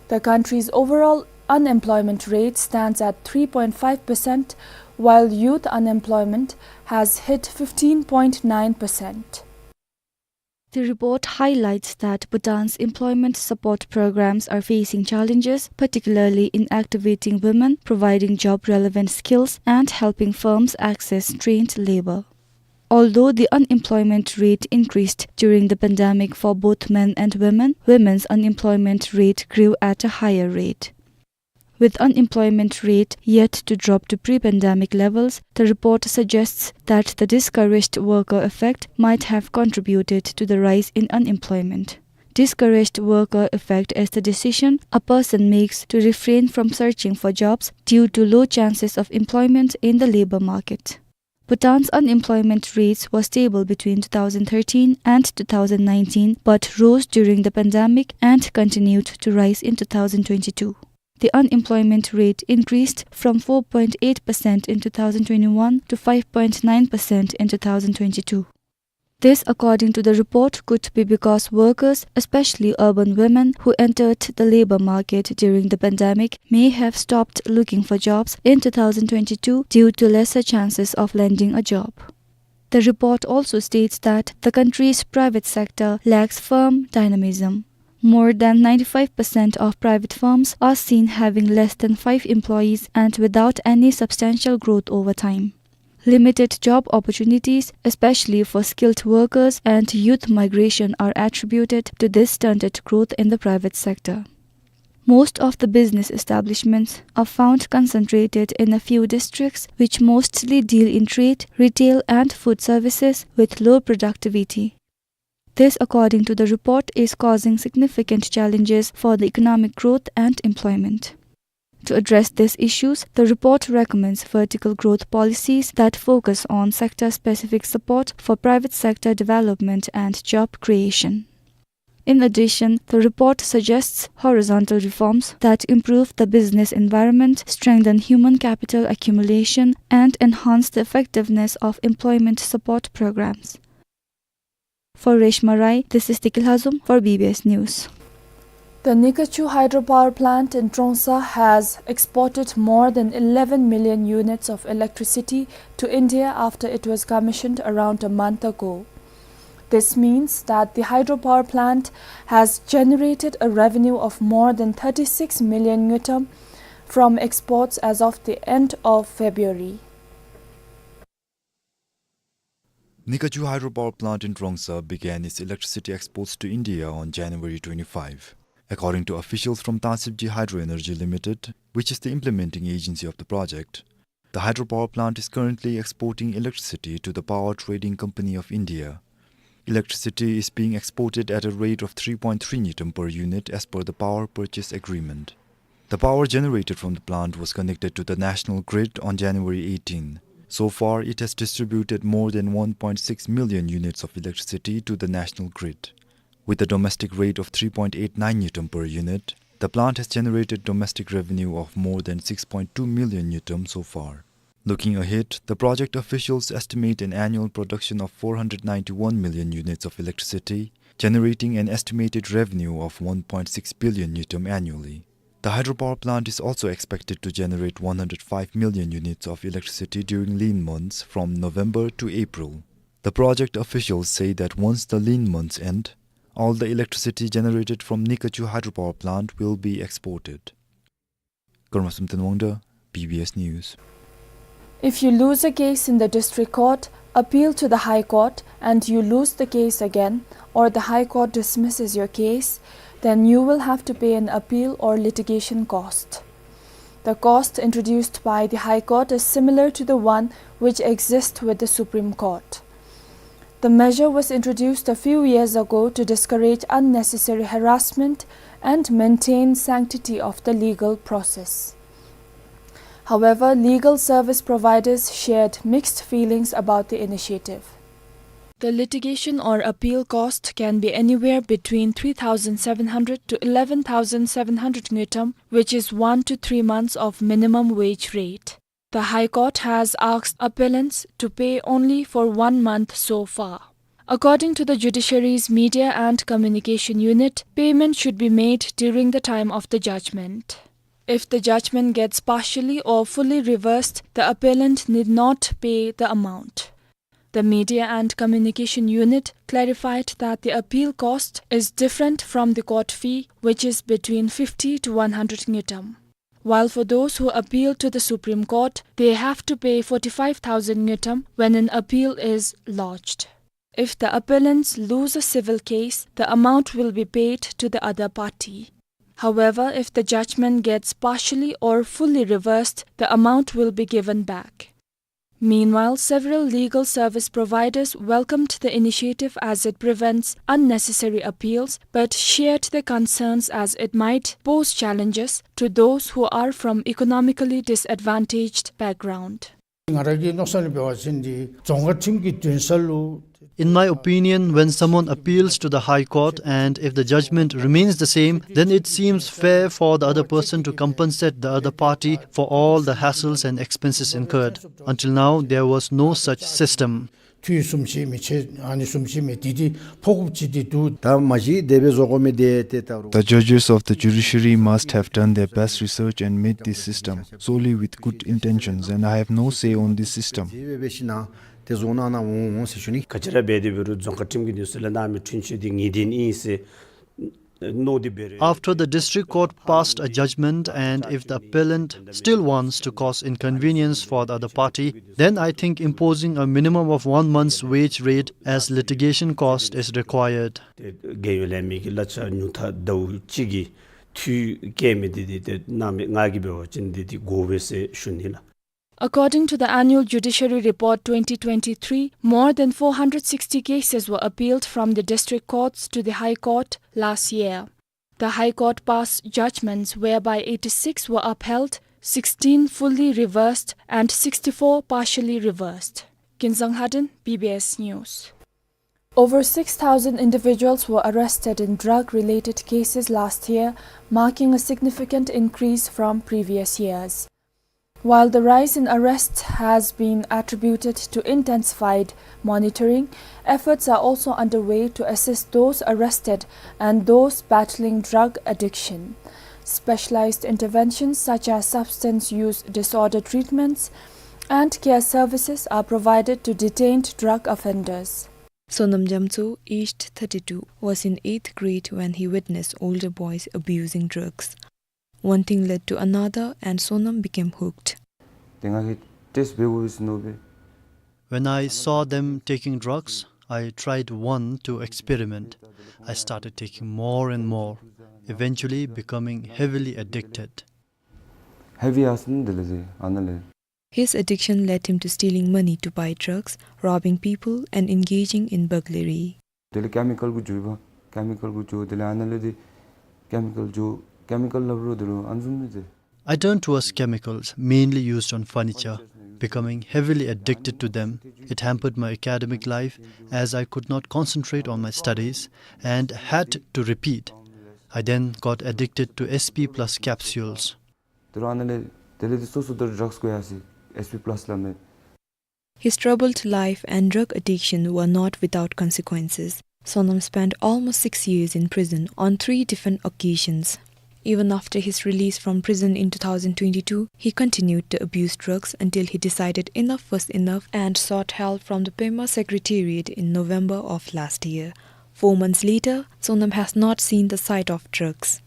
The country's overall unemployment rate stands at three point five percent, while youth unemployment has hit fifteen point nine percent. The report highlights that Bhutan's employment support programs are facing challenges, particularly in activating women, providing job-relevant skills, and helping firms access trained labor. Although the unemployment rate increased during the pandemic for both men and women, women's unemployment rate grew at a higher rate. With unemployment rate yet to drop to pre-pandemic levels, the report suggests that the discouraged worker effect might have contributed to the rise in unemployment. Discouraged worker effect is the decision a person makes to refrain from searching for jobs due to low chances of employment in the labor market. Bhutan's unemployment rates were stable between two thousand thirteen and two thousand nineteen, but rose during the pandemic and continued to rise in two thousand twenty-two. The unemployment rate increased from four point eight percent in two thousand twenty-one to five point nine percent in two thousand twenty-two. This, according to the report, could be because workers, especially urban women who entered the labor market during the pandemic, may have stopped looking for jobs in two thousand twenty-two due to lesser chances of landing a job. The report also states that the country's private sector lacks firm dynamism. More than ninety-five percent of private firms are seen having less than five employees and without any substantial growth over time. Limited job opportunities, especially for skilled workers, and youth migration are attributed to this stunted growth in the private sector. Most of the business establishments are found concentrated in a few districts, which mostly deal in trade, retail, and food services, with low productivity. This, according to the report, is causing significant challenges for the economic growth and employment. To address these issues, the report recommends vertical growth policies that focus on sector-specific support for private sector development and job creation. In addition, the report suggests horizontal reforms that improve the business environment, strengthen human capital accumulation, and enhance the effectiveness of employment support programs. For Reshma Rai, this is Tikil Hazum for B B S News. The Nikachu hydropower plant in Trongsa has exported more than eleven million units of electricity to India after it was commissioned around a month ago. This means that the hydropower plant has generated a revenue of more than thirty-six million ngultrum from exports as of the end of February. Nikachu hydropower plant in Trongsa began its electricity exports to India on January twenty-five. According to officials from Tansibji Hydro Energy Limited, which is the implementing agency of the project, the hydropower plant is currently exporting electricity to the Power Trading Company of India. Electricity is being exported at a rate of three point three ngultrum per unit as per the power purchase agreement. The power generated from the plant was connected to the national grid on January eighteen. So far, it has distributed more than one point six million units of electricity to the national grid. With a domestic rate of three point eight nine ngultrum per unit, the plant has generated domestic revenue of more than six point two million ngultrum so far. Looking ahead, the project officials estimate an annual production of four hundred ninety-one million units of electricity, generating an estimated revenue of one point six billion ngultrum annually. The hydropower plant is also expected to generate one hundred five million units of electricity during lean months from November to April. The project officials say that once the lean months end, all the electricity generated from Nikachu hydropower plant will be exported. Karma Samten Wangda, B B S News. If you lose a case in the district court, appeal to the High Court, and you lose the case again, or the High Court dismisses your case, then you will have to pay an appeal or litigation cost. The cost introduced by the High Court is similar to the one which exists with the Supreme Court. The measure was introduced a few years ago to discourage unnecessary harassment and maintain sanctity of the legal process. However, legal service providers shared mixed feelings about the initiative. The litigation or appeal cost can be anywhere between three thousand seven hundred to eleven thousand seven hundred ngultrum, which is one to three months of minimum wage rate. The High Court has asked appellants to pay only for one month so far. According to the judiciary's Media and Communication Unit, payment should be made during the time of the judgment. If the judgment gets partially or fully reversed, the appellant need not pay the amount. The Media and Communication Unit clarified that the appeal cost is different from the court fee, which is between fifty to one hundred ngultrum. While for those who appeal to the Supreme Court, they have to pay forty-five thousand ngultrum when an appeal is lodged. If the appellants lose a civil case, the amount will be paid to the other party. However, if the judgment gets partially or fully reversed, the amount will be given back. Meanwhile, several legal service providers welcomed the initiative as it prevents unnecessary appeals, but shared their concerns as it might pose challenges to those who are from economically disadvantaged background. ང་རང་གི་མནོ་བསམ་ལས་འབད་བ་ཅིན་འདི་རྫོང་ཁག་ཁྲིམས་ཀྱི་འདུན་ས་ལུ In my opinion, when someone appeals to the High Court and if the judgment remains the same, then it seems fair for the other person to compensate the other party for all the hassles and expenses incurred. Until now, there was no such system. འཐུས་གསུམ་ཅིག་མི་ཆེ་ཨ་ནི་གསུམ་ཅིག་མི་དེ་དེ་ཕོག་དགོཔ་ཅིག་དེ་འདུག། ད་མ་གཞི་དེ་སྦེ་བཟོ་དགོ་མི་དེ་དེ་ད་རུང་། The judges of the judiciary must have done their best research and made this system solely with good intentions, and I have no say on this system. དེ་སྦེ་འབད་ཞིན་ན་དེ་བཟོ་གནང་ན་འོང་འོང་ཟེར་ཞུ་ནི། ག་ཅི་ར་འབད་དེ་འབད་རུང་རྫོང་ཁག་ཁྲིམས་ཀྱི་འདུན་ས་ལས་གནང་མི་འཁྲུན་ཆོད་དེ་ངེས་བདེན་ཨིན་ཟེར། After the district court passed a judgment and if the appellant still wants to cause inconvenience for the other party, then I think imposing a minimum of one month's wage rate as litigation cost is required. ཏེ་རྒས་ཡོལ་ལེན་མི་གི་གླ་ཆ་ཉུང་མཐའ་ཟླཝ་གཅིག་གི་འཐུས་བཀལ་མི་དེ་དེ་ཏེ་གནང་མི་ང་གིས་འབད་བ་ཅིན་དེ་དེ་དགོ་པས་ཟེར་ཞུ་ནི་ལགས། According to the Annual Judiciary Report twenty twenty-three, more than four hundred sixty cases were appealed from the district courts to the High Court last year. The High Court passed judgments whereby eighty-six were upheld, sixteen fully reversed, and sixty-four partially reversed. Kinzang Haden, B B S News. Over six thousand individuals were arrested in drug-related cases last year, marking a significant increase from previous years. While the rise in arrests has been attributed to intensified monitoring, efforts are also underway to assist those arrested and those battling drug addiction. Specialized interventions such as substance use disorder treatments and care services are provided to detained drug offenders. Sonam Jamtso, aged thirty-two, was in eighth grade when he witnessed older boys abusing drugs. One thing led to another and Sonam became hooked. ཏེ་ང་གིས་ཊེསཊ་འབད་དགོ་པས་ཟེར་མནོ་སྦེ། When I saw them taking drugs, I tried one to experiment. I started taking more and more, eventually becoming heavily addicted. ཧེ་བི་ཨ་ཟེར་ནི་དེ་ལས་ཟེར་ཨ་ནཱ་ལས། His addiction led him to stealing money to buy drugs, robbing people, and engaging in burglary. དེ་ལས་ཀེ་མི་ཀཱལ་གུ་འགྱོ་བ། ཀེ་མི་ཀཱལ་གུ་འགྱོ། དེ་ལས་ཨ་ནཱ་ལས་དེ་ཀེ་མི་ཀཱལ་འགྱོ། ཀེ་མི་ཀཱལ་སླབ་རུང་དེ་རུང་ཨ་ནི་བཟུམ་མས་ཏེ། I turned towards chemicals, mainly used on furniture, becoming heavily addicted to them. It hampered my academic life as I could not concentrate on my studies and had to repeat. I then got addicted to S P plus capsules. དེ་རུང་ཨ་ནཱ་ལས་དེ་ལས་དེ་སོ་སོ་དེ་རུང་ཌྲགསི་བཀོ་ཡར་སོ་ཡི། S P plus སླབ་མས། His troubled life and drug addiction were not without consequences. Sonam spent almost six years in prison on three different occasions. Even after his release from prison in two thousand twenty-two, he continued to abuse drugs until he decided enough was enough and sought help from the Pema Secretariat in November of last year. Four months later, Sonam has not seen the sight of drugs.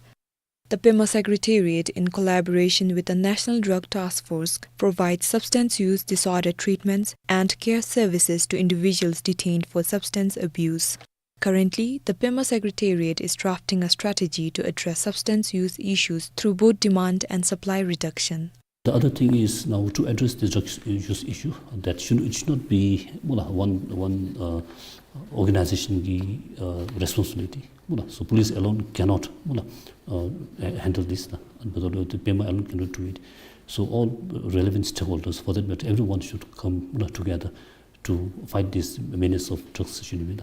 The Pema Secretariat, in collaboration with the National Drug Task Force, provides substance use disorder treatments and care services to individuals detained for substance abuse. Currently, the Pema Secretariat is drafting a strategy to address substance use issues through both demand and supply reduction. The other thing is now to address the drugs use issue. That should, it should not be, mula, one, one, uh, organization གི, uh, responsibility. Mula, so police alone cannot, mula, uh, handle this, na. And but the Pema alone cannot do it. So all relevant stakeholders, for that matter, everyone should come, mula, together to fight this menace of drugs issue.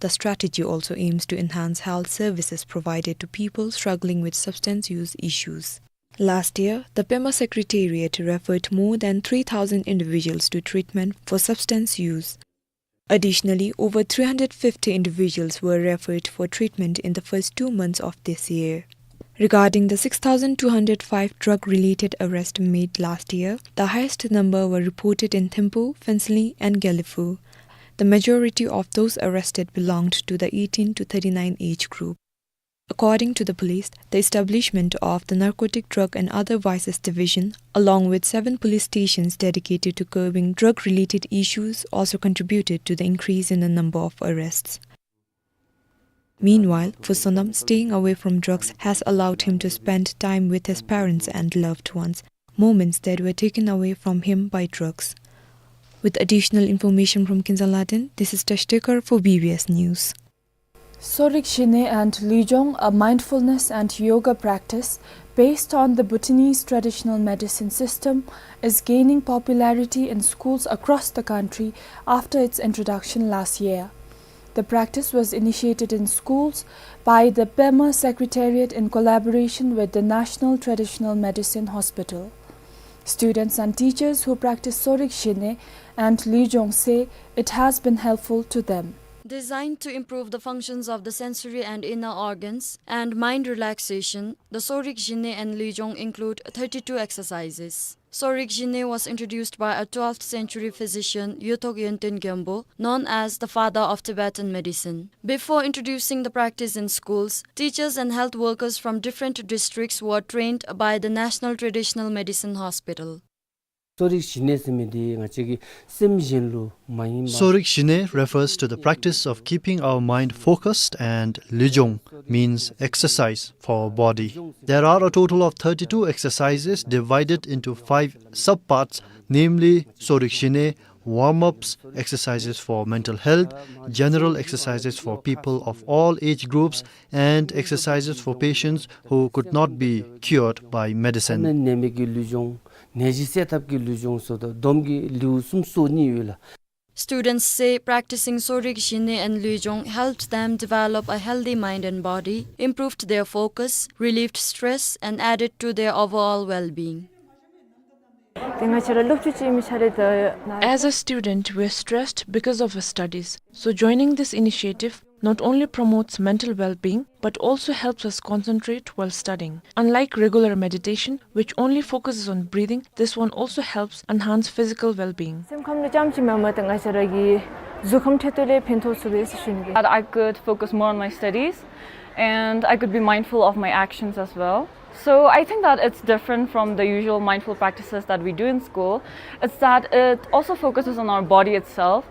The strategy also aims to enhance health services provided to people struggling with substance use issues. Last year, the Pema Secretariat referred more than three thousand individuals to treatment for substance use. Additionally, over three hundred fifty individuals were referred for treatment in the first two months of this year. Regarding the six thousand two hundred five drug-related arrests made last year, the highest number were reported in Thimphu, Phuentsholing, and Gelephu. The majority of those arrested belonged to the eighteen to thirty-nine age group. According to the police, the establishment of the Narcotic Drug and Other Vices Division, along with seven police stations dedicated to curbing drug-related issues, also contributed to the increase in the number of arrests. Meanwhile, for Sonam, staying away from drugs has allowed him to spend time with his parents and loved ones, moments that were taken away from him by drugs. With additional information from Kinzalaten, this is Tashtekar for B B S News. Sorik Jine and Luijong, a mindfulness and yoga practice based on the Bhutanese traditional medicine system, is gaining popularity in schools across the country after its introduction last year. The practice was initiated in schools by the Pema Secretariat in collaboration with the National Traditional Medicine Hospital. Students and teachers who practice Sorik Jine and Luijong say it has been helpful to them. Designed to improve the functions of the sensory and inner organs and mind relaxation, the Sorik Jine and Luijong include thirty-two exercises. Sorik Jine was introduced by a twelfth century physician, Yothok Yönten Gyalpo, known as the father of Tibetan medicine. Before introducing the practice in schools, teachers and health workers from different districts were trained by the National Traditional Medicine Hospital. Sorik Jine ཟེར་མི་འདི་ང་བཅས་ཀྱི་སེམས་གཞན་ལུ་མ་ཡེངས་པར། Sorik Jine refers to the practice of keeping our mind focused, and Luijong means exercise for body. There are a total of thirty-two exercises divided into five subparts, namely Sorik Jine, warm-ups, exercises for mental health, general exercises for people of all age groups, and exercises for patients who could not be cured by medicine. ནད་མེད་ཀྱི་ལུས་སྦྱོང་། ནད་གཞི་སེལ་ཐབས་ཀྱི་ལུས་སྦྱོང་སོགས་དང་སྡོམ་གྱི་ལེའུ་གསུམ་སོ་གཉིས་ཡོད་ལགས། Students say practicing Sorik Jine and Luijong helped them develop a healthy mind and body, improved their focus, relieved stress, and added to their overall well-being. ཏེ་ང་བཅས་ར་སློབ་ཕྲུག་ཅིག་ཨིན་མི་ཆ་ར་ད་ན། As a student, we are stressed because of our studies. So joining this initiative not only promotes mental well-being, but also helps us concentrate while studying. Unlike regular meditation, which only focuses on breathing, this one also helps enhance physical well-being. སེམས་ཁམས་ལུ་ཙམ་ཅིག་མེན་པར་ད་ང་བཅས་ར་གི་གཟུགས་ཁམས་འཕྲོད་བསྟེན་ལུ་ཕན་ཐོགས་ཚུགས་པས་ཟེར་ཞུ་ནི་གི། That I could focus more on my studies and I could be mindful of my actions as well. So I think that it's different from the usual mindful practices that we do in school. It's that it also focuses on our body itself.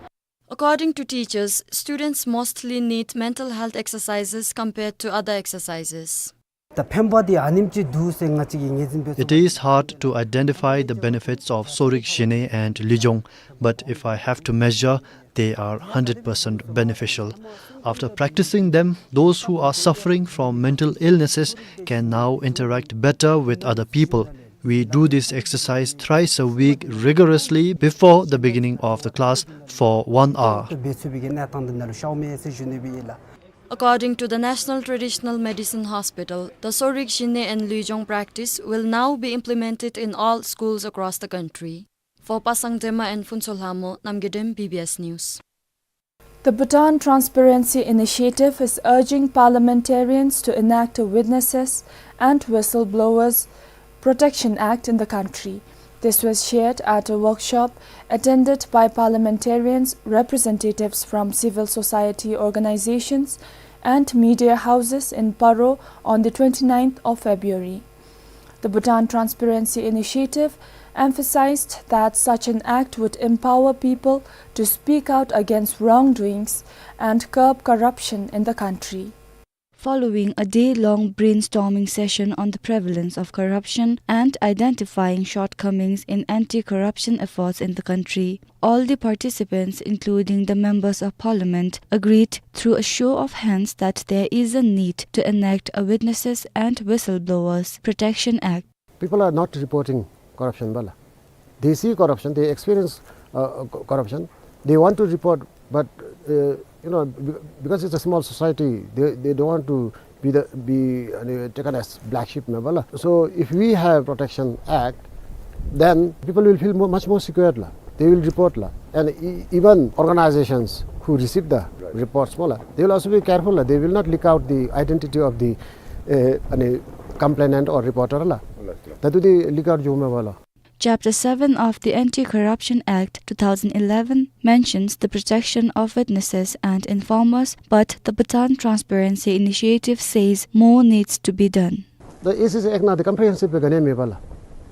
According to teachers, students mostly need mental health exercises compared to other exercises. ད་ཕན་པ་འདི་ཨ་ནེམ་ཅིག་འདུག་ཟེར་ང་བཅས་ཀྱིས་ངོས་འཛིན་འབད་ཚུགས། It is hard to identify the benefits of Sorik Jine and Luijong, but if I have to measure, they are hundred percent beneficial. After practicing them, those who are suffering from mental illnesses can now interact better with other people. We do this exercise thrice a week rigorously before the beginning of the class for one hour. འབད་ཚུགས་པའི་གི་གནས་སྟངས་འདི་ནང་ལུ་ཤོརཝ་མས་ཟེར་ཞུ་ནི་སྦེ་ཨིན་ལགས། According to the National Traditional Medicine Hospital, the Sorik Jine and Luijong practice will now be implemented in all schools across the country. For Pasang Dema and Phuntsho Lhamo, Namgay Dem, B B S News. The Bhutan Transparency Initiative is urging parliamentarians to enact a Witnesses and Whistleblowers Protection Act in the country. This was shared at a workshop attended by parliamentarians, representatives from civil society organizations, and media houses in Paro on the twenty-ninth of February. The Bhutan Transparency Initiative emphasized that such an act would empower people to speak out against wrongdoings and curb corruption in the country. Following a day-long brainstorming session on the prevalence of corruption and identifying shortcomings in anti-corruption efforts in the country, all the participants, including the members of parliament, agreed through a show of hands that there is a need to enact a Witnesses and Whistleblowers Protection Act. People are not reporting corruption, bala. They see corruption, they experience, uh, co-, corruption. They want to report, but, uh, you know, be-, because it's a small society, they, they don't want to be the, be, uh, taken as black sheep, bala. So if we have Protection Act, then people will feel more, much more secure, la. They will report, la. And e-, even organizations who receive the reports, bala, they will also be careful, la. They will not leak out the identity of the, uh, any complainant or reporter, la. That will be leak out, jo me, bala. Chapter seven of the Anti-Corruption Act two thousand eleven mentions the protection of witnesses and informers, but the Bhutan Transparency Initiative says more needs to be done. The A C C Act now, the comprehensive pe gane me, bala.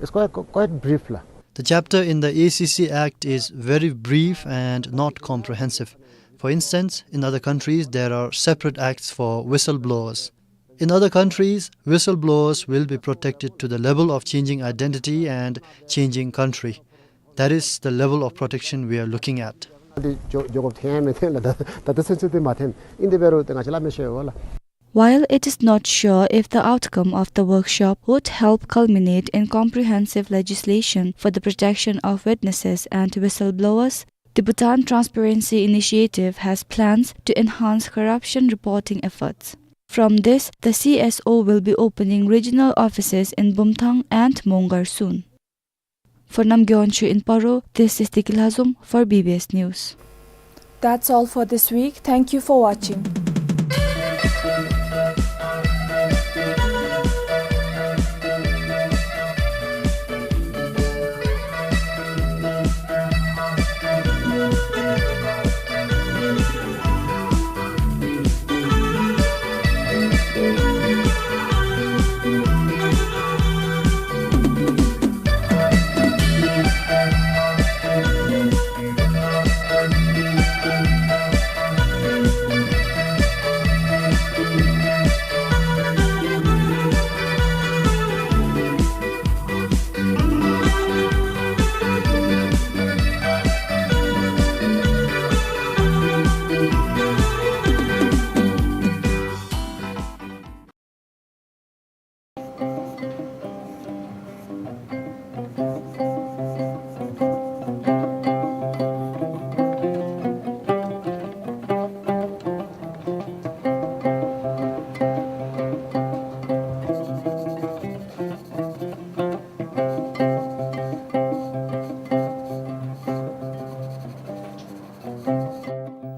It's quite, quite brief, la. The chapter in the A C C Act is very brief and not comprehensive. For instance, in other countries, there are separate acts for whistleblowers. In other countries, whistleblowers will be protected to the level of changing identity and changing country. That is the level of protection we are looking at. While it is not sure if the outcome of the workshop would help culminate in comprehensive legislation for the protection of witnesses and whistleblowers, the Bhutan Transparency Initiative has plans to enhance corruption reporting efforts. From this, the C S O will be opening regional offices in Bumthang and Mongar soon. For Namgay Wangchuk in Paro, this is Deki Lhazom for B B S News. That's all for this week. Thank you for watching.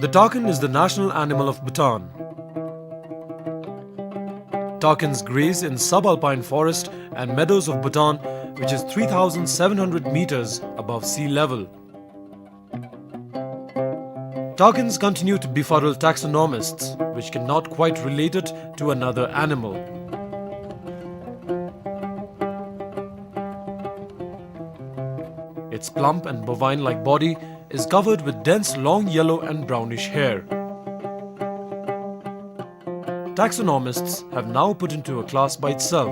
The takin is the national animal of Bhutan. Takins graze in subalpine forest and meadows of Bhutan, which is three thousand seven hundred meters above sea level. Takins continue to befuddle taxonomists, which cannot quite relate it to another animal. Its plump and bovine-like body is covered with dense long yellow and brownish hair. Taxonomists have now put into a class by itself.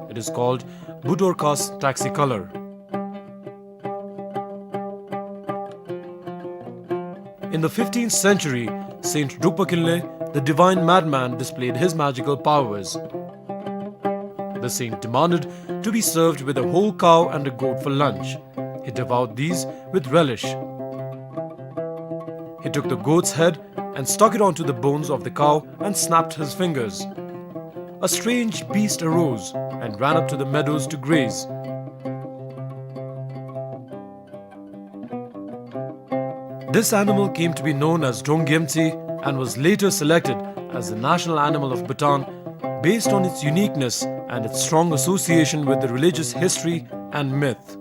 It is called Budorcas taxicolor. In the fifteenth century, Saint Drukpa Kinley, the divine madman, displayed his magical powers. The saint demanded to be served with a whole cow and a goat for lunch. He devoured these with relish. He took the goat's head and stuck it onto the bones of the cow and snapped his fingers. A strange beast arose and ran up to the meadows to graze. This animal came to be known as Drongyemtsi and was later selected as the national animal of Bhutan based on its uniqueness and its strong association with the religious history and myth.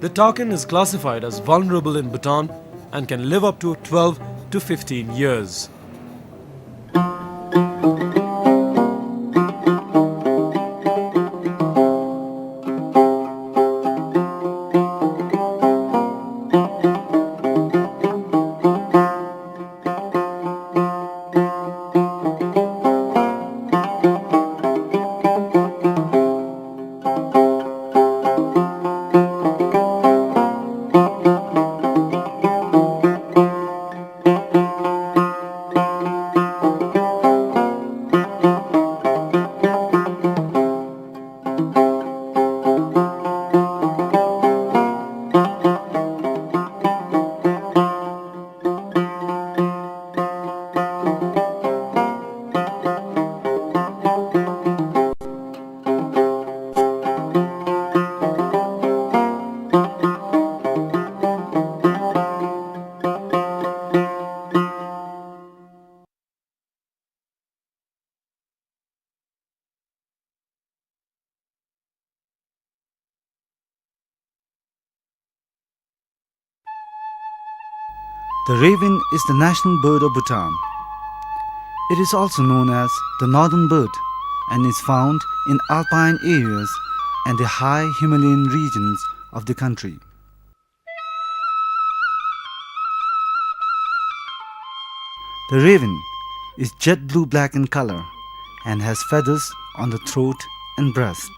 The takin is classified as vulnerable in Bhutan and can live up to twelve to fifteen years. The raven is the national bird of Bhutan. It is also known as the northern bird and is found in alpine areas and the high Himalayan regions of the country. The raven is jet blue-black in color and has feathers on the throat and breast.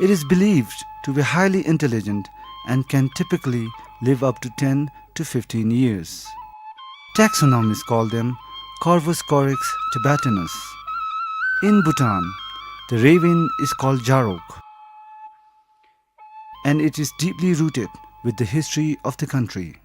It is believed to be highly intelligent and can typically live up to ten to fifteen years. Taxonomists call them Corvus corax tibetanus. In Bhutan, the raven is called Jarok, and it is deeply rooted with the history of the country.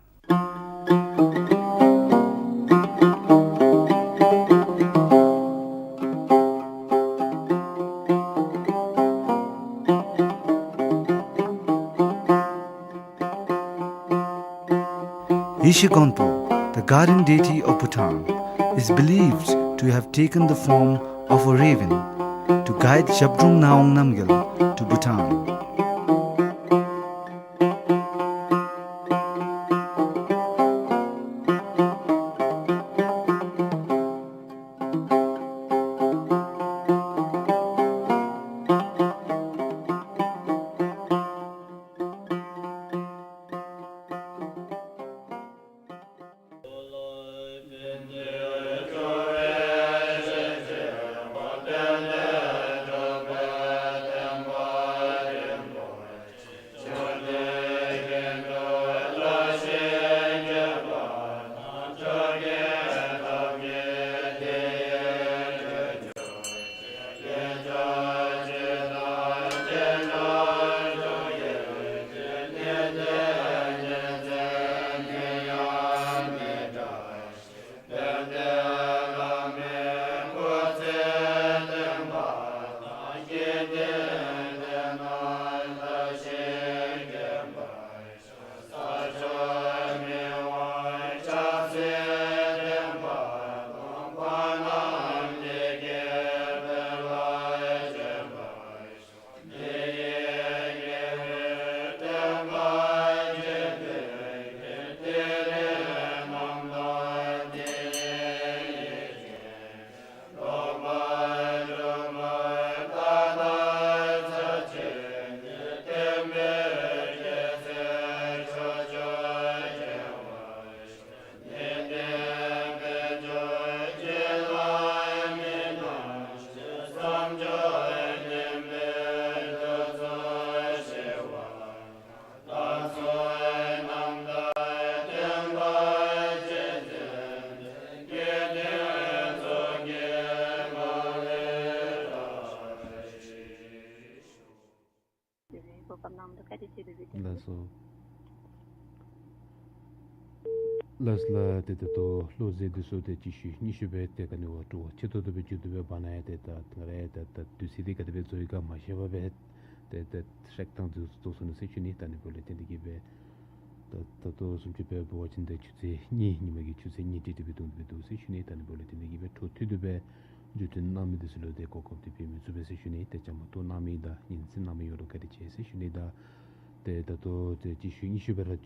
Yeshe Gonpo, the guardian deity of Bhutan, is believed to have taken the form of a raven to guide Zhabdrung Ngawang Namgyal to Bhutan. ལགས་སོ། ལགས་ལགས། ཏེ་ད་ལྟོ་བློ་གསལ་འདི་ཚུ་ཏེ་ཅིག་ཞུ་ཉི་ཤུ་སྦེ་ཏེ་ག་ནི་བ་འགྱོ་ཆེ་ཏོག་ཏོ་སྦེ་འགྱོ་དོ་སྦེ་འབད་ནི་ཡང་ཏེ་ད་ང་ར་ཡང་ཏེ་ད་དུས་ཚོད་འདི་ག་དེ་སྦེ་འགྱོ་ཡི་ག་མ་ཤེས་པར་སྦེ་ཏེ་ཏེ་ཤར་ཐངས་འདི་ཚུ་རྫོགས་སོ་ནུག་ཟེར་ཞུ་ནི། ད་ནི་འབདཝ་ལས་ཏེ་འདི་གིས་སྦེ་ད་ད་ལྟོ་བཟུམ་ཅིག་སྦེ་འབད་བ་ཅིན་ཏེ་ཆུ་ཚོད་གཉིས་ཉིན་མ་གི་ཆུ་ཚོད་གཉིས་ཏིག་ཏིག་སྦེ་ཐོན་ཏེ་སྦེ་འདུག་ཟེར་ཞུ་ནི། ད་ནི་འབདཝ་ལས་ཏེ་འདི་གིས་སྦེ་འཕྲོ་མཐུད་དེ་སྦེ་ བརྗོད་དོན་གནང་མི་འདི་ཚུ་ལུ་ཏེ་གོ་སྐབས་འདི་ཕུལ་མི་ཚུགས་པས་ཟེར་ཞུ་ནི། ཏེ་བཅའ་མར་གཏོགས་གནང་མི་དང་སྙན་གསན་གནང་མི་ཡོངས་ལུ་བཀའ་དྲིན་ཆེ་ཟེར་ཞུ་ནི་དང་། ཏེ་ད་ལྟོ་ཏེ་སྤྱི་ཤུལ་ཉི་ཤུ་པ་ར་